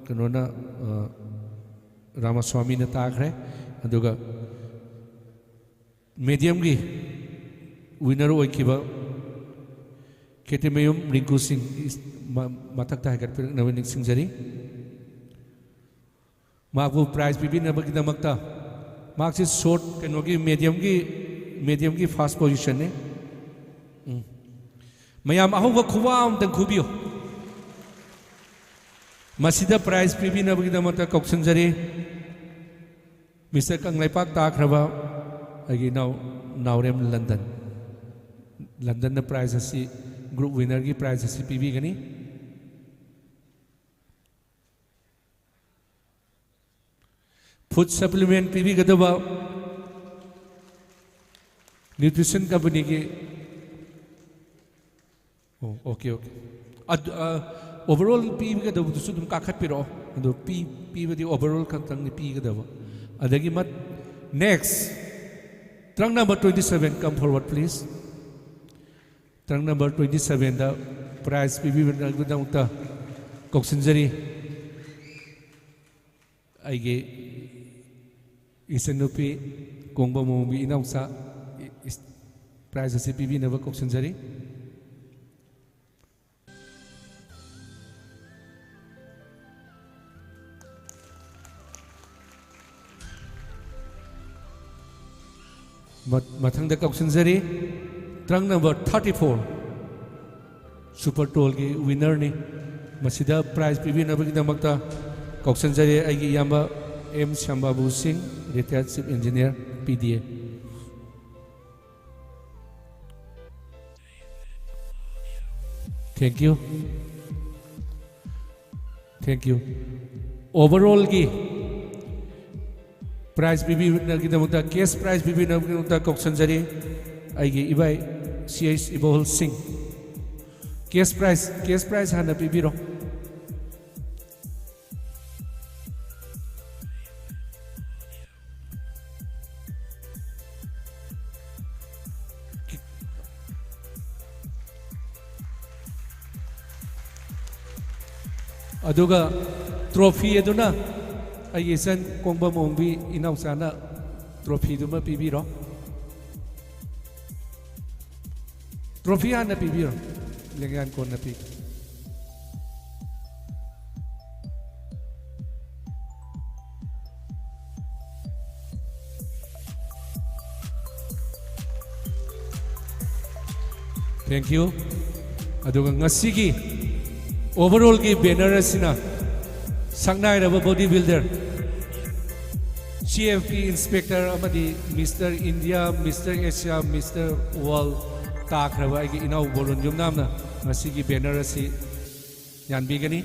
ꯀꯩꯅꯣꯅ, ꯑ, ꯔꯥꯃꯁ꯭ꯋꯥꯃꯤꯅ ꯇꯥꯈ꯭ꯔꯦ꯫ ꯑꯗꯨꯒ ꯃꯦꯗꯤꯌꯝꯒꯤ ꯋꯤꯅꯔ ꯑꯣꯏꯈꯤꯕ ꯈꯦꯇ꯭ꯔꯤꯃꯌꯨꯝ ꯔꯤꯡꯀꯨ ꯁꯤꯡ ꯏꯁ-, ꯃ-, ꯃꯊꯛꯇ ꯍꯥꯏꯒꯠꯄꯤꯔꯛꯅꯕ ꯅꯤꯡꯁꯤꯡꯖꯔꯤ꯫ ꯃꯍꯥꯛꯄꯨ ꯄ꯭ꯔꯥꯏꯖ ꯄꯤꯕꯤꯅꯕꯒꯤꯗꯃꯛꯇ, ꯃꯍꯥꯛꯁꯤ ꯁꯣꯔꯠ, ꯀꯩꯅꯣꯒꯤ, ꯃꯦꯗꯤꯌꯝꯒꯤ, ꯃꯦꯗꯤꯌꯝꯒꯤ ꯐꯥꯔꯁ ꯄꯣꯖꯤꯁꯟꯅꯤ꯫ ꯎꯝ꯫ ꯃꯌꯥꯝ ꯑꯍꯧꯕ ꯈꯨꯕꯥꯛ ꯑꯃꯇꯪ ꯈꯨꯕꯤꯌꯨ꯫ ꯃꯁꯤꯗ ꯄ꯭ꯔꯥꯏꯖ ꯄꯤꯕꯤꯅꯕꯒꯤꯗꯃꯛꯇ ꯀꯧꯁꯤꯟꯖꯔꯤ ꯃꯤꯁꯇꯔ ꯀꯪꯂꯩꯄꯥꯛ ꯇꯥꯈ꯭ꯔꯕ ꯑꯩꯒꯤ ꯏꯅꯥꯎ ꯅꯥꯎꯔꯦꯝ ꯂꯟꯗꯟ꯫ ꯂꯟꯗꯟꯅ ꯄ꯭ꯔꯥꯏꯖ ꯑꯁꯤ, ꯒ꯭ꯔꯨꯞ ꯋꯤꯅꯔꯒꯤ ꯄ꯭ꯔꯥꯏꯖ ꯑꯁꯤ ꯄꯤꯕꯤꯒꯅꯤ꯫ ꯐꯨꯗ ꯁꯄ꯭ꯂꯤꯃꯦꯟ ꯄꯤꯕꯤꯒꯗꯕ ꯅ꯭ꯌꯨꯇ꯭ꯔꯤꯁꯟ ꯀꯝꯄꯅꯤꯒꯤ, ꯑꯣ, ꯑꯣꯀꯦ, ꯑꯣꯀꯦ꯫ ꯑꯗꯨ, ꯑ, ꯑꯣꯚꯔꯑꯣꯜ ꯄꯤꯒꯗꯕꯗꯨꯁꯨ ꯑꯗꯨꯝ ꯀꯥꯈꯠꯄꯤꯔꯛꯑꯣ꯫ ꯑꯗꯣ ꯄꯤ-, ꯄꯤꯕꯗꯤ ꯑꯣꯚꯔꯑꯣꯜ ꯈꯛꯇꯪꯅꯤ ꯄꯤꯒꯗꯕ꯫ ꯑꯗꯒꯤ ꯃꯠ-, next, trunk number twenty seven, come forward, please. Trunk number twenty sevenꯗ ꯄ꯭ꯔꯥꯏꯖ ꯄꯤꯕꯤꯕꯒꯤꯗꯃꯛꯇ ꯀꯧꯁꯤꯟꯖꯔꯤ ꯑꯩꯒꯤ ꯏꯆꯟꯅꯨꯄꯤ ꯀꯣꯡꯕ ꯃꯣꯡꯕꯤ ꯏꯅꯥꯎꯆꯥ, ꯏ-, ꯏꯁ-, ꯄ꯭ꯔꯥꯏꯖ ꯑꯁꯤ ꯄꯤꯕꯤꯅꯕ ꯀꯧꯁꯤꯟꯖꯔꯤ꯫ ꯃ-, ꯃꯊꯪꯗ ꯀꯧꯁꯤꯟꯖꯔꯤ, trunk number thirty four, super ꯇꯣꯜꯒꯤ ꯋꯤꯅꯔꯅꯤ꯫ ꯃꯁꯤꯗ ꯄ꯭ꯔꯥꯏꯖ ꯄꯤꯕꯤꯅꯕꯒꯤꯗꯃꯛꯇ ꯀꯧꯁꯤꯟꯖꯔꯤ ꯑꯩꯒꯤ ꯏꯌꯥꯝꯕ ꯑꯦꯝ ꯁ꯭ꯌꯥꯝꯕꯥꯕꯨ ꯁꯤꯡ, ꯔꯤꯇꯥꯌꯔꯗ chief engineer, P D A. Thank you. Thank you. ꯑꯣꯚꯔꯑꯣꯜꯒꯤ ꯄ꯭ꯔꯥꯏꯖ ꯄꯤꯕꯤꯅꯕꯒꯤꯗꯃꯛꯇ, ꯀꯦꯁ ꯄ꯭ꯔꯥꯏꯖ ꯄꯤꯕꯤꯅꯕꯒꯤꯗꯃꯛꯇ ꯀꯧꯁꯤꯟꯖꯔꯤ ꯑꯩꯒꯤ ꯏꯕꯥꯏ ꯁꯤ ꯑꯩꯆ ꯏꯕꯣꯍꯜ ꯁꯤꯡ꯫ ꯀꯦꯁ ꯄ꯭ꯔꯥꯏꯖ, ꯀꯦꯁ ꯄ꯭ꯔꯥꯏꯖ ꯍꯥꯟꯅ ꯄꯤꯕꯤꯔꯣ꯫ ꯑꯗꯨꯒ ꯇ꯭ꯔꯣꯐꯤ ꯑꯗꯨꯅ ꯑꯩꯒꯤ ꯏꯆꯟ ꯀꯣꯡꯕ ꯃꯣꯡꯕꯤ ꯏꯅꯥꯎꯆꯥꯅ ꯇ꯭ꯔꯣꯐꯤꯗꯨꯃ ꯄꯤꯕꯤꯔꯣ꯫ Trophy ꯍꯥꯟꯅ ꯄꯤꯕꯤꯔꯣ, ꯂꯦꯡꯌꯥꯟ ꯀꯣꯟꯅ ꯄꯤ꯫ Thank you. ꯑꯗꯨꯒ ꯉꯁꯤꯒꯤ overallꯒꯤ banner ꯑꯁꯤꯅ ꯁꯛꯅꯥꯏꯔꯕ body builder, C F P inspector ꯑꯃꯗꯤ Mister India, Mister Asia, Mister World ꯇꯥꯈ꯭ꯔꯕ ꯑꯩꯒꯤ ꯏꯅꯥꯎ ꯕꯣꯔꯨꯟ ꯌꯨꯝꯅꯥꯝꯅ ꯉꯁꯤꯒꯤ banner ꯑꯁꯤ ꯌꯥꯟꯕꯤꯒꯅꯤ꯫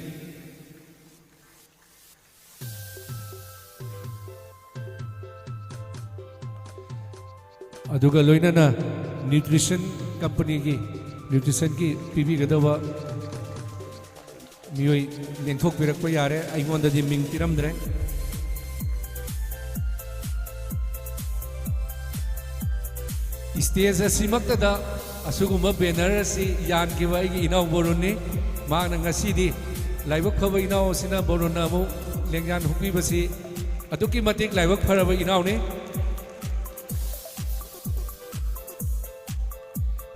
ꯑꯗꯨꯒ ꯂꯣꯏꯅꯅ nutrition companyꯒꯤ nutritionꯒꯤ ꯄꯤꯕꯤꯒꯗꯕ ꯃꯤꯑꯣꯏ ꯂꯦꯡꯊꯣꯛꯄꯤꯔꯛꯄ ꯌꯥꯔꯦ꯫ ꯑꯩꯉꯣꯟꯗꯗꯤ ꯃꯤꯡ ꯄꯤꯔꯝꯗ꯭ꯔꯦ꯫ Stage ꯑꯁꯤꯃꯛꯇꯗ ꯑꯁꯤꯒꯨꯝꯕ banner ꯑꯁꯤ ꯌꯥꯟꯈꯤꯕ ꯑꯩꯒꯤ ꯏꯅꯥꯎ ꯕꯣꯔꯨꯟꯅꯤ꯫ ꯃꯍꯥꯛꯅ ꯉꯁꯤꯗꯤ ꯂꯥꯏꯕꯛ ꯐꯕ ꯏꯅꯥꯎ ꯑꯁꯤꯅ ꯕꯣꯔꯨꯟꯅ ꯑꯃꯨꯛ ꯂꯦꯡꯌꯥꯟ ꯍꯨꯛꯄꯤꯕꯁꯤ ꯑꯗꯨꯛꯀꯤ ꯃꯇꯤꯛ ꯂꯥꯏꯕꯛ ꯐꯔꯕ ꯏꯅꯥꯎꯅꯤ꯫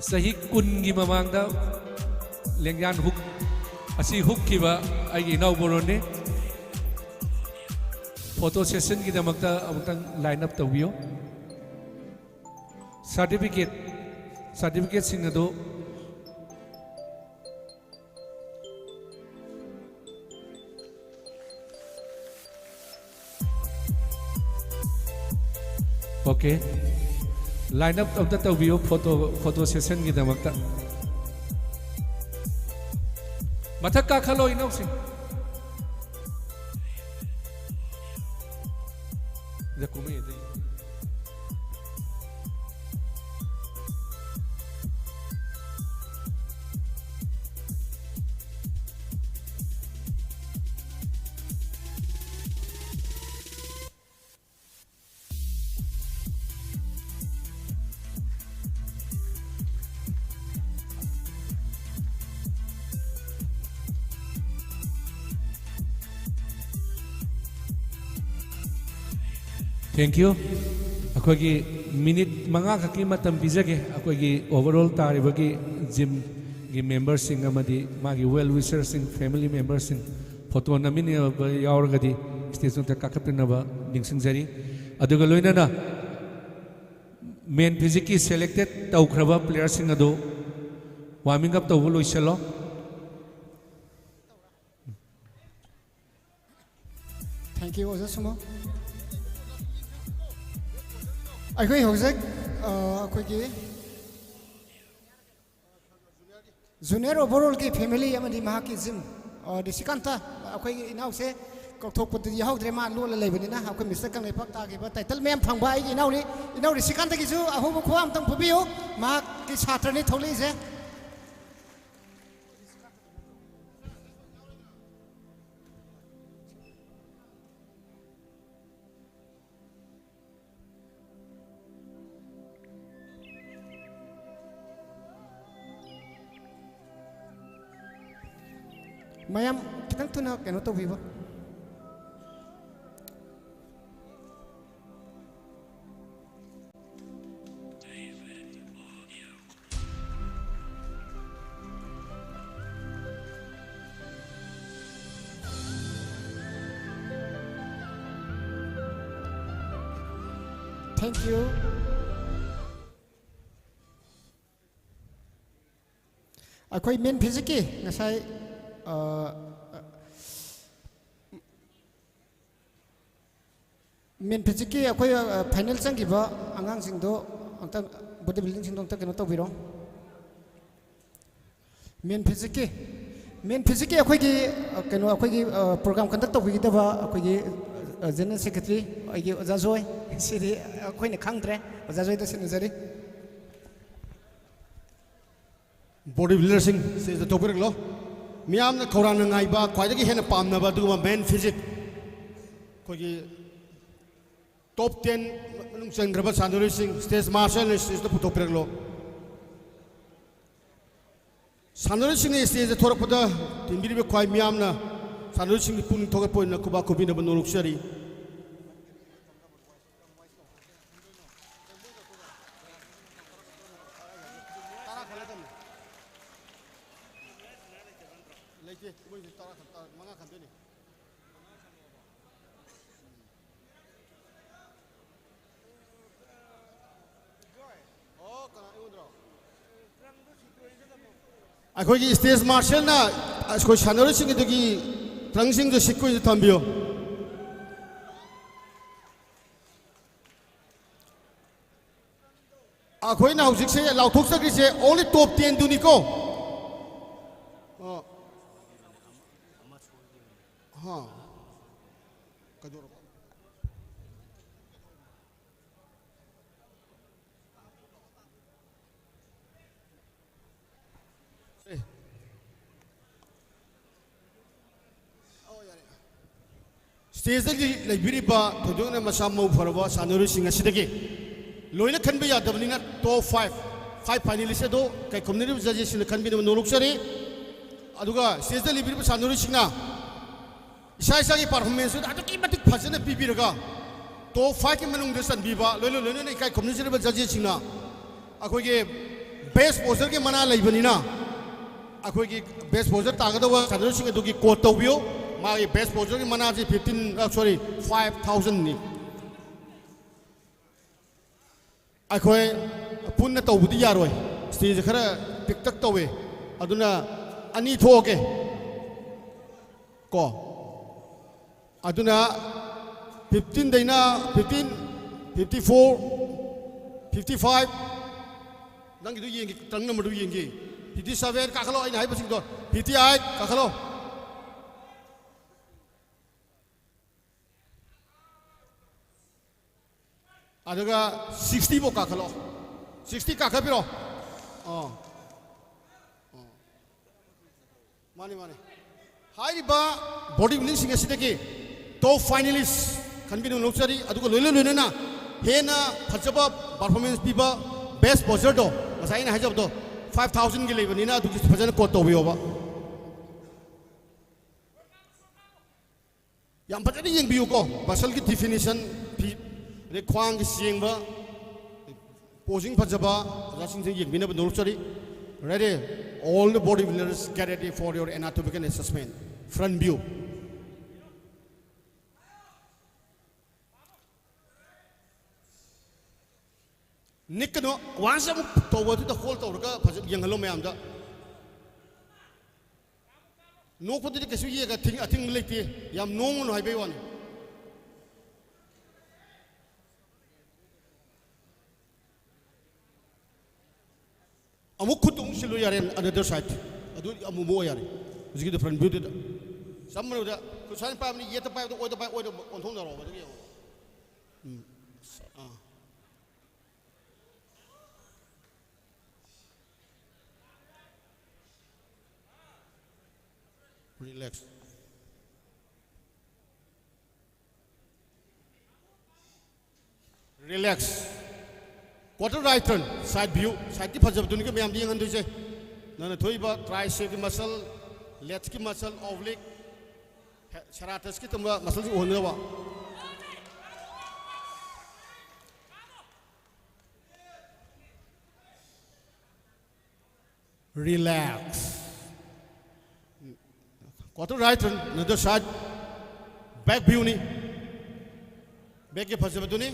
ꯆꯍꯤ ꯀꯨꯟꯒꯤ ꯃꯃꯥꯡꯗ ꯂꯦꯡꯌꯥꯟ ꯍꯨꯛ ꯑꯁꯤ ꯍꯨꯛꯈꯤꯕ ꯑꯩꯒꯤ ꯏꯅꯥꯎ ꯕꯣꯔꯣꯟꯅꯤ꯫ Photo sessionꯒꯤꯗꯃꯛꯇ ꯑꯃꯨꯛꯇꯪ line up ꯇꯧꯕꯤꯌꯨ꯫ Certificate, certificateꯁꯤꯡ ꯑꯗꯨ Okay. Line up ꯑꯝꯇ ꯇꯧꯕꯤꯌꯨ photo, photo sessionꯒꯤꯗꯃꯛꯇ꯫ ꯃꯊꯛ ꯀꯥꯈꯠꯂꯣ ꯏꯅꯥꯎꯁꯤꯡ꯫ ꯁꯤꯗ ꯀꯨꯝꯃꯛꯑꯦ ꯑꯇꯩ꯫ Thank you. ꯑꯩꯈꯣꯏꯒꯤ ꯃꯤꯅꯤꯠ ꯃꯉꯥꯈꯛꯀꯤ ꯃꯇꯝ ꯄꯤꯖꯒꯦ꯫ ꯑꯩꯈꯣꯏꯒꯤ overall ꯇꯥꯔꯤꯕꯒꯤ ꯖꯤꯝꯒꯤ ꯃꯦꯝꯕꯔꯁꯤꯡ ꯑꯃꯗꯤ ꯃꯥꯒꯤ well wisherꯁꯤꯡ, family memberꯁꯤꯡ, ꯐꯣꯇꯣ ꯅꯝꯃꯤꯟꯅꯕ ꯌꯥꯎꯔꯒꯗꯤ ꯁ꯭ꯇꯦꯖꯇ ꯀꯥꯈꯠꯄꯤꯅꯕ ꯅꯤꯡꯁꯤꯡꯖꯔꯤ꯫ ꯑꯗꯨꯒ ꯂꯣꯏꯅꯅ ꯃꯦꯟ ꯐꯤꯖꯤꯛꯀꯤ ꯁꯦꯂꯦꯛꯇꯦꯠ ꯇꯧꯈ꯭ꯔꯕ ꯄ꯭ꯂꯦꯌꯔꯁꯤꯡ ꯑꯗꯨ ꯋꯥꯔꯃꯤꯡ ꯑꯞ ꯇꯧꯕ ꯂꯣꯏꯁꯤꯜꯂꯣ꯫ Thank you, ꯑꯣꯖꯥ ꯁꯨꯃꯣ꯫ ꯑꯩꯈꯣꯏ ꯍꯧꯖꯤꯛ ꯑ, ꯑꯩꯈꯣꯏꯒꯤ ꯖꯨꯅꯤꯌꯔ ꯑꯣꯚꯔꯑꯣꯜꯒꯤ ꯐꯦꯃꯤꯂꯤ ꯑꯃꯗꯤ ꯃꯍꯥꯛꯀꯤ ꯖꯤꯝ, ꯑ, ꯅꯤꯁꯤꯀꯥꯟꯇ, ꯑꯩꯈꯣꯏꯒꯤ ꯏꯅꯥꯎꯁꯦ ꯀꯧꯊꯣꯛꯄꯗꯤ ꯌꯥꯍꯧꯗ꯭ꯔꯦ, ꯃꯥ ꯂꯣꯜꯂ ꯂꯩꯕꯅꯤꯅ꯫ ꯑꯩꯈꯣꯏ ꯃꯤꯁꯇꯔ ꯀꯪꯂꯩꯄꯥꯛ ꯇꯥꯈꯤꯕ ꯇꯥꯏꯇꯜ ꯃꯌꯥꯝ ꯐꯪꯕ ꯑꯩꯒꯤ ꯏꯅꯥꯎꯅꯤ, ꯏꯅꯥꯎ ꯅꯤꯁꯤꯀꯥꯟꯇꯒꯤꯁꯨ ꯑꯍꯧꯕ ꯈꯨꯋꯥ ꯑꯝꯇꯪ ꯐꯨꯕꯤꯌꯨ꯫ ꯃꯍꯥꯛꯀꯤ ꯁꯥꯇ꯭ꯔꯅꯤ ꯊꯣꯛꯂꯛꯏꯁꯦ꯫ ꯃꯌꯥꯝ ꯈꯤꯇꯪ ꯊꯨꯅ ꯀꯩꯅꯣ ꯇꯧꯕꯤꯕ꯫ Thank you. ꯑꯩꯈꯣꯏ ꯃꯦꯟ ꯐꯤꯖꯤꯛꯀꯤ ꯉꯁꯥꯏ, ꯑ, ꯃꯦꯟ ꯐꯤꯖꯤꯛꯀꯤ ꯑꯩꯈꯣꯏ, ꯑ, ꯐꯥꯏꯅꯦꯜ ꯆꯪꯈꯤꯕ ꯑꯉꯥꯡꯁꯤꯡꯗꯣ ꯑꯝꯇ, ꯕꯣꯗꯤ ꯕꯤꯜꯗꯤꯡꯁꯤꯡꯗꯣ ꯑꯝꯇ ꯀꯩꯅꯣ ꯇꯧꯕꯤꯔꯣ꯫ ꯃꯦꯟ ꯐꯤꯖꯤꯛꯀꯤ, ꯃꯦꯟ ꯐꯤꯖꯤꯛꯀꯤ ꯑꯩꯈꯣꯏꯒꯤ, ꯑ, ꯀꯩꯅꯣ, ꯑꯩꯈꯣꯏꯒꯤ, ꯑ, ꯄ꯭ꯔꯣꯒ꯭ꯔꯥꯝ ꯀꯟꯗꯛ ꯇꯧꯕꯤꯒꯗꯕ ꯑꯩꯈꯣꯏꯒꯤ, ꯑ, ꯖꯦꯅꯔꯦꯜ ꯁꯦꯀ꯭ꯔꯦꯇꯔꯤ, ꯑꯩꯒꯤ ꯑꯣꯖꯥ ꯖꯣꯏ, ꯁꯤꯗꯤ ꯑꯩꯈꯣꯏꯅ ꯈꯪꯗ꯭ꯔꯦ꯫ ꯑꯣꯖꯥ ꯖꯣꯏꯗ ꯁꯤꯟꯅꯖꯔꯤ꯫ ꯕꯣꯗꯤ ꯕꯤꯜꯗꯔꯁꯤꯡ ꯁ꯭ꯇꯦꯖꯇ ꯊꯣꯛꯄꯤꯔꯛꯂꯣ꯫ ꯃꯤꯌꯥꯝꯅ ꯈꯧꯔꯥꯡꯅ ꯉꯥꯏꯕ, ꯈ꯭ꯋꯥꯏꯗꯒꯤ ꯍꯦꯟꯅ ꯄꯥꯝꯅꯕ ꯑꯗꯨꯒꯨꯝꯕ ꯃꯦꯟ ꯐꯤꯖꯤꯛ, ꯑꯩꯈꯣꯏꯒꯤ ꯇꯣꯞ ꯇꯦꯟ ꯃꯅꯨꯡ ꯆꯟꯈ꯭ꯔꯕ ꯁꯥꯟꯅꯔꯣꯏꯁꯤꯡ ꯁ꯭ꯇꯦꯖ ꯃꯥꯔꯁꯦꯜ ꯁ꯭ꯇꯦꯖꯇ ꯄꯨꯊꯣꯛꯄꯤꯔꯛꯂꯣ꯫ ꯁꯥꯟꯅꯔꯣꯏꯁꯤꯡꯅ ꯁ꯭ꯇꯦꯖꯇ ꯊꯣꯔꯛꯄꯗ ꯇꯤꯟꯕꯤꯔꯤꯕ ꯈ꯭ꯋꯥꯏ ꯃꯤꯌꯥꯝꯅ ꯁꯥꯟꯅꯔꯣꯏꯁꯤꯡꯒꯤ ꯄꯨꯛꯅꯤꯡ ꯊꯧꯒꯠꯄ ꯑꯣꯏꯅ ꯈꯨꯕꯥꯛ ꯈꯨꯕꯤꯅꯕ ꯅꯣꯂꯨꯛꯆꯔꯤ꯫ ꯂꯩꯇꯦ, ꯃꯣꯏꯁꯨ ꯇꯔꯥ ꯈꯛ, ꯇꯔꯥ, ꯃꯉꯥ ꯈꯟꯗꯣꯏꯅꯤ꯫ ꯑꯣ, ꯀꯅꯥ, ꯑꯩꯉꯣꯟꯗꯔꯣ? ꯑꯩꯈꯣꯏꯒꯤ ꯁ꯭ꯇꯦꯖ ꯃꯥꯔꯁꯦꯜꯅ ꯑꯩꯈꯣꯏ ꯁꯥꯟꯅꯔꯣꯏꯁꯤꯡ ꯑꯗꯨꯒꯤ ꯇ꯭ꯔꯪꯁꯤꯡꯗꯨ ꯁꯤꯛ ꯑꯣꯏꯅ ꯊꯝꯕꯤꯌꯨ꯫ ꯑꯩꯈꯣꯏꯅ ꯍꯧꯖꯤꯛꯁꯦ ꯂꯥꯎꯊꯣꯛꯆꯈ꯭ꯔꯤꯁꯦ only top ten ꯗꯨꯅꯤꯀꯣ꯫ ꯑ꯫ ꯍꯥ꯫ ꯀꯩꯗꯧꯔꯕ? ꯑꯦ꯫ ꯁ꯭ꯇꯦꯖꯇꯒꯤ ꯂꯩꯕꯤꯔꯤꯕ ꯊꯣꯏꯗꯣꯛꯅ ꯃꯁꯥ ꯃꯎ ꯐꯔꯕ ꯁꯥꯟꯅꯔꯣꯏꯁꯤꯡ ꯑꯁꯤꯗꯒꯤ ꯂꯣꯏꯅ ꯈꯟꯕ ꯌꯥꯗꯕꯅꯤꯅ top five, five finalist ꯑꯗꯨ ꯀꯩꯈꯨꯝꯅꯔꯤꯕ judgeꯁꯤꯡꯅ ꯈꯟꯕꯤꯅꯕ ꯅꯣꯂꯨꯛꯆꯔꯤ꯫ ꯑꯗꯨꯒ ꯁ꯭ꯇꯦꯖꯇ ꯂꯩꯕꯤꯔꯤꯕ ꯁꯥꯟꯅꯔꯣꯏꯁꯤꯡꯅ ꯏꯁꯥ ꯏꯁꯥꯒꯤ performanceꯇꯨ ꯑꯗꯨꯛꯀꯤ ꯃꯇꯤꯛ ꯐꯖꯅ ꯄꯤꯕꯤꯔꯒ top fiveꯀꯤ ꯃꯅꯨꯡꯗ ꯆꯟꯕꯤꯕ, ꯂꯣꯏꯅ ꯂꯣꯏꯅꯅ ꯏꯀꯥꯏ ꯈꯨꯝꯅꯖꯔꯤꯕ judgeꯁꯤꯡꯅ ꯑꯩꯈꯣꯏꯒꯤ best poserꯒꯤ ꯃꯅꯥ ꯂꯩꯕꯅꯤꯅ, ꯑꯩꯈꯣꯏꯒꯤ best poser ꯇꯥꯒꯗꯧꯕ ꯁꯥꯟꯅꯔꯣꯏꯁꯤꯡ ꯑꯗꯨꯒꯤ quote ꯇꯧꯕꯤꯌꯨ꯫ ꯃꯥꯒꯤ best poserꯒꯤ ꯃꯅꯥꯁꯤ fifteen, ꯑ, sorry, five thousandꯅꯤ꯫ ꯑꯩꯈꯣꯏ ꯄꯨꯟꯅ ꯇꯧꯕꯗꯤ ꯌꯥꯔꯣꯏ, stageꯁꯦ ꯈꯔ ꯄꯤꯛꯇꯛ ꯇꯧꯋꯦ, ꯑꯗꯨꯅ ꯑꯅꯤ ꯊꯣꯛꯑꯒꯦ ꯀꯣ꯫ ꯑꯗꯨꯅ fifteenꯗꯩꯅ fifteen, fifty-four, fifty-five, ꯅꯪꯒꯤꯗꯨ ꯌꯦꯡꯒꯦ, trunk numberꯗꯨ ꯌꯦꯡꯒꯦ꯫ Fifty-seven ꯀꯥꯈꯠꯂꯣ, ꯑꯩꯅ ꯍꯥꯏꯕꯁꯤꯡꯗꯣ꯫ Fifty-eight ꯀꯥꯈꯠꯂꯣ꯫ ꯑꯗꯨꯒ sixty ꯐꯥꯎ ꯀꯥꯈꯠꯂꯣ꯫ Sixty ꯀꯥꯈꯠꯄꯤꯔꯣ꯫ ꯑꯥ꯫ ꯑꯥ꯫ ꯃꯥꯅꯤ, ꯃꯥꯅꯤ꯫ ꯍꯥꯏꯔꯤꯕ body buildingꯁꯤꯡ ꯑꯁꯤꯗꯒꯤ top finalist ꯈꯟꯕꯤꯗꯨꯅ ꯂꯧꯖꯔꯤ, ꯑꯗꯨꯒ ꯂꯣꯏꯅ ꯂꯣꯏꯅꯅ ꯍꯦꯟꯅ ꯐꯖꯕ performance ꯄꯤꯕ best poserꯗꯣ, ꯉꯁꯥꯏ ꯑꯩꯅ ꯍꯥꯏꯖꯕꯗꯣ, five thousandꯒꯤ ꯂꯩꯕꯅꯤꯅ ꯑꯗꯨꯒꯤꯁꯨ ꯐꯖꯅ quote ꯇꯧꯕꯤꯌꯣꯕ꯫ ꯌꯥꯝ ꯐꯖꯅ ꯌꯦꯡꯕꯤꯌꯨꯀꯣ, muscleꯒꯤ definition, ꯐꯤ-, ꯑꯗꯩ ꯈ꯭ꯋꯥꯡꯒꯤ ꯆꯦꯡꯕ, posing ꯐꯖꯕ, ꯑꯣꯖꯥꯁꯤꯡꯁꯤꯅ ꯌꯦꯡꯕꯤꯅꯕ ꯅꯣꯂꯨꯛꯆꯔꯤ꯫ Ready? All the bodybuilders, get ready for your anatomical assessment. Front view. ꯅꯤꯛꯀꯅꯣ, ꯋꯥꯟꯁ ꯑꯃꯨꯛ ꯇꯧꯕꯗꯨꯗ ꯍꯣꯜ ꯇꯧꯔꯒ ꯐꯖꯅ ꯌꯦꯡꯍꯜꯂꯣ ꯃꯌꯥꯝꯗ꯫ ꯅꯣꯛꯄꯗꯨꯗꯤ ꯀꯩꯁꯨ ꯌꯦꯡꯉ ꯑꯊꯤꯡ-, ꯑꯊꯤꯡꯕ ꯂꯩꯇꯦ꯫ ꯌꯥꯝ ꯅꯣꯡꯉꯨꯅꯨ ꯍꯥꯏꯕꯩ ꯋꯥꯅꯤ꯫ ꯑꯃꯨꯛ ꯈꯨꯠꯇꯨ ꯑꯃꯨꯛ ꯁꯤꯜꯂꯨ ꯌꯥꯔꯦ, another side꯫ ꯑꯗꯨ ꯑꯃꯨꯛ ꯃꯨꯛ ꯌꯥꯔꯦ꯫ ꯍꯧꯖꯤꯛꯀꯤꯗꯣ front view ꯗꯨꯗ꯫ ꯆꯞ ꯃꯥꯟꯅꯕꯗ ꯈꯨꯠ ꯁꯥꯏꯅ ꯄꯥꯏꯕꯅꯤ, ꯌꯦꯠꯇ ꯄꯥꯏꯕꯗ ꯑꯣꯏꯗ ꯄꯥꯏ, ꯑꯣꯏꯗ ꯑꯣꯟꯊꯣꯛꯅꯔꯣꯕ, ꯑꯗꯨꯒ ꯌꯦꯡꯉꯣ꯫ ꯎꯝ꯫ ꯑꯥ꯫ Relax. Relax. Quarter right turn, side view, side ꯀꯤ ꯐꯖꯕꯗꯨꯅꯤꯀꯣ ꯃꯌꯥꯝꯗ ꯌꯦꯡꯍꯟꯗꯣꯏꯁꯦ꯫ ꯅꯪꯅ ꯊꯣꯛꯏꯕ tricep ꯀꯤ muscle, lat ꯀꯤ muscle, oblique, serratus ꯀꯤ ꯇꯨꯝꯕ muscle ꯁꯤꯡ ꯎꯍꯟꯒꯗꯕ꯫ Relax. Quarter right turn, another side. Back view ꯅꯤ꯫ Back ꯀꯤ ꯐꯖꯕꯗꯨꯅꯤ꯫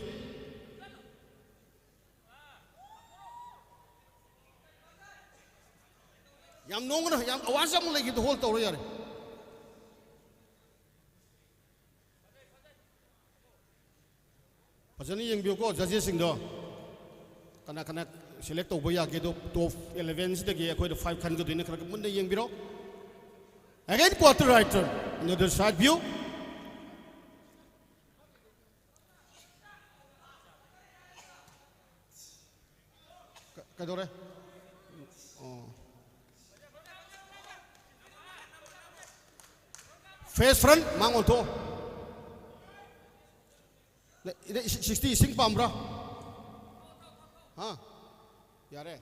ꯌꯥꯝ ꯅꯣꯡꯒꯅꯨ, ꯌꯥꯝ ꯑꯋꯥꯖ ꯑꯃꯨꯛ ꯂꯩꯈꯤꯕꯗꯣ ꯍꯣꯜ ꯇꯧꯔꯣ ꯌꯥꯔꯦ꯫ ꯐꯖꯅ ꯌꯦꯡꯕꯤꯌꯨꯀꯣ, ꯖꯖꯦꯁꯁꯤꯡꯗꯣ꯫ ꯀꯅꯥ ꯀꯅꯥ select ꯇꯧꯕ ꯌꯥꯒꯦꯗꯣ, top eleven ꯁꯤꯗꯒꯤ ꯑꯩꯈꯣꯏꯅ five ꯈꯟꯒꯗꯣꯏꯅꯤ, ꯈꯔ ꯈꯔ ꯃꯨꯟꯅ ꯌꯦꯡꯕꯤꯔꯣ꯫ Again, quarter right turn, another side view. ꯀ-, ꯀꯩꯗꯧꯔꯦ? ꯑꯣ꯫ Face front, ꯃꯥꯡ ꯑꯣꯟꯊꯣꯛꯑꯣ꯫ ꯏꯗ ꯏꯁꯤꯡ, sixty ꯏꯁꯤꯡ ꯄꯥꯝꯕ꯭ꯔꯥ? ꯍꯥ? ꯌꯥꯔꯦ?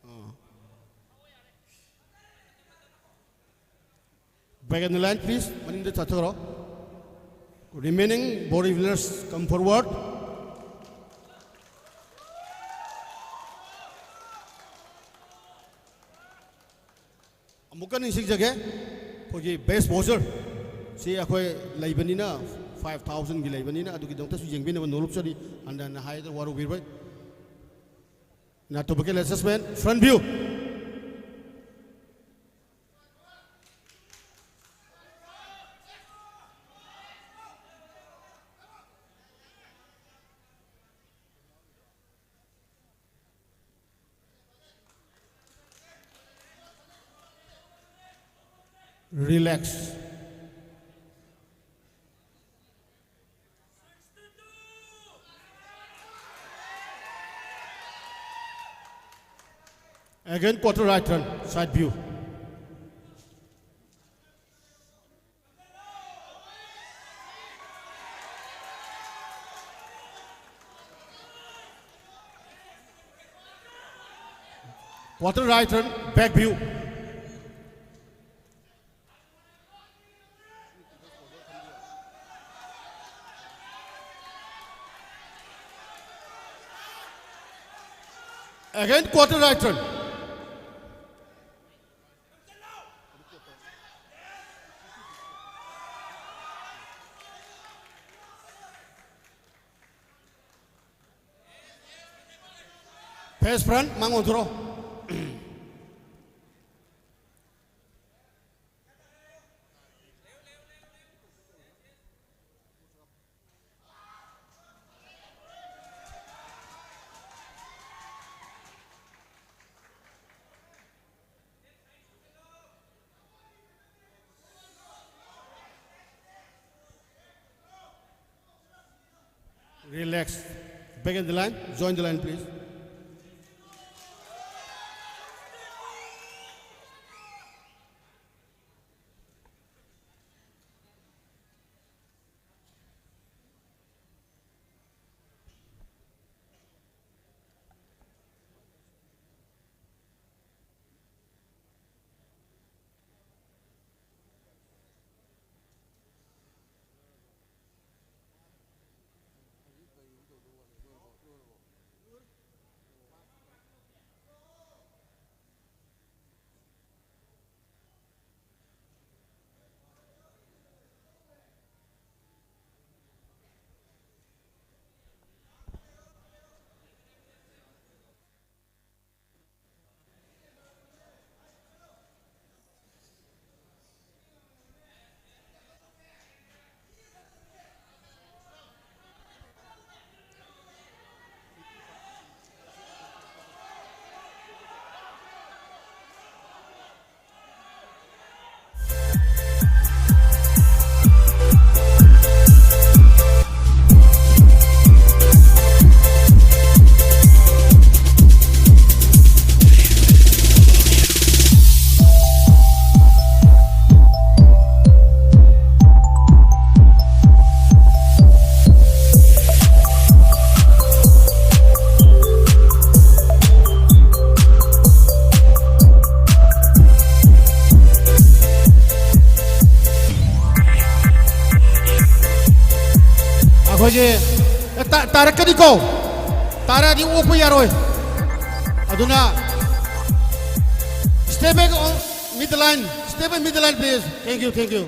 ꯑꯥ꯫ Back in the line, please. ꯃꯅꯤꯡꯗ ꯆꯠꯊꯔꯣ꯫ Remaining bodybuilders, come forward. ꯑꯃꯨꯛꯀ ꯅꯤꯡꯁꯤꯡꯖꯒꯦ, ꯑꯩꯈꯣꯏꯒꯤ best poser ꯁꯤ ꯑꯩꯈꯣꯏ ꯂꯩꯕꯅꯤꯅ, five thousand ꯒꯤ ꯂꯩꯕꯅꯤꯅ, ꯑꯗꯨꯒꯤꯗꯃꯛꯇꯁꯨ ꯌꯦꯡꯕꯤꯅꯕ ꯅꯣꯂꯨꯛꯆꯔꯤ꯫ ꯍꯟꯅ ꯍꯟꯅ ꯍꯥꯏꯗꯅ ꯋꯥꯔꯧꯕꯤꯔꯣꯏ꯫ Now to begin assessment, front view. Relax. Again, quarter right turn, side view. Quarter right turn, back view. Again, quarter right turn. Face front, ꯃꯥꯡ ꯑꯣꯟꯊꯣꯔꯛꯑꯣ꯫ Relax. Back in the line. Join the line, please. ꯑꯦ, ꯇꯥ-, ꯇꯥꯔꯛꯀꯅꯤꯀꯣ꯫ ꯇꯥꯔꯛꯑꯗꯤ ꯑꯣꯛꯄ ꯌꯥꯔꯣꯏ꯫ ꯑꯗꯨꯅ, step back on mid line, step back mid line, please. Thank you, thank you.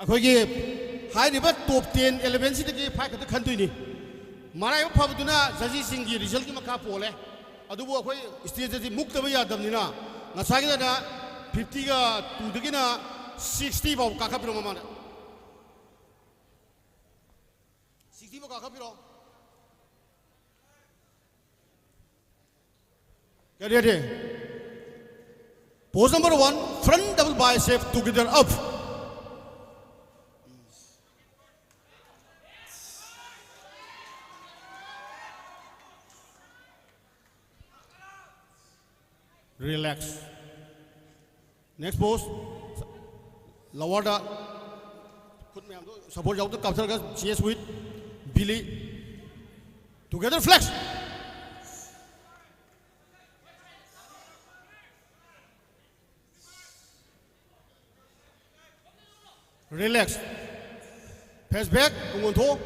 ꯑꯩꯈꯣꯏꯒꯤ ꯍꯥꯏꯔꯤꯕ top ten eleven ꯁꯤꯗꯒꯤ five ꯈꯛꯇ ꯈꯟꯗꯣꯏꯅꯤ꯫ ꯃꯔꯥꯏꯕꯛ ꯐꯕꯗꯨꯅ judge ꯁꯤꯡꯒꯤ result ꯀꯤ ꯃꯈꯥ ꯄꯣꯜꯂꯦ꯫ ꯑꯗꯨꯕꯨ ꯑꯩꯈꯣꯏ stage ꯑꯁꯤ ꯃꯨꯛꯇꯕ ꯌꯥꯗꯕꯅꯤꯅ, ꯉꯁꯥꯏꯒꯤꯗꯅ fifty ꯒ two ꯗꯒꯤꯅ sixty ꯐꯥꯎ ꯀꯥꯈꯠꯄꯤꯔꯣ ꯃꯃꯥꯡꯗ꯫ Sixty ꯐꯥꯎ ꯀꯥꯈꯠꯄꯤꯔꯣ꯫ Get ready. Pose number one, front double bicep together up. Relax. Next pose. Lower ꯗ ꯈꯨꯠ ꯃꯌꯥꯝꯗꯣ support ꯌꯥꯎꯗ ꯀꯥꯞꯊꯔꯒ, chest with belly together flex. Relax. Face back, ꯇꯨꯡ ꯑꯣꯟꯊꯣꯛꯑꯣ꯫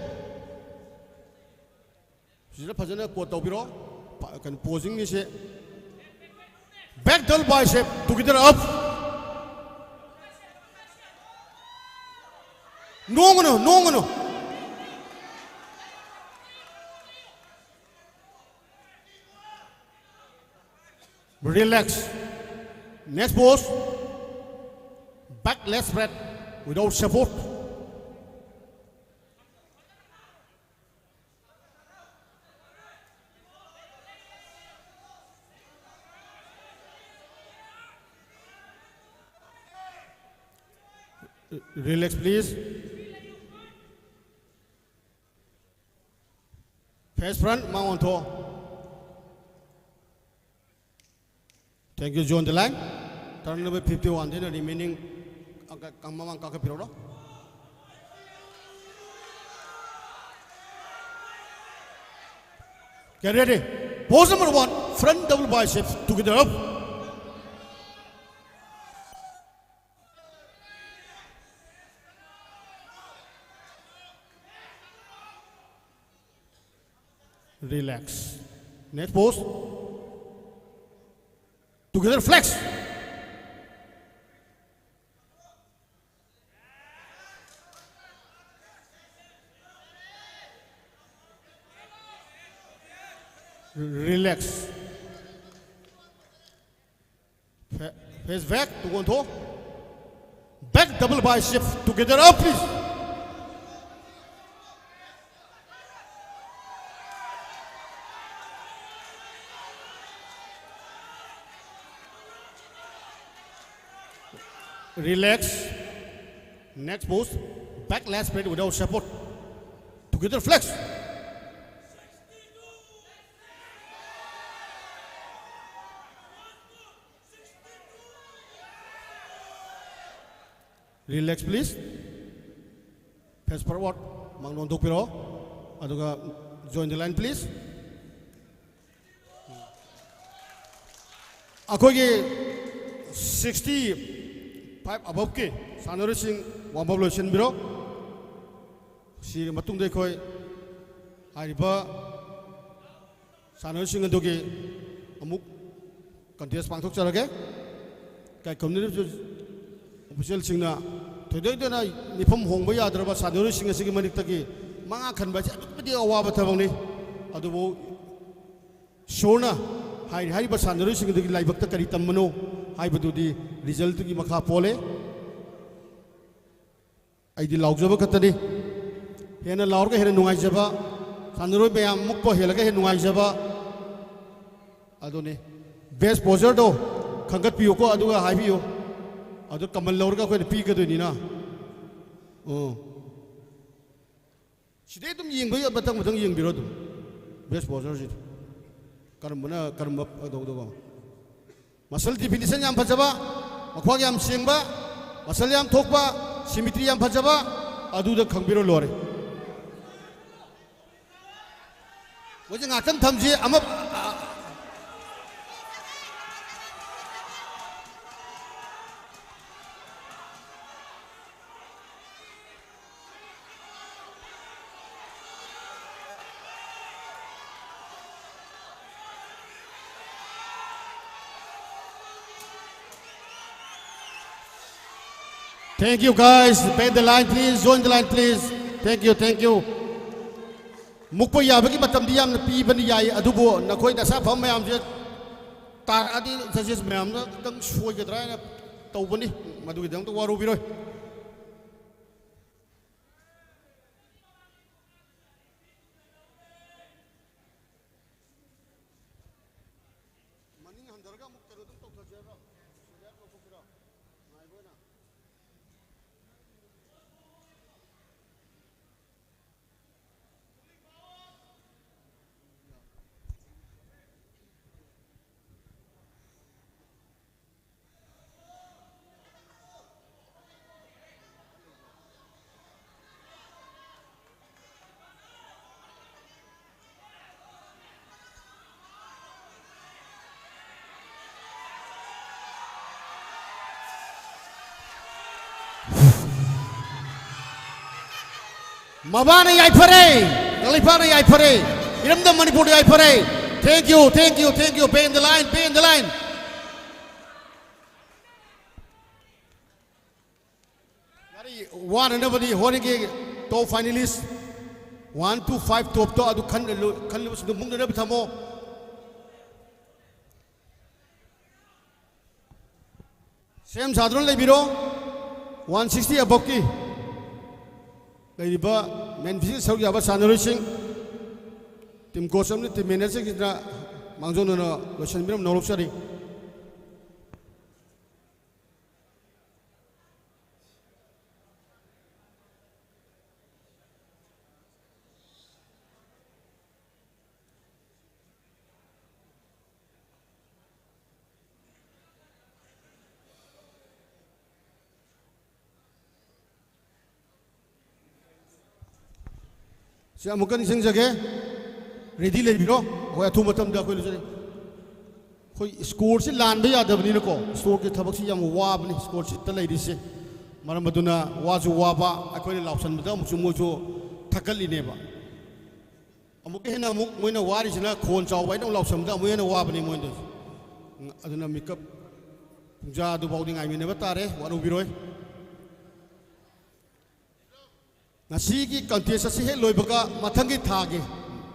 ꯁꯤꯗ ꯐꯖꯅ ꯀꯣꯠ ꯇꯧꯕꯤꯔꯣ꯫ ꯄ-, ꯀꯩꯅꯣ, posing ꯅꯤꯁꯦ꯫ Back double bicep together up. ꯅꯣꯡꯒꯅꯨ, ꯅꯣꯡꯒꯅꯨ꯫ Relax. Next pose. Back leg spread without support. Relax, please. Face front, ꯃꯥꯡ ꯑꯣꯟꯊꯣꯛꯑꯣ꯫ Thank you, John Delang. Turn number fifty-one ꯗꯩꯅ remaining ꯀ-, ꯀ-, ꯃꯃꯥꯡ ꯀꯥꯈꯠꯄꯤꯔꯛꯎꯔꯣ꯫ Get ready. Pose number one, front double biceps together up. Relax. Next pose. Together flex. Relax. Fa- Face back to control. Back double bicep together up, please. Relax. Next pose. Back lat spread without support. Together flex. Relax, please. Face forward. ꯃꯥꯡꯂꯣꯝ ꯊꯣꯛꯄꯤꯔꯣ꯫ ꯑꯗꯨꯒ join the line, please. ꯑꯩꯈꯣꯏꯒꯤ sixty five aboveꯀꯤ ꯁꯥꯟꯅꯔꯣꯏꯁꯤꯡ warm up ꯂꯣꯏꯁꯤꯟꯕꯤꯔꯣ꯫ ꯁꯤꯒꯤ ꯃꯇꯨꯡꯗ ꯑꯩꯈꯣꯏ ꯍꯥꯏꯔꯤꯕ ꯁꯥꯟꯅꯔꯣꯏꯁꯤꯡ ꯑꯗꯨꯒꯤ ꯑꯃꯨꯛ contest ꯄꯥꯡꯊꯣꯛꯆꯔꯒꯦ꯫ ꯀꯩ community officialꯁꯤꯡꯅ ꯊꯣꯏꯗꯣꯛꯇꯅ ꯃꯤꯐꯝ ꯍꯣꯡꯕ ꯌꯥꯗ꯭ꯔꯕ ꯁꯥꯟꯅꯔꯣꯏꯁꯤꯡ ꯑꯁꯤꯒꯤ ꯃꯔꯛꯇꯒꯤ ꯃꯉꯥ ꯈꯟꯕ ꯑꯁꯤ ꯑꯗꯨꯛꯀꯤ ꯃꯇꯤꯛ ꯑꯋꯥꯕ ꯊꯕꯛꯅꯤ꯫ ꯑꯗꯨꯕꯨ ꯏꯁꯣꯔꯅ ꯍꯥꯏꯔꯤ ꯍꯥꯏꯔꯤꯕ ꯁꯥꯟꯅꯔꯣꯏꯁꯤꯡ ꯑꯗꯨꯒꯤ ꯂꯥꯏꯕꯛꯇ ꯀꯔꯤ ꯇꯝꯕꯅꯣ ꯍꯥꯏꯕꯗꯨꯗꯤ resultꯇꯨꯒꯤ ꯃꯈꯥ ꯄꯣꯜꯂꯦ꯫ ꯑꯩꯗꯤ ꯂꯥꯎꯖꯕ ꯈꯛꯇꯅꯤ꯫ ꯍꯦꯟꯅ ꯂꯥꯎꯔꯒ ꯍꯦꯟꯅ ꯅꯨꯡꯉꯥꯏꯖꯕ, ꯁꯥꯟꯅꯔꯣꯏ ꯃꯌꯥꯝ ꯃꯨꯛꯄ ꯍꯦꯜꯂꯒ ꯍꯦꯟꯅ ꯅꯨꯡꯉꯥꯏꯖꯕ꯫ ꯑꯗꯨꯅꯤ, best poserꯗꯣ ꯈꯟꯒꯠꯄꯤꯌꯨꯀꯣ, ꯑꯗꯨꯒ ꯍꯥꯏꯕꯤꯌꯨ꯫ ꯑꯗꯨ ꯀꯃꯟ ꯂꯧꯔꯒ ꯑꯩꯈꯣꯏꯅ ꯄꯤꯒꯗꯣꯏꯅꯤꯅ꯫ ꯎꯝ꯫ ꯁꯤꯗꯩ ꯑꯗꯨꯝ ꯌꯦꯡꯕ ꯌꯥ-, ꯃꯊꯪ ꯃꯊꯪ ꯌꯦꯡꯕꯤꯔꯣ ꯑꯗꯨꯝ꯫ Best poserꯁꯤꯗꯤ꯫ ꯀꯔꯝꯕꯅ ꯀꯔꯝꯕ ꯇꯧꯗꯧꯕ? Muscle definition ꯌꯥꯝ ꯐꯖꯕ, ꯃꯈ꯭ꯋꯥꯡ ꯌꯥꯝ ꯁꯦꯡꯕ, muscle ꯌꯥꯝ ꯊꯣꯛꯄ, symmetry ꯌꯥꯝ ꯐꯖꯕ, ꯑꯗꯨꯗ ꯈꯪꯕꯤꯔꯣ ꯂꯣꯏꯔꯦ꯫ ꯃꯣꯏꯁꯦ ꯉꯥꯛꯇꯪ ꯊꯝꯁꯤ, ꯑꯃ, Thank you, guys. Bend the line, please. Join the line, please. Thank you, thank you. ꯃꯨꯛꯄ ꯌꯥꯕꯒꯤ ꯃꯇꯝꯗꯤ ꯌꯥꯝꯅ ꯄꯤꯕꯅꯤ, ꯌꯥꯏ, ꯑꯗꯨꯕꯨ ꯅꯈꯣꯏ ꯅꯁꯥ ꯐꯕ ꯃꯌꯥꯝꯁꯦ ꯇꯥꯔꯛꯑꯗꯤ judges ꯃꯌꯥꯝꯅ ꯈꯤꯇꯪ ꯁꯣꯏꯒꯗ꯭ꯔꯥ ꯍꯥꯏꯅ ꯇꯧꯕꯅꯤ꯫ ꯃꯗꯨꯒꯤꯗꯃꯛꯇ ꯋꯥꯔꯧꯕꯤꯔꯣꯏ꯫ ꯃꯅꯤꯡ ꯍꯟꯊꯔꯒ ꯑꯃꯨꯛ ꯀꯩꯅꯣꯗꯪ ꯇꯧꯊꯁꯦ ꯍꯥꯏꯕ꯭ꯔꯣ? ꯁꯤꯗ ꯂꯧꯊꯣꯛꯁꯤꯔꯣ? ꯉꯥꯏꯕ ꯑꯣꯏꯅ꯫ ꯃꯃꯥꯅ ꯌꯥꯏꯐꯔꯦ, ꯀꯪꯂꯩꯄꯥꯛꯅ ꯌꯥꯏꯐꯔꯦ, ꯏꯔꯝꯗꯝ ꯃꯅꯤꯄꯨꯔꯗ ꯌꯥꯏꯐꯔꯦ꯫ Thank you, thank you, thank you. Pay in the line, pay in the line. ꯋꯥꯅꯅꯕꯅꯤ ꯍꯣꯔꯦꯟꯒꯤ top finalist one to five topꯇꯣ ꯑꯗꯨ ꯈꯟ-, ꯈꯜꯂꯤꯕꯁꯤꯡꯗꯣ ꯃꯨꯛꯅꯅꯕ ꯊꯝꯃꯣ꯫ ꯁꯦꯝ ꯁꯥꯗꯨꯅ ꯂꯩꯕꯤꯔꯣ꯫ One sixty aboveꯀꯤ ꯂꯩꯔꯤꯕ men physique ꯁꯔꯨꯛ ꯌꯥꯕ ꯁꯥꯟꯅꯔꯣꯏꯁꯤꯡ, team coach ꯑꯃꯗꯤ team managerꯁꯤꯡꯁꯤꯅ ꯃꯥꯡꯖꯧꯅꯅ ꯂꯣꯏꯁꯤꯟꯕꯤꯔꯝꯅ ꯍꯧꯔꯛꯆꯔꯤ꯫ ꯁꯤ ꯑꯃꯨꯛꯀ ꯅꯤꯡꯁꯤꯡꯖꯒꯦ, ready ꯂꯩꯕꯤꯔꯣ꯫ ꯑꯩꯈꯣꯏ ꯑꯊꯨꯕ ꯃꯇꯝꯗ ꯑꯩꯈꯣꯏ ꯂꯣꯏꯖꯔꯦ꯫ ꯑꯩꯈꯣꯏ scoreꯁꯤ ꯂꯥꯟꯕ ꯌꯥꯗꯕꯅꯤꯅꯀꯣ, scoreꯒꯤ ꯊꯕꯛꯁꯤ ꯌꯥꯝ ꯋꯥꯕꯅꯤ, score sheetꯇ ꯂꯩꯔꯤꯁꯦ꯫ ꯃꯔꯝ ꯑꯗꯨꯅ ꯋꯥꯁꯨ ꯋꯥꯕ, ꯑꯩꯈꯣꯏꯅ ꯂꯥꯎꯁꯟꯕꯗ ꯑꯃꯨꯛꯁꯨ ꯃꯣꯏꯁꯨ ꯊꯛꯀꯠꯂꯤꯅꯦꯕ꯫ ꯑꯃꯨꯛꯀ ꯍꯦꯟꯅ ꯑꯃꯨꯛ ꯃꯣꯏꯅ ꯋꯥꯔꯤꯁꯤꯅ ꯈꯣꯟ ꯆꯥꯎꯕ ꯍꯥꯏꯅ ꯑꯃꯨꯛ ꯂꯥꯎꯁꯟꯕꯗ ꯑꯃꯨꯛ ꯍꯦꯟꯅ ꯋꯥꯕꯅꯤ ꯃꯣꯏꯗꯁꯨ꯫ ꯑꯗꯨꯅ ꯃꯤꯀꯞ ꯄꯨꯡꯖꯥ ꯑꯗꯨꯐꯥꯎꯗꯤ ꯉꯥꯏꯃꯤꯟꯅꯕ ꯇꯥꯔꯦ, ꯋꯥꯔꯧꯕꯤꯔꯣꯏ꯫ ꯉꯁꯤꯒꯤ ꯀꯟꯇꯦꯁ ꯑꯁꯤ ꯍꯦꯛ ꯂꯣꯏꯕꯒ ꯃꯊꯪꯒꯤ ꯊꯥꯒꯤ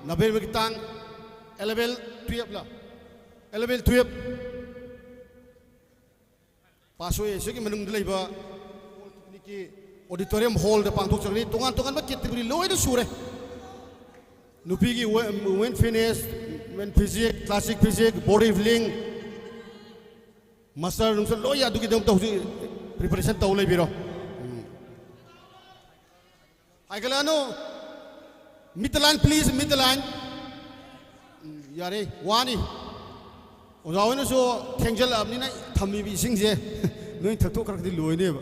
ꯅꯕꯦꯝꯕꯔꯒꯤ ꯇꯥꯡ eleven twelve ꯂ, eleven twelve ꯄꯥꯁ ꯑꯣꯏ ꯑꯁꯤꯒꯤ ꯃꯅꯨꯡꯗ ꯂꯩꯕ ꯑꯣꯗꯤꯇꯣꯔꯤꯌꯝ ꯍꯣꯜꯗ ꯄꯥꯡꯊꯣꯛꯆꯒꯅꯤ꯫ ꯇꯣꯉꯥꯟ ꯇꯣꯉꯥꯟꯕ ꯀꯦꯇꯦꯒꯣꯔꯤ ꯂꯣꯏꯅ ꯁꯨꯔꯦ꯫ ꯅꯨꯄꯤꯒꯤ ꯋꯦ-, ꯋꯨꯃꯦꯟ ꯐꯤꯠꯅꯦꯁ, ꯃꯦꯟ physique, classic ꯐꯤꯖꯤꯛ, body building, master ꯅꯨꯡꯁꯇꯔ ꯂꯣꯏ ꯑꯗꯨꯒꯤꯗꯃꯛꯇ ꯍꯧꯖꯤꯛ ꯄ꯭ꯔꯤꯄꯦꯔꯦꯁꯟ ꯇꯧ ꯂꯩꯕꯤꯔꯣ꯫ ꯎꯝ꯫ ꯍꯥꯏꯒꯠꯂꯛꯑꯅꯨ꯫ Meet the line, please, meet the line. ꯎꯝ, ꯌꯥꯔꯦ, ꯋꯥꯅꯤ꯫ ꯑꯣꯖꯥ ꯍꯣꯏꯅꯁꯨ ꯊꯦꯡꯖꯜꯂꯛꯑꯕꯅꯤꯅ ꯊꯝꯃꯤꯕ ꯏꯁꯤꯡꯁꯦ ꯅꯣꯏ ꯊꯛꯇꯣꯛꯈ꯭ꯔꯒꯗꯤ ꯂꯣꯏꯅꯦꯕ꯫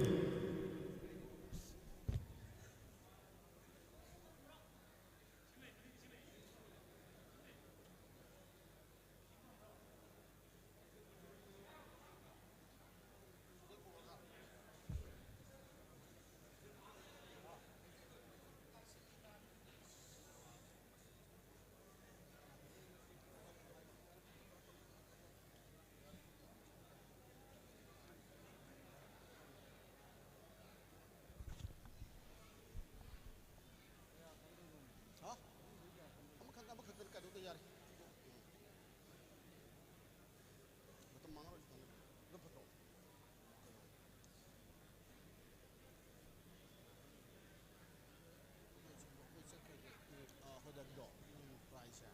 ꯍꯥ? ꯑꯃꯈꯛ, ꯑꯃꯈꯛꯇ ꯀꯩꯅꯣꯗ ꯌꯥꯔꯦ꯫ ꯃꯇꯝ ꯃꯥꯡꯍꯜꯂꯣꯏꯁꯤ ꯊꯝꯃꯦ꯫ ꯑꯗꯨ ꯐꯠꯇ꯭ꯔꯣ? ꯑꯩꯈꯣꯏ ꯆꯠꯈ꯭ꯔꯒꯦ꯫ ꯑꯥ, ꯍꯣꯏ, ꯑꯗꯨꯗꯣ꯫ ꯎꯝ, prize ꯁꯦ꯫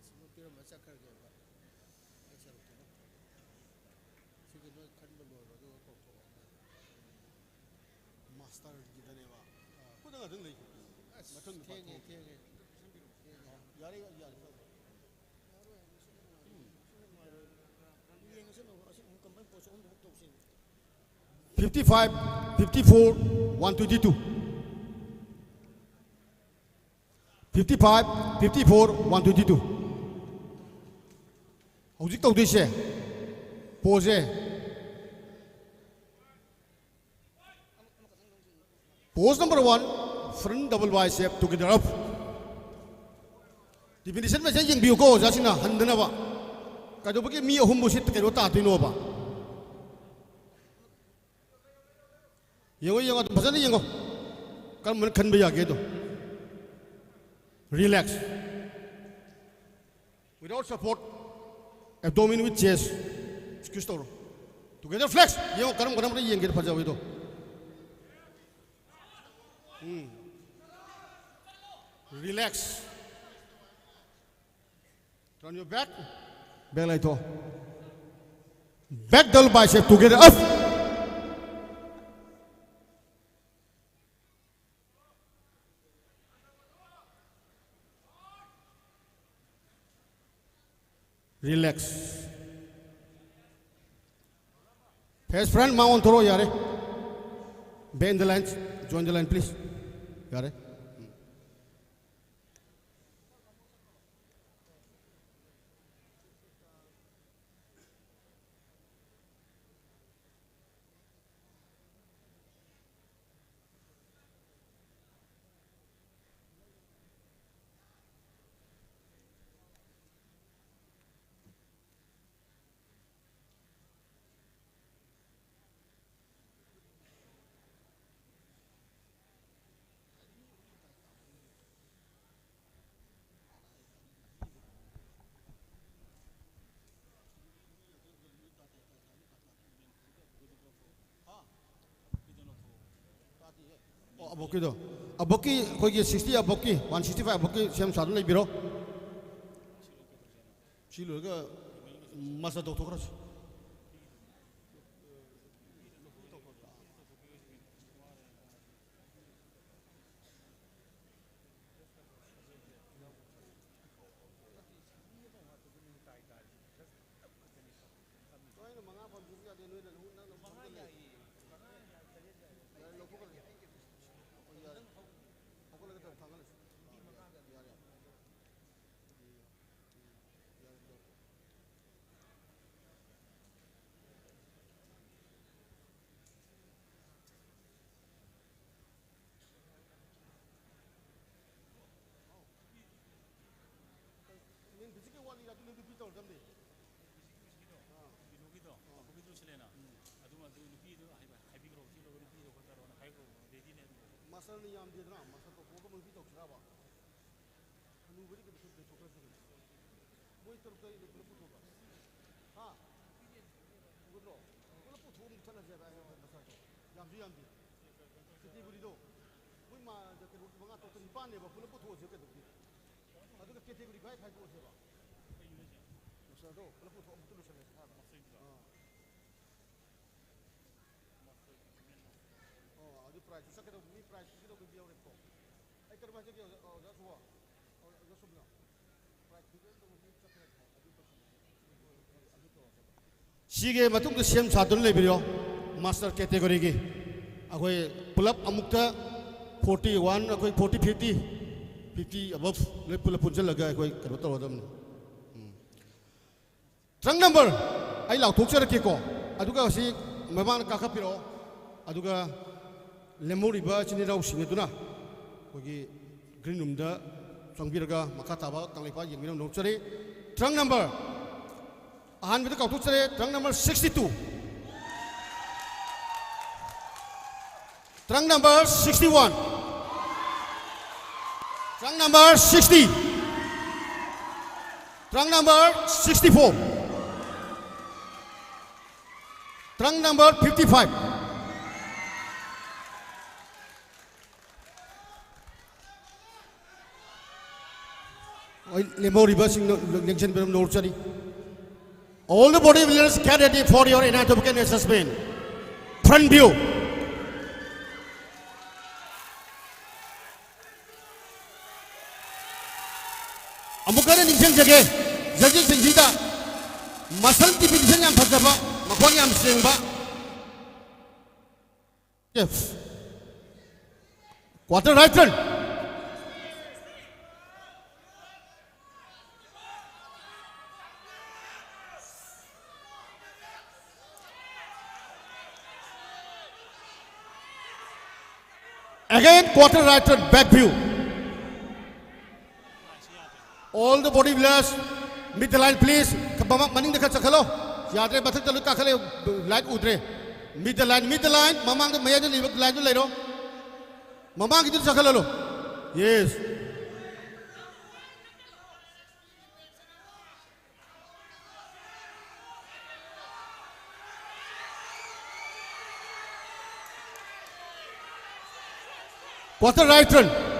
ꯁꯤꯃ ꯄꯤꯔꯝꯃ ꯆꯠꯈ꯭ꯔꯒꯦꯕ꯫ ꯑꯩ ꯁꯔꯨꯛꯇꯨꯃ꯫ ꯁꯤꯒ ꯅꯣꯏ ꯈꯟꯕ ꯂꯣꯏꯔꯣ, ꯑꯗꯨꯒ ꯀꯧꯊꯣꯛꯑꯣ꯫ ꯃꯥꯁꯇꯔꯒꯤꯗꯅꯦꯕ꯫ ꯑꯥ꯫ ꯈꯨꯗꯛ ꯑꯗꯨꯝ ꯂꯩ꯫ ꯑꯁ, ꯃꯊꯪ ꯅꯨꯄꯥ ꯊꯦꯡꯉꯦ, ꯊꯣꯛꯑꯒꯦ꯫ ꯊꯦꯡꯉꯦ꯫ ꯌꯥꯔꯦ, ꯌꯥꯔꯦ, ꯌꯥꯔꯦ꯫ ꯌꯦꯡꯉꯁꯤ ꯅꯣꯡꯃ ꯑꯁꯤ ꯑꯃꯨꯛ ꯀꯃꯥꯏꯅ ꯄꯣꯠꯁꯦ ꯑꯣꯟꯊꯣꯛ ꯇꯧꯁꯦ꯫ Fifty five, fifty four, one twenty two. Fifty five, fifty four, one twenty two. ꯍꯧꯖꯤꯛ ꯇꯧꯗꯣꯏꯁꯦ ꯄꯣꯁꯁꯦ, pose number one, front double bicep together up. Definition ꯃꯁꯦ ꯌꯦꯡꯕꯤꯌꯨꯀꯣ ꯑꯣꯖꯥꯁꯤꯡꯅ ꯍꯟꯗꯅꯕ꯫ ꯀꯩꯗꯧꯕꯒꯤ ꯃꯤ ꯑꯍꯨꯝꯕꯨ ꯁꯤ ꯀꯩꯅꯣ ꯇꯥꯗꯣꯏꯅꯣꯕ? ꯌꯦꯡꯉꯣ, ꯌꯦꯡꯉꯣ, ꯑꯗꯨꯝ ꯐꯖꯅ ꯌꯦꯡꯉꯣ꯫ ꯀꯔꯝꯕꯅ ꯈꯟꯕ ꯌꯥꯒꯦꯗꯣ꯫ Relax. Without support, abdomen with chest. Squeeze ꯇꯧꯔꯣ꯫ Together flex. ꯌꯦꯡꯉꯣ, ꯀꯔꯝ ꯀꯔꯝꯕꯅ ꯌꯦꯡꯒꯦꯗꯣ, ꯐꯖꯕꯩꯗꯣ꯫ ꯎꯝ꯫ Relax. Turn your back. Back line ꯊꯣꯛꯑꯣ꯫ Back double bicep together. Up. Relax. Face front ꯃꯥ ꯑꯣꯟꯊꯣꯔꯛꯑꯣ, ꯌꯥꯔꯦ꯫ Bend the line, join the line, please. ꯌꯥꯔꯦ꯫ ꯑꯣ, ꯑꯕꯣꯛꯀꯤꯗꯣ꯫ ꯑꯕꯣꯛꯀꯤ ꯑꯩꯈꯣꯏꯒꯤ sixty ꯑꯕꯣꯛꯀꯤ, one sixty five ꯑꯕꯣꯛꯀꯤ ꯁꯦꯝ ꯁꯥꯗꯨꯅ ꯂꯩꯕꯤꯔꯣ꯫ ꯁꯤ ꯂꯣꯏꯔꯒ ꯃꯁꯥ ꯇꯧꯊꯣꯛꯈ꯭ꯔꯁꯤ꯫ ꯅꯣꯏꯅ ꯃꯉꯥ ꯐꯝꯕꯤꯕ ꯌꯥꯗꯦ, ꯅꯣꯏꯅ ꯅꯪꯅ ꯐꯝꯕ ꯂꯩ꯫ ꯌꯥꯔꯦ, ꯂꯧꯊꯣꯛꯈ꯭ꯔꯁꯤ꯫ ꯍꯣꯏ, ꯌꯥꯔꯦ꯫ ꯍꯧꯒꯠꯂꯒ ꯊꯝ-, ꯊꯥꯡꯒꯠꯂꯁꯤ꯫ ꯌꯥꯔꯦ, ꯌꯥꯔꯦ꯫ ꯃꯦꯟ ꯐꯤꯖꯤꯛꯀꯤ ꯋꯥꯠꯂꯤꯗ, ꯑꯗꯨ ꯂꯦꯞꯇꯨ ꯐꯤꯠ ꯇꯧꯔꯗꯕꯅꯤ꯫ ꯑꯥ꯫ ꯀꯩꯅꯣꯒꯤꯗꯣ, ꯑꯥ꯫ ꯑꯕꯣꯛꯀꯤꯗꯨ ꯁꯤꯂꯦꯅ꯫ ꯎꯝ꯫ ꯑꯗꯨ, ꯑꯗꯨ ꯅꯨꯄꯤꯗꯨ ꯍꯥꯏꯕ-, ꯍꯥꯏꯕꯤꯈ꯭ꯔꯣ, ꯁꯤ ꯂꯧꯔ ꯅꯨꯄꯤꯗꯣ ꯈꯔ ꯃꯥꯁꯇꯔꯅ ꯌꯥꯝꯗꯦꯗꯅ, ꯃꯥꯁꯇꯔ ꯇꯧꯊꯣꯛꯑꯒ ꯃꯣꯏ ꯇꯧꯁꯤꯔꯕ? ꯍꯅꯨꯕꯗꯤ ꯀꯩꯗꯧ-, ꯀꯩꯗꯧꯊꯣꯛꯈ꯭ꯔꯁꯤ ꯀꯩꯅꯣ? ꯃꯣꯏ ꯇꯔꯨꯛ ꯇꯔꯦꯠ ꯄꯨꯂꯞ ꯄꯨꯊꯣꯛꯑꯒ꯫ ꯍꯥ? ꯄꯨꯒꯗ꯭ꯔꯣ? ꯄꯨꯂꯞ ꯄꯨꯊꯣꯛꯑ ꯑꯃꯨꯛ ꯆꯠꯂꯁꯦ ꯚꯥꯏ, ꯃꯥꯁꯇꯔꯗꯣ꯫ ꯌꯥꯝꯁꯨ ꯌꯥꯝꯗꯦ꯫ ꯀꯦꯇꯦꯒꯣꯔꯤꯗꯣ꯫ ꯃꯣꯏ ꯃꯥ-, ꯀꯩꯅꯣ, ꯃꯉꯥ ꯇꯔꯨꯛ ꯇꯔꯦꯠ ꯅꯤꯄꯥꯟꯅꯦꯕ, ꯄꯨꯂꯞ ꯄꯨꯊꯣꯛꯑꯁꯦ ꯀꯩꯗꯧꯒꯦ? ꯑꯗꯨꯒ ꯀꯦꯇꯦꯒꯣꯔꯤ ꯈꯥꯏ ꯈꯥꯏꯗꯣꯛꯑꯁꯦꯕ꯫ ꯃꯥꯁꯇꯔꯗꯣ ꯄꯨꯂꯞ ꯄꯨꯊꯣꯛꯑ ꯑꯃꯨꯛꯇ ꯂꯣꯏꯁꯜꯂꯁꯦ ꯍꯥꯏꯕ꯫ ꯑꯥ꯫ ꯑꯣ, ꯑꯗꯨ ꯄ꯭ꯔꯥꯏꯖꯇꯨ ꯆꯠꯀꯗꯧꯕ, ꯃꯤ ꯄ꯭ꯔꯥꯏꯖ ꯄꯤꯒꯗꯧꯕ ꯃꯤ ꯌꯥꯎꯔꯦꯕꯀꯣ꯫ ꯑꯩ ꯀꯩꯅꯣꯝ ꯍꯥꯏꯖꯒꯦ, ꯑꯣꯖꯥ, ꯑꯣꯖꯥ ꯁꯨꯕ꯫ ꯑꯣ, ꯑꯣꯖꯥ ꯁꯣꯝꯅ꯫ ꯄ꯭ꯔꯥꯏꯖ ꯄꯤꯒꯗꯧꯕ ꯃꯤ ꯆꯠꯈ꯭ꯔꯦ꯫ ꯑꯗꯨ ꯇꯧꯁꯜꯂꯁꯦ꯫ ꯑꯗꯨ ꯇꯧꯔꯁꯦ꯫ ꯁꯤꯒꯤ ꯃꯇꯨꯡꯗ ꯁꯦꯝ ꯁꯥꯗꯨꯅ ꯂꯩꯕꯤꯔꯣ꯫ ꯃꯥꯁꯇꯔ ꯀꯦꯇꯦꯒꯣꯔꯤꯒꯤ ꯑꯩꯈꯣꯏ ꯄꯨꯂꯞ ꯑꯃꯨꯛꯇ ꯐꯣꯔꯇꯤ ꯋꯥꯟ, ꯑꯩꯈꯣꯏ ꯐꯣꯔꯇꯤ, ꯐꯤꯐꯇꯤ, ꯐꯤꯐꯇꯤ ꯑꯕꯞ ꯂꯣꯏ ꯄꯨꯂꯞ ꯄꯨꯟꯁꯤꯜꯂꯒ ꯑꯩꯈꯣꯏ ꯀꯩꯅꯣ ꯇꯧꯔꯗꯕꯅꯤ꯫ ꯎꯝ꯫ ꯇ꯭ꯔꯪ ꯅꯝꯕꯔ ꯑꯩ ꯂꯥꯎꯊꯣꯛꯆꯔꯛꯀꯦꯀꯣ꯫ ꯑꯗꯨꯒ ꯁꯤ ꯃꯃꯥꯡꯗ ꯀꯥꯈꯠꯄꯤꯔꯛꯑꯣ꯫ ꯑꯗꯨꯒ ꯂꯦꯝꯍꯧꯔꯤꯕ ꯏꯆꯤꯟ ꯏꯅꯥꯎꯁꯤꯡ ꯑꯗꯨꯅ ꯑꯩꯈꯣꯏꯒꯤ ꯒ꯭ꯔꯤꯟ ꯔꯨꯝꯗ ꯆꯪꯕꯤꯔꯒ ꯃꯈꯥ ꯇꯥꯕ ꯀꯪꯂꯩꯄꯥꯛ ꯌꯦꯡꯕꯤꯅꯕ ꯅꯣꯛꯆꯔꯤ꯫ ꯇ꯭ꯔꯪ ꯅꯝꯕꯔ ꯑꯍꯥꯟꯕꯗ ꯀꯥꯎꯊꯣꯛꯆꯔꯦ, trunk number sixty two. ꯇ꯭ꯔꯪ number sixty one. Trunk number sixty. Trunk number sixty four. Trunk number fifty five. ꯍꯣꯏ, ꯂꯦꯝꯍꯧꯔꯤꯕꯁꯤꯡꯅ ꯂꯦꯡꯁꯤꯟꯕꯤꯔꯝ ꯅꯣꯔꯆꯔꯤ꯫ All the body builders, get ready for your anatomical assessment. Front view. ꯑꯃꯨꯛ ꯍꯟꯅ ꯅꯤꯡꯁꯤꯡꯖꯒꯦ, ꯖꯖꯦꯁꯁꯤꯡꯁꯤꯗ muscle definition ꯌꯥꯝ ꯐꯖꯕ, ꯃꯈꯣꯟ ꯌꯥꯝ ꯁꯦꯡꯕ꯫ Yes. Quarter right turn. Again, quarter right turn, back view. All the body blast, mid the line, please. ꯃꯃꯥꯡ, ꯃꯅꯤꯡꯗ ꯈꯔ ꯆꯠꯈꯠꯂꯣ꯫ ꯌꯥꯗ꯭ꯔꯦ, ꯃꯊꯛꯇ ꯂꯣꯏ ꯀꯥꯈꯠꯂꯦ, ꯂꯥꯏꯠ ꯎꯗ꯭ꯔꯦ꯫ Mid the line, mid the line. ꯃꯃꯥꯡꯗ ꯃꯌꯥꯏꯗ ꯂꯩꯕ line ꯗꯨ ꯂꯩꯔꯣ. ꯃꯃꯥꯡꯒꯤꯗꯨ ꯆꯪꯈꯠꯍꯜꯂꯣ. Yes. Quarter right turn.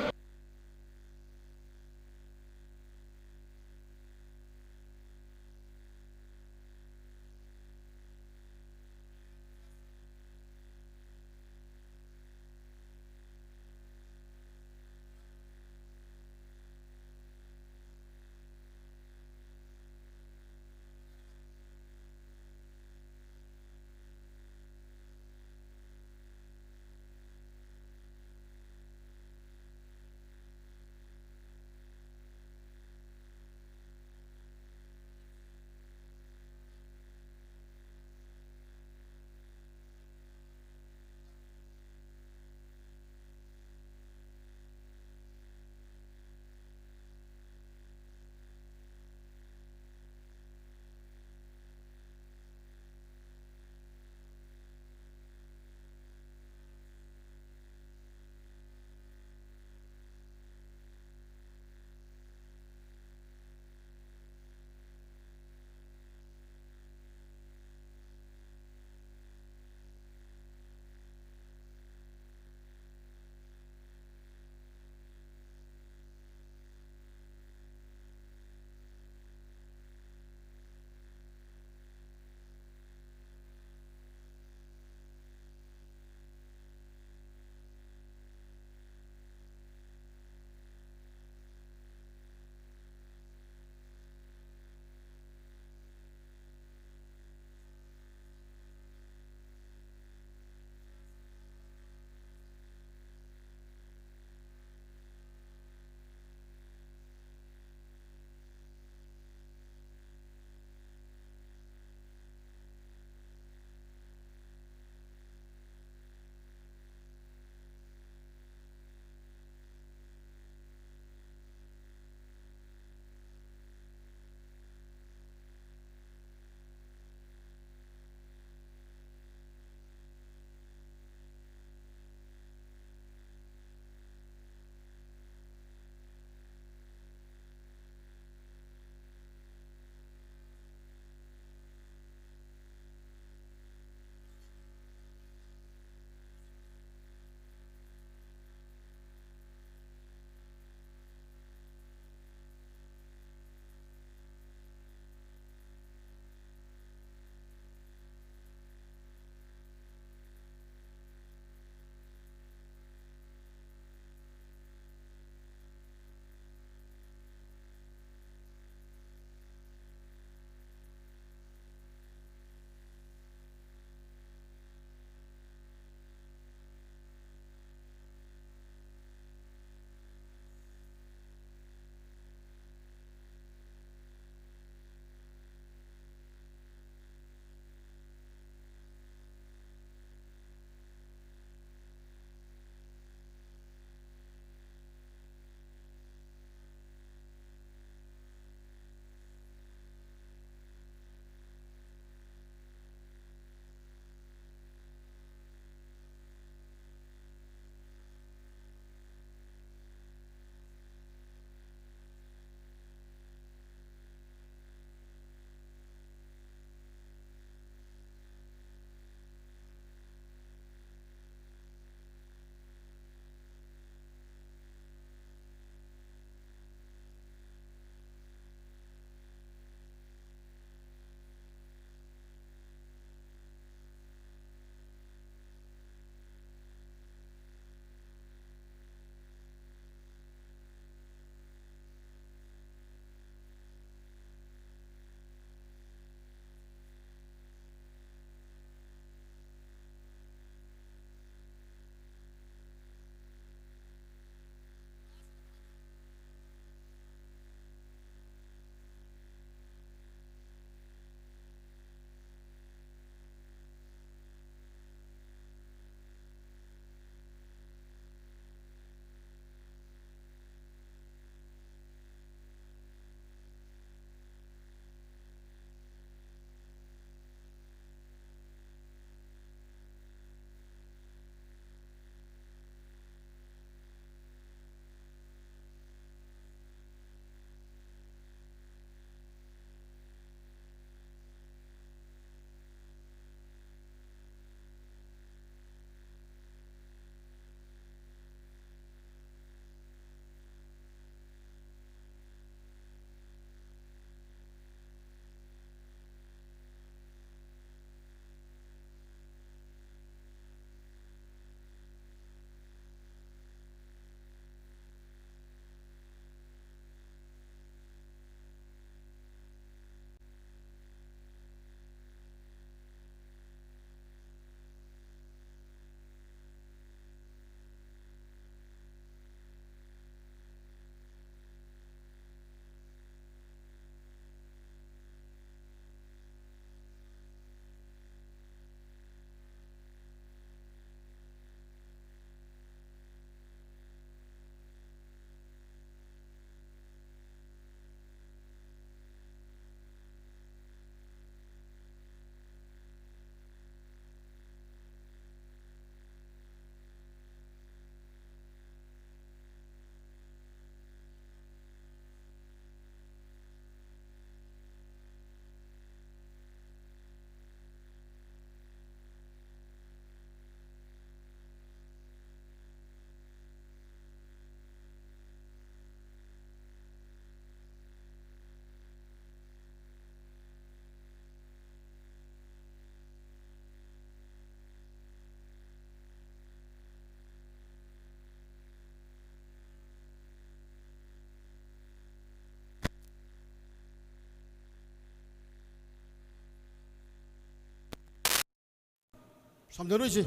ꯁꯝꯅꯔꯣꯏꯁꯤ꯫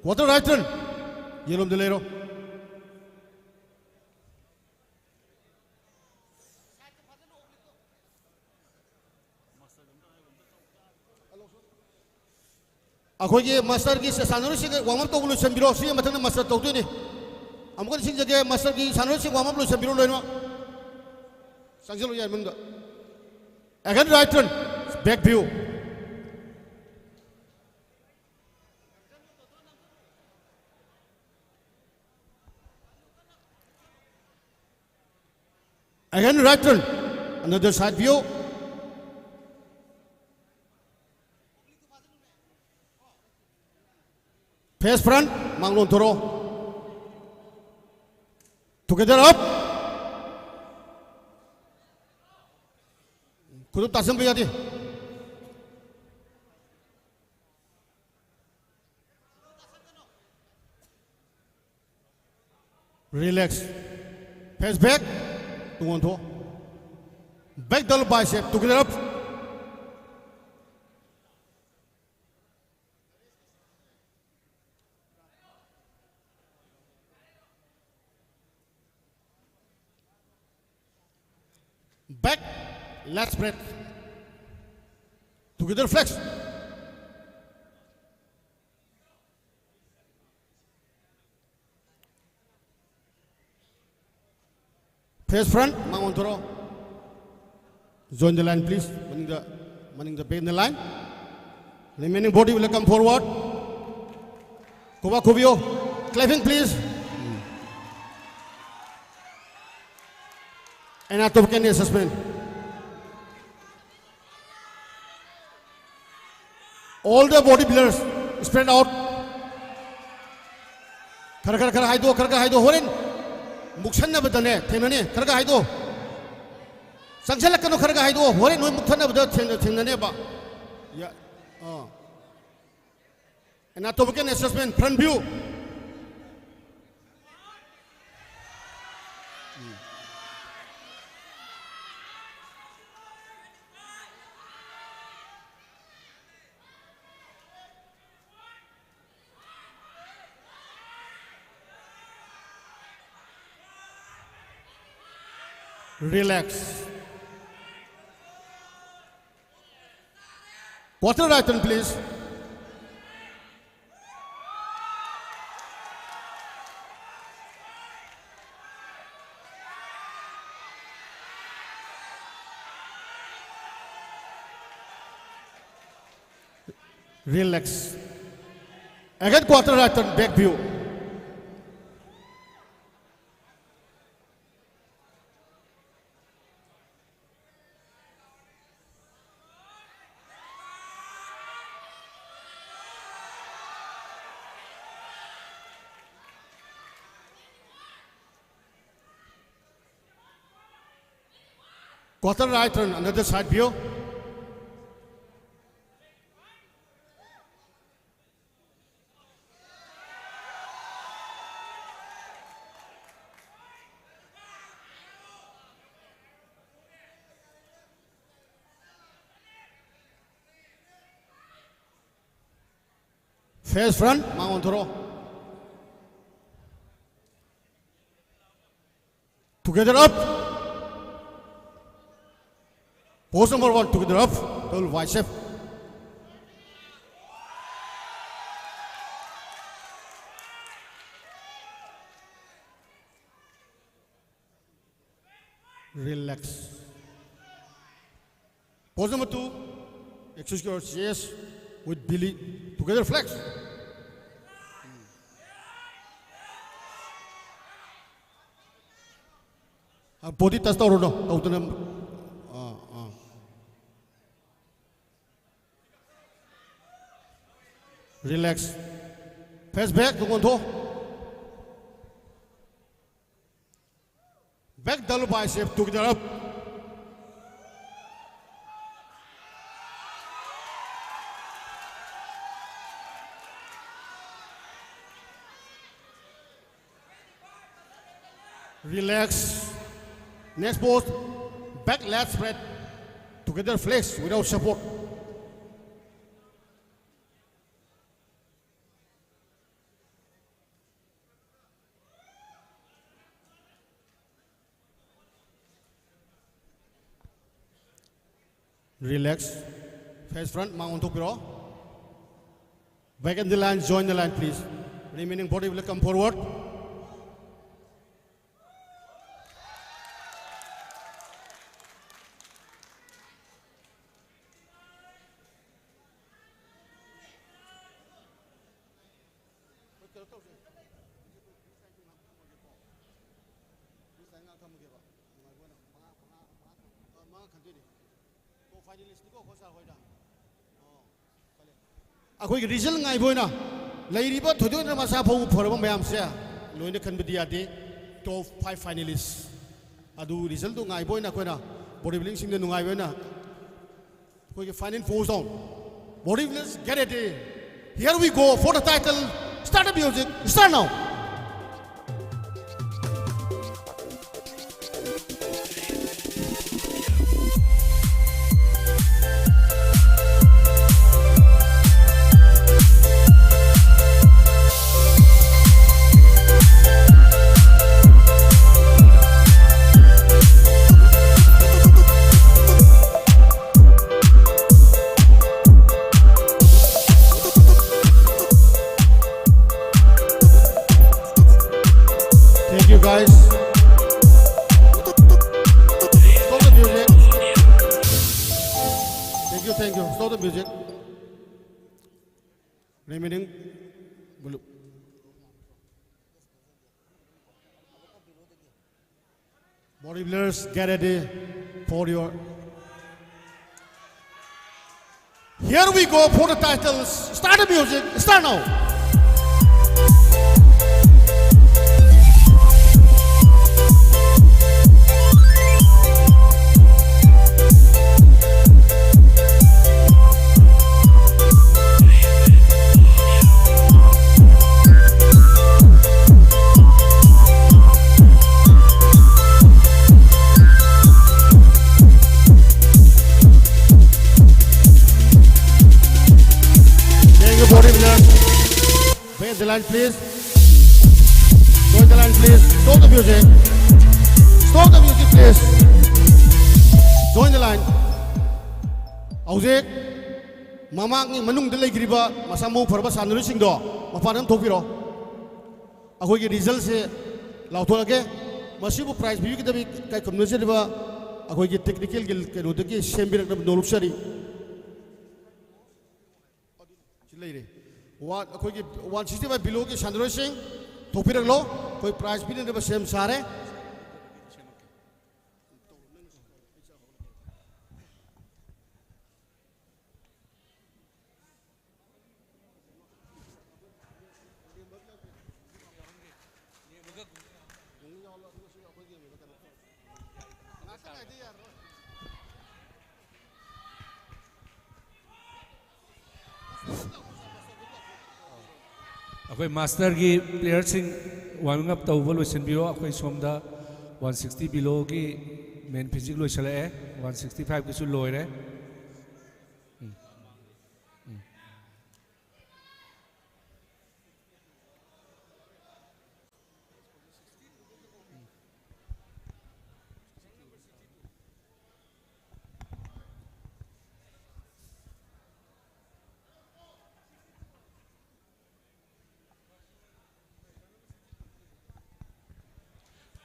Quarter right turn꯫ ꯌꯦꯂꯣꯝꯗ ꯂꯩꯔꯣ꯫ ꯑꯩꯈꯣꯏꯒꯤ ꯃꯁꯇꯔꯒꯤ ꯁꯥꯟꯅꯔꯣꯏꯁꯤꯡ ꯋꯥꯔꯝ ꯑꯞ ꯇꯧꯕ ꯂꯣꯏꯁꯤꯟꯕꯤꯔꯣ꯫ ꯁꯤꯒꯤ ꯃꯊꯪꯗ ꯃꯁꯇꯔ ꯇꯧꯗꯣꯏꯅꯤ꯫ ꯑꯃꯨꯛꯀ ꯅꯤꯡꯁꯤꯡꯖꯒꯦ, ꯃꯁꯇꯔꯒꯤ ꯁꯥꯟꯅꯔꯣꯏꯁꯤꯡ ꯋꯥꯔꯝ ꯑꯞ ꯂꯣꯏꯁꯤꯟꯕꯤꯔꯣ ꯂꯣꯏꯅꯃꯛ꯫ ꯆꯪꯁꯤꯜꯂꯨ ꯌꯥꯏ ꯃꯅꯨꯡꯗ꯫ Again right turn, back view꯫ Again right turn, another side view. Face front, ꯃꯥꯡꯂꯣꯝ ꯊꯣꯔꯛꯑꯣ꯫ Together up. ꯈꯨꯗꯨꯞ ꯇꯥꯁꯟꯕ ꯌꯥꯗꯦ꯫ Relax. Face back. ꯇꯨꯡ ꯑꯣꯟꯊꯣꯛ꯫ Back double bicep. Together up. Back, lat spread. Together flex. Face front, ꯃꯥꯡ ꯑꯣꯟꯊꯣꯔꯛꯑꯣ꯫ Join the line, please. ꯃꯅꯤꯡꯗ, ꯃꯅꯤꯡꯗ back in the line. Remaining body will come forward. ꯈꯨꯕꯥꯛ ꯈꯨꯕꯤꯌꯨ꯫ Clapping, please. Anatomical assessment. All the body builders, spread out. ꯈꯔ, ꯈꯔ, ꯈꯔ ꯍꯥꯏꯗꯣꯛꯑꯣ, ꯈꯔ, ꯈꯔ ꯍꯥꯏꯗꯣꯛꯑꯣ꯫ ꯍꯣꯔꯦꯟ ꯃꯨꯛꯁꯟꯅꯕꯗꯅꯦ, ꯊꯦꯡꯅꯅꯤ꯫ ꯈꯔ, ꯈꯔ ꯍꯥꯏꯗꯣꯛꯑꯣ꯫ ꯆꯪꯁꯤꯜꯂꯛꯀꯅꯨ, ꯈꯔ, ꯈꯔ ꯍꯥꯏꯗꯣꯛꯑꯣ꯫ ꯍꯣꯔꯦꯟ ꯅꯣꯏ ꯃꯨꯛꯊꯅꯕꯗ ꯊꯦꯡꯅ-, ꯊꯦꯡꯅꯅꯦꯕ꯫ ꯌꯥ-, ꯑꯥ꯫ Anatomical assessment, front view. Relax. Quarter right hand, please. Relax. Again, quarter right hand, back view. Quarter right hand, another side view. Face front, ꯃꯥ ꯑꯣꯟꯊꯣꯔꯛꯑꯣ꯫ Together up. Pose number one, together up. Double bicep. Relax. Pose number two, exercise your chest with belly. Together flex. Body touch ꯇꯧꯔꯨꯅꯨ, ꯇꯧꯗꯅ꯫ ꯑꯥ, ꯑꯥ꯫ Relax. Face back, ꯇꯨꯡ ꯑꯣꯟꯊꯣꯛ꯫ Back double bicep, together up. Relax. Next pose, back lat spread. Together flex without support. Relax. Face front, ꯃꯥꯡ ꯑꯣꯟꯊꯣꯛꯄꯤꯔꯣ. Back in the line, join the line, please. Remaining body will come forward. ꯑꯩꯈꯣꯏꯒꯤ result ꯉꯥꯏꯕ ꯑꯣꯏꯅ ꯂꯩꯔꯤꯕ ꯊꯣꯏꯗꯣꯛꯅ ꯃꯁꯥ ꯐꯥꯎ ꯐꯔꯕ ꯃꯌꯥꯝꯁꯦ ꯂꯣꯏꯅ ꯈꯟꯕꯗꯤ ꯌꯥꯗꯦ꯫ Top five finalist ꯑꯗꯨ resultꯇꯨ ꯉꯥꯏꯕ ꯑꯣꯏꯅ ꯑꯩꯈꯣꯏꯅ bodybuildingꯁꯤꯡꯗ ꯅꯨꯡꯉꯥꯏꯕ ꯑꯣꯏꯅ ꯑꯩꯈꯣꯏꯒꯤ final pose down. Bodybuilders, get ready. Here we go for the title. Start the music. Start now. Thank you, guys. Stop the music. Thank you, thank you. Stop the music. Remaining. Bodybuilders, get ready for your. Here we go for the titles. Start the music. Start now. Thank you, bodybuilder. Wait the line, please. Join the line, please. Stop the music. Stop the music, please. Join the line. ꯍꯧꯖꯤꯛ ꯃꯃꯥꯡꯒꯤ ꯃꯅꯨꯡꯗ ꯂꯩꯈ꯭ꯔꯤꯕ ꯃꯁꯥ ꯃꯎ ꯐꯔꯕ ꯁꯥꯟꯅꯔꯣꯏꯁꯤꯡꯗꯣ ꯃꯄꯥꯟ ꯑꯗꯨꯝ ꯊꯣꯛꯄꯤꯔꯣ꯫ ꯑꯩꯈꯣꯏꯒꯤ ꯔꯤꯖꯜꯁꯦ ꯂꯥꯎꯊꯣꯛꯑꯒꯦ꯫ ꯃꯁꯤꯕꯨ ꯄ꯭ꯔꯥꯏꯖ ꯄꯤꯕꯤꯒꯗꯕ ꯏꯀꯥꯏ ꯈꯨꯝꯅꯖꯔꯤꯕ ꯑꯩꯈꯣꯏꯒꯤ ꯇꯦꯛꯅꯤꯀꯦꯜꯒꯤ ꯀꯩꯅꯣꯗꯒꯤ ꯁꯦꯝꯕꯤꯔꯛꯅꯕ ꯅꯣꯂꯨꯛꯆꯔꯤ꯫ ꯁꯤ ꯂꯩꯔꯦ꯫ ꯋꯥꯟ, ꯑꯩꯈꯣꯏꯒꯤ ꯋꯥꯟ ꯁꯤꯛꯁꯇꯤ ꯐꯥꯏꯚ ꯕꯤꯂꯣꯒꯤ ꯁꯥꯟꯅꯔꯣꯏꯁꯤꯡ ꯊꯣꯛꯄꯤꯔꯛꯂꯣ꯫ ꯑꯩꯈꯣꯏ ꯄ꯭ꯔꯥꯏꯖ ꯄꯤꯅꯅꯕ ꯁꯦꯝ ꯁꯥꯔꯦ꯫ ꯑꯩꯈꯣꯏ ꯃꯥꯁꯇꯔꯒꯤ ꯄ꯭ꯂꯦꯌꯔꯁꯤꯡ ꯋꯥꯔꯃꯤꯡ ꯑꯞ ꯇꯧꯕ ꯂꯣꯏꯁꯤꯟꯕꯤꯔꯣ꯫ ꯑꯩꯈꯣꯏ ꯁꯣꯝꯗ ꯋꯥꯟ ꯁꯤꯛꯁꯇꯤ ꯕꯤꯂꯣꯒꯤ ꯃꯦꯟ ꯐꯤꯖꯤꯛ ꯂꯣꯏꯁꯤꯜꯂꯛꯑꯦ, ꯋꯥꯟ ꯁꯤꯛꯁꯇꯤ ꯐꯥꯏꯚꯀꯤꯁꯨ ꯂꯣꯏꯔꯦ꯫ ꯎꯝ꯫ ꯎꯝ꯫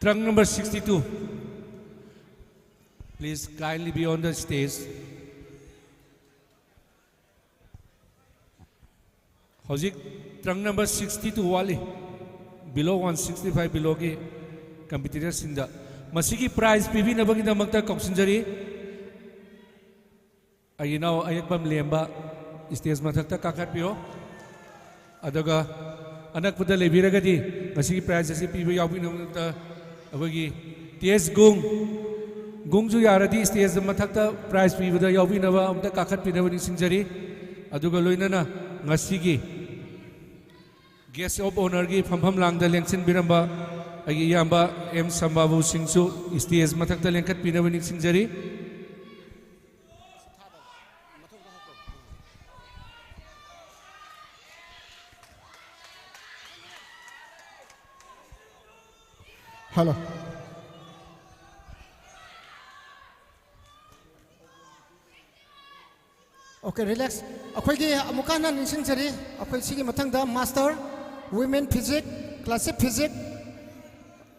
Trunk number sixty-two, please kindly be on the stage. ꯍꯧꯖꯤꯛ trunk number sixty-two ꯋꯥꯠꯂꯤ, below one sixty-five ꯕꯤꯂꯣꯒꯤ ꯀꯝꯄꯤꯇꯤꯇꯔꯁꯤꯡꯗ꯫ ꯃꯁꯤꯒꯤ ꯄ꯭ꯔꯥꯏꯖ ꯄꯤꯕꯤꯅꯕꯒꯤꯗꯃꯛꯇ ꯀꯧꯁꯤꯟꯖꯔꯤ꯫ ꯑꯩꯒꯤ ꯏꯅꯥꯎ ꯑꯌꯦꯛꯄꯝ ꯂꯦꯝꯕ ꯁ꯭ꯇꯦꯖ ꯃꯊꯛꯇ ꯀꯥꯈꯠꯄꯤꯌꯣ꯫ ꯑꯗꯨꯒ ꯑꯅꯛꯄꯗ ꯂꯩꯕꯤꯔꯒꯗꯤ ꯃꯁꯤꯒꯤ ꯄ꯭ꯔꯥꯏꯖ ꯑꯁꯤ ꯄꯤꯕ ꯌꯥꯎꯕꯤꯅꯕ ꯑꯩꯈꯣꯏꯒꯤ ꯇꯤ ꯑꯦꯁ ꯒꯨꯡ, ꯒꯨꯡꯁꯨ ꯌꯥꯔꯗꯤ ꯁ꯭ꯇꯦꯖ ꯃꯊꯛꯇ ꯄ꯭ꯔꯥꯏꯖ ꯄꯤꯕꯗ ꯌꯥꯎꯕꯤꯅꯕ ꯑꯃꯨꯛꯇ ꯀꯥꯈꯠꯄꯤꯅꯕ ꯅꯤꯡꯁꯤꯡꯖꯔꯤ꯫ ꯑꯗꯨꯒ ꯂꯣꯏꯅꯅ ꯉꯁꯤꯒꯤ guest of honourꯒꯤ ꯐꯝꯐꯝ ꯂꯥꯡꯗ ꯂꯦꯡꯁꯤꯟꯕꯤꯔꯝꯕ ꯑꯩꯒꯤ ꯏꯌꯥꯝꯕ ꯑꯦꯝ ꯁꯝꯕꯥꯕꯨ ꯁꯤꯡꯁꯨ ꯁ꯭ꯇꯦꯖ ꯃꯊꯛꯇ ꯂꯦꯡꯈꯠꯄꯤꯅꯕ ꯅꯤꯡꯁꯤꯡꯖꯔꯤ꯫ Hello. Okay, relax. ꯑꯩꯈꯣꯏꯒꯤ ꯑꯃꯨꯛꯀ ꯍꯟꯅ ꯅꯤꯡꯁꯤꯡꯖꯔꯤ, ꯑꯩꯈꯣꯏ ꯁꯤꯒꯤ ꯃꯊꯪꯗ master, women physique, classic physique,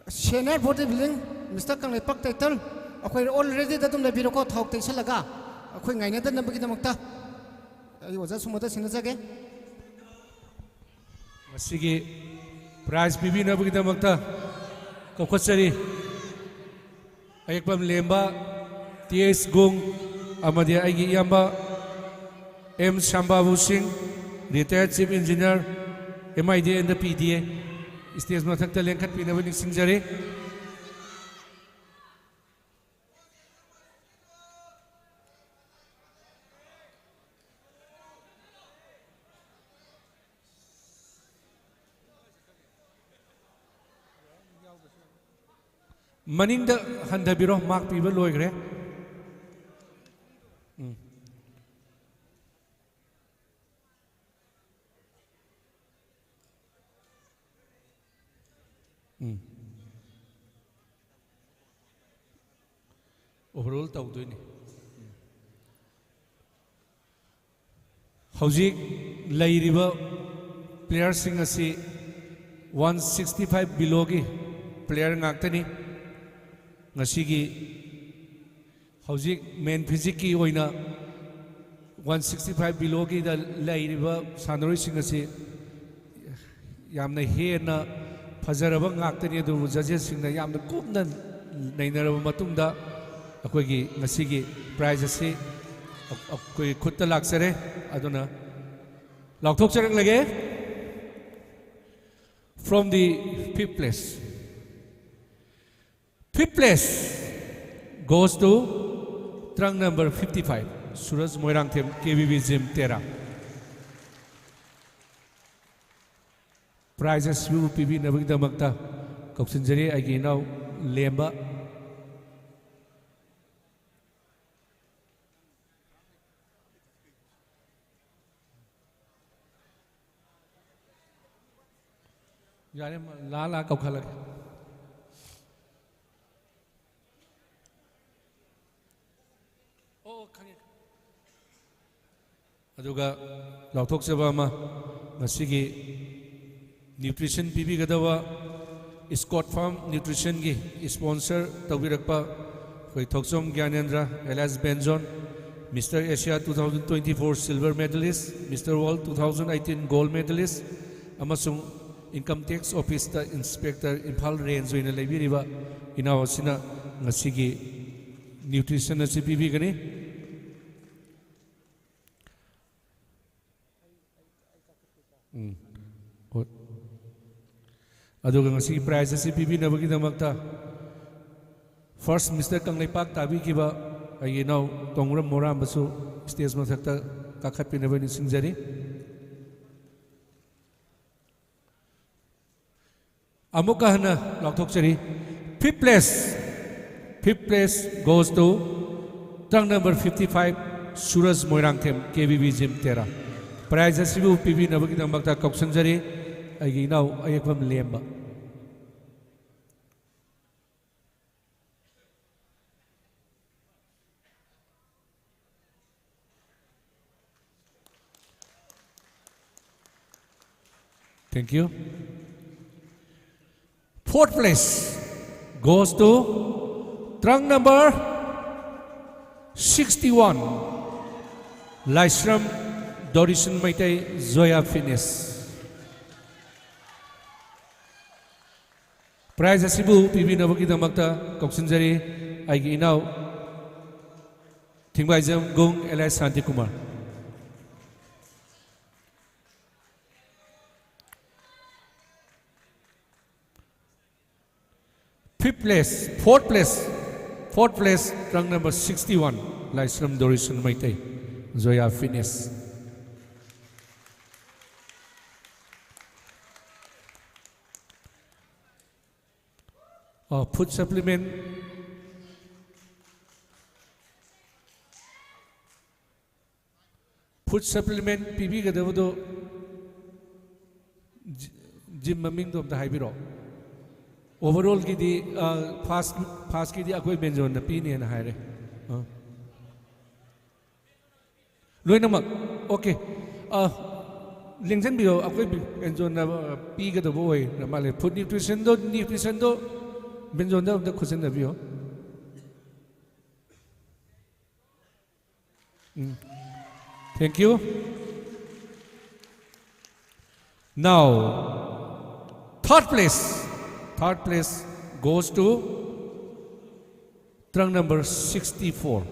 senior body building, mister Kangleipak title, ꯑꯩꯈꯣꯏ all ready ꯗ ꯑꯗꯨꯝ ꯂꯩꯕꯤꯔꯣꯀꯣ, ꯊꯥꯎ ꯇꯩꯁꯜꯂꯒ ꯑꯩꯈꯣꯏ ꯉꯥꯏꯅꯗꯅꯕꯒꯤꯗꯃꯛꯇ꯫ ꯑꯩ ꯑꯣꯖꯥ ꯁꯨꯃꯣꯗ ꯁꯤꯟꯅꯖꯒꯦ꯫ ꯃꯁꯤꯒꯤ prize ꯄꯤꯕꯤꯅꯕꯒꯤꯗꯃꯛꯇ ꯀꯧꯈꯠꯆꯔꯤ꯫ ꯑꯌꯦꯛꯄꯝ ꯂꯦꯝꯕ, ꯇꯤ ꯑꯦꯁ ꯒꯨꯡ, ꯑꯃꯗꯤ ꯑꯩꯒꯤ ꯏꯌꯥꯝꯕ ꯑꯦꯝ ꯁ꯭ꯌꯥꯝꯕꯥꯕꯨ ꯁꯤꯡ, retired chief engineer, M I D and P D A, stage ꯃꯊꯛꯇ ꯂꯦꯡꯈꯠꯄꯤꯅꯕ ꯅꯤꯡꯁꯤꯡꯖꯔꯤ꯫ ꯃꯅꯤꯡꯗ ꯍꯟꯊꯕꯤꯔꯣ, mark ꯄꯤꯕ ꯂꯣꯏꯈ꯭ꯔꯦ꯫ ꯎꯝ꯫ ꯎꯝ꯫ Overall ꯇꯧꯗꯣꯏꯅꯤ꯫ ꯍꯧꯖꯤꯛ ꯂꯩꯔꯤꯕ player ꯁꯤꯡ ꯑꯁꯤ one sixty five below ꯒꯤ player ꯉꯥꯛꯇꯅꯤ꯫ ꯉꯁꯤꯒꯤ ꯍꯧꯖꯤꯛ men physique ꯀꯤ ꯑꯣꯏꯅ one sixty five below ꯒꯤꯗ ꯂꯩꯔꯤꯕ ꯁꯥꯟꯅꯔꯣꯏꯁꯤꯡ ꯑꯁꯤ ꯌꯥꯝꯅ ꯍꯦꯟꯅ ꯐꯖꯔꯕ ꯉꯥꯛꯇꯅꯤ, ꯑꯗꯨꯕꯨ judges ꯁꯤꯡꯅ ꯌꯥꯝꯅ ꯀꯨꯞꯅ ꯅꯩꯅꯔꯕ ꯃꯇꯨꯡꯗ ꯑꯩꯈꯣꯏꯒꯤ ꯉꯁꯤꯒꯤ prize ꯑꯁꯤ ꯑꯩꯈꯣꯏꯒꯤ ꯈꯨꯠꯇ ꯂꯥꯛꯆꯔꯦ꯫ ꯑꯗꯨꯅ ꯂꯥꯎꯊꯣꯛꯆꯔꯛꯂꯒꯦ꯫ From the fifth place, fifth place goes to trunk number fifty five, Suraj Moirangthem, K V B Gym, Tera꯫ Prize ꯑꯁꯤꯕꯨ ꯄꯤꯕꯤꯅꯕꯒꯤꯗꯃꯛꯇ ꯀꯧꯁꯤꯟꯖꯔꯤ ꯑꯩꯒꯤ ꯏꯅꯥꯎ ꯂꯦꯝꯕ꯫ ꯌꯥꯔꯦ, ꯂꯥꯛꯑ ꯂꯥꯛꯑ ꯀꯧꯈꯠꯂꯒꯦ꯫ ꯑꯣ, ꯈꯪꯉꯦ꯫ ꯑꯗꯨꯒ ꯂꯥꯎꯊꯣꯛꯆꯕ ꯑꯃ, ꯉꯁꯤꯒꯤ nutrition ꯄꯤꯕꯤꯒꯗꯕ Scott Farm Nutritionꯒꯤ sponsor ꯇꯧꯕꯤꯔꯛꯄ ꯑꯩꯈꯣꯏ ꯊꯣꯛꯆꯣꯝ ꯒ꯭ꯌꯥꯅꯦꯟꯗ꯭ꯔ alias ꯕꯦꯟꯖꯣꯟ, Mister Asia two thousand twenty-four silver medalist, Mister World two thousand eighteen gold medalist, ꯑꯃꯁꯨꯡ Income Tax Officeꯇ Inspector, Imphal Range ꯑꯣꯏꯅ ꯂꯩꯕꯤꯔꯤꯕ ꯏꯅꯥꯎ ꯑꯁꯤꯅ ꯉꯁꯤꯒꯤ nutrition ꯑꯁꯤ ꯄꯤꯕꯤꯒꯅꯤ꯫ ꯎꯝ꯫ ꯍꯣꯏ꯫ ꯑꯗꯨꯒ ꯉꯁꯤꯒꯤ prize ꯑꯁꯤ ꯄꯤꯕꯤꯅꯕꯒꯤꯗꯃꯛꯇ First Mister ꯀꯪꯂꯩꯄꯥꯛ ꯇꯥꯕꯤꯈꯤꯕ ꯑꯩꯒꯤ ꯏꯅꯥꯎ ꯇꯣꯡꯕ꯭ꯔꯝ ꯃꯣꯔꯥꯝꯕꯁꯨ stage ꯃꯊꯛꯇ ꯀꯥꯈꯠꯄꯤꯅꯕ ꯅꯤꯡꯁꯤꯡꯖꯔꯤ꯫ ꯑꯃꯨꯛꯀ ꯍꯟꯅ ꯂꯥꯎꯊꯣꯛꯆꯔꯤ, fifth place, fifth place goes to trunk number fifty-five, Suraj Moirangthem, K V B gym Tera. Prize ꯑꯁꯤꯕꯨ ꯄꯤꯕꯤꯅꯕꯒꯤꯗꯃꯛꯇ ꯀꯧꯁꯤꯟꯖꯔꯤ ꯑꯩꯒꯤ ꯏꯅꯥꯎ ꯑꯌꯦꯛꯄꯝ ꯂꯦꯝꯕ꯫ Thank you. Fourth place goes to trunk number sixty-one, Laishram Dorishan Meitei, Zoya Fitness꯫ Prize ꯑꯁꯤꯕꯨ ꯄꯤꯕꯤꯅꯕꯒꯤꯗꯃꯛꯇ ꯀꯧꯁꯤꯟꯖꯔꯤ ꯑꯩꯒꯤ ꯏꯅꯥꯎ ꯊꯤꯡꯕꯥꯏꯖꯝ ꯒꯣꯡ alias Shantikumar. Fifth place, fourth place, fourth place, trunk number sixty-one, Laishram Dorishan Meitei, Zoya Fitness. Uh, food supplement, food supplement ꯄꯤꯕꯤꯒꯗꯕꯗꯣ, ꯖꯤ-, gym ꯃꯃꯤꯡꯗꯣ ꯑꯝꯇ ꯍꯥꯏꯕꯤꯔꯛꯑꯣ꯫ Overallꯒꯤꯗꯤ, ꯑ, first, firstꯀꯤꯗꯤ ꯑꯩꯈꯣꯏ ꯕꯦꯟꯖꯣꯟꯅ ꯄꯤꯅꯦꯅ ꯍꯥꯏꯔꯦ꯫ ꯑ꯫ ꯂꯣꯏꯅꯃꯛ꯫ Okay. ꯑ, ꯂꯦꯡꯁꯤꯟꯕꯤꯌꯣ, ꯑꯩꯈꯣꯏ ꯕꯤ-, ꯕꯦꯟꯖꯣꯟꯅ, ꯑ, ꯄꯤꯒꯗꯕ ꯑꯣꯏꯔ ꯃꯥꯜꯂꯦ꯫ Food nutritionꯗꯣ, nutritionꯗꯣ ꯕꯦꯟꯖꯣꯟꯗ ꯑꯝꯇ ꯈꯨꯠꯁꯤꯟꯅꯕꯤꯌꯣ꯫ ꯎꯝ꯫ Thank you. Now, third place, third place goes to trunk number sixty-four,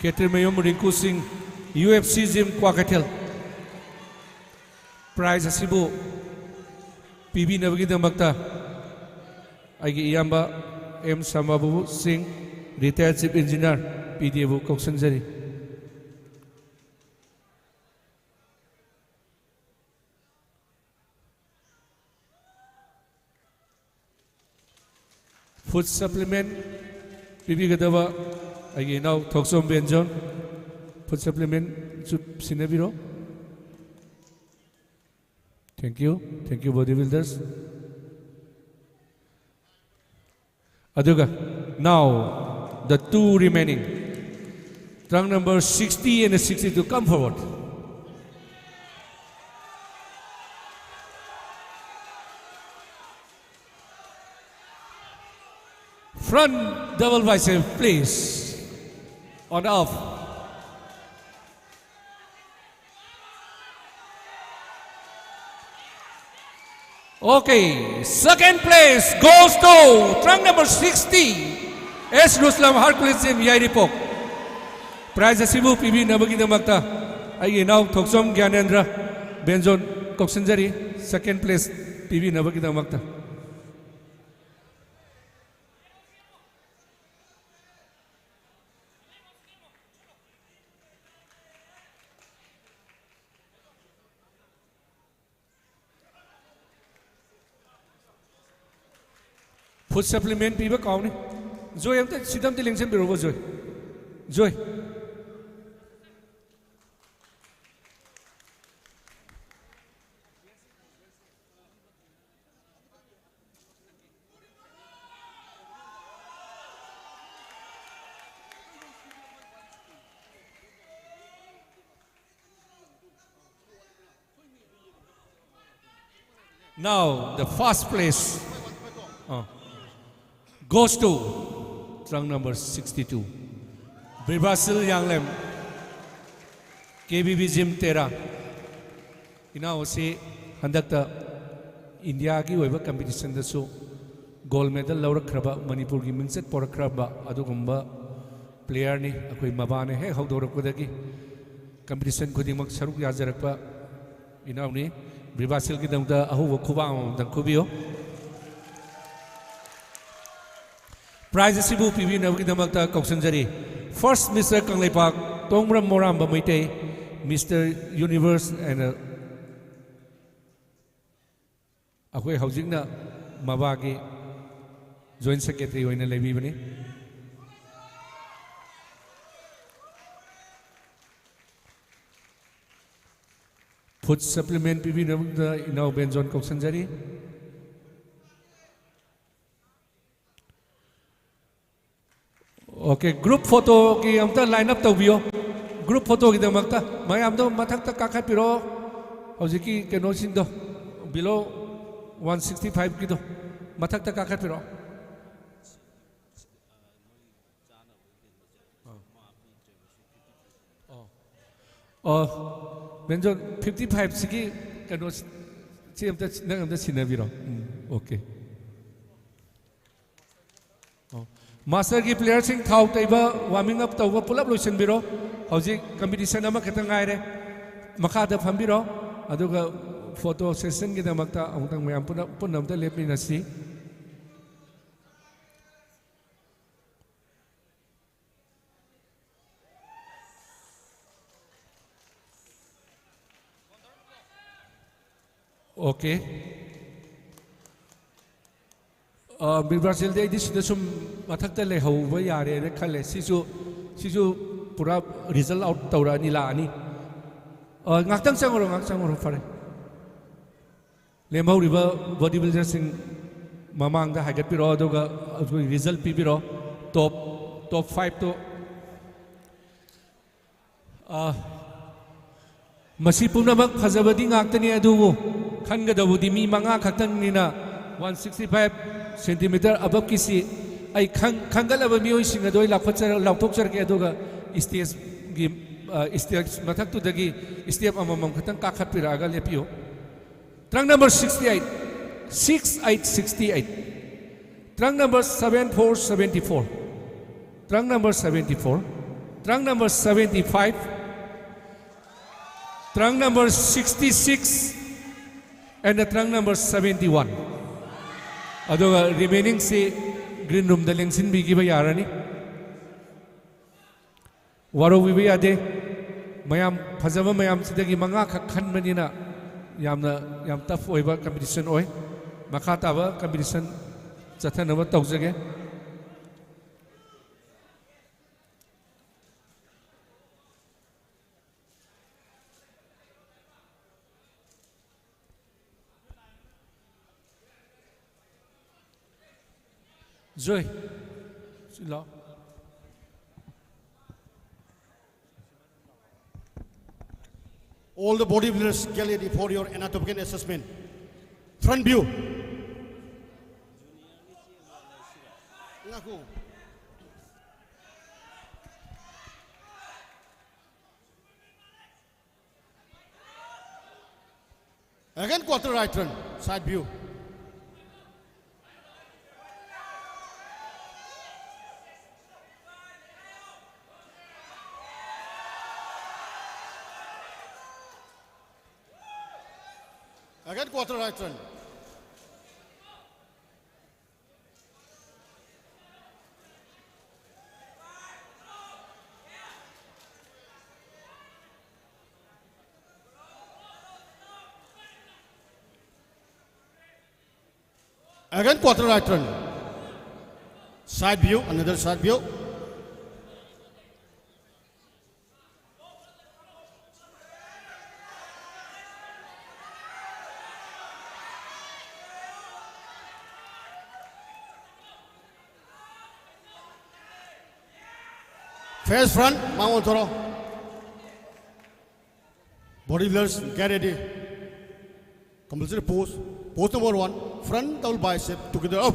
ꯈꯦꯇ꯭ꯔꯤꯃꯌꯨꯝ ꯔꯤꯡꯀꯨ ꯁꯤꯡ, U F C gym, Kwakeithel. Prize ꯑꯁꯤꯕꯨ ꯄꯤꯕꯤꯅꯕꯒꯤꯗꯃꯛꯇ ꯑꯩꯒꯤ ꯏꯌꯥꯝꯕ ꯑꯦꯝ ꯁꯃꯥꯕꯨ ꯁꯤꯡ, retired chief engineer, P D Aꯕꯨ ꯀꯧꯁꯤꯟꯖꯔꯤ꯫ Food supplement ꯄꯤꯕꯤꯒꯗꯕ ꯑꯩꯒꯤ ꯏꯅꯥꯎ ꯊꯣꯛꯆꯣꯝ ꯕꯦꯟꯖꯣꯟ, food supplementꯁꯨ ꯁꯤꯟꯅꯕꯤꯔꯣ꯫ Thank you, thank you, body builders. ꯑꯗꯨꯒ, now, the two remaining, trunk number sixty and sixty-two, come forward. Front double bicep, please. On the off. Okay, second place goes to trunk number sixty, S Ruslam, Hercules Gym, Yairipok. Prize ꯑꯁꯤꯕꯨ ꯄꯤꯕꯤꯅꯕꯒꯤꯗꯃꯛꯇ ꯑꯩꯒꯤ ꯏꯅꯥꯎ ꯊꯣꯛꯆꯣꯝ ꯒ꯭ꯌꯥꯅꯦꯟꯗ꯭ꯔ ꯕꯦꯟꯖꯣꯟ ꯀꯧꯁꯤꯟꯖꯔꯤ, second place ꯄꯤꯕꯤꯅꯕꯒꯤꯗꯃꯛꯇ꯫ Food supplement ꯄꯤꯕ ꯀꯥꯎꯅꯤ꯫ ꯖꯣꯏ, ꯑꯝꯇ ꯁꯤꯗ ꯑꯝꯇ ꯂꯦꯡꯁꯤꯟꯕꯤꯔꯛꯎꯕ, ꯖꯣꯏ꯫ ꯖꯣꯏ꯫ Now, the first place uh, goes to trunk number sixty-two, Birbassil Yanglem, K B B Gym Tera. ꯏꯅꯥꯎ ꯑꯁꯤ ꯍꯟꯗꯛꯇ ꯏꯟꯗꯤꯌꯥꯒꯤ ꯑꯣꯏꯕ ꯀꯝꯄꯤꯇꯤꯁꯟꯗꯁꯨ ꯒꯣꯜ ꯃꯦꯗꯜ ꯂꯧꯔꯛꯈ꯭ꯔꯕ, ꯃꯅꯤꯄꯨꯔꯒꯤ ꯃꯤꯡꯆꯠ ꯄꯣꯔꯛꯈ꯭ꯔꯕ ꯑꯗꯨꯒꯨꯝꯕ ꯄ꯭ꯂꯦꯌꯔꯅꯤ꯫ ꯑꯩꯈꯣꯏ ꯃꯕꯥꯅ ꯍꯦꯛ ꯍꯧꯗꯣꯔꯛꯄꯗꯒꯤ ꯀꯝꯄꯤꯇꯤꯁꯟ ꯈꯨꯗꯤꯡꯃꯛ ꯁꯔꯨꯛ ꯌꯥꯖꯔꯛꯄ ꯏꯅꯥꯎꯅꯤ꯫ ꯕꯤꯔꯕꯥꯁꯤꯜꯒꯤꯗꯃꯛꯇ ꯑꯍꯧꯕ ꯈꯨꯕꯥꯛ ꯑꯃꯃꯝꯇꯪ ꯈꯨꯕꯤꯌꯨ꯫ ꯄ꯭ꯔꯥꯏꯖ ꯑꯁꯤꯕꯨ ꯄꯤꯕꯤꯅꯕꯒꯤꯗꯃꯛꯇ ꯀꯧꯁꯤꯟꯖꯔꯤ, ꯐꯥꯔꯁ ꯃꯤꯁꯇꯔ ꯀꯪꯂꯩꯄꯥꯛ ꯇꯣꯡꯕ꯭ꯔꯝ Moramba Meitei, mister universe N ꯑꯩꯈꯣꯏ ꯍꯧꯖꯤꯛꯅ ꯃꯕꯥꯒꯤ ꯖꯣꯏꯟ ꯁꯦꯀ꯭ꯔꯦꯇꯔꯤ ꯑꯣꯏꯅ ꯂꯩꯕꯤꯕꯅꯤ꯫ ꯐꯨꯗ ꯁꯄ꯭ꯂꯤꯃꯦꯟ ꯄꯤꯕꯤꯅꯕꯗ ꯏꯅꯥꯎ ꯕꯦꯟꯖꯣꯟ ꯀꯧꯁꯤꯟꯖꯔꯤ꯫ ꯑꯣꯀꯦ, ꯒ꯭ꯔꯨꯞ ꯐꯣꯇꯣꯒꯤ ꯑꯝꯇ ꯂꯥꯏꯟ ꯑꯞ ꯇꯧꯕꯤꯌꯣ꯫ ꯒ꯭ꯔꯨꯞ ꯐꯣꯇꯣꯒꯤꯗꯃꯛꯇ ꯃꯌꯥꯝꯗꯣ ꯃꯊꯛꯇ ꯀꯥꯈꯠꯄꯤꯔꯛꯑꯣ꯫ ꯍꯧꯖꯤꯛꯀꯤ ꯀꯩꯅꯣꯁꯤꯡꯗꯣ, ꯕꯤꯂꯣ ꯋꯥꯟ ꯁꯤꯛꯁꯇꯤ ꯐꯥꯏꯚꯀꯤꯗꯣ ꯃꯊꯛꯇ ꯀꯥꯈꯠꯄꯤꯔꯛꯑꯣ꯫ ꯑꯣ, ꯑꯣ, ꯕꯦꯟꯖꯣꯟ, ꯐꯤꯐꯇꯤ ꯐꯥꯏꯚꯁꯤꯒꯤ ꯀꯩꯅꯣ, ꯁꯤ ꯑꯝꯇ, ꯅꯪ ꯑꯝꯇ ꯁꯤꯟꯅꯕꯤꯔꯣ꯫ ꯎꯝ, ꯑꯣꯀꯦ꯫ ꯑꯣ, ꯃꯥꯁꯇꯔꯒꯤ ꯄ꯭ꯂꯦꯌꯔꯁꯤꯡ ꯊꯥꯎ ꯇꯩꯕ, ꯋꯥꯔꯃꯤꯡ ꯑꯞ ꯇꯧꯕ ꯄꯨꯂꯞ ꯂꯣꯏꯁꯤꯟꯕꯤꯔꯣ꯫ ꯍꯧꯖꯤꯛ ꯀꯝꯄꯤꯇꯤꯁꯟ ꯑꯃꯈꯛꯇ ꯉꯥꯏꯔꯦ꯫ ꯃꯈꯥꯗ ꯐꯝꯕꯤꯔꯣ, ꯑꯗꯨꯒ ꯐꯣꯇꯣ ꯁꯦꯁꯟꯒꯤꯗꯃꯛꯇ ꯑꯃꯨꯛꯇꯪ ꯃꯌꯥꯝ ꯄꯨꯟꯅ, ꯄꯨꯟꯅ ꯑꯝꯇ ꯂꯦꯞꯃꯤꯟꯅꯁꯤ꯫ ꯑꯣꯀꯦ꯫ ꯑ, ꯕꯤꯔꯕꯥꯁꯤꯜꯗꯤ ꯑꯩꯗꯤ ꯁꯤꯗ ꯁꯨꯝ ꯃꯊꯛꯇ ꯂꯩꯍꯧꯕ ꯌꯥꯔꯦꯅ ꯈꯜꯂꯦ꯫ ꯁꯤꯁꯨ, ꯁꯤꯁꯨ ꯄꯨꯔꯥ ꯔꯤꯖꯜ ꯑꯥꯎꯠ ꯇꯧꯔꯛꯑꯅꯤ, ꯂꯥꯛꯑꯅꯤ꯫ ꯑ, ꯉꯥꯛꯇꯪ ꯆꯪꯉꯨꯔꯣ, ꯉꯥꯛꯇꯪ ꯆꯪꯉꯨꯔꯣ, ꯐꯔꯦ꯫ ꯂꯦꯝꯍꯧꯔꯤꯕ ꯕꯣꯗꯤ ꯕꯤꯜꯗꯔꯁꯤꯡ ꯃꯃꯥꯡꯗ ꯍꯥꯏꯒꯠꯄꯤꯔꯣ, ꯑꯗꯨꯒ ꯑꯩꯈꯣꯏ ꯔꯤꯖꯜ ꯄꯤꯕꯤꯔꯣ꯫ ꯇꯣꯞ, ꯇꯣꯞ ꯐꯥꯏꯚꯇꯣ ꯑꯥ, ꯃꯁꯤ ꯄꯨꯝꯅꯃꯛ ꯐꯖꯕꯗꯤ ꯉꯥꯛꯇꯅꯤ, ꯑꯗꯨꯕꯨ ꯈꯟꯒꯗꯧꯕꯗꯤ ꯃꯤ ꯃꯉꯥ ꯈꯛꯇꯪꯅꯤꯅ, ꯋꯥꯟ ꯁꯤꯛꯁꯇꯤ ꯐꯥꯏꯚ ꯁꯦꯟꯇꯤꯃꯤꯇꯔ ꯑꯕꯞꯀꯤꯁꯤ ꯑꯩ ꯈꯪ-, ꯈꯪꯒꯠꯂꯕ ꯃꯤꯑꯣꯏꯁꯤꯡ ꯑꯗꯣ ꯑꯩ ꯂꯥꯎꯊꯣꯛꯆꯔ-, ꯂꯥꯎꯊꯣꯛꯆꯔꯛꯀꯦ꯫ ꯑꯗꯨꯒ ꯏꯁꯇꯦꯖꯒꯤ, ꯑ, ꯏꯁꯇꯦꯖ ꯃꯊꯛꯇꯨꯗꯒꯤ ꯏꯁꯇꯦꯞ ꯑꯃꯃꯝ ꯈꯛꯇꯪ ꯀꯥꯈꯠꯄꯤꯔꯛꯑꯒ ꯂꯦꯞꯄꯤꯌꯨ꯫ Trunk number sixty eight, six eight sixty eight. Trunk number seven four seventy four. Trunk number seventy four. Trunk number seventy five. Trunk number sixty six. And the trunk number seventy one. ꯑꯗꯨꯒ remaining ꯁꯤ green room ꯗ ꯂꯦꯡꯁꯤꯟꯕꯤꯈꯤꯕ ꯌꯥꯔꯅꯤ꯫ ꯋꯥꯔꯧꯕꯤꯕ ꯌꯥꯗꯦ꯫ ꯃꯌꯥꯝ, ꯐꯖꯕ ꯃꯌꯥꯝꯁꯤꯗꯒꯤ ꯃꯉꯥꯈꯛ ꯈꯟꯕꯅꯤꯅ ꯌꯥꯝꯅ, ꯌꯥꯝ tough ꯑꯣꯏꯕ competition ꯑꯣꯏ꯫ ꯃꯈꯥ ꯇꯥꯕ competition ꯆꯠꯊꯅꯕ ꯇꯧꯖꯒꯦ꯫ ꯖꯣꯏ, ꯁꯤ ꯂꯥꯎ꯫ All the bodybuilders, get ready for your anatomical assessment. Front view. ꯉꯥꯏꯈꯣ꯫ Again, quarter right turn, side view. Again, quarter right turn. Again, quarter right turn. Side view, another side view. Face front, ꯃꯥꯡ ꯑꯣꯟꯊꯣꯔꯛꯑꯣ꯫ Bodybuilders, get ready. Compulsory pose. Pose number one. Front double bicep together up.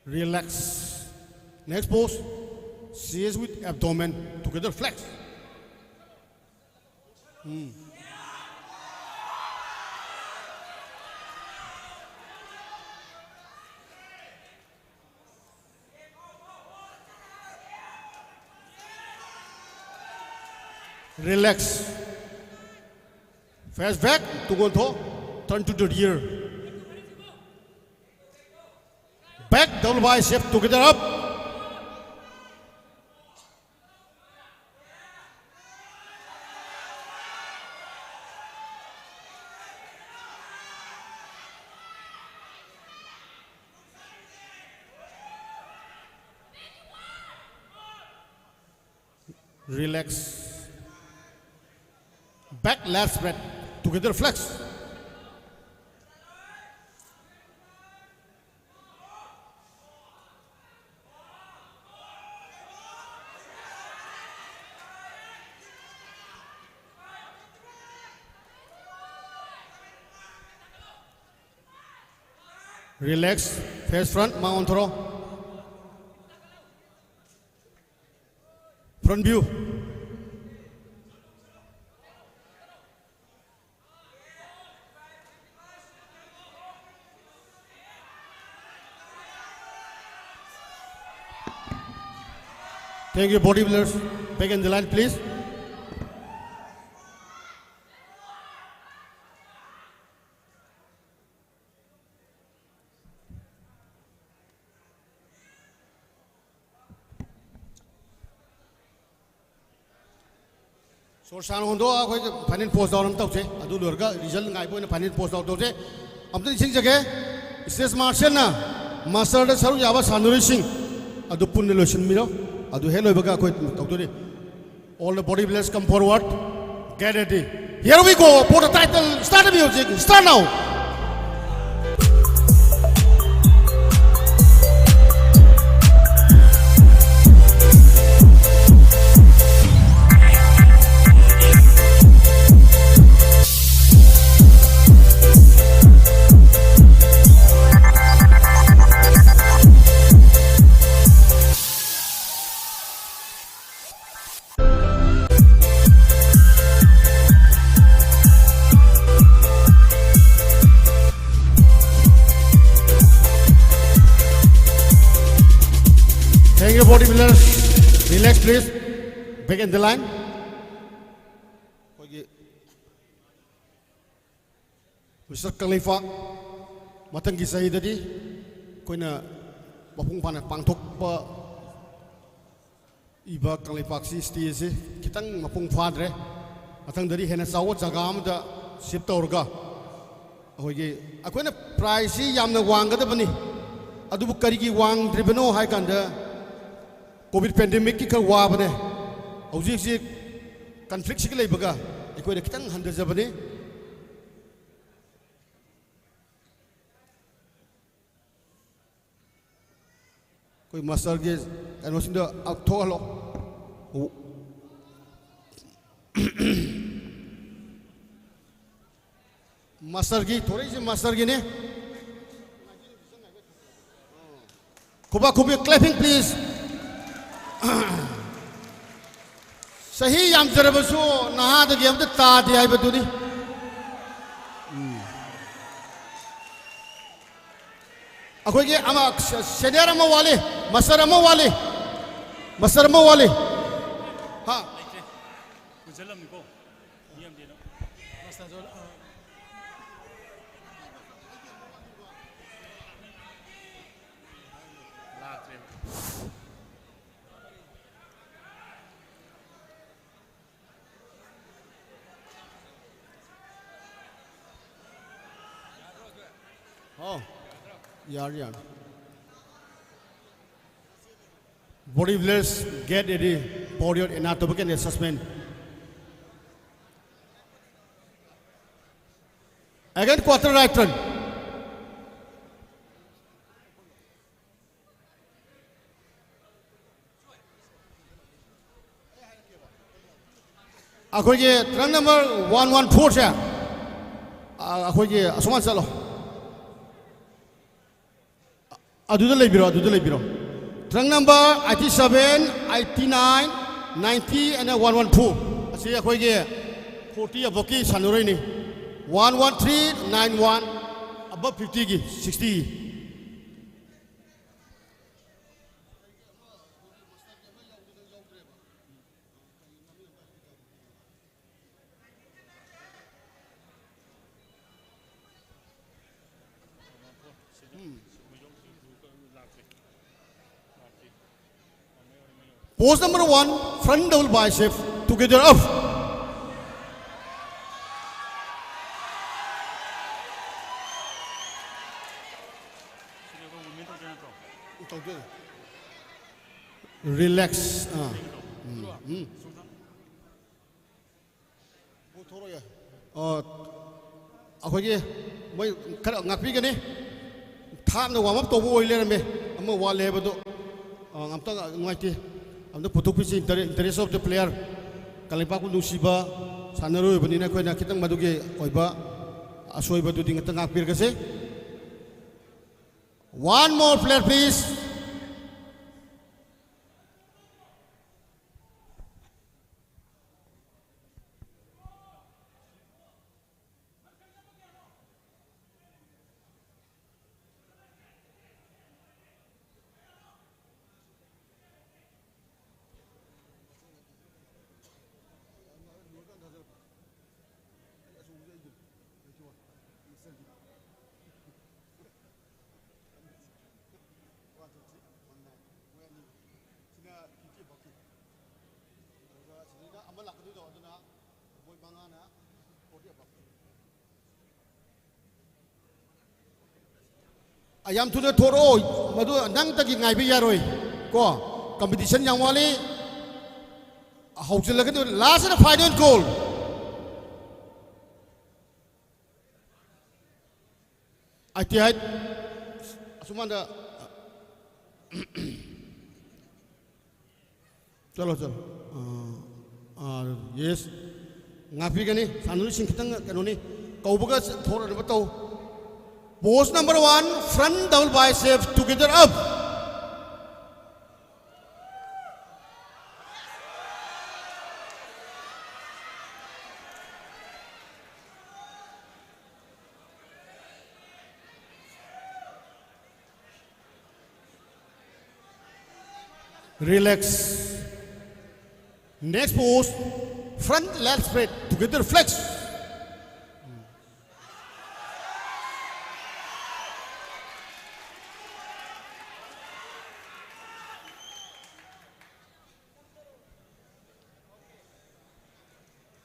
Relax. Next pose. Chest with abdomen together flex. Hmm. Relax. Face back, ꯇꯨꯡ ꯑꯣꯟꯊꯣꯛ. Turn to the rear. Back double bicep together up. Relax. Back lat spread. Together flex. Relax. Face front, ꯃꯥꯡ ꯑꯣꯟꯊꯣꯔꯛꯑꯣ. Front view. Thank you, bodybuilders. Back in the line, please. ꯁꯣꯔ ꯁꯥꯡꯅ ꯍꯣꯟꯗꯣꯛꯑꯒ ꯑꯩꯈꯣꯏ final pose down ꯑꯃ ꯇꯧꯁꯦ꯫ ꯑꯗꯨ ꯂꯣꯏꯔꯒ result ꯉꯥꯏꯕ ꯑꯣꯏꯅ final pose down ꯇꯧꯁꯦ꯫ ꯑꯝꯇ ꯅꯤꯡꯁꯤꯡꯖꯒꯦ, stage masterꯅ masterꯗ ꯁꯔꯨꯛ ꯌꯥꯕ ꯁꯥꯟꯅꯔꯣꯏꯁꯤꯡ ꯑꯗꯨ ꯄꯨꯟꯅ ꯂꯣꯏꯁꯤꯟꯕꯤꯔꯣ꯫ ꯑꯗꯨ ꯍꯦꯛ ꯂꯣꯏꯕꯒ ꯑꯩꯈꯣꯏ ꯇꯧꯗꯣꯏꯅꯤ꯫ All the bodybuilders come forward. Get ready. Here we go for the title. Start the music. Start now. Thank you, bodybuilders. Relax, please. Back in the line. ꯑꯩꯈꯣꯏꯒꯤ ꯃꯤꯁꯇꯔ ꯀꯪꯂꯩꯄꯥꯛ ꯃꯊꯪꯒꯤ ꯆꯍꯤꯗꯗꯤ ꯑꯩꯈꯣꯏꯅ ꯃꯄꯨꯡ ꯐꯥꯅ ꯄꯥꯡꯊꯣꯛꯄ ꯏꯕ ꯀꯪꯂꯩꯄꯥꯛꯁꯤ ꯁ꯭ꯇꯦꯖꯁꯤ ꯈꯤꯇꯪ ꯃꯄꯨꯡ ꯐꯥꯗ꯭ꯔꯦ꯫ ꯃꯊꯪꯗꯗꯤ ꯍꯦꯟꯅ ꯆꯥꯎꯕ ꯖꯒꯥ ꯑꯃꯗ ꯁꯤꯐ ꯇꯧꯔꯒ ꯑꯩꯈꯣꯏꯒꯤ, ꯑꯩꯈꯣꯏꯅ ꯄ꯭ꯔꯥꯏꯖꯁꯤ ꯌꯥꯝꯅ ꯋꯥꯡꯒꯗꯕꯅꯤ, ꯑꯗꯨꯕꯨ ꯀꯔꯤꯒꯤ ꯋꯥꯡꯗ꯭ꯔꯤꯕꯅꯣ ꯍꯥꯏ ꯀꯥꯟꯗ ꯀꯣꯚꯤꯗ ꯄꯦꯟꯗꯦꯃꯤꯛꯀꯤ ꯈꯔ ꯋꯥꯕꯅꯦ꯫ ꯍꯧꯖꯤꯛ ꯍꯧꯖꯤꯛ ꯀꯟꯐ꯭ꯂꯤꯛꯁꯤꯒ ꯂꯩꯕꯒ ꯑꯩꯈꯣꯏꯅ ꯈꯤꯇꯪ ꯍꯟꯊꯖꯕꯅꯤ꯫ ꯑꯩꯈꯣꯏ ꯃꯥꯁꯇꯔꯒꯤ ꯀꯩꯅꯣꯁꯤꯡꯗꯣ ꯊꯣꯛꯍꯜꯂꯣ꯫ ꯃꯥꯁꯇꯔꯒꯤ ꯊꯣꯔꯛꯏꯁꯦ ꯃꯥꯁꯇꯔꯒꯤꯅꯦ꯫ ꯈꯨꯕꯥꯛ ꯈꯨꯕꯤ, clapping please. ꯆꯍꯤ ꯌꯥꯝꯖꯔꯕꯁꯨ ꯅꯍꯥꯗꯒꯤ ꯑꯝꯇ ꯇꯥꯗꯦ ꯍꯥꯏꯕꯗꯨꯅꯤ꯫ ꯎꯝ꯫ ꯑꯩꯈꯣꯏꯒꯤ ꯑꯃ, ꯁꯦꯅꯤꯌꯔ ꯑꯃ ꯋꯥꯠꯂꯤ, ꯃꯥꯁꯇꯔ ꯑꯃ ꯋꯥꯠꯂꯤ, ꯃꯥꯁꯇꯔ ꯑꯃ ꯋꯥꯠꯂꯤ꯫ ꯍꯥ? ꯂꯩꯇ꯭ꯔꯦ꯫ ꯄꯨꯟꯁꯤꯜꯂꯝꯃꯤꯀꯣ꯫ ꯃꯤ ꯑꯃꯗꯤ ꯑꯗꯨꯝ꯫ ꯂꯥꯛꯇ꯭ꯔꯦꯕ꯫ ꯑꯣ, ꯌꯥꯔꯦ, ꯌꯥꯔꯦ꯫ Body village, get ready for your anatomical assessment. Again, quarter right turn. ꯑꯩꯈꯣꯏꯒꯤ ꯇ꯭ꯔꯪ ꯅꯝꯕꯔ ꯋꯥꯟ ꯋꯥꯟ ꯐꯣꯔꯁꯦ, ꯑꯩꯈꯣꯏꯒꯤ ꯑꯁꯨꯃꯥꯏꯅ ꯆꯠꯂꯣ꯫ ꯑꯗꯨꯗ ꯂꯩꯕꯤꯔꯣ, ꯑꯗꯨꯗ ꯂꯩꯕꯤꯔꯣ꯫ Trunk number eighty seven, eighty nine, ninety and one one four ꯑꯁꯤ ꯑꯩꯈꯣꯏꯒꯤ forty above ꯀꯤ ꯁꯥꯟꯅꯔꯣꯏꯅꯤ꯫ One one three nine one, above fifty ꯒꯤ, sixty꯫ Pose number one, front double bicep, together up. Relax. ꯑꯥ꯫ ꯎꯝ, ꯎꯝ꯫ ꯑꯣ, ꯑꯩꯈꯣꯏꯒꯤ ꯃꯣꯏ ꯈꯔ ꯉꯥꯛꯄꯤꯒꯅꯤ꯫ ꯊꯥꯞꯅ warm up ꯇꯧꯕ ꯑꯣꯏ ꯂꯩꯔꯝꯃꯦ꯫ ꯑꯃ ꯋꯥꯠꯂꯦ ꯍꯥꯏꯕꯗꯣ, ꯑ, ꯑꯝꯇ ꯅꯨꯡꯉꯥꯏꯇꯦ꯫ ꯑꯝꯇ ꯄꯨꯊꯣꯛꯄꯤꯁꯤ, inter-, interest of the player꯫ ꯀꯪꯂꯩꯄꯥꯛꯄꯨ ꯅꯨꯡꯁꯤꯕ ꯁꯥꯟꯅꯔꯣꯏ ꯑꯣꯏꯕꯅꯤꯅ ꯑꯩꯈꯣꯏꯅ ꯈꯤꯇꯪ ꯃꯗꯨꯒꯤ ꯑꯣꯏꯕ ꯑꯁꯣꯏꯕꯗꯨꯗꯤ ꯉꯥꯛꯇ ꯉꯥꯛꯄꯤꯔꯒꯁꯦ꯫ One more player, please. ꯑ, ꯌꯥꯝ ꯊꯨꯅ ꯊꯣꯔꯛꯑꯣ, ꯃꯗꯨ ꯅꯪꯇꯒꯤ ꯉꯥꯏꯕ ꯌꯥꯔꯣꯏ ꯀꯣ꯫ Competition ꯌꯥꯝ ꯋꯥꯠꯂꯤ꯫ ꯍꯧꯖꯤꯜꯂꯒꯗꯤ last and final call꯫ ꯑꯥꯏꯇꯤ ꯍꯥꯏꯠ ꯑꯁꯨꯃꯥꯏꯅ ꯆꯠꯂꯣ, ꯆꯠꯂꯣ꯫ ꯑꯥ, ꯑꯥ, ꯌꯦꯁ꯫ ꯉꯥꯛꯄꯤꯒꯅꯤ꯫ ꯁꯥꯟꯅꯔꯣꯏꯁꯤꯡ ꯈꯤꯇꯪ ꯀꯩꯅꯣꯅꯤ꯫ ꯀꯧꯕꯒ ꯊꯣꯛꯂꯛꯅꯕ ꯇꯧ꯫ Pose number one, front double bicep, together up. Relax. Next pose, front lat spread, together flex.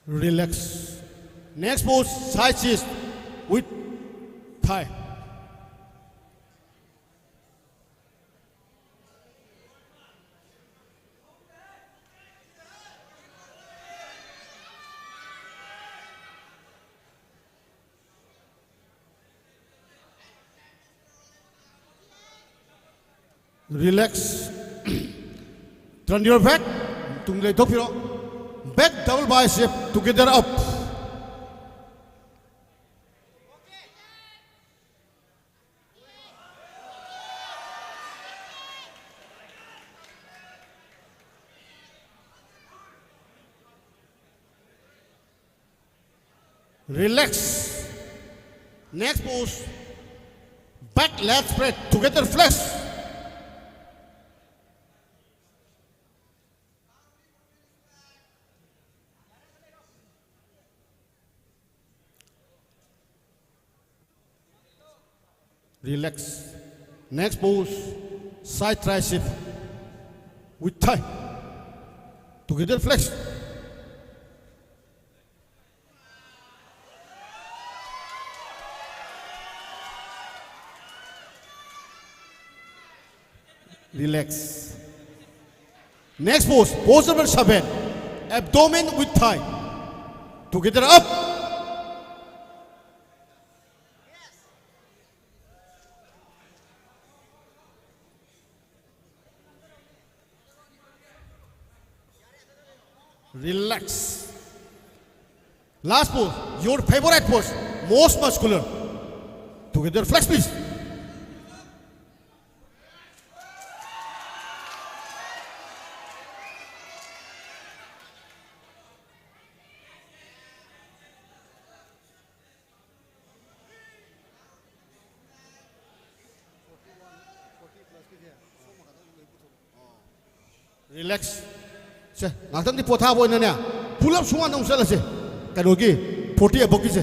Relax. Next pose, side chest with thigh. Relax. Turn your back. ꯇꯨꯡꯗ ꯂꯩꯊꯣꯛꯄꯤꯔꯣ꯫ Back double bicep, together up. Relax. Next pose. Back lat spread. Together flex. Relax. Next pose, side tricep with thigh. Together flex. Relax. Next pose, pose number seven. Abdomen with thigh. Together up. Relax. Last pose, your favorite pose, most muscular. Together, flex, please. Relax. ꯁꯦ, ꯉꯥꯛꯇꯪꯗꯤ ꯄꯣꯊꯥꯕ ꯑꯣꯏꯅꯅꯦ, pull up ꯁꯨꯃꯥꯏꯅ ꯑꯃꯨꯛ ꯆꯠꯂꯁꯦ, ꯀꯩꯅꯣꯒꯤ forty aboveꯀꯤꯁꯦ꯫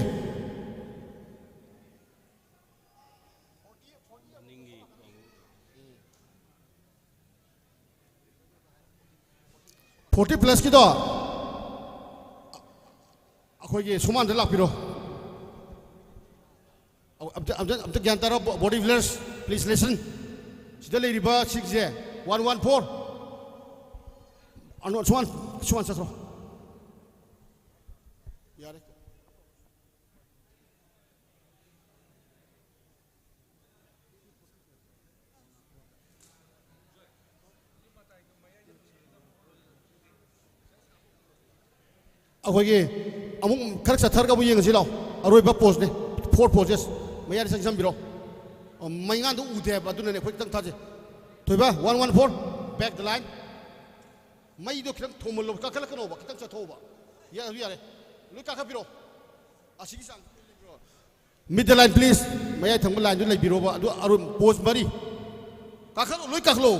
Forty plusꯀꯤꯗꯣ ꯑꯩꯈꯣꯏꯒꯤ ꯁꯨꯃꯥꯡꯗ ꯂꯥꯛꯄꯤꯔꯣ꯫ ꯑꯝꯇ, ꯑꯝꯇ, ꯑꯝꯇ ꯒ꯭ꯌꯥꯟ ꯇꯥꯔꯣ, body builders, please listen. ꯁꯤꯗ ꯂꯩꯔꯤꯕ ꯁꯤꯒꯤꯁꯦ, one one four꯫ ꯑꯅꯣ, ꯁꯨꯃꯥꯡ, ꯁꯨꯃꯥꯡ ꯆꯠꯈ꯭ꯔꯣ꯫ ꯌꯥꯔꯦ꯫ ꯑꯩꯈꯣꯏꯒꯤ ꯑꯃꯨꯛ ꯈꯔ ꯆꯠꯊꯔꯒ ꯑꯃꯨꯛ ꯌꯦꯡꯉꯁꯤ ꯂꯥꯛꯑꯣ꯫ ꯑꯔꯣꯏꯕ poseꯅꯦ, four poses꯫ ꯃꯌꯥꯏꯗ ꯆꯪꯁꯤꯟꯕꯤꯔꯣ꯫ ꯑ, ꯃꯩꯉꯥꯟꯗꯣ ꯎꯗꯦ ꯍꯥꯏꯕ, ꯑꯗꯨꯅꯅꯦ ꯑꯩꯈꯣꯏ ꯈꯤꯇꯪ ꯊꯥꯖꯩ꯫ ꯊꯣꯏꯕ, one one four, back the line꯫ ꯃꯩꯗꯣ ꯈꯤꯇꯪ ꯊꯣꯡꯃꯜꯂꯣ, ꯀꯥꯈꯠꯂꯛꯀꯅꯣꯕ, ꯈꯤꯇꯪ ꯆꯠꯊꯣꯛꯑꯣꯕ꯫ ꯌꯥ-, ꯑꯗꯨ ꯌꯥꯔꯦ꯫ ꯂꯣꯏ ꯀꯥꯈꯠꯄꯤꯔꯣ꯫ ꯑꯁꯤꯒꯤ ꯆꯥꯡ꯫ Mid the line, please. ꯃꯌꯥꯏ ꯊꯪꯕ lineꯗꯨ ꯂꯩꯕꯤꯔꯣꯕ꯫ ꯑꯗꯨ ꯑꯔꯨꯝ pose ꯃꯔꯤ꯫ ꯀꯥꯈꯠꯂꯣ, ꯂꯣꯏ ꯀꯥꯈꯠꯂꯣ꯫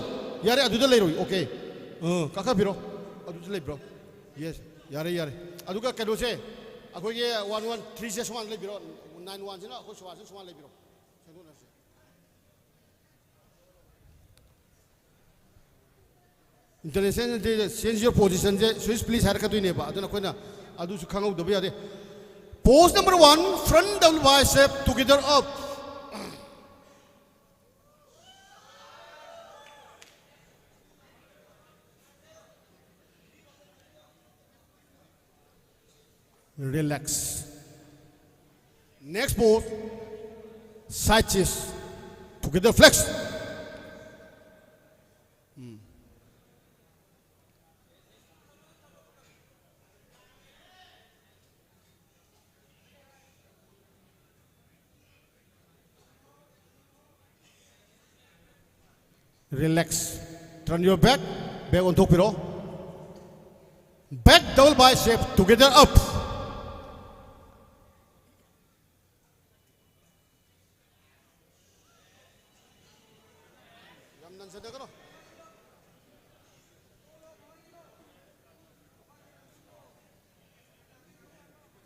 ꯌꯥꯔꯦ, ꯑꯗꯨꯗ ꯂꯩꯔꯣꯏ꯫ Okay꯫ ꯑ, ꯀꯥꯈꯠꯄꯤꯔꯣ꯫ ꯑꯗꯨꯗ ꯂꯩꯕꯤꯔꯣ꯫ Yes, ꯌꯥꯔꯦ, ꯌꯥꯔꯦ꯫ ꯑꯗꯨꯒ ꯀꯩꯅꯣꯁꯦ, ꯑꯩꯈꯣꯏꯒꯤ one one threeꯁꯦ ꯁꯨꯃꯥꯡꯗ ꯂꯩꯕꯤꯔꯣ꯫ Nine oneꯁꯤꯅ ꯑꯩꯈꯣꯏ ꯁꯨꯕꯥꯁꯁꯤꯅ ꯁꯨꯃꯥꯡ ꯂꯩꯕꯤꯔꯣ꯫ ꯁꯦꯡꯗꯣꯛꯅꯔꯁꯦ꯫ International change your positionꯁꯦ, switch please ꯍꯥꯏꯔꯛꯀꯗꯣꯏꯅꯦꯕ, ꯑꯗꯨꯅ ꯑꯩꯈꯣꯏꯅ ꯑꯗꯨꯁꯨ ꯈꯪꯍꯧꯗꯕ ꯌꯥꯗꯦ꯫ Pose number one, front double bicep together up. Relax. Next pose, side chest. Together flex. Hmm. Relax. Turn your back. Back ꯑꯣꯟꯊꯣꯛꯄꯤꯔꯣ. Back double bicep together up. ꯌꯥꯝ ꯅꯟꯁꯤꯟꯅꯒꯅꯣ꯫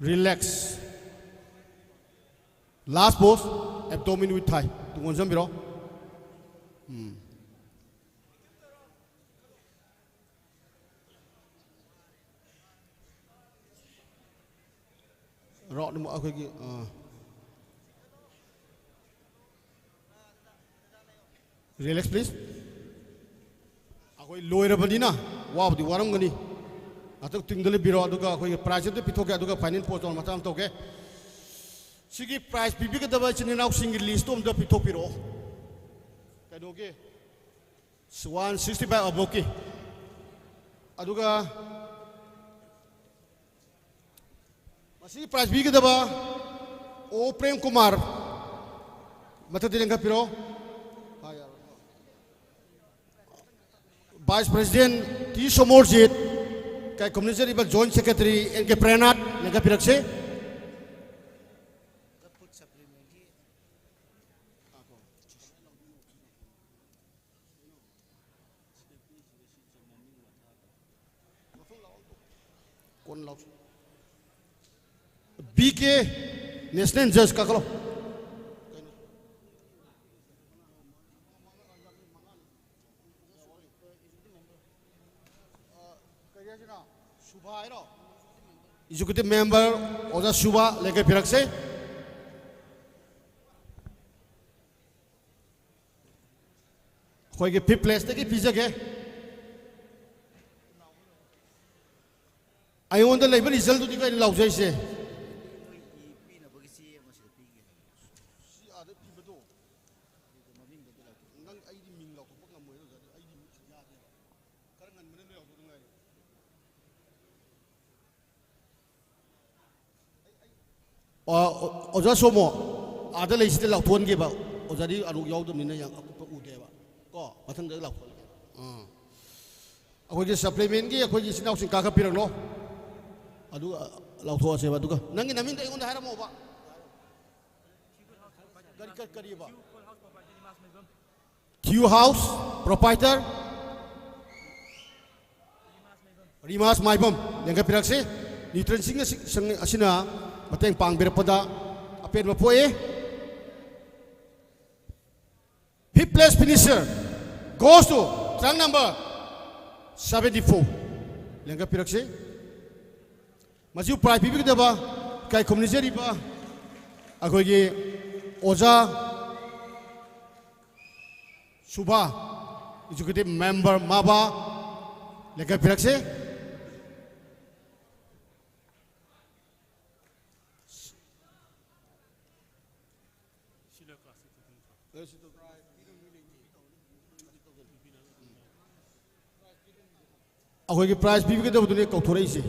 Relax. Last pose, abdomen with thigh. ꯇꯨꯡ ꯑꯣꯟꯁꯤꯟꯕꯤꯔꯣ꯫ ꯎꯝ꯫ Round ꯑꯃ ꯑꯩꯈꯣꯏꯒꯤ, ꯑ, relax, please. ꯑꯩꯈꯣꯏ ꯂꯣꯏꯔꯕꯅꯤꯅ ꯋꯥꯕꯨꯗꯤ ꯋꯥꯔꯝꯒꯅꯤ꯫ ꯉꯥꯛꯇꯪ ꯇꯤꯡꯗ ꯂꯩꯕꯤꯔꯣ, ꯑꯗꯨꯒ ꯑꯩꯈꯣꯏꯒꯤ prize ꯑꯝꯇ ꯄꯤꯊꯣꯛꯀꯦ, ꯑꯗꯨꯒ final pose ꯇꯧꯔ ꯃꯊꯪ ꯑꯃ ꯇꯧꯒꯦ꯫ ꯁꯤꯒꯤ prize ꯄꯤꯕꯤꯒꯗꯕ ꯏꯆꯤꯟ ꯏꯅꯥꯎꯁꯤꯡꯒꯤ list ꯇꯣ ꯑꯝꯇ ꯄꯤꯊꯣꯛꯄꯤꯔꯛꯑꯣ꯫ ꯀꯩꯅꯣꯒꯤ one sixty five above ꯀꯤ꯫ ꯑꯗꯨꯒ ꯃꯁꯤꯒꯤ prize ꯄꯤꯒꯗꯕ ꯑꯣ ꯄ꯭ꯔꯦꯝ ꯀꯨꯃꯥꯔ, ꯃꯊꯛꯇ ꯂꯦꯡꯈꯠꯄꯤꯔꯣ꯫ Vice President ꯇꯤ ꯁꯣꯃꯣꯔꯖꯤꯠ, ꯀꯥꯏ ꯀꯨꯝꯅꯖꯔꯤꯕ Joint Secretary ꯑꯦꯟ ꯀꯦ ꯄ꯭ꯔꯦꯝꯅꯥꯊ, ꯂꯦꯡꯈꯠꯄꯤꯔꯛꯁꯤ꯫ ꯀꯣꯟ ꯂꯥꯎ꯫ ꯕꯤ ꯀꯦ, National Judge, ꯀꯥꯈꯠꯂꯣ꯫ Executive Member ꯑꯣꯖꯥ ꯁꯨꯕꯥ, ꯂꯦꯡꯈꯠꯄꯤꯔꯛꯁꯦ꯫ ꯑꯩꯈꯣꯏꯒꯤ fifth place ꯇꯒꯤ ꯄꯤꯖꯒꯦ꯫ ꯑꯩꯉꯣꯟꯗ ꯂꯩꯕ result ꯇꯨꯗꯤ ꯀꯩꯅꯣ ꯂꯥꯎꯖꯩꯁꯦ? ꯁꯤ ꯑꯥꯗ ꯄꯤꯕꯗꯣ, ꯅꯪ ꯑꯩꯗꯤ ꯃꯤꯡ ꯂꯥꯎꯊꯣꯛꯄ ꯉꯝꯃꯣꯏ, ꯑꯗꯨꯗꯤ ꯑꯩꯗꯤ ꯌꯥꯗꯦꯕ꯫ ꯈꯔ ꯉꯟꯕꯅ ꯂꯣꯏ ꯂꯥꯎꯊꯣꯛꯇ ꯉꯥꯏꯔꯤ꯫ ꯑ, ꯑꯣ-, ꯑꯣꯖꯥ ꯁꯣꯃꯣ, ꯑꯥꯗ ꯂꯩꯁꯤꯗ ꯂꯥꯎꯊꯣꯛꯍꯟꯒꯦꯕ꯫ ꯑꯣꯖꯥꯗꯤ ꯑꯔꯨꯛ ꯌꯥꯎꯗꯕꯅꯤꯅ ꯌꯥꯝ ꯑꯀꯨꯞꯄ ꯎꯗꯦꯕ꯫ ꯀꯣ, ꯃꯊꯪꯗ ꯂꯥꯎꯊꯣꯛꯑꯒꯦ꯫ ꯑꯥ꯫ ꯑꯩꯈꯣꯏꯒꯤ ꯁꯄ꯭ꯂꯤꯃꯦꯟꯒꯤ ꯑꯩꯈꯣꯏꯒꯤ ꯏꯆꯤꯟ ꯏꯅꯥꯎꯁꯤꯡ ꯀꯥꯈꯠꯄꯤꯔꯛꯂꯣ꯫ ꯑꯗꯨꯒ, ꯑ, ꯂꯥꯎꯊꯣꯛꯑꯁꯦꯕ꯫ ꯑꯗꯨꯒ ꯅꯪꯒꯤ ꯅꯃꯤꯡꯗꯣ ꯑꯩꯉꯣꯟꯗ ꯍꯥꯏꯔꯝꯃꯣꯕ꯫ ꯀꯔꯤ, ꯀꯔꯤ, ꯀꯔꯤꯕ? ꯊꯤꯌꯨ ꯍꯥꯎꯁ ꯄ꯭ꯔꯣꯄꯥꯏꯇꯔ ꯔꯤꯃꯥꯁ ꯃꯥꯏꯕꯝ ꯂꯦꯡꯒꯠꯄꯤꯔꯛꯁꯤ꯫ ꯅ꯭ꯌꯨꯇ꯭ꯔꯤꯟꯁꯤꯡ ꯑꯁꯤ-, ꯁꯪ-, ꯑꯁꯤꯅ ꯃꯇꯦꯡ ꯄꯥꯡꯕꯤꯔꯛꯄꯗ ꯑꯄꯦꯟꯕ ꯄꯣꯛꯏ꯫ Fifth place finisher goes to truck number seventy four. ꯂꯦꯡꯒꯠꯄꯤꯔꯛꯁꯤ꯫ ꯃꯁꯤꯕꯨ ꯄ꯭ꯔꯥꯏꯖ ꯄꯤꯕꯤꯒꯗꯕ ꯏꯀꯥꯏ ꯈꯨꯝꯅꯖꯔꯤꯕ ꯑꯩꯈꯣꯏꯒꯤ ꯑꯣꯖꯥ ꯁꯨꯚꯥ, ꯑꯦꯛꯖꯤꯀ꯭ꯌꯨꯇꯤꯚ ꯃꯦꯝꯕꯔ ꯃꯥꯕꯥ, ꯂꯦꯡꯒꯠꯄꯤꯔꯛꯁꯤ꯫ ꯑꯩꯈꯣꯏꯒꯤ ꯄ꯭ꯔꯥꯏꯖ ꯄꯤꯕꯤꯒꯗꯕꯗꯨꯅꯦ ꯀꯧꯊꯣꯔꯛꯏꯁꯦ꯫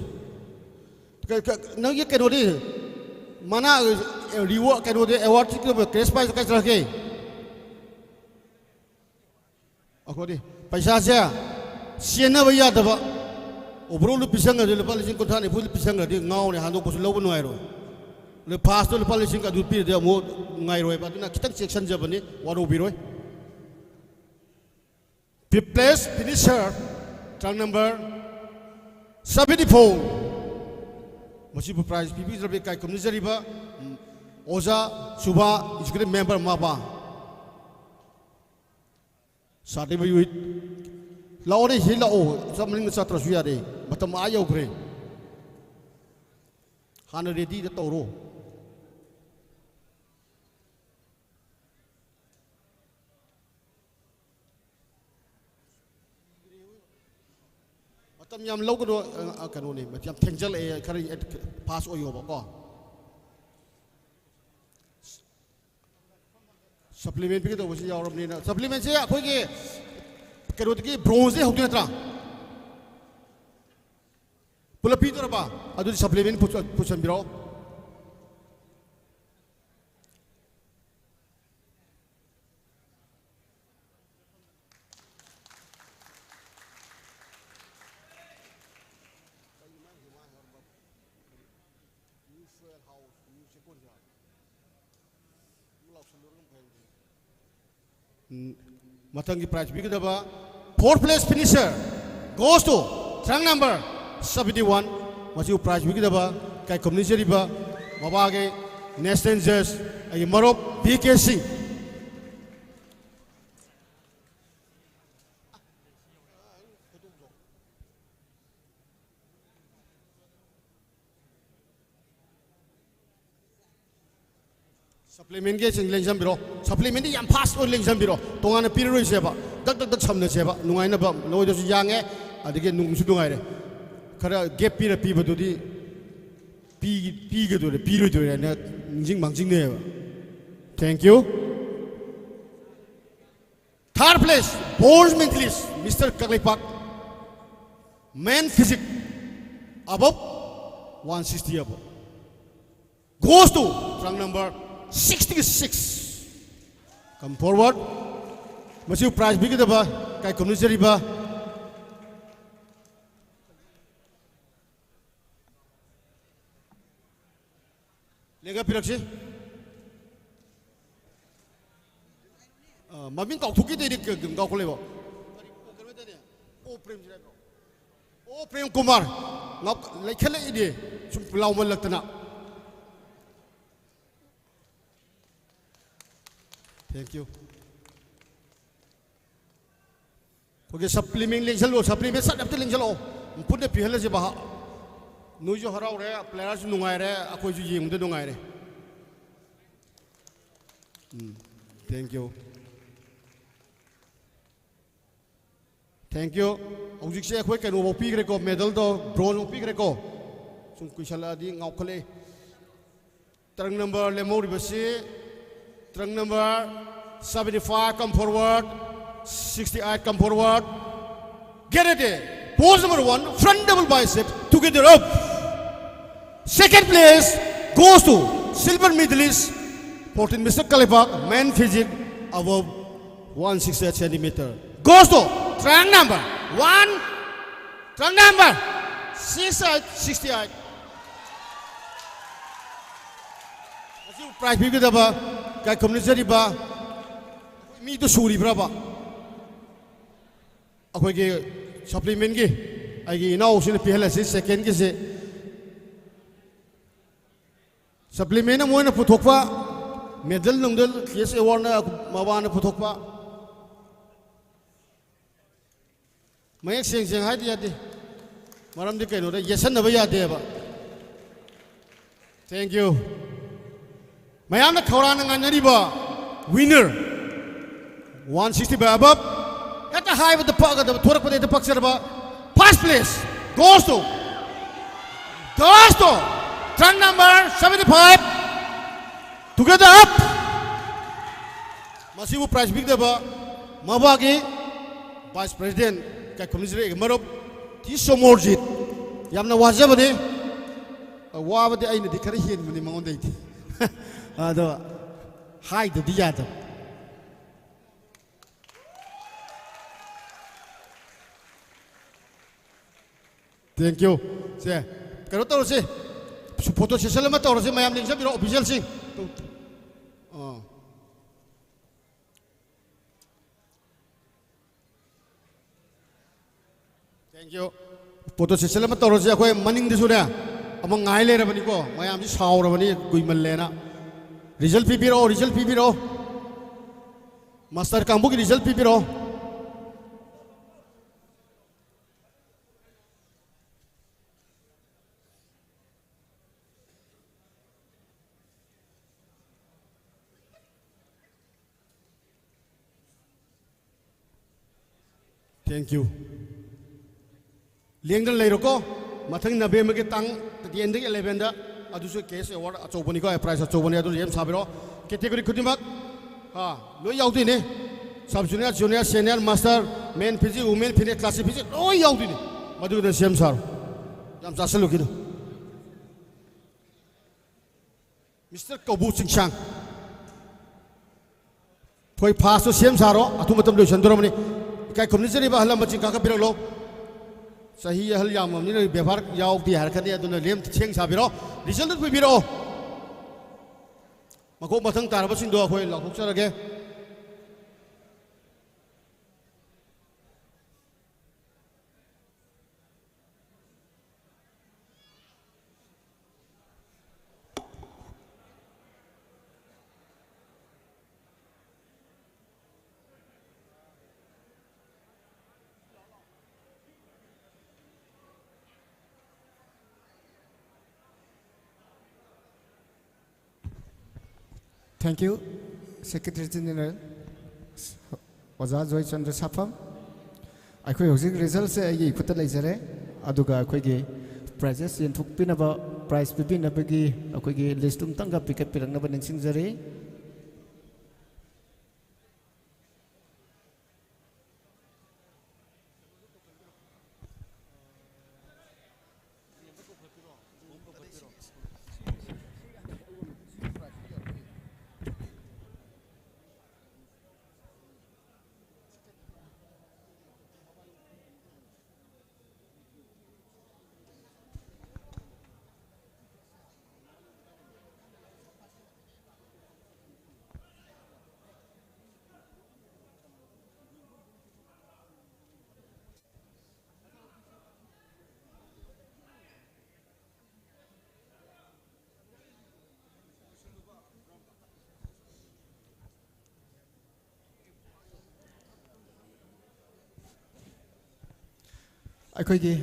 ꯀ-, ꯀ-, ꯅꯪꯒꯤ ꯀꯩꯅꯣꯗꯤ, ꯃꯅꯥ, ꯑꯦ, ꯔꯤꯋꯥꯔꯗ, ꯀꯩꯅꯣꯗꯤ, ꯑꯦꯋꯥꯔꯗ ꯀ꯭ꯔꯦꯁ ꯄ꯭ꯔꯥꯏꯖ ꯀꯥꯏ ꯆꯠꯈ꯭ꯔꯒꯦ? ꯑꯩꯈꯣꯏꯗꯤ ꯄꯩꯁꯥꯁꯦ ꯆꯦꯟꯅꯕ ꯌꯥꯗꯕ꯫ ꯑꯣꯚꯔꯑꯣꯜꯗꯨ ꯄꯤꯁꯪꯈ꯭ꯔꯗꯤ, ꯂꯨꯄꯥ ꯂꯤꯁꯤꯡ ꯀꯨꯟꯊ꯭ꯔꯥ ꯅꯤꯐꯨꯗꯤ ꯄꯤꯁꯪꯈ꯭ꯔꯗꯤ ꯉꯥꯎꯔꯦ, ꯍꯟꯗꯣꯛꯄꯁꯨ ꯂꯧꯕ ꯅꯨꯡꯉꯥꯏꯔꯣꯏ꯫ ꯑꯗꯨ ꯐꯥꯔꯁꯇꯣ ꯂꯨꯄꯥ ꯂꯤꯁꯤꯡ ꯑꯗꯨ ꯄꯤꯔꯗꯤ ꯑꯃꯨꯛ ꯅꯨꯡꯉꯥꯏꯔꯣꯏꯕ꯫ ꯑꯗꯨꯅ ꯈꯤꯇꯪ ꯆꯦꯛꯁꯤꯟꯖꯕꯅꯤ, ꯋꯥꯔꯧꯕꯤꯔꯣꯏ꯫ Fifth place finisher, truck number seventy four꯫ ꯃꯁꯤꯕꯨ ꯄ꯭ꯔꯥꯏꯖ ꯄꯤꯕꯤꯗ꯭ꯔꯕ ꯏꯀꯥꯏ ꯈꯨꯝꯅꯖꯔꯤꯕ, ꯎꯝ, ꯑꯣꯖꯥ ꯁꯨꯚꯥ, ꯑꯦꯛꯖꯤꯀ꯭ꯌꯨꯇꯤꯚ ꯃꯦꯝꯕꯔ ꯃꯥꯕꯥ꯫ ꯁꯥꯔꯇꯤ ꯃꯌꯨꯏ, ꯂꯥꯛꯑꯣꯅꯦ, ꯁꯤ ꯂꯥꯛꯑꯣ꯫ ꯆꯠ-, ꯃꯅꯤꯡꯗ ꯆꯠꯇ꯭ꯔꯁꯨ ꯌꯥꯔꯦ꯫ ꯃꯇꯝ ꯑꯥ ꯌꯧꯈ꯭ꯔꯦ꯫ ꯍꯥꯟꯅ ꯔꯦꯗꯤꯗ ꯇꯧꯔꯣ꯫ ꯃꯇꯝ ꯌꯥꯝ ꯂꯧꯒꯅꯨ, ꯑ, ꯑ, ꯀꯩꯅꯣꯅꯦ, ꯃꯇꯝ ꯌꯥꯝ ꯊꯦꯡꯖꯜꯂꯛꯑꯦ, ꯈꯔ ꯐꯥꯁ ꯑꯣꯏꯌꯣꯕꯀꯣ꯫ ꯁꯄ꯭ꯂꯤꯃꯦꯟ ꯄꯤꯒꯗꯧꯕꯁꯤ ꯌꯥꯎꯔꯕꯅꯤꯅ, ꯁꯄ꯭ꯂꯤꯃꯦꯟꯁꯦ ꯑꯩꯈꯣꯏꯒꯤ ꯀꯩꯅꯣꯗꯒꯤ, ꯕ꯭ꯔꯣꯟꯖꯇꯒꯤ ꯍꯧꯗꯣꯏ ꯅꯠꯇ꯭ꯔꯥ? ꯄꯨꯂꯞ ꯄꯤꯗꯣꯔꯕ? ꯑꯗꯨꯗꯤ ꯁꯄ꯭ꯂꯤꯃꯦꯟ ꯄꯨꯁ-, ꯄꯨꯁꯟꯕꯤꯔꯛꯑꯣ꯫ ꯎꯝ, ꯃꯊꯪꯒꯤ prize ꯄꯤꯒꯗꯕ fourth place finisher goes to trunk number seventy one꯫ ꯃꯁꯤꯕꯨ prize ꯄꯤꯒꯗꯕ ꯀꯥꯏꯀꯨꯝꯅꯤꯖꯔꯤꯕ ꯃꯕꯥꯒꯤ national judge ꯑꯩꯒꯤ ꯃꯔꯨꯞ ꯕꯤ ꯀꯦ ꯁꯤꯡ꯫ Supplementꯒꯤ ꯂꯦꯡꯁꯤꯟꯕꯤꯔꯣ꯫ Supplementꯗꯤ ꯌꯥꯝ fast ꯑꯣꯏꯅ ꯂꯦꯡꯁꯤꯟꯕꯤꯔꯣ꯫ ꯇꯣꯉꯥꯟꯅ ꯄꯤꯔꯔꯣꯏꯁꯦꯕ꯫ ꯗꯛ ꯗꯛ ꯗꯛ ꯁꯝꯅꯁꯦꯕ꯫ ꯅꯨꯡꯉꯥꯏꯅꯕ꯫ ꯂꯣꯏꯗꯁꯨ ꯌꯥꯡꯉꯦ꯫ ꯑꯗꯒꯤ ꯅꯨꯡꯁꯨ ꯅꯨꯡꯉꯥꯏꯔꯦ꯫ ꯈꯔ gap ꯄꯤꯔ ꯄꯤꯕꯗꯨꯗꯤ ꯄꯤ-, ꯄꯤꯒꯗꯣꯏꯔꯦ, ꯄꯤꯔꯣꯏꯗꯣꯏꯔꯦ ꯍꯥꯏꯅ ꯅꯤꯡꯁꯤꯡ ꯃꯥꯡꯖꯤꯡꯅꯩꯌꯦꯕ꯫ Thank you꯫ Third place, bronze medalist, Mister Kangleipak, man physique, above one sixty above, goes to trunk number sixty six꯫ Come forward꯫ ꯃꯁꯤꯕꯨ prize ꯄꯤꯒꯗꯕ ꯀꯥꯏꯀꯨꯝꯅꯖꯔꯤꯕ ꯂꯦꯡꯒꯠꯄꯤꯔꯛꯁꯤ꯫ ꯑ, ꯃꯃꯤꯡ ꯀꯥꯎꯊꯣꯛꯈꯤꯗꯩꯗꯤ ꯀ-, ꯀ-, ꯀꯥꯎꯈꯠꯂꯦꯕ꯫ ꯑꯣ, ꯄ꯭ꯔꯦꯝꯖꯤꯠ ꯍꯥꯏꯕ꯭ꯔꯣ? ꯑꯣ, ꯄ꯭ꯔꯦꯝ ꯀꯨꯃꯥꯔ꯫ ꯉꯥꯎ-, ꯂꯩꯈꯠꯂꯛꯏꯅꯦ꯫ ꯁꯨꯝ ꯂꯥꯎꯃꯜꯂꯛꯇꯅ꯫ Thank you꯫ ꯑꯩꯈꯣꯏꯒꯤ supplement ꯂꯦꯡꯁꯜꯂꯣ, supplement ꯁꯠ ꯑꯝꯇ ꯂꯦꯡꯁꯜꯂꯛꯑꯣ꯫ ꯄꯨꯟꯅ ꯄꯤꯍꯜꯂꯁꯦ ꯚꯥ꯫ ꯅꯣꯏꯁꯨ ꯍꯔꯥꯎꯔꯦ, playerꯁꯨ ꯅꯨꯡꯉꯥꯏꯔꯦ, ꯑꯩꯈꯣꯏꯁꯨ ꯌꯦꯡꯕꯗ ꯅꯨꯡꯉꯥꯏꯔꯦ꯫ ꯎꯝ, thank you꯫ Thank you꯫ ꯍꯧꯖꯤꯛꯁꯦ ꯑꯩꯈꯣꯏ ꯀꯩꯅꯣꯐꯥꯎ ꯄꯤꯈ꯭ꯔꯦꯀꯣ, medalꯗꯣ, bronzeꯐꯥꯎ ꯄꯤꯈ꯭ꯔꯦꯀꯣ꯫ ꯁꯨꯝ ꯀꯨꯏꯁꯜꯂꯛꯑꯗꯤ ꯉꯥꯎꯈꯠꯂꯛꯑꯦ꯫ Trunk number ꯂꯦꯝꯍꯧꯔꯤꯕꯁꯤ, trunk number seventy five, come forward, sixty eight, come forward, get ready, post number one, front double bicep, together up. Second place goes to silver medalist, fourteen, Mister Kangleipak, man physique above one sixty centimeter. Goes to trunk number one, trunk number six eight, sixty eight. Prize ꯄꯤꯒꯗꯕ ꯏꯀꯥꯏ ꯈꯨꯝꯅꯖꯔꯤꯕ ꯃꯤꯗꯨ ꯁꯨꯔꯤꯕ꯭ꯔꯕ? ꯑꯩꯈꯣꯏꯒꯤ ꯁꯄ꯭ꯂꯤꯃꯦꯟꯒꯤ ꯑꯩꯒꯤ ꯏꯅꯥꯎꯁꯤꯅ ꯄꯤꯍꯜꯂꯁꯤ, ꯁꯦꯀꯦꯟꯒꯤꯁꯦ꯫ ꯁꯄ꯭ꯂꯤꯃꯦꯟꯅ ꯃꯣꯏꯅ ꯄꯨꯊꯣꯛꯄ, medal ꯅꯨꯡꯗꯜ, case ꯑꯦꯋꯥꯔꯗꯅ ꯃꯕꯥꯅ ꯄꯨꯊꯣꯛꯄ꯫ ꯃꯌꯦꯛ ꯁꯦꯡ ꯁꯦꯡ ꯍꯥꯏꯗꯤ ꯌꯥꯗꯦ, ꯃꯔꯝꯗꯤ ꯀꯩꯅꯣꯗ ꯌꯦꯠꯁꯟꯅꯕ ꯌꯥꯗꯦꯕ꯫ Thank you. ꯃꯌꯥꯝꯅ ꯈꯧꯔꯥꯡꯅ ꯉꯥꯏꯅꯔꯤꯕ winner, one sixty by above, ꯍꯦꯛꯇ ꯍꯥꯏꯕꯗ ꯄꯛꯀꯗꯕ, ꯊꯣꯔꯛꯄꯗ ꯍꯦꯛꯇ ꯄꯛꯆꯔꯕ, first place goes to, goes to truck number seventy five, Together Up. ꯃꯁꯤꯕꯨ ꯄ꯭ꯔꯥꯏꯖ ꯄꯤꯒꯗꯕ ꯃꯕꯥꯒꯤ ꯚꯥꯏꯁ ꯄ꯭ꯔꯦꯁꯤꯗꯦꯟ ꯀꯥꯏꯈꯨꯝꯖꯤꯔꯦꯒꯤ ꯃꯔꯨꯞ ꯇꯤ ꯁꯣꯃꯣꯔꯖꯤꯠ, ꯌꯥꯝꯅ ꯋꯥꯖꯕꯅꯤ꯫ ꯋꯥꯕꯗꯤ ꯑꯩꯅꯗꯤ ꯈꯔ ꯍꯦꯟꯕꯅꯤ ꯃꯉꯣꯟꯗꯩꯗꯤ꯫ ꯑꯗꯣ ꯍꯥꯏꯗꯗꯤ ꯌꯥꯗꯕ꯫ Thank you. ꯁꯦ, ꯀꯩꯅꯣ ꯇꯧꯔꯁꯤ, ꯐꯣꯇꯣ ꯁꯦꯁꯟ ꯑꯃ ꯇꯧꯔꯁꯤ, ꯃꯌꯥꯝ ꯂꯦꯡꯖꯕꯤꯔꯣ, ꯑꯣꯐꯤꯁꯤꯌꯦꯜꯁꯤꯡ꯫ ꯑꯥ꯫ Thank you. ꯐꯣꯇꯣ ꯁꯦꯁꯟ ꯑꯃ ꯇꯧꯔꯁꯤ꯫ ꯑꯩꯈꯣꯏ ꯃꯅꯤꯡꯗꯁꯨꯅꯦ ꯑꯃ ꯉꯥꯏ ꯂꯩꯔꯕꯅꯤꯀꯣ, ꯃꯌꯥꯝꯁꯤ ꯁꯥꯎꯔꯕꯅꯤ ꯀꯨꯏꯃꯜꯂꯦꯅ꯫ ꯔꯤꯖꯜ ꯄꯤꯕꯤꯔꯛꯑꯣ, ꯔꯤꯖꯜ ꯄꯤꯕꯤꯔꯛꯑꯣ꯫ ꯃꯥꯁꯇꯔ ꯀꯥꯡꯕꯨꯒꯤ ꯔꯤꯖꯜ ꯄꯤꯕꯤꯔꯛꯑꯣ꯫ Thank you. ꯂꯦꯡꯗꯅ ꯂꯩꯔꯣꯀꯣ꯫ ꯃꯊꯪ ꯅꯕꯦꯝꯕꯔꯒꯤ ꯇꯥꯡ ꯇꯦꯟꯗꯒꯤ ꯑꯦꯂꯦꯚꯦꯟꯗ ꯑꯗꯨꯁꯨ ꯀꯦꯁ ꯑꯦꯋꯥꯔꯗ ꯑꯆꯧꯕꯅꯤꯀꯣ, ꯄ꯭ꯔꯥꯏꯖ ꯑꯆꯧꯕꯅꯤ, ꯑꯗꯨꯅ ꯁꯦꯝ ꯁꯥꯕꯤꯔꯣ꯫ ꯀꯦꯇꯦꯒꯣꯔꯤ ꯈꯨꯗꯤꯡꯃꯛ, ꯑꯥ, ꯂꯣꯏ ꯌꯥꯎꯗꯣꯏꯅꯦ꯫ Sub junior, junior, senior, master, men physique, women physique, classic physique ꯂꯣꯏ ꯌꯥꯎꯗꯣꯏꯅꯦ꯫ ꯃꯗꯨꯗ ꯁꯦꯝ ꯁꯥꯔꯣ꯫ ꯌꯥꯝ ꯆꯥꯁꯤꯜꯂꯨꯈꯤꯅꯨ꯫ ꯃꯤꯁꯇꯔ ꯀꯧꯕꯨ ꯆꯤꯡꯁꯥꯡ꯫ ꯑꯩꯈꯣꯏ ꯐꯥꯁꯇꯣ ꯁꯦꯝ ꯁꯥꯔꯣ, ꯑꯊꯨꯕ ꯃꯇꯝ ꯂꯣꯏꯁꯤꯟꯗꯣꯔꯕꯅꯤ꯫ ꯏꯀꯥꯏ ꯈꯨꯝꯅꯖꯔꯤꯕ ꯑꯍꯜ ꯂꯃꯟꯁꯤꯡ ꯀꯥꯈꯠꯄꯤꯔꯛꯂꯣ꯫ ꯆꯍꯤ ꯑꯍꯜ ꯌꯥꯝꯃꯕꯅꯤꯅ ꯕꯦꯕꯥꯔ ꯌꯥꯎꯗꯦ ꯍꯥꯏꯔꯛꯀꯅꯤ, ꯑꯗꯨꯅ ꯂꯦꯝ ꯊꯦꯡ ꯁꯥꯕꯤꯔꯣ꯫ ꯔꯤꯖꯜꯗꯨ ꯄꯤꯕꯤꯔꯛꯑꯣ꯫ ꯃꯀꯣꯛ ꯃꯊꯪ ꯇꯥꯔꯕꯁꯤꯡꯗꯣ ꯑꯩꯈꯣꯏ ꯂꯥꯎꯊꯣꯛꯆꯔꯒꯦ꯫ Thank you, Secretary General, ꯑꯣꯖꯥ ꯖꯣꯏꯆꯟꯗ꯭ꯔ ꯁꯥꯐꯝ꯫ ꯑꯩꯈꯣꯏ ꯍꯧꯖꯤꯛ resultꯁꯦ ꯑꯩꯒꯤ ꯏꯈꯨꯠꯇ ꯂꯩꯖꯔꯦ, ꯑꯗꯨꯒ ꯑꯩꯈꯣꯏꯒꯤ prizes ꯌꯦꯟꯊꯣꯛꯄꯤꯅꯕ, prize ꯄꯤꯕꯤꯅꯕꯒꯤ ꯑꯩꯈꯣꯏꯒꯤ list ꯑꯃꯇꯪꯒ ꯄꯤꯈꯠꯄꯤꯔꯛꯅꯕ ꯅꯤꯡꯁꯤꯡꯖꯔꯤ꯫ ꯑꯩꯈꯣꯏꯒꯤ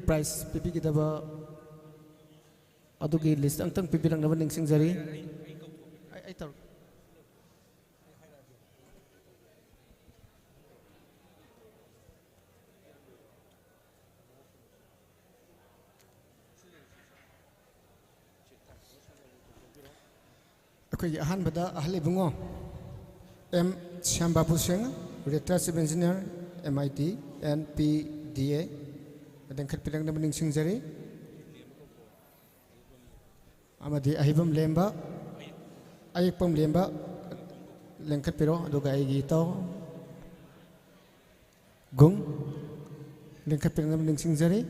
prize ꯄꯤꯕꯤꯒꯗꯕ ꯑꯗꯨꯒꯤ list ꯑꯝꯇꯪ ꯄꯤꯕꯤꯔꯛꯅꯕ ꯅꯤꯡꯁꯤꯡꯖꯔꯤ꯫ ꯑꯩ, ꯑꯩ ꯇꯧꯔꯒꯦ꯫ ꯑꯩꯈꯣꯏꯒꯤ ꯑꯍꯥꯟꯕꯗ ꯑꯍꯜ ꯏꯕꯨꯡꯉꯣ ꯑꯦꯝ ꯁ꯭ꯌꯥꯝꯕꯥꯕꯨ ꯁꯤꯡ, Retired Chief Engineer, M I T and P D A, ꯂꯤꯡꯈꯠꯄꯤꯔꯛꯅꯕ ꯅꯤꯡꯁꯤꯡꯖꯔꯤ꯫ ꯑꯃꯗꯤ ꯑꯍꯩꯕꯝ ꯂꯦꯝꯕ, ꯑꯌꯦꯛꯄꯝ ꯂꯦꯝꯕ ꯂꯤꯡꯈꯠꯄꯤꯔꯣ, ꯑꯗꯨꯒ ꯑꯩꯒꯤ ꯏꯇꯥꯎ ꯒꯨꯡ ꯂꯤꯡꯈꯠꯄꯤꯔꯛꯅꯕ ꯅꯤꯡꯁꯤꯡꯖꯔꯤ꯫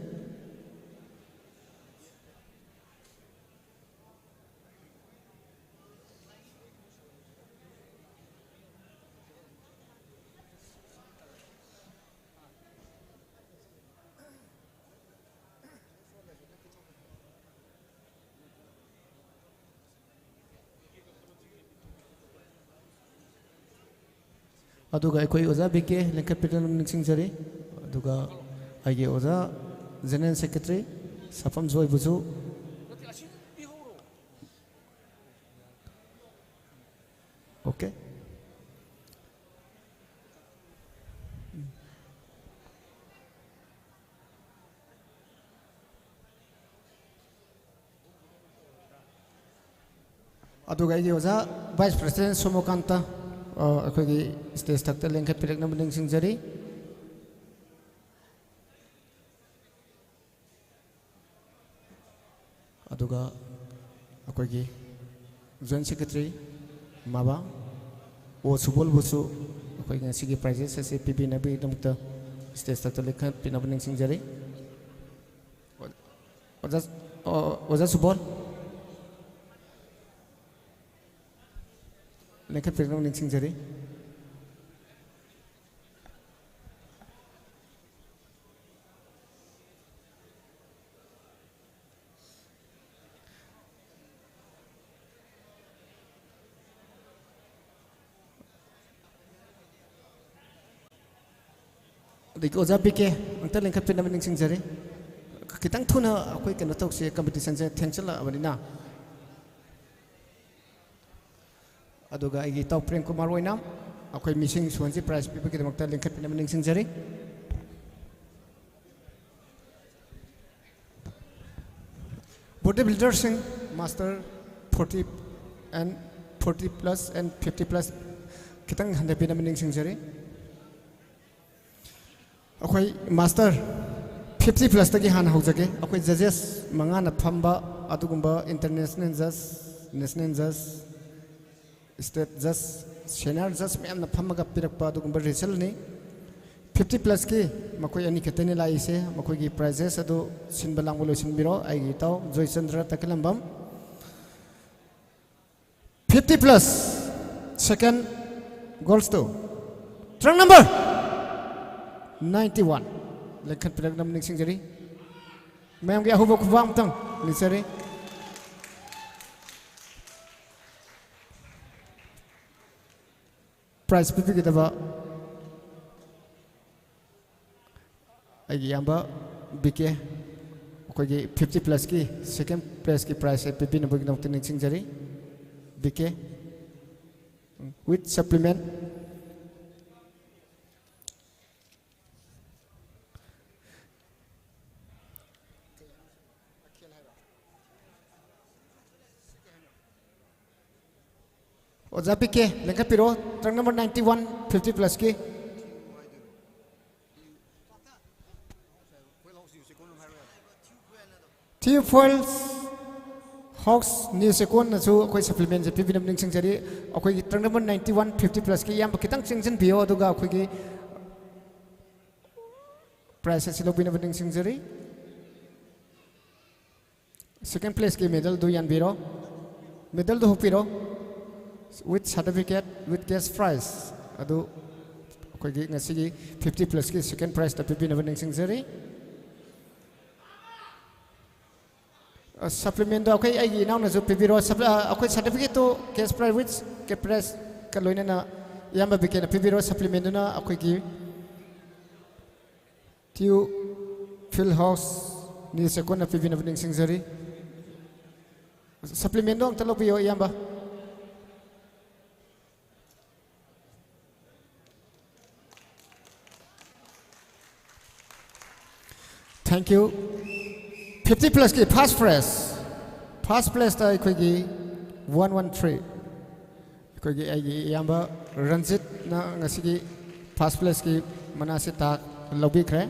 ꯑꯗꯨꯒ ꯑꯩꯈꯣꯏ ꯑꯣꯖꯥ ꯕꯤ ꯀꯦ ꯂꯤꯡꯈꯠꯄꯤꯗꯨꯅ ꯅꯤꯡꯁꯤꯡꯖꯔꯤ꯫ ꯑꯗꯨꯒ ꯑꯩꯒꯤ ꯑꯣꯖꯥ General Secretary ꯁꯥꯐꯝ ꯖꯣꯏꯕꯨꯁꯨ꯫ Okay꯫ ꯑꯗꯨꯒ ꯑꯩꯒꯤ ꯑꯣꯖꯥ Vice President ꯁꯣꯃꯣꯀꯥꯟꯇ, ꯑ, ꯑꯩꯈꯣꯏꯒꯤ stage ꯊꯛꯇ ꯂꯦꯡꯈꯠꯄꯤꯔꯛꯅꯕ ꯅꯤꯡꯁꯤꯡꯖꯔꯤ꯫ ꯑꯗꯨꯒ ꯑꯩꯈꯣꯏꯒꯤ Joint Secretary ꯃꯥꯕꯥ ꯑꯣ ꯁꯨꯕꯣꯜꯕꯨꯁꯨ ꯑꯩꯈꯣꯏ ꯉꯁꯤꯒꯤ prizes ꯑꯁꯤ ꯄꯤꯕꯤꯅꯕꯒꯤꯗꯃꯛꯇ stage ꯊꯛꯇ ꯂꯦꯡꯈꯠꯄꯤꯅꯕ ꯅꯤꯡꯁꯤꯡꯖꯔꯤ꯫ ꯑꯣꯖꯥ, ꯑꯣ, ꯑꯣꯖꯥ ꯁꯨꯕꯣꯜ, ꯂꯦꯡꯈꯠꯄꯤꯔꯛꯅꯕ ꯅꯤꯡꯁꯤꯡꯖꯔꯤ꯫ ꯑꯗꯒꯤ ꯑꯣꯖꯥ ꯕꯤ ꯀꯦ ꯑꯝꯇ ꯂꯦꯡꯈꯠꯄꯤꯅꯕ ꯅꯤꯡꯁꯤꯡꯖꯔꯤ꯫ ꯈꯤꯇꯪ ꯊꯨꯅ ꯑꯩꯈꯣꯏ ꯀꯩꯅꯣ ꯇꯧꯁꯦ, competition ꯁꯦ ꯊꯦꯡꯆꯜꯂꯛꯑꯕꯅꯤꯅ꯫ ꯑꯗꯨꯒ ꯑꯩꯒꯤ ꯏꯇꯥꯎ ꯄ꯭ꯔꯦꯝ ꯀꯨꯃꯥꯔ ꯑꯣꯏꯅ ꯑꯩꯈꯣꯏ ꯃꯤꯁꯤꯡ ꯁꯨꯍꯟꯁꯤ prize ꯄꯤꯕꯒꯤꯗꯃꯛꯇ ꯂꯦꯡꯈꯠꯄꯤꯅꯕ ꯅꯤꯡꯁꯤꯡꯖꯔꯤ꯫ Body builder ꯁꯤꯡ, master forty and forty plus and fifty plus, ꯈꯤꯇꯪ ꯍꯟꯊꯕꯤꯅꯕ ꯅꯤꯡꯁꯤꯡꯖꯔꯤ꯫ ꯑꯩꯈꯣꯏ master fifty plus ꯇꯒꯤ ꯍꯥꯟꯅ ꯍꯧꯖꯒꯦ꯫ ꯑꯩꯈꯣꯏ judges ꯃꯉꯥꯅ ꯐꯝꯕ ꯑꯗꯨꯒꯨꯝꯕ international judge, national judge, state judge, senior judge ꯃꯌꯥꯝꯅ ꯐꯝꯃꯒ ꯄꯤꯔꯛꯄ ꯑꯗꯨꯒꯨꯝꯕ result ꯅꯤ꯫ Fifty plus ꯀꯤ ꯃꯈꯣꯏ ꯑꯅꯤ ꯈꯛꯇꯅꯤ ꯂꯥꯛꯏꯁꯦ꯫ ꯃꯈꯣꯏꯒꯤ prizes ꯑꯗꯨ ꯁꯤꯟꯕ ꯂꯥꯡꯕ ꯂꯣꯏꯁꯤꯟꯕꯤꯔꯣ꯫ ꯑꯩꯒꯤ ꯏꯇꯥꯎ Joychandra ꯇꯈꯦꯜꯂꯝꯕꯝ꯫ Fifty plus, second goes to truck number ninety one, ꯂꯦꯡꯈꯠꯄꯤꯔꯛꯅꯕ ꯅꯤꯡꯁꯤꯡꯖꯔꯤ꯫ ꯃꯌꯥꯝꯒꯤ ꯑꯍꯧꯕ ꯈꯨꯕꯥꯛ ꯑꯃꯇꯪ ꯅꯤꯖꯔꯤ꯫ ꯄ꯭ꯔꯥꯏꯖ ꯄꯤꯕꯤꯒꯗꯕ ꯑꯩꯒꯤ ꯏꯌꯥꯝꯕ ꯕꯤ ꯀꯦ, ꯑꯩꯈꯣꯏꯒꯤ ꯐꯤꯐꯇꯤ ꯄ꯭ꯂꯁꯀꯤ ꯁꯦꯀꯦꯟ ꯄ꯭ꯔꯥꯏꯖꯀꯤ ꯄ꯭ꯔꯥꯏꯖꯁꯦ ꯄꯤꯕꯤꯅꯕꯒꯤꯗꯃꯛꯇ ꯅꯤꯡꯁꯤꯡꯖꯔꯤ꯫ B K, with supplement꯫ ꯑꯣꯖꯥ ꯕꯤ ꯀꯦ, ꯂꯦꯡꯈꯠꯄꯤꯔꯣ꯫ ꯇ꯭ꯔꯪ ꯅꯝꯕꯔ ꯅꯥꯏꯟꯇꯤ ꯋꯥꯟ, ꯐꯤꯐꯇꯤ ꯄ꯭ꯂꯁꯀꯤ꯫ ꯇ꯭ꯌꯨꯕ ꯍꯣꯏꯜ ꯍꯣꯛꯁ ꯅ꯭ꯌꯨ ꯆꯦꯀꯣꯟꯅꯁꯨ ꯑꯩꯈꯣꯏ ꯁꯄ꯭ꯂꯤꯃꯦꯟꯁꯦ ꯄꯤꯕꯤꯅꯕ ꯅꯤꯡꯁꯤꯡꯖꯔꯤ꯫ ꯑꯩꯈꯣꯏꯒꯤ ꯇ꯭ꯔꯪ ꯅꯝꯕꯔ ꯅꯥꯏꯟꯇꯤ ꯋꯥꯟ, ꯐꯤꯐꯇꯤ ꯄ꯭ꯂꯁꯀꯤ ꯏꯌꯥꯝꯕ ꯈꯤꯇꯪ ꯆꯦꯟꯁꯤꯟꯕꯤꯌꯣ, ꯑꯗꯨꯒ ꯑꯩꯈꯣꯏꯒꯤ ꯄ꯭ꯔꯥꯏꯖ ꯑꯁꯤ ꯂꯧꯕꯤꯅꯕ ꯅꯤꯡꯁꯤꯡꯖꯔꯤ꯫ ꯁꯦꯀꯦꯟ ꯄ꯭ꯂꯦꯁꯀꯤ ꯃꯦꯗꯜꯗꯨ ꯌꯥꯟꯕꯤꯔꯣ, ꯃꯦꯗꯜꯗꯨ ꯍꯨꯛꯄꯤꯔꯣ꯫ With certificate, with cash prize ꯑꯗꯨ ꯑꯩꯈꯣꯏꯒꯤ ꯉꯁꯤꯒꯤ ꯐꯤꯐꯇꯤ ꯄ꯭ꯂꯁꯀꯤ ꯁꯦꯀꯦꯟ ꯄ꯭ꯔꯥꯏꯖꯇ ꯄꯤꯕꯤꯅꯕ ꯅꯤꯡꯁꯤꯡꯖꯔꯤ꯫ ꯑ, ꯁꯄ꯭ꯂꯤꯃꯦꯟꯗꯣ ꯑꯩꯈꯣꯏ, ꯑꯩꯒꯤ ꯏꯅꯥꯎꯅꯁꯨ ꯄꯤꯕꯤꯔꯣ꯫ ꯁꯄ꯭ꯂꯤ-, ꯑ, ꯑꯩꯈꯣꯏ ꯁꯥꯔꯇꯤꯐꯤꯀꯦꯠꯇꯨ cash prize with cash prizeꯀ ꯂꯣꯏꯅꯅ ꯏꯌꯥꯝꯕ ꯕꯤ ꯀꯦꯅ ꯄꯤꯕꯤꯔꯣ꯫ ꯁꯄ꯭ꯂꯤꯃꯦꯟꯗꯨꯅ ꯑꯩꯈꯣꯏꯒꯤ ꯇ꯭ꯌꯨ ꯐꯤꯜ ꯍꯥꯎꯁ ꯅ꯭ꯌꯨ ꯆꯦꯀꯣꯟꯅ ꯄꯤꯕꯤꯅꯕ ꯅꯤꯡꯁꯤꯡꯖꯔꯤ꯫ ꯁꯄ꯭ꯂꯤꯃꯦꯟꯗꯣ ꯑꯝꯇ ꯂꯧꯕꯤꯌꯣ, ꯏꯌꯥꯝꯕ꯫ Thank you. Fifty ꯄ꯭ꯂꯁꯀꯤ first prize, first ꯄ꯭ꯂꯦꯁꯇ ꯑꯩꯈꯣꯏꯒꯤ ꯋꯥꯟ ꯋꯥꯟ ꯊ꯭ꯔꯤ, ꯑꯩꯈꯣꯏꯒꯤ, ꯑꯩꯒꯤ ꯏꯌꯥꯝꯕ ꯔꯟꯖꯤꯠꯅ ꯉꯁꯤꯒꯤ ꯐꯥꯔꯁ ꯄ꯭ꯂꯦꯁꯀꯤ ꯃꯅꯥꯁꯤ ꯇꯥ-, ꯂꯧꯕꯤꯈ꯭ꯔꯦ꯫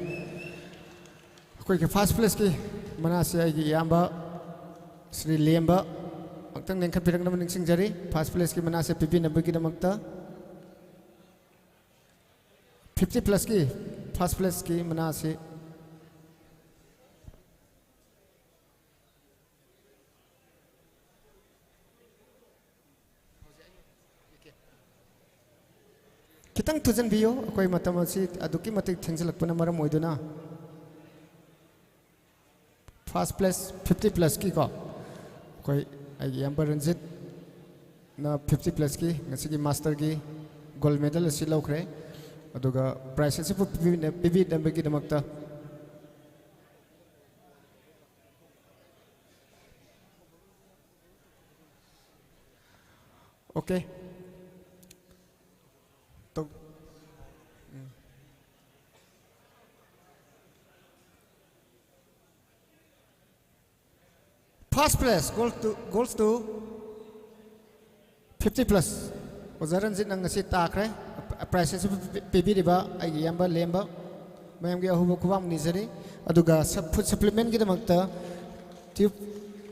ꯑꯩꯈꯣꯏꯒꯤ ꯐꯥꯔꯁ ꯄ꯭ꯂꯦꯁꯀꯤ ꯃꯅꯥꯁꯤ ꯑꯩꯒꯤ ꯏꯌꯥꯝꯕ ꯁ꯭ꯔꯤ ꯂꯦꯝꯕ ꯑꯃꯨꯛꯇꯪ ꯂꯦꯡꯈꯠꯄꯤꯔꯛꯅꯕ ꯅꯤꯡꯁꯤꯡꯖꯔꯤ, ꯐꯥꯔꯁ ꯄ꯭ꯂꯦꯁꯀꯤ ꯃꯅꯥꯁꯦ ꯄꯤꯕꯤꯅꯕꯒꯤꯗꯃꯛꯇ꯫ ꯐꯤꯐꯇꯤ ꯄ꯭ꯂꯁꯀꯤ ꯐꯥꯔꯁ ꯄ꯭ꯂꯦꯁꯀꯤ ꯃꯅꯥꯁꯤ ꯈꯤꯇꯪ ꯊꯨꯖꯟꯕꯤꯌꯨ, ꯑꯩꯈꯣꯏ ꯃꯇꯝ ꯑꯁꯤ ꯑꯗꯨꯛꯀꯤ ꯃꯇꯤꯛ ꯊꯦꯡꯖꯤꯜꯂꯛꯄꯅ ꯃꯔꯝ ꯑꯣꯏꯗꯨꯅ꯫ ꯐꯥꯔꯁ ꯄ꯭ꯂꯦꯁ ꯐꯤꯐꯇꯤ ꯄ꯭ꯂꯁꯀꯤꯀꯣ, ꯑꯩꯈꯣꯏ, ꯑꯩꯒꯤ ꯏꯌꯥꯝꯕ ꯔꯟꯖꯤꯠꯅ ꯐꯤꯐꯇꯤ ꯄ꯭ꯂꯁꯀꯤ ꯉꯁꯤꯒꯤ ꯃꯥꯁꯇꯔꯒꯤ ꯒꯣꯜ ꯃꯦꯗꯜ ꯑꯁꯤ ꯂꯧꯈ꯭ꯔꯦ꯫ ꯑꯗꯨꯒ ꯄ꯭ꯔꯥꯏꯖ ꯑꯁꯤꯕꯨ ꯄꯤꯕꯤꯅ-, ꯄꯤꯕꯤꯅꯕꯒꯤꯗꯃꯛꯇ, ꯑꯣꯀꯦ꯫ ꯇꯧ-, ꯎꯝ꯫ First place goes to, goes to fifty plus. ꯑꯣꯖꯥ ꯔꯟꯖꯤꯠꯅ ꯉꯁꯤ ꯇꯥꯈ꯭ꯔꯦ꯫ ꯄ꯭ꯔꯥꯏꯖ ꯑꯁꯤ ꯄꯤꯕꯤꯔꯤꯕ ꯑꯩꯒꯤ ꯏꯌꯥꯝꯕ ꯂꯦꯝꯕ ꯃꯌꯥꯝꯒꯤ ꯑꯍꯨꯝꯕ ꯈꯨꯕꯥꯛ ꯅꯤꯖꯔꯤ꯫ ꯑꯗꯨꯒ ꯁꯞ-, ꯐꯨꯗ ꯁꯄ꯭ꯂꯤꯃꯦꯟꯒꯤꯗꯃꯛꯇ ꯇ꯭ꯌꯨꯕ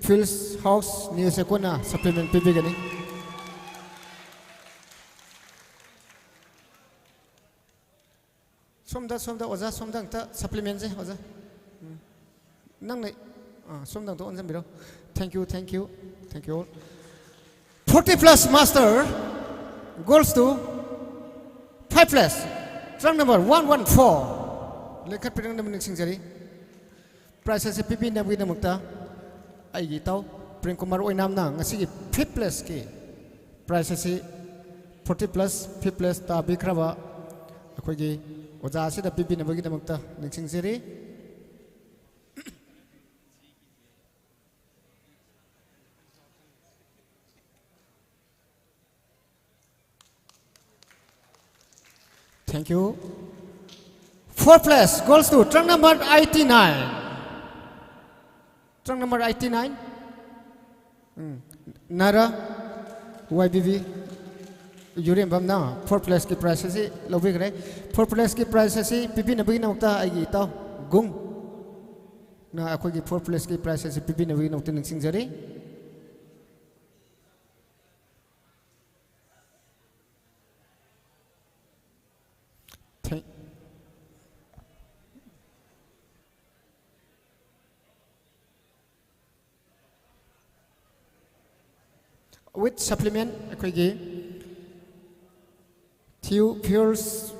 ꯐꯤꯜꯁ ꯍꯥꯎꯁ ꯅ꯭ꯌꯨ ꯆꯦꯛꯀꯣꯟꯅ ꯁꯄ꯭ꯂꯤꯃꯦꯟ ꯄꯤꯕꯤꯒꯅꯤ꯫ ꯁꯣꯝꯗ, ꯁꯣꯝꯗ, ꯑꯣꯖꯥ, ꯁꯣꯝꯗ ꯑꯝꯇ ꯁꯄ꯭ꯂꯤꯃꯦꯟꯁꯦ, ꯑꯣꯖꯥ꯫ ꯎꯝ꯫ ꯅꯪꯅ, ꯑꯥ, ꯁꯣꯝꯗ ꯑꯝꯇ ꯑꯣꯟꯁꯤꯟꯕꯤꯔꯣ꯫ Thank you, thank you, thank you all. Forty plus master goes to five plus, trunk number one one four꯫ ꯂꯦꯡꯈꯠꯄꯤꯔꯛꯅꯕ ꯅꯤꯡꯁꯤꯡꯖꯔꯤ꯫ ꯄ꯭ꯔꯥꯏꯖ ꯑꯁꯤ ꯄꯤꯕꯤꯅꯕꯒꯤꯗꯃꯛꯇ ꯑꯩꯒꯤ ꯏꯇꯥꯎ ꯄ꯭ꯔꯦꯝ ꯀꯨꯃꯥꯔ ꯑꯣꯏꯅꯥꯝꯅ ꯉꯁꯤꯒꯤ ꯐꯤꯐ ꯄ꯭ꯂꯦꯁꯀꯤ ꯄ꯭ꯔꯥꯏꯖ ꯑꯁꯤ forty plus, fifth place ꯇꯥꯕꯤꯈ꯭ꯔꯕ ꯑꯩꯈꯣꯏꯒꯤ ꯑꯣꯖꯥ ꯑꯁꯤꯗ ꯄꯤꯕꯤꯅꯕꯒꯤꯗꯃꯛꯇ ꯅꯤꯡꯁꯤꯡꯖꯔꯤ꯫ Thank you. Fourth place goes to trunk number eighty-nine. Trunk number eighty-nine. Um, ꯅꯔꯥ ꯋꯥꯏ ꯕꯤ ꯕꯤ ꯌꯨꯔꯦꯝꯕꯝꯅ fourth placeꯀꯤ prize ꯑꯁꯤ ꯂꯧꯕꯤꯈ꯭ꯔꯦ꯫ Fourth placeꯀꯤ prize ꯑꯁꯤ ꯄꯤꯕꯤꯅꯕꯒꯤꯗꯃꯛꯇ ꯑꯩꯒꯤ ꯏꯇꯥꯎ ꯒꯨꯡꯅ ꯑꯩꯈꯣꯏꯒꯤ fourth placeꯀꯤ prize ꯑꯁꯤ ꯄꯤꯕꯤꯅꯕꯒꯤꯗꯃꯛꯇ ꯅꯤꯡꯁꯤꯡꯖꯔꯤ꯫ Thank-, with supplement ꯑꯩꯈꯣꯏꯒꯤ Tube Fuels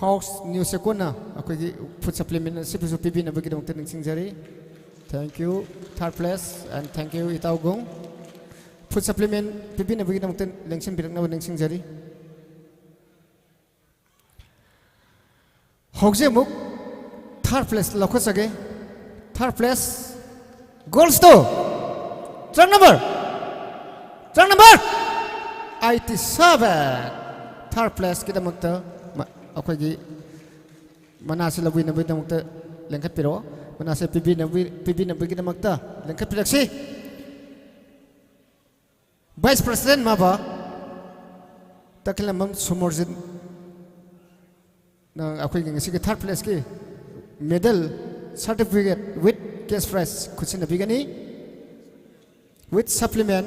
House New Sekona ꯑꯩꯈꯣꯏꯒꯤ food supplement ꯑꯁꯤꯕꯨꯁꯨ ꯄꯤꯕꯤꯅꯕꯒꯤꯗꯃꯛꯇ ꯅꯤꯡꯁꯤꯡꯖꯔꯤ꯫ Thank you, third place, and thank you, ꯏꯇꯥꯎ ꯒꯨꯡ꯫ Food supplement ꯄꯤꯕꯤꯅꯕꯒꯤꯗꯃꯛꯇ ꯂꯦꯡꯁꯤꯟꯕꯤꯔꯛꯅꯕ ꯅꯤꯡꯁꯤꯡꯖꯔꯤ꯫ ꯍꯧꯖꯤꯛ ꯑꯃꯨꯛ ꯊꯥꯔꯠ ꯄ꯭ꯂꯦꯁ ꯂꯧꯈꯠꯆꯒꯦ꯫ Third place goes to ꯇ꯭ꯔꯪ number, trunk number eighty seven. Third ꯄ꯭ꯂꯦꯁꯀꯤꯗꯃꯛꯇ ꯃ-, ꯑꯩꯈꯣꯏꯒꯤ ꯃꯅꯥꯁꯦ ꯂꯧꯕꯤꯅꯕꯒꯤꯗꯃꯛꯇ ꯂꯦꯡꯈꯠꯄꯤꯔꯛꯑꯣ꯫ ꯃꯅꯥꯁꯦ ꯄꯤꯕꯤꯅꯕꯒꯤ-, ꯄꯤꯕꯤꯅꯕꯒꯤꯗꯃꯛꯇ ꯂꯦꯡꯈꯠꯄꯤꯔꯛꯁꯤ꯫ ꯚꯥꯏꯁ ꯄ꯭ꯔꯁꯤꯗꯦꯟ ꯃꯥꯕ ꯇꯈꯤꯂꯝꯕꯝ ꯁꯣꯃꯣꯔꯖꯤꯠ, ꯅꯪ ꯑꯩꯈꯣꯏꯒꯤ ꯉꯁꯤꯒꯤ ꯊꯥꯔꯠ ꯄ꯭ꯂꯦꯁꯀꯤ medal, certificate with cash prize ꯈꯨꯠꯁꯤꯟꯅꯕꯤꯒꯅꯤ꯫ With supplement,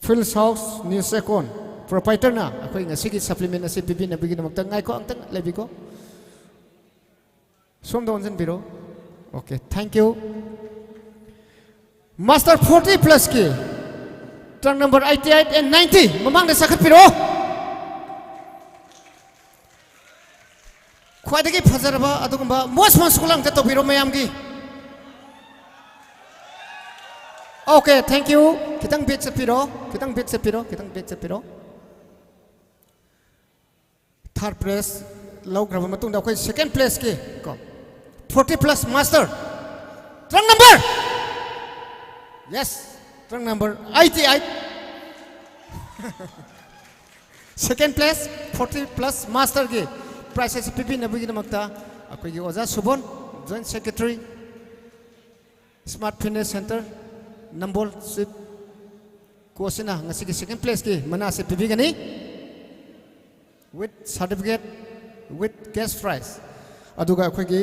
fuel house new ꯑꯦꯀꯣꯟ ꯄ꯭ꯔꯣꯄꯥꯏꯇꯔꯅ ꯑꯩꯈꯣꯏ ꯉꯁꯤꯒꯤ ꯁꯄ꯭ꯂꯤꯃꯦꯟ ꯑꯁꯤ ꯄꯤꯕꯤꯅꯕꯒꯤꯗꯃꯛꯇ, ꯉꯥꯏꯈꯣ, ꯑꯝꯇꯪ ꯂꯩꯕꯤꯀꯣ꯫ ꯁꯣꯝꯗ ꯑꯣꯟꯁꯤꯟꯕꯤꯔꯣ꯫ Okay, thank you. Master forty ꯄ꯭ꯂꯁꯀꯤ trunk number eighty eight and ninety ꯃꯃꯥꯡꯗ ꯆꯥꯈꯠꯄꯤꯔꯛꯑꯣ꯫ ꯈ꯭ꯋꯥꯏꯗꯒꯤ ꯐꯖꯔꯕ ꯑꯗꯨꯒꯨꯝꯕ ꯃꯣꯁ ꯃꯣꯁ ꯈꯨꯂꯪꯗ ꯇꯧꯕꯤꯔꯣ ꯃꯌꯥꯝꯒꯤ꯫ Okay, thank U. ꯈꯤꯇꯪ ꯕꯦꯛ ꯆꯠꯄꯤꯔꯣ, ꯈꯤꯇꯪ ꯕꯦꯛ ꯆꯠꯄꯤꯔꯣ, ꯈꯤꯇꯪ ꯕꯦꯛ ꯆꯠꯄꯤꯔꯣ꯫ ꯊꯥꯔꯠ ꯄ꯭ꯂꯦꯁ ꯂꯧꯈ꯭ꯔꯕ ꯃꯇꯨꯡꯗ ꯑꯩꯈꯣꯏ ꯁꯦꯀꯦꯟ ꯄ꯭ꯂꯦꯁꯀꯤ ꯀꯣ, forty plus master, trunk number, yes, trunk number eighty eight. Second place, forty plus ꯃꯥꯁꯇꯔꯒꯤ ꯄ꯭ꯔꯥꯏꯖ ꯑꯁꯤ ꯄꯤꯕꯤꯅꯕꯒꯤꯗꯃꯛꯇ ꯑꯩꯈꯣꯏꯒꯤ ꯑꯣꯖꯥ Subon, joint secretary, smart fitness centre, Nambol chief ꯀꯣꯆꯁꯤꯅ ꯉꯁꯤꯒꯤ ꯁꯦꯀꯦꯟ ꯄ꯭ꯂꯦꯁꯀꯤ ꯃꯅꯥ ꯑꯁꯤ ꯄꯤꯕꯤꯒꯅꯤ꯫ With certificate, with cash prize꯫ ꯑꯗꯨꯒ ꯑꯩꯈꯣꯏꯒꯤ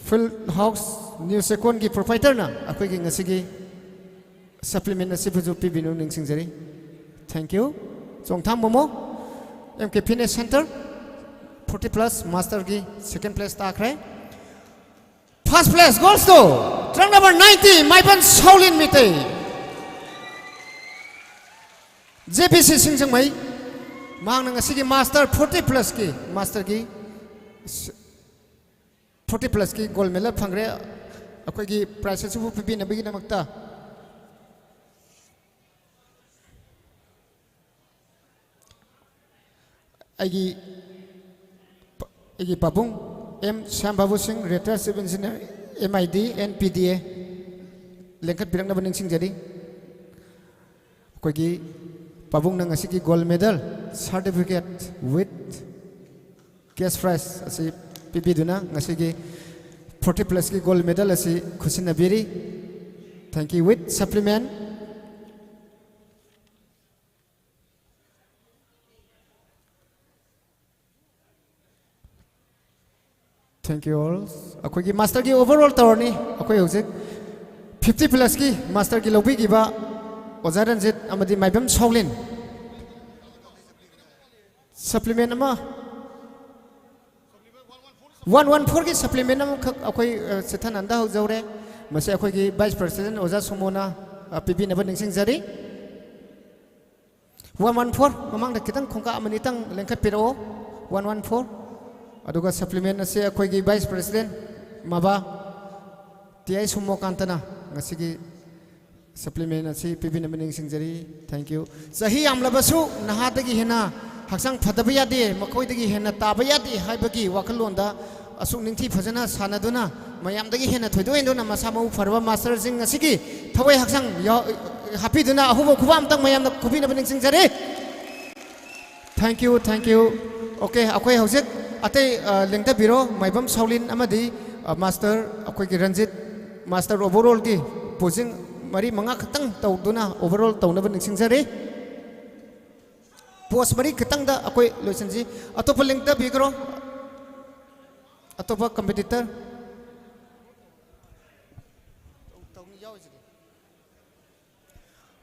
ꯐꯤꯜ ꯍꯥꯎꯁ ꯅ꯭ꯌꯨꯁ ꯑꯦꯀꯣꯟꯒꯤ ꯄ꯭ꯔꯣꯄꯥꯏꯇꯔꯅ ꯑꯩꯈꯣꯏꯒꯤ ꯉꯁꯤꯒꯤ ꯁꯄ꯭ꯂꯤꯃꯦꯟ ꯑꯁꯤꯕꯨꯁꯨ ꯄꯤꯕꯤꯅꯕ ꯅꯤꯡꯁꯤꯡꯖꯔꯤ꯫ Thank you. Chongtham Momo, M K fitness centre, forty plus ꯃꯥꯁꯇꯔꯒꯤ ꯁꯦꯀꯦꯟ ꯄ꯭ꯂꯦꯁ ꯇꯥꯈ꯭ꯔꯦ꯫ First place goes to truck number ninety, Maibam Saolin Meitei. J P C Singjamei, ꯃꯍꯥꯛꯅ ꯉꯁꯤꯒꯤ ꯃꯥꯁꯇꯔ ꯐꯣꯔꯇꯤ ꯄ꯭ꯂꯁꯀꯤ, ꯃꯥꯁꯇꯔꯒꯤ ꯐꯣꯔꯇꯤ ꯄ꯭ꯂꯁꯀꯤ ꯒꯣꯜ ꯃꯦꯗꯜ ꯐꯪꯈ꯭ꯔꯦ꯫ ꯑꯩꯈꯣꯏꯒꯤ ꯄ꯭ꯔꯥꯏꯖ ꯑꯁꯤꯕꯨ ꯄꯤꯕꯤꯅꯕꯒꯤꯗꯃꯛꯇ ꯑꯩꯒꯤ ꯑꯩꯒꯤ ꯄꯥꯕꯨꯡ ꯑꯦꯝ ꯁ꯭ꯌꯥꯝ ꯕꯥꯕꯨ ꯁꯤꯡ, Retired Chief Engineer, M I D and P D A, ꯂꯦꯡꯈꯠꯄꯤꯔꯛꯅꯕ ꯅꯤꯡꯁꯤꯡꯖꯔꯤ꯫ ꯑꯩꯈꯣꯏꯒꯤ ꯄꯥꯕꯨꯡꯅ ꯉꯁꯤꯒꯤ gold medal certificate with cash prize ꯑꯁꯤ ꯄꯤꯕꯤꯗꯨꯅ ꯉꯁꯤꯒꯤ forty plusꯀꯤ gold medal ꯑꯁꯤ ꯈꯨꯠꯁꯤꯟꯅꯕꯤꯔꯤ꯫ Thank you. With supplement. Thank you all. ꯑꯩꯈꯣꯏꯒꯤ masterꯒꯤ overall ꯇꯧꯔꯅꯤ꯫ ꯑꯩꯈꯣꯏ ꯍꯧꯖꯤꯛ fifty plusꯀꯤ masterꯒꯤ ꯂꯧꯕꯤꯈꯤꯕ ꯑꯣꯖꯥ ꯔꯟꯖꯤꯠ ꯑꯃꯗꯤ ꯃꯥꯏꯕꯝ ꯁꯥꯎꯂꯤꯟ꯫ Supplement ꯑꯃ, one one fourꯒꯤ supplement ꯑꯃꯈꯛ ꯑꯩꯈꯣꯏ, ꯑ, ꯆꯤꯠꯊꯍꯟꯗ ꯍꯧꯖꯍꯧꯔꯦ꯫ ꯃꯁꯤ ꯑꯩꯈꯣꯏꯒꯤ Vice President ꯑꯣꯖꯥ ꯁꯣꯃꯣꯅ, ꯑ, ꯄꯤꯕꯤꯅꯕ ꯅꯤꯡꯁꯤꯡꯖꯔꯤ꯫ One one four, ꯃꯃꯥꯡꯗ ꯈꯤꯇꯪ ꯈꯣꯡꯀꯥꯞ ꯑꯃꯅꯤꯇꯪ ꯂꯦꯡꯈꯠꯄꯤꯔꯛꯑꯣ꯫ One one four꯫ ꯑꯗꯨꯒ supplement ꯑꯁꯤ ꯑꯩꯈꯣꯏꯒꯤ Vice President ꯃꯕꯥ ꯇꯤ ꯑꯥꯏ ꯁꯣꯃꯣꯀꯥꯟꯇꯅ ꯉꯁꯤꯒꯤ supplement ꯑꯁꯤ ꯄꯤꯕꯤꯅꯕ ꯅꯤꯡꯁꯤꯡꯖꯔꯤ꯫ Thank you꯫ ꯆꯍꯤ ꯌꯥꯝꯂꯕꯁꯨ ꯅꯍꯥꯗꯒꯤ ꯍꯦꯟꯅ ꯍꯛꯆꯥꯡ ꯐꯗꯕ ꯌꯥꯗꯦ, ꯃꯈꯣꯏꯗꯒꯤ ꯍꯦꯟꯅ ꯇꯥꯕ ꯌꯥꯗꯦ ꯍꯥꯏꯕꯒꯤ ꯋꯥꯈꯜꯂꯣꯟꯗ ꯑꯁꯨꯛ ꯅꯤꯡꯊꯤ ꯐꯖꯅ ꯁꯥꯟꯅꯗꯨꯅ ꯃꯌꯥꯝꯗꯒꯤ ꯍꯦꯟꯅ ꯊꯣꯏꯗꯣꯛ ꯍꯦꯟꯗꯣꯛꯅ ꯃꯁꯥ ꯃꯎ ꯐꯔꯕ masterꯁꯤꯡ ꯑꯁꯤꯒꯤ ꯊꯋꯥꯏ ꯍꯛꯆꯥꯡ ꯌꯥꯎ-, ꯍꯥꯞꯄꯤꯗꯨꯅ ꯑꯍꯨꯝꯕ ꯈꯨꯕꯥꯛ ꯑꯃꯇꯪ ꯃꯌꯥꯝꯅ ꯈꯨꯕꯤꯅꯕ ꯅꯤꯡꯁꯤꯡꯖꯔꯤ꯫ Thank you, thank you꯫ Okay, ꯑꯩꯈꯣꯏ ꯍꯧꯖꯤꯛ ꯑꯇꯩ, ꯑ, ꯂꯦꯡꯊꯕꯤꯔꯣ, ꯃꯥꯏꯕꯝ ꯁꯥꯎꯂꯤꯟ ꯑꯃꯗꯤ, ꯑ, master ꯑꯩꯈꯣꯏꯒꯤ ꯔꯟꯖꯤꯠ, master overallꯒꯤ posing ꯃꯔꯤ ꯃꯉꯥ ꯈꯛꯇꯪ ꯇꯧꯗꯨꯅ overall ꯇꯧꯅꯕ ꯅꯤꯡꯁꯤꯡꯖꯔꯤ꯫ Post ꯃꯔꯤ ꯈꯛꯇꯪꯗ ꯑꯩꯈꯣꯏ ꯂꯣꯏꯁꯤꯟꯁꯤ꯫ ꯑꯇꯣꯞꯄ ꯂꯦꯡꯊꯕꯤꯈ꯭ꯔꯣ꯫ ꯑꯇꯣꯞꯄ competitor꯫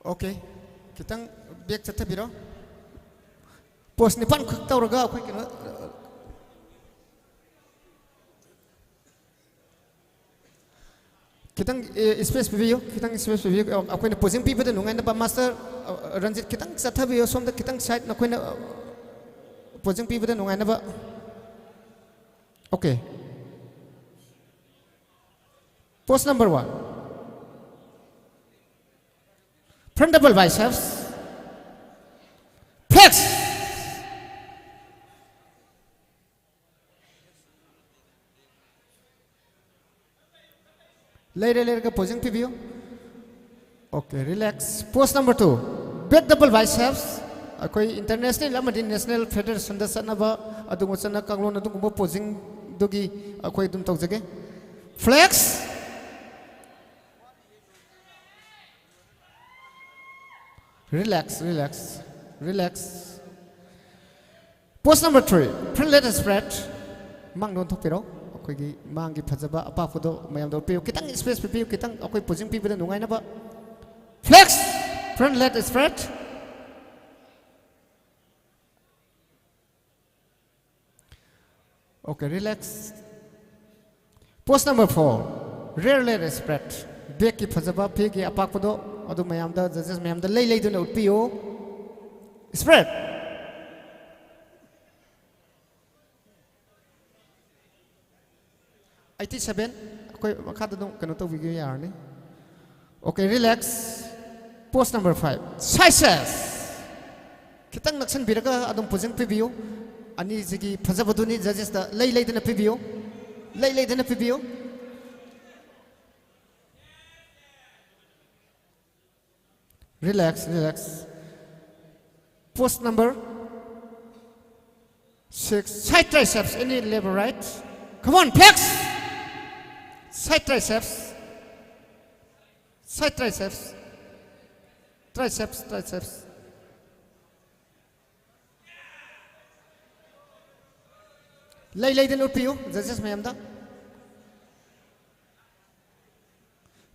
Okay, ꯈꯤꯇꯪ back ꯆꯠꯊꯕꯤꯔꯣ꯫ Post ꯅꯤꯄꯥꯟ ꯈꯛ ꯇꯧꯔꯒ ꯑꯩꯈꯣꯏ ꯀꯩꯅꯣ, ꯈꯤꯇꯪ, ꯑꯦ, space ꯄꯤꯕꯤꯌꯨ, ꯈꯤꯇꯪ space ꯄꯤꯕꯤꯌꯨ꯫ ꯑꯩꯈꯣꯏꯅ posing ꯄꯤꯕꯗ ꯅꯨꯡꯉꯥꯏꯅꯕ꯫ Master, ꯑ, ꯔꯟꯖꯤꯠ, ꯈꯤꯇꯪ ꯆꯠꯊꯕꯤꯌꯨ ꯁꯣꯝꯗ, ꯈꯤꯇꯪ side, ꯅꯈꯣꯏꯅ, ꯑ, posing ꯄꯤꯕꯗ ꯅꯨꯡꯉꯥꯏꯅꯕ꯫ Okay. Post number one. Front double biceps. Flex. ꯂꯩꯔꯦ, ꯂꯩꯔꯒ posing ꯄꯤꯕꯤꯌꯨ꯫ Okay, relax. Pose number two, back double biceps. ꯑꯩꯈꯣꯏ international ꯑꯃꯗꯤ national federationꯗ ꯆꯠꯅꯕ ꯑꯗꯨꯒꯨꯝꯕ ꯆꯠꯅ ꯀꯥꯡꯂꯣꯟ ꯑꯗꯨꯒꯨꯝꯕ posingꯗꯨꯒꯤ ꯑꯩꯈꯣꯏ ꯑꯗꯨꯝ ꯇꯧꯖꯒꯦ꯫ Flex. Relax, relax, relax. Pose number three, front leg spread. ꯃꯥꯡꯗ ꯑꯣꯟꯊꯣꯛꯄꯤꯔꯣ꯫ ꯑꯩꯈꯣꯏꯒꯤ ꯃꯥꯡꯒꯤ ꯐꯖꯕ ꯑꯄꯥꯛꯄꯗꯣ ꯃꯌꯥꯝꯗ ꯎꯠꯄꯤꯌꯨ꯫ ꯈꯤꯇꯪ space ꯄꯤꯕꯤꯌꯨ, ꯈꯤꯇꯪ ꯑꯩꯈꯣꯏ posing ꯄꯤꯕꯗ ꯅꯨꯡꯉꯥꯏꯅꯕ꯫ Flex, front leg spread. Okay, relax. Pose number four, rear leg spread. Backꯀꯤ ꯐꯖꯕ, backꯀꯤ ꯑꯄꯥꯛꯄꯗꯣ ꯑꯗꯨ ꯃꯌꯥꯝꯗ, judges ꯃꯌꯥꯝꯗ ꯂꯩ ꯂꯩꯗꯨꯅ ꯎꯠꯄꯤꯌꯨ꯫ Spread. Eighty seven, ꯑꯩꯈꯣꯏ ꯃꯈꯥꯗ ꯑꯗꯨꯝ ꯀꯩꯅꯣ ꯇꯧꯕꯤꯒꯦ ꯌꯥꯔꯅꯤ꯫ Okay, relax. Pose number five, side stretch. ꯈꯤꯇꯪ ꯅꯛꯁꯟꯕꯤꯔꯒ ꯑꯗꯨꯝ posing ꯄꯤꯕꯤꯌꯨ꯫ ꯑꯅꯤꯁꯤꯒꯤ ꯐꯖꯕꯗꯨꯅꯤ judgesꯇ ꯂꯩ ꯂꯩꯗꯅ ꯄꯤꯕꯤꯌꯨ꯫ ꯂꯩ ꯂꯩꯗꯅ ꯄꯤꯕꯤꯌꯨ꯫ Relax, relax. Pose number six, side triceps, any level, right? Come on, flex. Side triceps. Side triceps. Triceps, triceps. ꯂꯩ ꯂꯩꯗꯅ ꯎꯠꯄꯤꯌꯨ, judges ꯃꯌꯥꯝꯗ꯫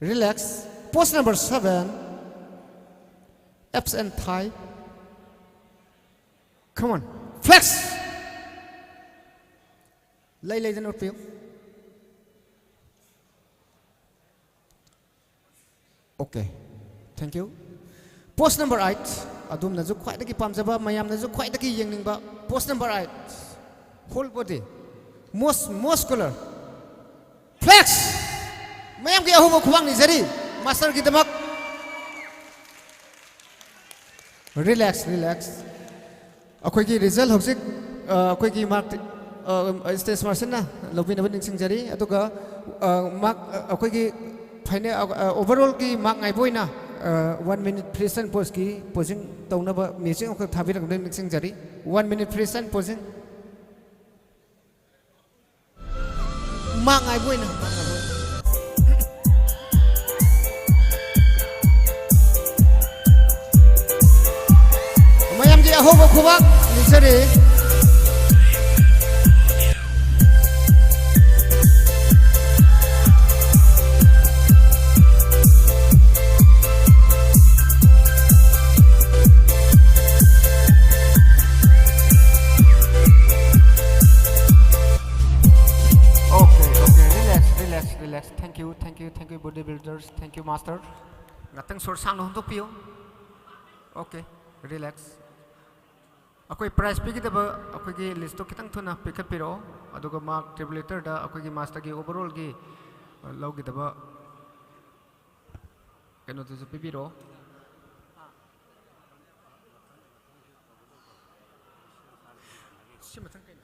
Relax. Pose number seven, abs and thigh. Come on, flex. ꯂꯩ ꯂꯩꯗꯅ ꯎꯠꯄꯤꯌꯨ꯫ Okay, thank you. Pose number eight, ꯑꯗꯣꯝꯅꯁꯨ ꯈ꯭ꯋꯥꯏꯗꯒꯤ ꯄꯥꯝꯖꯕ, ꯃꯌꯥꯝꯅꯁꯨ ꯈ꯭ꯋꯥꯏꯗꯒꯤ ꯌꯦꯡꯅꯤꯡꯕ pose number eight, whole body, most muscular, flex. ꯃꯌꯥꯝꯒꯤ ꯑꯍꯧꯕ ꯈꯨꯕꯥꯛ ꯅꯤꯖꯔꯤ masterꯒꯤꯗꯃꯛ꯫ Relax, relax. ꯑꯩꯈꯣꯏꯒꯤ result ꯍꯧꯖꯤꯛ, ꯑ, ꯑꯩꯈꯣꯏꯒꯤ mark, ꯑ, stage masterꯅ ꯂꯧꯕꯤꯅꯕ ꯅꯤꯡꯁꯤꯡꯖꯔꯤ꯫ ꯑꯗꯨꯒ, ꯑ, mark, ꯑ, ꯑꯩꯈꯣꯏꯒꯤ Final, ꯑ, overall ꯒꯤ mark ꯉꯥꯏꯕ ꯑꯣꯏꯅ, ꯑ, one minute freestyle pose ꯀꯤ posing ꯇꯧꯅꯕ music ꯑꯃꯈꯛ ꯊꯥꯕꯤꯔꯛꯅꯕ ꯅꯤꯡꯁꯤꯡꯖꯔꯤ꯫ One minute freestyle posing꯫ Mark ꯉꯥꯏꯕ ꯑꯣꯏꯅ, mark ꯉꯥꯏꯕ ꯑꯣꯏꯅ꯫ ꯃꯌꯥꯝꯒꯤ ꯑꯍꯧꯕ ꯈꯨꯕꯥꯛ ꯅꯤꯖꯔꯤ꯫ Okay, okay, relax, relax, relax. Thank you, thank you, thank you, body builders. Thank you, master. ꯉꯥꯛꯇꯪ ꯁꯣꯔ ꯁꯥꯡꯅ ꯍꯣꯟꯗꯣꯛꯄꯤꯌꯨ꯫ Okay, relax. ꯑꯩꯈꯣꯏ prize ꯄꯤꯒꯗꯕ ꯑꯩꯈꯣꯏꯒꯤ list ꯇꯣ ꯈꯤꯇꯪ ꯊꯨꯅ ꯄꯤꯈꯠꯄꯤꯔꯛꯑꯣ, ꯑꯗꯨꯒ mark tabulator ꯗ ꯑꯩꯈꯣꯏꯒꯤ master ꯒꯤ overall ꯒꯤ, ꯑ, ꯂꯧꯒꯗꯕ ꯀꯩꯅꯣꯗꯨꯁꯨ ꯄꯤꯕꯤꯔꯛꯑꯣ꯫ ꯁꯤ ꯃꯊꯪ ꯀꯩꯅꯣ?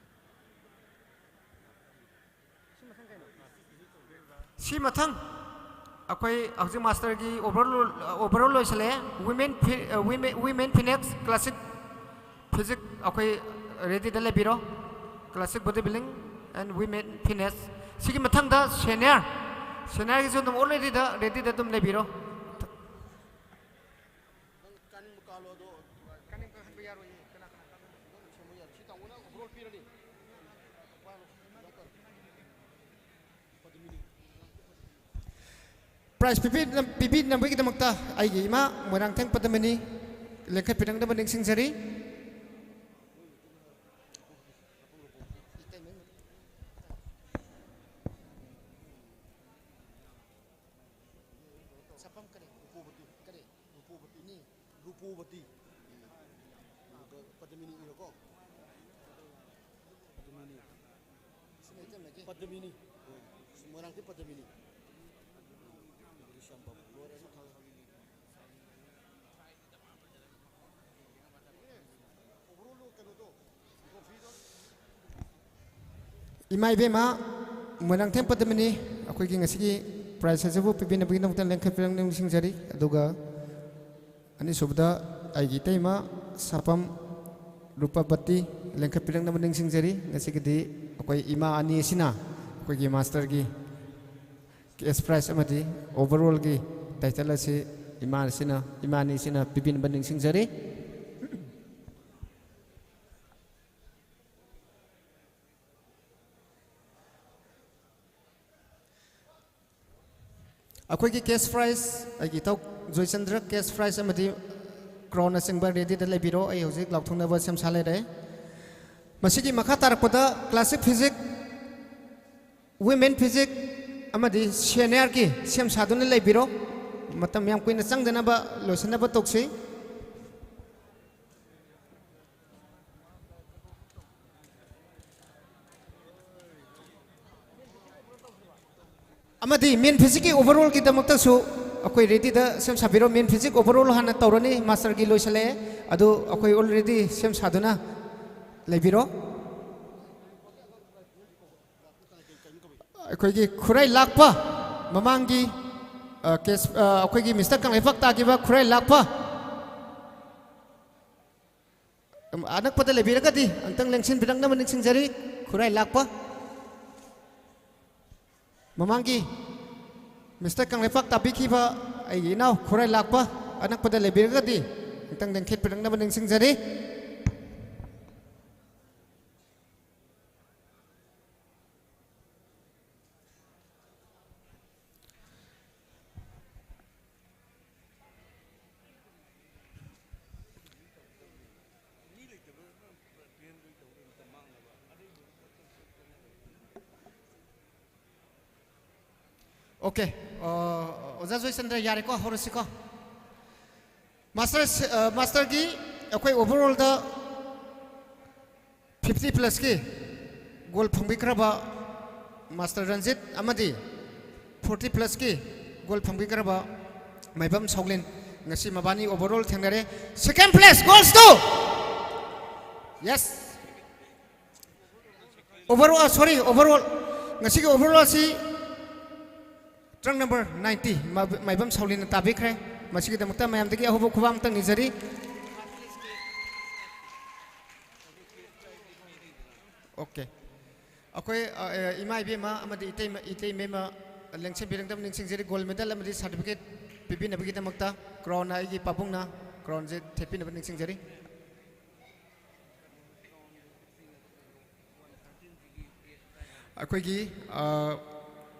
ꯁꯤ ꯃꯊꯪ ꯑꯩꯈꯣꯏ ꯍꯧꯖꯤꯛ master ꯒꯤ overall, overall ꯂꯣꯏꯁꯤꯜꯂꯛꯑꯦ꯫ Women fi-, ꯑ, women, women fitness classic physique ꯑꯩꯈꯣꯏ ready the ꯂꯩꯕꯤꯔꯣ꯫ Classic body building and women fitness꯫ ꯁꯤꯒꯤ ꯃꯊꯪꯗ senior, senior ꯒꯤꯁꯨ ꯑꯗꯨꯝ already ꯗ ready ꯗ ꯑꯗꯨꯝ ꯂꯩꯕꯤꯔꯣ꯫ ꯅꯪ ꯀꯥꯅꯤꯡꯕ ꯀꯥꯜꯂꯣ, ꯑꯗꯣ ꯀꯥꯅꯤꯡꯕ ꯀꯥꯍꯟꯕ ꯌꯥꯔꯣꯏꯌꯦ꯫ ꯀꯅꯥ ꯀꯅꯥ ꯀꯥꯅꯤꯡꯕ? ꯅꯪ ꯁꯦꯝꯕ ꯌꯥꯔꯣꯏ꯫ ꯁꯤ ꯇꯥꯃꯣꯅ overall ꯄꯤꯔꯅꯤ꯫ ꯄꯥꯏꯔꯣ꯫ Prize ꯄꯤꯕꯤ-, ꯄꯤꯕꯤꯅꯕꯒꯤꯗꯃꯛꯇ ꯑꯩꯒꯤ ꯏꯃꯥ ꯃꯣꯏꯔꯥꯡꯊꯦꯝ ꯄꯗꯃꯅꯤ ꯂꯦꯡꯈꯠꯄꯤꯔꯛꯅꯕ ꯅꯤꯡꯁꯤꯡꯖꯔꯤ꯫ ꯁꯛꯐꯝ ꯀꯔꯤ? ꯔꯨꯄꯣꯕꯇꯤ꯫ ꯀꯔꯤ? ꯔꯨꯄꯣꯕꯇꯤ꯫ ꯅꯤ꯫ ꯔꯨꯄꯣꯕꯇꯤ꯫ ꯎꯝ꯫ ꯑꯗꯨꯒ ꯄꯗꯃꯤꯅꯤ ꯏꯔꯣꯀꯣ꯫ ꯄꯗꯃꯤꯅꯤ꯫ ꯁꯤ ꯃꯩꯇꯩ ꯃꯌꯦꯛꯀꯤ? ꯄꯗꯃꯤꯅꯤ꯫ ꯎꯝ꯫ ꯃꯣꯏꯔꯥꯡꯊꯦꯝ ꯄꯗꯃꯤꯅꯤ꯫ ꯏꯪꯂꯤꯁ ꯌꯥꯝ ꯐꯕ꯫ ꯂꯣꯏꯔꯦ, ꯑꯗꯨ ꯊꯥꯡꯒꯠꯈ꯭ꯔꯣ꯫ ꯏꯃꯥ ꯏꯕꯦꯝꯃ, ꯃꯣꯏꯔꯥꯡꯊꯦꯝ ꯄꯗꯃꯅꯤ, ꯑꯩꯈꯣꯏꯒꯤ ꯉꯁꯤꯒꯤ ꯄ꯭ꯔꯥꯏꯖ ꯑꯁꯤꯕꯨ ꯄꯤꯕꯤꯅꯕꯒꯤꯗꯃꯛꯇ ꯂꯦꯡꯈꯠꯄꯤꯔꯛꯅꯕ ꯅꯤꯡꯁꯤꯡꯖꯔꯤ꯫ ꯑꯗꯨꯒ ꯑꯅꯤꯁꯨꯕꯗ ꯑꯩꯒꯤ ꯏꯇꯩꯃ ꯁꯥꯄꯝ ꯔꯨꯄꯕꯇꯤ ꯂꯦꯡꯈꯠꯄꯤꯔꯛꯅꯕ ꯅꯤꯡꯁꯤꯡꯖꯔꯤ꯫ ꯉꯁꯤꯒꯤꯗꯤ ꯑꯩꯈꯣꯏ ꯏꯃꯥ ꯑꯅꯤ ꯑꯁꯤꯅ ꯑꯩꯈꯣꯏꯒꯤ ꯃꯥꯁꯇꯔꯒꯤ ꯀꯦꯁ ꯄ꯭ꯔꯥꯏꯖ ꯑꯃꯗꯤ ꯑꯣꯚꯔꯑꯣꯜꯒꯤ ꯇꯥꯏꯇꯜ ꯑꯁꯤ ꯏꯃꯥ ꯑꯁꯤꯅ, ꯏꯃꯥ ꯑꯅꯤꯁꯤꯅ ꯄꯤꯕꯤꯅꯕ ꯅꯤꯡꯁꯤꯡꯖꯔꯤ꯫ ꯑꯩꯈꯣꯏꯒꯤ ꯀꯦꯁ ꯄ꯭ꯔꯥꯏꯖ, ꯑꯩꯒꯤ ꯏꯇꯥꯎ ꯖꯣꯏꯆꯟꯗ꯭ꯔ ꯀꯦꯁ ꯄ꯭ꯔꯥꯏꯖ ꯑꯃꯗꯤ ꯀ꯭ꯔꯥꯎꯟꯅꯆꯤꯡꯕ ꯔꯦꯗꯤꯗ ꯂꯩꯕꯤꯔꯣ꯫ ꯑꯩ ꯍꯧꯖꯤꯛ ꯂꯥꯎꯊꯣꯛꯅꯕ ꯁꯦꯝ ꯁꯥ ꯂꯩꯔꯦ꯫ ꯃꯁꯤꯒꯤ ꯃꯈꯥ ꯇꯥꯔꯛꯄꯗ ꯀ꯭ꯂꯥꯁꯤꯛ ꯐꯤꯖꯤꯛ, ꯋꯤꯃꯦꯟ ꯐꯤꯖꯤꯛ ꯑꯃꯗꯤ ꯁꯦꯅꯤꯌꯔꯒꯤ ꯁꯦꯝ ꯁꯥꯗꯨꯅ ꯂꯩꯕꯤꯔꯣ꯫ ꯃꯇꯝ ꯌꯥꯝ ꯀꯨꯏꯅ ꯆꯪꯗꯅꯕ ꯂꯣꯏꯁꯤꯟꯅꯕ ꯇꯧꯁꯤ꯫ ꯑꯃꯗꯤ ꯃꯦꯟ ꯐꯤꯖꯤꯛꯀꯤ ꯑꯣꯚꯔꯑꯣꯜꯒꯤꯗꯃꯛꯇꯁꯨ ꯑꯩꯈꯣꯏ ꯔꯦꯗꯤꯗ ꯁꯦꯝ ꯁꯥꯕꯤꯔꯣ꯫ ꯃꯦꯟ ꯐꯤꯖꯤꯛ ꯑꯣꯚꯔꯑꯣꯜ ꯍꯥꯟꯅ ꯇꯧꯔꯅꯤ, ꯃꯥꯁꯇꯔꯒꯤ ꯂꯣꯏꯁꯤꯜꯂꯛꯑꯦ, ꯑꯗꯨ ꯑꯩꯈꯣꯏ ꯑꯣꯜꯔꯦꯗꯤ ꯁꯦꯝ ꯁꯥꯗꯨꯅ ꯂꯩꯕꯤꯔꯣ꯫ ꯑꯩꯈꯣꯏꯒꯤ ꯈꯨꯔꯥꯏ ꯂꯥꯛꯄ ꯃꯃꯥꯡꯒꯤ, ꯑ, ꯀꯦꯁ, ꯑ, ꯑꯩꯈꯣꯏꯒꯤ ꯃꯤꯁꯇꯔ ꯀꯪꯂꯩꯄꯥꯛ ꯇꯥꯈꯤꯕ ꯈꯨꯔꯥꯏ ꯂꯥꯛꯄ ꯑꯅꯛꯄꯗ ꯂꯩꯕꯤꯔꯒꯗꯤ ꯑꯝꯇꯪ ꯂꯦꯡꯁꯤꯟꯕꯤꯔꯛꯅꯕ ꯅꯤꯡꯁꯤꯡꯖꯔꯤ꯫ ꯈꯨꯔꯥꯏ ꯂꯥꯛꯄ ꯃꯃꯥꯡꯒꯤ ꯃꯤꯁꯇꯔ ꯀꯪꯂꯩꯄꯥꯛ ꯇꯥꯕꯤꯈꯤꯕ ꯑꯩꯒꯤ ꯏꯅꯥꯎ ꯈꯨꯔꯥꯏ ꯂꯥꯛꯄ ꯑꯅꯛꯄꯗ ꯂꯩꯕꯤꯔꯒꯗꯤ ꯑꯝꯇꯪ ꯂꯦꯡꯈꯠꯄꯤꯔꯛꯅꯕ ꯅꯤꯡꯁꯤꯡꯖꯔꯤ꯫ ꯑꯣꯀꯦ, ꯑ, ꯑꯣꯖꯥ ꯖꯣꯏꯆꯟꯗ꯭ꯔ, ꯌꯥꯔꯦꯀꯣ, ꯍꯧꯔꯁꯤꯀꯣ꯫ ꯃꯥꯁꯇꯔ, ꯑ, ꯃꯥꯁꯇꯔꯒꯤ ꯑꯩꯈꯣꯏ ꯑꯣꯚꯔꯑꯣꯜꯗ ꯐꯤꯐꯇꯤ ꯄ꯭ꯂꯁꯀꯤ ꯒꯣꯜ ꯐꯪꯕꯤꯈ꯭ꯔꯕ ꯃꯥꯁꯇꯔ ꯔꯟꯖꯤꯠ ꯑꯃꯗꯤ ꯐꯣꯔꯇꯤ ꯄ꯭ꯂꯁꯀꯤ ꯒꯣꯜ ꯐꯪꯕꯤꯈ꯭ꯔꯕ ꯃꯥꯏꯕꯝ ꯁꯧꯂꯤꯟ, ꯉꯁꯤ ꯃꯕꯥꯅꯤ ꯑꯣꯚꯔꯑꯣꯜ ꯊꯦꯡꯅꯔꯦ꯫ Second place goes to, yes, overall, sorry, overall, ꯉꯁꯤꯒꯤ ꯑꯣꯚꯔꯑꯣꯜ ꯑꯁꯤ Trunk number ninety, ꯃꯥꯏꯕꯝ ꯁꯥꯎꯂꯤꯅ ꯇꯥꯕꯤꯈ꯭ꯔꯦ꯫ ꯃꯁꯤꯒꯤꯗꯃꯛꯇ ꯃꯌꯥꯝꯗꯒꯤ ꯑꯍꯧꯕ ꯈꯨꯕꯥꯛ ꯑꯃꯇꯪ ꯅꯤꯖꯔꯤ꯫ Okay꯫ ꯑꯩꯈꯣꯏ, ꯑ, ꯑ, ꯏꯃꯥ ꯏꯕꯦꯝꯃ ꯑꯃꯗꯤ ꯏꯇꯩꯃ, ꯏꯇꯩꯃ ꯂꯦꯡꯁꯤꯟꯕꯤꯔꯛꯅꯕ ꯅꯤꯡꯁꯤꯡꯖꯔꯤ꯫ Gold medal ꯑꯃꯗꯤ certificate ꯄꯤꯕꯤꯅꯕꯒꯤꯗꯃꯛꯇ crown ꯑꯩꯒꯤ ꯄꯥꯕꯨꯡꯅ crownꯁꯦ ꯊꯦꯠꯄꯤꯅꯕ ꯅꯤꯡꯁꯤꯡꯖꯔꯤ꯫ ꯑꯩꯈꯣꯏꯒꯤ, ꯑ,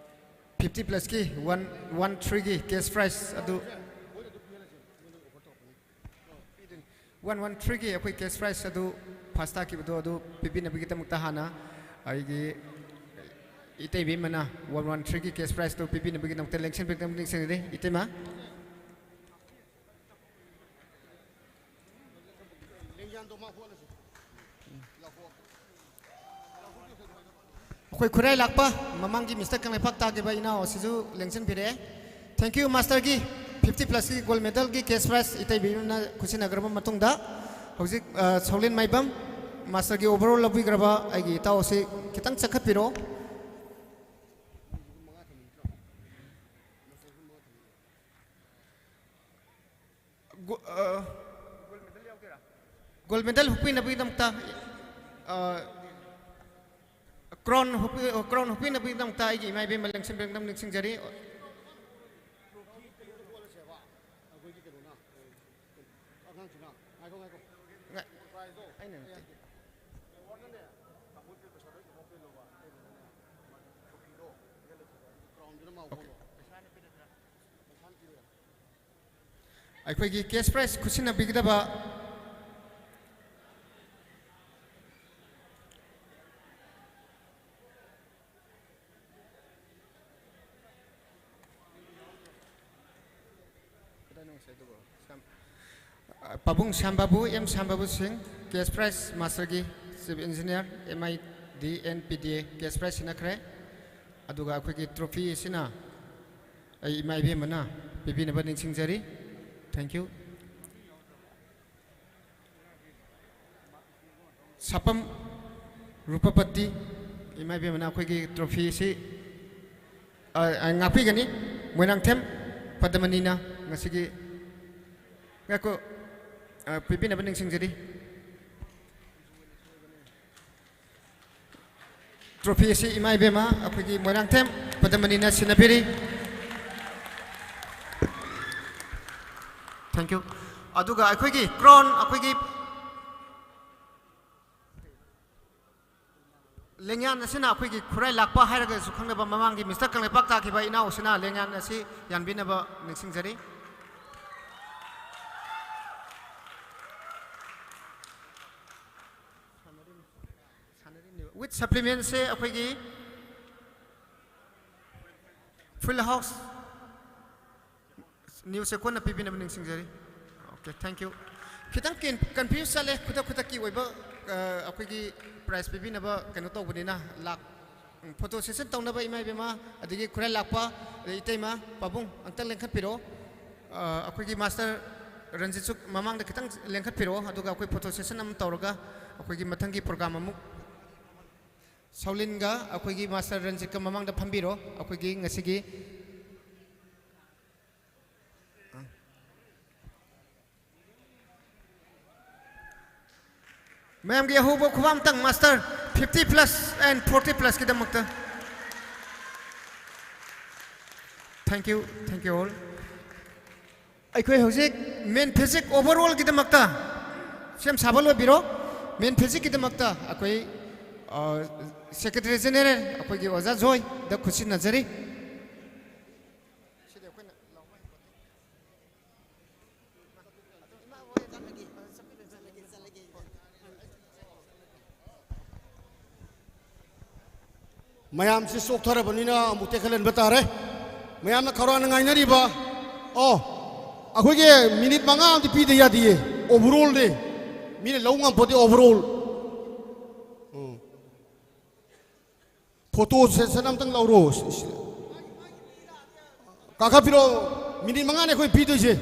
fifty plusꯀꯤ one one threeꯒꯤ cash prize ꯑꯗꯨ, one one threeꯒꯤ ꯑꯩꯈꯣꯏ cash prize ꯑꯗꯨ first ꯇꯥꯈꯤꯕꯗꯣ ꯑꯗꯨ ꯄꯤꯕꯤꯅꯕꯒꯤꯗꯃꯛꯇ ꯍꯥꯟꯅ ꯑꯩꯒꯤ ꯏꯇꯩꯕꯤ ꯑꯃꯅ one one threeꯒꯤ cash prizeꯇꯨ ꯄꯤꯕꯤꯅꯕꯒꯤꯗꯃꯛꯇ ꯂꯦꯡꯁꯤꯟꯕꯤꯔꯛꯅꯕ ꯅꯤꯡꯁꯤꯡꯖꯔꯤ꯫ ꯏꯇꯩꯃ꯫ ꯑꯩꯈꯣꯏ ꯈꯨꯔꯥꯏ ꯂꯥꯛꯄ ꯃꯃꯥꯡꯒꯤ Mister ꯀꯪꯂꯩꯄꯥꯛ ꯇꯥꯈꯤꯕ ꯏꯅꯥꯎ ꯑꯁꯤꯁꯨ ꯂꯦꯡꯁꯤꯟꯕꯤꯔꯛꯑꯦ꯫ Thank you꯫ Masterꯒꯤ fifty plusꯀꯤ gold medalꯒꯤ cash prize ꯏꯇꯩꯕꯤꯅ ꯈꯨꯠꯁꯤꯟꯅꯈ꯭ꯔꯕ ꯃꯇꯨꯡꯗ ꯍꯧꯖꯤꯛ, ꯑ, ꯁꯧꯂꯦꯟ ꯃꯥꯏꯕꯝ masterꯒꯤ overall ꯂꯧꯕꯤꯈ꯭ꯔꯕ ꯑꯩꯒꯤ ꯏꯇꯥꯎ ꯑꯁꯤ ꯈꯤꯇꯪ ꯆꯠꯈꯠꯄꯤꯔꯛꯑꯣ꯫ ꯒꯣ-, ꯑ, gold medal ꯍꯨꯛꯄꯤꯅꯕꯒꯤꯗꯃꯛꯇ, ꯑ, crown ꯍꯨꯛꯄꯤ-, crown ꯍꯨꯛꯄꯤꯅꯕꯒꯤꯗꯃꯛꯇ ꯑꯩꯒꯤ ꯏꯃꯥ ꯏꯕꯦꯟ ꯂꯦꯡꯁꯤꯟꯕꯤꯔꯛꯅꯕ ꯅꯤꯡꯁꯤꯡꯖꯔꯤ꯫ ꯉꯥꯏ-, ꯑꯩꯅ ꯅꯠꯇꯦ꯫ Okay꯫ ꯑꯩꯈꯣꯏꯒꯤ cash prize ꯈꯨꯠꯁꯤꯟꯅꯕꯤꯒꯗꯕ ꯄꯥꯕꯨꯡ ꯁ꯭ꯌꯥꯝꯕꯥꯕꯨ, ꯑꯦꯝ ꯁ꯭ꯌꯥꯝꯕꯥꯕꯨ ꯁꯤꯡ, cash prize masterꯒꯤ chief engineer, M I D and P D A cash prize ꯁꯤꯟꯅꯈ꯭ꯔꯦ꯫ ꯑꯗꯨꯒ ꯑꯩꯈꯣꯏꯒꯤ trophy ꯑꯁꯤꯅ ꯑꯩ ꯏꯃꯥ ꯏꯕꯦꯟꯕꯅ ꯄꯤꯕꯤꯅꯕ ꯅꯤꯡꯁꯤꯡꯖꯔꯤ꯫ Thank you꯫ ꯁꯥꯄꯝ ꯔꯨꯄꯄꯇꯤ, ꯏꯃꯥ ꯏꯕꯦꯟꯕꯅ ꯑꯩꯈꯣꯏꯒꯤ trophy ꯑꯁꯤ ꯑ, ꯑ, ꯉꯥꯛꯄꯤꯒꯅꯤ꯫ ꯃꯣꯏꯔꯥꯡꯊꯦꯝ ꯄꯗꯃꯅꯤꯅ ꯉꯁꯤꯒꯤ, ꯉꯥꯏꯈꯣ, ꯑ, ꯄꯤꯕꯤꯅꯕ ꯅꯤꯡꯁꯤꯡꯖꯔꯤ꯫ ꯇ꯭ꯔꯣꯐꯤ ꯑꯁꯤ ꯏꯃꯥ ꯏꯕꯦꯝꯃ ꯑꯩꯈꯣꯏꯒꯤ ꯃꯣꯏꯔꯥꯡꯊꯦꯝ ꯄꯗꯃꯅꯤꯅ ꯁꯤꯟꯅꯕꯤꯔꯤ꯫ Thank you꯫ ꯑꯗꯨꯒ ꯑꯩꯈꯣꯏꯒꯤ ꯀ꯭ꯔꯣꯟ, ꯑꯩꯈꯣꯏꯒꯤ ꯂꯦꯡꯌꯥꯟ ꯑꯁꯤꯅ ꯑꯩꯈꯣꯏꯒꯤ ꯈꯨꯔꯥꯏ ꯂꯥꯛꯄ ꯍꯥꯏꯔꯒꯁꯨ ꯈꯪꯅꯕ ꯃꯃꯥꯡꯒꯤ ꯃꯤꯁꯇꯔ ꯀꯪꯂꯩꯄꯥꯛ ꯇꯥꯈꯤꯕ ꯏꯅꯥꯎ ꯑꯁꯤꯅ ꯂꯦꯡꯌꯥꯟ ꯑꯁꯤ ꯌꯥꯟꯕꯤꯅꯕ ꯅꯤꯡꯁꯤꯡꯖꯔꯤ꯫ With supplementꯁꯦ ꯑꯩꯈꯣꯏꯒꯤ Full House꯫ Newsꯁꯦ ꯀꯣꯟꯅ ꯄꯤꯕꯤꯅꯕ ꯅꯤꯡꯁꯤꯡꯖꯔꯤ꯫ Okay, thank you꯫ ꯈꯤꯇꯪ ꯀꯦꯟ-, confuse ꯆꯠꯂꯦ꯫ ꯈꯨꯗꯛ ꯈꯨꯗꯛꯀꯤ ꯑꯣꯏꯕ, ꯑ, ꯑꯩꯈꯣꯏꯒꯤ prize ꯄꯤꯕꯤꯅꯕ ꯀꯩꯅꯣ ꯇꯧꯕꯅꯤꯅ, ꯂꯥꯛ-, ꯎꯝ, photo session ꯇꯧꯅꯕ ꯏꯃꯥ ꯏꯕꯦꯝꯃ, ꯑꯗꯒꯤ ꯈꯨꯔꯥꯏ ꯂꯥꯛꯄ, ꯑꯗꯩ ꯏꯇꯩꯃ, ꯄꯥꯕꯨꯡ ꯑꯝꯇꯪ ꯂꯦꯡꯈꯠꯄꯤꯔꯛꯑꯣ꯫ ꯑ, ꯑꯩꯈꯣꯏꯒꯤ ꯃꯥꯁꯇꯔ ꯔꯟꯖꯤꯠꯁꯨ ꯃꯃꯥꯡꯗ ꯈꯤꯇꯪ ꯂꯦꯡꯈꯠꯄꯤꯔꯛꯑꯣ, ꯑꯗꯨꯒ ꯑꯩꯈꯣꯏ photo session ꯑꯃ ꯇꯧꯔꯒ ꯑꯩꯈꯣꯏꯒꯤ ꯃꯊꯪꯒꯤ program ꯑꯃꯨꯛ ꯁꯥꯎꯂꯤꯟꯒ ꯑꯩꯈꯣꯏꯒꯤ ꯃꯥꯁꯇꯔ ꯔꯟꯖꯤꯠꯀ ꯃꯃꯥꯡꯗ ꯐꯝꯕꯤꯔꯣ꯫ ꯑꯩꯈꯣꯏꯒꯤ ꯉꯁꯤꯒꯤ ꯃꯌꯥꯝꯒꯤ ꯑꯍꯧꯕ ꯈꯨꯕꯥꯝꯇꯪ, master, fifty plus and forty plusꯀꯤꯗꯃꯛꯇ꯫ Thank you, thank you all꯫ ꯑꯩꯈꯣꯏ ꯍꯧꯖꯤꯛ men physique overallꯒꯤꯗꯃꯛꯇ ꯁꯦꯝ ꯁꯥꯕ ꯂꯣꯏꯕꯤꯔꯣ꯫ Men physiqueꯀꯤꯗꯃꯛꯇ ꯑꯩꯈꯣꯏ, ꯑ, Secretary General ꯑꯩꯈꯣꯏꯒꯤ ꯑꯣꯖꯥ ꯖꯣꯏꯗ ꯈꯨꯠꯁꯤꯟꯅꯖꯔꯤ꯫ ꯃꯌꯥꯝꯁꯤ ꯆꯣꯛꯊꯔꯕꯅꯤꯅ ꯑꯃꯨꯛ ꯇꯦꯛꯍꯜꯍꯟꯕ ꯇꯥꯔꯦ꯫ ꯃꯌꯥꯝꯅ ꯈꯧꯔꯥꯡꯅ ꯉꯥꯏꯅꯔꯤꯕ, ꯑꯣ, ꯑꯩꯈꯣꯏꯒꯤ ꯃꯤꯅꯤꯠ ꯃꯉꯥ ꯑꯃꯗꯤ ꯄꯤꯗ ꯌꯥꯗꯤꯌꯦ꯫ Overallꯅꯦ꯫ ꯃꯤꯅ ꯂꯧ ꯉꯝꯄꯣꯠꯇꯦ overall꯫ ꯎꯝ꯫ Photo session ꯑꯝꯇꯪ ꯂꯧꯔꯣ꯫ ꯀꯥꯈꯠꯄꯤꯔꯣ꯫ ꯃꯤꯅꯤꯠ ꯃꯉꯥꯅꯦ ꯑꯩꯈꯣꯏ ꯄꯤꯗꯣꯏꯁꯦ꯫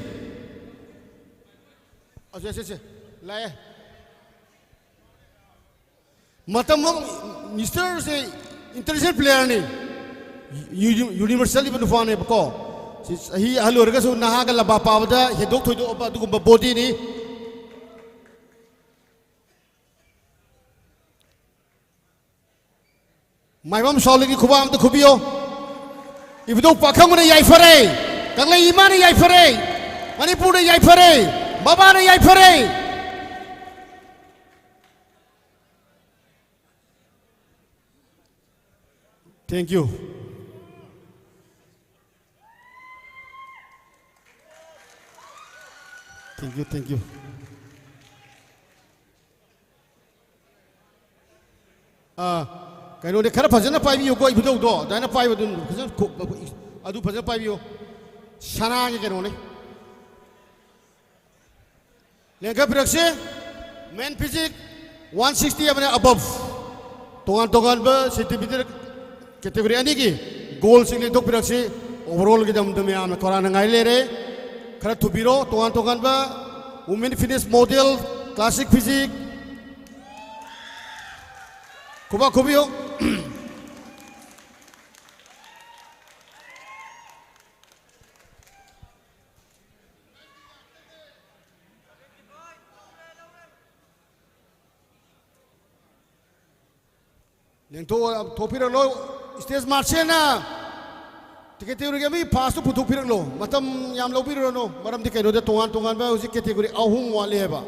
ꯑꯁꯦ, ꯑꯁꯦ, ꯑꯁꯦ꯫ ꯂꯥꯛꯑꯦ꯫ ꯃꯇꯝ ꯑꯃ, ꯃꯤꯁꯇꯔꯁꯦ international playerꯅꯤ꯫ ꯌꯨꯅꯤꯚꯔꯁꯦꯜ ꯏꯕ ꯅꯨꯄꯥꯅꯦꯕꯀꯣ꯫ ꯁꯤ ꯆꯍꯤ ꯑꯍꯜ ꯑꯣꯏꯔꯒꯁꯨ ꯅꯍꯥꯒ ꯂꯝꯕꯥ ꯄꯥꯕꯗ ꯍꯦꯟꯗꯣꯛ ꯊꯣꯏꯗꯣꯛꯑꯕ ꯑꯗꯨꯒꯨꯝꯕ ꯕꯣꯗꯤꯅꯤ꯫ ꯃꯥꯏꯕꯝ ꯁꯥꯎꯂꯤꯒꯤ ꯈꯨꯕꯥꯛ ꯑꯝꯇ ꯈꯨꯕꯤꯌꯣ꯫ ꯏꯕꯨꯙꯧ ꯄꯥꯈꯪꯕꯅ ꯌꯥꯏꯐꯔꯦ, ꯀꯪꯂꯩ ꯏꯃꯥꯅ ꯌꯥꯏꯐꯔꯦ, ꯃꯅꯤꯄꯨꯔꯅ ꯌꯥꯏꯐꯔꯦ, ꯕꯕꯥꯅ ꯌꯥꯏꯐꯔꯦ꯫ Thank you. Thank you, thank you. ꯑꯥ, ꯀꯩꯅꯣꯅꯦ, ꯈꯔ ꯐꯖꯅ ꯄꯥꯏꯕꯤꯌꯨꯀꯣ, ꯏꯕꯨꯙꯧꯗꯣ ꯑꯗꯨꯃꯥꯏꯅ ꯄꯥꯏꯕꯗꯨ ꯐꯖꯅ ꯈꯨ-, ꯑꯗꯨ ꯐꯖꯅ ꯄꯥꯏꯕꯤꯌꯨ꯫ ꯁꯅꯥꯒꯤ ꯀꯩꯅꯣꯅꯦ꯫ ꯂꯦꯡꯈꯠꯄꯤꯔꯛꯁꯤ꯫ Men physique one sixty ꯑꯃꯅ above꯫ ꯇꯣꯉꯥꯟ ꯇꯣꯉꯥꯟꯕ ꯁꯦꯟꯇꯤꯃꯤꯇꯔ ꯀꯦꯇꯦꯒꯣꯔꯤ ꯑꯅꯤꯒꯤ ꯒꯣꯜꯁꯤꯡ ꯂꯦꯡꯊꯣꯛꯄꯤꯔꯛꯁꯤ꯫ Overallꯒꯤꯗꯃꯛꯇ ꯃꯌꯥꯝꯅ ꯈꯧꯔꯥꯡꯅ ꯉꯥꯏ ꯂꯩꯔꯦ꯫ ꯈꯔ ꯊꯨꯕꯤꯔꯣ꯫ ꯇꯣꯉꯥꯟ ꯇꯣꯉꯥꯟꯕ women fitness model, classic physique꯫ ꯈꯨꯕꯥꯛ ꯈꯨꯕꯤꯌꯨ꯫ ꯂꯦꯡꯊꯣꯛ-, ꯊꯣꯛꯄꯤꯔꯛꯂꯣ꯫ Stage masterꯅ ꯀꯦꯇꯦꯒꯣꯔꯤ ꯑꯃꯒꯤ ꯐꯥꯔꯁꯇꯨ ꯄꯨꯊꯣꯛꯄꯤꯔꯛꯂꯣ꯫ ꯃꯇꯝ ꯌꯥꯝ ꯂꯧꯕꯤꯔꯨꯔꯅꯨ꯫ ꯃꯔꯝꯗꯤ ꯀꯩꯅꯣꯗ ꯇꯣꯉꯥꯟ ꯇꯣꯉꯥꯟꯕ ꯍꯧꯖꯤꯛ ꯀꯦꯇꯦꯒꯣꯔꯤ ꯑꯍꯨꯝ ꯋꯥꯠꯂꯦꯕ꯫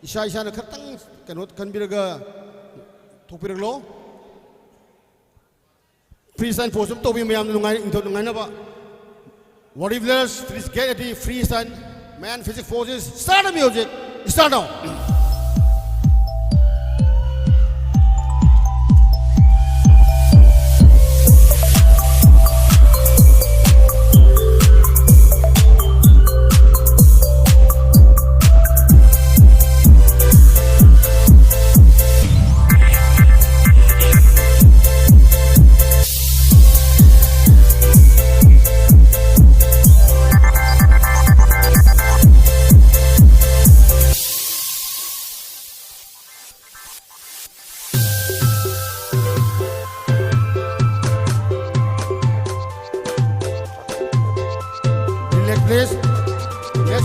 ꯏꯁꯥ ꯏꯁꯥꯅ ꯈꯔꯇꯪ ꯀꯩꯅꯣ ꯈꯟꯕꯤꯔꯒ ꯊꯣꯛꯄꯤꯔꯛꯂꯣ꯫ Freestyle pose ꯑꯃ ꯇꯧꯕꯤꯌꯨ ꯃꯌꯥꯝꯅ ꯅꯨꯡꯉꯥꯏ-, ꯅꯨꯡꯉꯥꯏꯅꯕ꯫ Warriors, please get ready, freestyle. Man physique poses. Start the music. Start now.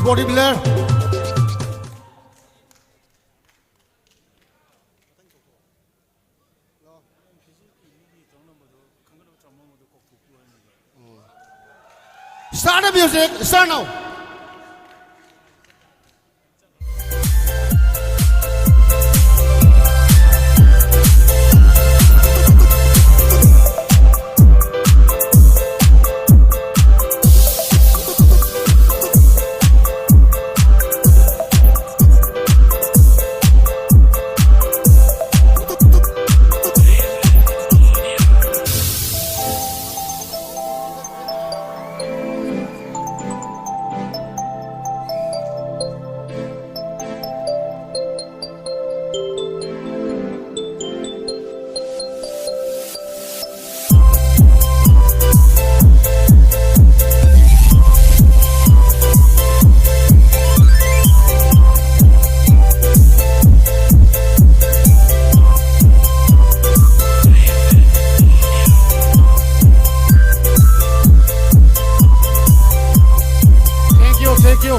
Body builder. Start the music, start now. Thank you, thank you.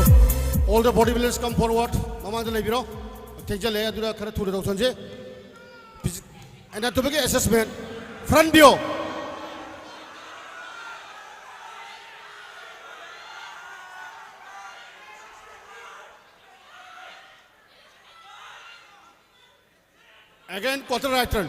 All the bodybuilders come forward. ꯃꯃꯥꯡꯗ ꯂꯩꯕꯤꯔꯣ꯫ ꯊꯦꯡꯖꯜꯂꯛꯑꯦ, ꯑꯗꯨꯅ ꯈꯔ ꯊꯨꯅ ꯇꯧꯁꯟꯁꯦ꯫ Anatomical assessment. Front view. Again, quarter right turn.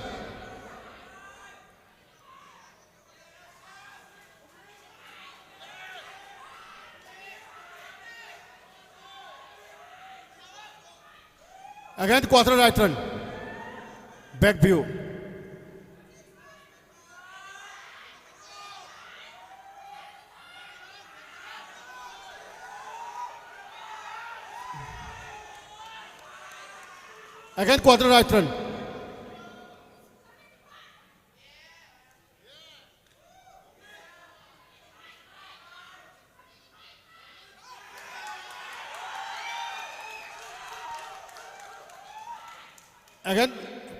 Again, quarter right turn. Back view. Again, quarter right turn. Again,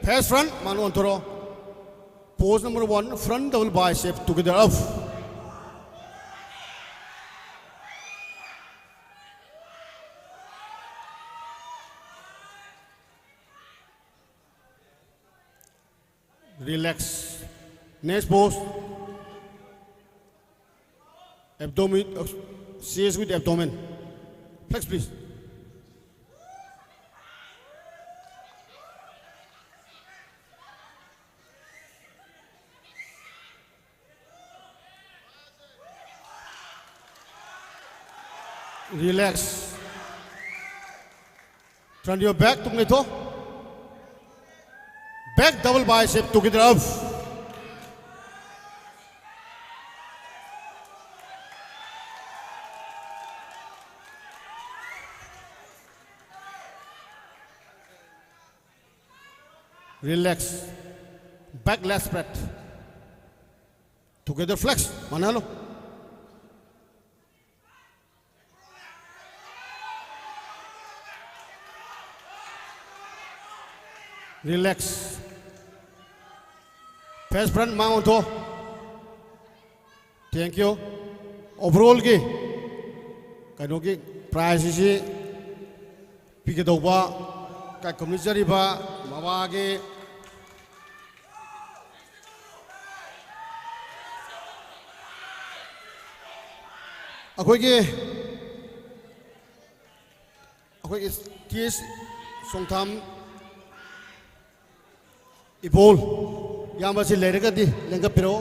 face front, ꯃꯥꯡꯗ ꯑꯣꯟꯊꯣꯔꯛꯑꯣ. Pose number one, front double bicep together up. Relax. Next pose. Abdomen, uh, chest with abdomen. Flex, please. Relax. Turn your back, tung leitho. Back double bicep together up. Relax. Back leg spread. Together flex. ꯃꯥꯟꯅꯍꯜꯂꯣ. Relax. Face front ꯃꯥꯡ ꯑꯣꯟꯊꯣꯛ꯫ Thank you. Overall ꯒꯤ ꯀꯩꯅꯣꯒꯤ prize ꯑꯁꯤ ꯄꯤꯒꯗꯧꯕ ꯀꯥꯏꯀꯨꯝꯅꯖꯔꯤꯕ ꯃꯃꯥꯒꯤ ꯑꯩꯈꯣꯏꯒꯤ ꯑꯩꯈꯣꯏꯒꯤ T ꯑꯦꯁ ꯁꯣꯡꯊꯥꯝ ꯏꯕꯣꯜ ꯏꯌꯥꯝꯕꯁꯤ ꯂꯩꯔꯒꯗꯤ ꯂꯦꯡꯒꯠꯄꯤꯔꯛꯑꯣ꯫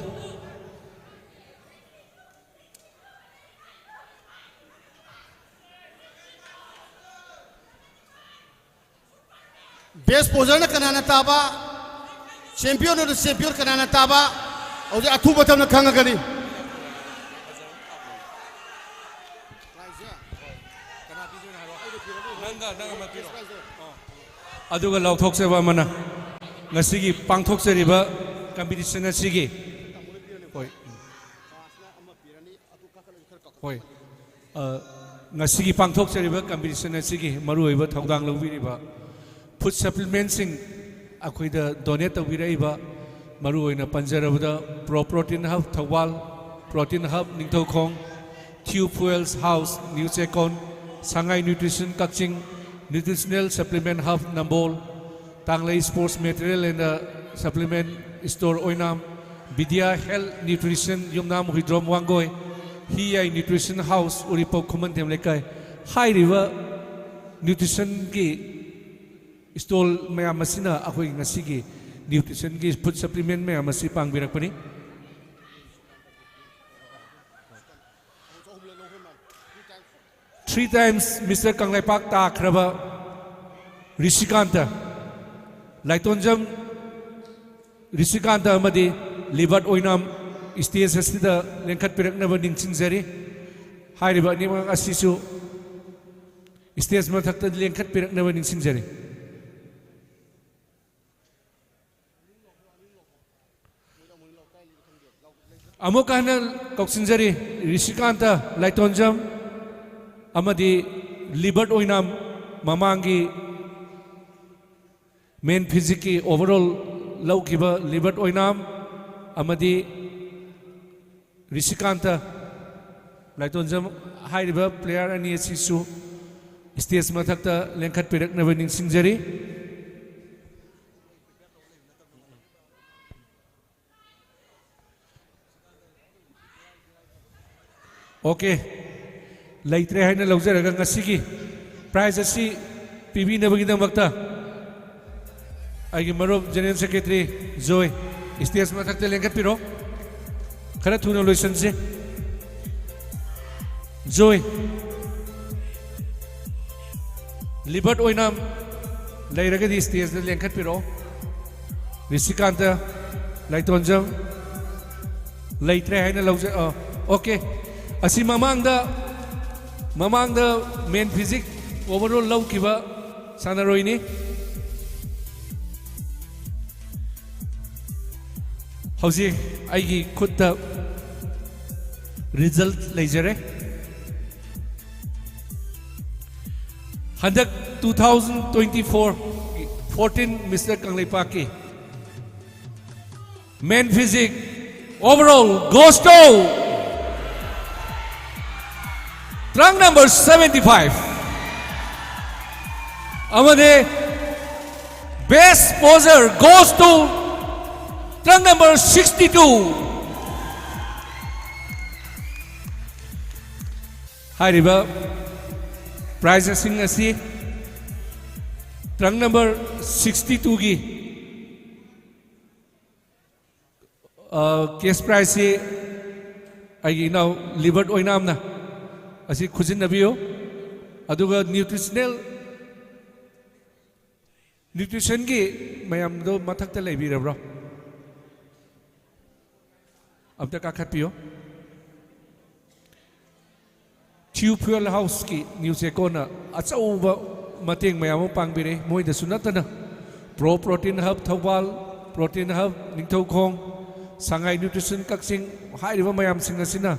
Best poserꯅ ꯀꯅꯥꯅ ꯇꯥꯕ, championꯅ champion ꯀꯅꯥꯅ ꯇꯥꯕ, ꯍꯧꯖꯤꯛ ꯑꯊꯨꯕ ꯃꯇꯝꯗ ꯈꯪꯉꯒꯅꯤ꯫ ꯑꯗꯨꯒ ꯂꯥꯎꯊꯣꯛꯆꯕ ꯑꯃꯅ, ꯉꯁꯤꯒꯤ ꯄꯥꯡꯊꯣꯛꯆꯔꯤꯕ competition ꯑꯁꯤꯒꯤ, ꯍꯣꯏ, ꯍꯣꯏ, ꯑ, ꯉꯁꯤꯒꯤ ꯄꯥꯡꯊꯣꯛꯆꯔꯤꯕ competition ꯑꯁꯤꯒꯤ ꯃꯔꯨꯑꯣꯏꯕ ꯊꯧꯗꯥꯡ ꯂꯧꯕꯤꯔꯤꯕ food supplementꯁꯤꯡ ꯑꯩꯈꯣꯏꯗ donate ꯇꯧꯕꯤꯔꯛꯏꯕ, ꯃꯔꯨꯑꯣꯏꯅ ꯄꯟꯖꯔꯕꯗ Pro Protein Hub Thoubal, Protein Hub Ningthoukhong, Tube Fuels House New Checkon, Sangai Nutrition Kakching, Nutritional Supplement Hub Nambol, Tanglei Sports Material and, uh, Supplement store ꯑꯣꯏꯅꯥꯝ, ꯕꯤꯗ꯭ꯌꯥ ꯍꯦꯜꯊ ꯅ꯭ꯌꯨꯇ꯭ꯔꯤꯁꯟ ꯌꯨꯝꯅꯥꯝ ꯍꯨꯏꯗ꯭ꯔꯣꯝ ꯋꯥꯡꯒꯣꯏ, ꯍꯤ ꯌꯥꯏ ꯅ꯭ꯌꯨꯇ꯭ꯔꯤꯁꯟ ꯍꯥꯎꯁ ꯎꯔꯤꯄꯣꯛ ꯈꯨꯃꯟꯊꯦꯝ ꯂꯩꯀꯥꯏ꯫ ꯍꯥꯏꯔꯤꯕ ꯅ꯭ꯌꯨꯇ꯭ꯔꯤꯁꯟꯒꯤ ꯏꯁꯇꯣꯜ ꯃꯌꯥꯝ ꯑꯁꯤꯅ ꯑꯩꯈꯣꯏꯒꯤ ꯉꯁꯤꯒꯤ ꯅ꯭ꯌꯨꯇ꯭ꯔꯤꯁꯟꯒꯤ ꯐꯨꯗ ꯁꯄ꯭ꯂꯤꯃꯦꯟ ꯃꯌꯥꯝ ꯑꯁꯤ ꯄꯥꯡꯕꯤꯔꯛꯄꯅꯤ꯫ Three times Mister ꯀꯪꯂꯩꯄꯥꯛ ꯇꯥꯈ꯭ꯔꯕ ꯔꯤꯁꯤꯀꯥꯟꯇ, ꯂꯥꯏꯇꯣꯟꯖꯝ ꯔꯤꯁꯤꯀꯥꯟꯇ ꯑꯃꯗꯤ ꯂꯤꯕꯔꯠ ꯑꯣꯏꯅꯥꯝ ꯏꯁꯇꯦꯖ ꯑꯁꯤꯗ ꯂꯦꯡꯈꯠꯄꯤꯔꯛꯅꯕ ꯅꯤꯡꯁꯤꯡꯖꯔꯤ꯫ ꯍꯥꯏꯔꯤꯕ ꯑꯅꯤꯃꯛ ꯑꯁꯤꯁꯨ ꯏꯁꯇꯦꯖ ꯃꯊꯛꯇ ꯂꯦꯡꯈꯠꯄꯤꯔꯛꯅꯕ ꯅꯤꯡꯁꯤꯡꯖꯔꯤ꯫ ꯑꯃꯨꯛ ꯍꯟꯅ ꯀꯧꯁꯤꯟꯖꯔꯤ, ꯔꯤꯁꯤꯀꯥꯟꯇ ꯂꯥꯏꯇꯣꯟꯖꯝ ꯑꯃꯗꯤ ꯂꯤꯕꯔꯠ ꯑꯣꯏꯅꯥꯝ, ꯃꯃꯥꯡꯒꯤ ꯃꯦꯟ ꯐꯤꯖꯤꯛꯀꯤ ꯑꯣꯚꯔꯑꯣꯜ ꯂꯧꯈꯤꯕ ꯂꯤꯕꯔꯠ ꯑꯣꯏꯅꯥꯝ ꯑꯃꯗꯤ ꯔꯤꯁꯤꯀꯥꯟꯇ ꯂꯥꯏꯇꯣꯟꯖꯝ ꯍꯥꯏꯔꯤꯕ ꯄ꯭ꯂꯦꯌꯔ ꯑꯅꯤ ꯑꯁꯤꯁꯨ ꯏꯁꯇꯦꯖ ꯃꯊꯛꯇ ꯂꯦꯡꯈꯠꯄꯤꯔꯛꯅꯕ ꯅꯤꯡꯁꯤꯡꯖꯔꯤ꯫ ꯑꯣꯀꯦ, ꯂꯩꯇ꯭ꯔꯦ ꯍꯥꯏꯅ ꯂꯧꯖꯔꯒ ꯉꯁꯤꯒꯤ ꯄ꯭ꯔꯥꯏꯖ ꯑꯁꯤ ꯄꯤꯕꯤꯅꯕꯒꯤꯗꯃꯛꯇ ꯑꯩꯒꯤ ꯃꯔꯨꯞ ꯖꯦꯅꯔꯦꯜ ꯁꯦꯀ꯭ꯔꯦꯇꯔꯤ ꯖꯣꯏ, ꯏꯁꯇꯦꯖ ꯃꯊꯛꯇ ꯂꯦꯡꯈꯠꯄꯤꯔꯣ꯫ ꯈꯔ ꯊꯨꯅ ꯂꯣꯏꯁꯤꯟꯁꯤ꯫ ꯖꯣꯏ, ꯂꯤꯕꯔꯠ ꯑꯣꯏꯅꯥꯝ ꯂꯩꯔꯒꯗꯤ ꯏꯁꯇꯦꯖꯇ ꯂꯦꯡꯈꯠꯄꯤꯔꯛꯑꯣ꯫ ꯔꯤꯁꯤꯀꯥꯟꯇ ꯂꯥꯏꯇꯣꯟꯖꯝ ꯂꯩꯇ꯭ꯔꯦ ꯍꯥꯏꯅ ꯂꯧꯖ-, ꯑ, ꯑꯣꯀꯦ꯫ ꯑꯁꯤ ꯃꯃꯥꯡꯗ, ꯃꯃꯥꯡꯗ ꯃꯦꯟ ꯐꯤꯖꯤꯛ ꯑꯣꯚꯔꯑꯣꯜ ꯂꯧꯈꯤꯕ ꯁꯥꯟꯅꯔꯣꯏꯅꯤ꯫ ꯍꯧꯖꯤꯛ ꯑꯩꯒꯤ ꯈꯨꯠꯇ ꯔꯤꯖꯜꯠ ꯂꯩꯖꯔꯦ꯫ ꯍꯟꯗꯛ two thousand twenty-four fourteen Mister ꯀꯪꯂꯩꯄꯥꯛꯀꯤ Men Physique overall goes to trunk number seventy-five. ꯑꯃꯗꯤ best poser goes to Truck number sixty-two꯫ ꯍꯥꯏꯔꯤꯕ prizeꯁꯤꯡ ꯑꯁꯤ truck number sixty-twoꯒꯤ cash prizeꯁꯤ ꯑꯩꯒꯤ ꯏꯅꯥꯎ ꯂꯤꯕꯔꯠ ꯑꯣꯏꯅꯥꯝꯅ ꯑꯁꯤ ꯈꯨꯖꯤꯟꯅꯕꯤꯌꯨ꯫ ꯑꯗꯨꯒ nutritional nutritionꯒꯤ ꯃꯌꯥꯝꯗꯣ ꯃꯊꯛꯇ ꯂꯩꯕꯤꯔꯕ꯭ꯔꯣ? ꯑꯝꯇ ꯀꯥꯈꯠꯄꯤꯌꯨ꯫ Thrue Fuel Houseꯀꯤ New Secoꯅ ꯑꯆꯧꯕ ꯃꯇꯦꯡ ꯃꯌꯥꯝ ꯑꯃ ꯄꯥꯡꯕꯤꯔꯦ꯫ ꯃꯣꯏꯗꯁꯨ ꯅꯠꯇꯅ Pro Protein Hub Thoubal, Protein Hub Ningthoukhong, ꯁꯉꯥꯏ Nutrition ꯀꯛꯆꯤꯡ ꯍꯥꯏꯔꯤꯕ ꯃꯌꯥꯝꯁꯤꯡ ꯑꯁꯤꯅ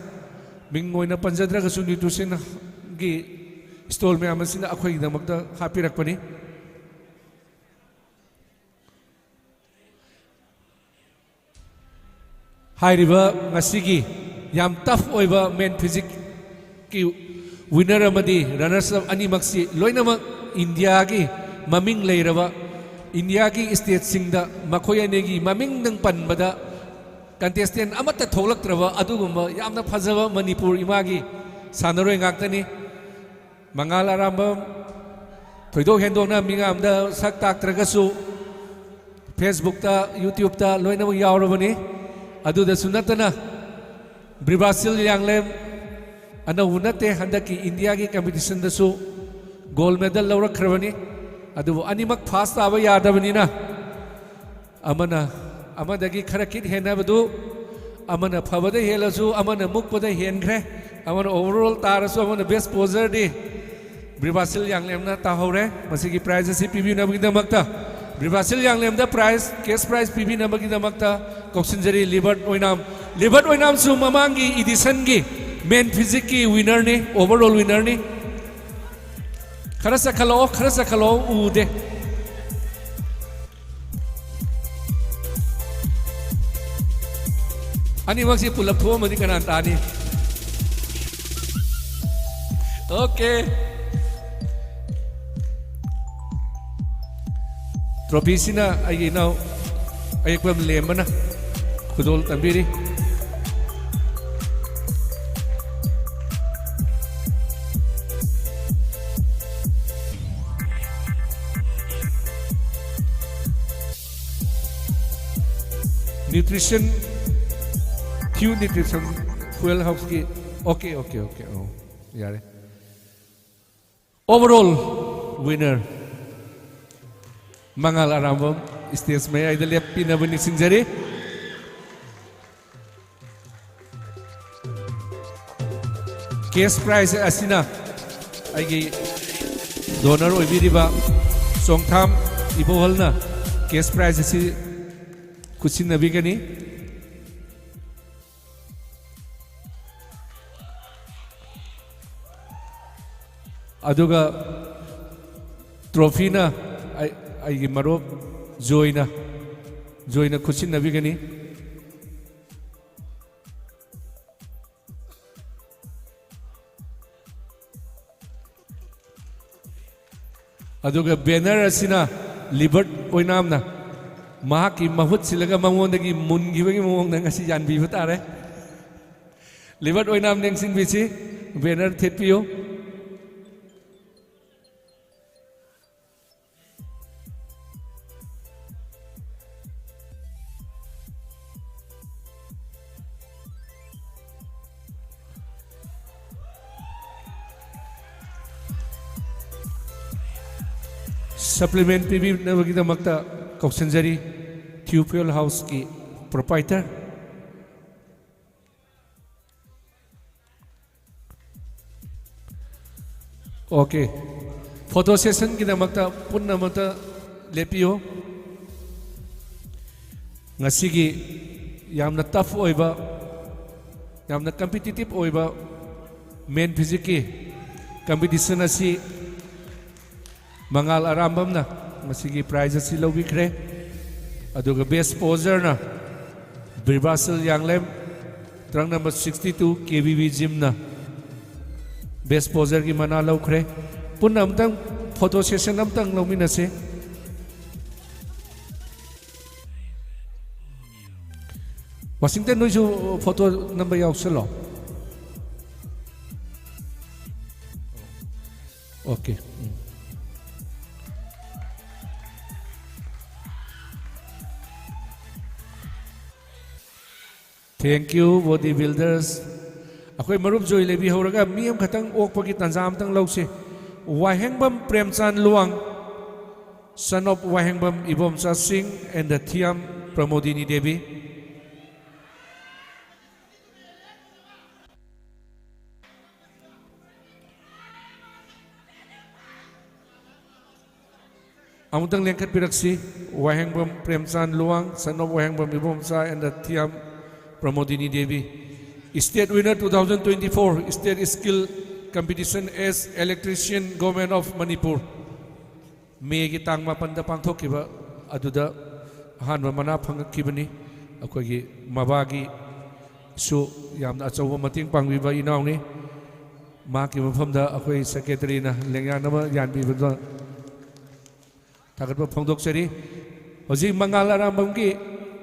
ꯃꯤꯡ ꯑꯣꯏꯅ ꯄꯟꯖꯗ꯭ꯔꯒꯁꯨ nutritionꯒꯤ stall ꯃꯌꯥꯝ ꯑꯁꯤꯅ ꯑꯩꯈꯣꯏꯒꯤꯗꯃꯛꯇ ꯍꯥꯞꯄꯤꯔꯛꯄꯅꯤ꯫ ꯍꯥꯏꯔꯤꯕ ꯉꯁꯤꯒꯤ ꯌꯥꯝ tough ꯑꯣꯏꯕ men physicꯀꯤ winner ꯑꯃꯗꯤ runners up ꯑꯅꯤꯃꯛꯁꯤ ꯂꯣꯏꯅꯃꯛ ꯏꯟꯗꯤꯌꯥꯒꯤ ꯃꯃꯤꯡ ꯂꯩꯔꯕ, ꯏꯟꯗꯤꯌꯥꯒꯤ stateꯁꯤꯡꯗ ꯃꯈꯣꯏ ꯑꯅꯤꯒꯤ ꯃꯃꯤꯡꯗꯪ ꯄꯟꯕꯗ contestant ꯑꯃꯠꯇ ꯊꯣꯛꯂꯛꯇ꯭ꯔꯕ ꯑꯗꯨꯒꯨꯝꯕ ꯌꯥꯝꯅ ꯐꯖꯕ ꯃꯅꯤꯄꯨꯔ ꯏꯃꯥꯒꯤ ꯁꯥꯟꯅꯔꯣꯏ ꯉꯥꯛꯇꯅꯤ꯫ ꯃꯉꯥꯜ ꯑꯔꯥꯝꯕꯝ, ꯊꯣꯏꯗꯣꯛ ꯍꯦꯟꯗꯣꯛꯅ ꯃꯤꯌꯥꯝꯗ ꯁꯛ ꯇꯥꯛꯇ꯭ꯔꯒꯁꯨ Facebookꯇ, YouTubeꯇ ꯂꯣꯏꯅꯃꯛ ꯌꯥꯎꯔꯕꯅꯤ꯫ ꯑꯗꯨꯗꯁꯨ ꯅꯠꯇꯅ ꯕ꯭ꯔꯤꯕꯥꯁꯤꯜ ꯌꯥꯡꯂꯦꯝ ꯑꯅꯧꯕ ꯅꯠꯇꯦ, ꯍꯟꯗꯛꯀꯤ ꯏꯟꯗꯤꯌꯥꯒꯤ competitionꯗꯁꯨ gold medal ꯂꯧꯔꯛꯈ꯭ꯔꯕꯅꯤ꯫ ꯑꯗꯨꯕꯨ ꯑꯅꯤꯃꯛ first ꯇꯥꯕ ꯌꯥꯗꯕꯅꯤꯅ ꯑꯃꯅ ꯑꯃꯗꯒꯤ ꯈꯔ ꯈꯤꯠ ꯍꯦꯟꯅꯕꯗꯨ, ꯑꯃꯅ ꯐꯕꯗ ꯍꯦꯜꯂꯁꯨ ꯑꯃꯅ ꯃꯨꯛꯄꯗ ꯍꯦꯟꯈ꯭ꯔꯦ, ꯑꯃꯅ overall ꯇꯥꯔꯁꯨ ꯑꯃꯅ best poserꯗꯤ ꯕ꯭ꯔꯤꯕꯥꯁꯤꯜ ꯌꯥꯡꯂꯦꯝꯅ ꯇꯥꯍꯧꯔꯦ꯫ ꯃꯁꯤꯒꯤ prize ꯑꯁꯤ ꯄꯤꯕꯤꯅꯕꯒꯤꯗꯃꯛꯇ, ꯕ꯭ꯔꯤꯕꯥꯁꯤꯜ ꯌꯥꯡꯂꯦꯝꯗ prize, cash prize ꯄꯤꯕꯤꯅꯕꯒꯤꯗꯃꯛꯇ ꯀꯧꯁꯤꯟꯖꯔꯤ ꯂꯤꯕꯔꯠ ꯑꯣꯏꯅꯥꯝ꯫ ꯂꯤꯕꯔꯠ ꯑꯣꯏꯅꯥꯝꯁꯨ ꯃꯃꯥꯡꯒꯤ editionꯒꯤ men physicꯀꯤ winnerꯅꯤ, overall winnerꯅꯤ꯫ ꯈꯔ ꯆꯠꯈꯠꯂꯛꯑꯣ, ꯈꯔ ꯆꯠꯈꯠꯂꯛꯑꯣ, ꯎꯗꯦ꯫ ꯑꯅꯤꯃꯛꯁꯤ ꯄꯨꯂꯞ ꯊꯣꯛꯑꯝꯃꯗꯤ ꯀꯅꯥ ꯇꯥꯅꯤ? Okay꯫ Trophyꯁꯤꯅ ꯑꯩꯒꯤ ꯏꯅꯥꯎ ꯑꯌꯦꯛꯄ ꯂꯦꯝꯕꯅ ꯈꯨꯗꯣꯜ ꯇꯝꯕꯤꯔꯤ꯫ Nutrition, Thew Nutrition Fuel House ꯀꯤ, okay, okay, okay, ꯑꯣ, ꯌꯥꯔꯦ꯫ Overall winner ꯃꯉꯥꯜ ꯑꯔꯥꯝꯕꯝ stage ꯃꯌꯥꯏꯗ ꯂꯦꯞꯄꯤꯅꯕ ꯅꯤꯡꯁꯤꯡꯖꯔꯤ꯫ Cash prize ꯑꯁꯤꯅ ꯑꯩꯒꯤ donor ꯑꯣꯏꯕꯤꯔꯤꯕ ꯆꯣꯡꯊꯥꯝ ꯏꯕꯣꯍꯜꯅ cash prize ꯑꯁꯤ ꯈꯨꯠꯁꯤꯟꯅꯕꯤꯒꯅꯤ꯫ ꯑꯗꯨꯒ trophyꯅ ꯑꯩ, ꯑꯩꯒꯤ ꯃꯔꯨꯞ ꯖꯣꯏꯅ, ꯖꯣꯏꯅ ꯈꯨꯠꯁꯤꯟꯅꯕꯤꯒꯅꯤ꯫ ꯑꯗꯨꯒ banner ꯑꯁꯤꯅ ꯂꯤꯕꯔꯠ ꯑꯣꯏꯅꯥꯝꯅ ꯃꯍꯥꯛꯀꯤ ꯃꯍꯨꯠ ꯁꯤꯜꯂꯒ ꯃꯉꯣꯟꯗꯒꯤ ꯃꯨꯟꯈꯤꯕꯒꯤ ꯃꯑꯣꯡꯗ ꯉꯁꯤ ꯌꯥꯟꯕꯤꯕ ꯇꯥꯔꯦ꯫ ꯂꯤꯕꯔꯠ ꯑꯣꯏꯅꯥꯝ ꯂꯦꯡꯁꯤꯟꯕꯤꯁꯤ, banner ꯊꯦꯠꯄꯤꯌꯨ꯫ Supplement ꯄꯤꯕꯤꯅꯕꯒꯤꯗꯃꯛꯇ ꯀꯧꯁꯤꯟꯖꯔꯤ Thew Fuel Houseꯀꯤ proprietor꯫ Okay, photo sessionꯒꯤꯗꯃꯛꯇ ꯄꯨꯟꯅ ꯑꯃꯇ ꯂꯦꯞꯄꯤꯌꯨ꯫ ꯉꯁꯤꯒꯤ ꯌꯥꯝꯅ tough ꯑꯣꯏꯕ, ꯌꯥꯝꯅ competitive ꯑꯣꯏꯕ men physicꯀꯤ competition ꯑꯁꯤ ꯃꯉꯥꯜ ꯑꯔꯥꯝꯕꯝꯅ ꯃꯁꯤꯒꯤ prize ꯑꯁꯤ ꯂꯧꯕꯤꯈ꯭ꯔꯦ꯫ ꯑꯗꯨꯒ best poserꯅ ꯕꯤꯔꯕꯥꯁꯤꯜ ꯌꯥꯡꯂꯦꯝ, trunk number sixty two, K B B gymꯅ best poserꯒꯤ ꯃꯅꯥ ꯂꯧꯈ꯭ꯔꯦ꯫ ꯄꯨꯟꯅ ꯑꯃꯨꯛꯇꯪ photo session ꯑꯃꯇꯪ ꯂꯧꯃꯤꯟꯅꯁꯤ꯫ ꯋꯥꯁꯤꯡꯇꯟ, ꯅꯣꯏꯁꯨ ꯐꯣꯇꯣ ꯅꯝꯕ ꯌꯥꯎꯁꯜꯂꯣ꯫ Okay. Um. Thank you, body builders. ꯑꯩꯈꯣꯏ ꯃꯔꯨꯞ ꯖꯣꯏ ꯂꯩꯕꯤꯍꯧꯔꯒ ꯃꯤ ꯑꯃꯈꯛꯇꯪ ꯑꯣꯛꯄꯒꯤ ꯇꯥꯟꯖꯥ ꯑꯃꯇꯪ ꯂꯧꯁꯤ꯫ ꯋꯥꯍꯦꯡꯕꯝ ꯄ꯭ꯔꯦꯝꯆꯥꯟ ꯂꯨꯋꯥꯡ, son of ꯋꯥꯍꯦꯡꯕꯝ ꯏꯕꯣꯝꯆꯥ ꯁꯤꯡ and the ꯊꯤꯌꯥꯝ ꯄ꯭ꯔꯃꯣꯗꯤꯅꯤ ꯗꯦꯕꯤ꯫ ꯑꯃꯨꯛꯇꯪ ꯂꯦꯡꯈꯠꯄꯤꯔꯛꯁꯤ꯫ ꯋꯥꯍꯦꯡꯕꯝ ꯄ꯭ꯔꯦꯝꯆꯥꯟ Luwang, son of Wahengbam Ibomcha and the Thiyam Pramodini Devi. State winner two thousand twenty-four, State Skill Competition as Electrician, Government of Manipur꯫ ꯃꯦꯒꯤ ꯇꯥꯡ ꯃꯥꯄꯟꯗ ꯄꯥꯡꯊꯣꯛꯈꯤꯕ ꯑꯗꯨꯗ ꯑꯍꯥꯟꯕ ꯃꯅꯥ ꯐꯪꯉꯛꯈꯤꯕꯅꯤ꯫ ꯑꯩꯈꯣꯏꯒꯤ ꯃꯕꯥꯒꯤꯁꯨ ꯌꯥꯝꯅ ꯑꯆꯧꯕ ꯃꯇꯦꯡ ꯄꯥꯡꯕꯤꯕ ꯏꯅꯥꯎꯅꯤ꯫ ꯃꯍꯥꯛꯀꯤ ꯃꯐꯝꯗ ꯑꯩꯈꯣꯏ ꯁꯦꯀ꯭ꯔꯦꯇꯔꯤꯅ ꯂꯦꯡꯌꯥꯟ ꯑꯃ ꯌꯥꯟꯕꯤꯕꯗ ꯊꯥꯒꯠꯄ ꯐꯣꯡꯗꯣꯛꯆꯔꯤ꯫ ꯍꯧꯖꯤꯛ ꯃꯉꯥꯜ ꯑꯔꯥꯝꯕꯝꯒꯤ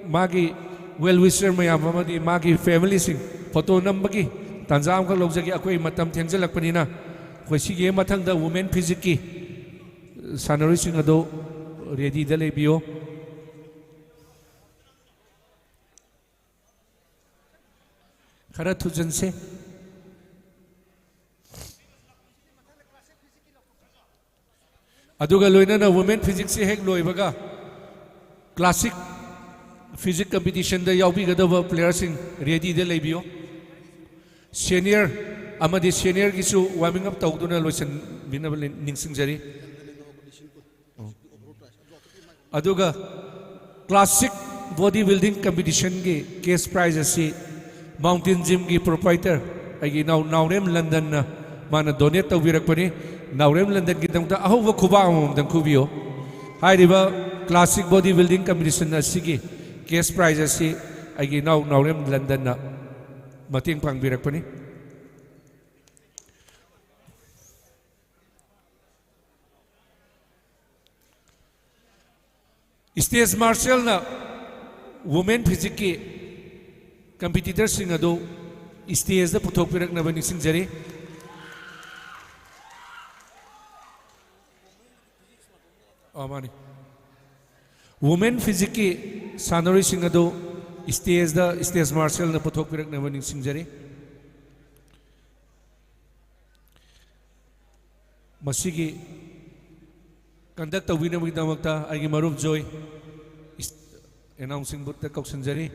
ꯃꯥꯒꯤ well wisher ꯃꯌꯥꯝ ꯑꯃꯗꯤ ꯃꯥꯒꯤ ꯐꯦꯃꯤꯂꯤꯁꯤꯡ ꯐꯣꯇꯣ ꯅꯝꯕꯒꯤ ꯇꯥꯟꯖꯥ ꯑꯃꯈꯛ ꯂꯧꯖꯒꯦ꯫ ꯑꯩꯈꯣꯏ ꯃꯇꯝ ꯊꯦꯡꯖꯤꯜꯂꯛꯄꯅꯤꯅ ꯑꯩꯈꯣꯏ ꯁꯤꯒꯤ ꯃꯊꯪꯗ ꯋꯨꯃꯦꯟ ꯐꯤꯖꯤꯛꯀꯤ ꯁꯥꯟꯅꯔꯣꯏꯁꯤꯡ ꯑꯗꯨ ꯔꯦꯗꯤꯗ ꯂꯩꯕꯤꯌꯨ꯫ ꯈꯔ ꯊꯨꯖꯟꯁꯦ꯫ ꯑꯗꯨꯒ ꯂꯣꯏꯅꯅ ꯋꯨꯃꯦꯟ ꯐꯤꯖꯤꯛꯁꯁꯦ ꯍꯦꯛ ꯂꯣꯏꯕꯒ ꯀ꯭ꯂꯥꯁꯤꯛ ꯐꯤꯖꯤꯛ ꯀꯝꯄꯤꯇꯤꯁꯟꯗ ꯌꯥꯎꯕꯤꯒꯗꯕ ꯄ꯭ꯂꯦꯌꯔꯁꯤꯡ ꯔꯦꯗꯤꯗ ꯂꯩꯕꯤꯌꯨ꯫ ꯁꯦꯅꯤꯌꯔ ꯑꯃꯗꯤ ꯁꯦꯅꯤꯌꯔꯒꯤꯁꯨ ꯋꯥꯔꯃꯤꯡ ꯑꯞ ꯇꯧꯗꯨꯅ ꯂꯣꯏꯁꯤꯟꯕꯤꯅꯕ ꯅꯤꯡꯁꯤꯡꯖꯔꯤ꯫ ꯑꯗꯨꯒ ꯀ꯭ꯂꯥꯁꯤꯛ ꯕꯣꯗꯤ ꯕꯤꯜꯗꯤꯡ ꯀꯝꯄꯤꯇꯤꯁꯟꯒꯤ ꯀꯦꯁ ꯄ꯭ꯔꯥꯏꯖ ꯑꯁꯤ ꯃꯥꯎꯟꯇꯦꯟ ꯖꯤꯝꯒꯤ ꯄ꯭ꯔꯣꯄ꯭ꯔꯥꯏꯇꯔ ꯑꯩꯒꯤ ꯏꯅꯥꯎ ꯅꯥꯎꯔꯦꯝ ꯂꯟꯗꯟꯅ ꯃꯥꯅ ꯗꯣꯅꯦꯠ ꯇꯧꯕꯤꯔꯛꯄꯅꯤ꯫ ꯅꯥꯎꯔꯦꯝ ꯂꯟꯗꯟꯒꯤꯗꯃꯛꯇ ꯑꯍꯧꯕ ꯈꯨꯕꯥꯛ ꯑꯃꯃꯝꯇꯪ ꯈꯨꯕꯤꯌꯨ꯫ ꯍꯥꯏꯔꯤꯕ ꯀ꯭ꯂꯥꯁꯤꯛ ꯕꯣꯗꯤ ꯕꯤꯜꯗꯤꯡ ꯀꯝꯄꯤꯇꯤꯁꯟ ꯑꯁꯤꯒꯤ ꯀꯦꯁ ꯄ꯭ꯔꯥꯏꯖ ꯑꯁꯤ ꯑꯩꯒꯤ ꯏꯅꯥꯎ ꯅꯥꯎꯔꯦꯝ ꯂꯟꯗꯟꯅ ꯃꯇꯦꯡ ꯄꯥꯡꯕꯤꯔꯛꯄꯅꯤ꯫ ꯏꯁꯇꯦꯖ ꯃꯥꯔꯁꯦꯜꯅ ꯋꯨꯃꯦꯟ ꯐꯤꯖꯤꯛꯀꯤ ꯀꯝꯄꯤꯇꯤꯇꯔꯁꯤꯡ ꯑꯗꯨ ꯁ꯭ꯇꯦꯖꯇ ꯄꯨꯊꯣꯛꯄꯤꯔꯛꯅꯕ ꯅꯤꯡꯁꯤꯡꯖꯔꯤ꯫ ꯑꯥ, ꯃꯥꯅꯤ꯫ ꯋꯨꯃꯦꯟ ꯐꯤꯖꯤꯛꯀꯤ ꯁꯥꯟꯅꯔꯣꯏꯁꯤꯡ ꯑꯗꯨ ꯁ꯭ꯇꯦꯖꯇ ꯁ꯭ꯇꯦꯖ ꯃꯥꯔꯁꯦꯜꯅ ꯄꯨꯊꯣꯛꯄꯤꯔꯛꯅꯕ ꯅꯤꯡꯁꯤꯡꯖꯔꯤ꯫ ꯃꯁꯤꯒꯤ ꯀꯟꯗꯛ ꯇꯧꯕꯤꯅꯕꯒꯤꯗꯃꯛꯇ ꯑꯩꯒꯤ ꯃꯔꯨꯞ ꯖꯣꯏ ꯑꯦꯅꯥꯎꯟꯁꯤꯡ ꯕꯨꯠꯇ ꯀꯧꯁꯤꯟꯖꯔꯤ꯫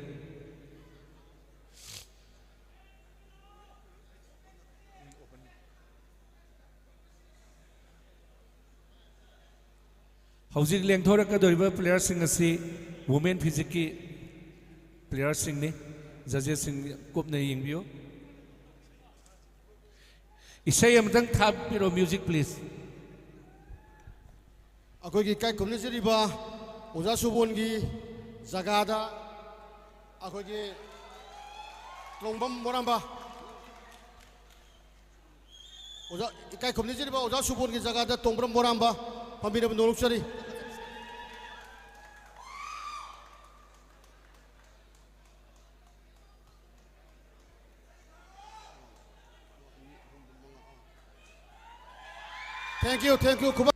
ꯍꯧꯖꯤꯛ ꯂꯦꯡꯊꯣꯔꯛꯀꯗꯧꯔꯤꯕ ꯄ꯭ꯂꯦꯌꯔꯁꯤꯡ ꯑꯁꯤ ꯋꯨꯃꯦꯟ ꯐꯤꯖꯤꯛꯀꯤ ꯄ꯭ꯂꯦꯌꯔꯁꯤꯡꯅꯤ꯫ ꯖꯖꯦꯁꯁꯤꯡ ꯀꯨꯞꯅ ꯌꯦꯡꯕꯤꯌꯨ꯫ ꯏꯁꯩ ꯑꯃꯇꯪ ꯊꯥꯕꯤꯔꯣ, music please꯫ ꯑꯩꯈꯣꯏꯒꯤ ꯏꯀꯥꯏ ꯈꯨꯝꯅꯖꯔꯤꯕ ꯑꯣꯖꯥ ꯁꯨꯕꯣꯟꯒꯤ ꯖꯒꯥꯗ ꯑꯩꯈꯣꯏꯒꯤ ꯇꯣꯡꯕꯝ ꯃꯣꯔꯥꯝꯕ, ꯑꯣꯖꯥ, ꯏꯀꯥꯏ ꯈꯨꯝꯅꯖꯔꯤꯕ ꯑꯣꯖꯥ ꯁꯨꯕꯣꯟꯒꯤ ꯖꯒꯥꯗ ꯇꯣꯡꯕ꯭ꯔꯝ ꯃꯣꯔꯥꯝꯕ ꯐꯝꯕꯤꯅꯕ ꯅꯣꯂꯨꯛꯆꯔꯤ꯫ Thank you, thank you, ꯈꯨꯕꯥꯛ꯫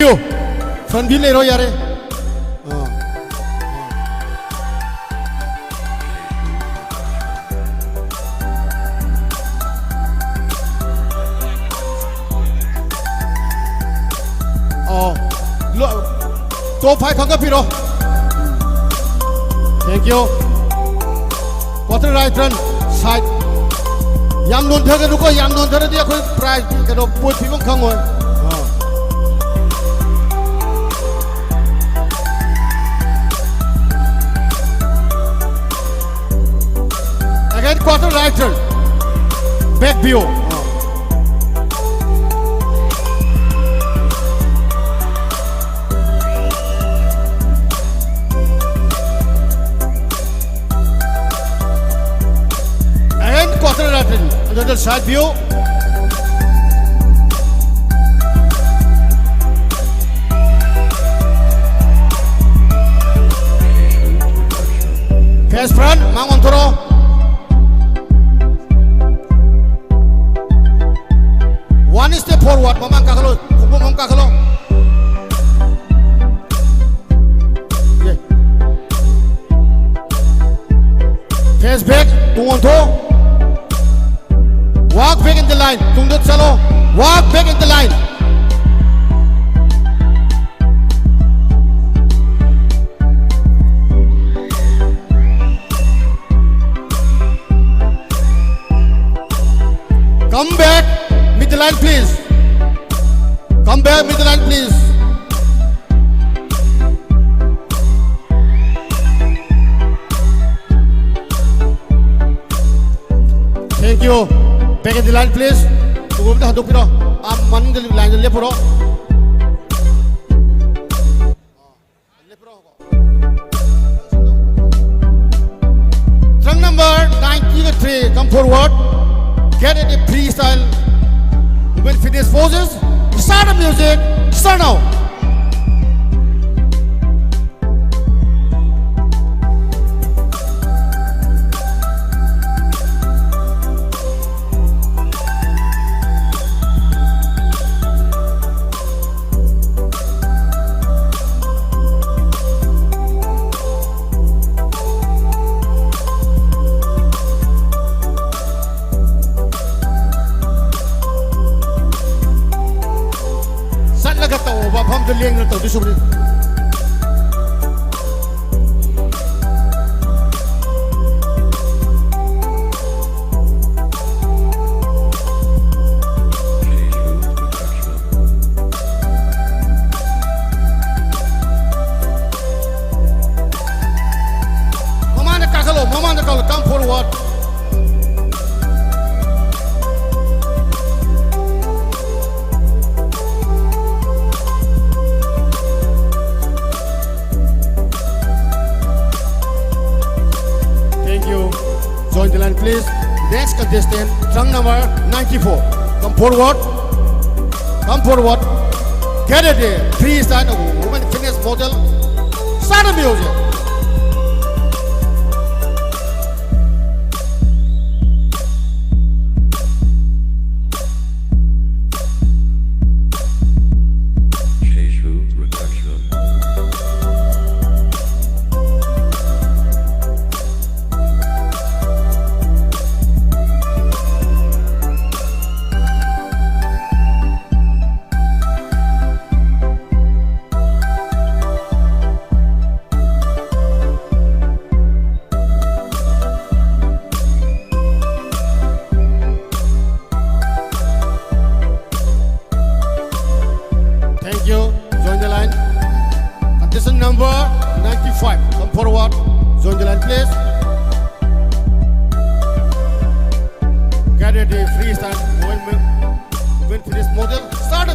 ꯌꯨ꯫ ꯐ꯭ꯔꯟ ꯚ꯭ꯌꯨ ꯂꯩꯔꯣ, ꯌꯥꯔꯦ꯫ ꯑꯥ꯫ ꯑꯣ꯫ ꯂꯣ-, ꯇꯣꯞ ꯐꯥꯏꯚ ꯈꯟꯒꯠꯄꯤꯔꯣ꯫ Thank you. Quarter right turn, side. ꯌꯥꯝ ꯅꯣꯟꯊꯒꯅꯨꯀꯣ, ꯌꯥꯝ ꯅꯣꯟꯊꯔꯗꯤ ꯑꯩꯈꯣꯏ ꯄ꯭ꯔꯥꯏꯖ, ꯀꯩꯅꯣ, ꯄꯣꯏꯟ ꯄꯤꯐꯝ ꯈꯪꯉꯣꯏ꯫ ꯑꯥ꯫ Again, quarter right turn. Back view. And quarter right turn. Another side view. Face front, ꯃꯥꯡ ꯑꯣꯟꯊꯣꯔꯛꯑꯣ꯫ One step forward, ꯃꯃꯥꯡ ꯀꯥꯈꯠꯂꯣ, ꯈꯣꯡꯎꯞ ꯑꯃ ꯀꯥꯈꯠꯂꯣ꯫ ꯌꯦ꯫ Face back, ꯇꯨꯡ ꯑꯣꯟꯊꯣꯛꯑꯣ꯫ Walk back in the line, ꯇꯨꯡꯗ ꯆꯠꯂꯣ꯫ Walk back in the line. Come back, mid line, please. Come back, mid line, please. Thank you. Back in the line, please. ꯇꯨꯡꯂꯣꯝꯗ ꯍꯟꯗꯣꯛꯄꯤꯔꯣ꯫ ꯑꯥ, ꯃꯅꯨꯡꯗ ꯂꯥꯏꯟꯗ ꯂꯦꯞꯄꯨꯔꯣ꯫ Truck number ninety-three, come forward. Get in a freestyle. Women fitness poses. Start the music. Start now. ꯂꯦꯡꯗꯅ ꯇꯧꯗꯣꯏ ꯁꯔꯨꯛꯄꯨꯗꯤ꯫ ꯃꯃꯥꯡꯗ ꯀꯥꯈꯠꯂꯣ, ꯃꯃꯥꯡꯗ ꯀꯥꯈꯠꯂꯣ, come forward. Thank you. Join the line, please. Next contestant, trunk number ninety-four. Come forward. Come forward. Get ready. Freestyle woman fitness model. Start the music. Thank you. Join the line. Contestant number ninety-five. Come forward. Join the line, please. Get ready. Freestyle. Women, women fitness model. Start.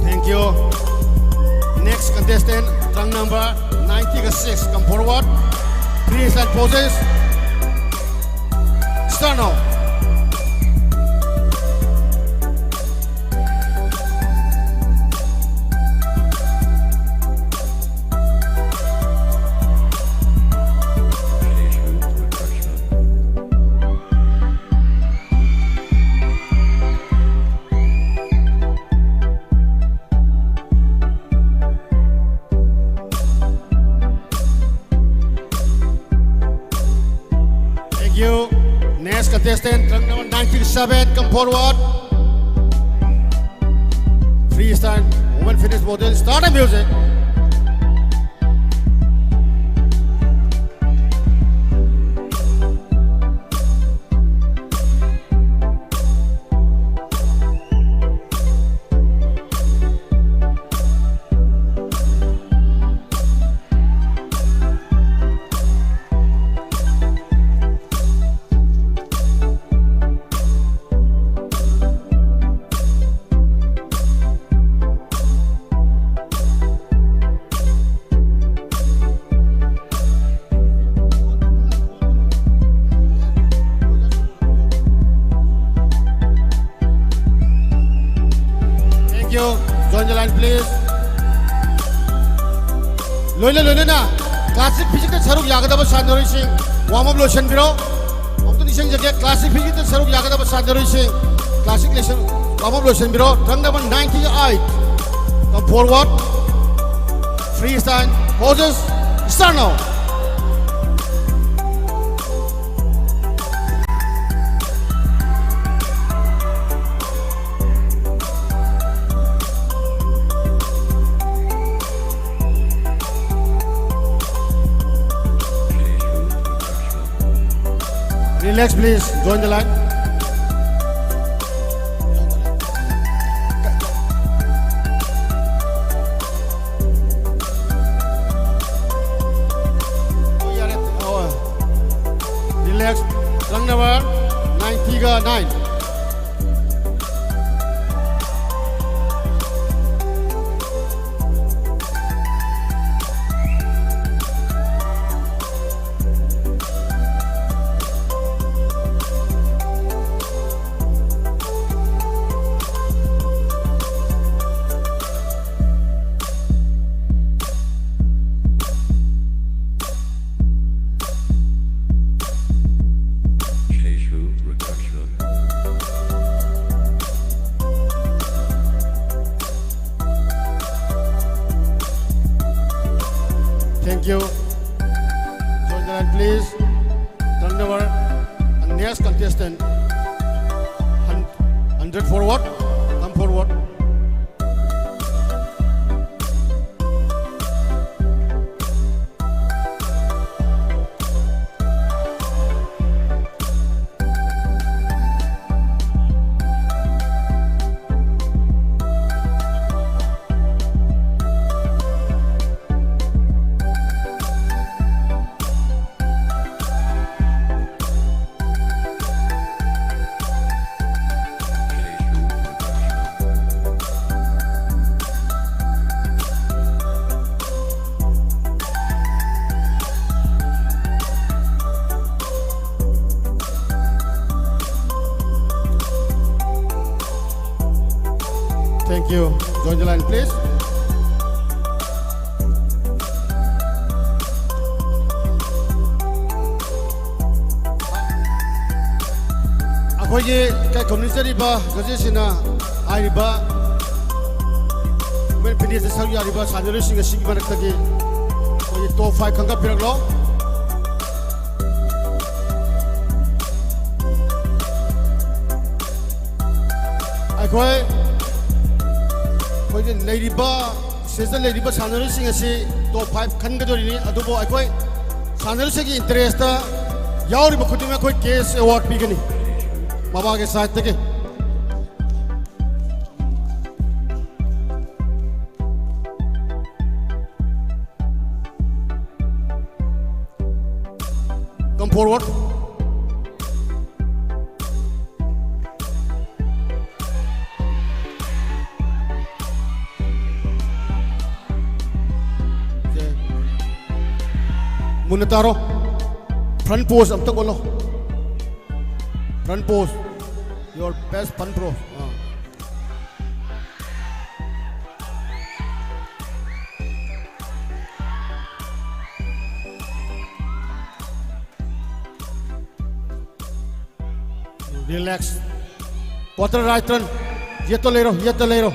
Thank you. Next contestant, trunk number ninety-six. Come forward. Freestyle poses. Start now. Thank you. Next contestant, rank number ninety-seven, come forward. Freestyle, woman fitness model, start the music. Thank you. Join the line, please. ꯂꯣꯏꯅ ꯂꯣꯏꯅꯅ classic physique ꯇ ꯁꯔꯨꯛ ꯌꯥꯒꯗꯕ ꯁꯥꯟꯅꯔꯣꯏꯁꯤꯡ warm up ꯂꯣꯏꯁꯤꯟꯕꯤꯔꯣ꯫ ꯑꯃꯨꯛꯇ ꯅꯤꯡꯁꯤꯡꯖꯒꯦ, classic physique ꯇ ꯁꯔꯨꯛ ꯌꯥꯒꯗꯕ ꯁꯥꯟꯅꯔꯣꯏꯁꯤꯡ classic lesson warm up ꯂꯣꯏꯁꯤꯟꯕꯤꯔꯣ꯫ Rank number ninety-eight, come forward. Freestyle poses, start now. Relax, please. Join the line. Oh, yeah, yeah. Oh, relax. Rank number ninety-nine. Thank you. Join the line, please. Turn over. And next contestant, hun-, hundred forward. Come forward. Thank you. Join the line, please. ꯑꯩꯈꯣꯏꯒꯤ ꯏꯀꯥꯏ ꯈꯨꯝꯅꯖꯔꯤꯕ ꯖꯖꯦꯁꯁꯤꯡꯅ ꯍꯥꯏꯔꯤꯕ women ꯐꯤꯠꯅꯦꯁꯇ ꯁꯔꯨꯛ ꯌꯥꯔꯤꯕ ꯁꯥꯟꯅꯔꯣꯏꯁꯤꯡ ꯑꯁꯤꯒꯤ ꯃꯔꯛꯇꯒꯤ ꯑꯩꯈꯣꯏꯒꯤ ꯇꯣꯞ five ꯈꯟꯒꯠꯄꯤꯔꯛꯂꯣ꯫ ꯑꯩꯈꯣꯏ, ꯑꯩꯈꯣꯏꯒꯤ ꯂꯩꯔꯤꯕ, ꯁꯤꯗ ꯂꯩꯔꯤꯕ ꯁꯥꯟꯅꯔꯣꯏꯁꯤꯡ ꯑꯁꯤ ꯇꯣꯞ ꯐꯥꯏꯚ ꯈꯟꯒꯗꯣꯔꯤꯅꯤ, ꯑꯗꯨꯕꯨ ꯑꯩꯈꯣꯏ ꯁꯥꯟꯅꯔꯣꯏꯁꯤꯡꯒꯤ ꯏꯟꯇꯔꯦꯁꯇ ꯌꯥꯎꯔꯤꯕ ꯈꯨꯗꯤꯡꯃꯛ ꯑꯩꯈꯣꯏ ꯀꯦꯁ ꯑꯦꯋꯥꯔꯗ ꯄꯤꯒꯅꯤ ꯃꯃꯥꯒꯤ ꯁꯥꯏꯠꯇꯒꯤ꯫ Come forward. Okay. ꯃꯨꯟꯅ ꯇꯥꯔꯣ꯫ Front pose ꯑꯝꯇ ꯑꯣꯜꯂꯣ꯫ Front pose. Your best front pose. Ah. Relax. Quarter right turn. ꯌꯦꯠꯇ ꯂꯩꯔꯣ, ꯌꯦꯠꯇ ꯂꯩꯔꯣ꯫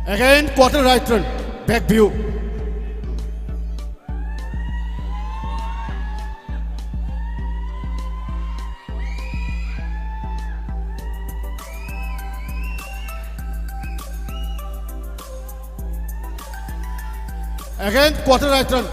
Again, quarter right turn. Back view. Again, quarter right turn.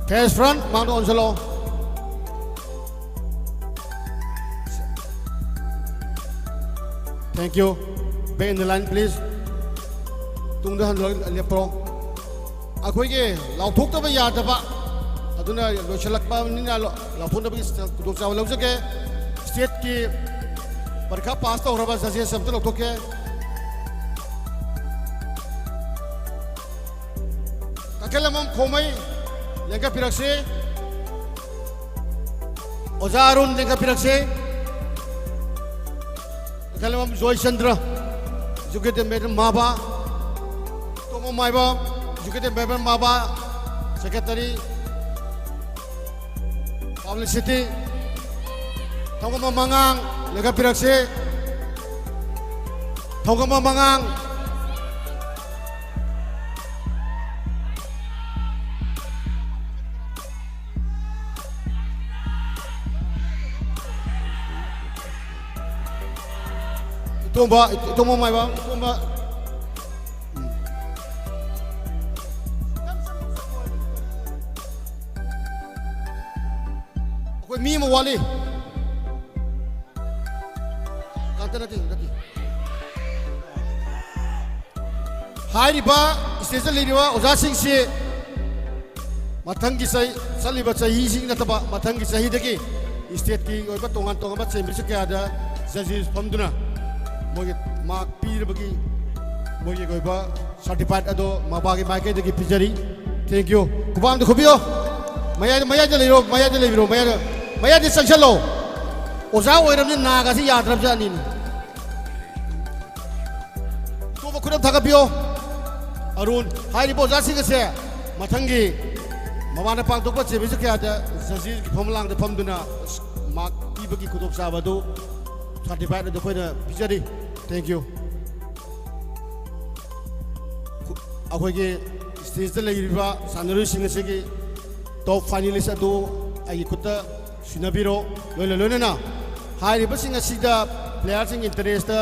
Face front, ꯃꯥꯡꯗ ꯑꯣꯟꯁꯤꯜꯂꯣ꯫ Thank you. Back in the line, please. ꯇꯨꯡꯗ ꯍꯟꯂꯒ ꯂꯦꯞꯄ꯭ꯔꯣ? ꯑꯩꯈꯣꯏꯒꯤ ꯂꯥꯎꯊꯣꯛꯇꯕ ꯌꯥꯗꯕ, ꯑꯗꯨꯅ ꯂꯣꯏꯁꯤꯜꯂꯛꯄꯅꯤꯅ ꯂꯥꯎꯊꯣꯛꯅꯕꯒꯤ ꯈꯨꯗꯣꯡꯆꯥꯕ ꯂꯧꯖꯒꯦ꯫ Stateꯀꯤ ꯄꯔꯤꯈꯥ pass ꯇꯧꯈ꯭ꯔꯕ judges ꯑꯝꯇ ꯂꯧꯊꯣꯛꯀꯦ꯫ ꯇꯈꯦꯜꯂꯝꯕꯝ ꯈꯣꯡꯃꯩ ꯂꯦꯡꯒꯠꯄꯤꯔꯛꯁꯤ꯫ ꯑꯣꯖꯥ ꯑꯔꯨꯟ ꯂꯦꯡꯒꯠꯄꯤꯔꯛꯁꯤ꯫ ꯇꯈꯦꯜꯂꯝꯕꯝ Joychandra, executive member ꯃꯥꯕꯥ꯫ ꯇꯣꯝꯕ ꯃꯥꯏꯕꯝ, executive member ꯃꯥꯕꯥ, secretary꯫ Publicity, ꯊꯧꯒꯝꯕꯝ ꯃꯉꯥꯡ ꯂꯦꯡꯒꯠꯄꯤꯔꯛꯁꯤ꯫ ꯊꯧꯒꯝꯕꯝ ꯃꯉꯥꯡ꯫ ꯏꯇꯣꯝꯕ, ꯏꯇꯣꯝꯕ ꯃꯥꯏꯕꯝ, ꯏꯇꯣꯝꯕ꯫ ꯑꯩꯈꯣꯏ ꯃꯤ ꯑꯃ ꯋꯥꯠꯂꯤ꯫ ꯀꯥꯟꯇ ꯅꯠꯇꯦ, ꯅꯠꯇꯦ꯫ ꯍꯥꯏꯔꯤꯕ stageꯇ ꯂꯩꯔꯤꯕ ꯑꯣꯖꯥꯁꯤꯡꯁꯤ ꯃꯊꯪꯒꯤ ꯆꯍꯤ, ꯆꯠꯂꯤꯕ ꯆꯍꯤꯁꯤꯡ ꯅꯠꯇꯕ ꯃꯊꯪꯒꯤ ꯆꯍꯤꯗꯒꯤ stateꯀꯤ ꯑꯣꯏꯕ ꯇꯣꯉꯥꯟ ꯇꯣꯉꯥꯟꯕ championship ꯀꯌꯥꯗ judges ꯐꯝꯗꯨꯅ ꯃꯣꯏꯒꯤ mark ꯄꯤꯅꯕꯒꯤ ꯃꯣꯏꯒꯤ ꯑꯣꯏꯕ certificate ꯑꯗꯣ ꯃꯥꯕꯥꯒꯤ ꯃꯥꯏꯀꯩꯗꯒꯤ ꯄꯤꯖꯔꯤ꯫ Thank you꯫ ꯈꯨꯕꯥꯝꯗ ꯈꯨꯕꯤꯌꯣ꯫ ꯃꯌꯥꯏꯗ, ꯃꯌꯥꯏꯗ ꯂꯩꯔꯣ, ꯃꯌꯥꯏꯗ ꯂꯩꯕꯤꯔꯣ, ꯃꯌꯥꯏꯗ, ꯃꯌꯥꯏꯗ ꯆꯪꯁꯜꯂꯣ꯫ ꯑꯣꯖꯥ ꯑꯣꯏꯔꯕꯅꯤꯅ ꯅꯥꯒꯁꯤ ꯌꯥꯗ꯭ꯔꯕꯖꯥꯠꯅꯤꯅꯦ꯫ ꯑꯇꯣꯞꯄ ꯈꯨꯠ ꯑꯃ ꯊꯥꯒꯠꯄꯤꯌꯣ꯫ ꯑꯔꯨꯟ, ꯍꯥꯏꯔꯤꯕ ꯑꯣꯖꯥꯁꯤꯡ ꯑꯁꯦ ꯃꯊꯪꯒꯤ ꯃꯃꯥꯅ ꯄꯥꯡꯊꯣꯛꯄ ꯆꯦꯝꯄꯤꯌꯟꯁꯤꯞ ꯀꯌꯥꯗ ꯖꯖꯤꯁꯀꯤ ꯐꯝꯂꯥꯡꯗ ꯐꯝꯗꯨꯅ ꯃꯥꯔꯛ ꯄꯤꯕꯒꯤ ꯈꯨꯗꯣꯡꯆꯥꯕ ꯑꯗꯨ ꯁꯥꯔꯇꯤꯐꯥꯏꯠ ꯑꯗꯨ ꯑꯩꯈꯣꯏꯅ ꯄꯤꯖꯔꯤ꯫ Thank you꯫ ꯑꯩꯈꯣꯏꯒꯤ ꯁ꯭ꯇꯦꯖꯇ ꯂꯩꯔꯤꯕ ꯁꯥꯟꯅꯔꯣꯏꯁꯤꯡ ꯑꯁꯤꯒꯤ ꯇꯣꯞ ꯐꯥꯏꯅꯦꯂꯤꯁ ꯑꯗꯨ ꯑꯩꯒꯤ ꯈꯨꯠꯇ ꯁꯤꯟꯅꯕꯤꯔꯣ꯫ ꯂꯣꯏꯅ ꯂꯣꯏꯅꯅ ꯍꯥꯏꯔꯤꯕꯁꯤꯡ ꯑꯁꯤꯗ ꯄ꯭ꯂꯦꯌꯥꯔꯁꯤꯡ ꯏꯟꯇꯔꯦꯁꯇ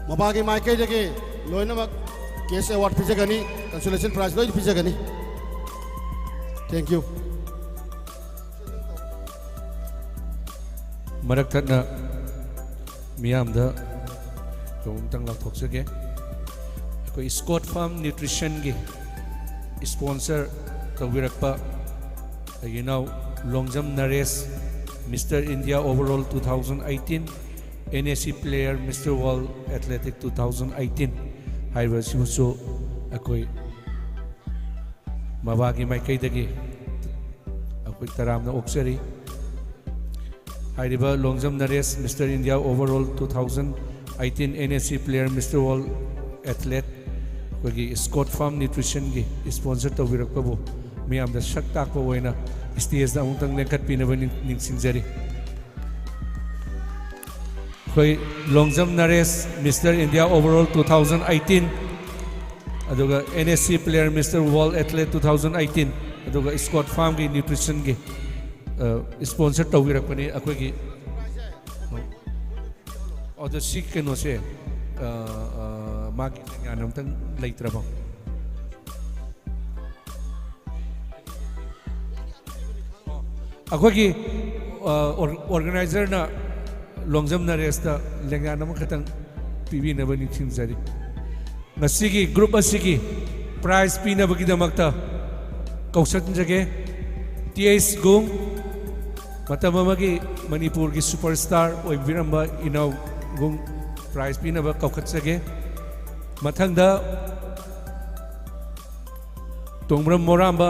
ꯃꯄꯥꯒꯤ ꯃꯥꯏꯀꯩꯗꯒꯤ ꯂꯣꯏꯅꯃꯛ ꯀꯦꯁ ꯑꯦꯋꯥꯔꯗ ꯄꯤꯖꯒꯅꯤ, ꯀꯟꯁꯣꯂꯦꯁꯟ ꯄ꯭ꯔꯥꯏꯖ ꯂꯣꯏꯅ ꯄꯤꯖꯒꯅꯤ꯫ Thank you꯫ ꯃꯔꯛ ꯊꯠꯅ ꯃꯤꯌꯥꯝꯗ ꯀꯩꯅꯣꯝꯇꯪ ꯂꯥꯎꯊꯣꯛꯆꯒꯦ꯫ ꯑꯩꯈꯣꯏ ꯁ꯭ꯀꯣꯠ ꯐꯥꯔꯝ ꯅ꯭ꯌꯨꯇ꯭ꯔꯤꯁꯟꯒꯤ ꯁ꯭ꯄꯣꯟꯁꯔ ꯇꯧꯕꯤꯔꯛꯄ ꯑꯩꯒꯤ ꯏꯅꯥꯎ Longjam ꯅꯔꯦꯁ, Mister India Overall two thousand eighteen, N S C Player, Mister World Athletic two thousand eighteen ꯍꯥꯏꯔꯤꯕ ꯑꯁꯤꯕꯨꯁꯨ ꯑꯩꯈꯣꯏ ꯃꯕꯥꯒꯤ ꯃꯥꯏꯀꯩꯗꯒꯤ ꯑꯩꯈꯣꯏ ꯇꯔꯥꯝꯅ ꯑꯣꯛꯆꯔꯤ꯫ ꯍꯥꯏꯔꯤꯕ Longjam ꯅꯔꯦꯁ, Mister India Overall two thousand eighteen N S C Player, Mister World Athlete, ꯑꯩꯈꯣꯏꯒꯤ ꯁ꯭ꯀꯣꯠ ꯐꯥꯔꯝ ꯅ꯭ꯌꯨꯇ꯭ꯔꯤꯁꯟꯒꯤ ꯁ꯭ꯄꯣꯟꯁꯔ ꯇꯧꯕꯤꯔꯛꯄꯕꯨ ꯃꯤꯌꯥꯝꯗ ꯁꯛ ꯇꯥꯛꯄ ꯑꯣꯏꯅ ꯁ꯭ꯇꯦꯖꯇ ꯑꯃꯨꯛꯇꯪ ꯂꯦꯡꯈꯠꯄꯤꯅꯕ ꯅꯤꯡ- ꯅꯤꯡꯁꯤꯡꯖꯔꯤ꯫ ꯑꯩꯈꯣꯏ Longjam ꯅꯔꯦꯁ, Mister India Overall two thousand eighteen, ꯑꯗꯨꯒ N S C Player, Mister World Athlete two thousand eighteen, ꯑꯗꯨꯒ ꯁ꯭ꯀꯣꯠ ꯐꯥꯔꯝꯒꯤ ꯅ꯭ꯌꯨꯇ꯭ꯔꯤꯁꯟꯒꯤ ꯁ꯭ꯄꯣꯟꯁꯔ ꯇꯧꯕꯤꯔꯛꯄꯅꯤ ꯑꯩꯈꯣꯏꯒꯤ꯫ ꯑꯗꯣ ꯁꯤ ꯀꯩꯅꯣꯁꯦ, ꯑ, ꯑ, ꯃꯥꯒꯤ ꯂꯦꯡꯌꯥꯟ ꯑꯝꯇꯪ ꯂꯩꯇ꯭ꯔꯕꯣ? ꯑꯩꯈꯣꯏꯒꯤ ꯑꯣꯔꯒꯅꯥꯏꯖꯔꯅ ꯂꯣꯡꯖꯝ ꯅꯔꯦꯁꯇ ꯂꯦꯡꯌꯥꯟ ꯑꯃꯈꯛꯇꯪ ꯄꯤꯕꯤꯅꯕ ꯅꯤꯡꯁꯤꯡꯖꯔꯤ꯫ ꯉꯁꯤꯒꯤ ꯒ꯭ꯔꯨꯞ ꯑꯁꯤꯒꯤ ꯄ꯭ꯔꯥꯏꯖ ꯄꯤꯅꯕꯒꯤꯗꯃꯛꯇ ꯀꯧꯁꯟꯖꯒꯦ꯫ ꯇꯤ ꯑꯩꯆ ꯒꯨꯡ, ꯃꯇꯝ ꯑꯃꯒꯤ ꯃꯅꯤꯄꯨꯔꯒꯤ ꯁꯨꯄꯔ ꯁ꯭ꯇꯥꯔ ꯑꯣꯏꯕꯤꯔꯝꯕ ꯏꯅꯥꯎ ꯒꯨꯡ ꯄ꯭ꯔꯥꯏꯖ ꯄꯤꯅꯕ ꯀꯧꯈꯠꯆꯒꯦ꯫ ꯃꯊꯪꯗ ꯇꯣꯡꯕ꯭ꯔꯝ ꯃꯣꯔꯥꯝꯕ,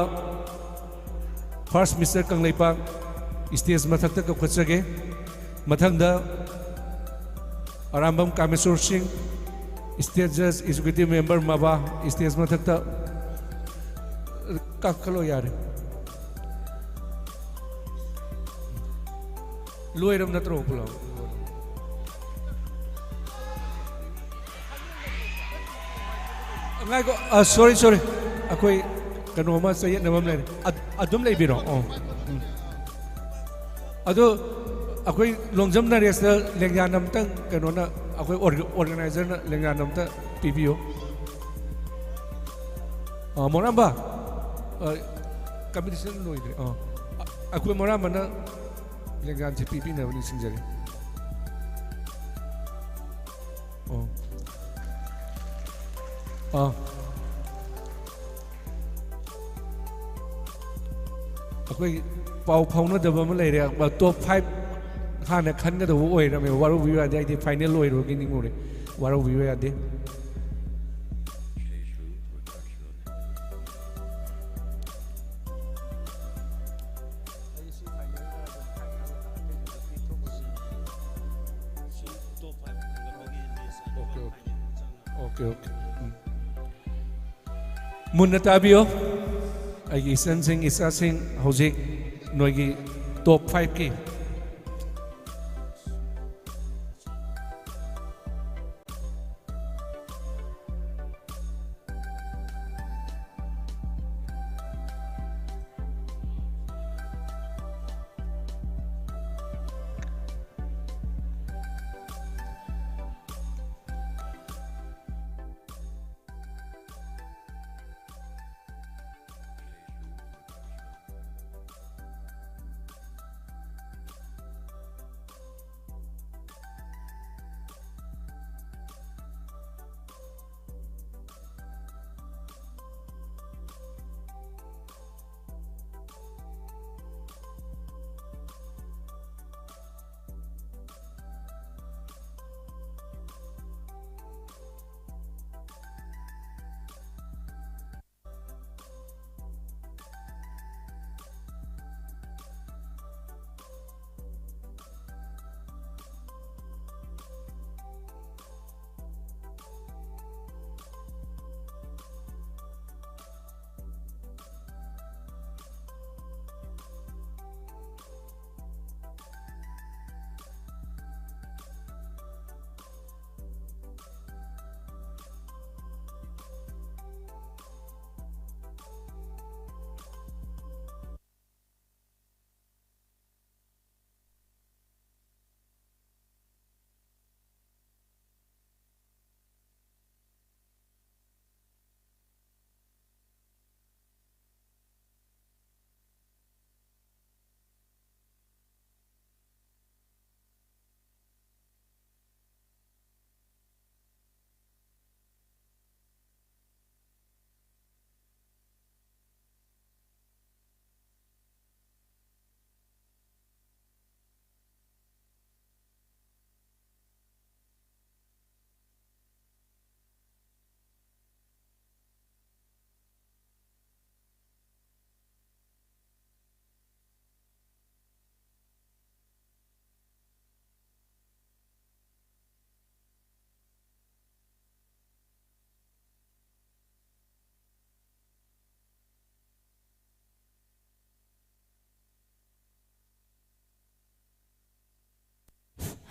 ꯐꯥꯔꯁ ꯃꯤꯁꯇꯔ ꯀꯪꯂꯩꯄꯥꯛ, ꯁ꯭ꯇꯦꯖ ꯃꯊꯛꯇ ꯀꯧꯈꯠꯆꯒꯦ꯫ ꯃꯊꯪꯗ ꯑꯔꯥꯝꯕꯝ ꯀꯥꯃꯦꯁꯣꯔ ꯁꯤꯡ, ꯁ꯭ꯇꯦꯠ ꯖꯖ ꯑꯦꯛꯖꯤꯀ꯭ꯌꯨꯇꯤꯚ ꯃꯦꯝꯕꯔ ꯃꯕꯥ, ꯁ꯭ꯇꯦꯖ ꯃꯊꯛꯇ ꯀꯛꯈꯠꯂꯣ ꯌꯥꯔꯦ꯫ ꯂꯣꯏꯔꯕ ꯅꯠꯇ꯭ꯔꯣ ꯄꯨꯂꯞ? ꯉꯥꯏꯈꯣ, ꯁꯣꯔꯤ, ꯁꯣꯔꯤ, ꯑꯩꯈꯣꯏ ꯀꯩꯅꯣꯝꯃ ꯆꯌꯦꯠꯅꯕ ꯑꯃ ꯂꯩꯔꯦ꯫ ꯑꯗꯨꯝ ꯂꯩꯕꯤꯔꯣ꯫ ꯑꯣ꯫ ꯎꯝ꯫ ꯑꯗꯣ ꯑꯩꯈꯣꯏ ꯂꯣꯡꯖꯝ ꯅꯔꯦꯁꯇ ꯂꯦꯡꯌꯥꯟ ꯑꯝꯇꯪ, ꯀꯩꯅꯣꯅ, ꯑꯩꯈꯣꯏ ꯑꯣꯔꯒꯅꯥꯏꯖꯔꯅ ꯂꯦꯡꯌꯥꯟ ꯑꯝꯇ ꯄꯤꯕꯤꯌꯨ꯫ ꯑ, ꯃꯣꯔꯥꯝꯕ, ꯑ, ꯀꯝꯄꯤꯇꯤꯁꯟ ꯂꯣꯏꯗ꯭ꯔꯤ꯫ ꯑ, ꯑ, ꯑꯩꯈꯣꯏ ꯃꯣꯔꯥꯝꯕꯅ ꯂꯦꯡꯌꯥꯟꯁꯦ ꯄꯤꯕꯤꯅꯕ ꯅꯤꯡꯁꯤꯡꯖꯔꯤ꯫ ꯑꯣ꯫ ꯑ, ꯑꯩꯈꯣꯏ ꯄꯥꯎ ꯐꯥꯎꯅꯗꯕ ꯑꯃ ꯂꯩꯔꯦ꯫ ꯇꯣꯞ ꯐꯥꯏꯚ ꯍꯥꯟꯅ ꯈꯟꯒꯗꯧꯕ ꯑꯣꯏꯔꯝꯃꯦ꯫ ꯋꯥꯔꯧꯕꯤꯕ ꯌꯥꯗꯦ, ꯑꯩꯗꯤ ꯐꯥꯏꯅꯦꯜ ꯑꯣꯏꯔꯨꯕꯒꯤ ꯅꯤꯡꯉꯨꯔꯦ꯫ ꯋꯥꯔꯧꯕꯤꯕ ꯌꯥꯗꯦ꯫ Okay, okay. Okay, okay. Um. ꯃꯨꯟꯅ ꯇꯥꯕꯤꯌꯣ, ꯑꯩꯒꯤ ꯏꯆꯟꯁꯤꯡ, ꯏꯆꯥꯁꯤꯡ, ꯍꯧꯖꯤꯛ ꯅꯣꯏꯒꯤ ꯇꯣꯞ ꯐꯥꯏꯚꯀꯤ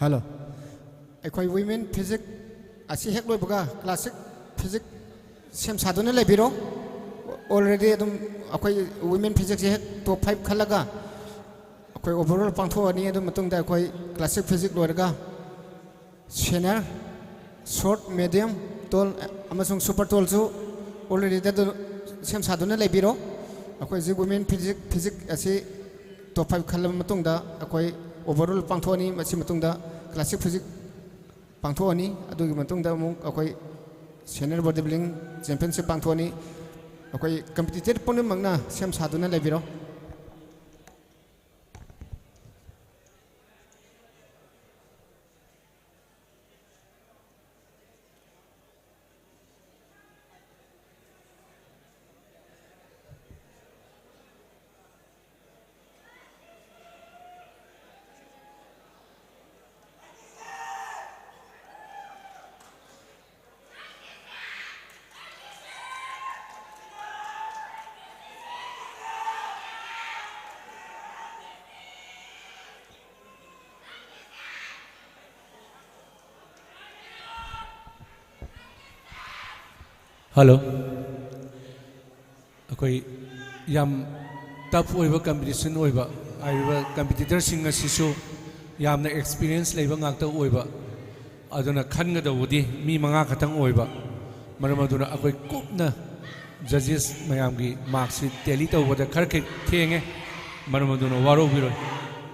ꯍꯜꯂꯣ꯫ ꯑꯩꯈꯣꯏ ꯋꯤꯃꯦꯟ ꯐꯤꯖꯤꯛ ꯑꯁꯤ ꯍꯦꯛ ꯂꯣꯏꯕꯒ ꯀ꯭ꯂꯥꯁꯤꯛ ꯐꯤꯖꯤꯛ ꯁꯦꯝ ꯁꯥꯗꯨꯅ ꯂꯩꯕꯤꯔꯣ꯫ ꯑꯣꯜꯔꯦꯗꯤ ꯑꯗꯨꯝ ꯑꯩꯈꯣꯏ ꯋꯤꯃꯦꯟ ꯐꯤꯖꯤꯛꯁꯦ ꯍꯦꯛ ꯇꯣꯞ ꯐꯥꯏꯚ ꯈꯜꯂꯒ ꯑꯩꯈꯣꯏ ꯑꯣꯚꯔꯑꯣꯜ ꯄꯥꯡꯊꯣꯛꯑꯅꯤ꯫ ꯑꯗꯨ ꯃꯇꯨꯡꯗ ꯑꯩꯈꯣꯏ ꯀ꯭ꯂꯥꯁꯤꯛ ꯐꯤꯖꯤꯛ ꯂꯣꯏꯔꯒ ꯁꯦꯅꯤꯌꯔ, ꯁꯣꯔꯠ, ꯃꯦꯗꯤꯌꯝ, ꯇꯣꯜ ꯑꯃꯁꯨꯡ ꯁꯨꯄꯔ ꯇꯣꯜꯁꯨ ꯑꯣꯜꯔꯦꯗꯤ ꯑꯗꯨ ꯁꯦꯝ ꯁꯥꯗꯨꯅ ꯂꯩꯕꯤꯔꯣ꯫ ꯑꯩꯈꯣꯏ ꯍꯧꯖꯤꯛ ꯋꯤꯃꯦꯟ ꯐꯤꯖꯤꯛ, ꯐꯤꯖꯤꯛ ꯑꯁꯤ ꯇꯣꯞ ꯐꯥꯏꯚ ꯈꯜꯂꯕ ꯃꯇꯨꯡꯗ ꯑꯩꯈꯣꯏ ꯑꯣꯚꯔꯑꯣꯜ ꯄꯥꯡꯊꯣꯛꯑꯅꯤ꯫ ꯃꯁꯤ ꯃꯇꯨꯡꯗ ꯀ꯭ꯂꯥꯁꯤꯛ ꯐꯤꯖꯤꯛ ꯄꯥꯡꯊꯣꯛꯑꯅꯤ꯫ ꯑꯗꯨꯒꯤ ꯃꯇꯨꯡꯗ ꯑꯃꯨꯛ ꯑꯩꯈꯣꯏ ꯁꯦꯅꯤꯌꯔ ꯕꯣꯗꯤ ꯕꯤꯜꯗꯤꯡ ꯆꯦꯝꯄꯤꯌꯟꯁꯤꯞ ꯄꯥꯡꯊꯣꯛꯑꯅꯤ꯫ ꯑꯩꯈꯣꯏ ꯀꯝꯄꯤꯇꯤꯇꯔ ꯄꯨꯝꯅꯃꯛꯅ ꯁꯦꯝ ꯁꯥꯗꯨꯅ ꯂꯩꯕꯤꯔꯣ꯫ ꯍꯜꯂꯣ꯫ ꯑꯩꯈꯣꯏ ꯌꯥꯝ ꯇꯐ ꯑꯣꯏꯕ ꯀꯝꯄꯤꯇꯤꯁꯟ ꯑꯣꯏꯕ, ꯍꯥꯏꯔꯤꯕ ꯀꯝꯄꯤꯇꯤꯇꯔꯁꯤꯡ ꯑꯁꯤꯁꯨ ꯌꯥꯝꯅ ꯑꯦꯛꯁꯄꯤꯔꯤꯌꯦꯟꯁ ꯂꯩꯕ ꯉꯥꯛꯇ ꯑꯣꯏꯕ, ꯑꯗꯨꯅ ꯈꯟꯒꯗꯧꯕꯗꯤ ꯃꯤ ꯃꯉꯥ ꯈꯛꯇꯪ ꯑꯣꯏꯕ꯫ ꯃꯔꯝ ꯑꯗꯨꯅ ꯑꯩꯈꯣꯏ ꯀꯨꯞꯅ ꯖꯖꯦꯁ ꯃꯌꯥꯝꯒꯤ ꯃꯥꯔꯛꯁꯤ ꯇꯦꯂꯤ ꯇꯧꯕꯗ ꯈꯔ ꯈꯦꯛ ꯊꯦꯡꯉꯦ꯫ ꯃꯔꯝ ꯑꯗꯨꯅ ꯋꯥꯔꯧꯕꯤꯔꯣꯏ꯫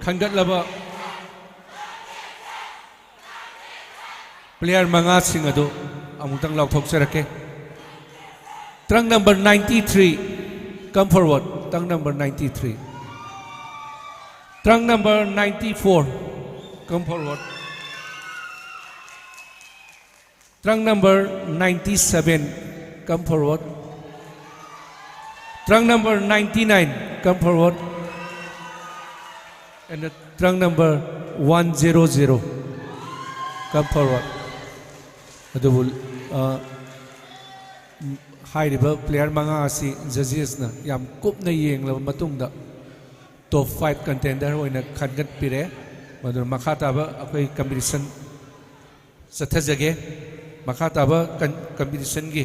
ꯈꯟꯒꯠꯂꯕ ꯄ꯭ꯂꯦꯌꯔ ꯃꯉꯥꯁꯤꯡ ꯑꯗꯨ ꯑꯃꯨꯛꯇꯪ ꯂꯥꯎꯊꯣꯛꯆꯔꯛꯀꯦ꯫ Trunk number ninety three, come forward. Trunk number ninety three. Trunk number ninety four, come forward. Trunk number ninety seven, come forward. Trunk number ninety nine, come forward. And the trunk number one zero zero, come forward. ꯑꯗꯨꯕꯨ, ꯑ, ꯍꯥꯏꯔꯤꯕ player ꯃꯉꯥ ꯑꯁꯤ ꯖꯖꯦꯁꯅ ꯌꯥꯝ ꯀꯨꯞꯅ ꯌꯦꯡꯂꯕ ꯃꯇꯨꯡꯗ ꯇꯣꯞ five ꯀꯟꯇꯦꯟꯗꯔ ꯑꯣꯏꯅ ꯈꯟꯒꯠꯄꯤꯔꯦ꯫ ꯃꯗꯨꯅ ꯃꯈꯥ ꯇꯥꯕ ꯑꯩꯈꯣꯏ competition ꯆꯠꯊꯖꯒꯦ꯫ ꯃꯈꯥ ꯇꯥꯕ con-, competition ꯒꯤ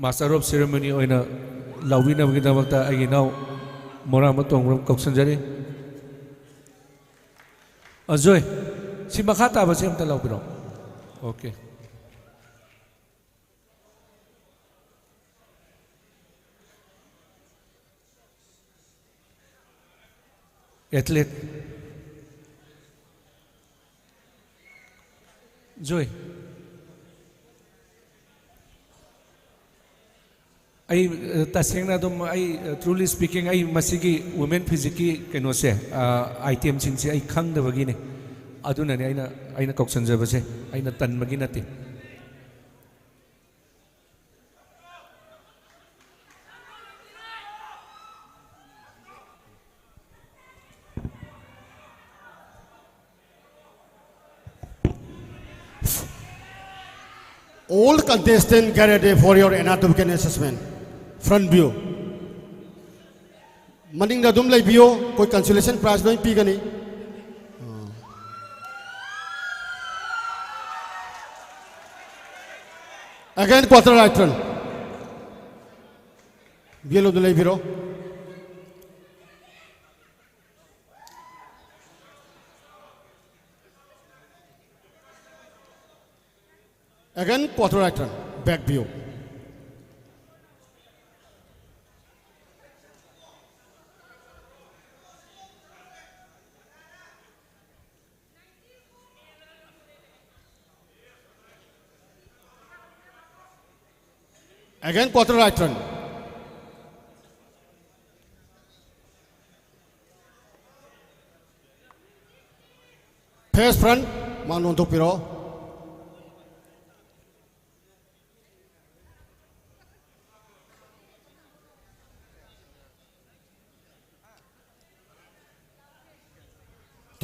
master of ceremony ꯑꯣꯏꯅ ꯂꯥꯎꯕꯤꯅꯕꯒꯤꯗꯃꯛꯇ ꯑꯩꯒꯤ ꯏꯅꯥꯎ ꯃꯣꯔꯥꯡꯕ ꯇꯣꯡꯕ꯭ꯔꯝ ꯀꯧꯁꯤꯟꯖꯔꯤ꯫ ꯑꯖꯣꯏ, ꯁꯤ ꯃꯈꯥ ꯇꯥꯕꯁꯤ ꯑꯝꯇ ꯂꯥꯎꯕꯤꯔꯣ꯫ Okay꯫ Athlete꯫ ꯖꯣꯏ꯫ ꯑꯩ, ꯑ, ꯇꯁꯦꯡꯅ ꯑꯗꯨꯝ ꯑꯩ, ꯑ, truly speaking, ꯑꯩ ꯃꯁꯤꯒꯤ women physique ꯀꯤ ꯀꯩꯅꯣꯁꯦ, ꯑ, item ꯁꯤꯡꯁꯦ ꯑꯩ ꯈꯪꯗꯕꯒꯤꯅꯦ꯫ ꯑꯗꯨꯅꯅꯦ ꯑꯩꯅ, ꯑꯩꯅ ꯀꯧꯁꯟꯖꯕꯁꯦ꯫ ꯑꯩꯅ ꯇꯟꯕꯒꯤ ꯅꯠꯇꯦ꯫ All contestant get ready for your anatomical assessment. Front view. ꯃꯅꯤꯡꯗ ꯑꯗꯨꯝ ꯂꯩꯕꯤꯌꯣ, ꯑꯩꯈꯣꯏ consolation prize ꯂꯣꯏ ꯄꯤꯒꯅꯤ꯫ Again, quarter right turn. ꯌꯦꯠꯂꯣꯝꯗ ꯂꯩꯕꯤꯔꯣ꯫ Again, quarter right turn. Back view. Again, quarter right turn. Face front, ꯃꯥꯡ ꯑꯣꯟꯊꯣꯛꯄꯤꯔꯣ꯫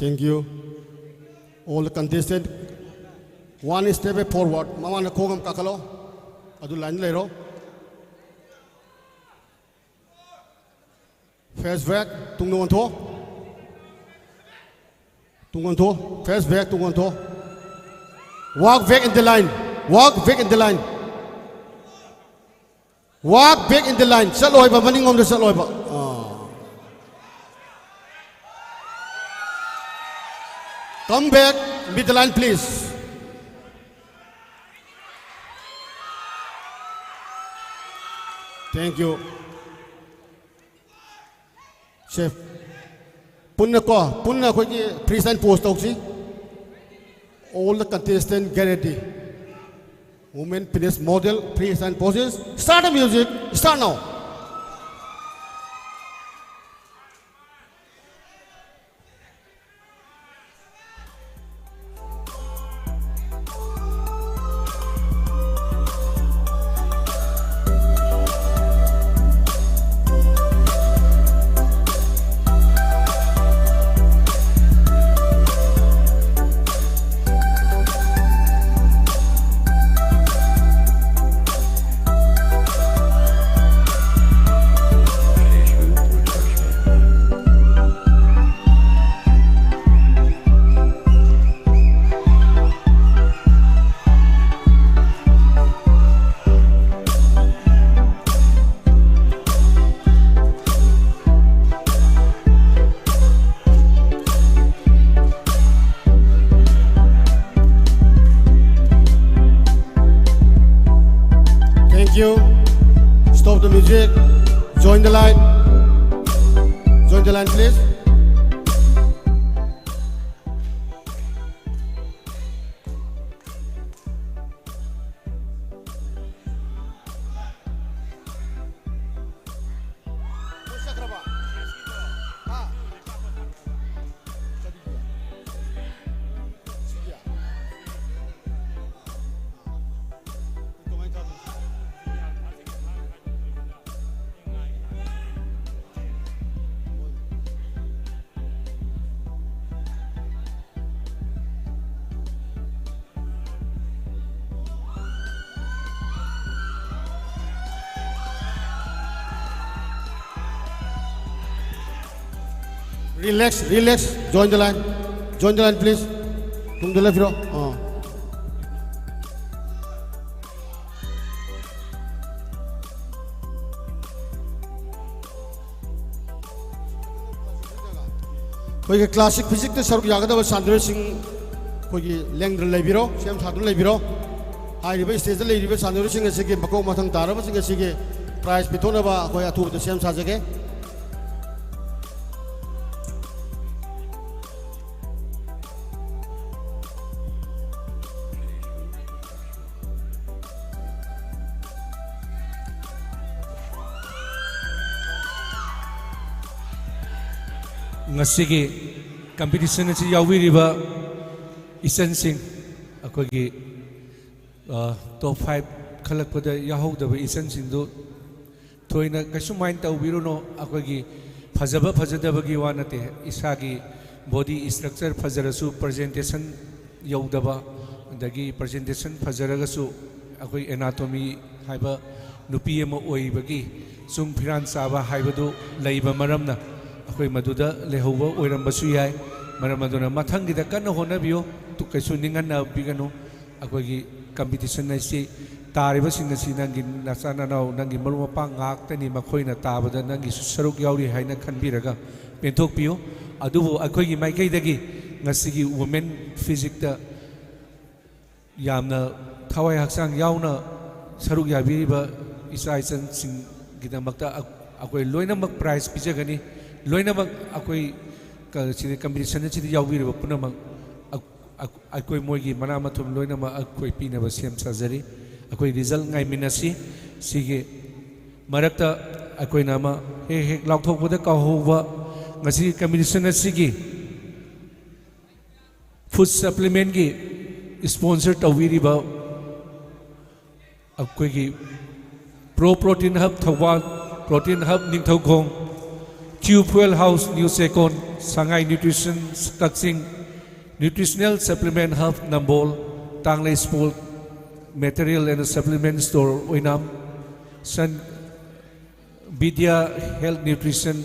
Thank you. All the contestant, one step forward. ꯃꯃꯥꯡꯗ ꯈꯣꯡ ꯑꯃ ꯀꯥꯈꯠꯂꯣ꯫ ꯑꯗꯨ line ꯂꯩꯔꯣ꯫ Face back, ꯇꯨꯡꯗ ꯑꯣꯟꯊꯣꯛ꯫ ꯇꯨꯡ ꯑꯣꯟꯊꯣꯛ, face back, ꯇꯨꯡ ꯑꯣꯟꯊꯣꯛ꯫ Walk back in the line. Walk back in the line. Walk back in the line. ꯆꯠꯂꯣ ꯍꯥꯏꯕ, ꯃꯅꯤꯡꯂꯣꯝꯗ ꯆꯠꯂꯣ ꯍꯥꯏꯕ꯫ ꯑꯥ꯫ Come back, mid line, please. Thank you. ꯁꯦ, ꯄꯨꯟꯅ ꯀꯣ, ꯄꯨꯟꯅ ꯑꯩꯈꯣꯏꯒꯤ freestyle pose ꯇꯧꯁꯤ꯫ All the contestant get ready. Women fitness model, freestyle poses. Start the music. Start now. Thank you. Stop the music. Join the line. Join the line, please. Relax, relax. Join the line. Join the line, please. ꯇꯨꯡꯗ ꯂꯦꯞꯄꯤꯔꯣ꯫ ꯑꯥ꯫ ꯑꯩꯈꯣꯏꯒꯤ classic ꯐꯤꯖꯤꯛꯇ ꯁꯔꯨꯛ ꯌꯥꯒꯗꯕ ꯁꯥꯟꯅꯔꯣꯏꯁꯤꯡ ꯑꯩꯈꯣꯏꯒꯤ ꯂꯦꯡꯗꯅ ꯂꯩꯕꯤꯔꯣ, ꯁꯦꯝ ꯁꯥꯗꯨꯅ ꯂꯩꯕꯤꯔꯣ꯫ ꯍꯥꯏꯔꯤꯕ ꯁ꯭ꯇꯦꯖꯇ ꯂꯩꯔꯤꯕ ꯁꯥꯟꯅꯔꯣꯏꯁꯤꯡ ꯑꯁꯤꯒꯤ ꯃꯀꯣꯛ ꯃꯊꯪ ꯇꯥꯔꯕꯁꯤꯡ ꯑꯁꯤꯒꯤ ꯄ꯭ꯔꯥꯏꯖ ꯄꯤꯊꯣꯛꯅꯕ ꯑꯩꯈꯣꯏ ꯑꯊꯨꯕꯗ ꯁꯦꯝ ꯁꯥꯖꯒꯦ꯫ ꯉꯁꯤꯒꯤ ꯀꯝꯄꯤꯇꯤꯁꯟ ꯑꯁꯤ ꯌꯥꯎꯕꯤꯔꯤꯕ ꯏꯆꯟꯁꯤꯡ, ꯑꯩꯈꯣꯏꯒꯤ, ꯑ, ꯇꯣꯞ ꯐꯥꯏꯚ ꯈꯜꯂꯛꯄꯗ ꯌꯥꯎꯍꯧꯗꯕ ꯏꯆꯟꯁꯤꯡꯗꯨ ꯊꯣꯏꯅ ꯀꯩꯁꯨ ꯃꯥꯏꯟ ꯇꯧꯕꯤꯔꯨꯅꯨ꯫ ꯑꯩꯈꯣꯏꯒꯤ ꯐꯖꯕ ꯐꯖꯗꯕꯒꯤ ꯋꯥ ꯅꯠꯇꯦ, ꯏꯁꯥꯒꯤ ꯕꯣꯗꯤ ꯏꯁꯇ꯭ꯔꯛꯆꯔ ꯐꯖꯔꯁꯨ, ꯄ꯭ꯔꯖꯦꯟꯇꯦꯁꯟ ꯌꯧꯗꯕ, ꯑꯗꯒꯤ ꯄ꯭ꯔꯖꯦꯟꯇꯦꯁꯟ ꯐꯖꯔꯒꯁꯨ ꯑꯩꯈꯣꯏ ꯑꯦꯅꯥꯇꯣꯃꯤ ꯍꯥꯏꯕ ꯅꯨꯄꯤ ꯑꯃ ꯑꯣꯏꯕꯒꯤ ꯆꯨꯡ ꯐꯤꯔꯥꯟ ꯆꯥꯕ ꯍꯥꯏꯕꯗꯨ ꯂꯩꯕ ꯃꯔꯝꯅ ꯑꯩꯈꯣꯏ ꯃꯗꯨꯗ ꯂꯩꯍꯧꯕ ꯑꯣꯏꯔꯝꯕꯁꯨ ꯌꯥꯏ꯫ ꯃꯔꯝ ꯑꯗꯨꯅ ꯃꯊꯪꯒꯤꯗ ꯀꯟꯅ ꯍꯣꯠꯅꯕꯤꯌꯨ, ꯇꯨ-, ꯀꯩꯁꯨ ꯅꯤꯡꯍꯟꯅꯕꯤꯒꯅꯨ꯫ ꯑꯩꯈꯣꯏꯒꯤ ꯀꯝꯄꯤꯇꯤꯁꯟ ꯑꯁꯤ ꯇꯥꯔꯤꯕꯁꯤꯡ ꯑꯁꯤ ꯅꯪꯒꯤ ꯅꯆꯥ ꯅꯅꯥꯎ, ꯅꯪꯒꯤ ꯃꯔꯨꯞ ꯃꯄꯥꯡ ꯉꯥꯛꯇꯅꯤ, ꯃꯈꯣꯏꯅ ꯇꯥꯕꯗ ꯅꯪꯒꯤꯁꯨ ꯁꯔꯨꯛ ꯌꯥꯎꯔꯤ ꯍꯥꯏꯅ ꯈꯟꯕꯤꯔꯒ ꯄꯦꯟꯊꯣꯛꯄꯤꯌꯨ꯫ ꯑꯗꯨꯕꯨ ꯑꯩꯈꯣꯏꯒꯤ ꯃꯥꯏꯀꯩꯗꯒꯤ ꯉꯁꯤꯒꯤ ꯋꯨꯃꯦꯟ ꯐꯤꯖꯤꯛꯇ ꯌꯥꯝꯅ ꯊꯋꯥꯏ ꯍꯛꯆꯥꯡ ꯌꯥꯎꯅ ꯁꯔꯨꯛ ꯌꯥꯕꯤꯔꯤꯕ ꯏꯆꯥ ꯏꯆꯟꯁꯤꯡꯒꯤꯗꯃꯛꯇ ꯑ-, ꯑꯩꯈꯣꯏ ꯂꯣꯏꯅꯃꯛ ꯄ꯭ꯔꯥꯏꯖ ꯄꯤꯖꯒꯅꯤ꯫ ꯂꯣꯏꯅꯃꯛ ꯑꯩꯈꯣꯏ ꯀ-, ꯁꯤꯗ ꯀꯝꯄꯤꯇꯤꯁꯟ ꯑꯁꯤꯗ ꯌꯥꯎꯕꯤꯔꯤꯕ ꯄꯨꯝꯅꯃꯛ ꯑ-, ꯑ-, ꯑꯩꯈꯣꯏ ꯃꯣꯏꯒꯤ ꯃꯅꯥ ꯃꯊꯨꯝ ꯂꯣꯏꯅꯃꯛ ꯑꯩꯈꯣꯏ ꯄꯤꯅꯕ ꯁꯦꯝ ꯁꯥꯖꯔꯤ꯫ ꯑꯩꯈꯣꯏ ꯔꯤꯖꯜ ꯉꯥꯏꯃꯤꯟꯅꯁꯤ꯫ ꯁꯤꯒꯤ ꯃꯔꯛꯇ ꯑꯩꯈꯣꯏꯅ ꯑꯃ ꯍꯦꯛ ꯍꯦꯛ ꯂꯥꯎꯊꯣꯛꯄꯗ ꯀꯥꯎꯍꯧꯕ, ꯉꯁꯤꯒꯤ ꯀꯝꯄꯤꯇꯤꯁꯟ ꯑꯁꯤꯒꯤ ꯐꯨꯗ ꯁꯄ꯭ꯂꯤꯃꯦꯟꯒꯤ ꯁ꯭ꯄꯣꯟꯁꯔ ꯇꯧꯕꯤꯔꯤꯕ ꯑꯩꯈꯣꯏꯒꯤ pro protein hub Thoubal, protein hub Ningthoukhong, ꯀ꯭ꯌꯨ fuel house new Chekon, Sangai nutrition Kakching, nutritional supplement hub Nambol, Tanglei sport material and supplement store ꯑꯣꯏꯅꯥꯝ, ꯁꯟ ꯕꯤꯗ꯭ꯌꯥ ꯍꯦꯜꯊ ꯅ꯭ꯌꯨꯇ꯭ꯔꯤꯁꯟ,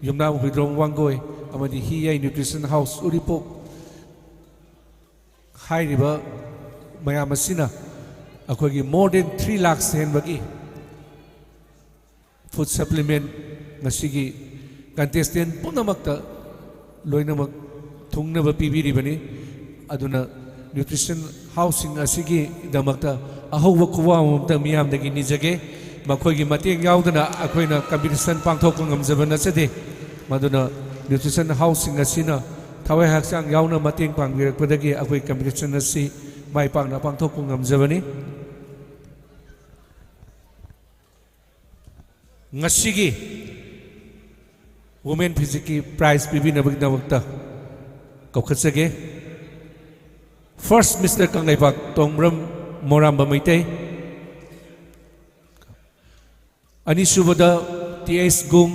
ꯌꯨꯝꯅꯥꯝ ꯍꯨꯏꯗ꯭ꯔꯣꯝ ꯋꯥꯡꯒꯣꯏ, ꯑꯃꯗꯤ ꯍꯤ ꯌꯥꯏ nutrition house ꯎꯔꯤꯄꯣꯛ ꯍꯥꯏꯔꯤꯕ ꯃꯌꯥꯝ ꯑꯁꯤꯅ ꯑꯩꯈꯣꯏꯒꯤ more than three lakhs ꯍꯦꯟꯕꯒꯤ food supplement ꯉꯁꯤꯒꯤ contestant ꯄꯨꯝꯅꯃꯛꯇ ꯂꯣꯏꯅꯃꯛ ꯊꯨꯡꯅꯕ ꯄꯤꯕꯤꯔꯤꯕꯅꯤ꯫ ꯑꯗꯨꯅ nutrition house ꯁꯤꯡ ꯑꯁꯤꯒꯤꯗꯃꯛꯇ ꯑꯍꯧꯕ ꯈꯨꯋꯥ ꯑꯃꯃꯝꯇ ꯃꯤꯌꯥꯝꯗꯒꯤ ꯅꯤꯖꯒꯦ꯫ ꯃꯈꯣꯏꯒꯤ ꯃꯇꯦꯡ ꯌꯥꯎꯗꯅ ꯑꯩꯈꯣꯏꯅ competition ꯄꯥꯡꯊꯣꯛꯄ ꯉꯝꯖꯕ ꯅꯠꯆꯗꯦ꯫ ꯃꯗꯨꯅ nutrition house ꯁꯤꯡ ꯑꯁꯤꯅ ꯊꯋꯥꯏ ꯍꯛꯆꯥꯡ ꯌꯥꯎꯅ ꯃꯇꯦꯡ ꯄꯥꯡꯕꯤꯔꯛꯄꯗꯒꯤ ꯑꯩꯈꯣꯏ competition ꯑꯁꯤ ꯃꯥꯏ ꯄꯥꯛꯅ ꯄꯥꯡꯊꯣꯛꯄ ꯉꯝꯖꯕꯅꯤ꯫ ꯉꯁꯤꯒꯤ Women Physique ꯀꯤ prize ꯄꯤꯕꯤꯅꯕꯒꯤꯗꯃꯛꯇ ꯀꯧꯈꯠꯆꯒꯦ꯫ First Mister ꯀꯪꯂꯩꯄꯥꯛ ꯇꯣꯡꯕ꯭ꯔꯝ ꯃꯣꯔꯥꯝꯕ ꯃꯩꯇꯩ, ꯑꯅꯤꯁꯨꯕꯗ ꯇꯤ ꯑꯩꯆ ꯒꯨꯡ,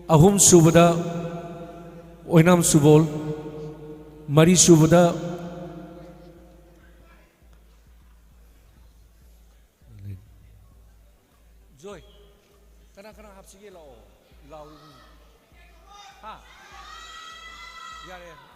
ꯑꯍꯨꯝꯁꯨꯕꯗ ꯑꯣꯏꯅꯥꯝ ꯁꯨꯕꯣꯜ, ꯃꯔꯤꯁꯨꯕꯗ ꯖꯣꯏ, ꯀꯅꯥ ꯀꯅꯥ ꯍꯥꯞꯁꯤꯒꯦ? ꯂꯥꯛꯑꯣ, ꯂꯥꯎꯔꯤꯕꯅꯤ꯫ ꯍꯥ? ꯌꯥꯔꯦ, ꯌꯥꯔꯦ꯫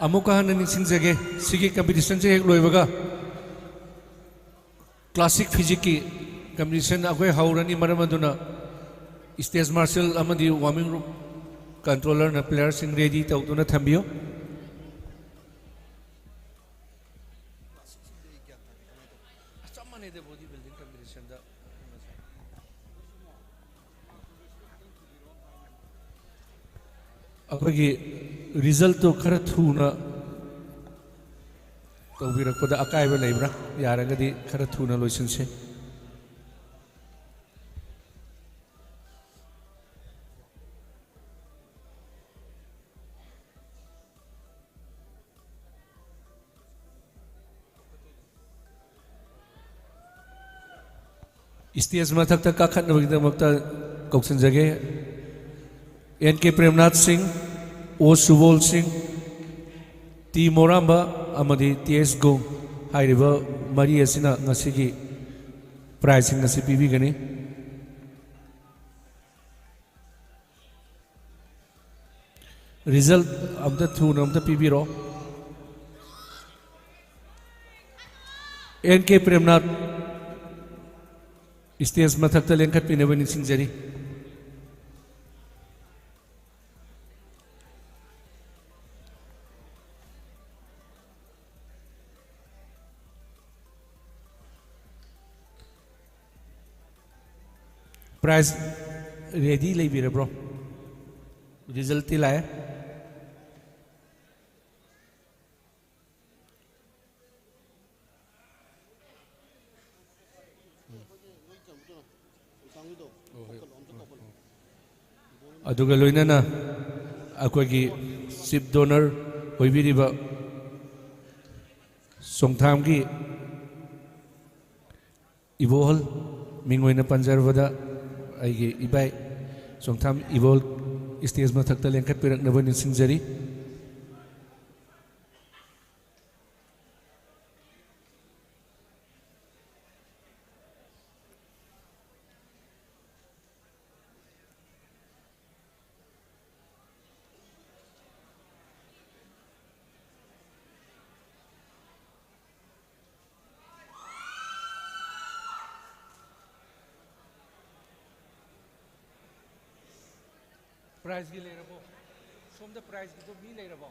ꯑꯃꯨꯛꯀ ꯍꯟꯅ ꯅꯤꯡꯁꯤꯡꯖꯒꯦ, ꯁꯤꯒꯤ ꯀꯝꯄꯤꯇꯤꯁꯟꯁꯦ ꯍꯦꯛ ꯂꯣꯏꯕꯒ ꯀ꯭ꯂꯥꯁꯤꯛ ꯐꯤꯖꯤꯛꯀꯤ ꯀꯝꯄꯤꯇꯤꯁꯟ ꯑꯩꯈꯣꯏ ꯍꯧꯔꯅꯤ꯫ ꯃꯔꯝ ꯑꯗꯨꯅ ꯁ꯭ꯇꯦꯖ ꯃꯥꯔꯁꯦꯜ ꯑꯃꯗꯤ ꯋꯥꯔꯃꯤꯡ ꯔꯨꯝ ꯀꯟꯇ꯭ꯔꯣꯂꯔꯅ ꯄ꯭ꯂꯦꯌꯔꯁꯤꯡ ꯔꯦꯗꯤ ꯇꯧꯗꯨꯅ ꯊꯝꯕꯤꯌꯨ꯫ ꯆꯞ ꯃꯥꯟꯅꯩꯗ ꯕꯣꯗꯤ ꯕꯤꯜꯗꯤꯡ ꯀꯝꯄꯤꯇꯤꯁꯟꯗ꯫ ꯑꯩꯈꯣꯏꯒꯤ ꯔꯤꯖꯜꯇꯣ ꯈꯔ ꯊꯨꯅ ꯇꯧꯕꯤꯔꯛꯄꯗ ꯑꯀꯥꯏꯕ ꯂꯩꯕ꯭ꯔꯥ? ꯌꯥꯔꯒꯗꯤ ꯈꯔ ꯊꯨꯅ ꯂꯣꯏꯁꯤꯟꯁꯦ꯫ ꯁ꯭ꯇꯦꯖ ꯃꯊꯛꯇ ꯀꯥꯈꯠꯅꯕꯒꯤꯗꯃꯛꯇ ꯀꯧꯁꯤꯟꯖꯒꯦ꯫ ꯑꯦꯟ ꯀꯦ ꯄ꯭ꯔꯦꯝꯅꯥꯊ ꯁꯤꯡ, ꯑꯣ ꯁꯨꯕꯣꯜ ꯁꯤꯡ, ꯇꯤ ꯃꯣꯔꯥꯝꯕ ꯑꯃꯗꯤ ꯇꯤ ꯑꯦꯁ ꯒꯣꯡ ꯍꯥꯏꯔꯤꯕ ꯃꯔꯤ ꯑꯁꯤꯅ ꯉꯁꯤꯒꯤ ꯄ꯭ꯔꯥꯏꯖꯁꯤꯡ ꯑꯁꯤ ꯄꯤꯕꯤꯒꯅꯤ꯫ ꯔꯤꯖꯜ ꯑꯝꯇ ꯊꯨꯅ ꯑꯝꯇ ꯄꯤꯕꯤꯔꯣ꯫ ꯑꯦꯟ ꯀꯦ ꯄ꯭ꯔꯦꯝꯅꯥꯊ ꯁ꯭ꯇꯦꯖ ꯃꯊꯛꯇ ꯂꯦꯡꯈꯠꯄꯤꯅꯕ ꯅꯤꯡꯁꯤꯡꯖꯔꯤ꯫ Prize ready ꯂꯩꯕꯤꯔꯕ꯭ꯔꯣ? ꯔꯤꯖꯜꯇꯤ ꯂꯥꯛꯑꯦ꯫ ꯑꯗꯨꯒ ꯂꯣꯏꯅꯅ ꯑꯩꯈꯣꯏꯒꯤ ꯆꯤꯐ ꯗꯣꯅꯔ ꯑꯣꯏꯕꯤꯔꯤꯕ ꯆꯣꯡꯊꯥꯝꯒꯤ ꯏꯕꯣꯍꯜ, ꯃꯤꯡ ꯑꯣꯏꯅ ꯄꯟꯖꯔꯕꯗ ꯑꯩꯒꯤ ꯏꯕꯥꯏ ꯆꯣꯡꯊꯥꯝ ꯏꯕꯣꯍꯜ ꯁ꯭ꯇꯦꯖ ꯃꯊꯛꯇ ꯂꯦꯡꯈꯠꯄꯤꯔꯛꯅꯕ ꯅꯤꯡꯁꯤꯡꯖꯔꯤ꯫ ꯄ꯭ꯔꯥꯏꯖꯀꯤ ꯂꯩꯔꯕꯣ? ꯁꯣꯝꯗ ꯄ꯭ꯔꯥꯏꯖꯀꯤꯗꯣ ꯃꯤ ꯂꯩꯔꯕꯣ?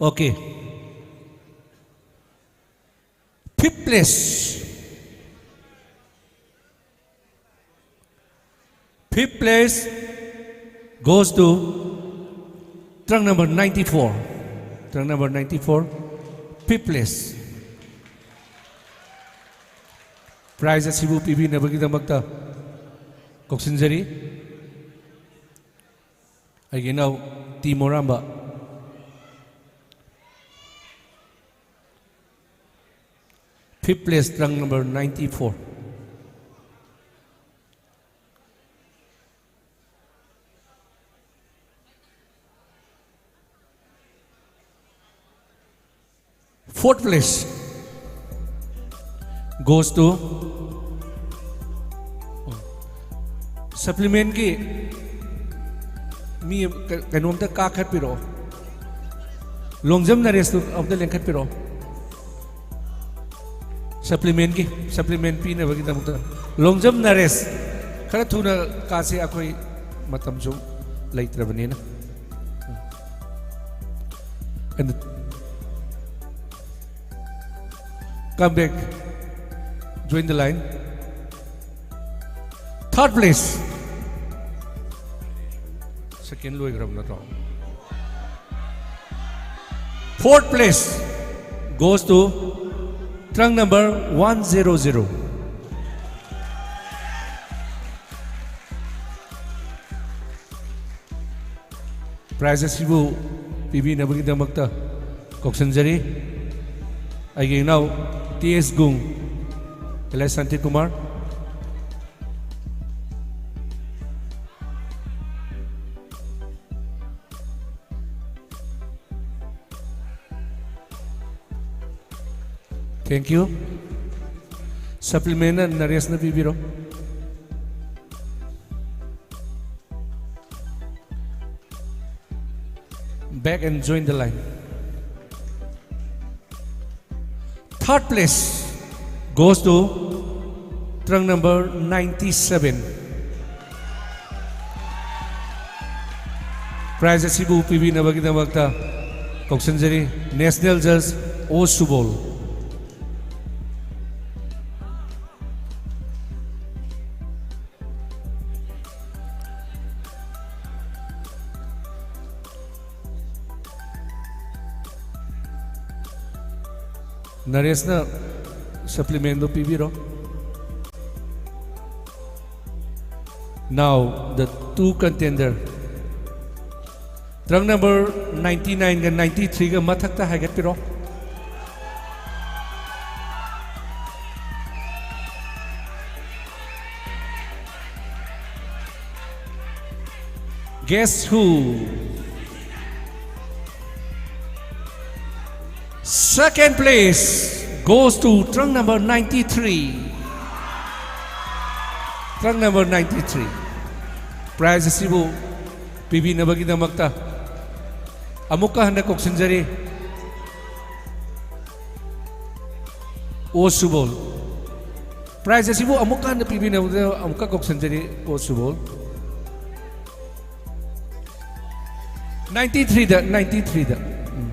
Okay. Fifth place. Fifth place goes to trunk number ninety-four. Trunk number ninety-four, fifth place. Prize ꯑꯁꯤꯕꯨ ꯄꯤꯕꯤꯅꯕꯒꯤꯗꯃꯛꯇ ꯀꯧꯁꯤꯟꯖꯔꯤ꯫ ꯑꯩꯒꯤ ꯏꯅꯥꯎ T Moramba. Fifth place, trunk number ninety-four. Fourth place goes to supplementꯀꯤ ꯃꯤ ꯀ-, ꯀꯩꯅꯣꯝꯇ ꯀꯥꯈꯠꯄꯤꯔꯛꯑꯣ꯫ ꯂꯣꯡꯖꯝ ꯅꯔꯦꯁꯇꯨ ꯑꯝꯇ ꯂꯦꯡꯈꯠꯄꯤꯔꯛꯑꯣ꯫ Supplementꯀꯤ, supplement ꯄꯤꯅꯕꯒꯤꯗꯃꯛꯇ ꯂꯣꯡꯖꯝ ꯅꯔꯦꯁ, ꯈꯔ ꯊꯨꯅ ꯀꯥꯁꯦ, ꯑꯩꯈꯣꯏ ꯃꯇꯝꯁꯨ ꯂꯩꯇ꯭ꯔꯕꯅꯤꯅ꯫ And come back, join the line. Third place. Second ꯂꯣꯏꯈ꯭ꯔꯕ ꯅꯠꯇ꯭ꯔꯣ? Fourth place goes to trunk number one zero zero. Prize ꯑꯁꯤꯕꯨ ꯄꯤꯕꯤꯅꯕꯒꯤꯗꯃꯛꯇ ꯀꯧꯁꯤꯟꯖꯔꯤ꯫ ꯑꯩꯒꯤ ꯏꯅꯥꯎ ꯇꯤ ꯑꯦꯁ ꯒꯨꯡ, L S Shantikumar. Thank you. Supplement ꯅ ꯅꯔꯦꯁꯅ ꯄꯤꯕꯤꯔꯣ꯫ Back and join the line. Third place goes to trunk number ninety-seven. Prize ꯑꯁꯤꯕꯨ ꯄꯤꯕꯤꯅꯕꯒꯤꯗꯃꯛꯇ ꯀꯧꯁꯤꯟꯖꯔꯤ National Judge ꯑꯣ ꯁꯨꯕꯣꯜ꯫ ꯅꯔꯦꯁꯅ supplementꯗꯣ ꯄꯤꯕꯤꯔꯣ꯫ Now the two contender, trunk number ninety nineꯒ ninety threeꯒ ꯃꯊꯛꯇ ꯍꯥꯏꯒꯠꯄꯤꯔꯣ꯫ Guess who? Second place goes to trunk number ninety three. Trunk number ninety three. Prize ꯑꯁꯤꯕꯨ ꯄꯤꯕꯤꯅꯕꯒꯤꯗꯃꯛꯇ ꯑꯃꯨꯛꯀ ꯍꯟꯅ ꯀꯧꯁꯤꯟꯖꯔꯤ ꯑꯣ ꯁꯨꯕꯣꯜ꯫ Prize ꯑꯁꯤꯕꯨ ꯑꯃꯨꯛꯀ ꯍꯟꯅ ꯄꯤꯕꯤꯅꯕꯗ ꯑꯃꯨꯛꯀ ꯀꯧꯁꯤꯟꯖꯔꯤ ꯑꯣ ꯁꯨꯕꯣꯜ꯫ Ninety threeꯗ, ninety threeꯗ꯫ Um.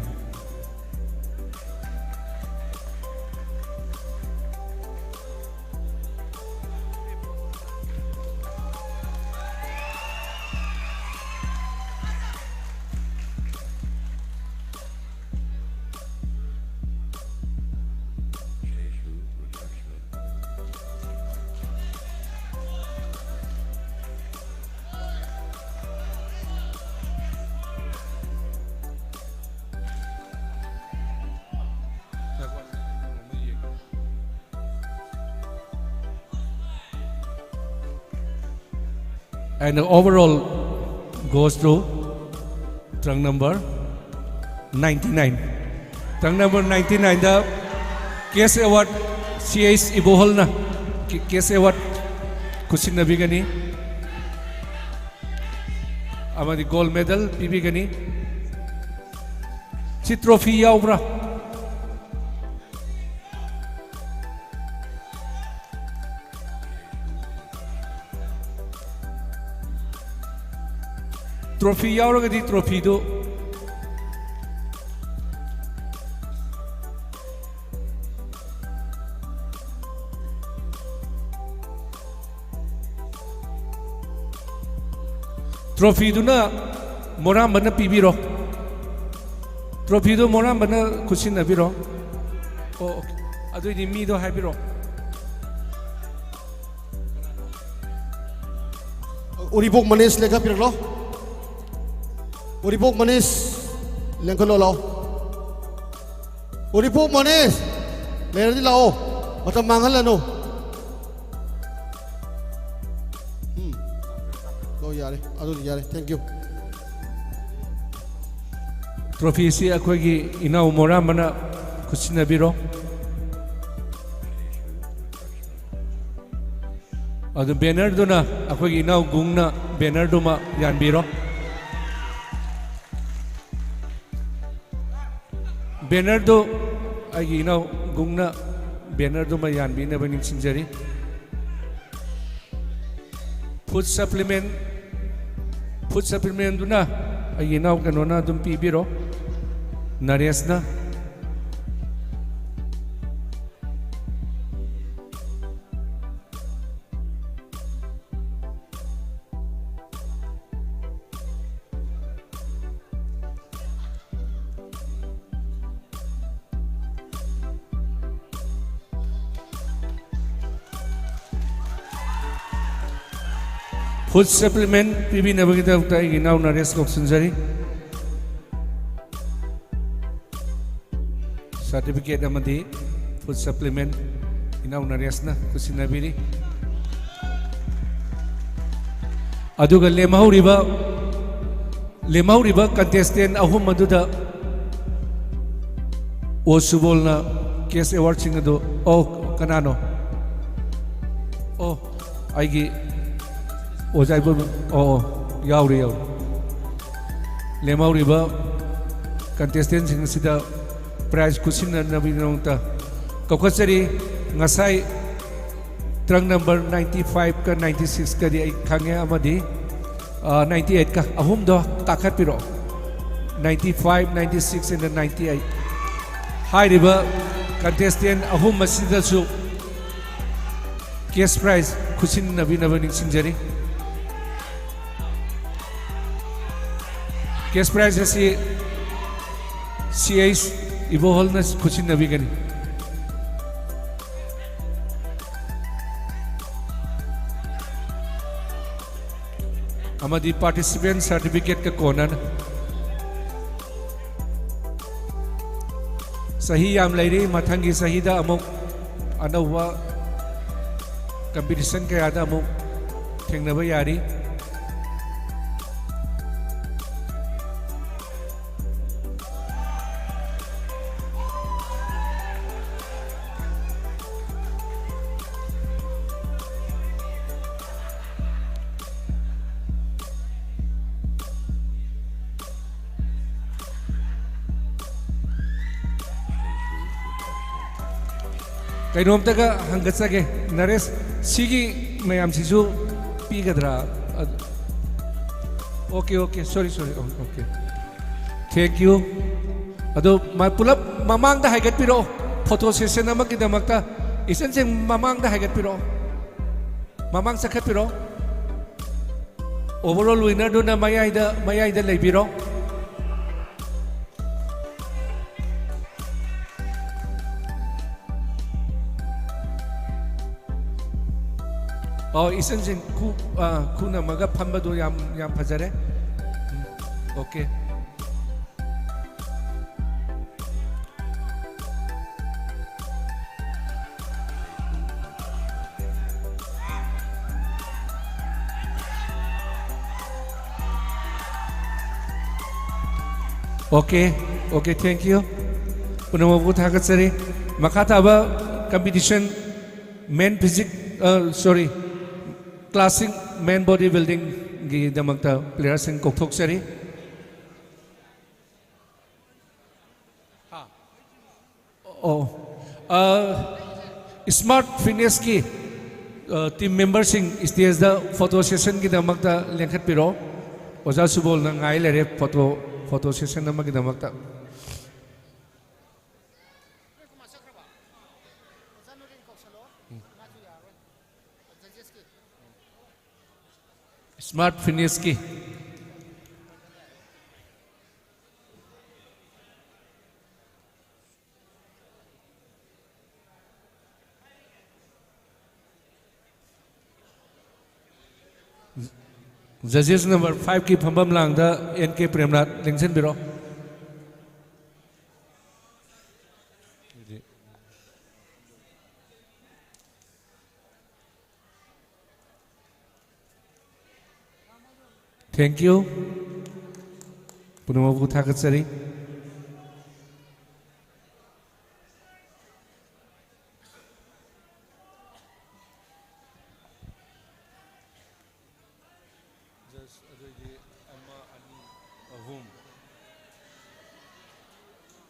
And the overall goes to trunk number ninety nine. Trunk number ninety nineꯗ cash award C H ꯏꯕꯣꯍꯜꯅ cash award ꯈꯨꯠꯁꯤꯟꯅꯕꯤꯒꯅꯤ ꯑꯃꯗꯤ gold medal ꯄꯤꯕꯤꯒꯅꯤ꯫ ꯁꯤ trophy ꯌꯥꯎꯕ꯭ꯔꯥ? ꯇ꯭ꯔꯣꯐꯤ ꯌꯥꯎꯔꯒꯗꯤ ꯇ꯭ꯔꯣꯐꯤꯗꯨ ꯇ꯭ꯔꯣꯐꯤꯗꯨꯅ ꯃꯣꯔꯥꯝꯕꯅ ꯄꯤꯕꯤꯔꯣ꯫ ꯇ꯭ꯔꯣꯐꯤꯗꯨ ꯃꯣꯔꯥꯝꯕꯅ ꯈꯨꯠꯁꯤꯟꯅꯕꯤꯔꯣ꯫ ꯑꯣ, ꯑꯣꯀꯦ꯫ ꯑꯗꯨꯏꯗꯤ ꯃꯤꯗꯣ ꯍꯥꯏꯕꯤꯔꯣ꯫ ꯎꯔꯤꯄꯣꯛ ꯃꯅꯤꯁ ꯂꯦꯡꯈꯠꯄꯤꯔꯛꯂꯣ꯫ ꯎꯔꯤꯄꯣꯛ ꯃꯅꯤꯁ ꯂꯦꯡꯈꯠꯂꯣ ꯂꯥꯛꯑꯣ꯫ ꯎꯔꯤꯄꯣꯛ ꯃꯅꯤꯁ ꯂꯩꯔꯗꯤ ꯂꯥꯛꯑꯣ꯫ ꯃꯇꯝ ꯃꯥꯡꯍꯜꯂꯅꯨ꯫ ꯎꯝ꯫ ꯑꯣ, ꯌꯥꯔꯦ꯫ ꯑꯗꯨꯗꯤ ꯌꯥꯔꯦ꯫ Thank you꯫ ꯇ꯭ꯔꯣꯐꯤꯁꯤ ꯑꯩꯈꯣꯏꯒꯤ ꯏꯅꯥꯎ ꯃꯣꯔꯥꯝꯕꯅ ꯈꯨꯠꯁꯤꯟꯅꯕꯤꯔꯣ꯫ ꯑꯗꯨ ꯕꯦꯅꯔꯗꯨꯅ ꯑꯩꯈꯣꯏꯒꯤ ꯏꯅꯥꯎ ꯒꯨꯡꯅ ꯕꯦꯅꯔꯗꯨꯃ ꯌꯥꯟꯕꯤꯔꯣ꯫ ꯕꯦꯅꯔꯗꯨ ꯑꯩꯒꯤ ꯏꯅꯥꯎ ꯒꯨꯡꯅ ꯕꯦꯅꯔꯗꯨꯃ ꯌꯥꯟꯕꯤꯅꯕ ꯅꯤꯡꯁꯤꯡꯖꯔꯤ꯫ ꯐꯨꯗ ꯁꯄ꯭ꯂꯤꯃꯦꯟ, ꯐꯨꯗ ꯁꯄ꯭ꯂꯤꯃꯦꯟꯗꯨꯅ ꯑꯩꯒꯤ ꯏꯅꯥꯎ ꯀꯩꯅꯣꯅ ꯑꯗꯨꯝ ꯄꯤꯕꯤꯔꯣ, ꯅꯔꯦꯁꯅ꯫ ꯐꯨꯗ ꯁꯄ꯭ꯂꯤꯃꯦꯟ ꯄꯤꯕꯤꯅꯕꯒꯤꯗꯃꯛꯇ ꯑꯩꯒꯤ ꯏꯅꯥꯎ ꯅꯔꯦꯁ ꯀꯧꯁꯤꯟꯖꯔꯤ꯫ ꯁꯥꯔꯇꯤꯐꯤꯀꯦꯠ ꯑꯃꯗꯤ ꯐꯨꯗ ꯁꯄ꯭ꯂꯤꯃꯦꯟ ꯏꯅꯥꯎ ꯅꯔꯦꯁꯅ ꯈꯨꯠꯁꯤꯟꯅꯕꯤꯔꯤ꯫ ꯑꯗꯨꯒ ꯂꯦꯝꯍꯧꯔꯤꯕ, ꯂꯦꯝꯍꯧꯔꯤꯕ ꯀꯟꯇꯦꯁꯇꯦꯟ ꯑꯍꯨꯝ ꯑꯗꯨꯗ ꯑꯣ ꯁꯨꯕꯣꯜꯅ ꯀꯦꯁ ꯑꯦꯋꯥꯔꯗꯁꯤꯡ ꯑꯗꯨ, ꯑꯣ, ꯀꯅꯥꯅꯣ? ꯑꯣ, ꯑꯩꯒꯤ ꯑꯣꯖꯥ ꯏꯕꯣꯏꯃ, ꯑꯣ, ꯑꯣ, ꯌꯥꯎꯔꯦ, ꯌꯥꯎꯔꯦ꯫ ꯂꯦꯝꯍꯧꯔꯤꯕ ꯀꯟꯇꯦꯁꯇꯦꯟꯁꯤꯡ ꯑꯁꯤꯗ ꯄ꯭ꯔꯥꯏꯖ ꯈꯨꯠꯁꯤꯟꯅꯅꯕꯒꯤꯗꯃꯛꯇ ꯀꯧꯈꯠꯆꯔꯤ꯫ ꯉꯁꯥꯏ ꯇ꯭ꯔꯪ ꯅꯝꯕꯔ ꯅꯥꯏꯟꯇꯤ ꯐꯥꯏꯚꯀ ꯅꯥꯏꯟꯇꯤ ꯁꯤꯛꯁꯀꯗꯤ ꯑꯩ ꯈꯪꯉꯦ, ꯑꯃꯗꯤ ꯑ, ninety eight ꯀ ꯑꯍꯨꯝꯗꯣ ꯀꯥꯈꯠꯄꯤꯔꯛꯑꯣ꯫ Ninety five, ninety six and ninety eight꯫ ꯍꯥꯏꯔꯤꯕ contestant ꯑꯍꯨꯝ ꯑꯁꯤꯗꯁꯨ cash prize ꯈꯨꯠꯁꯤꯟꯅꯕꯤꯅꯕ ꯅꯤꯡꯁꯤꯡꯖꯔꯤ꯫ Cash prize ꯑꯁꯤ ꯁꯤ ꯑꯩꯆ ꯏꯕꯣꯍꯜꯅ ꯈꯨꯠꯁꯤꯟꯅꯕꯤꯒꯅꯤ꯫ ꯑꯃꯗꯤ participant certificate ꯀ ꯀꯣꯟꯅꯅ꯫ ꯆꯍꯤ ꯌꯥꯝ ꯂꯩꯔꯤ, ꯃꯊꯪꯒꯤ ꯆꯍꯤꯗ ꯑꯃꯨꯛ ꯑꯅꯧꯕ competition ꯀꯌꯥꯗ ꯑꯃꯨꯛ ꯊꯦꯡꯅꯕ ꯌꯥꯔꯤ꯫ ꯀꯩꯅꯣꯝꯇꯒ ꯍꯪꯒꯠꯆꯒꯦ, ꯅꯔꯦꯁ, ꯁꯤꯒꯤ ꯃꯌꯥꯝꯁꯤꯁꯨ ꯄꯤꯒꯗ꯭ꯔꯥ? ꯑꯗꯨ, okay, okay, sorry, sorry, okay, thank you꯫ ꯑꯗꯣ ꯃ-, ꯄꯨꯂꯞ ꯃꯃꯥꯡꯗ ꯍꯥꯏꯒꯠꯄꯤꯔꯛꯑꯣ, photo session ꯑꯃꯒꯤꯗꯃꯛꯇ ꯏꯆꯟꯁꯤꯡ ꯃꯃꯥꯡꯗ ꯍꯥꯏꯒꯠꯄꯤꯔꯛꯑꯣ, ꯃꯃꯥꯡ ꯆꯠꯈꯠꯄꯤꯔꯛꯑꯣ꯫ Overall winner ꯗꯨꯅ ꯃꯌꯥꯏꯗ, ꯃꯌꯥꯏꯗ ꯂꯩꯕꯤꯔꯣ꯫ ꯑꯣ, ꯏꯆꯟꯁꯤꯡ ꯈꯨ-, ꯑ, ꯈꯨ ꯅꯝꯃꯒ ꯐꯝꯕꯗꯣ ꯌꯥꯝ, ꯌꯥꯝ ꯐꯖꯔꯦ꯫ ꯎꯝ, okay꯫ Okay, okay, thank you꯫ ꯄꯨꯝꯅꯃꯛꯄꯨ ꯊꯥꯒꯠꯆꯔꯤ꯫ ꯃꯈꯥ ꯇꯥꯕ competition, men physique, ꯑ, sorry, classic men body building ꯒꯤꯗꯃꯛꯇ player ꯁꯤꯡ ꯀꯧꯊꯣꯛꯆꯔꯤ꯫ ꯑꯣ, ꯑ, smart fitness ꯀꯤ ꯇꯤꯝ ꯃꯦꯝꯕꯔꯁꯤꯡ ꯁ꯭ꯇꯦꯖꯇ ꯐꯣꯇꯣ ꯁꯦꯁꯟꯒꯤꯗꯃꯛꯇ ꯂꯦꯡꯈꯠꯄꯤꯔꯣ꯫ ꯑꯣꯖꯥ ꯁꯨꯕꯣꯜꯅ ꯉꯥꯏ ꯂꯩꯔꯦ ꯐꯣꯇꯣ, ꯐꯣꯇꯣ ꯁꯦꯁꯟ ꯑꯃꯒꯤꯗꯃꯛꯇ꯫ ꯁ꯭ꯃꯥꯔꯠ ꯐꯤꯅꯤꯁꯀꯤ꯫ Judges number five ꯀꯤ ꯐꯝꯐꯝ ꯂꯥꯡꯗ N K ꯄ꯭ꯔꯦꯝꯅꯥꯊ ꯂꯦꯡꯁꯤꯟꯕꯤꯔꯣ꯫ Thank you꯫ ꯄꯨꯝꯅꯃꯛꯄꯨ ꯊꯥꯒꯠꯆꯔꯤ꯫ Just ꯑꯗꯨꯑꯣꯏꯗꯤ ꯑꯃ, ꯑꯅꯤ, ꯑꯍꯨꯝ꯫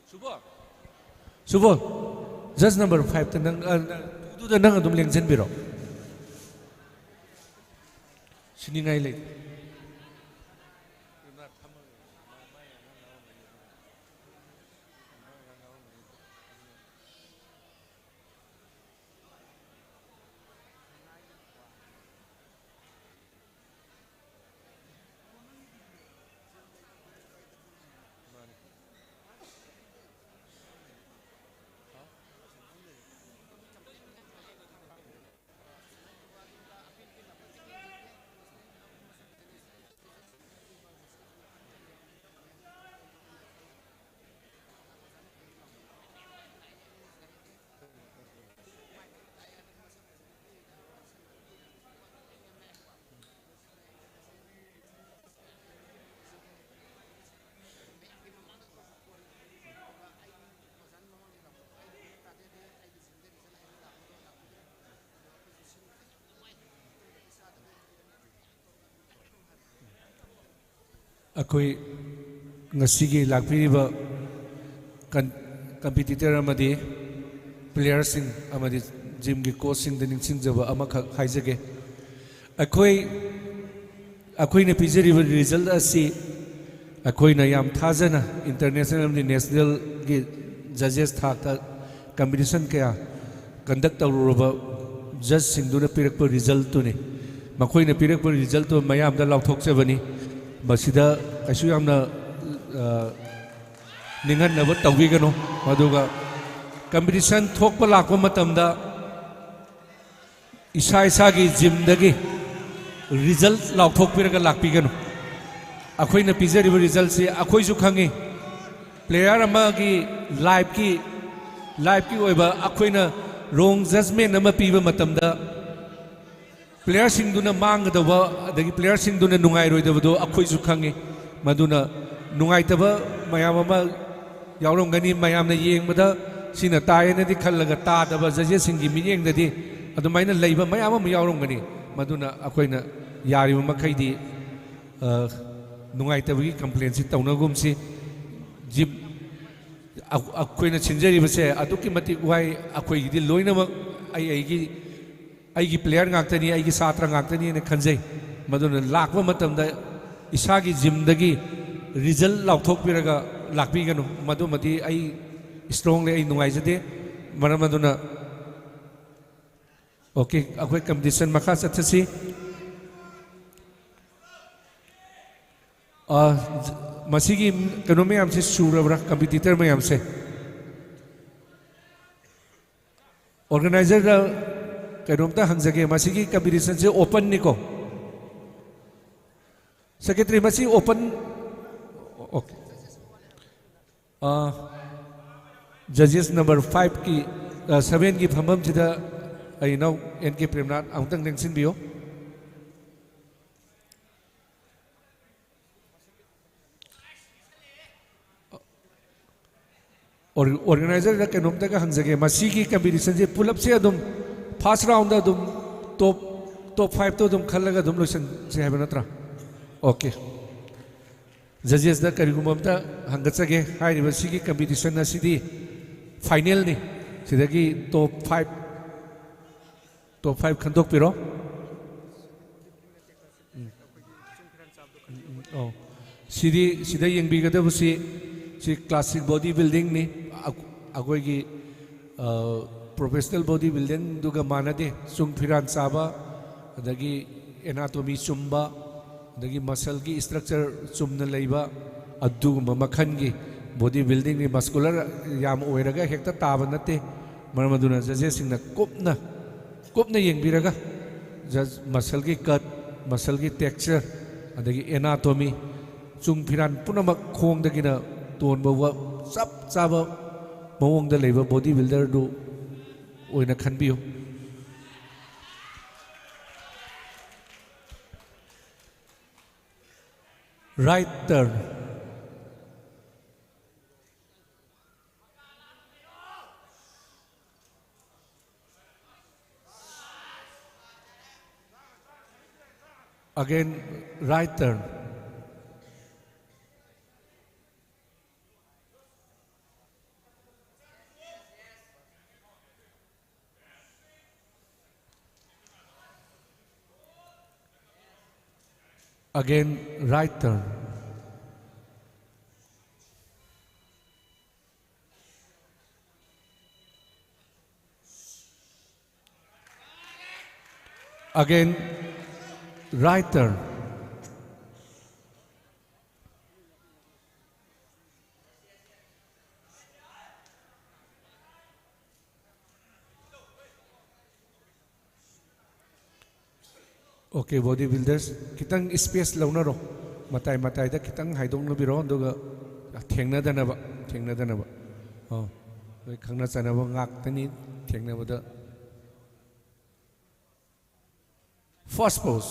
ꯁꯨꯕꯣꯜ꯫ ꯁꯨꯕꯣꯜ꯫ Judge number five ꯇ ꯅꯪ, ꯑ, ꯅꯪ, two ꯗꯨꯗ ꯅꯪ ꯑꯗꯨꯝ ꯂꯦꯡꯁꯤꯟꯕꯤꯔꯣ꯫ ꯁꯤꯅꯤꯡꯉꯥꯏ ꯂꯩ꯫ ꯑꯩꯈꯣꯏ ꯉꯁꯤꯒꯤ ꯂꯥꯛꯄꯤꯔꯤꯕ ꯀꯟ-, ꯀꯝꯄꯤꯇꯤꯇꯔ ꯑꯃꯗꯤ ꯄ꯭ꯂꯦꯌꯔꯁꯤꯡ ꯑꯃꯗꯤ ꯖꯤꯝꯒꯤ ꯀꯣꯆꯁꯤꯡꯗ ꯅꯤꯡꯁꯤꯡꯖꯕ ꯑꯃꯈꯛ ꯍꯥꯏꯖꯒꯦ꯫ ꯑꯩꯈꯣꯏ ꯑꯩꯈꯣꯏꯅ ꯄꯤꯖꯔꯤꯕ ꯔꯤꯖꯜ ꯑꯁꯤ ꯑꯩꯈꯣꯏꯅ ꯌꯥꯝ ꯊꯥꯖꯅ ꯏꯟꯇꯔꯅꯦꯁꯅꯦꯜ ꯑꯃꯗꯤ ꯅꯦꯁꯅꯦꯜꯒꯤ ꯖꯖꯦꯁ ꯊꯥꯛꯇ ꯀꯝꯄꯤꯇꯤꯁꯟ ꯀꯌꯥ ꯀꯟꯗꯛ ꯇꯧꯔꯨꯔꯕ ꯖꯖꯁꯤꯡꯗꯨꯅ ꯄꯤꯔꯛꯄ ꯔꯤꯖꯜꯇꯨꯅꯤ꯫ ꯃꯈꯣꯏꯅ ꯄꯤꯔꯛꯄ ꯔꯤꯖꯜꯇꯨ ꯃꯌꯥꯝꯗ ꯂꯥꯎꯊꯣꯛꯆꯕꯅꯤ꯫ ꯃꯁꯤꯗ ꯀꯩꯁꯨ ꯌꯥꯝꯅ, ꯑ, ꯅꯤꯡꯍꯟꯅꯕ ꯇꯧꯕꯤꯒꯅꯨ꯫ ꯑꯗꯨꯒ ꯀꯝꯄꯤꯇꯤꯁꯟ ꯊꯣꯛꯄ ꯂꯥꯛꯄ ꯃꯇꯝꯗ ꯏꯁꯥ ꯏꯁꯥꯒꯤ ꯖꯤꯝꯗꯒꯤ ꯔꯤꯖꯜ ꯂꯥꯎꯊꯣꯛꯄꯤꯔꯒ ꯂꯥꯛꯄꯤꯒꯅꯨ꯫ ꯑꯩꯈꯣꯏꯅ ꯄꯤꯖꯔꯤꯕ ꯔꯤꯖꯜꯁꯤ ꯑꯩꯈꯣꯏꯁꯨ ꯈꯪꯉꯤ, ꯄ꯭ꯂꯦꯌꯔ ꯑꯃꯒꯤ ꯂꯥꯏꯐꯀꯤ, ꯂꯥꯏꯐꯀꯤ ꯑꯣꯏꯕ ꯑꯩꯈꯣꯏꯅ ꯔꯣꯡ ꯖꯖꯃꯦꯟ ꯑꯃ ꯄꯤꯕ ꯃꯇꯝꯗ ꯄ꯭ꯂꯦꯌꯔꯁꯤꯡꯗꯨꯅ ꯃꯥꯡꯒꯗꯧꯕ, ꯑꯗꯒꯤ ꯄ꯭ꯂꯦꯌꯔꯁꯤꯡꯗꯨꯅ ꯅꯨꯡꯉꯥꯏꯔꯣꯏꯗꯕꯗꯣ ꯑꯩꯈꯣꯏꯁꯨ ꯈꯪꯉꯤ꯫ ꯃꯗꯨꯅ ꯅꯨꯡꯉꯥꯏꯇꯕ ꯃꯌꯥꯝ ꯑꯃ ꯌꯥꯎꯔꯝꯒꯅꯤ꯫ ꯃꯌꯥꯝꯅ ꯌꯦꯡꯕꯗ ꯁꯤꯅ ꯇꯥꯏꯌꯦꯅꯗꯤ ꯈꯜꯂꯒ ꯇꯥꯗꯕ ꯖꯖꯦꯁꯁꯤꯡꯒꯤ ꯃꯤꯠꯌꯦꯡꯗꯗꯤ ꯑꯗꯨꯃꯥꯏꯅ ꯂꯩꯕ ꯃꯌꯥꯝ ꯑꯃ ꯌꯥꯎꯔꯝꯒꯅꯤ꯫ ꯃꯗꯨꯅ ꯑꯩꯈꯣꯏꯅ ꯌꯥꯔꯤꯕ ꯃꯈꯩꯗꯤ, ꯑ, ꯅꯨꯡꯉꯥꯏꯇꯕꯒꯤ ꯀꯝꯄ꯭ꯂꯦꯟꯁꯤ ꯇꯧꯅꯒꯨꯝꯁꯤ꯫ ꯖꯤꯝ, ꯑ-, ꯑꯩꯈꯣꯏꯅ ꯁꯤꯟꯖꯔꯤꯕꯁꯦ ꯑꯗꯨꯛꯀꯤ ꯃꯇꯤꯛ ꯋꯥꯏ꯫ ꯑꯩꯈꯣꯏꯒꯤꯗꯤ ꯂꯣꯏꯅꯃꯛ ꯑꯩ ꯑꯩꯒꯤ, ꯑꯩꯒꯤ ꯄ꯭ꯂꯦꯌꯔ ꯉꯥꯛꯇꯅꯤ, ꯑꯩꯒꯤ ꯁꯥꯇ꯭ꯔ ꯉꯥꯛꯇꯅꯤꯅ ꯈꯟꯖꯩ꯫ ꯃꯗꯨꯅ ꯂꯥꯛꯄ ꯃꯇꯝꯗ ꯏꯁꯥꯒꯤ ꯖꯤꯝꯗꯒꯤ ꯔꯤꯖꯜ ꯂꯥꯎꯊꯣꯛꯄꯤꯔꯒ ꯂꯥꯛꯄꯤꯒꯅꯨ꯫ ꯃꯗꯨꯃꯗꯤ ꯑꯩ ꯏꯁꯇ꯭ꯔꯣꯡꯂꯤ ꯑꯩ ꯅꯨꯡꯉꯥꯏꯖꯗꯦ꯫ ꯃꯔꯝ ꯑꯗꯨꯅ, ꯑꯣꯀꯦ, ꯑꯩꯈꯣꯏ ꯀꯝꯄꯤꯇꯤꯁꯟ ꯃꯈꯥ ꯆꯠꯊꯁꯤ꯫ ꯑ, ꯖ-, ꯃꯁꯤꯒꯤ ꯀꯩꯅꯣ ꯃꯌꯥꯝꯁꯦ ꯁꯨꯔꯕ꯭ꯔꯥ, ꯀꯝꯄꯤꯇꯤꯇꯔ ꯃꯌꯥꯝꯁꯦ? ꯑꯣꯔꯒꯅꯥꯏꯖꯔꯗ ꯀꯩꯅꯣꯝꯇ ꯍꯪꯖꯒꯦ, ꯃꯁꯤꯒꯤ ꯀꯝꯄꯤꯇꯤꯁꯟꯁꯦ ꯑꯣꯄꯟꯅꯤꯀꯣ? ꯁꯦꯀ꯭ꯔꯦꯇꯔꯤ, ꯃꯁꯤ ꯑꯣꯄꯟ, ꯑꯣꯀꯦ꯫ ꯑ, ꯖꯖꯦꯁ ꯅꯝꯕꯔ ꯐꯥꯏꯚꯀꯤ, ꯑ, ꯁꯚꯦꯟꯒꯤ ꯐꯝꯐꯝꯁꯤꯗ ꯑꯩ ꯏꯅꯥꯎ ꯑꯦꯟ ꯀꯦ ꯄ꯭ꯔꯦꯝꯅꯥꯊ ꯑꯃꯨꯛꯇꯪ ꯂꯦꯡꯁꯤꯟꯕꯤꯌꯨ꯫ ꯑꯣꯔ-, ꯑꯣꯔꯒꯅꯥꯏꯖꯔꯗ ꯀꯩꯅꯣꯝꯇꯒ ꯍꯪꯖꯒꯦ, ꯃꯁꯤꯒꯤ ꯀꯝꯄꯤꯇꯤꯁꯟꯁꯦ ꯄꯨꯂꯞꯁꯦ ꯑꯗꯨꯝ ꯐꯥꯔꯁ ꯔꯥꯎꯟꯗ ꯑꯗꯨꯝ ꯇꯣꯞ, ꯇꯣꯞ ꯐꯥꯏꯚꯇꯣ ꯑꯗꯨꯝ ꯈꯜꯂꯒ ꯑꯗꯨꯝ ꯂꯣꯏꯁꯟꯁꯦ ꯍꯥꯏꯕ ꯅꯠꯇ꯭ꯔꯥ? ꯑꯣꯀꯦ꯫ ꯖꯖꯦꯁꯇ ꯀꯔꯤꯒꯨꯝꯕ ꯑꯝꯇ ꯍꯪꯒꯠꯆꯒꯦ, ꯍꯥꯏꯔꯤꯕ ꯁꯤꯒꯤ ꯀꯝꯄꯤꯇꯤꯁꯟ ꯑꯁꯤꯗꯤ ꯐꯥꯏꯅꯦꯜꯅꯤ, ꯁꯤꯗꯒꯤ ꯇꯣꯞ ꯐꯥꯏꯚ ꯇꯣꯞ ꯐꯥꯏꯚ ꯈꯟꯗꯣꯛꯄꯤꯔꯣ꯫ ꯎꯝ꯫ ꯎꯝ, ꯎꯝ, ꯑꯧ꯫ ꯁꯤꯗꯤ, ꯁꯤꯗ ꯌꯦꯡꯕꯤꯒꯗꯕꯁꯤ, ꯁꯤ classic body buildingꯅꯤ꯫ ꯑ-, ꯑꯩꯈꯣꯏꯒꯤ, ꯑ, professional body buildingꯗꯨꯒ ꯃꯥꯟꯅꯗꯦ꯫ ꯆꯨꯡ ꯐꯤꯔꯥꯟ ꯆꯥꯕ, ꯑꯗꯒꯤ anatomy ꯆꯨꯝꯕ, ꯑꯗꯒꯤ muscleꯒꯤ structure ꯆꯨꯝꯅ ꯂꯩꯕ, ꯑꯗꯨꯒꯨꯝꯕ ꯃꯈꯜꯒꯤ body buildingꯅꯤ꯫ Muscular ꯌꯥꯝ ꯑꯣꯏꯔꯒ ꯍꯦꯛꯇ ꯇꯥꯕ ꯅꯠꯇꯦ꯫ ꯃꯔꯝ ꯑꯗꯨꯅ judgesꯁꯤꯡꯅ ꯀꯨꯞꯅ, ꯀꯨꯞꯅ ꯌꯦꯡꯕꯤꯔꯒ, judge, muscleꯒꯤ cut, muscleꯒꯤ texture, ꯑꯗꯒꯤ anatomy, ꯆꯨꯡ ꯐꯤꯔꯥꯟ ꯄꯨꯝꯅꯃꯛ, ꯈꯣꯡꯗꯒꯤꯅ ꯇꯣꯟ ꯐꯥꯎꯕ ꯆꯞ ꯆꯥꯕ ꯃꯑꯣꯡꯗ ꯂꯩꯕ body builderꯗꯨ ꯑꯣꯏꯅ ꯈꯟꯕꯤꯌꯨ꯫ Right turn. Again, right turn. Again, right turn. Again, right turn. Okay, body builders, ꯈꯤꯇꯪ space ꯂꯧꯅꯔꯣ꯫ ꯃꯇꯥꯏ ꯃꯇꯥꯏꯗ ꯈꯤꯇꯪ ꯍꯥꯏꯗꯣꯛꯅꯕꯤꯔꯣ, ꯑꯗꯨꯒ ꯊꯦꯡꯅꯗꯅꯕ, ꯊꯦꯡꯅꯗꯅꯕ꯫ ꯑꯣ, ꯑꯩꯈꯣꯏ ꯈꯪꯅ ꯆꯥꯟꯅꯕ ꯉꯥꯛꯇꯅꯤ ꯊꯦꯡꯅꯕꯗ꯫ First pose,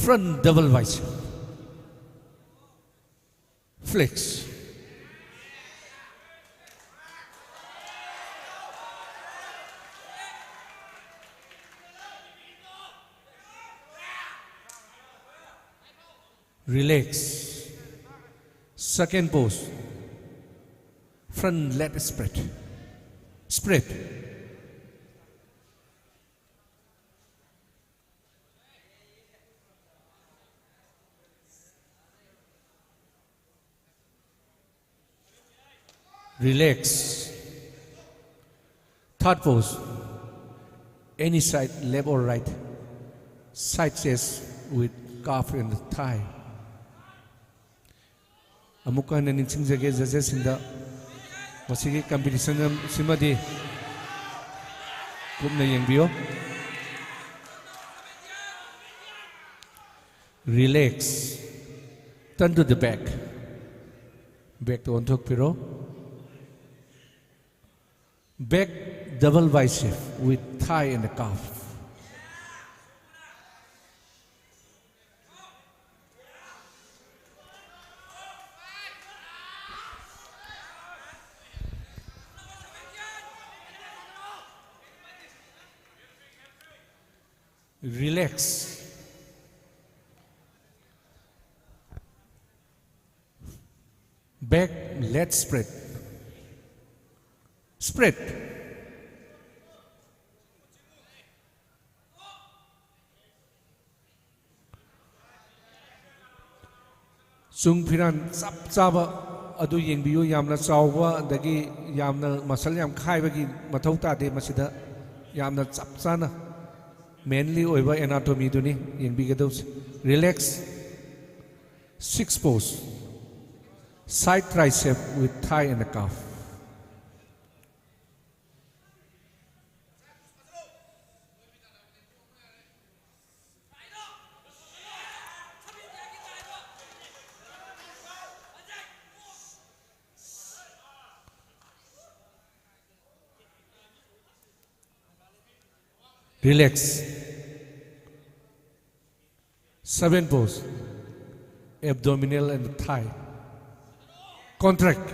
front double bicep flex. Relax. Second pose, front lat spread. Spread. Relax. Third pose. Any side, left or right. Side chest with calf and thigh. ꯑꯃꯨꯛꯀ ꯍꯟꯅ ꯅꯤꯡꯁꯤꯡꯖꯒꯦ ꯖꯖꯦꯁꯁꯤꯡꯗ, ꯃꯁꯤꯒꯤ ꯀꯝꯄꯤꯇꯤꯁꯟ ꯁꯤꯃꯗꯤ ꯀꯨꯞꯅ ꯌꯦꯡꯕꯤꯌꯨ꯫ Relax. Turn to the back. Backꯇ ꯑꯣꯟꯊꯣꯛꯄꯤꯔꯣ꯫ Back double bicep with thigh and calf. Relax. Back lat spread. Spread. ꯆꯨꯡ ꯐꯤꯔꯥꯟ ꯆꯞ ꯆꯥꯕ ꯑꯗꯨ ꯌꯦꯡꯕꯤꯌꯨ꯫ ꯌꯥꯝꯅ ꯆꯥꯎꯕ ꯑꯗꯒꯤ ꯌꯥꯝꯅ ꯃꯁꯜ ꯌꯥꯝ ꯈꯥꯏꯕꯒꯤ ꯃꯊꯧ ꯇꯥꯗꯦ ꯃꯁꯤꯗ꯫ ꯌꯥꯝꯅ ꯆꯞ ꯆꯥꯅ ꯃꯦꯟꯂꯤ ꯑꯣꯏꯕ ꯑꯦꯅꯥꯇꯣꯃꯤꯗꯨꯅꯤ ꯌꯦꯡꯕꯤꯒꯗꯧꯁꯦ꯫ Relax. Six pose. Side tricep with thigh and calf. Relax. Seven pose. Abdominal and thigh. Contract.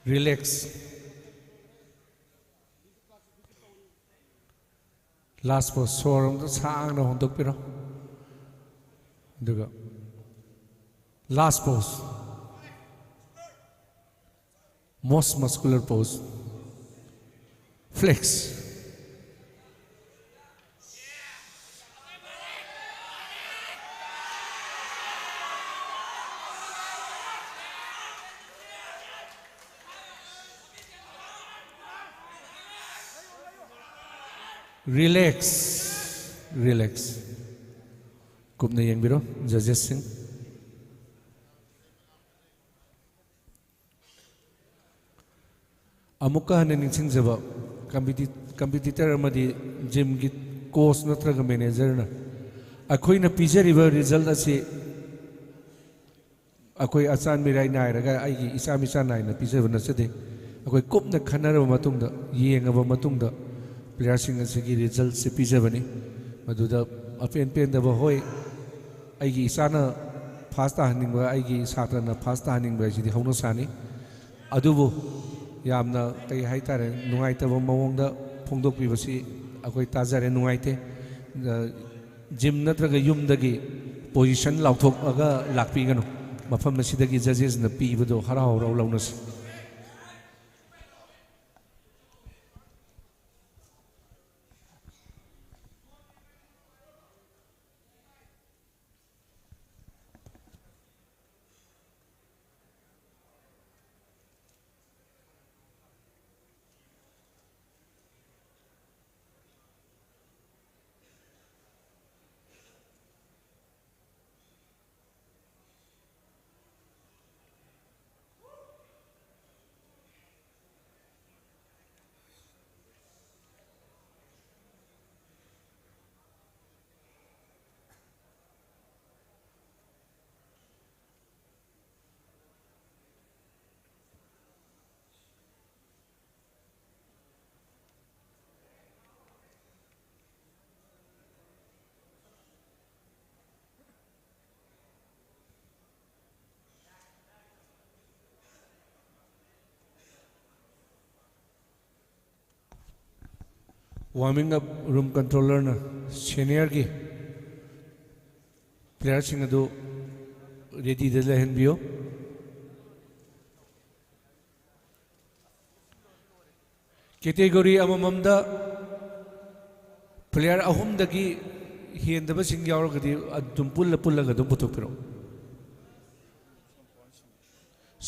Relax. Last pose, ꯁꯣꯔ ꯑꯃꯨꯛꯇ ꯁꯥꯡꯅ ꯍꯣꯟꯗꯣꯛꯄꯤꯔꯣ꯫ ꯑꯗꯨꯒ last pose. Most muscular pose. Flex. Relax. Relax. ꯀꯨꯞꯅ ꯌꯦꯡꯕꯤꯔꯣ, ꯖꯖꯦꯁꯁꯤꯡ꯫ ꯑꯃꯨꯛꯀ ꯍꯟꯅ ꯅꯤꯡꯁꯤꯡꯖꯕ, ꯀꯝꯄꯤꯇꯤ-, ꯀꯝꯄꯤꯇꯤꯇꯔ ꯑꯃꯗꯤ ꯖꯤꯝꯒꯤ ꯀꯣꯆ ꯅꯠꯇ꯭ꯔꯒ ꯃꯦꯅꯦꯖꯔꯅ ꯑꯩꯈꯣꯏꯅ ꯄꯤꯖꯔꯤꯕ ꯔꯤꯖꯜꯠ ꯑꯁꯤ ꯑꯩꯈꯣꯏ ꯑꯆꯥꯟ ꯃꯤꯔꯥꯏ ꯅꯥꯏꯔꯒ ꯑꯩꯒꯤ ꯏꯆꯥ ꯃꯤꯆꯥ ꯅꯥꯏꯅ ꯄꯤꯖꯕ ꯅꯠꯆꯗꯦ꯫ ꯑꯩꯈꯣꯏ ꯀꯨꯞꯅ ꯈꯟꯅꯔꯕ ꯃꯇꯨꯡꯗ, ꯌꯦꯡꯉꯕ ꯃꯇꯨꯡꯗ ꯄ꯭ꯂꯦꯌꯔꯁꯤꯡ ꯑꯁꯤꯒꯤ ꯔꯤꯖꯜꯠꯁꯦ ꯄꯤꯖꯕꯅꯤ꯫ ꯃꯗꯨꯗ ꯑꯄꯦꯟ ꯄꯦꯟꯗꯕ, ꯍꯣꯏ, ꯑꯩꯒꯤ ꯏꯆꯥꯅ ꯐꯥꯔꯁ ꯇꯥꯍꯟꯅꯤꯡꯕ, ꯑꯩꯒꯤ ꯁꯥꯇ꯭ꯔꯅ ꯐꯥꯔꯁ ꯇꯥꯍꯟꯅꯤꯡꯕ ꯍꯥꯏꯁꯤꯗꯤ ꯍꯧꯅ ꯁꯥꯅꯤ꯫ ꯑꯗꯨꯕꯨ ꯌꯥꯝꯅ, ꯀꯩ ꯍꯥꯏꯇꯥꯔꯦ, ꯅꯨꯡꯉꯥꯏꯇꯕ ꯃꯑꯣꯡꯗ ꯐꯣꯡꯗꯣꯛꯄꯤꯕꯁꯤ ꯑꯩꯈꯣꯏ ꯇꯥꯖꯔꯦ, ꯅꯨꯡꯉꯥꯏꯇꯦ꯫ ꯑ, ꯖꯤꯝ ꯅꯠꯇ꯭ꯔꯒ ꯌꯨꯝꯗꯒꯤ ꯄꯣꯖꯤꯁꯟ ꯂꯥꯎꯊꯣꯛꯑꯒ ꯂꯥꯛꯄꯤꯒꯅꯨ꯫ ꯃꯐꯝ ꯑꯁꯤꯗꯒꯤ ꯖꯖꯦꯁꯅ ꯄꯤꯕꯗꯣ ꯍꯔꯥꯎ ꯍꯔꯥꯎ ꯂꯧꯅꯁꯤ꯫ Warming up room controllerꯅ seniorꯒꯤ playerꯁꯤꯡ ꯑꯗꯨ readyꯗ ꯂꯩꯍꯟꯕꯤꯌꯨ꯫ ꯀꯦꯇꯦꯒꯣꯔꯤ ꯑꯃꯃꯝꯗ ꯄ꯭ꯂꯦꯌꯔ ꯑꯍꯨꯝꯗꯒꯤ ꯍꯦꯟꯗꯕꯁꯤꯡ ꯌꯥꯎꯔꯒꯗꯤ ꯑꯗꯨꯝ ꯄꯨꯜꯂ ꯄꯨꯜꯂꯒ ꯑꯗꯨꯝ ꯄꯨꯊꯣꯛꯄꯤꯔꯛꯑꯣ꯫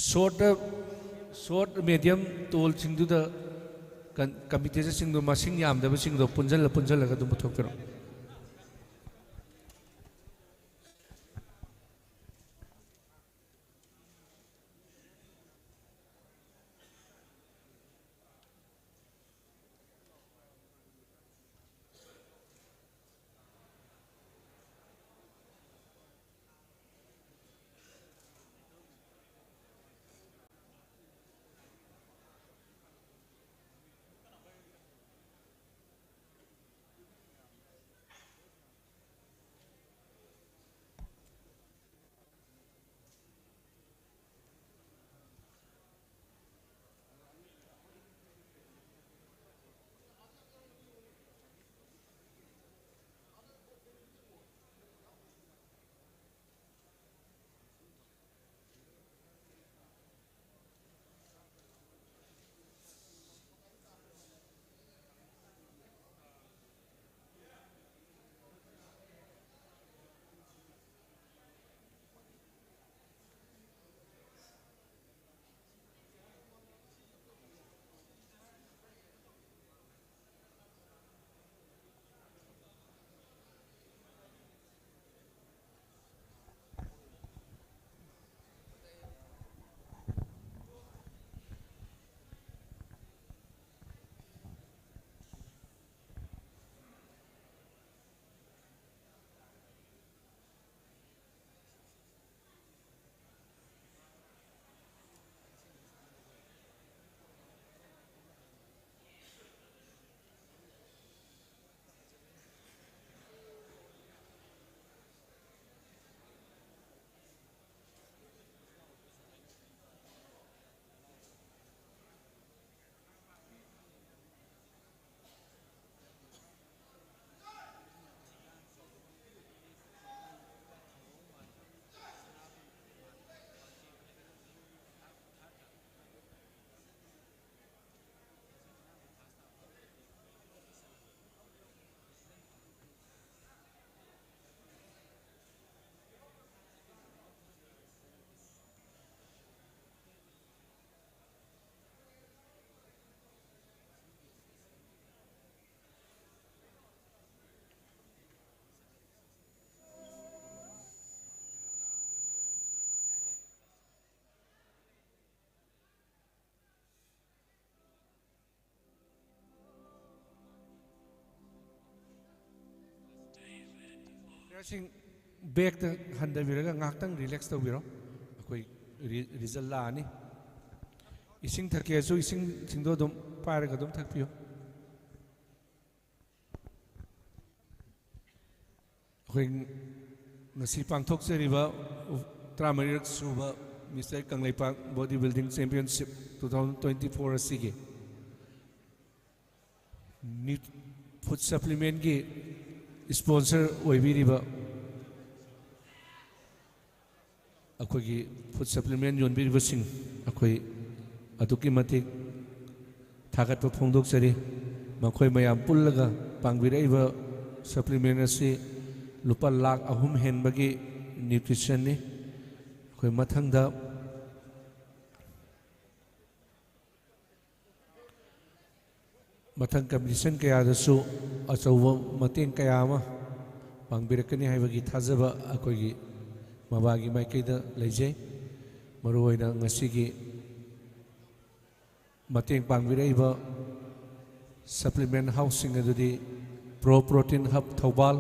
ꯁꯣꯔꯠꯇ, ꯁꯣꯔꯠ, ꯃꯦꯗꯤꯌꯝ, ꯇꯣꯜꯁꯤꯡꯗꯨꯗ ꯀꯝꯄꯤꯇꯤꯇꯔꯁꯤꯡꯗꯣ ꯃꯁꯤꯡ ꯌꯥꯝꯗꯕꯁꯤꯡꯗꯣ ꯄꯨꯟꯁꯤꯜꯂ ꯄꯨꯟꯁꯤꯜꯂꯒ ꯑꯗꯨꯝ ꯄꯨꯊꯣꯛꯄꯤꯔꯛꯑꯣ꯫ ꯁꯤꯡ ꯕꯦꯛꯇ ꯍꯟꯊꯕꯤꯔꯒ ꯉꯥꯏꯍꯥꯛꯇꯪ ꯔꯤꯂꯦꯛꯁ ꯇꯧꯕꯤꯔꯣ꯫ ꯑꯩꯈꯣꯏ ꯔꯤ- ꯔꯤꯖꯜ ꯂꯥꯛꯑꯅꯤ꯫ ꯏꯁꯤꯡ ꯊꯛꯀꯦꯁꯨ ꯏꯁꯤꯡꯁꯤꯡꯗꯣ ꯑꯗꯨꯝ ꯄꯥꯏꯔꯒ ꯑꯗꯨꯝ ꯊꯛꯄꯤꯌꯨ꯫ ꯑꯩꯈꯣꯏ ꯉꯁꯤ ꯄꯥꯡꯊꯣꯛꯆꯔꯤꯕ ꯇꯔꯥꯃꯔꯤꯔꯛ ꯁꯨꯕ mister Kangleipak body building championship two thousand twenty four ꯑꯁꯤꯒꯤ ꯅ꯭ꯌꯨ- ꯐꯨꯗ ꯁꯄ꯭ꯂꯤꯃꯦꯟꯒꯤ ꯏꯁꯄꯣꯟꯁꯔ ꯑꯣꯏꯕꯤꯔꯤꯕ ꯑꯩꯈꯣꯏꯒꯤ ꯐꯨꯗ ꯁꯄ꯭ꯂꯤꯃꯦꯟ ꯌꯣꯟꯕꯤꯔꯤꯕꯁꯤꯡ, ꯑꯩꯈꯣꯏ ꯑꯗꯨꯛꯀꯤ ꯃꯇꯤꯛ ꯊꯥꯒꯠꯄ ꯐꯣꯡꯗꯣꯛꯆꯔꯤ꯫ ꯃꯈꯣꯏ ꯃꯌꯥꯝ ꯄꯨꯜꯂꯒ ꯄꯥꯡꯕꯤꯔꯛꯏꯕ ꯁꯄ꯭ꯂꯤꯃꯦꯟ ꯑꯁꯤ ꯂꯨꯄꯥ ꯂꯥꯈ ꯑꯍꯨꯝ ꯍꯦꯟꯕꯒꯤ ꯅ꯭ꯌꯨꯇ꯭ꯔꯤꯁꯟꯅꯤ꯫ ꯑꯩꯈꯣꯏ ꯃꯊꯪꯗ ꯃꯊꯪ ꯀꯝꯄꯤꯇꯤꯁꯟ ꯀꯌꯥꯗꯁꯨ ꯑꯆꯧꯕ ꯃꯇꯦꯡ ꯀꯌꯥ ꯑꯃ ꯄꯥꯡꯕꯤꯔꯛꯀꯅꯤ ꯍꯥꯏꯕꯒꯤ ꯊꯥꯖꯕ ꯑꯩꯈꯣꯏꯒꯤ ꯃꯕꯥꯒꯤ ꯃꯥꯏꯀꯩꯗ ꯂꯩꯖꯩ꯫ ꯃꯔꯨꯑꯣꯏꯅ ꯉꯁꯤꯒꯤ ꯃꯇꯦꯡ ꯄꯥꯡꯕꯤꯔꯛꯏꯕ ꯁꯄ꯭ꯂꯤꯃꯦꯟ ꯍꯥꯎꯁꯁꯤꯡ ꯑꯗꯨꯗꯤ pro protein hub Thoubal,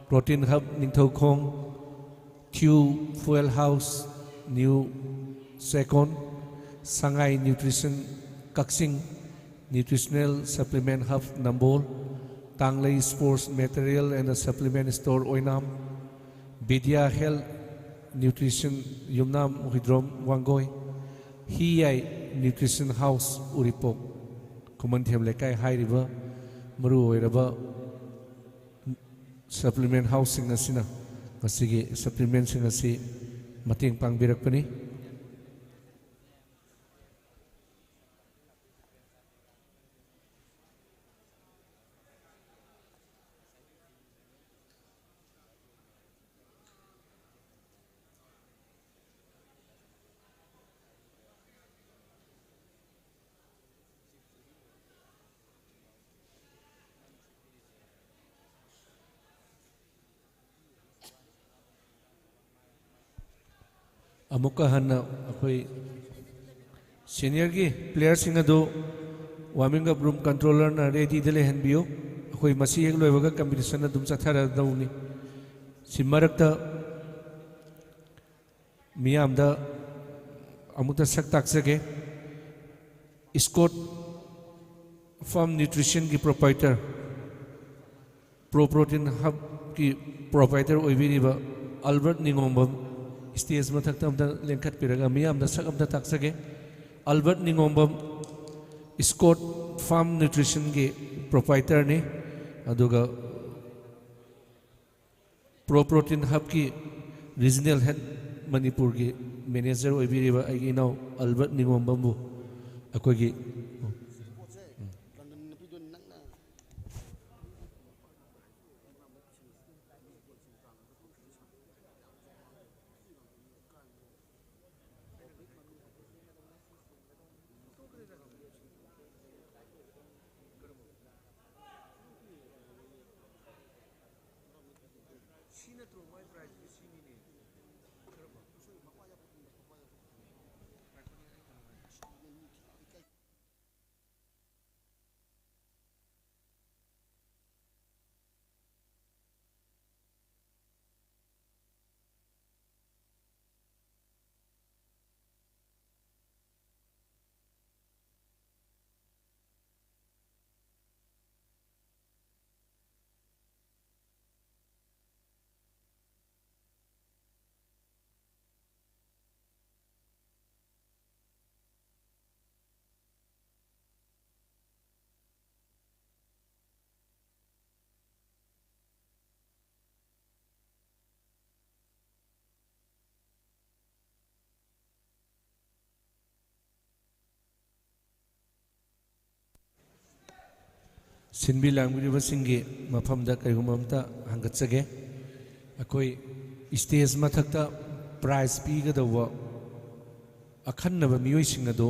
protein hub Ningthoukhong, the fuel house new Chekon, Sangai nutrition Kakching, nutritional supplement hub Nambol, Tanglei sports material and supplement store ꯑꯣꯏꯅꯥꯝ, ꯕꯤꯗ꯭ꯌꯥ ꯍꯦꯜꯊ ꯅ꯭ꯌꯨꯇ꯭ꯔꯤꯁꯟ ꯌꯨꯝꯅꯥꯝ ꯍꯨꯏꯗ꯭ꯔꯣꯝ ꯋꯥꯡꯒꯣꯏ, ꯍꯤ ꯌꯥꯏ ꯅ꯭ꯌꯨꯇ꯭ꯔꯤꯁꯟ ꯍꯥꯎꯁ ꯎꯔꯤꯄꯣꯛ꯫ ꯈꯨꯃꯟꯊꯦꯝ ꯂꯩꯀꯥꯏ ꯍꯥꯏꯔꯤꯕ ꯃꯔꯨ ꯑꯣꯏꯔꯕ ꯁꯄ꯭ꯂꯤꯃꯦꯟ ꯍꯥꯎꯁꯁꯤꯡ ꯑꯁꯤꯅ ꯉꯁꯤꯒꯤ ꯁꯄ꯭ꯂꯤꯃꯦꯟꯁꯤꯡ ꯑꯁꯤ ꯃꯇꯦꯡ ꯄꯥꯡꯕꯤꯔꯛꯄꯅꯤ꯫ ꯑꯃꯨꯛꯀ ꯍꯟꯅ ꯑꯩꯈꯣꯏ ꯁꯦꯅꯤꯌꯔꯒꯤ ꯄ꯭ꯂꯦꯌꯔꯁꯤꯡ ꯑꯗꯨ ꯋꯥꯔꯃꯤꯡ ꯑꯞ ꯔꯨꯝ ꯀꯟꯇ꯭ꯔꯣꯂꯔꯅ ꯔꯦꯗꯤꯗ ꯂꯩꯍꯟꯕꯤꯌꯨ꯫ ꯑꯩꯈꯣꯏ ꯃꯁꯤ ꯍꯦꯛ ꯂꯣꯏꯕꯒ ꯀꯝꯄꯤꯇꯤꯁꯟ ꯑꯗꯨꯝ ꯆꯠꯊꯔꯗꯧꯅꯤ꯫ ꯁꯤ ꯃꯔꯛꯇ ꯃꯤꯌꯥꯝꯗ ꯑꯃꯨꯛꯇ ꯁꯛ ꯇꯥꯛꯆꯒꯦ꯫ ꯏꯁꯀꯣꯠ ꯐꯥꯔꯝ ꯅ꯭ꯌꯨꯇ꯭ꯔꯤꯁꯟꯒꯤ ꯄ꯭ꯔꯣꯄꯥꯏꯇꯔ, ꯄ꯭ꯔꯣ ꯄ꯭ꯔꯣꯇꯤꯟ ꯍꯕꯀꯤ ꯄ꯭ꯔꯣꯄꯥꯏꯇꯔ ꯑꯣꯏꯕꯤꯔꯤꯕ ꯑꯜꯕꯔꯠ ꯅꯤꯉꯣꯝꯕꯝ ꯁ꯭ꯇꯦꯖ ꯃꯊꯛꯇ ꯑꯝꯇ ꯂꯦꯡꯈꯠꯄꯤꯔꯒ ꯃꯤꯌꯥꯝꯗ ꯁꯛ ꯑꯝꯇ ꯇꯥꯛꯆꯒꯦ꯫ ꯑꯜꯕꯔꯠ ꯅꯤꯉꯣꯝꯕꯝ ꯏꯁꯀꯣꯠ ꯐꯥꯔꯝ ꯅ꯭ꯌꯨꯇ꯭ꯔꯤꯁꯟꯒꯤ ꯄ꯭ꯔꯣꯄꯥꯏꯇꯔꯅꯤ, ꯑꯗꯨꯒ ꯄ꯭ꯔꯣ ꯄ꯭ꯔꯣꯇꯤꯟ ꯍꯕꯀꯤ ꯔꯤꯖꯅꯦꯜ ꯍꯦꯗ ꯃꯅꯤꯄꯨꯔꯒꯤ ꯃꯦꯅꯦꯖꯔ ꯑꯣꯏꯕꯤꯔꯤꯕ ꯑꯩꯒꯤ ꯏꯅꯥꯎ ꯑꯜꯕꯔꯠ ꯅꯤꯉꯣꯝꯕꯝꯕꯨ ꯑꯩꯈꯣꯏꯒꯤ ꯁꯤꯟꯕꯤ ꯂꯥꯡꯕꯤꯔꯤꯕꯁꯤꯡꯒꯤ ꯃꯐꯝꯗ ꯀꯔꯤꯒꯨꯝꯕ ꯑꯝꯇ ꯍꯪꯒꯠꯆꯒꯦ꯫ ꯑꯩꯈꯣꯏ ꯁ꯭ꯇꯦꯖ ꯃꯊꯛꯇ ꯄ꯭ꯔꯥꯏꯖ ꯄꯤꯒꯗꯧꯕ ꯑꯈꯟꯅꯕ ꯃꯤꯑꯣꯏꯁꯤꯡ ꯑꯗꯨ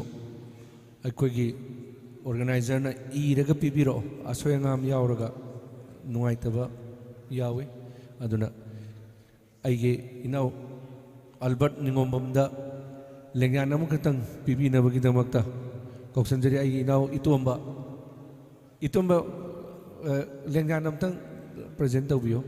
ꯑꯩꯈꯣꯏꯒꯤ ꯑꯣꯔꯒꯅꯥꯏꯖꯔꯅ ꯏꯔꯒ ꯄꯤꯕꯤꯔꯛꯑꯣ꯫ ꯑꯁꯣꯏ ꯑꯉꯥꯝ ꯌꯥꯎꯔꯒ ꯅꯨꯡꯉꯥꯏꯇꯕ ꯌꯥꯎꯏ꯫ ꯑꯗꯨꯅ ꯑꯩꯒꯤ ꯏꯅꯥꯎ ꯑꯜꯕꯔꯠ ꯅꯤꯉꯣꯝꯕꯝꯗ ꯂꯦꯡꯌꯥꯟ ꯑꯃꯈꯛꯇꯪ ꯄꯤꯕꯤꯅꯕꯒꯤꯗꯃꯛꯇ ꯀꯧꯁꯟꯖꯔꯤ꯫ ꯑꯩꯒꯤ ꯏꯅꯥꯎ ꯏꯇꯣꯝꯕ, ꯏꯇꯣꯝꯕ, ꯑ, ꯂꯦꯡꯌꯥꯟ ꯑꯝꯇꯪ ꯄ꯭ꯔꯖꯦꯟ ꯇꯧꯕꯤꯌꯨ꯫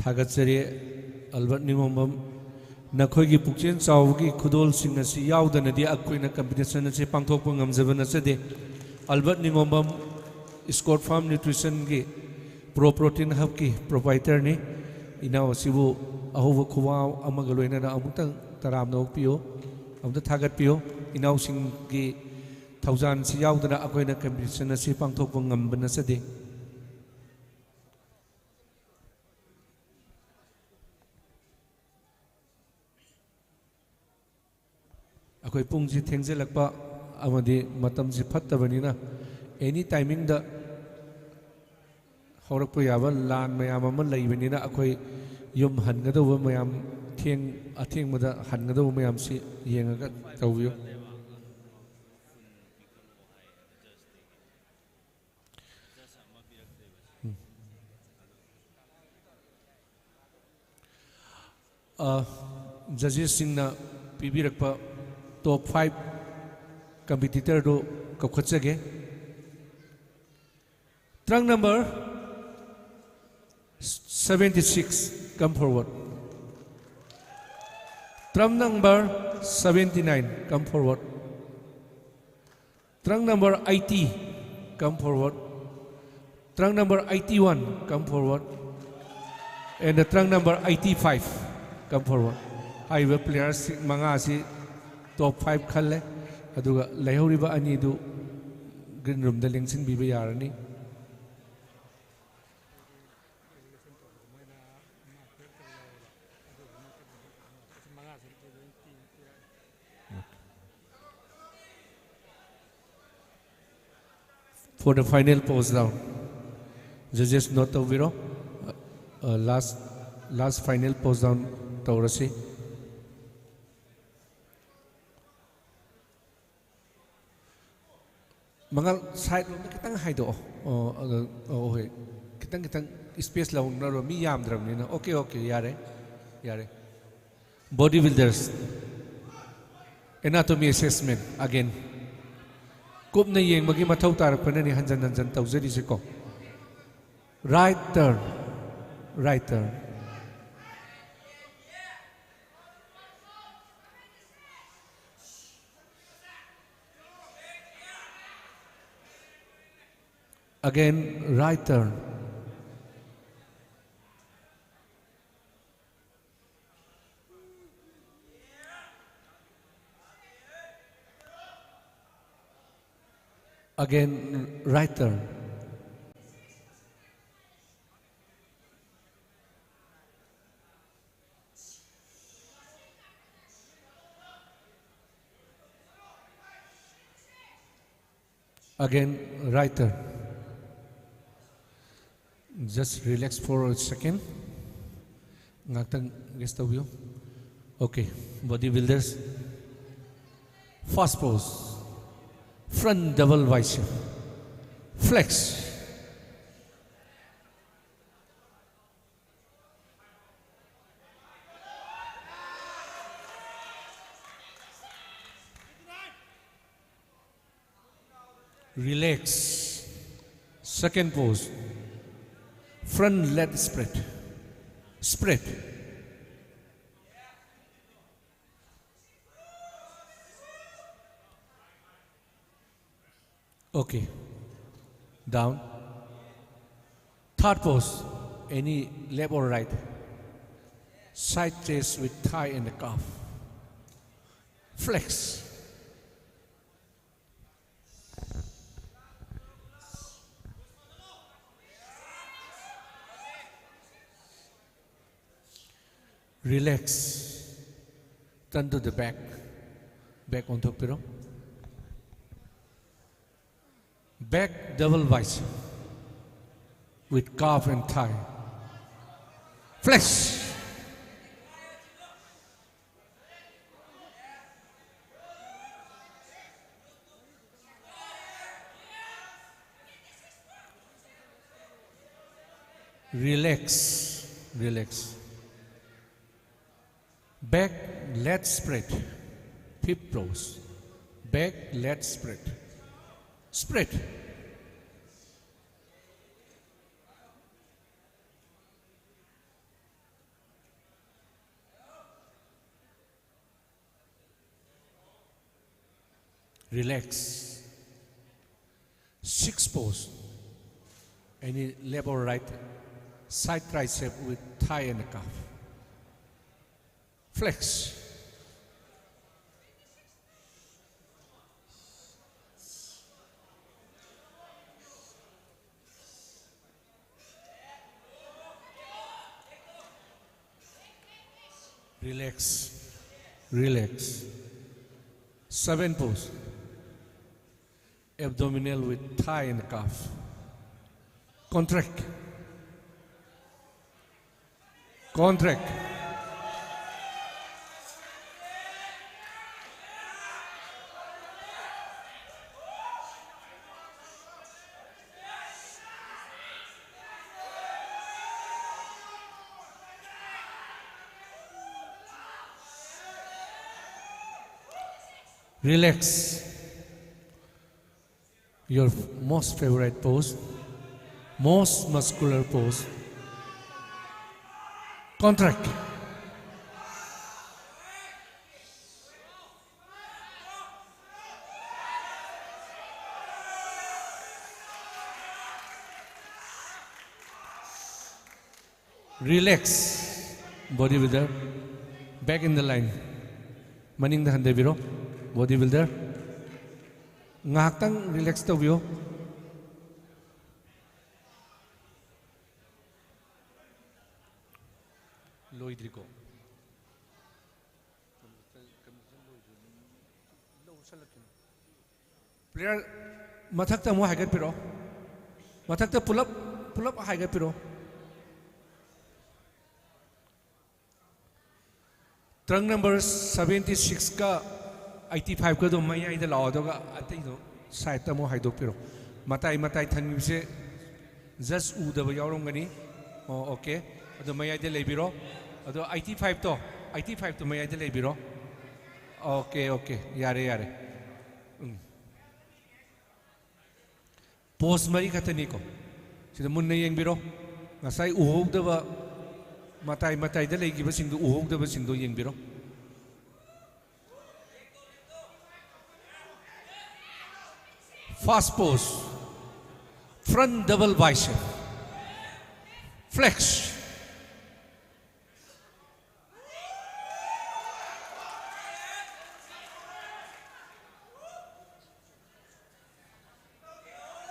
ꯊꯥꯒꯠꯆꯔꯤ ꯑꯜꯕꯔꯠ ꯅꯤꯉꯣꯝꯕꯝ꯫ ꯅꯈꯣꯏꯒꯤ ꯄꯨꯛꯆꯦꯜ ꯆꯥꯎꯕꯒꯤ ꯈꯨꯗꯣꯜꯁꯤꯡ ꯑꯁꯤ ꯌꯥꯎꯗꯅꯗꯤ ꯑꯩꯈꯣꯏꯅ ꯀꯝꯄꯤꯇꯤꯁꯟ ꯑꯁꯤ ꯄꯥꯡꯊꯣꯛꯄ ꯉꯝꯖꯕ ꯅꯠꯆꯗꯦ꯫ ꯑꯜꯕꯔꯠ ꯅꯤꯉꯣꯝꯕꯝ, ꯁ꯭ꯀꯣꯠ ꯐꯥꯔꯝ ꯅ꯭ꯌꯨꯇ꯭ꯔꯤꯁꯟꯒꯤ ꯄ꯭ꯔꯣ ꯄ꯭ꯔꯣꯇꯤꯟ ꯍꯕꯀꯤ ꯄ꯭ꯔꯣꯄꯥꯏꯇꯔꯅꯤ꯫ ꯏꯅꯥꯎ ꯑꯁꯤꯕꯨ ꯑꯍꯧꯕ ꯈꯨꯋꯥ ꯑꯃꯒ ꯂꯣꯏꯅꯅ ꯑꯃꯨꯛꯇꯪ ꯇꯔꯥꯝꯅ ꯑꯣꯛꯄꯤꯌꯨ꯫ ꯑꯃꯨꯛꯇ ꯊꯥꯒꯠꯄꯤꯌꯨ꯫ ꯏꯅꯥꯎꯁꯤꯡꯒꯤ ꯊꯧꯖꯥꯜꯁꯤ ꯌꯥꯎꯗꯅ ꯑꯩꯈꯣꯏꯅ ꯀꯝꯄꯤꯇꯤꯁꯟ ꯑꯁꯤ ꯄꯥꯡꯊꯣꯛꯄ ꯉꯝꯕ ꯅꯠꯆꯗꯦ꯫ ꯑꯩꯈꯣꯏ ꯄꯨꯡꯁꯤ ꯊꯦꯡꯖꯤꯜꯂꯛꯄ ꯑꯃꯗꯤ ꯃꯇꯝꯁꯤ ꯐꯠꯇꯕꯅꯤꯅ, ꯑꯦꯅꯤ ꯇꯥꯏꯃꯤꯡꯗ ꯍꯧꯔꯛꯄ ꯌꯥꯕ ꯂꯥꯟ ꯃꯌꯥꯝ ꯑꯃ ꯂꯩꯕꯅꯤꯅ, ꯑꯩꯈꯣꯏ ꯌꯨꯝ ꯍꯟꯒꯗꯧꯕ ꯃꯌꯥꯝ, ꯊꯦꯡ-, ꯑꯊꯦꯡꯕꯗ ꯍꯟꯒꯗꯧꯕ ꯃꯌꯥꯝꯁꯤ ꯌꯦꯡꯉꯒ ꯇꯧꯕꯤꯌꯨ꯫ ꯑ, ꯖꯖꯦꯁꯁꯤꯡꯅ ꯄꯤꯕꯤꯔꯛꯄ ꯇꯣꯞ five ꯀꯝꯄꯤꯇꯤꯇꯔꯗꯨ ꯀꯧꯈꯠꯆꯒꯦ꯫ Trunk number seventy six, come forward. Trunk number seventy nine, come forward. Trunk number eighty, come forward. Trunk number eighty one, come forward. And the trunk number eighty five, come forward. ꯍꯥꯏꯔꯤꯕ ꯄ꯭ꯂꯦꯌꯔꯁꯤꯡ ꯃꯉꯥ ꯑꯁꯤ ꯇꯣꯞ five ꯈꯜꯂꯦ, ꯑꯗꯨꯒ ꯂꯩꯍꯧꯔꯤꯕ ꯑꯅꯤꯗꯨ green ꯔꯨꯝꯗ ꯂꯦꯡꯁꯤꯟꯕꯤꯕ ꯌꯥꯔꯅꯤ꯫ For the final pose down, judges note ꯇꯧꯕꯤꯔꯣ꯫ Last, last final pose down ꯇꯧꯔꯁꯤ꯫ ꯃꯉꯥꯜ, ꯁꯥꯏꯠ ꯂꯣꯝꯗ ꯈꯤꯇꯪ ꯍꯥꯏꯗꯣꯛꯑꯣ꯫ ꯑꯣ, ꯑꯗꯣ, ꯑꯣ, ꯍꯣꯏ, ꯈꯤꯇꯪ ꯈꯤꯇꯪ ꯁ꯭ꯄꯦꯁ ꯂꯧꯅꯔꯣ, ꯃꯤ ꯌꯥꯝꯗ꯭ꯔꯕꯅꯤꯅ꯫ ꯑꯣꯀꯦ, ꯑꯣꯀꯦ, ꯌꯥꯔꯦ, ꯌꯥꯔꯦ꯫ Body builders, anatomy assessment again. ꯀꯨꯞꯅ ꯌꯦꯡꯕꯒꯤ ꯃꯊꯧ ꯇꯥꯔꯛꯄꯅꯅꯤ ꯍꯟꯖꯟ ꯍꯟꯖꯟ ꯇꯧꯖꯔꯤꯁꯦꯀꯣ꯫ Right turn, right turn. Again, right turn. Again, right turn. Again, right turn. Just relax for a second. ꯉꯥꯛꯇꯪ rest ꯇꯧꯕꯤꯌꯨ. Okay, body builders. First pose. Front double bicep. Flex. Relax. Second pose. Front leg spread. Spread. Okay. Down. Third pose. Any left or right. Side chest with thigh and the calf. Flex. Relax. Turn to the back. Back ꯑꯣꯟꯊꯣꯛꯄꯤꯔꯣ. Back double bicep with calf and thigh. Flex. Relax, relax. Back leg spread, hip pose. Back leg spread. Spread. Relax. Six pose. Any left or right, side tricep with thigh and calf. Flex. Relax. Relax. Seven pose. Abdominal with thigh and calf. Contract. Contract. Relax. Your most favorite pose, most muscular pose. Contract. Relax. Bodybuilder, back in the line. ꯃꯅꯤꯡꯗ ꯍꯟꯊꯕꯤꯔꯣ꯫ Bodybuilder, ꯉꯥꯏꯍꯥꯛꯇꯪ relax ꯇꯧꯕꯤꯌꯣ꯫ ꯂꯣꯏꯗ꯭ꯔꯤꯀꯣ? Player, ꯃꯊꯛꯇ ꯑꯃꯨꯛ ꯍꯥꯏꯒꯠꯄꯤꯔꯣ꯫ ꯃꯊꯛꯇ ꯄꯨꯂꯞ, ꯄꯨꯂꯞ ꯍꯥꯏꯒꯠꯄꯤꯔꯣ꯫ Trunk number seventy six ꯀ eighty five ꯀꯗꯣ ꯃꯌꯥꯏꯗ ꯂꯥꯛꯑꯣ, ꯑꯗꯨꯒ ꯑꯇꯩꯗꯣ side ꯇ ꯑꯃꯨꯛ ꯍꯥꯏꯗꯣꯛꯄꯤꯔꯣ꯫ ꯃꯇꯥꯏ ꯃꯇꯥꯏ ꯊꯝꯈꯤꯕꯁꯦ just ꯎꯗꯕ ꯌꯥꯎꯔꯝꯒꯅꯤ꯫ ꯑꯣ, okay꯫ ꯑꯗꯣ ꯃꯌꯥꯏꯗ ꯂꯩꯕꯤꯔꯣ꯫ ꯑꯗꯣ eighty five ꯇꯣ, eighty five ꯇꯣ ꯃꯌꯥꯏꯗ ꯂꯩꯕꯤꯔꯣ꯫ Okay, okay꯫ ꯌꯥꯔꯦ, ꯌꯥꯔꯦ꯫ ꯎꯝ꯫ Pose ꯃꯔꯤ ꯈꯛꯇꯅꯤꯀꯣ꯫ ꯁꯤꯗ ꯃꯨꯟꯅ ꯌꯦꯡꯕꯤꯔꯣ꯫ ꯉꯁꯥꯏ ꯎꯍꯧꯗꯕ, ꯃꯇꯥꯏ ꯃꯇꯥꯏꯗ ꯂꯩꯈꯤꯕꯁꯤꯡꯗꯨ ꯎꯍꯧꯗꯕꯁꯤꯡꯗꯣ ꯌꯦꯡꯕꯤꯔꯣ꯫ First pose, Front double bicep. Flex.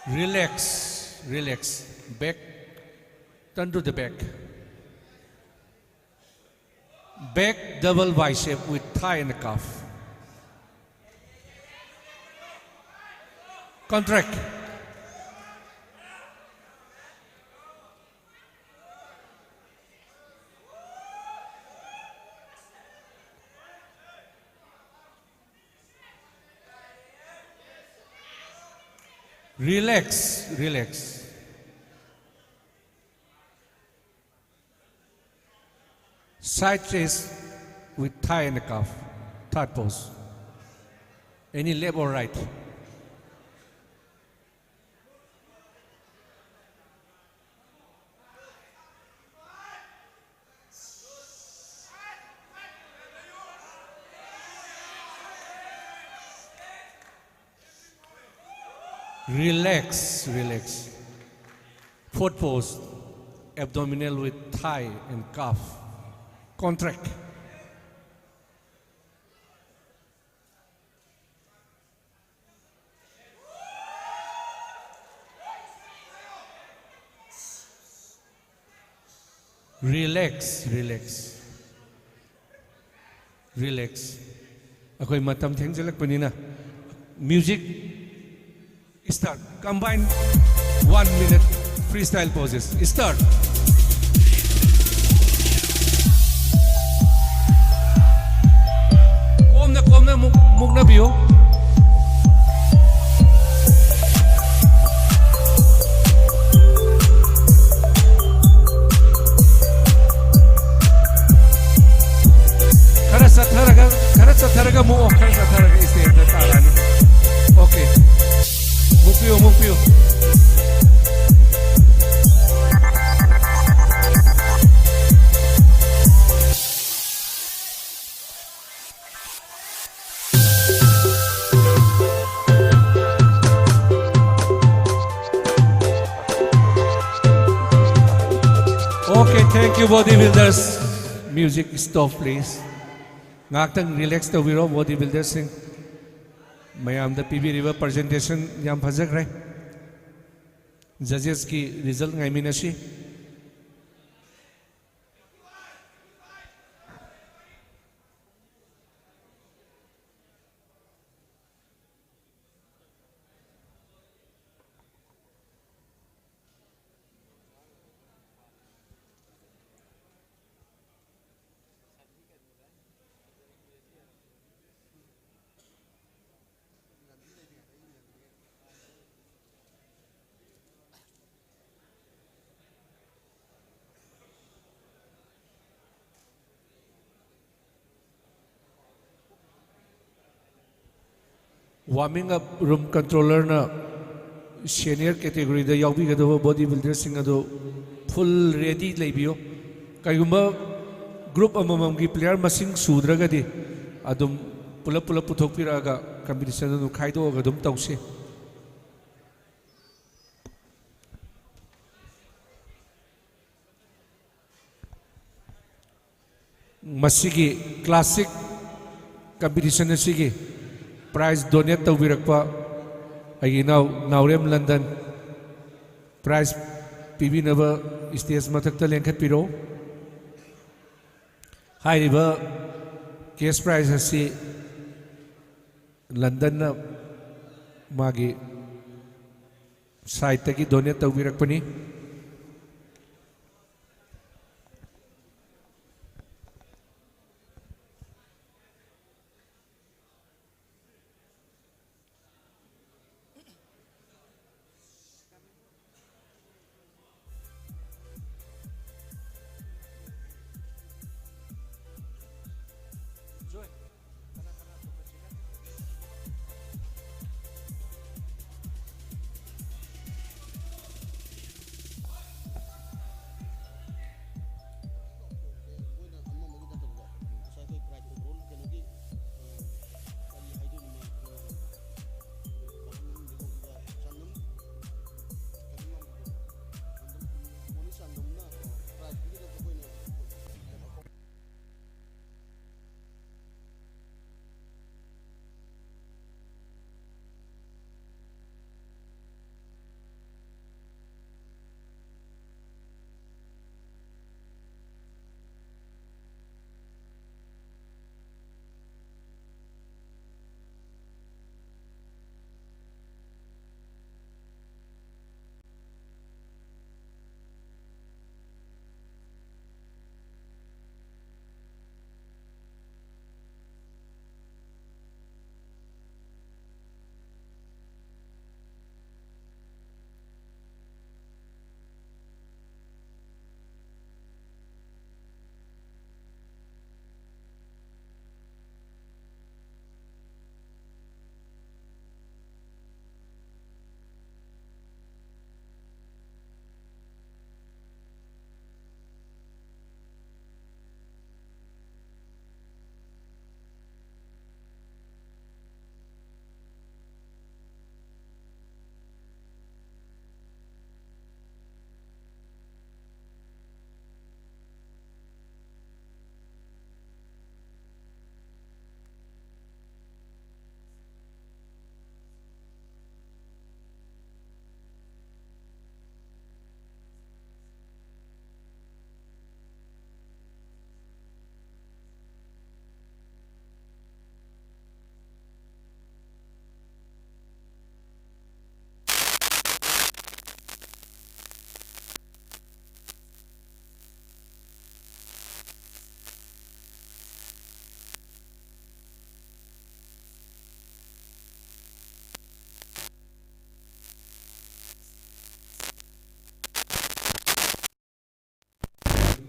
Relax, relax. Back, turn to the back. Back double bicep with thigh and calf. Contract. Relax, relax. Side chest with thigh and calf. Third pose. Any left or right? Relax, relax. Fourth pose, abdominal with thigh and calf. Contract. Relax, relax. Relax. ꯑꯩꯈꯣꯏ ꯃꯇꯝ ꯊꯦꯡꯖꯤꯜꯂꯛꯄꯅꯤꯅ, music start. Combine one minute freestyle poses. Start. ꯀꯣꯝꯅ ꯀꯣꯝꯅ ꯃꯨꯛ-, ꯃꯨꯛꯅꯕꯤꯌꯨ꯫ ꯈꯔ ꯆꯠꯊꯔꯒ, ꯈꯔ ꯆꯠꯊꯔꯒ ꯃꯨꯛꯑꯣ, ꯈꯔ ꯆꯠꯊꯔꯒ stageꯇ ꯇꯥꯔꯛꯑꯅꯤ꯫ Okay. ꯃꯨꯛꯄꯤꯌꯨ, ꯃꯨꯛꯄꯤꯌꯨ꯫ Thank you, body builders. Music stop, please. ꯉꯥꯏꯍꯥꯛꯇꯪ relax ꯇꯧꯕꯤꯔꯣ, body builderꯁꯤꯡ꯫ ꯃꯌꯥꯝꯗ ꯄꯤꯕꯤꯔꯤꯕ presentation ꯌꯥꯝ ꯐꯖꯈ꯭ꯔꯦ꯫ Judgesꯀꯤ result ꯉꯥꯏꯃꯤꯟꯅꯁꯤ꯫ Warming up room controllerꯅ senior categoryꯗ ꯌꯥꯎꯕꯤꯒꯗꯕ body builderꯁꯤꯡ ꯑꯗꯨ full ready ꯂꯩꯕꯤꯌꯨ꯫ ꯀꯩꯒꯨꯝꯕ group ꯑꯃꯃꯝꯒꯤ player ꯃꯁꯤꯡ ꯁꯨꯗ꯭ꯔꯒꯗꯤ ꯑꯗꯨꯝ ꯄꯨꯂꯞ ꯄꯨꯂꯞ ꯄꯨꯊꯣꯛꯄꯤꯔꯛꯑꯒ competition ꯑꯗꯨꯝ ꯈꯥꯏꯗꯣꯛꯑꯒ ꯑꯗꯨꯝ ꯇꯧꯁꯤ꯫ ꯃꯁꯤꯒꯤ classic competition ꯑꯁꯤꯒꯤ prize donate ꯇꯧꯕꯤꯔꯛꯄ ꯑꯩꯒꯤ ꯏꯅꯥꯎ ꯅꯥꯎꯔꯦꯝ ꯂꯟꯗꯟ, prize ꯄꯤꯕꯤꯅꯕ stage ꯃꯊꯛꯇ ꯂꯦꯡꯈꯠꯄꯤꯔꯣ꯫ ꯍꯥꯏꯔꯤꯕ cash prize ꯑꯁꯤ ꯂꯟꯗꯟꯅ ꯃꯥꯒꯤ sideꯇꯒꯤ donate ꯇꯧꯕꯤꯔꯛꯄꯅꯤ꯫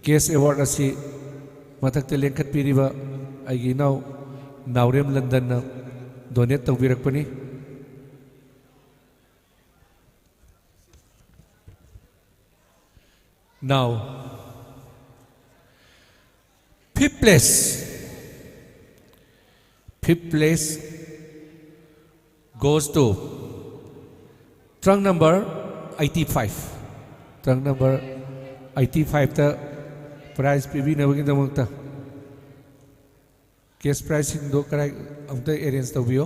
ꯀꯦꯁ ꯑꯦꯋꯥꯔꯗ ꯑꯁꯤ ꯃꯊꯛꯇ ꯂꯦꯡꯈꯠꯄꯤꯔꯤꯕ ꯑꯩꯒꯤ ꯏꯅꯥꯎ ꯅꯥꯎꯔꯦꯝ ꯂꯟꯗꯟꯅ donate ꯇꯧꯕꯤꯔꯛꯄꯅꯤ꯫ Now, fifth place, fifth place goes to trunk number eighty-five. Trunk number eighty-five ꯇ prize ꯄꯤꯕꯤꯅꯕꯒꯤꯗꯃꯛꯇ cash prizeꯁꯤꯡꯗꯣ ꯀꯔꯥꯏ ꯑꯃꯨꯛꯇ arrange ꯇꯧꯕꯤꯌꯣ꯫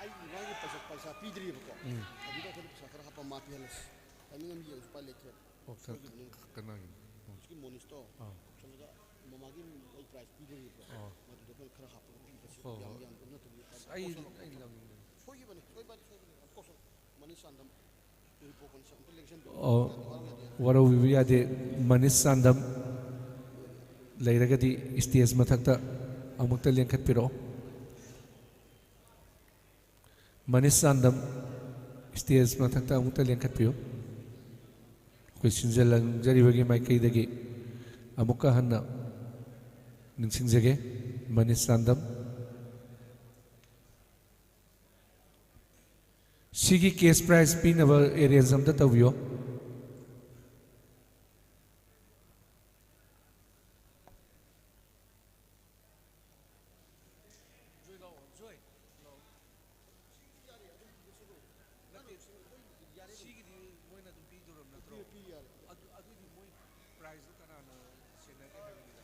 ꯑꯩ ꯃꯥꯒꯤ ꯄꯩꯁꯥ, ꯄꯩꯁꯥ ꯄꯤꯗ꯭ꯔꯤꯕꯀꯣ꯫ ꯎꯝ꯫ ꯑꯗꯨꯗ ꯑꯩꯈꯣꯏꯅ ꯄꯩꯁꯥ ꯈꯔ ꯍꯥꯞꯄ ꯃꯥ ꯄꯤꯍꯜꯂꯁꯤ꯫ ꯇꯥꯏꯃꯤꯡ ꯑꯃ ꯌꯦꯡꯉꯁꯤ, ꯎꯄꯥꯏ ꯂꯩꯇ꯭ꯔꯦ꯫ ꯑꯣ, ꯀ-, ꯁꯣꯏꯈꯤꯕꯅꯤ꯫ ꯀ-, ꯀꯅꯥꯒꯤꯅꯣ? ꯎꯝ꯫ ꯍꯧꯖꯤꯛꯀꯤ ꯃꯣꯅꯤꯁꯇꯣ꯫ ꯑꯥ꯫ ꯁꯣꯝꯗ ꯃꯃꯥꯒꯤ ꯑꯩ prize ꯄꯤꯗ꯭ꯔꯤꯕꯀꯣ꯫ ꯑꯥ꯫ ꯃꯗꯨꯗ ꯑꯩꯈꯣꯏꯅ ꯈꯔ ꯍꯥꯞꯄꯒ ꯄꯤꯕꯁꯤ ꯍꯣꯏ, ꯌꯥꯝ ꯍꯣꯏ꯫ ꯌꯥꯝ ꯅꯠꯇꯕꯤ ꯑꯁ, ꯑꯩ, ꯀꯣꯛ ꯁꯣꯟ-, ꯑꯩ ꯂꯪꯅꯤꯡꯕꯅꯤ꯫ ꯁꯣꯏꯈꯤꯕꯅꯤ, ꯁꯣꯏꯕ ꯍꯥꯏꯗꯤ ꯁꯣꯏꯕꯅꯤ, ꯌꯥꯝ ꯀꯣꯛ ꯁꯣꯟ-, ꯃꯅꯤ ꯆꯥꯟꯗꯝ꯫ ꯑꯣ, ꯋꯥꯔꯧꯕꯤꯕ ꯌꯥꯗꯦ꯫ ꯃꯅꯤꯁ ꯆꯥꯟꯗꯝ ꯂꯩꯔꯒꯗꯤ stage ꯃꯊꯛꯇ ꯑꯃꯨꯛꯇ ꯂꯦꯡꯈꯠꯄꯤꯔꯛꯑꯣ꯫ ꯃꯅꯤꯁ ꯆꯥꯟꯗꯝ, stage ꯃꯊꯛꯇ ꯑꯃꯨꯛꯇ ꯂꯦꯡꯈꯠꯄꯤꯌꯨ꯫ ꯑꯩꯈꯣꯏ ꯁꯤꯟꯖ ꯂꯥꯡꯖꯔꯤꯕꯒꯤ ꯃꯥꯏꯀꯩꯗꯒꯤ ꯑꯃꯨꯛꯀ ꯍꯟꯅ ꯅꯤꯡꯁꯤꯡꯖꯒꯦ, ꯃꯅꯤꯁ ꯆꯥꯟꯗꯝ꯫ ꯁꯤꯒꯤ cash prize ꯄꯤꯅꯕ arrange ꯑꯝꯇ ꯇꯧꯕꯤꯌꯣ꯫ ꯖꯣꯏ ꯂꯥꯛꯑꯣ, ꯖꯣꯏ ꯂꯥꯛꯑꯣ꯫ ꯅꯠꯇꯦ, ꯁꯤꯒꯤꯗꯤ ꯃꯣꯏꯅ ꯑꯗꯨꯝ ꯄꯤꯗꯧꯔꯕ ꯅꯠꯇ꯭ꯔꯣ? ꯄꯤ, ꯄꯤ ꯌꯥꯔꯦ꯫ ꯑꯗꯨ, ꯑꯗꯨꯏꯗꯤ ꯃꯣꯏ prizeꯇꯣ ꯀꯅꯥꯅ ꯁꯦꯟꯅꯒꯦ ꯍꯥꯏꯕꯅꯤꯗ꯫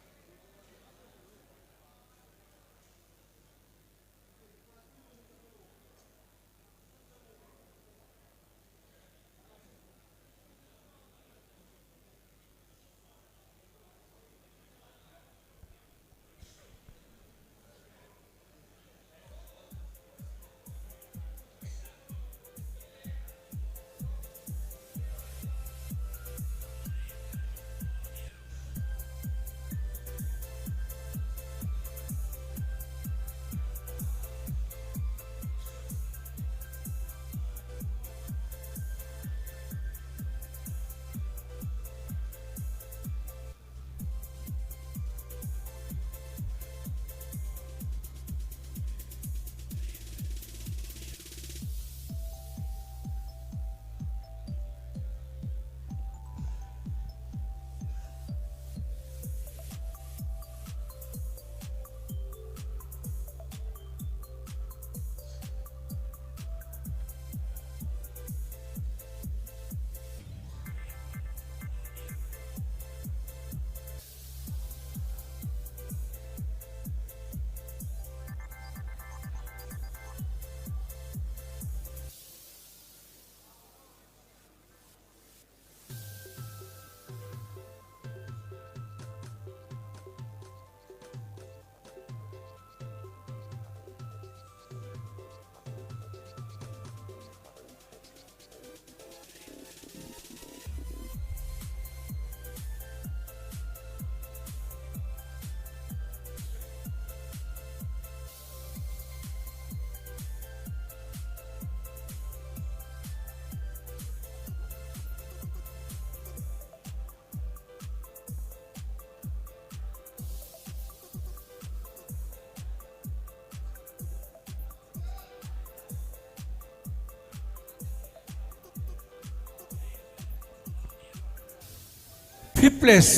Fifth place,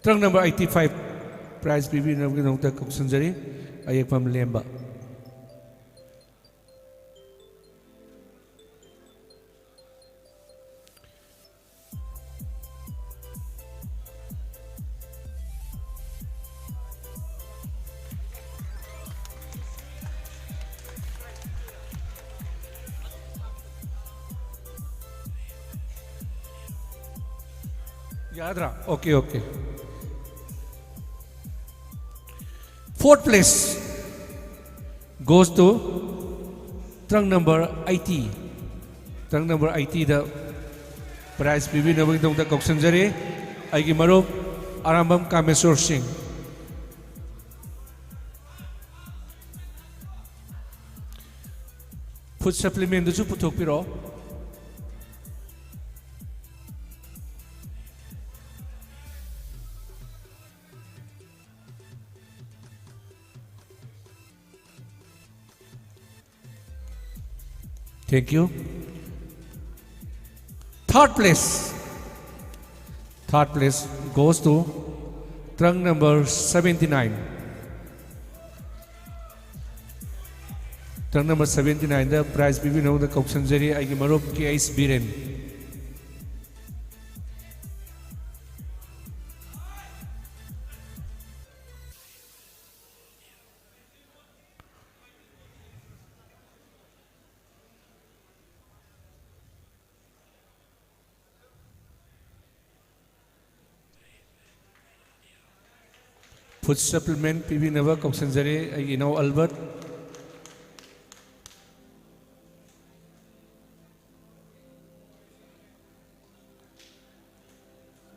trunk number eighty five, prize ꯄꯤꯕꯤꯅꯕꯒꯤꯗꯃꯛꯇ ꯀꯧꯁꯤꯟꯖꯔꯤ, ꯑꯌꯦꯛꯄꯝ ꯂꯦꯝꯕ꯫ ꯌꯥꯗ꯭ꯔꯥ? Okay, okay. Fourth place goes to trunk number eighty. Trunk number eighty the prize ꯄꯤꯕꯤꯅꯕꯒꯤꯗꯃꯛꯇ ꯀꯧꯁꯤꯟꯖꯔꯤ ꯑꯩꯒꯤ ꯃꯔꯨꯞ ꯑꯔꯥꯝꯕꯝ ꯀꯥꯃꯦꯁꯣꯔ ꯁꯤꯡ꯫ Food supplement ꯗꯨꯁꯨ ꯄꯨꯊꯣꯛꯄꯤꯔꯛꯑꯣ꯫ Thank you. Third place. Third place goes to trunk number seventy-nine. Trunk number seventy-nine the prize ꯄꯤꯕꯤꯅꯕꯗ ꯀꯧꯁꯟꯖꯔꯤ ꯑꯩꯒꯤ ꯃꯔꯨꯞ ꯀꯦ ꯑꯩꯆ ꯕꯤꯔꯦꯟ꯫ Food supplement ꯄꯤꯕꯤꯅꯕ ꯀꯧꯁꯟꯖꯔꯤ ꯑꯩꯒꯤ ꯏꯅꯥꯎ Albert.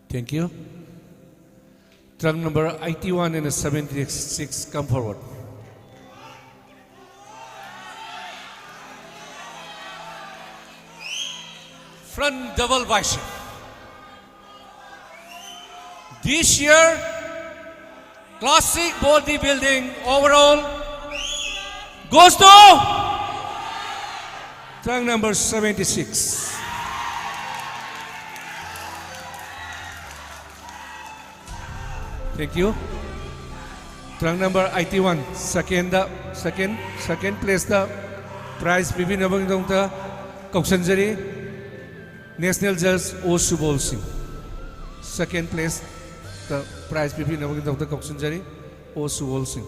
Thank you. Trunk number eighty-one and seventy-six, come forward. Front double bicep. This year, classic bodybuilding overall goes to trunk number seventy-six. Thank you. Trunk number eighty one, second, second, second place ꯇ prize ꯄꯤꯕꯤꯅꯕꯒꯤꯗꯃꯛꯇ ꯀꯧꯁꯟꯖꯔꯤ National Judge O Subol Singh. Second place ꯇ prize ꯄꯤꯕꯤꯅꯕꯒꯤꯗꯃꯛꯇ ꯀꯧꯁꯟꯖꯔꯤ O Subol Singh.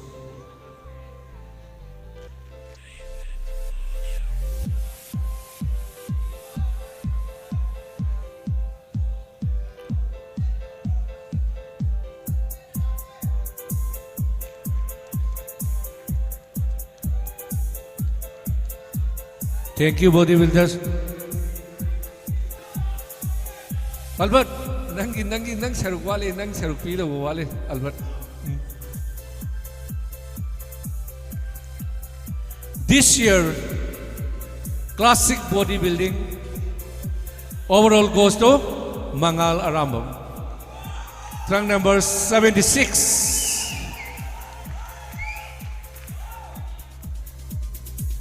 Thank you, body builders. Albert, ꯅꯪꯒꯤ, ꯅꯪꯒꯤ, ꯅꯪ ꯁꯔꯨꯛ ꯋꯥꯠꯂꯤ, ꯅꯪ ꯁꯔꯨꯛ ꯄꯤꯗꯧꯕ ꯋꯥꯠꯂꯤ, Albert. Um. This year, classic bodybuilding overall goes to Mangal Arambam. Trunk number seventy six.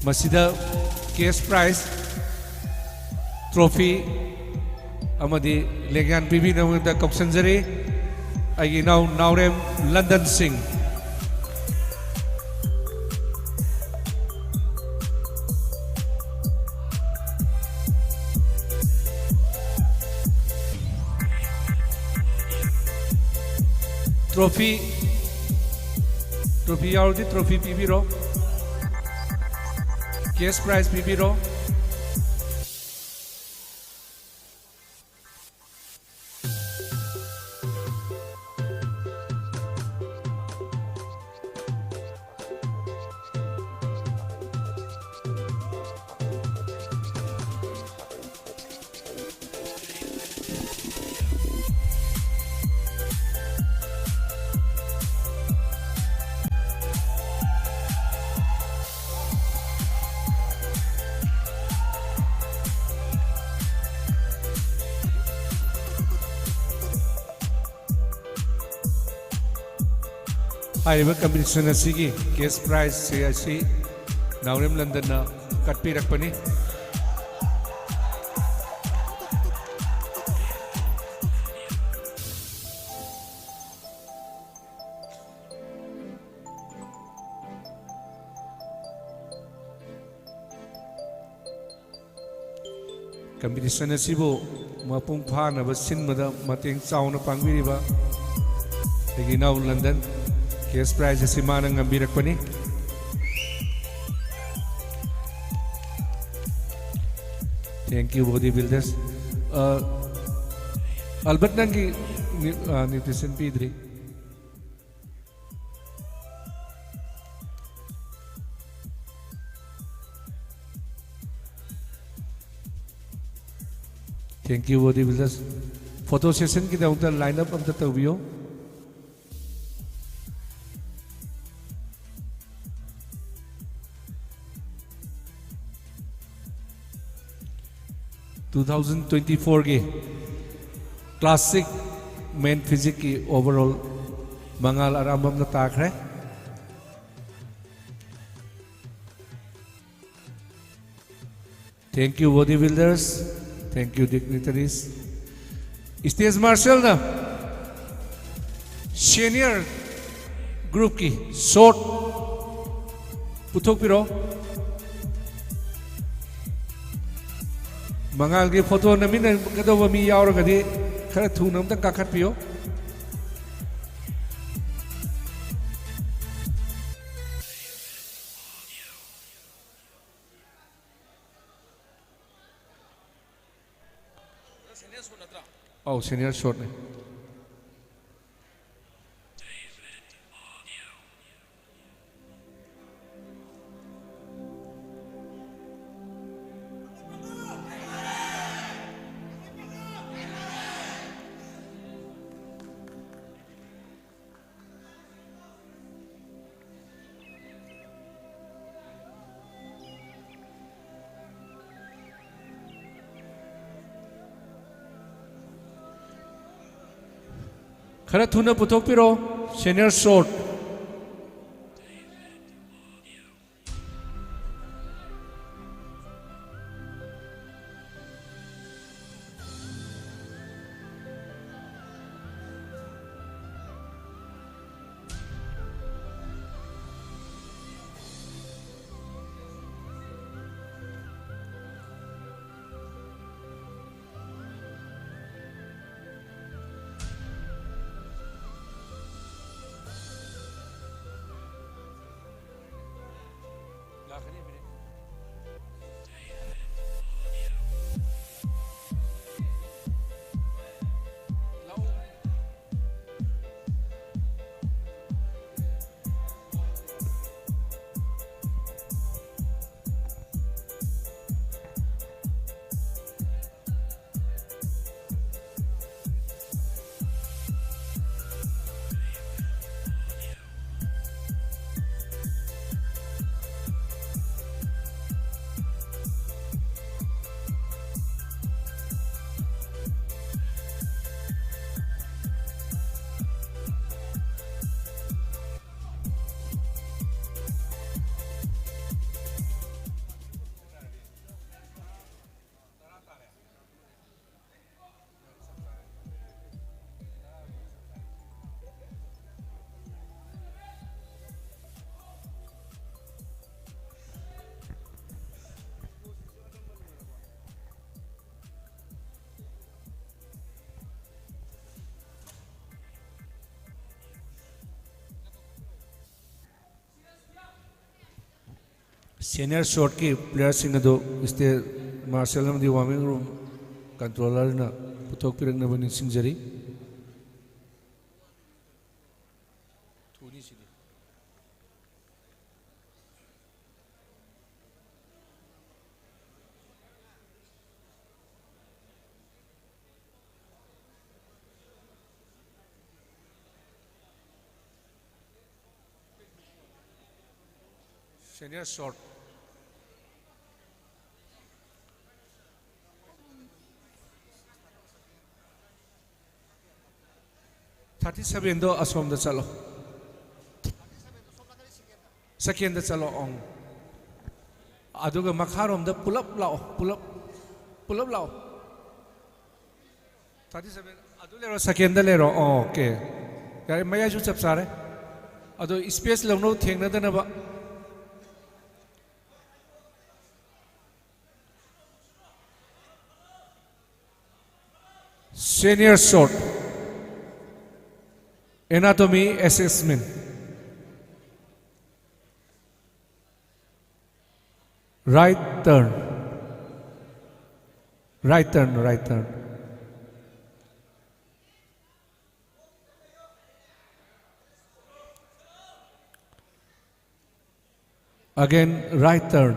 ꯃꯁꯤꯗ cash prize, trophy ꯑꯃꯗꯤ ꯂꯦꯡꯌꯥꯟ ꯄꯤꯕꯤꯅꯕꯒꯤꯗꯃꯛꯇ ꯀꯧꯁꯟꯖꯔꯤ ꯑꯩꯒꯤ ꯏꯅꯥꯎ ꯅꯥꯎꯔꯦꯝ ꯂꯟꯗꯟ ꯁꯤꯡ꯫ Trophy, trophy ꯌꯥꯎꯔꯗꯤ trophy ꯄꯤꯕꯤꯔꯣ꯫ Cash prize ꯄꯤꯕꯤꯔꯣ꯫ ꯍꯥꯏꯔꯤꯕ competition ꯑꯁꯤꯒꯤ cash prize ꯁꯦ ꯑꯁꯤ ꯅꯥꯎꯔꯦꯝ ꯂꯟꯗꯟꯅ ꯀꯠꯄꯤꯔꯛꯄꯅꯤ꯫ ꯀꯝꯄꯤꯇꯤꯁꯟ ꯑꯁꯤꯕꯨ ꯃꯄꯨꯡ ꯐꯥꯅꯕ ꯁꯤꯟꯕꯗ ꯃꯇꯦꯡ ꯆꯥꯎꯅ ꯄꯥꯡꯕꯤꯔꯤꯕ ꯑꯩꯒꯤ ꯏꯅꯥꯎ ꯂꯟꯗꯟ꯫ ꯀꯦꯁ ꯄ꯭ꯔꯥꯏꯖ ꯑꯁꯤ ꯃꯥꯅ ꯉꯝꯕꯤꯔꯛꯄꯅꯤ꯫ Thank you, body builders. ꯑ, ꯑꯜꯕꯔꯠ, ꯅꯪꯒꯤ ꯅ꯭ꯌꯨ-, ꯑ, ꯅ꯭ꯌꯨꯇ꯭ꯔꯤꯁꯟ ꯄꯤꯗ꯭ꯔꯤ꯫ Thank you, body builders. Photo session ꯒꯤꯗꯃꯛꯇ line up ꯑꯝꯇ ꯇꯧꯕꯤꯌꯣ꯫ Two thousand twenty-four ꯒꯤ classic men physique ꯀꯤ overall ꯃꯉꯥꯜ ꯑꯔꯥꯝꯕꯝꯅ ꯇꯥꯈ꯭ꯔꯦ꯫ Thank you, body builders. Thank you, dignitaries. Stage marshal ꯅ senior group ꯀꯤ short ꯄꯨꯊꯣꯛꯄꯤꯔꯣ꯫ ꯃꯉꯥꯜꯒꯤ photo ꯅꯝꯃꯤꯟꯅꯒꯗꯧꯕ ꯃꯤ ꯌꯥꯎꯔꯒꯗꯤ ꯈꯔ ꯊꯨꯅ ꯑꯝꯇ ꯀꯥꯈꯠꯄꯤꯌꯣ꯫ ꯑꯧ, senior short ꯅꯦ꯫ ꯈꯔ ꯊꯨꯅ ꯄꯨꯊꯣꯛꯄꯤꯔꯣ, senior short꯫ Senior shortꯀꯤ playerꯁꯤꯡ ꯑꯗꯨ stage marshal ꯑꯃꯗꯤ warming room controllerꯅ ꯄꯨꯊꯣꯛꯄꯤꯔꯛꯅꯕ ꯅꯤꯡꯁꯤꯡꯖꯔꯤ꯫ Senior short. Thirty sevenꯗꯣ ꯑꯁꯣꯝꯗ ꯆꯠꯂꯣ꯫ Secondꯗ ꯆꯠꯂꯣ, ꯑꯪ꯫ ꯑꯗꯨꯒ ꯃꯈꯥꯔꯣꯝꯗ ꯄꯨꯂꯞ ꯂꯥꯛꯑꯣ, ꯄꯨꯂꯞ, ꯄꯨꯂꯞ ꯂꯥꯛꯑꯣ꯫ Thirty seven, ꯑꯗꯨ ꯂꯩꯔꯣ, secondꯗ ꯂꯩꯔꯣ꯫ ꯑꯣ, okay꯫ ꯌꯥꯔꯦ, ꯃꯌꯥꯏꯁꯨ ꯆꯞ ꯆꯥꯔꯦ꯫ ꯑꯗꯣ space ꯂꯧꯅꯧ, ꯊꯦꯡꯅꯗꯅꯕ꯫ Senior short. Anatomy assessment. Right turn. Right turn, right turn. Again, right turn.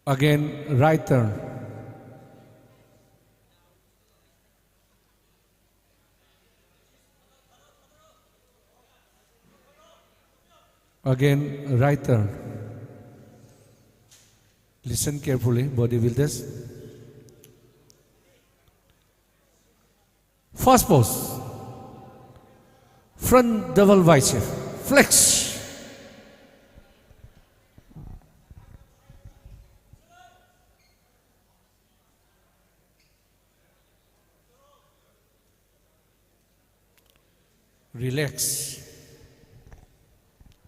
Again, right turn. Again, right turn. Listen carefully, bodybuilders. First pose. Front double bicep. Flex. Relax.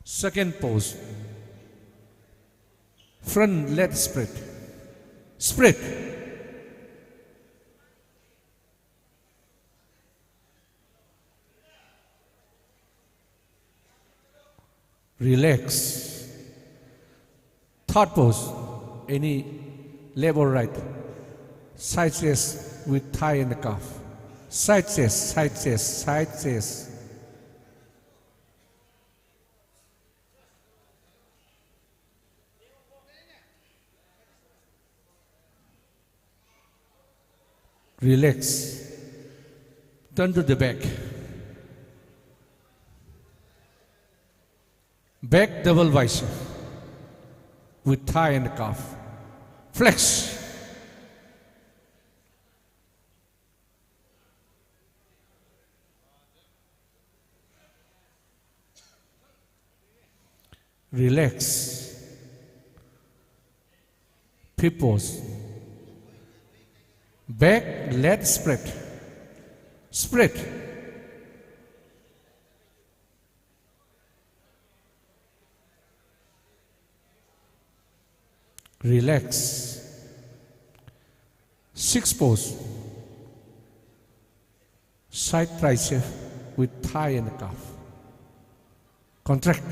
Second pose. Front leg spread. Spread. Relax. Third pose. Any left or right. Side stretch with thigh and calf. Side stretch, side stretch, side stretch. Relax. Turn to the back. Back double bicep with thigh and calf. Flex. Relax. Peoples. Back, leg spread. Spread. Relax. Six pose. Side tricep with thigh and calf. Contract.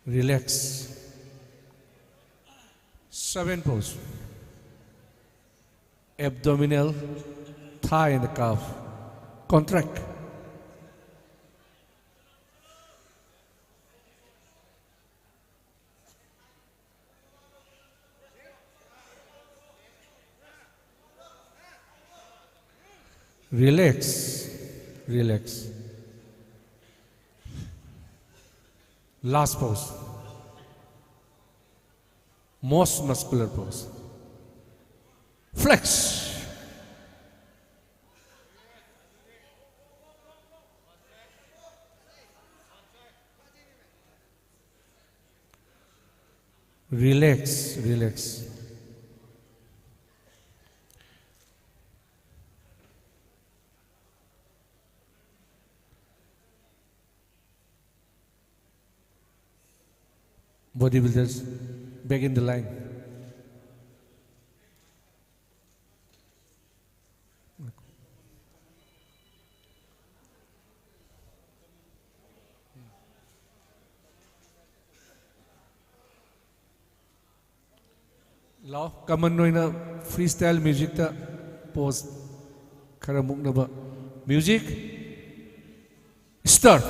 Relax. Seven pose. Abdominal, thigh and calf. Contract. Relax. Relax. Last pose. Most muscular pose. Flex. Relax, relax. Body builders, back in the line. ꯂꯥꯛꯑꯣ, ꯀꯃꯟ ꯑꯣꯏꯅ free style ꯃ꯭ꯌꯨꯖꯤꯛꯇ pose ꯈꯔ ꯃꯨꯛꯅꯕ꯫ Music start.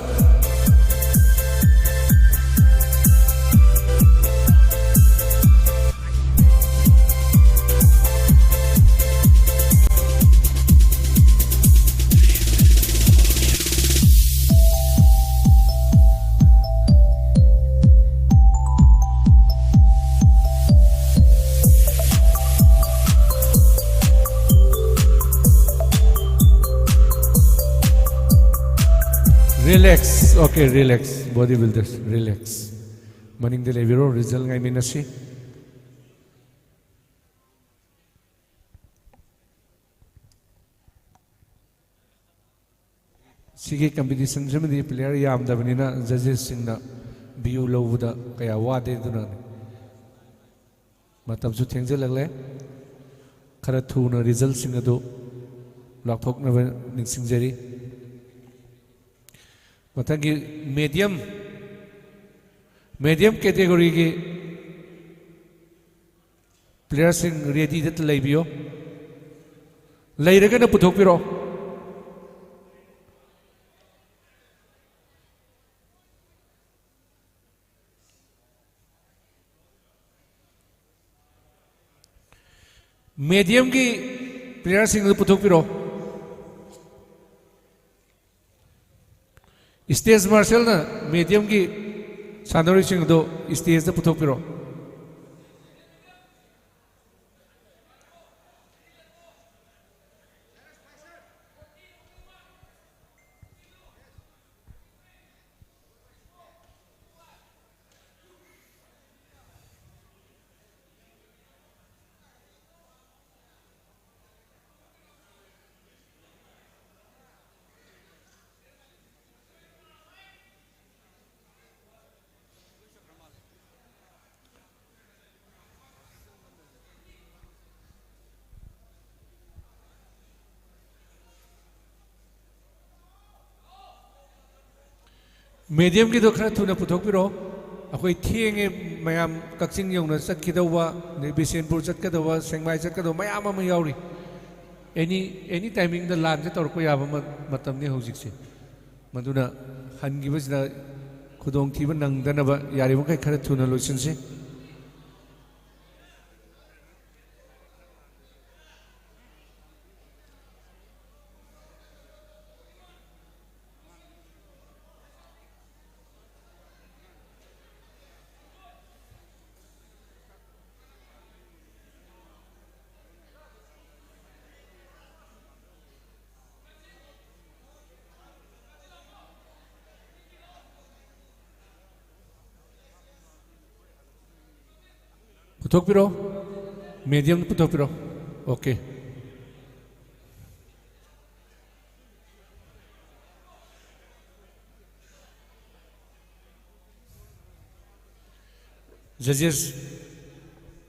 Relax. Okay, relax. Body builders, relax. ꯃꯅꯤꯡꯗ ꯂꯩꯕꯤꯔꯣ, result ꯉꯥꯏꯃꯤꯟꯅꯁꯤ꯫ ꯁꯤꯒꯤ ꯀꯝꯄꯤꯇꯤꯁꯟꯁꯤꯃꯗꯤ player ꯌꯥꯝꯗꯕꯅꯤꯅ ꯖꯖꯦꯁꯁꯤꯡꯅ view ꯂꯧꯕꯗ ꯀꯌꯥ ꯋꯥꯗꯦ, ꯑꯗꯨꯅꯅꯤ꯫ ꯃꯇꯝꯁꯨ ꯊꯦꯡꯖꯤꯜꯂꯛꯂꯦ꯫ ꯈꯔ ꯊꯨꯅ ꯔꯤꯖꯜꯁꯤꯡ ꯑꯗꯨ ꯂꯥꯎꯊꯣꯛꯅꯕ ꯅꯤꯡꯁꯤꯡꯖꯔꯤ꯫ ꯃꯊꯪꯒꯤ ꯃꯦꯗꯤꯌꯝ, ꯃꯦꯗꯤꯌꯝ ꯀꯦꯇꯦꯒꯣꯔꯤꯒꯤ ꯄ꯭ꯂꯦꯌꯔꯁꯤꯡ ꯔꯦꯗꯤꯗ ꯂꯩꯕꯤꯌꯣ꯫ ꯂꯩꯔꯒꯅ ꯄꯨꯊꯣꯛꯄꯤꯔꯛꯑꯣ꯫ ꯃꯦꯗꯤꯌꯝꯒꯤ ꯄ꯭ꯂꯦꯌꯔꯁꯤꯡ ꯑꯗꯨ ꯄꯨꯊꯣꯛꯄꯤꯔꯛꯑꯣ꯫ ꯁ꯭ꯇꯦꯖ ꯃꯥꯔꯁꯦꯜꯅ ꯃꯦꯗꯤꯌꯝꯒꯤ ꯁꯥꯟꯅꯔꯣꯏꯁꯤꯡ ꯑꯗꯨ ꯁ꯭ꯇꯦꯖꯇ ꯄꯨꯊꯣꯛꯄꯤꯔꯛꯑꯣ꯫ ꯃꯦꯗꯤꯌꯝꯒꯤꯗꯣ ꯈꯔ ꯊꯨꯅ ꯄꯨꯊꯣꯛꯄꯤꯔꯣ꯫ ꯑꯩꯈꯣꯏ ꯊꯦꯡꯉꯦ꯫ ꯃꯌꯥꯝ ꯀꯛꯆꯤꯡ ꯌꯧꯅ ꯆꯠꯈꯤꯗꯧꯕ, ꯑꯗꯩ ꯕꯤꯁꯦꯟꯄꯨꯔ ꯆꯠꯀꯗꯧꯕ, ꯁꯦꯡꯃꯥꯏ ꯆꯠꯀꯗꯧꯕ ꯃꯌꯥꯝ ꯑꯃ ꯌꯥꯎꯔꯤ꯫ ꯑꯦꯅꯤ ꯑꯦꯅꯤ ꯇꯥꯏꯃꯤꯡꯗ ꯂꯥꯟꯁꯦ ꯇꯧꯔꯛꯄ ꯌꯥꯕ ꯃ- ꯃꯇꯝꯅꯤ ꯍꯧꯖꯤꯛꯁꯦ꯫ ꯃꯗꯨꯅ ꯍꯟꯈꯤꯕꯁꯤꯗ ꯈꯨꯗꯣꯡꯊꯤꯕ ꯅꯪꯗꯅꯕ ꯌꯥꯔꯤꯕꯃꯈꯩ ꯈꯔ ꯊꯨꯅ ꯂꯣꯏꯁꯤꯟꯁꯤ꯫ ꯄꯨꯊꯣꯛꯄꯤꯔꯣ꯫ ꯃꯦꯗꯤꯌꯝ ꯄꯨꯊꯣꯛꯄꯤꯔꯣ꯫ ꯑꯣꯀꯦ꯫ ꯖꯖꯦꯁ,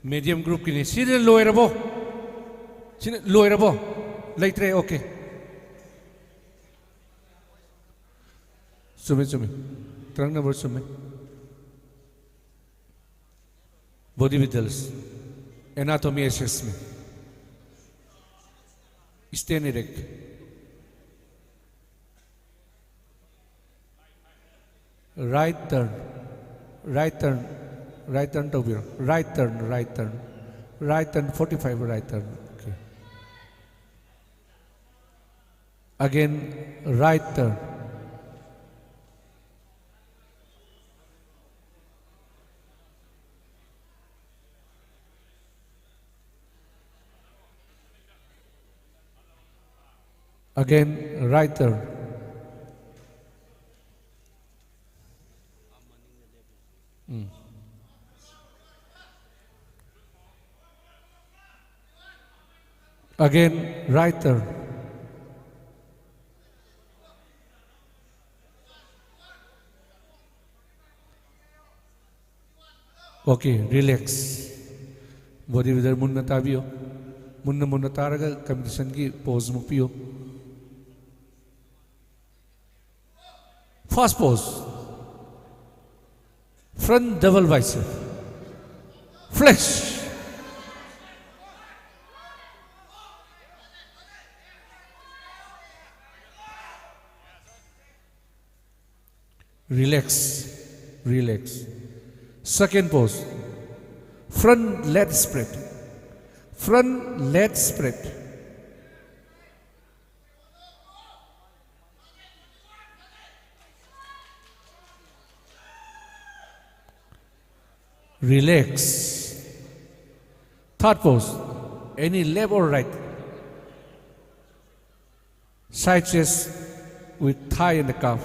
ꯃꯦꯗꯤꯌꯝ ꯒ꯭ꯔꯨꯞꯀꯤꯅꯤ꯫ ꯁꯤꯅ ꯂꯣꯏꯔꯕꯣ? ꯁꯤꯅ ꯂꯣꯏꯔꯕꯣ? ꯂꯩꯇ꯭ꯔꯦ꯫ ꯑꯣꯀꯦ꯫ ꯆꯨꯝꯃꯦ, ꯆꯨꯝꯃꯦ꯫ ꯇ꯭ꯔꯪ ꯅꯝꯕꯔ ꯆꯨꯝꯃꯦ꯫ Body vitals, anatomy assessment, stand erect, right turn, right turn, right turn ꯇꯧꯕꯤꯔꯣ꯫ Right turn, right turn, right turn, forty five, right turn. Okay. Again, right turn. Again, right turn. Mm. Again, right turn. Okay, relax. Body builder, ꯃꯨꯟꯅ ꯇꯥꯕꯤꯌꯨ꯫ ꯃꯨꯟꯅ ꯃꯨꯟꯅ ꯇꯥꯔꯒ competition ꯒꯤ pose ꯃꯨꯛꯄꯤꯌꯨ꯫ First pose. Front double bicep. Flex. Relax. Relax. Second pose. Front lat spread. Front lat spread. Relax. Third pose. Any left or right. Side chest with thigh and the calf.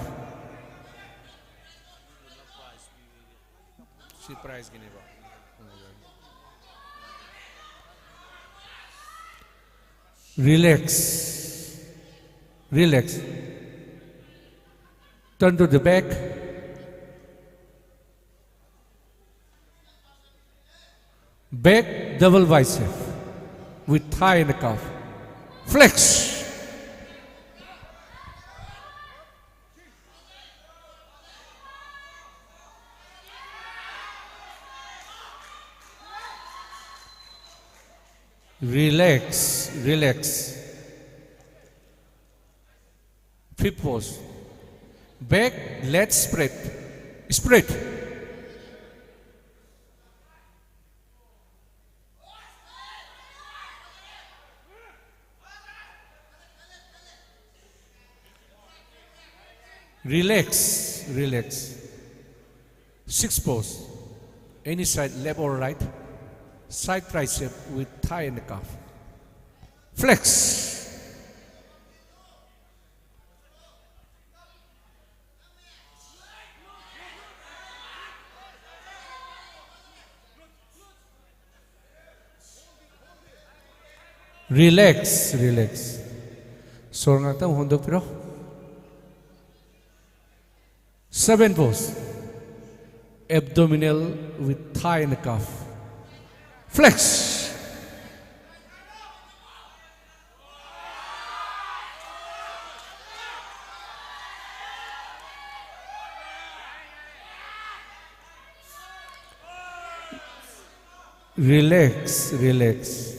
Relax. Relax. Turn to the back. Back double bicep with thigh and calf. Flex. Relax, relax. Fifth pose. Back, lat spread. Spread. Relax, relax. Sixth pose. Any side, left or right. Side tricep with thigh and calf. Flex. Relax, relax. ꯁꯣꯔ ꯉꯥꯛꯇꯪ ꯍꯣꯟꯗꯣꯛꯄꯤꯔꯣ꯫ Seven pose. Abdominal with thigh and calf. Flex. Relax, relax.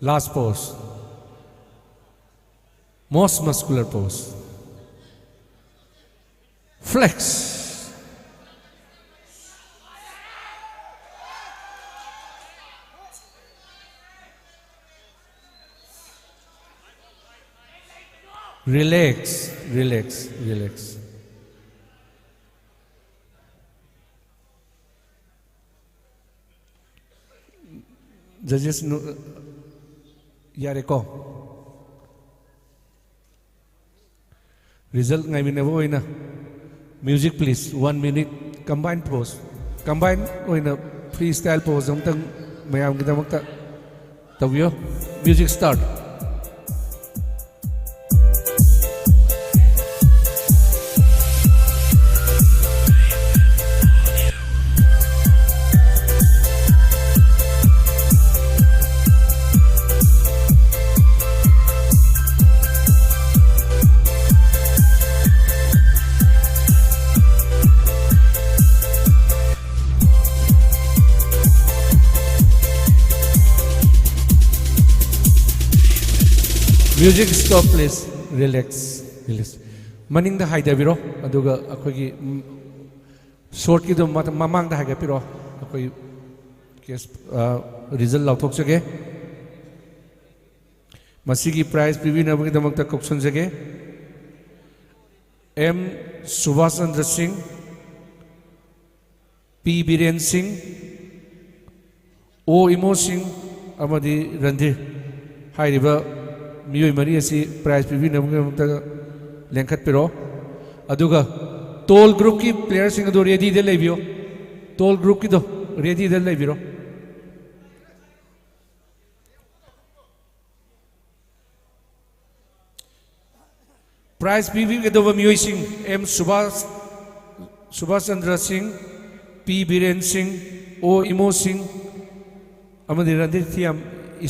Last pose. Most muscular pose. Flex. Relax, relax, relax. Judges, ꯌꯥꯔꯦꯀꯣ? Result ꯉꯥꯏꯃꯤꯟꯅꯕ ꯑꯣꯏꯅ, music please, one minute, combined pose, combined ꯑꯣꯏꯅ freestyle pose ꯑꯃꯇꯪ ꯃꯌꯥꯝꯒꯤꯗꯃꯛꯇ ꯇꯧꯕꯤꯌꯣ꯫ Music start. Music stop, please. Relax, relax. ꯃꯅꯤꯡꯗ ꯍꯥꯏꯊꯕꯤꯔꯣ, ꯑꯗꯨꯒ ꯑꯩꯈꯣꯏꯒꯤ, ꯎꯝ, shortꯀꯤꯗꯣ ꯃ-, ꯃꯃꯥꯡꯗ ꯍꯥꯏꯒꯠꯄꯤꯔꯣ꯫ ꯑꯩꯈꯣꯏ case, ꯑ, result ꯂꯥꯎꯊꯣꯛꯆꯒꯦ꯫ ꯃꯁꯤꯒꯤ prize ꯄꯤꯕꯤꯅꯕꯒꯤꯗꯃꯛꯇ ꯀꯧꯁꯟꯖꯒꯦ꯫ ꯑꯦꯝ ꯁꯨꯕꯥꯁ ꯆꯟꯗ꯭ꯔ ꯁꯤꯡ, ꯄꯤ ꯕꯤꯔꯦꯟ ꯁꯤꯡ, ꯑꯣ ꯏꯃꯣ ꯁꯤꯡ ꯑꯃꯗꯤ ꯔꯟꯙꯤꯔ ꯍꯥꯏꯔꯤꯕ ꯃꯤꯑꯣꯏ ꯃꯔꯤ ꯑꯁꯤ prize ꯄꯤꯕꯤꯅꯕꯒꯤꯗꯃꯛꯇ ꯂꯦꯡꯈꯠꯄꯤꯔꯣ꯫ ꯑꯗꯨꯒ tall groupꯀꯤ playerꯁꯤꯡ ꯑꯗꯨ readyꯗ ꯂꯩꯕꯤꯌꯨ꯫ Tall groupꯀꯤꯗꯣ readyꯗ ꯂꯩꯕꯤꯔꯣ꯫ Prize ꯄꯤꯕꯤꯒꯗꯧꯕ ꯃꯤꯑꯣꯏꯁꯤꯡ: ꯑꯦꯝ ꯁꯨꯕꯥꯁ, ꯁꯨꯕꯥꯁ ꯆꯟꯗ꯭ꯔ ꯁꯤꯡ, ꯄꯤ ꯕꯤꯔꯦꯟ ꯁꯤꯡ, ꯑꯣ ꯏꯃꯣ ꯁꯤꯡ ꯑꯃꯗꯤ ꯔꯟꯙꯤꯔ ꯊꯤꯌꯥꯝ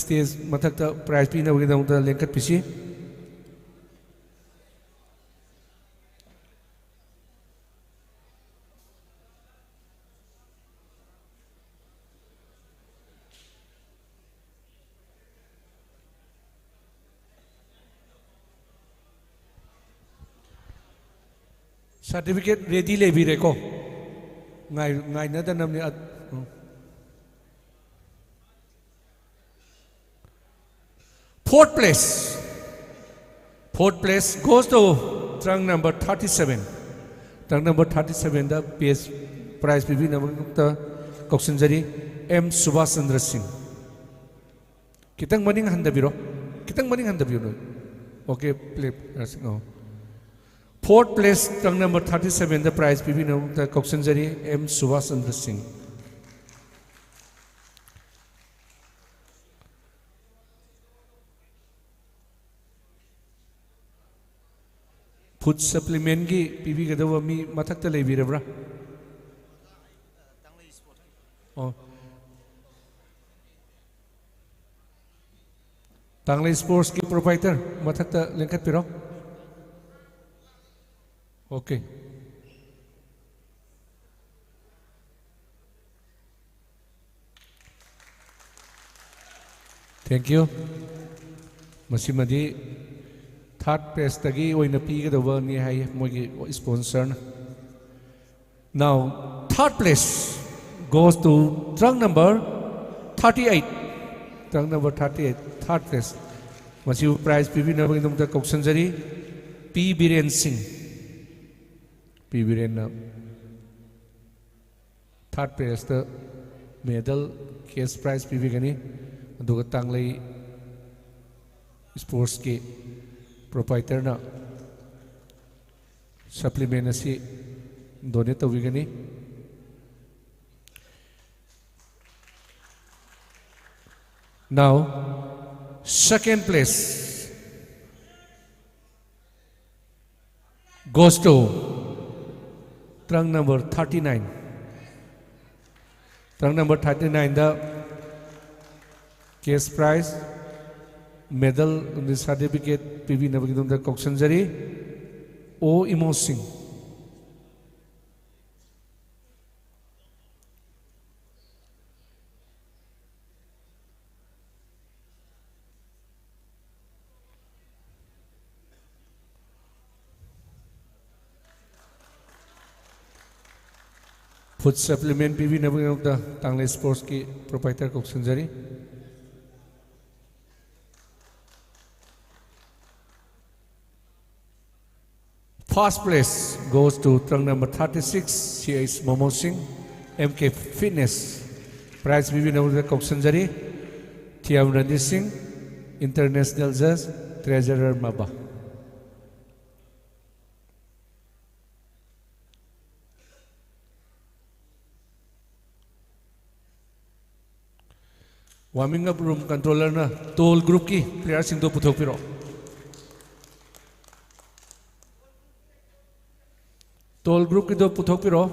stage ꯃꯊꯛꯇ prize ꯄꯤꯅꯕꯒꯤꯗꯃꯛꯇ ꯂꯦꯡꯈꯠꯄꯤꯁꯤ꯫ Certificate ready ꯂꯩꯕꯤꯔꯦꯀꯣ? ꯉꯥꯏ-, ꯉꯥꯏꯅꯗꯅꯕꯅꯤ꯫ ꯑ-, ꯎꯝ꯫ Fourth place. Fourth place goes to trunk number thirty-seven. Trunk number thirty-sevenꯗ prize, prize ꯄꯤꯕꯤꯅꯕꯒꯤꯗꯃꯛꯇ ꯀꯧꯁꯤꯟꯖꯔꯤ, ꯑꯦꯝ ꯁꯨꯕꯥꯁ ꯆꯟꯗ꯭ꯔ ꯁꯤꯡ꯫ ꯈꯤꯇꯪ ꯃꯅꯤꯡ ꯍꯟꯊꯕꯤꯔꯣ꯫ ꯈꯤꯇꯪ ꯃꯅꯤꯡ ꯍꯟꯊꯕꯤꯌꯨ ꯅꯣꯏ꯫ Okay, play, ꯑꯣ꯫ Fourth place, trunk number thirty-sevenꯗ prize ꯄꯤꯕꯤꯅꯕ ꯀꯧꯁꯤꯟꯖꯔꯤ, ꯑꯦꯝ ꯁꯨꯕꯥꯁ ꯆꯟꯗ꯭ꯔ ꯁꯤꯡ꯫ Food supplementꯀꯤ ꯄꯤꯕꯤꯒꯗꯧꯕ ꯃꯤ ꯃꯊꯛꯇ ꯂꯩꯕꯤꯔꯕ꯭ꯔꯥ? ꯑꯣ꯫ ꯇꯥꯡꯂꯩ Sportsꯀꯤ proprietor ꯃꯊꯛꯇ ꯂꯦꯡꯈꯠꯄꯤꯔꯣ꯫ Okay. Thank you. ꯃꯁꯤꯃꯗꯤ third placeꯇꯒꯤ ꯑꯣꯏꯅ ꯄꯤꯒꯗꯧꯕꯅꯤ ꯍꯥꯏ ꯃꯣꯏꯒꯤ sponsorꯅ꯫ Now, third place goes to trunk number thirty-eight. Trunk number thirty-eight, third place꯫ ꯃꯁꯤꯕꯨ prize ꯄꯤꯕꯤꯅꯕꯒꯤꯗꯃꯛꯇ ꯀꯧꯁꯤꯟꯖꯔꯤ, ꯄꯤ ꯕꯤꯔꯦꯟ ꯁꯤꯡ꯫ ꯄꯤ ꯕꯤꯔꯦꯟꯅ third placeꯇ medal, cash prize ꯄꯤꯕꯤꯒꯅꯤ꯫ ꯑꯗꯨꯒ ꯇꯥꯡꯂꯩ Sportsꯀꯤ proprietorꯅ supplement ꯑꯁꯤ donate ꯇꯧꯕꯤꯒꯅꯤ꯫ Now, second place goes to trunk number thirty-nine. Trunk number thirty-nineꯗ cash prize, medal ꯑꯃꯗꯤ certificate ꯄꯤꯕꯤꯅꯕꯒꯤꯗꯃꯛꯇ ꯀꯧꯁꯤꯟꯖꯔꯤ, ꯑꯣ ꯏꯃꯣ ꯁꯤꯡ꯫ Food supplement ꯄꯤꯕꯤꯅꯕꯒꯤꯗꯃꯛꯇ ꯇꯥꯡꯂꯩ ꯁ꯭ꯄꯣꯔꯠꯁꯀꯤ proprietor ꯀꯧꯁꯤꯟꯖꯔꯤ꯫ First place goes to truck number thirty-six, C H Momo Singh, M K Fitness. Prize ꯄꯤꯕꯤꯅꯕꯗ ꯀꯧꯁꯤꯟꯖꯔꯤ꯫ Thiyam Ranjit Singh, International Judge, Treasurer ꯃꯕꯥ꯫ Warming up room controllerꯅ tall ꯒ꯭ꯔꯨꯞꯀꯤ ꯄ꯭ꯂꯦꯌꯔꯁꯤꯡꯗꯣ ꯄꯨꯊꯣꯛꯄꯤꯔꯛꯑꯣ꯫ ꯇꯣꯜ ꯒ꯭ꯔꯨꯞꯀꯤꯗꯣ ꯄꯨꯊꯣꯛꯄꯤꯔꯛꯑꯣ꯫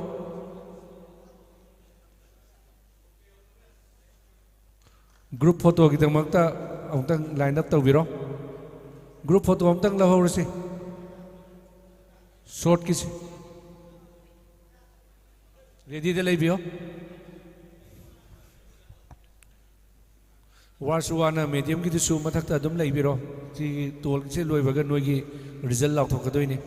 ꯒ꯭ꯔꯨꯞ ꯐꯣꯇꯣꯒꯤꯗꯃꯛꯇ ꯑꯃꯨꯛꯇꯪ ꯂꯥꯏꯟ ꯑꯞ ꯇꯧꯕꯤꯔꯣ꯫ ꯒ꯭ꯔꯨꯞ ꯐꯣꯇꯣ ꯑꯃꯨꯛꯇꯪ ꯂꯧꯍꯧꯔꯁꯤ꯫ ꯁꯣꯔꯠꯀꯤꯁꯤ꯫ ꯔꯦꯗꯤꯗ ꯂꯩꯕꯤꯌꯣ꯫ ꯋꯥꯔꯁꯨ ꯋꯥꯅ ꯃꯦꯗꯤꯌꯝꯒꯤꯗꯨꯁꯨ ꯃꯊꯛꯇ ꯑꯗꯨꯝ ꯂꯩꯕꯤꯔꯣ꯫ ꯁꯤꯒꯤ ꯇꯣꯜꯁꯦ ꯂꯣꯏꯕꯒ ꯅꯣꯏꯒꯤ ꯔꯤꯖꯜ ꯂꯥꯎꯊꯣꯛꯀꯗꯣꯏꯅꯤ꯫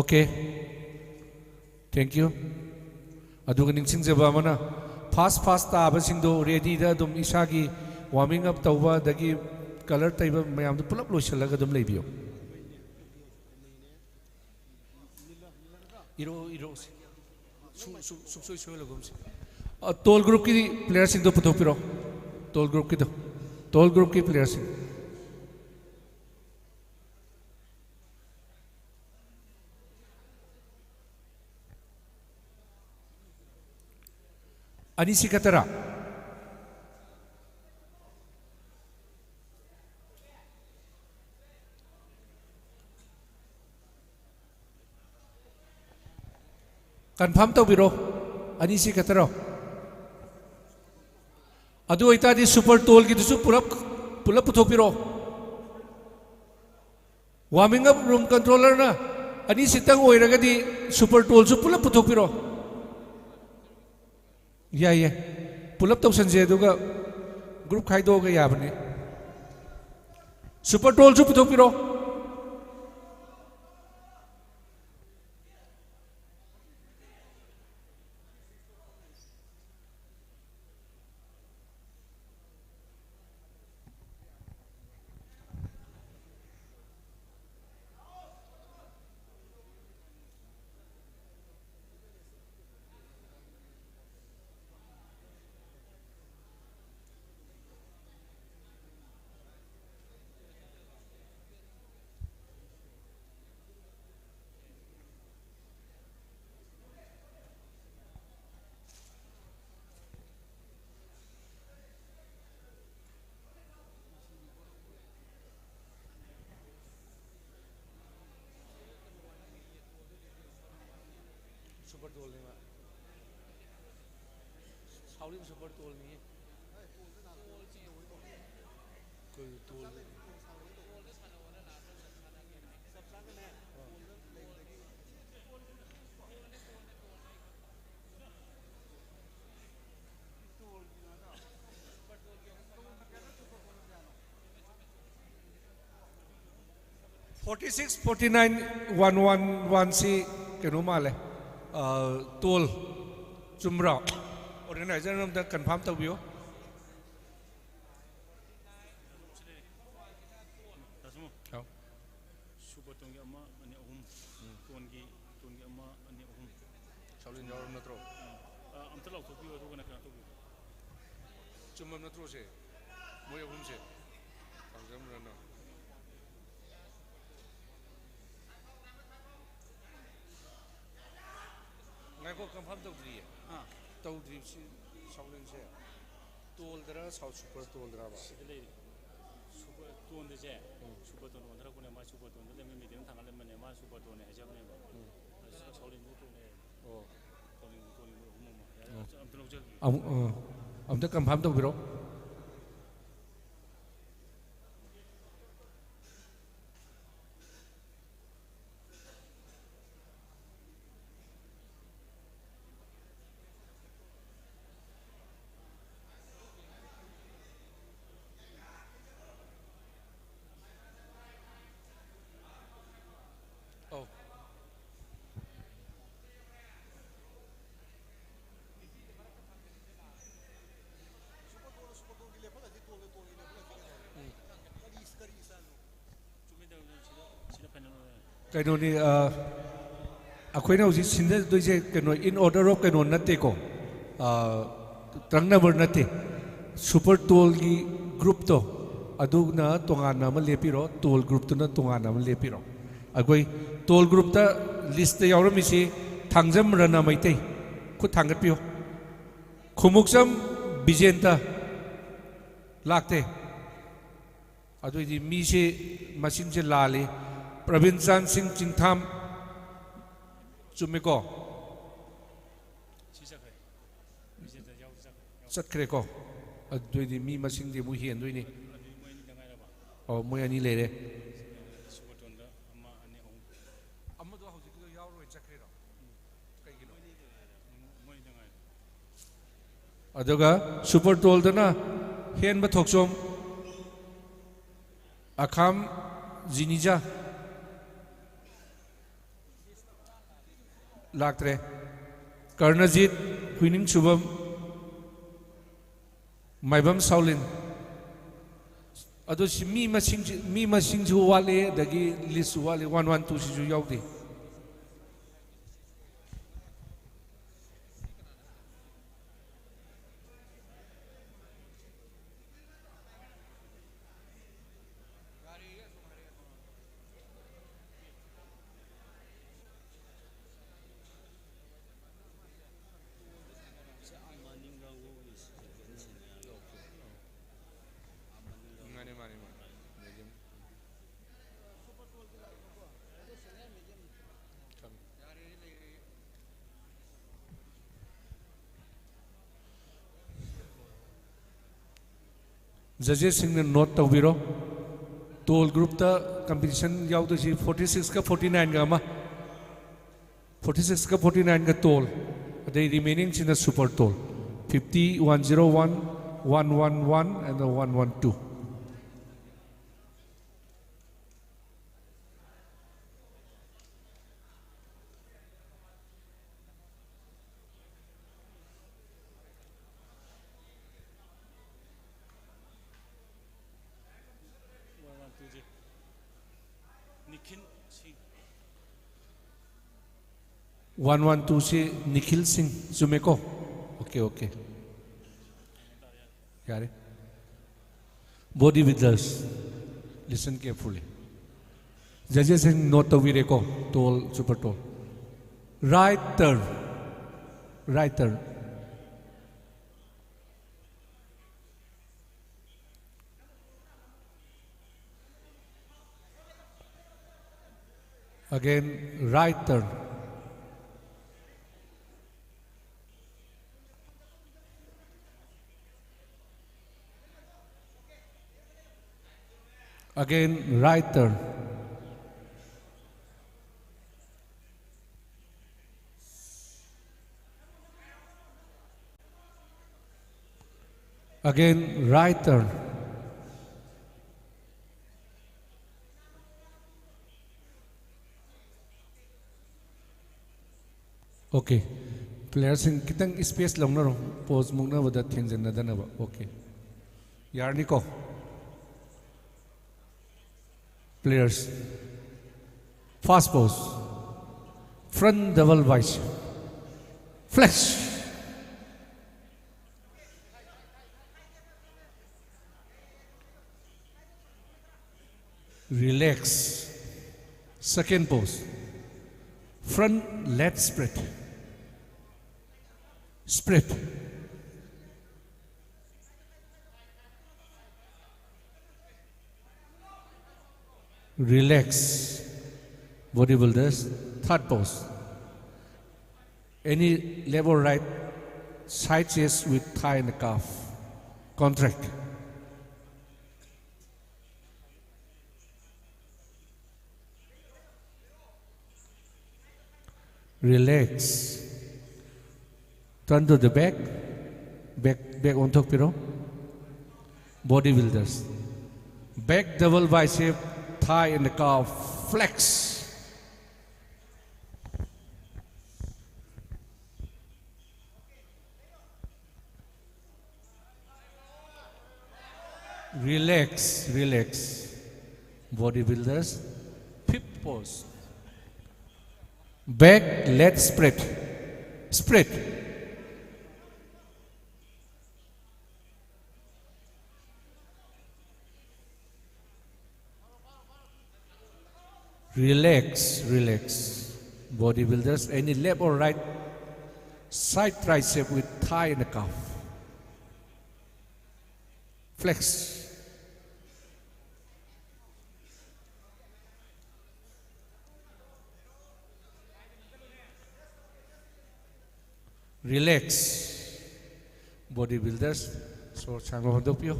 Okay, thank you. ꯑꯗꯨꯒ ꯅꯤꯡꯁꯤꯡꯖꯕ ꯑꯃꯅ, ꯐꯥꯁ ꯐꯥꯁ ꯇꯥꯕꯁꯤꯡꯗꯣ ꯔꯦꯗꯤꯗ ꯑꯗꯨꯝ ꯏꯁꯥꯒꯤ ꯋꯥꯔꯃꯤꯡ ꯑꯞ ꯇꯧꯕ ꯑꯗꯒꯤ ꯀꯂꯔ ꯇꯩꯕ ꯃꯌꯥꯝꯗꯣ ꯄꯨꯂꯞ ꯂꯣꯏꯁꯤꯜꯂꯒ ꯑꯗꯨꯝ ꯂꯩꯕꯤꯌꯣ꯫ ꯏꯔꯣ, ꯏꯔꯣ꯫ ꯁꯨ-, ꯁꯨ-, ꯁꯨꯡꯁꯣꯏ ꯁꯣꯏꯍꯜꯂꯒꯨꯝꯁꯤ꯫ ꯑ, ꯇꯣꯜ ꯒ꯭ꯔꯨꯞꯀꯤ ꯄ꯭ꯂꯦꯌꯔꯁꯤꯡꯗꯣ ꯄꯨꯊꯣꯛꯄꯤꯔꯣ꯫ ꯇꯣꯜ ꯒ꯭ꯔꯨꯞꯀꯤꯗꯣ꯫ ꯇꯣꯜ ꯒ꯭ꯔꯨꯞꯀꯤ ꯄ꯭ꯂꯦꯌꯔꯁꯤꯡ꯫ ꯑꯅꯤꯁꯤ ꯈꯛꯇꯔꯥ? ꯀꯟꯐꯥꯔꯝ ꯇꯧꯕꯤꯔꯣ꯫ ꯑꯅꯤꯁꯤ ꯈꯛꯇꯔꯣ? ꯑꯗꯨ ꯑꯣꯏꯇꯥꯔꯗꯤ ꯁꯨꯄꯔ ꯇꯣꯜꯒꯤꯗꯨꯁꯨ ꯄꯨꯂꯞ, ꯄꯨꯂꯞ ꯄꯨꯊꯣꯛꯄꯤꯔꯣ꯫ ꯋꯥꯔꯃꯤꯡ ꯑꯞ ꯔꯨꯝ ꯀꯟꯇ꯭ꯔꯣꯂꯔꯅ ꯑꯅꯤꯁꯤꯇꯪ ꯑꯣꯏꯔꯒꯗꯤ ꯁꯨꯄꯔ ꯇꯣꯜꯁꯨ ꯄꯨꯂꯞ ꯄꯨꯊꯣꯛꯄꯤꯔꯣ꯫ ꯌꯥꯏ, ꯌꯥꯏ꯫ ꯄꯨꯂꯞ ꯇꯧꯁꯟꯁꯦ, ꯑꯗꯨꯒ ꯒ꯭ꯔꯨꯞ ꯈꯥꯏꯗꯣꯛꯑꯒ ꯌꯥꯕꯅꯤ꯫ ꯁꯨꯄꯔ ꯇꯣꯜꯁꯨ ꯄꯨꯊꯣꯛꯄꯤꯔꯣ꯫ ꯁꯨꯄꯔ ꯇꯣꯜꯅꯦꯕ꯫ ꯁꯥꯎꯂꯤꯟ ꯁꯨꯄꯔ ꯇꯣꯜꯅꯤ꯫ ꯀꯩ toll? Forty six, forty nine, one one one ꯁꯤ ꯀꯩꯅꯣ ꯃꯥꯜꯂꯦ, ꯑ, ꯇꯣꯜ꯫ ꯆꯨꯝꯕ꯭ꯔꯣ? ꯑꯣꯔꯒꯅꯥꯏꯖꯔꯅ ꯑꯝꯇ ꯀꯟꯐꯥꯔꯝ ꯇꯧꯕꯤꯌꯨ꯫ ꯍꯥꯎ꯫ ꯁꯨꯄꯔ ꯇꯣꯟꯒꯤ ꯑꯃ, ꯑꯅꯤ, ꯑꯍꯨꯝ꯫ ꯎꯝ꯫ ꯇꯣꯟꯒꯤ, ꯇꯣꯟꯒꯤ ꯑꯃ, ꯑꯅꯤ, ꯑꯍꯨꯝ꯫ ꯁꯥꯎꯂꯤꯟ ꯌꯥꯎꯔꯕ ꯅꯠꯇ꯭ꯔꯣ? ꯑ, ꯑꯝꯇ ꯂꯥꯎꯊꯣꯛꯄꯤꯌꯨ, ꯑꯗꯨꯒꯅ ꯀꯩꯅꯣ ꯇꯧꯕꯤꯌꯨ꯫ ꯆꯨꯝꯃꯕ ꯅꯠꯇ꯭ꯔꯣ ꯁꯦ? ꯃꯣꯏ ꯑꯍꯨꯝꯁꯦ? ꯊꯥꯡꯖꯝ ꯔꯅ꯫ ꯉꯥꯏꯈꯣ, ꯀꯟꯐꯥꯔꯝ ꯇꯧꯗ꯭ꯔꯤꯌꯦ꯫ ꯑꯥ꯫ ꯇꯧꯗ꯭ꯔꯤꯕꯁꯤ ꯁꯥꯎꯂꯤꯟꯁꯦ ꯇꯣꯜꯗꯔ, ꯁꯥꯎꯠ ꯁꯨꯄꯔ ꯇꯣꯜꯗꯔꯕ? ꯁꯤꯗ ꯂꯩꯔꯦ꯫ ꯁꯨꯄꯔ ꯇꯣꯟꯗꯁꯦ, ꯎꯝ꯫ ꯁꯨꯄꯔ ꯇꯣꯟ ꯑꯣꯟꯊꯔꯛꯄꯅꯦ꯫ ꯃꯥ ꯁꯨꯄꯔ ꯇꯣꯟꯗ ꯂꯩꯕ ꯃꯤꯗꯤ ꯑꯗꯨꯝ ꯊꯥꯡꯒꯠꯂꯝꯕꯅꯦ꯫ ꯃꯥ ꯁꯨꯄꯔ ꯇꯣꯟꯅꯦ ꯍꯥꯏꯖꯕꯅꯦꯕ꯫ ꯎꯝ꯫ ꯑꯁ, ꯁꯥꯎꯂꯤꯟꯗ ꯇꯣꯟꯅꯦ꯫ ꯑꯣ꯫ ꯁꯥꯎꯂꯤꯟꯗ ꯇꯣꯟꯅꯦ, ꯃꯣꯏ ꯑꯍꯨꯝ ꯑꯃ꯫ ꯌꯥꯔꯦ, ꯑꯣ꯫ ꯑꯝꯇ ꯂꯧꯖꯔꯒꯦ꯫ ꯑꯃꯨꯛ, ꯑ, ꯑꯝꯇ ꯀꯟꯐꯥꯔꯝ ꯇꯧꯕꯤꯔꯣ꯫ ꯑꯧ꯫ ꯀꯩꯅꯣꯅꯤ, ꯑ, ꯑꯩꯈꯣꯏꯅ ꯍꯧꯖꯤꯛ ꯁꯤꯟꯅꯗꯣꯏꯁꯦ ꯀꯩꯅꯣ, in order of ꯀꯩꯅꯣ ꯅꯠꯇꯦꯀꯣ, ꯑ, ꯇ꯭ꯔꯪ ꯅꯝꯕꯔ ꯅꯠꯇꯦ꯫ ꯁꯨꯄꯔ ꯇꯣꯜꯒꯤ ꯒ꯭ꯔꯨꯞꯇꯣ, ꯑꯗꯨꯅ ꯇꯣꯉꯥꯟꯅ ꯑꯃ ꯂꯦꯞꯄꯤꯔꯣ, ꯇꯣꯜ ꯒ꯭ꯔꯨꯞꯇꯨꯅ ꯇꯣꯉꯥꯟꯅ ꯑꯃ ꯂꯦꯞꯄꯤꯔꯣ꯫ ꯑꯩꯈꯣꯏ ꯇꯣꯜ ꯒ꯭ꯔꯨꯞꯇ ꯂꯤꯁꯇ ꯌꯥꯎꯔꯝꯃꯤꯁꯤ ꯊꯥꯡꯖꯝ ꯔꯅꯥꯃꯩꯇꯩ, ꯈꯨꯠ ꯊꯥꯡꯒꯠꯄꯤꯌꯨ꯫ ꯈꯨꯃꯨꯛꯆꯝ ꯕꯤꯖꯦꯟꯇ ꯂꯥꯛꯇꯦ꯫ ꯑꯗꯨꯑꯣꯏꯗꯤ ꯃꯤꯁꯦ, ꯃꯁꯤꯡꯁꯦ ꯂꯥꯜꯂꯤ꯫ ꯄ꯭ꯔꯕꯤꯟꯆꯥꯟ ꯁꯤꯡ ꯆꯤꯡꯊꯥꯝ, ꯆꯨꯝꯃꯤꯀꯣ? ꯆꯠꯈ꯭ꯔꯦꯀꯣ? ꯑꯗꯨꯏꯗꯤ ꯃꯤ ꯃꯁꯤꯡꯗꯤ ꯑꯃꯨꯛ ꯍꯦꯟꯗꯣꯏꯅꯤ꯫ ꯑꯣ, ꯃꯣꯏ ꯑꯅꯤ ꯂꯩꯔꯦ꯫ ꯑꯃꯗꯣ ꯍꯧꯖꯤꯛꯀꯤꯗꯣ ꯌꯥꯎꯔꯣꯏ ꯆꯠꯈ꯭ꯔꯤꯔꯣ? ꯀꯩꯒꯤꯅꯣ? ꯑꯗꯨꯒ ꯁꯨꯄꯔ ꯇꯣꯜꯗꯅ ꯍꯦꯟꯕ ꯊꯣꯛꯆꯣꯝ, ꯑꯈꯥꯝ ꯖꯤꯅꯤꯖꯥ꯫ ꯂꯥꯛꯇ꯭ꯔꯦ꯫ ꯀꯔꯅꯖꯤꯠ, ꯍꯨꯏꯅꯤꯡꯁꯨꯕꯝ, ꯃꯥꯏꯕꯝ ꯁꯥꯎꯂꯤꯟ꯫ ꯑꯗꯨ ꯁꯤ ꯃꯤ ꯃꯁꯤꯡꯁꯤ, ꯃꯤ ꯃꯁꯤꯡꯁꯨ ꯋꯥꯠꯂꯤ, ꯑꯗꯒꯤ ꯂꯤꯁꯁꯨ ꯋꯥꯠꯂꯤ, ꯋꯥꯟ ꯋꯥꯟ ꯇꯨꯁꯤꯁꯨ ꯌꯥꯎꯗꯦ꯫ ꯃꯥꯅꯦ, ꯃꯥꯅꯦ, ꯃꯥꯅꯦ꯫ ꯃꯦꯗꯤꯌꯝ꯫ ꯖꯖꯦꯁꯁꯤꯡꯅ ꯅꯣꯠ ꯇꯧꯕꯤꯔꯣ꯫ ꯇꯣꯜ ꯒ꯭ꯔꯨꯞꯇ ꯀꯝꯄꯤꯇꯤꯁꯟ ꯌꯥꯎꯗꯣꯏꯁꯤ ꯐꯣꯔꯇꯤ ꯁꯤꯛꯁꯀ ꯐꯣꯔꯇꯤ ꯅꯥꯏꯟꯒ ꯑꯃ, ꯐꯣꯔꯇꯤ ꯁꯤꯛꯁꯀ ꯐꯣꯔꯇꯤ ꯅꯥꯏꯟꯒ ꯇꯣꯜ, ꯑꯗꯩ ꯔꯤꯃꯦꯅꯤꯡꯁꯤꯅ super tall, fifty, one zero one, one one one and one one two. One one ꯇꯨꯁꯤ ꯅꯤꯈꯤꯜ ꯁꯤꯡ, ꯆꯨꯝꯃꯦꯀꯣ? Okay, okay. ꯌꯥꯔꯦ꯫ Body builders, listen carefully. ꯖꯖꯦꯁꯁꯤꯡ ꯅꯣꯠ ꯇꯧꯕꯤꯔꯦꯀꯣ? Tall, super tall. Right turn, right turn. Again, right turn. Again, right turn. Again, right turn. Okay. Playerꯁꯤꯡ ꯈꯤꯇꯪ space ꯂꯧꯅꯔꯣ, pose ꯃꯨꯛꯅꯕꯗ ꯊꯦꯡꯖꯤꯟꯅꯗꯅꯕ꯫ Okay. ꯌꯥꯔꯅꯤꯀꯣ? Players. First pose. Front double bicep. Flex. Relax. Second pose. Front lat spread. Spread. Relax. Bodybuilders. Third pose. Any left or right, side chest with thigh and calf. Contract. Relax. Turn to the back. Back, back ꯑꯣꯟꯊꯣꯛꯄꯤꯔꯣ. Bodybuilders. Back double bicep, thigh and calf. Flex. Relax, relax. Bodybuilders, fifth pose. Back lat spread. Spread. Relax, relax. Bodybuilders, any left or right, side tricep with thigh and calf. Flex. Relax. Bodybuilders, ꯁꯣꯔ ꯁꯥꯡꯅ ꯍꯣꯟꯗꯣꯛꯄꯤꯌꯨ꯫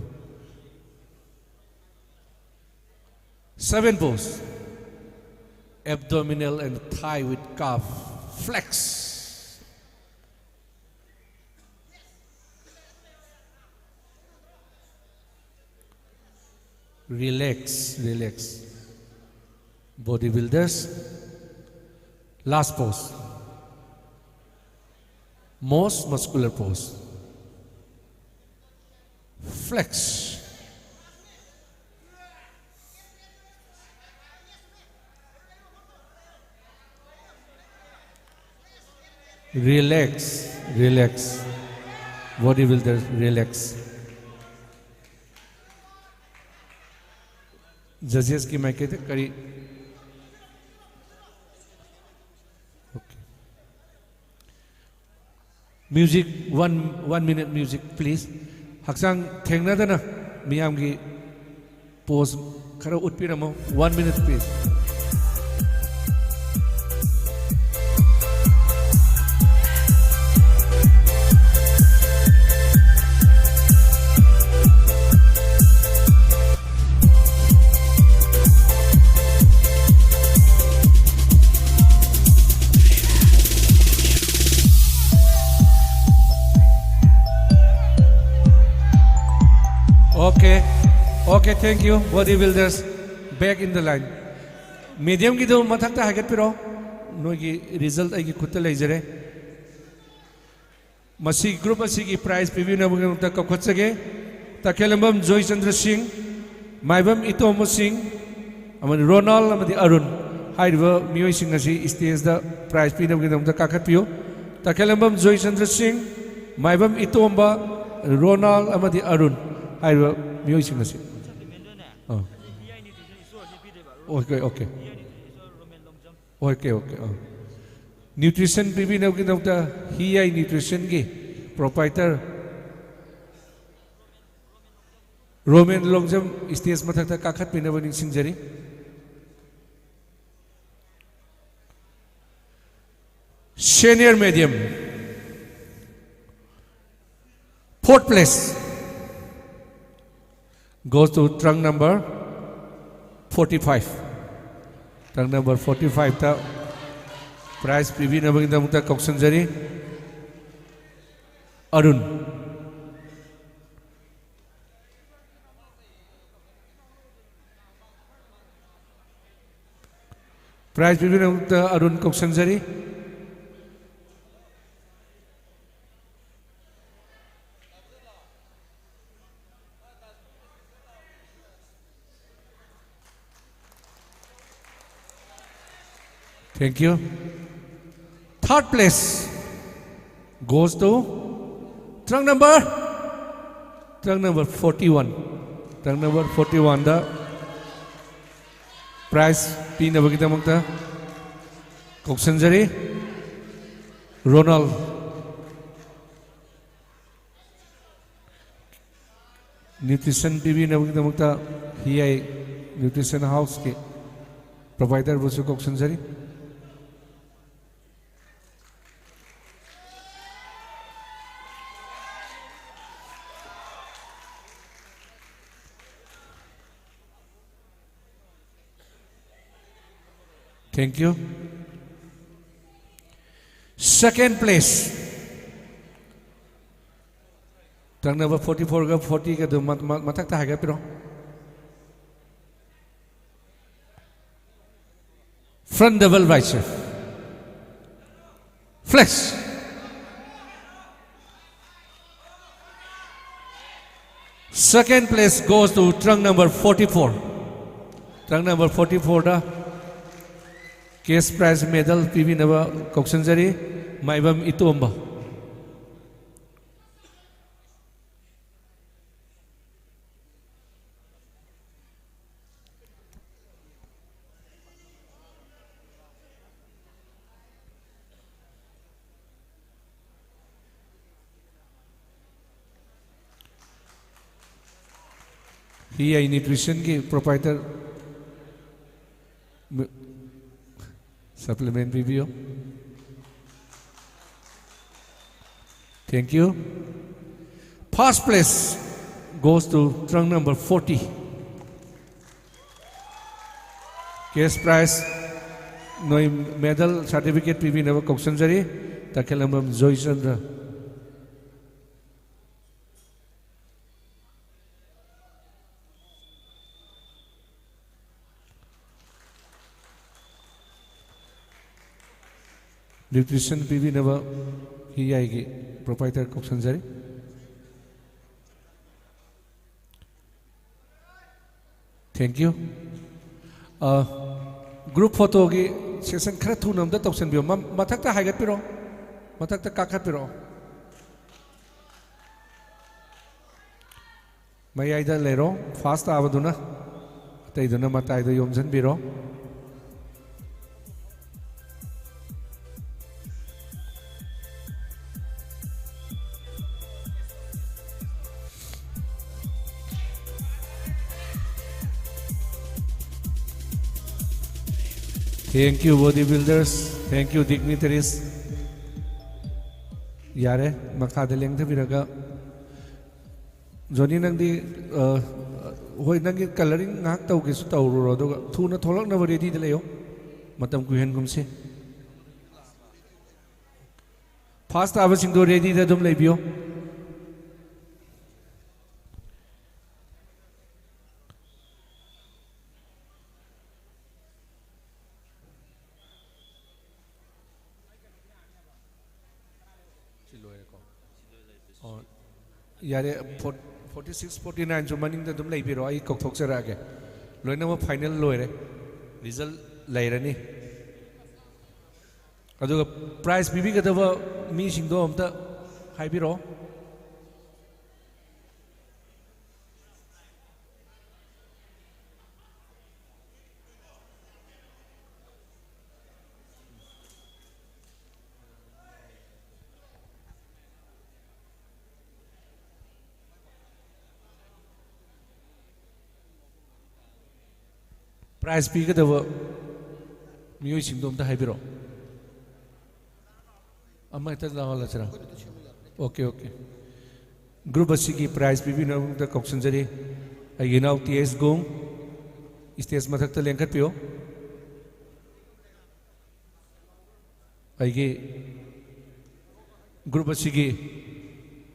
Seven pose. Abdominal and thigh with calf. Flex. Relax, relax. Bodybuilders. Last pose. Most muscular pose. Flex. Relax, relax. Bodybuilder, relax. Judges की mic है, करी। Okay. Music, one, one minute music, please. ꯍꯛꯆꯥꯡ ꯊꯦꯡꯅꯗꯅ ꯃꯤꯌꯥꯝꯒꯤ pose ꯈꯔ ꯎꯠꯄꯤꯔꯝꯃꯣ. One minute, please. Okay. Okay, thank you, bodybuilders. Back in the line. Medium ꯒꯤꯗꯨ ꯃꯊꯛꯇ ꯍꯥꯏꯒꯠꯄꯤꯔꯣ. ꯅꯣꯏꯒꯤ result ꯑꯩꯒꯤ ꯈꯨꯠꯇ ꯂꯩꯖꯔꯦ. ꯃꯁꯤ group ꯑꯁꯤꯒꯤ prize ꯄꯤꯕꯤꯅꯕꯒꯤꯗꯃꯛꯇ ꯀꯧꯈꯠꯆꯒꯦ꯫ ꯇꯈꯦꯂꯝꯕꯝ ꯖꯣꯏꯆꯟꯗ꯭ꯔ ꯁꯤꯡ, ꯃꯥꯏꯕꯝ ꯏꯇꯣꯝꯕ ꯁꯤꯡ, ꯑꯃꯗꯤ ꯔꯣꯅꯥꯜ ꯑꯃꯗꯤ ꯑꯔꯨꯟ ꯍꯥꯏꯔꯤꯕ ꯃꯤꯑꯣꯏꯁꯤꯡ ꯑꯁꯤ stage ꯇ prize ꯄꯤꯅꯕꯒꯤꯗꯃꯛꯇ ꯀꯥꯈꯠꯄꯤꯌꯨ꯫ ꯇꯈꯦꯂꯝꯕꯝ ꯖꯣꯏꯆꯟꯗ꯭ꯔ ꯁꯤꯡ, ꯃꯥꯏꯕꯝ ꯏꯇꯣꯝꯕ, ꯔꯣꯅꯥꯜ ꯑꯃꯗꯤ ꯑꯔꯨꯟ ꯍꯥꯏꯔꯤꯕ ꯃꯤꯑꯣꯏꯁꯤꯡ ꯑꯁꯤ꯫ ꯑꯥ꯫ Okay, okay. Okay, okay, ꯑꯥ꯫ Nutrition ꯄꯤꯕꯤꯅꯕꯒꯤꯗꯃꯛꯇ ꯍꯤ ꯌꯥꯏ nutrition ꯒꯤ proprietor ꯔꯣꯃꯦꯟ ꯂꯣꯡꯖꯝ stage ꯃꯊꯛꯇ ꯀꯥꯈꯠꯄꯤꯅꯕ ꯅꯤꯡꯁꯤꯡꯖꯔꯤ꯫ Senior medium, fourth place goes to trunk number forty five, truck number forty five ꯇ prize ꯄꯤꯕꯤꯅꯕꯒꯤꯗꯃꯛꯇ ꯀꯧꯁꯤꯟꯖꯔꯤ꯫ Arun. Prize ꯄꯤꯕꯤꯅꯕꯒꯤꯗꯃꯛꯇ Arun ꯀꯧꯁꯤꯟꯖꯔꯤ꯫ Thank you. Third place goes to truck number, truck number forty one. Truck number forty one the prize ꯄꯤꯅꯕꯒꯤꯗꯃꯛꯇ ꯀꯧꯁꯤꯟꯖꯔꯤ꯫ Ronal. Nutrition ꯄꯤꯕꯤꯅꯕꯒꯤꯗꯃꯛꯇ ꯍꯤꯌꯥꯏ Nutrition House ꯀꯤ provider ꯕꯨꯁꯨ ꯀꯧꯁꯤꯟꯖꯔꯤ꯫ Thank you. Second place, truck number forty four ꯒ forty ꯒꯗꯨ ꯃ-, ꯃ-, ꯃꯊꯛꯇ ꯍꯥꯏꯒꯠꯄꯤꯔꯣ꯫ Front double bicep. Flex. Second place goes to truck number forty four. Truck number forty four the cash prize medal ꯄꯤꯕꯤꯅꯕ ꯀꯧꯁꯤꯟꯖꯔꯤ, Maibam ꯏꯇꯣꯝꯕ꯫ ꯍꯤꯌꯥꯏ Nutrition ꯒꯤ proprietor, ꯃ-, supplement ꯄꯤꯕꯤꯌꯨ꯫ Thank you. First place goes to truck number forty. Cash prize, ꯅꯣꯏ medal certificate ꯄꯤꯕꯤꯅꯕ ꯀꯧꯁꯟꯖꯔꯤ꯫ ꯇꯈꯦꯜꯂꯝꯕꯝ Joychandra. Nutrition ꯄꯤꯕꯤꯅꯕ ꯍꯤꯌꯥꯏꯒꯤ proprietor ꯀꯧꯁꯟꯖꯔꯤ꯫ Thank you꯫ ꯑ, group photoꯒꯤ session ꯈꯔ ꯊꯨꯅ ꯑꯝꯇ ꯇꯧꯁꯟꯕꯤꯌꯣ꯫ ꯃ-, ꯃꯊꯛꯇ ꯍꯥꯏꯒꯠꯄꯤꯔꯛꯑꯣ꯫ ꯃꯊꯛꯇ ꯀꯥꯈꯠꯄꯤꯔꯛꯑꯣ꯫ ꯃꯌꯥꯏꯗ ꯂꯩꯔꯣ, first ꯇꯥꯕꯗꯨꯅ꯫ ꯑꯇꯩꯗꯨꯅ ꯃꯇꯥꯏꯗ ꯌꯣꯝꯁꯤꯟꯕꯤꯔꯣ꯫ Thank you, body builders. Thank you, dignitaries. ꯌꯥꯔꯦ, ꯃꯈꯥꯗ ꯂꯦꯡꯊꯕꯤꯔꯒ꯫ ꯖꯣꯅꯤ, ꯅꯪꯗꯤ, ꯑ, ꯍꯣꯏ, ꯅꯪꯒꯤ colouring ꯉꯥꯏꯍꯥꯛ ꯇꯧꯒꯦꯁꯨ ꯇꯧꯔꯨꯔꯣ, ꯑꯗꯨꯒ ꯊꯨꯅ ꯊꯣꯛꯂꯛꯅꯕ readyꯗ ꯂꯩꯌꯣ꯫ ꯃꯇꯝ ꯀꯨꯏꯍꯟꯒꯨꯝꯁꯤ꯫ First ꯇꯥꯕꯁꯤꯡꯗꯣ readyꯗ ꯑꯗꯨꯝ ꯂꯩꯕꯤꯌꯣ꯫ ꯁꯤ ꯂꯣꯏꯔꯦꯀꯣ? ꯑꯣ, ꯌꯥꯔꯦ, ꯐꯣꯔ-, forty six, forty nineꯁꯨ ꯃꯅꯤꯡꯗ ꯑꯗꯨꯝ ꯂꯩꯕꯤꯔꯣ, ꯑꯩ ꯀꯧꯊꯣꯛꯆꯔꯛꯑꯒꯦ꯫ ꯂꯣꯏꯅꯃꯛ final ꯂꯣꯏꯔꯦ, result ꯂꯩꯔꯅꯤ꯫ ꯑꯗꯨꯒ prize ꯄꯤꯕꯤꯒꯗꯕ ꯃꯤꯁꯤꯡꯗꯣ ꯑꯝꯇ ꯍꯥꯏꯕꯤꯔꯛꯑꯣ꯫ Prize ꯄꯤꯒꯗꯕ ꯃꯤꯑꯣꯏꯁꯤꯡꯗꯣ ꯑꯝꯇ ꯍꯥꯏꯕꯤꯔꯛꯑꯣ꯫ ꯑꯃ ꯍꯦꯛꯇ ꯂꯥꯎꯍꯜꯂꯁꯤꯔꯥ? Okay, okay꯫ Group ꯑꯁꯤꯒꯤ prize ꯄꯤꯕꯤꯅꯕꯒꯤꯗꯃꯛꯇ ꯀꯧꯁꯤꯟꯖꯔꯤ꯫ ꯑꯩꯒꯤ ꯏꯅꯥꯎ ꯇꯤ ꯑꯦꯁ ꯒꯣꯡ, stage ꯃꯊꯛꯇ ꯂꯦꯡꯈꯠꯄꯤꯌꯨ꯫ ꯑꯩꯒꯤ ꯒ꯭ꯔꯨꯞ ꯑꯁꯤꯒꯤ,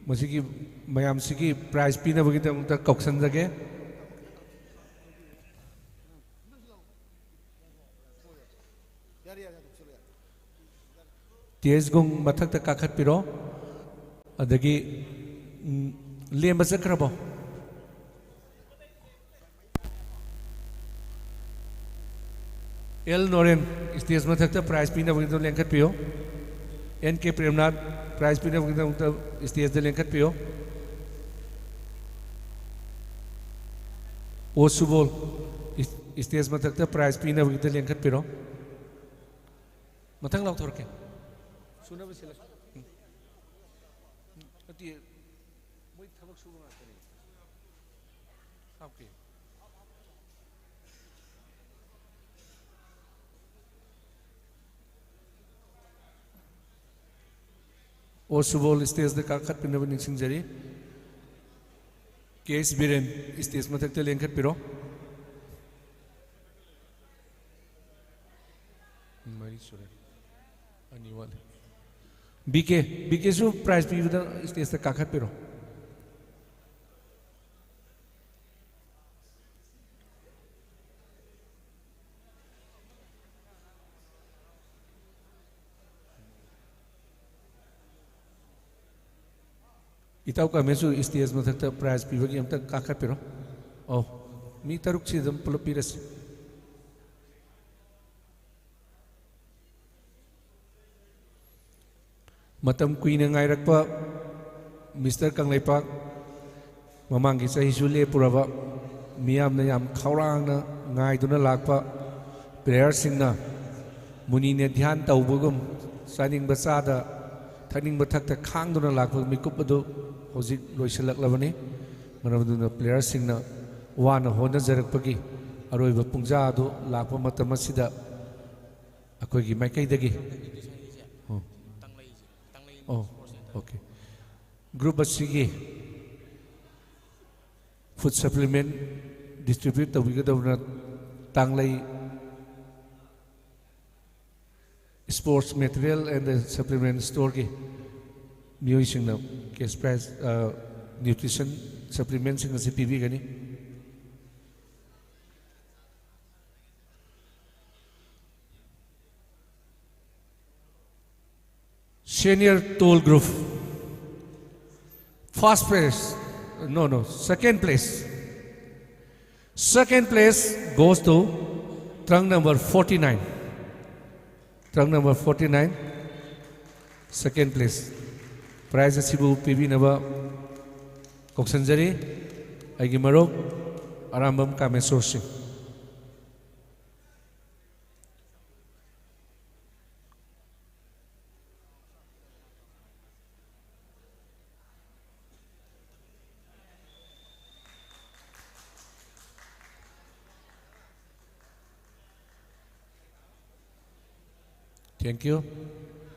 ꯃꯁꯤꯒꯤ ꯃꯌꯥꯝꯁꯤꯒꯤ ꯄ꯭ꯔꯥꯏꯖ ꯄꯤꯅꯕꯒꯤꯗꯃꯛꯇ ꯀꯧꯁꯟꯖꯒꯦ꯫ ꯇꯤ ꯑꯦꯁ ꯒꯨꯡ ꯃꯊꯛꯇ ꯀꯥꯈꯠꯄꯤꯔꯣ꯫ ꯑꯗꯒꯤ, ꯎꯝ, ꯂꯦꯝꯕ ꯆꯠꯈ꯭ꯔꯕꯣ? ꯑꯦꯜ ꯅꯣꯔꯦꯟ, ꯁ꯭ꯇꯦꯖ ꯃꯊꯛꯇ ꯄ꯭ꯔꯥꯏꯖ ꯄꯤꯅꯕꯒꯤꯗꯣ ꯂꯦꯡꯈꯠꯄꯤꯌꯨ꯫ ꯑꯦꯟ ꯀꯦ ꯄ꯭ꯔꯦꯝꯅꯥꯊ, ꯄ꯭ꯔꯥꯏꯖ ꯄꯤꯅꯕꯒꯤꯗꯃꯛꯇ ꯁ꯭ꯇꯦꯖꯇ ꯂꯦꯡꯈꯠꯄꯤꯌꯨ꯫ ꯑꯣ ꯁꯨꯕꯣꯜ, ꯁ꯭ꯇꯦꯖ ꯃꯊꯛꯇ ꯄ꯭ꯔꯥꯏꯖ ꯄꯤꯅꯕꯒꯤꯗ ꯂꯦꯡꯈꯠꯄꯤꯔꯣ꯫ ꯃꯊꯪ ꯂꯥꯎꯊꯣꯔꯛꯀꯦ꯫ ꯁꯨꯅꯕ ꯁꯤꯜꯂꯁꯤ꯫ ꯎꯝ꯫ ꯅꯠꯇꯦ, ꯃꯣꯏ ꯊꯕꯛ ꯁꯨꯕ ꯉꯥꯛꯇꯅꯦ꯫ ꯍꯥꯞꯀꯦ꯫ ꯑꯣ ꯁꯨꯕꯣꯜ, ꯁ꯭ꯇꯦꯖꯇ ꯀꯥꯈꯠꯄꯤꯅꯕ ꯅꯤꯡꯁꯤꯡꯖꯔꯤ꯫ ꯀꯦ ꯑꯦꯁ ꯕꯤꯔꯦꯟ, ꯁ꯭ꯇꯦꯖ ꯃꯊꯛꯇ ꯂꯦꯡꯈꯠꯄꯤꯔꯣ꯫ ꯃꯔꯤ ꯁꯨꯔꯦ꯫ ꯑꯅꯤ ꯋꯥꯠꯂꯤ꯫ ꯕꯤ ꯀꯦ, ꯕꯤ ꯀꯦꯁꯨ ꯄ꯭ꯔꯥꯏꯖ ꯄꯤꯕꯗ ꯁ꯭ꯇꯦꯖꯇ ꯀꯥꯈꯠꯄꯤꯔꯣ꯫ ꯏꯇꯥꯎ ꯀꯃꯦꯁꯨ ꯁ꯭ꯇꯦꯖ ꯃꯊꯛꯇ ꯄ꯭ꯔꯥꯏꯖ ꯄꯤꯕꯒꯤ ꯑꯝꯇ ꯀꯥꯈꯠꯄꯤꯔꯣ꯫ ꯑꯧ, ꯃꯤ ꯇꯔꯨꯛꯁꯤ ꯑꯗꯨꯝ ꯄꯨꯂꯞ ꯄꯤꯔꯁꯤ꯫ ꯃꯇꯝ ꯀꯨꯏꯅ ꯉꯥꯏꯔꯛꯄ ꯃꯤꯁꯇꯔ ꯀꯪꯂꯩꯄꯥꯛ, ꯃꯃꯥꯡꯒꯤ ꯆꯍꯤꯁꯨ ꯂꯦꯞꯄꯨꯔꯕ, ꯃꯤꯌꯥꯝꯅ ꯌꯥꯝ ꯈꯧꯔꯥꯡꯅ ꯉꯥꯏꯗꯨꯅ ꯂꯥꯛꯄ ꯄ꯭ꯂꯦꯌꯔꯁꯤꯡꯅ ꯃꯨꯅꯤꯅ ꯙ꯭ꯌꯥꯟ ꯇꯧꯕꯒꯨꯝ ꯆꯥꯅꯤꯡꯕ ꯆꯥꯗ, ꯊꯛꯅꯤꯡꯕ ꯊꯛꯇ ꯈꯥꯡꯗꯨꯅ ꯂꯥꯛꯄ ꯃꯤꯀꯨꯞ ꯑꯗꯨ ꯍꯧꯖꯤꯛ ꯂꯣꯏꯁꯤꯜꯂꯛꯂꯕꯅꯤ꯫ ꯃꯔꯝ ꯑꯗꯨꯅ ꯄ꯭ꯂꯦꯌꯔꯁꯤꯡꯅ ꯋꯥꯅ ꯍꯣꯠꯅꯖꯔꯛꯄꯒꯤ ꯑꯔꯣꯏꯕ ꯄꯨꯡꯖꯥ ꯑꯗꯨ ꯂꯥꯛꯄ ꯃꯇꯝ ꯑꯁꯤꯗ ꯑꯩꯈꯣꯏꯒꯤ ꯃꯥꯏꯀꯩꯗꯒꯤ, ꯑꯣ, ꯑꯣ, ꯑꯣꯀꯦ꯫ ꯒ꯭ꯔꯨꯞ ꯑꯁꯤꯒꯤ ꯐꯨꯗ ꯁꯄ꯭ꯂꯤꯃꯦꯟ ꯗꯤꯁꯇ꯭ꯔꯤꯕ꯭ꯌꯨꯠ ꯇꯧꯕꯤꯒꯗꯕꯅ Tanglei Sports Material and the Supplement Storeꯒꯤ ꯃꯤꯑꯣꯏꯁꯤꯡꯅ cash prize, nutrition supplementꯁꯤꯡ ꯑꯁꯤ ꯄꯤꯕꯤꯒꯅꯤ꯫ Senior tall group, first place, no, no, second place. Second place goes to trunk number forty-nine. Trunk number forty-nine, second place. Prize ꯑꯁꯤꯕꯨ ꯄꯤꯕꯤꯅꯕ ꯀꯧꯁꯟꯖꯔꯤ ꯑꯩꯒꯤ ꯃꯔꯨꯞ ꯑꯔꯥꯝꯕꯝ ꯀꯥꯃꯦꯁꯣꯔ ꯁꯤꯡ꯫ Thank you.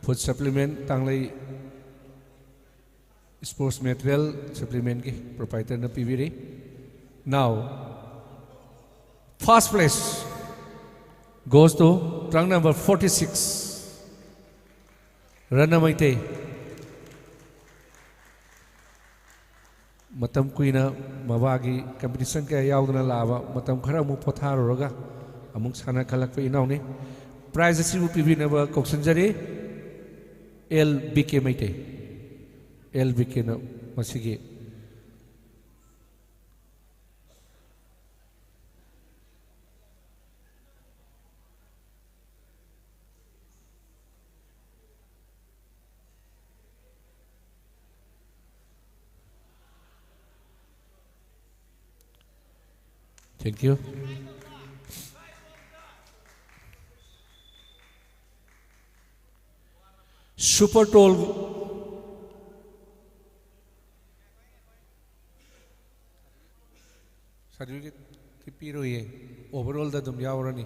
Food supplement, ꯇꯥꯡꯂꯩ Sports Material Supplementꯀꯤ proprietorꯅ ꯄꯤꯕꯤꯔꯤ꯫ Now, first place goes to trunk number forty-six, ꯔꯅ Meitei. ꯃꯇꯝ ꯀꯨꯏꯅ ꯃꯕꯥꯒꯤ competition ꯀꯌꯥ ꯌꯥꯎꯗꯅ ꯂꯥꯛꯑꯕ, ꯃꯇꯝ ꯈꯔ ꯑꯃꯨꯛ ꯄꯣꯊꯥꯔꯨꯔꯒ ꯑꯃꯨꯛ ꯁꯥꯟꯅ ꯈꯜꯂꯛꯄ ꯏꯅꯥꯎꯅꯤ꯫ Prize ꯑꯁꯤꯕꯨ ꯄꯤꯕꯤꯅꯕ ꯀꯧꯁꯤꯟꯖꯔꯤ ꯑꯦꯜ ꯕꯤ ꯀꯦ ꯃꯩꯇꯩ꯫ ꯑꯦꯜ ꯕꯤ ꯀꯦꯅ ꯃꯁꯤꯒꯤ Thank you. Super tall. Certificate ꯄꯤꯔꯣꯏꯌꯦ꯫ Overallꯗ ꯑꯗꯨꯝ ꯌꯥꯎꯔꯅꯤ꯫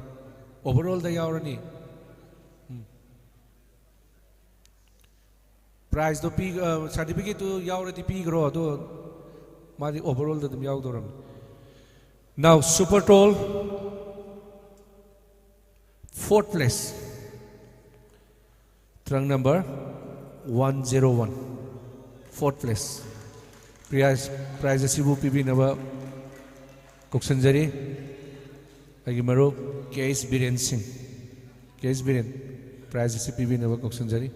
Overallꯗ ꯌꯥꯎꯔꯅꯤ꯫ ꯎꯝ꯫ Prizeꯗꯣ ꯄꯤ, ꯑ, certificateꯇꯨ ꯌꯥꯎꯔꯗꯤ ꯄꯤꯈ꯭ꯔꯣ, ꯑꯗꯣ ꯃꯥꯗꯤ overallꯗ ꯑꯗꯨꯝ ꯌꯥꯎꯗꯧꯔꯕꯅꯤ꯫ Now, super tall, fourth place. Trunk number one zero one, fourth place. Prize, prize ꯑꯁꯤꯕꯨ ꯄꯤꯕꯤꯅꯕ ꯀꯧꯁꯤꯟꯖꯔꯤ ꯑꯩꯒꯤ ꯃꯔꯨꯞ ꯀꯦ ꯑꯦꯁ ꯕꯤꯔꯦꯟ ꯁꯤꯡ꯫ ꯀꯦ ꯑꯦꯁ ꯕꯤꯔꯦꯟ, prize ꯑꯁꯤ ꯄꯤꯕꯤꯅꯕ ꯀꯧꯁꯤꯟꯖꯔꯤ꯫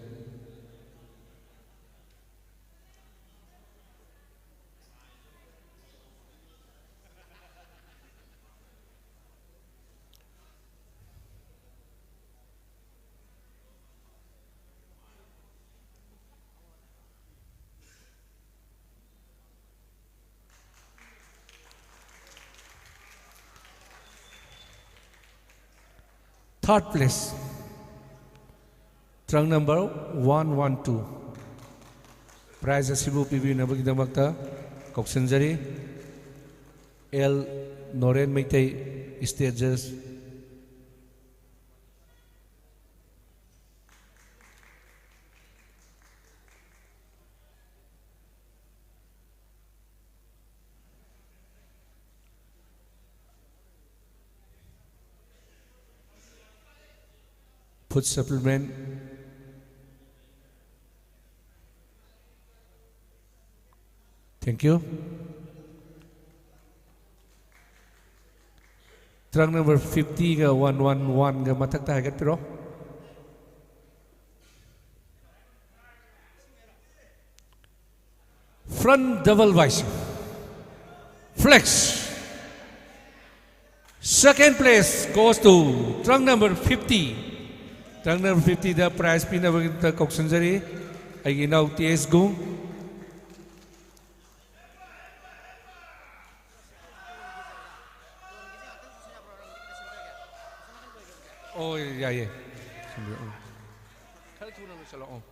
Third place, trunk number one one two. Prize ꯑꯁꯤꯕꯨ ꯄꯤꯕꯤꯅꯕꯒꯤꯗꯃꯛꯇ ꯀꯧꯁꯤꯟꯖꯔꯤ L Noren Meitei, state judge꯫ Food supplement. Thank you. Trunk number fifty ꯒ one one one ꯒ ꯃꯊꯛꯇ ꯍꯥꯏꯒꯠꯄꯤꯔꯣ꯫ Front double bicep. Flex. Second place goes to trunk number fifty. Trunk number fifty the prize ꯄꯤꯅꯕꯒꯤꯗꯃꯛꯇ ꯀꯧꯁꯤꯟꯖꯔꯤ ꯑꯩꯒꯤ ꯏꯅꯥꯎ T S ꯒꯨꯡ꯫ ꯑꯣ, ꯌꯥꯏꯌꯦ꯫ ꯁꯤꯟꯕꯤꯔꯛꯑꯣ꯫ ꯈꯔ ꯊꯨꯅ ꯂꯣꯏꯁꯤꯜꯂꯛꯑꯣ꯫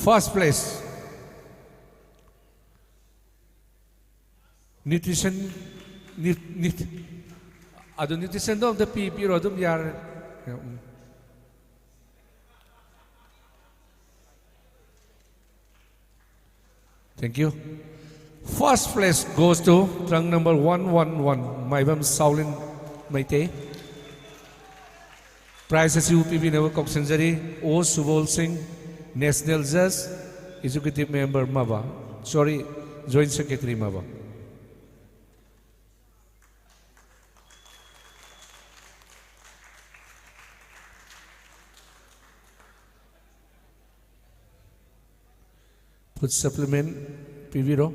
First place, nutrition, nut-, nut-, ꯑꯗꯨ nutritionꯗꯣ ꯑꯝꯇ ꯄꯤ-, ꯄꯤꯔꯣ, ꯑꯗꯨꯝ ꯌꯥꯔꯦ꯫ ꯎꯝ꯫ Thank you. First place goes to trunk number one one one, Maibam Saulin Meitei. Prize ꯑꯁꯤꯕꯨ ꯄꯤꯕꯤꯅꯕ ꯀꯧꯁꯤꯟꯖꯔꯤ ꯑꯣ ꯁꯨꯕꯣꯜ ꯁꯤꯡ, National Judge, Executive Member ꯃꯕꯥ, sorry, Joint Secretary ꯃꯕꯥ꯫ Food supplement ꯄꯤꯕꯤꯔꯣ꯫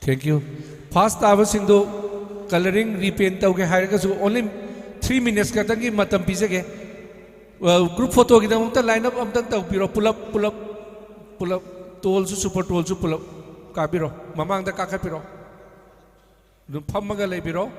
Thank you. First ꯇꯥꯕꯁꯤꯡꯗꯨ colouring repaint ꯇꯧꯒꯦ ꯍꯥꯏꯔꯒꯁꯨ only three minutes ꯈꯛꯇꯪꯒꯤ ꯃꯇꯝ ꯄꯤꯖꯒꯦ꯫ Group photoꯒꯤꯗꯃꯛꯇ line up ꯑꯝꯇꯪ ꯇꯧꯕꯤꯔꯣ꯫ ꯄꯨꯂꯞ, ꯄꯨꯂꯞ, ꯄꯨꯂꯞ, tallꯁꯨ super tallꯁꯨ ꯄꯨꯂꯞ ꯀꯥꯕꯤꯔꯣ꯫ ꯃꯃꯥꯡꯗ ꯀꯥꯈꯠꯄꯤꯔꯣ꯫ ꯑꯗꯨꯝ ꯐꯝꯃꯒ ꯂꯩꯕꯤꯔꯣ꯫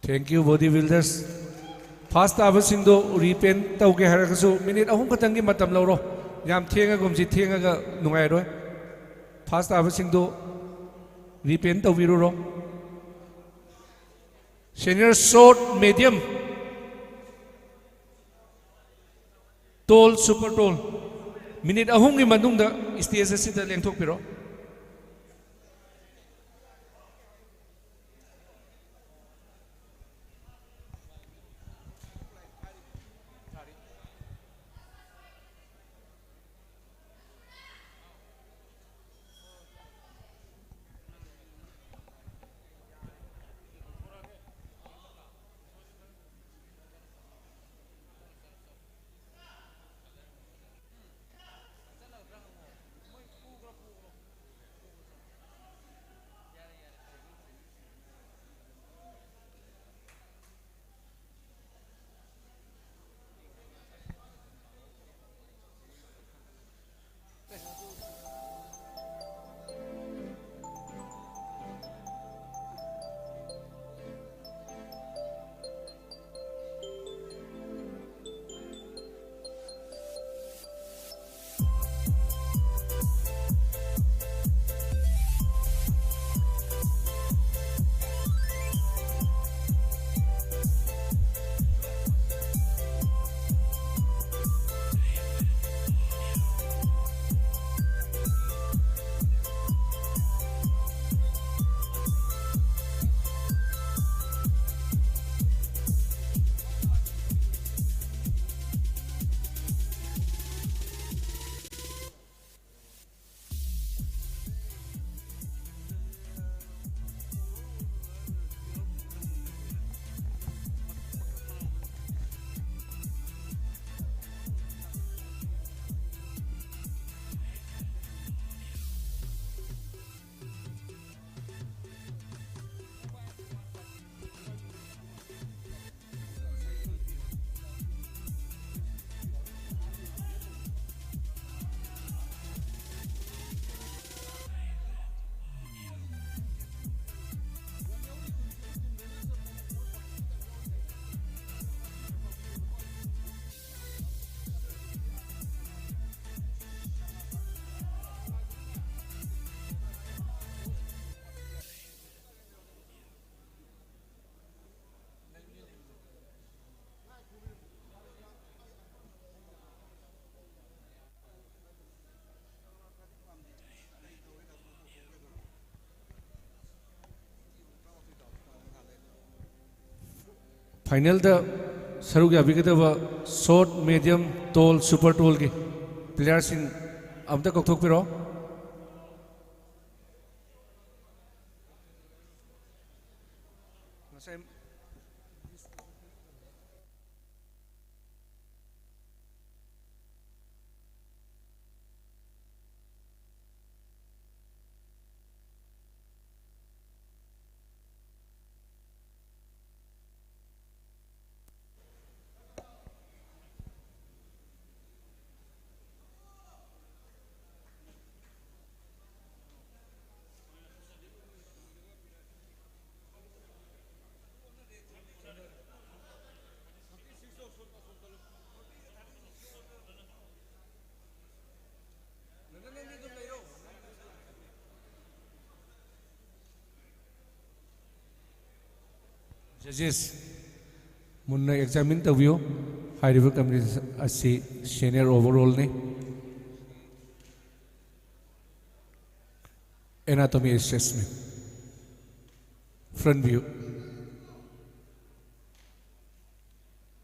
Thank you, body builders. First ꯇꯥꯕꯁꯤꯡꯗꯣ repaint ꯇꯧꯒꯦ ꯍꯥꯏꯔꯒꯁꯨ minute ꯑꯍꯨꯝ ꯈꯛꯇꯪꯒꯤ ꯃꯇꯝ ꯂꯧꯔꯣ꯫ ꯌꯥꯝ ꯊꯦꯡꯉꯒꯨꯝꯁꯤ, ꯊꯦꯡꯉꯒ ꯅꯨꯡꯉꯥꯏꯔꯣꯏ꯫ First ꯇꯥꯕꯁꯤꯡꯗꯣ repaint ꯇꯧꯕꯤꯔꯨꯔꯣ꯫ Senior short, medium, tall, super tall, minute ꯑꯍꯨꯝꯒꯤ ꯃꯅꯨꯡꯗ stage ꯑꯁꯤꯗ ꯂꯦꯡꯊꯣꯛꯄꯤꯔꯣ꯫ ꯐꯥꯏꯅꯦꯜꯗ ꯁꯔꯨꯛ ꯌꯥꯕꯤꯒꯗꯕ ꯁꯣꯔꯠ, ꯃꯦꯗꯤꯌꯝ, ꯇꯣꯜ, ꯁꯨꯄꯔ ꯇꯣꯜꯒꯤ ꯄ꯭ꯂꯦꯌꯔꯁꯤꯡ ꯑꯝꯇ ꯀꯧꯊꯣꯛꯄꯤꯔꯣ꯫ ꯉꯁꯥꯏ ꯖꯖꯦꯁ ꯃꯨꯟꯅ ꯑꯦꯛꯖꯥꯃꯤꯟ ꯇꯧꯕꯤꯌꯨ꯫ ꯍꯥꯏꯔꯤꯕ ꯀꯝꯄꯤꯇꯤꯁꯟ ꯑꯁꯤ senior ꯑꯣꯚꯔꯑꯣꯜꯅꯤ꯫ Anatomy assessment. Front view.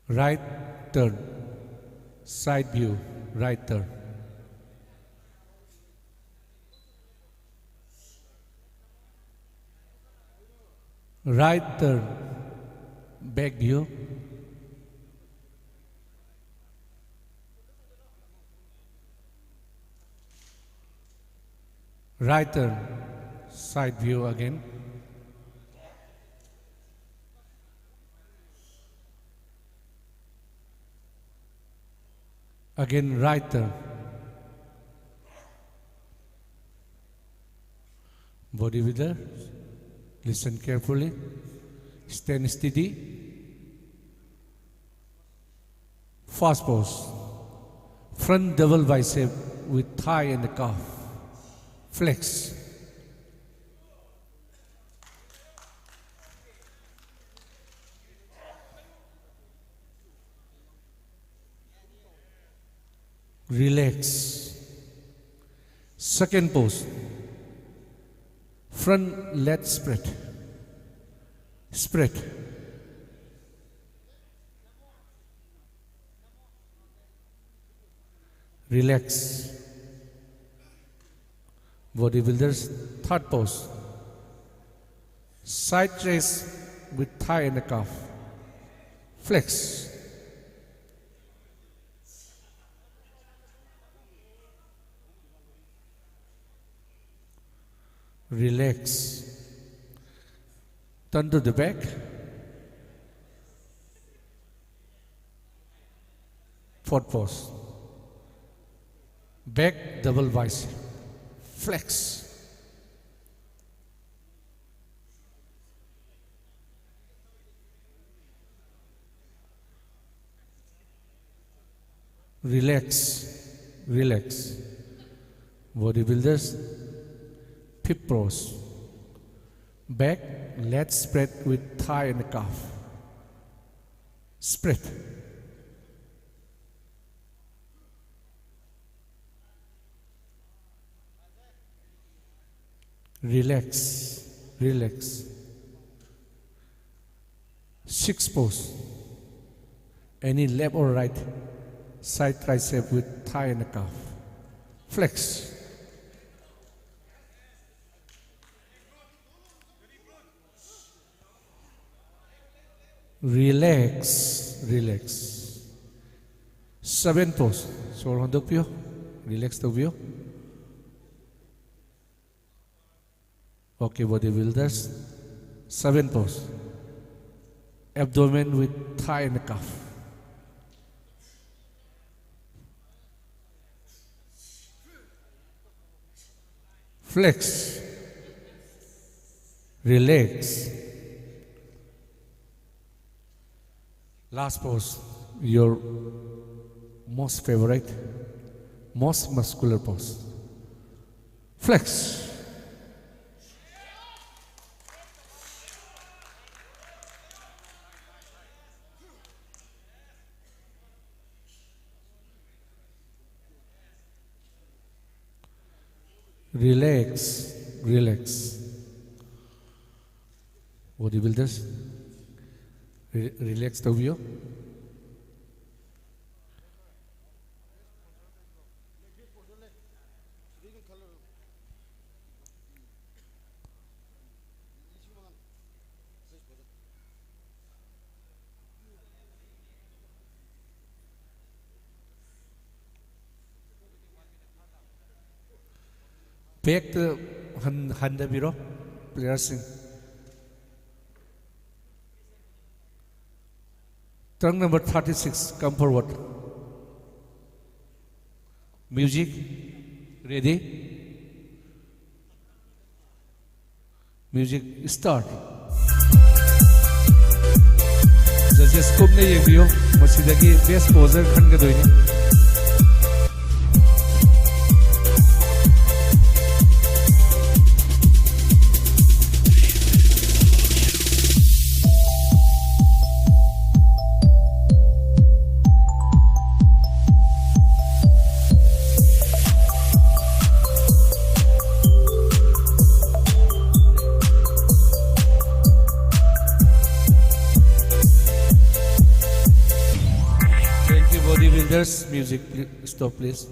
Right turn. Side view. Right turn. Right turn. Back view. Right turn. Side view again. Again, right turn. Bodybuilder, listen carefully. Stand steady. Fast pose. Front double bicep with thigh and calf. Flex. Relax. Second pose. Front leg spread. Spread. Relax. Bodybuilders, third pose. Side raise with thigh and calf. Flex. Relax. Turn to the back. Fourth pose. Back double bicep. Flex. Relax, relax. Bodybuilders, fifth pose. Back, lat spread with thigh and calf. Spread. Relax, relax. Sixth pose. Any left or right side tricep with thigh and calf. Flex. Relax, relax. Seventh pose. ꯁꯣꯔ ꯍꯣꯟꯗꯣꯛꯄꯤꯌꯨ꯫ Relax ꯇꯧꯕꯤꯌꯨ꯫ Okay, bodybuilders. Seventh pose. Abdomen with thigh and calf. Flex. Relax. Last pose, your most favorite, most muscular pose. Flex. Relax, relax. Bodybuilders, re- relax ꯇꯧꯕꯤꯌꯨ꯫ Back to ꯍꯟ- ꯍꯟꯊꯕꯤꯔꯣ, playerꯁꯤꯡ. Truck number thirty six, come forward. Music, ready? Music, start. Judges ꯀꯨꯞꯅ ꯌꯦꯡꯕꯤꯌꯨ, ꯃꯁꯤꯗꯒꯤ best poser ꯈꯟꯒꯗꯣꯏꯅꯤ꯫ Thank you, body builders. Music, pl- stop, please.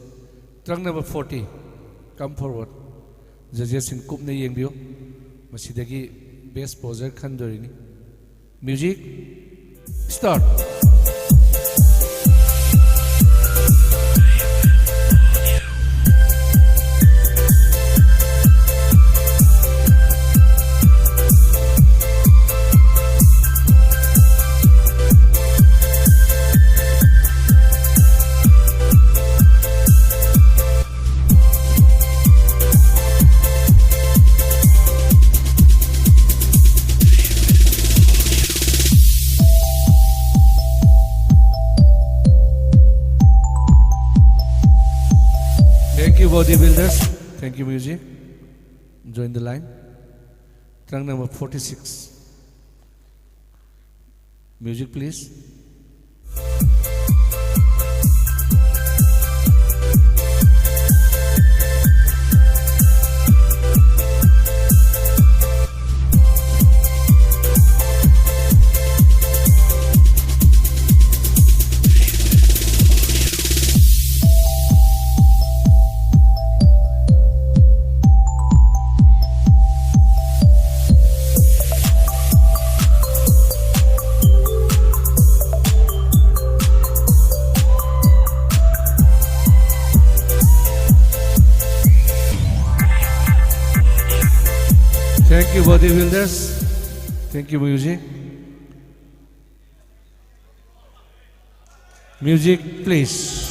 Truck number forty, come forward. Judgesꯁꯤꯡ ꯀꯨꯞꯅ ꯌꯦꯡꯕꯤꯌꯨ, ꯃꯁꯤꯗꯒꯤ best poser ꯈꯟꯗꯣꯔꯤꯅꯤ꯫ Music, start. Thank you, body builders. Thank you, music. Join the line. Truck number forty-six. Music, please. Bodybuilders, thank you, music. Music, please.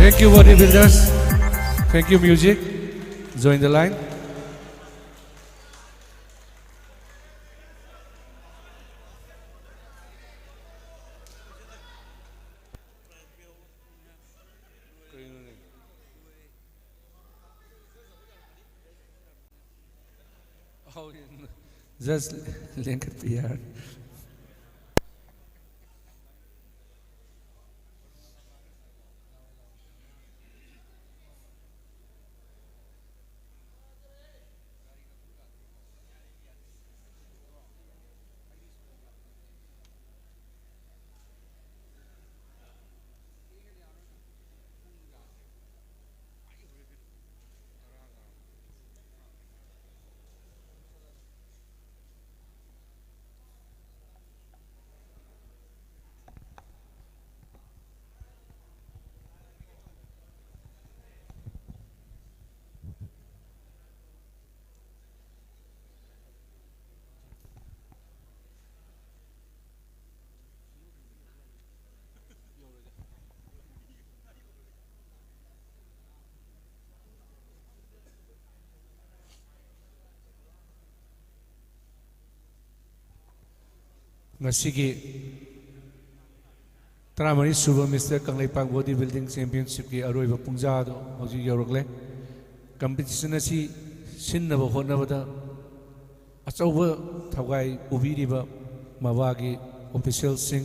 Thank you, bodybuilders. Thank you, music. Join the line. Just ꯂꯦꯡꯈꯠꯄ ꯌꯥꯔꯅꯤ꯫ ꯉꯁꯤꯒꯤ ꯇꯔꯥꯃꯔꯤ ꯁꯨꯕ mister Kangleipak body building ꯆꯦꯝꯄꯤꯌꯟꯁꯤꯞꯀꯤ ꯑꯔꯣꯏꯕ ꯄꯨꯡꯖꯥꯗꯣ ꯍꯧꯖꯤꯛ ꯌꯧꯔꯛꯂꯦ꯫ Competition ꯑꯁꯤ ꯁꯤꯟꯅꯕ ꯍꯣꯠꯅꯕꯗ ꯑꯆꯧꯕ ꯊꯧꯒꯥꯏ ꯄꯨꯕꯤꯔꯤꯕ ꯃꯕꯥꯒꯤ ꯑꯣꯐꯤꯁꯤꯌꯦꯜꯁꯤꯡ,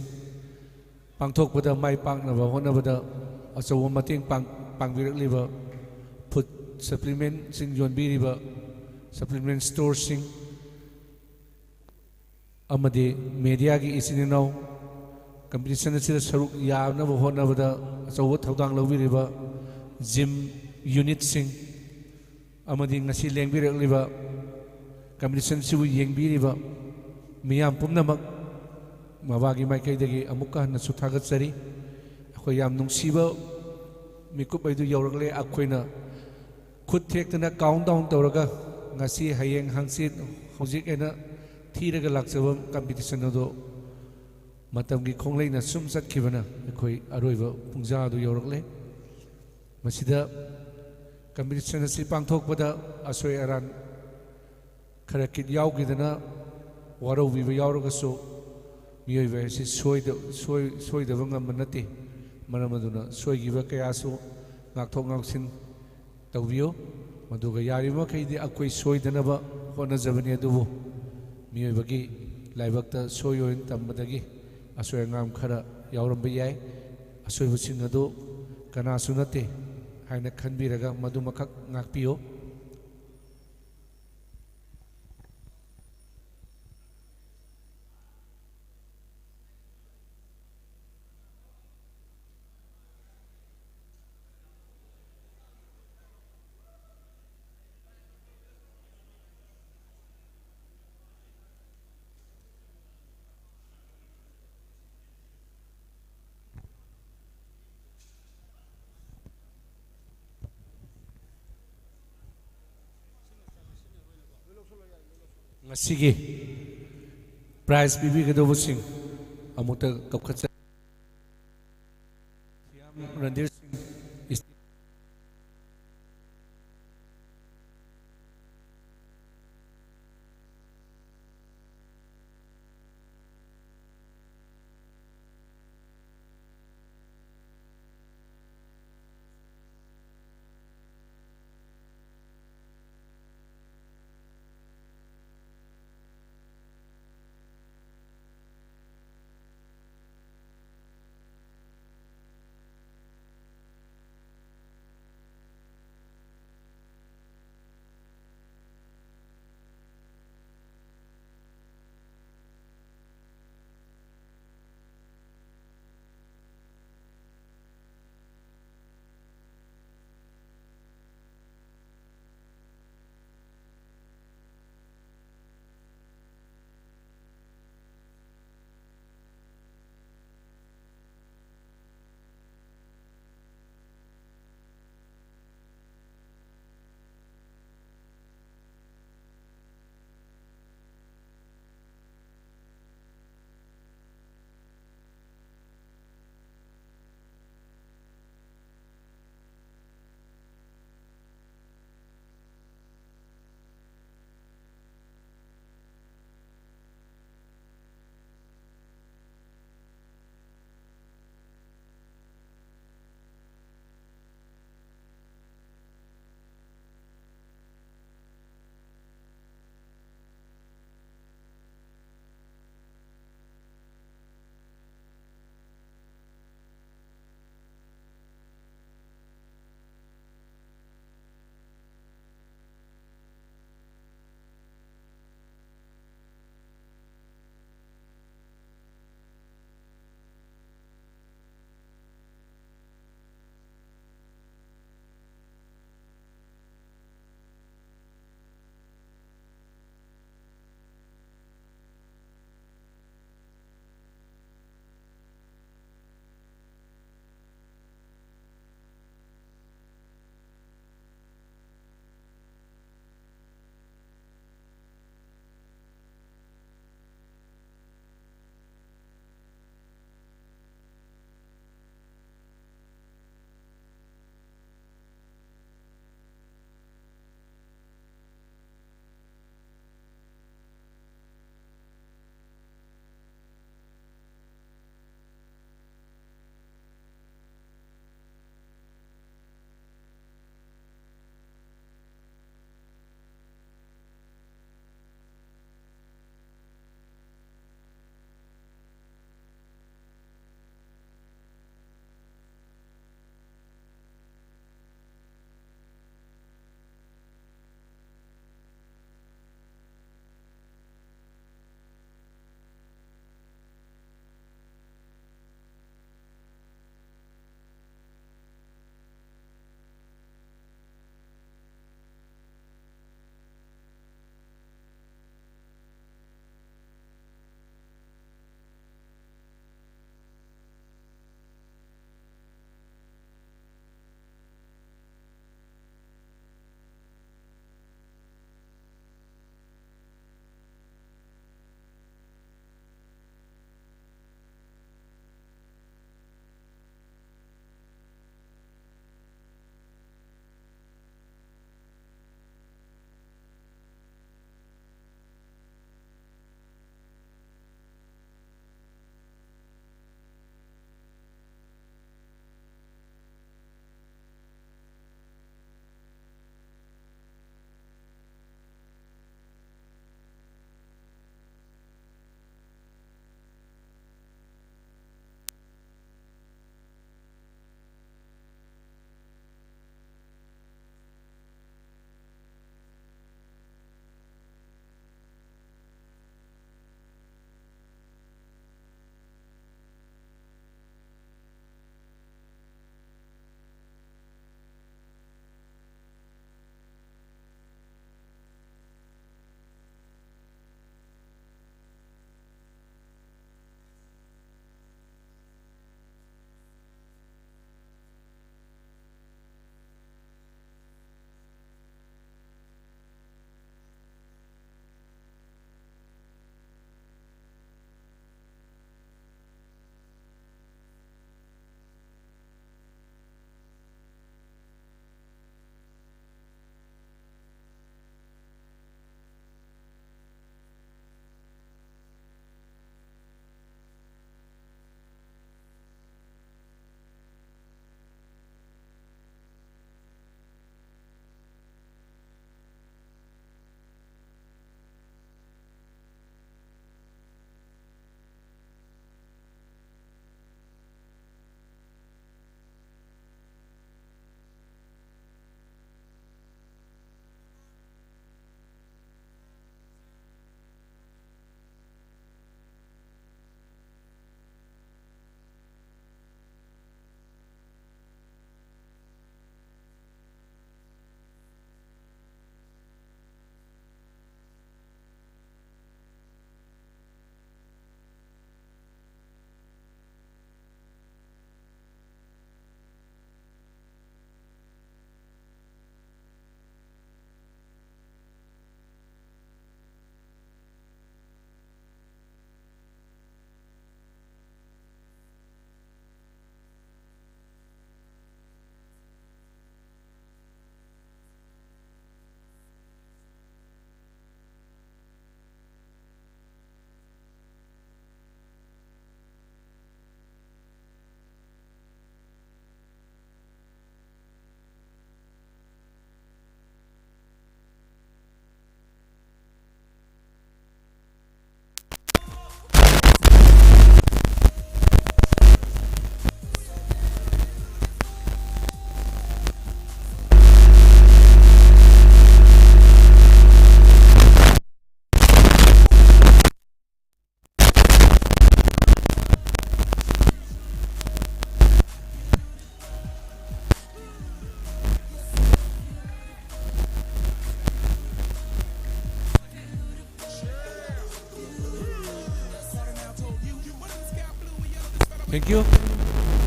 ꯄꯥꯡꯊꯣꯛꯄꯗ ꯃꯥꯏ ꯄꯥꯛꯅꯕ ꯍꯣꯠꯅꯕꯗ ꯑꯆꯧꯕ ꯃꯇꯦꯡ ꯄꯥꯡ-, ꯄꯥꯡꯕꯤꯔꯛꯂꯤꯕ ꯐꯨꯗ ꯁꯄ꯭ꯂꯤꯃꯦꯟꯁꯤꯡ ꯌꯣꯟꯕꯤꯔꯤꯕ ꯁꯄ꯭ꯂꯤꯃꯦꯟ ꯁ꯭ꯇꯣꯔꯁꯤꯡ ꯑꯃꯗꯤ ꯃꯦꯗꯤꯌꯥꯒꯤ ꯏꯆꯤꯟ ꯏꯅꯥꯎ, ꯀꯝꯄꯤꯇꯤꯁꯟ ꯑꯁꯤꯗ ꯁꯔꯨꯛ ꯌꯥꯅꯕ ꯍꯣꯠꯅꯕꯗ ꯑꯆꯧꯕ ꯊꯧꯗꯥꯡ ꯂꯧꯕꯤꯔꯤꯕ ꯖꯤꯝ ꯌꯨꯅꯤꯠꯁꯤꯡ, ꯑꯃꯗꯤ ꯉꯁꯤ ꯂꯦꯡꯕꯤꯔꯛꯂꯤꯕ, ꯀꯝꯄꯤꯇꯤꯁꯟꯁꯤꯕꯨ ꯌꯦꯡꯕꯤꯔꯤꯕ ꯃꯤꯌꯥꯝ ꯄꯨꯝꯅꯃꯛ, ꯃꯕꯥꯒꯤ ꯃꯥꯏꯀꯩꯗꯒꯤ ꯑꯃꯨꯛꯀ ꯍꯟꯅꯁꯨ ꯊꯥꯒꯠꯆꯔꯤ꯫ ꯑꯩꯈꯣꯏ ꯌꯥꯝ ꯅꯨꯡꯁꯤꯕ ꯃꯤꯀꯨꯞ ꯑꯩꯗꯨ ꯌꯧꯔꯛꯂꯦ꯫ ꯑꯩꯈꯣꯏꯅ ꯈꯨꯠ ꯊꯦꯛꯇꯅ ꯀꯥꯎꯟ ꯗꯥꯎꯟ ꯇꯧꯔꯒ ꯉꯁꯤ, ꯍꯌꯦꯡ, ꯍꯪꯆꯤꯠ, ꯍꯧꯖꯤꯛ ꯍꯥꯏꯅ ꯊꯤꯔꯒ ꯂꯥꯛꯆꯕ ꯀꯝꯄꯤꯇꯤꯁꯟ ꯑꯗꯨ ꯃꯇꯝꯒꯤ ꯈꯣꯡꯂꯩꯅ ꯁꯨꯝ ꯆꯠꯈꯤꯕꯅ ꯑꯩꯈꯣꯏ ꯑꯔꯣꯏꯕ ꯄꯨꯡꯖꯥ ꯑꯗꯨ ꯌꯧꯔꯛꯂꯦ꯫ ꯃꯁꯤꯗ ꯀꯝꯄꯤꯇꯤꯁꯟ ꯑꯁꯤ ꯄꯥꯡꯊꯣꯛꯄꯗ ꯑꯁꯣꯏ ꯑꯔꯥꯟ ꯈꯔ ꯈꯤꯠ ꯌꯥꯎꯈꯤꯗꯅ ꯋꯥꯔꯧꯕꯤꯕ ꯌꯥꯎꯔꯒꯁꯨ, ꯃꯤꯑꯣꯏꯕ ꯍꯥꯏꯁꯤ ꯁꯣꯏꯗ-, ꯁꯣꯏ-, ꯁꯣꯏꯗꯕ ꯉꯝꯕ ꯅꯠꯇꯦ꯫ ꯃꯔꯝ ꯑꯗꯨꯅ ꯁꯣꯏꯈꯤꯕ ꯀꯌꯥꯁꯨ ꯉꯥꯛꯊꯣꯛ ꯉꯥꯛꯁꯤꯟ ꯇꯧꯕꯤꯌꯨ꯫ ꯃꯗꯨꯒ ꯌꯥꯔꯤꯕ ꯃꯈꯩꯗꯤ ꯑꯩꯈꯣꯏ ꯁꯣꯏꯗꯅꯕ ꯍꯣꯠꯅꯖꯕꯅꯤ꯫ ꯑꯗꯨꯕꯨ ꯃꯤꯑꯣꯏꯕꯒꯤ ꯂꯥꯏꯕꯛꯇ ꯁꯣꯏ ꯑꯣꯏꯅ ꯇꯝꯕꯗꯒꯤ ꯑꯁꯣꯏ ꯑꯉꯥꯝ ꯈꯔ ꯌꯥꯎꯔꯝꯕ ꯌꯥꯏ꯫ ꯑꯁꯣꯏꯕꯁꯤꯡ ꯑꯗꯨ ꯀꯅꯥꯁꯨ ꯅꯠꯇꯦ ꯍꯥꯏꯅ ꯈꯟꯕꯤꯔꯒ ꯃꯗꯨꯃꯈꯛ ꯉꯥꯛꯄꯤꯌꯨ꯫ ꯉꯁꯤꯒꯤ ꯄ꯭ꯔꯥꯏꯖ ꯄꯤꯕꯤꯒꯗꯧꯕꯁꯤꯡ ꯑꯃꯨꯛꯇ ꯀꯧꯈꯠꯆꯔꯤ꯫ ꯁꯤꯌꯥꯝ ꯔꯟꯙꯤꯔ ꯁꯤꯡ,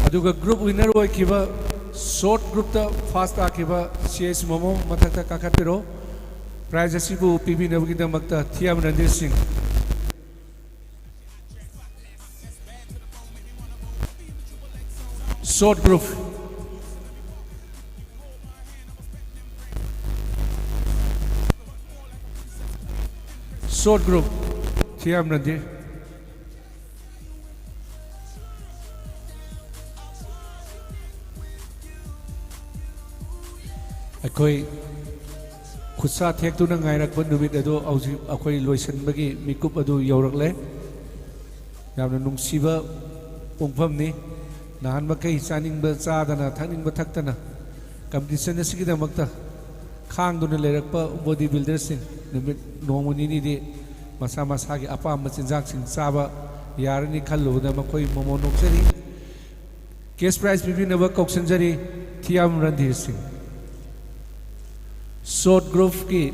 ꯑꯗꯨꯒ group winner ꯑꯣꯏꯈꯤꯕ, short groupꯇ first ꯇꯥꯈꯤꯕ ꯁꯤ ꯑꯦꯁ ꯃꯣꯃꯣ, ꯃꯊꯛꯇ ꯀꯥꯈꯠꯄꯤꯔꯣ꯫ Prize ꯑꯁꯤꯕꯨ ꯄꯤꯕꯤꯅꯕꯒꯤꯗꯃꯛꯇ ꯊꯤꯌꯥꯝ ꯔꯟꯙꯤꯔ ꯁꯤꯡ꯫ Short group. Short group. ꯊꯤꯌꯥꯝ ꯔꯟꯙꯤꯔ꯫ ꯑꯩꯈꯣꯏ ꯈꯨꯠꯁꯥ ꯊꯦꯛꯇꯨꯅ ꯉꯥꯏꯔꯛꯄ ꯅꯨꯃꯤꯠ ꯑꯗꯨ ꯍꯧꯖꯤꯛ ꯑꯩꯈꯣꯏ ꯂꯣꯏꯁꯤꯟꯕꯒꯤ ꯃꯤꯀꯨꯞ ꯑꯗꯨ ꯌꯧꯔꯛꯂꯦ꯫ ꯌꯥꯝꯅ ꯅꯨꯡꯁꯤꯕ ꯄꯨꯡꯐꯝꯅꯤ꯫ ꯅꯍꯥꯟ ꯃꯈꯩ ꯆꯥꯅꯤꯡꯕ ꯆꯥꯗꯅ, ꯊꯛꯅꯤꯡꯕ ꯊꯛꯇꯅ, competition ꯑꯁꯤꯒꯤꯗꯃꯛꯇ ꯈꯥꯡꯗꯨꯅ ꯂꯩꯔꯛꯄ body builderꯁꯤꯡ, ꯅꯨꯃꯤꯠ ꯅꯣꯡꯃ ꯅꯤꯅꯤꯗꯤ ꯃꯁꯥ ꯃꯁꯥꯒꯤ ꯑꯄꯥꯝꯕ ꯆꯤꯟꯖꯥꯛꯁꯤꯡ ꯆꯥꯕ ꯌꯥꯔꯅꯤ ꯈꯜꯂꯨꯕꯗ ꯃꯈꯣꯏ ꯃꯣꯃꯣ ꯅꯣꯛꯆꯔꯤ꯫ Cash prize ꯄꯤꯕꯤꯅꯕ ꯀꯧꯁꯤꯟꯖꯔꯤ ꯊꯤꯌꯥꯝ ꯔꯟꯙꯤꯔ ꯁꯤꯡ꯫ Short groupꯀꯤ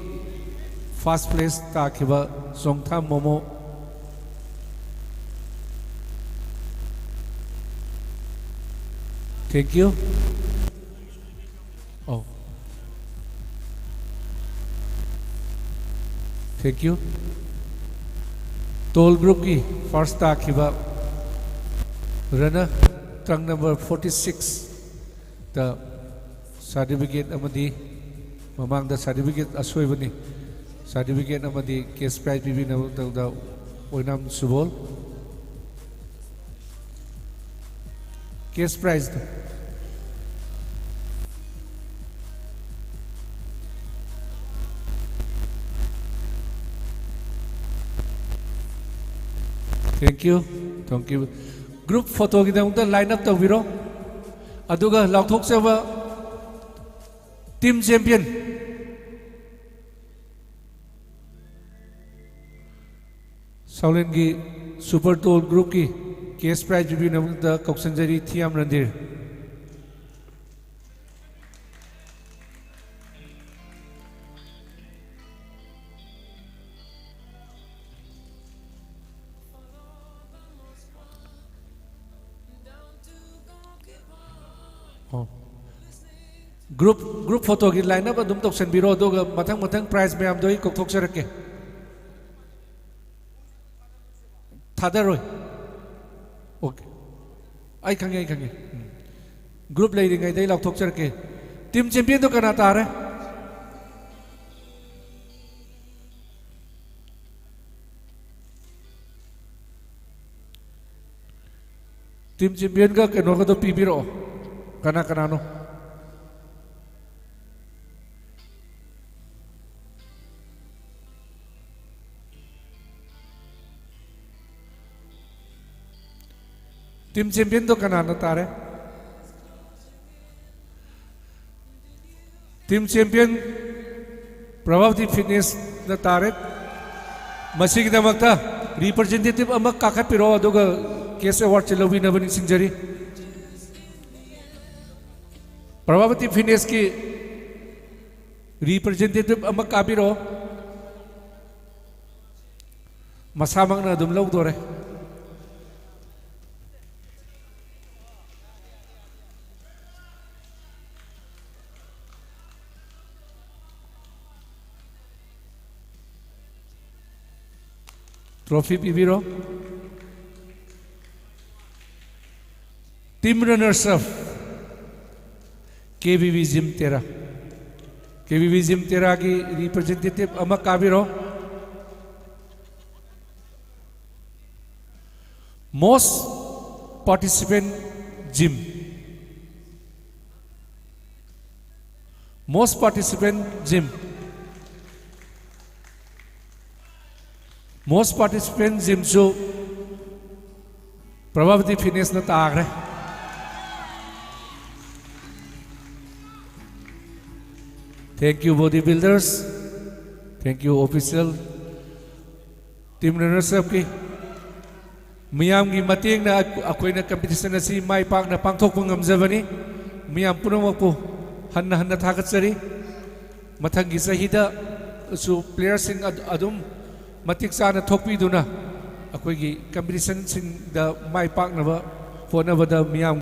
first place ꯇꯥꯈꯤꯕ ꯆꯣꯡꯊꯥꯝ ꯃꯣꯃꯣ꯫ Thank you. ꯑꯧ꯫ Thank you. Tall groupꯀꯤ first ꯇꯥꯈꯤꯕ runner, trunk number forty sixꯇ certificate ꯑꯃꯗꯤ, ꯃꯃꯥꯡꯗ certificate ꯑꯁꯣꯏꯕꯅꯤ, certificate ꯑꯃꯗꯤ cash prize ꯄꯤꯕꯤꯅꯕ ꯃꯇꯝꯗ ꯑꯣꯏꯅꯥꯝ ꯁꯨꯕꯣꯜ꯫ Cash prizeꯇꯣ꯫ Thank you. Thank you. Group photoꯒꯤꯗꯃꯛꯇ line up ꯇꯧꯕꯤꯔꯣ꯫ ꯑꯗꯨꯒ ꯂꯥꯎꯊꯣꯛꯆꯕ team champion꯫ ꯁꯥꯎꯂꯦꯟꯒꯤ super tall groupꯀꯤ cash prize ꯄꯤꯕꯤꯅꯕꯗ ꯀꯧꯁꯟꯖꯔꯤ ꯊꯤꯌꯥꯝ ꯔꯟꯙꯤꯔ꯫ ꯒ꯭ꯔꯨꯞ ꯒ꯭ꯔꯨꯞ ꯐꯣꯇꯣꯒꯤ ꯂꯥꯏꯟ ꯑꯞ ꯑꯗꯨꯝ ꯇꯧꯁꯟꯕꯤꯔꯣ, ꯑꯗꯨꯒ ꯃꯊꯪ ꯃꯊꯪ ꯄ꯭ꯔꯥꯏꯖ ꯃꯌꯥꯝꯗꯣ ꯑꯩ ꯀꯧꯊꯣꯛꯆꯔꯛꯀꯦ꯫ ꯊꯥꯗꯔꯣꯏ꯫ ꯑꯣꯀꯦ꯫ ꯑꯩ ꯈꯪꯉꯦ, ꯑꯩ ꯈꯪꯉꯦ꯫ ꯎꯝ꯫ ꯒ꯭ꯔꯨꯞ ꯂꯩꯔꯤꯉꯩꯗ ꯑꯩ ꯂꯥꯎꯊꯣꯛꯆꯔꯛꯀꯦ꯫ ꯇꯤꯝ ꯆꯦꯝꯄꯤꯌꯟꯗꯣ ꯀꯅꯥ ꯇꯥꯔꯦ? ꯇꯤꯝ ꯆꯦꯝꯄꯤꯌꯟꯒ ꯀꯩꯅꯣꯒꯗꯣ ꯄꯤꯕꯤꯔꯛꯑꯣ꯫ ꯀꯅꯥ ꯀꯅꯥꯅꯣ? ꯇꯤꯝ ꯆꯦꯝꯄꯤꯌꯟꯗꯣ ꯀꯅꯥꯅ ꯇꯥꯔꯦ? ꯇꯤꯝ ꯆꯦꯝꯄꯤꯌꯟ ꯄ꯭ꯔꯚꯥꯕꯇꯤ ꯐꯤꯠꯅꯦꯁꯅ ꯇꯥꯔꯦ꯫ ꯃꯁꯤꯒꯤꯗꯃꯛꯇ ꯔꯤꯄ꯭ꯔꯖꯦꯟꯇꯦꯇꯤꯚ ꯑꯃ ꯀꯥꯈꯠꯄꯤꯔꯛꯑꯣ, ꯑꯗꯨꯒ ꯀꯦꯁ ꯑꯦꯋꯥꯔꯗꯁꯦ ꯂꯧꯕꯤꯅꯕ ꯅꯤꯡꯁꯤꯡꯖꯔꯤ꯫ ꯄ꯭ꯔꯚꯥꯕꯇꯤ ꯐꯤꯠꯅꯦꯁꯀꯤ ꯔꯤꯄ꯭ꯔꯖꯦꯟꯇꯦꯇꯤꯚ ꯑꯃ ꯀꯥꯕꯤꯔꯛꯑꯣ꯫ ꯃꯁꯥꯃꯛꯅ ꯑꯗꯨꯝ ꯂꯧꯗꯣꯔꯦ꯫ ꯇ꯭ꯔꯣꯐꯤ ꯄꯤꯕꯤꯔꯣ꯫ ꯇꯤꯝ ꯔꯅꯔꯁ ꯑꯞ, ꯀꯦ ꯕꯤ ꯕꯤ ꯖꯤꯝ ꯇꯦꯔꯥ꯫ ꯀꯦ ꯕꯤ ꯕꯤ ꯖꯤꯝ ꯇꯦꯔꯥꯒꯤ ꯔꯤꯄ꯭ꯔꯖꯦꯟꯇꯦꯇꯤꯚ ꯑꯃ ꯀꯥꯕꯤꯔꯣ꯫ Most participant gym. Most participant gym. Most participant gymꯁꯨ Prabhavati ꯐꯤꯠꯅꯦꯁꯅ ꯇꯥꯈ꯭ꯔꯦ꯫ Thank you, body builders. Thank you, official. Team runners ꯑꯞꯀꯤ ꯃꯤꯌꯥꯝꯒꯤ ꯃꯇꯦꯡꯅ ꯑꯩꯈꯣꯏꯅ ꯀꯝꯄꯤꯇꯤꯁꯟ ꯑꯁꯤ ꯃꯥꯏ ꯄꯥꯛꯅ ꯄꯥꯡꯊꯣꯛꯄ ꯉꯝꯖꯕꯅꯤ꯫ ꯃꯤꯌꯥꯝ ꯄꯨꯝꯅꯃꯛꯄꯨ ꯍꯟꯅ ꯍꯟꯅ ꯊꯥꯒꯠꯆꯔꯤ꯫ ꯃꯊꯪꯒꯤ ꯆꯍꯤꯗꯁꯨ ꯄ꯭ꯂꯦꯌꯔꯁꯤꯡ ꯑꯗꯨ ꯑꯗꯨꯝ ꯃꯇꯤꯛ ꯆꯥꯅ ꯊꯣꯛꯄꯤꯗꯨꯅ ꯑꯩꯈꯣꯏꯒꯤ ꯀꯝꯄꯤꯇꯤꯁꯟꯁꯤꯡꯗ ꯃꯥꯏ ꯄꯥꯛꯅꯕ ꯍꯣꯠꯅꯕꯗ ꯃꯤꯌꯥꯝ